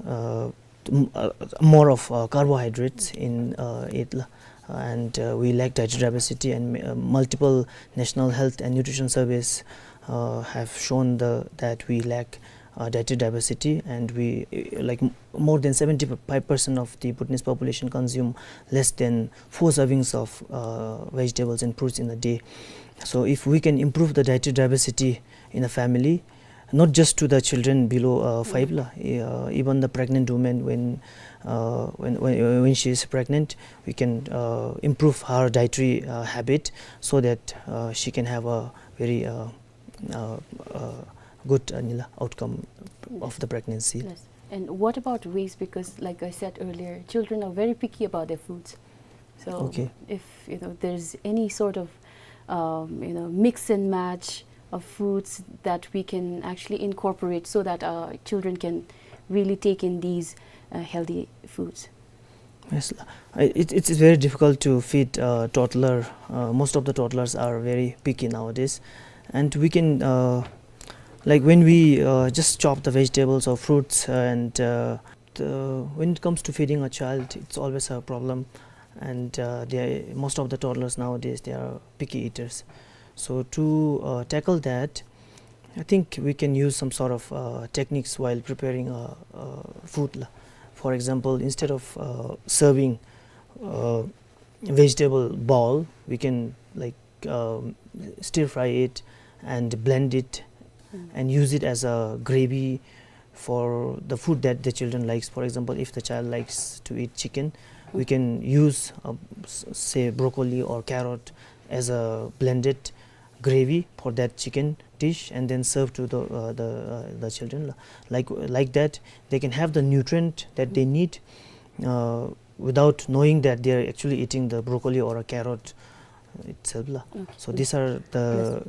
uh, m- uh, more of, uh, carbohydrates in, uh, it la. And, uh, we lack dietary diversity, and, uh, multiple national health and nutrition surveys, uh, have shown the that we lack, uh, dietary diversity, and we, uh, like, m- more than seventy-five percent of the Bhutanese population consume less than four servings of, uh, vegetables and fruits in a day. So if we can improve the dietary diversity in a family, not just to the children below, uh, five la, uh, even the pregnant woman, when, uh, when, when, when she is pregnant, we can, uh, improve her dietary, uh, habit, so that, uh, she can have a very, uh, uh, uh, good, uh, nila outcome of the pregnancy. Yes. And what about waste? Because, like I said earlier, children are very picky about their foods. So, Okay. If, you know, there's any sort of, um, you know, mix and match of foods that we can actually incorporate so that our children can really take in these, uh, healthy foods. Yes, la. I- it, it is very difficult to feed a toddler. Uh, most of the toddlers are very picky nowadays, and we can, uh, like, when we, uh, just chop the vegetables or fruits, and, uh, the, when it comes to feeding a child, it's always a problem. And, uh, they most of the toddlers nowadays, they are picky eaters. So to, uh, tackle that, I think we can use some sort of, uh, techniques while preparing, uh, uh, food la. For example, instead of, uh, serving, uh, vegetable bowl, we can, like, um, stir fry it and blend it and use it as a gravy for the food that the children likes. For example, if the child likes to eat chicken, we can use, uh, s- say, broccoli or carrot as a blended gravy for that chicken dish and then serve to the, uh, the, uh, the children. Like, like that, they can have the nutrient that they need, uh, without knowing that they are actually eating the broccoli or a carrot itself la. Okay. So these are the,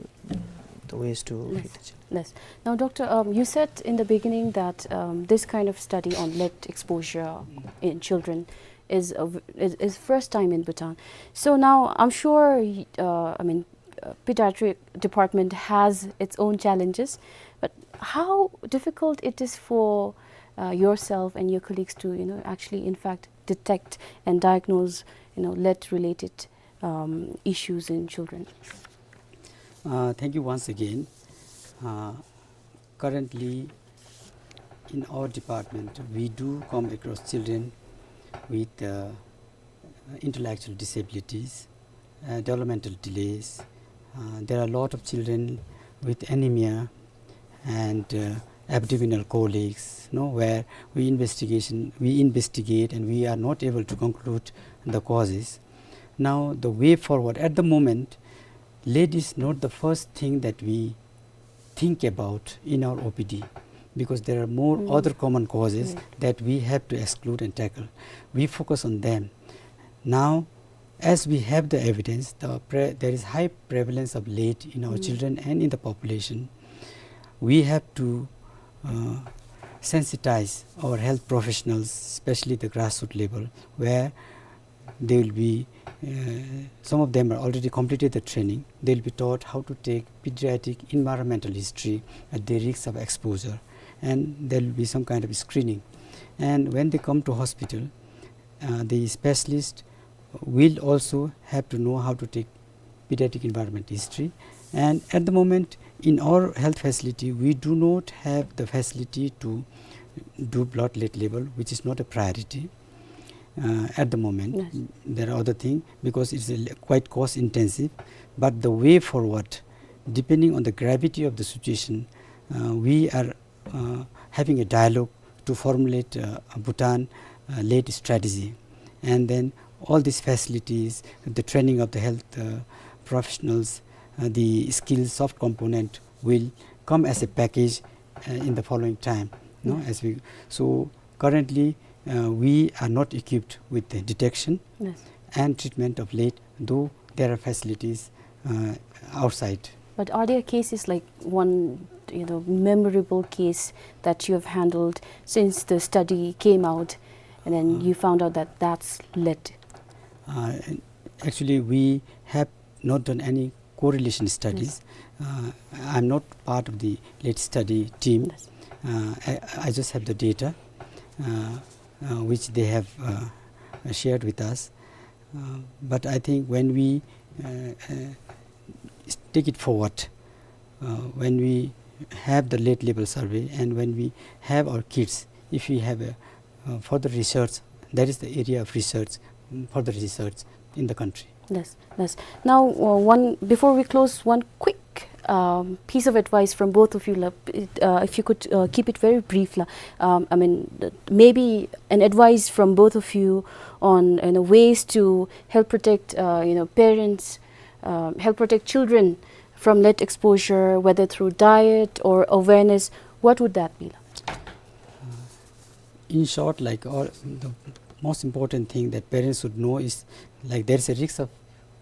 the ways to feed the children. Yes. Now, Doctor, um, you said in the beginning that, um, this kind of study on lead exposure in children is a v-, is, is first time in Bhutan. So now, I'm sure, y-, uh, I mean, uh, pediatric department has its own challenges, but how difficult it is for, uh, yourself and your colleagues to, you know, actually, in fact, detect and diagnose, you know, lead-related, um, issues in children? Uh, thank you once again. Uh, currently, in our department, we do come across children with, uh, intellectual disabilities, uh, developmental delays. Uh, there are a lot of children with anemia and, uh, abdominal colics, no, where we investigation, we investigate and we are not able to conclude the causes. Now, the way forward, at the moment, lead is not the first thing that we think about in our O P D, because there are more other common causes that we have to exclude and tackle. We focus on them. Now, as we have the evidence, the pre-, there is high prevalence of lead in our children and in the population. We have to, uh, sensitize our health professionals, especially the grassroots level, where they will be, uh, some of them are already completed the training. They'll be taught how to take pediatric environmental history at the risk of exposure, and there will be some kind of screening. And when they come to hospital, uh, the specialist will also have to know how to take pediatric environment history. And at the moment, in our health facility, we do not have the facility to do blood lead level, which is not a priority, uh, at the moment. Yes. There are other things because it's a li-, quite cost intensive. But the way forward, depending on the gravity of the situation, uh, we are, uh, having a dialogue to formulate, uh, a Bhutan, uh, lead strategy. And then all these facilities, the training of the health, uh, professionals, uh, the skills, soft component will come as a package, uh, in the following time. No? As we, so currently, uh, we are not equipped with the detection and treatment of lead, though there are facilities, uh, outside. But are there cases like one, you know, memorable case that you have handled since the study came out, and then you found out that that's lead? Uh, actually, we have not done any correlation studies. Uh, I'm not part of the lead study team. Uh, I, I just have the data, uh, uh, which they have, uh, shared with us. Uh, but I think when we, uh, uh, take it forward, uh, when we have the lead level survey and when we have our kids, if we have a, uh, further research, that is the area of research, mm, further research in the country. Yes, yes. Now, uh, one, before we close, one quick, um, piece of advice from both of you, la, uh, if you could, uh, keep it very brief, la. Um, I mean, th-, maybe an advice from both of you on, you know, ways to help protect, uh, you know, parents, um, help protect children from lead exposure, whether through diet or awareness. What would that be, la? In short, like, all, the most important thing that parents should know is, like, there is a risk of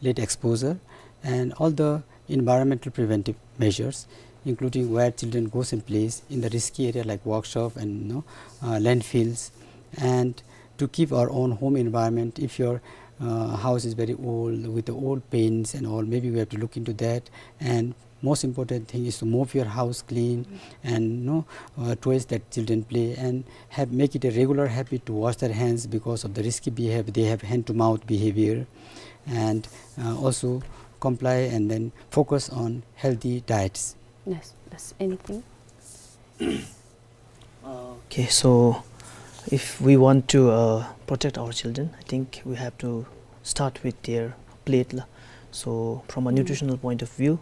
lead exposure, and all the environmental preventive measures, including where children goes and plays in the risky area like workshop and, you know, uh, landfills, and to keep our own home environment. If your, uh, house is very old with the old paints and all, maybe we have to look into that. And most important thing is to mop your house clean and, you know, uh, toys that children play, and have, make it a regular habit to wash their hands because of the risky behavior. They have hand to mouth behavior, and, uh, also comply and then focus on healthy diets. Yes, yes. Anything? Okay, so if we want to, uh, protect our children, I think we have to start with their plate, la. So from a nutritional point of view,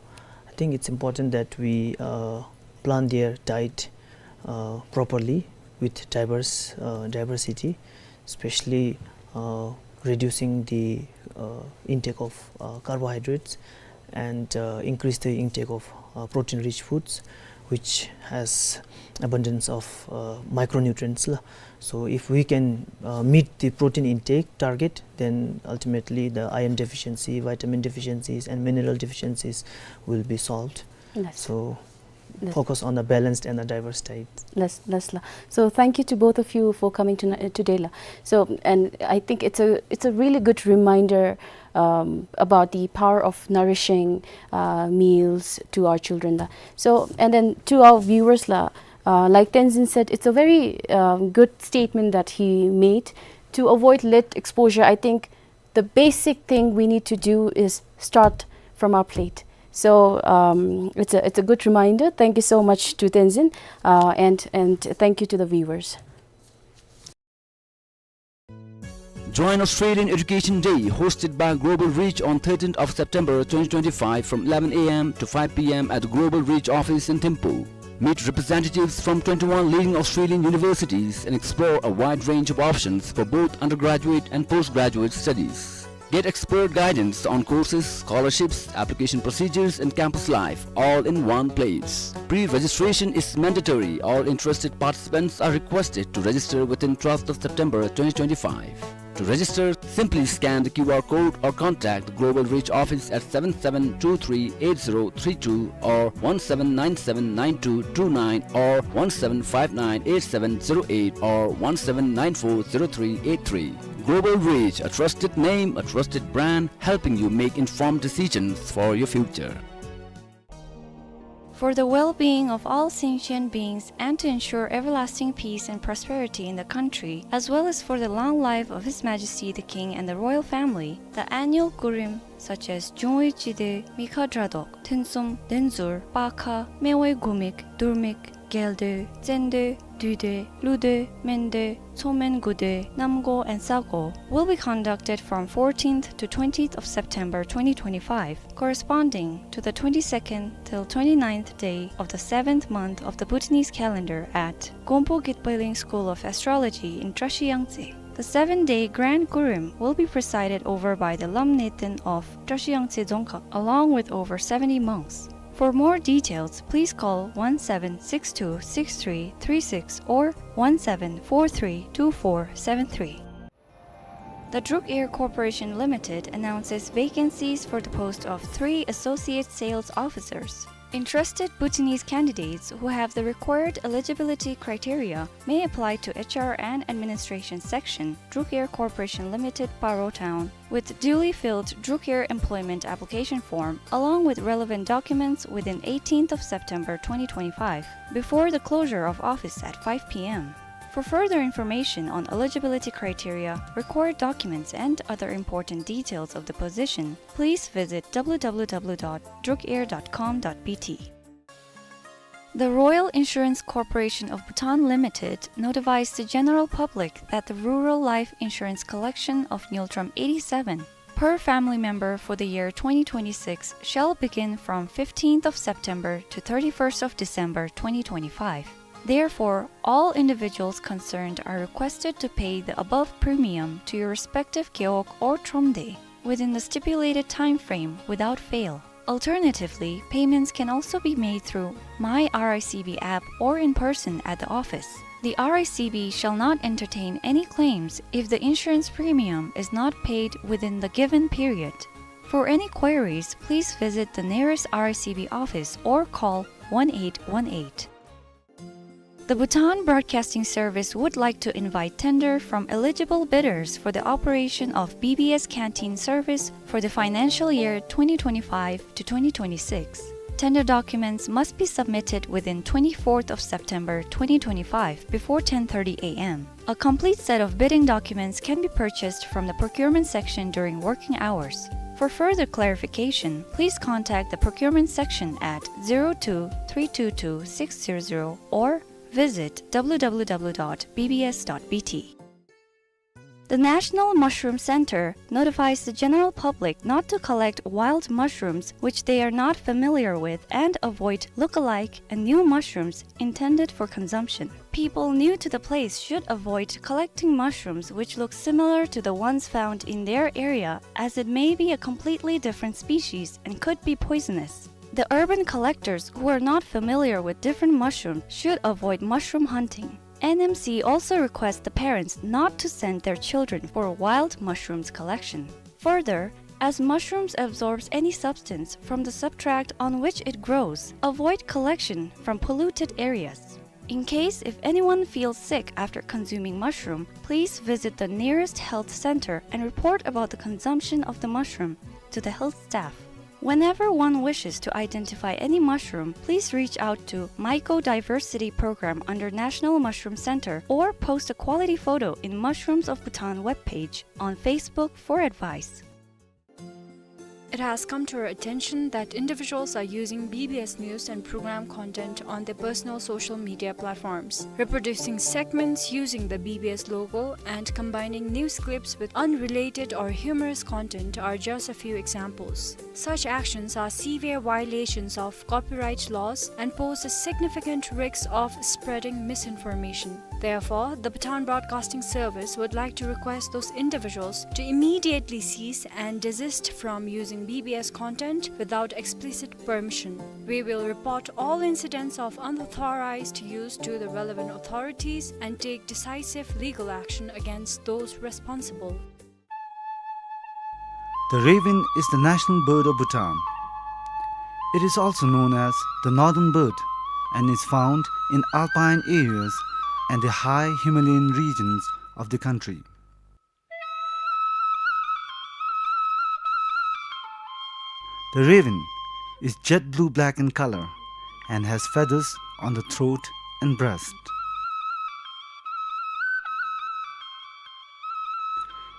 I think it's important that we, uh, plan their diet, uh, properly with diverse, uh, diversity, especially, uh, reducing the, uh, intake of, uh, carbohydrates, and, uh, increase the intake of, uh, protein-rich foods, which has abundance of, uh, micronutrients la. So if we can, uh, meet the protein intake target, then ultimately the iron deficiency, vitamin deficiencies, and mineral deficiencies will be solved. Yes. So, yes, focus on a balanced and a diverse diet. Yes, yes la. So thank you to both of you for coming tonight, uh, today la. So, and I think it's a, it's a really good reminder, um, about the power of nourishing, uh, meals to our children la. So, and then to our viewers la, uh, like Tenzin said, it's a very, um, good statement that he made. To avoid lead exposure, I think the basic thing we need to do is start from our plate. So, um, it's a, it's a good reminder. Thank you so much to Tenzin, uh, and, and thank you to the viewers. Join Australian Education Day, hosted by Global Reach on thirteenth of September twenty twenty-five from eleven A M to five P M at the Global Reach office in Thimphu. Meet representatives from twenty-one leading Australian universities and explore a wide range of options for both undergraduate and postgraduate studies. Get expert guidance on courses, scholarships, application procedures, and campus life, all in one place. Pre-registration is mandatory. All interested participants are requested to register within twelfth of September twenty twenty-five. To register, simply scan the Q R code or contact the Global Reach office at seven seven two three eight zero three two or one seven nine seven nine two two nine or one seven five nine eight seven zero eight or one seven nine four zero three eight three. Global Reach, a trusted name, a trusted brand, helping you make informed decisions for your future. For the well-being of all sentient beings and to ensure everlasting peace and prosperity in the country, as well as for the long life of His Majesty the King and the royal family, the annual Kurim, such as Jungwe Chide, Mikha Dradok, Thunsum, Denzur, Pakha, Mewe Gumik, Durmik, Geldoi, Tsendoi, Duidoi, Ludoi, Mendoi, Tsomen Gudoi, Namgo, and Sago, will be conducted from fourteenth to twentieth of September twenty twenty-five, corresponding to the twenty-second till twenty-ninth day of the seventh month of the Bhutanese calendar at Gompo Gitpeiling School of Astrology in Trashiyangtse. The seven-day Grand Kurim will be presided over by the Lamneten of Trashiyangtse Dzongkhag, along with over seventy monks. For more details, please call one seven six two six three three six or one seven four three two four seven three. The Druk Air Corporation Limited announces vacancies for the post of three associate sales officers. Interested Bhutanese candidates who have the required eligibility criteria may apply to H R and Administration Section, Druk Air Corporation Limited, Paro Town, with duly filled Druk Air employment application form, along with relevant documents within eighteenth of September twenty twenty-five, before the closure of office at five P M. For further information on eligibility criteria, required documents, and other important details of the position, please visit W W W dot drukair dot com dot B T. The Royal Insurance Corporation of Bhutan Limited notifies the general public that the rural life insurance collection of Ngultrum eighty-seven per family member for the year twenty twenty-six shall begin from fifteenth of September to thirty-first of December twenty twenty-five. Therefore, all individuals concerned are requested to pay the above premium to your respective gewog or thromde within the stipulated time frame without fail. Alternatively, payments can also be made through My R I C B app or in person at the office. The R I C B shall not entertain any claims if the insurance premium is not paid within the given period. For any queries, please visit the nearest R I C B office or call one eight one eight. The Bhutan Broadcasting Service would like to invite tender from eligible bidders for the operation of B B S canteen service for the financial year twenty twenty-five to twenty twenty-six. Tender documents must be submitted within twenty-fourth of September twenty twenty-five before ten thirty A M. A complete set of bidding documents can be purchased from the procurement section during working hours. For further clarification, please contact the procurement section at zero two three two two six zero zero or visit W W W dot B B S dot B T. The National Mushroom Center notifies the general public not to collect wild mushrooms which they are not familiar with and avoid look-alike and new mushrooms intended for consumption. People new to the place should avoid collecting mushrooms which look similar to the ones found in their area, as it may be a completely different species and could be poisonous. The urban collectors who are not familiar with different mushrooms should avoid mushroom hunting. N M C also requests the parents not to send their children for wild mushrooms collection. Further, as mushrooms absorbs any substance from the substrate on which it grows, avoid collection from polluted areas. In case if anyone feels sick after consuming mushroom, please visit the nearest health center and report about the consumption of the mushroom to the health staff. Whenever one wishes to identify any mushroom, please reach out to Mycodiversity Program under National Mushroom Center or post a quality photo in Mushrooms of Bhutan webpage on Facebook for advice. It has come to our attention that individuals are using B B S news and program content on their personal social media platforms. Reproducing segments using the B B S logo and combining news clips with unrelated or humorous content are just a few examples. Such actions are severe violations of copyright laws and pose a significant risk of spreading misinformation. Therefore, the Bhutan Broadcasting Service would like to request those individuals to immediately cease and desist from using B B S content without explicit permission. We will report all incidents of unauthorized use to the relevant authorities and take decisive legal action against those responsible. The raven is the national bird of Bhutan. It is also known as the northern bird and is found in alpine areas and the high Himalayan regions of the country. The raven is jet blue-black in color and has feathers on the throat and breast.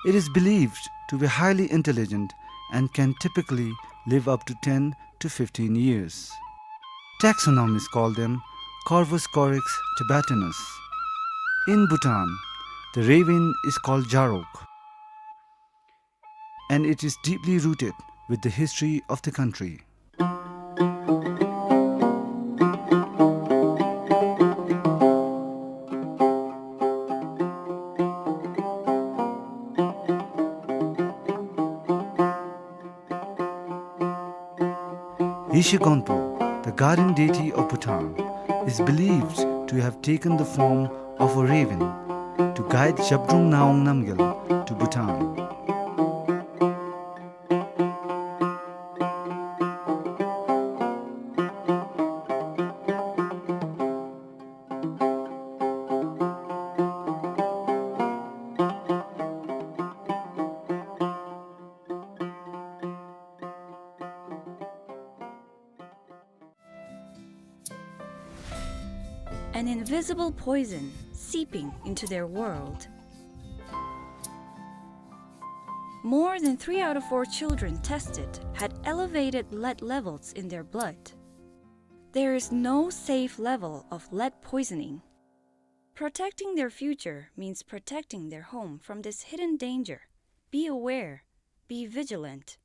It is believed to be highly intelligent and can typically live up to ten to fifteen years. Taxonomists call them Corvus corax tibetanus. In Bhutan, the raven is called Jarok, and it is deeply rooted with the history of the country. Yeshe Gonpo, the guardian deity of Bhutan, is believed to have taken the form of a raven to guide Zhabdrung Ngawang Namgyal to Bhutan. An invisible poison seeping into their world. More than three out of four children tested had elevated lead levels in their blood. There is no safe level of lead poisoning. Protecting their future means protecting their home from this hidden danger. Be aware, be vigilant.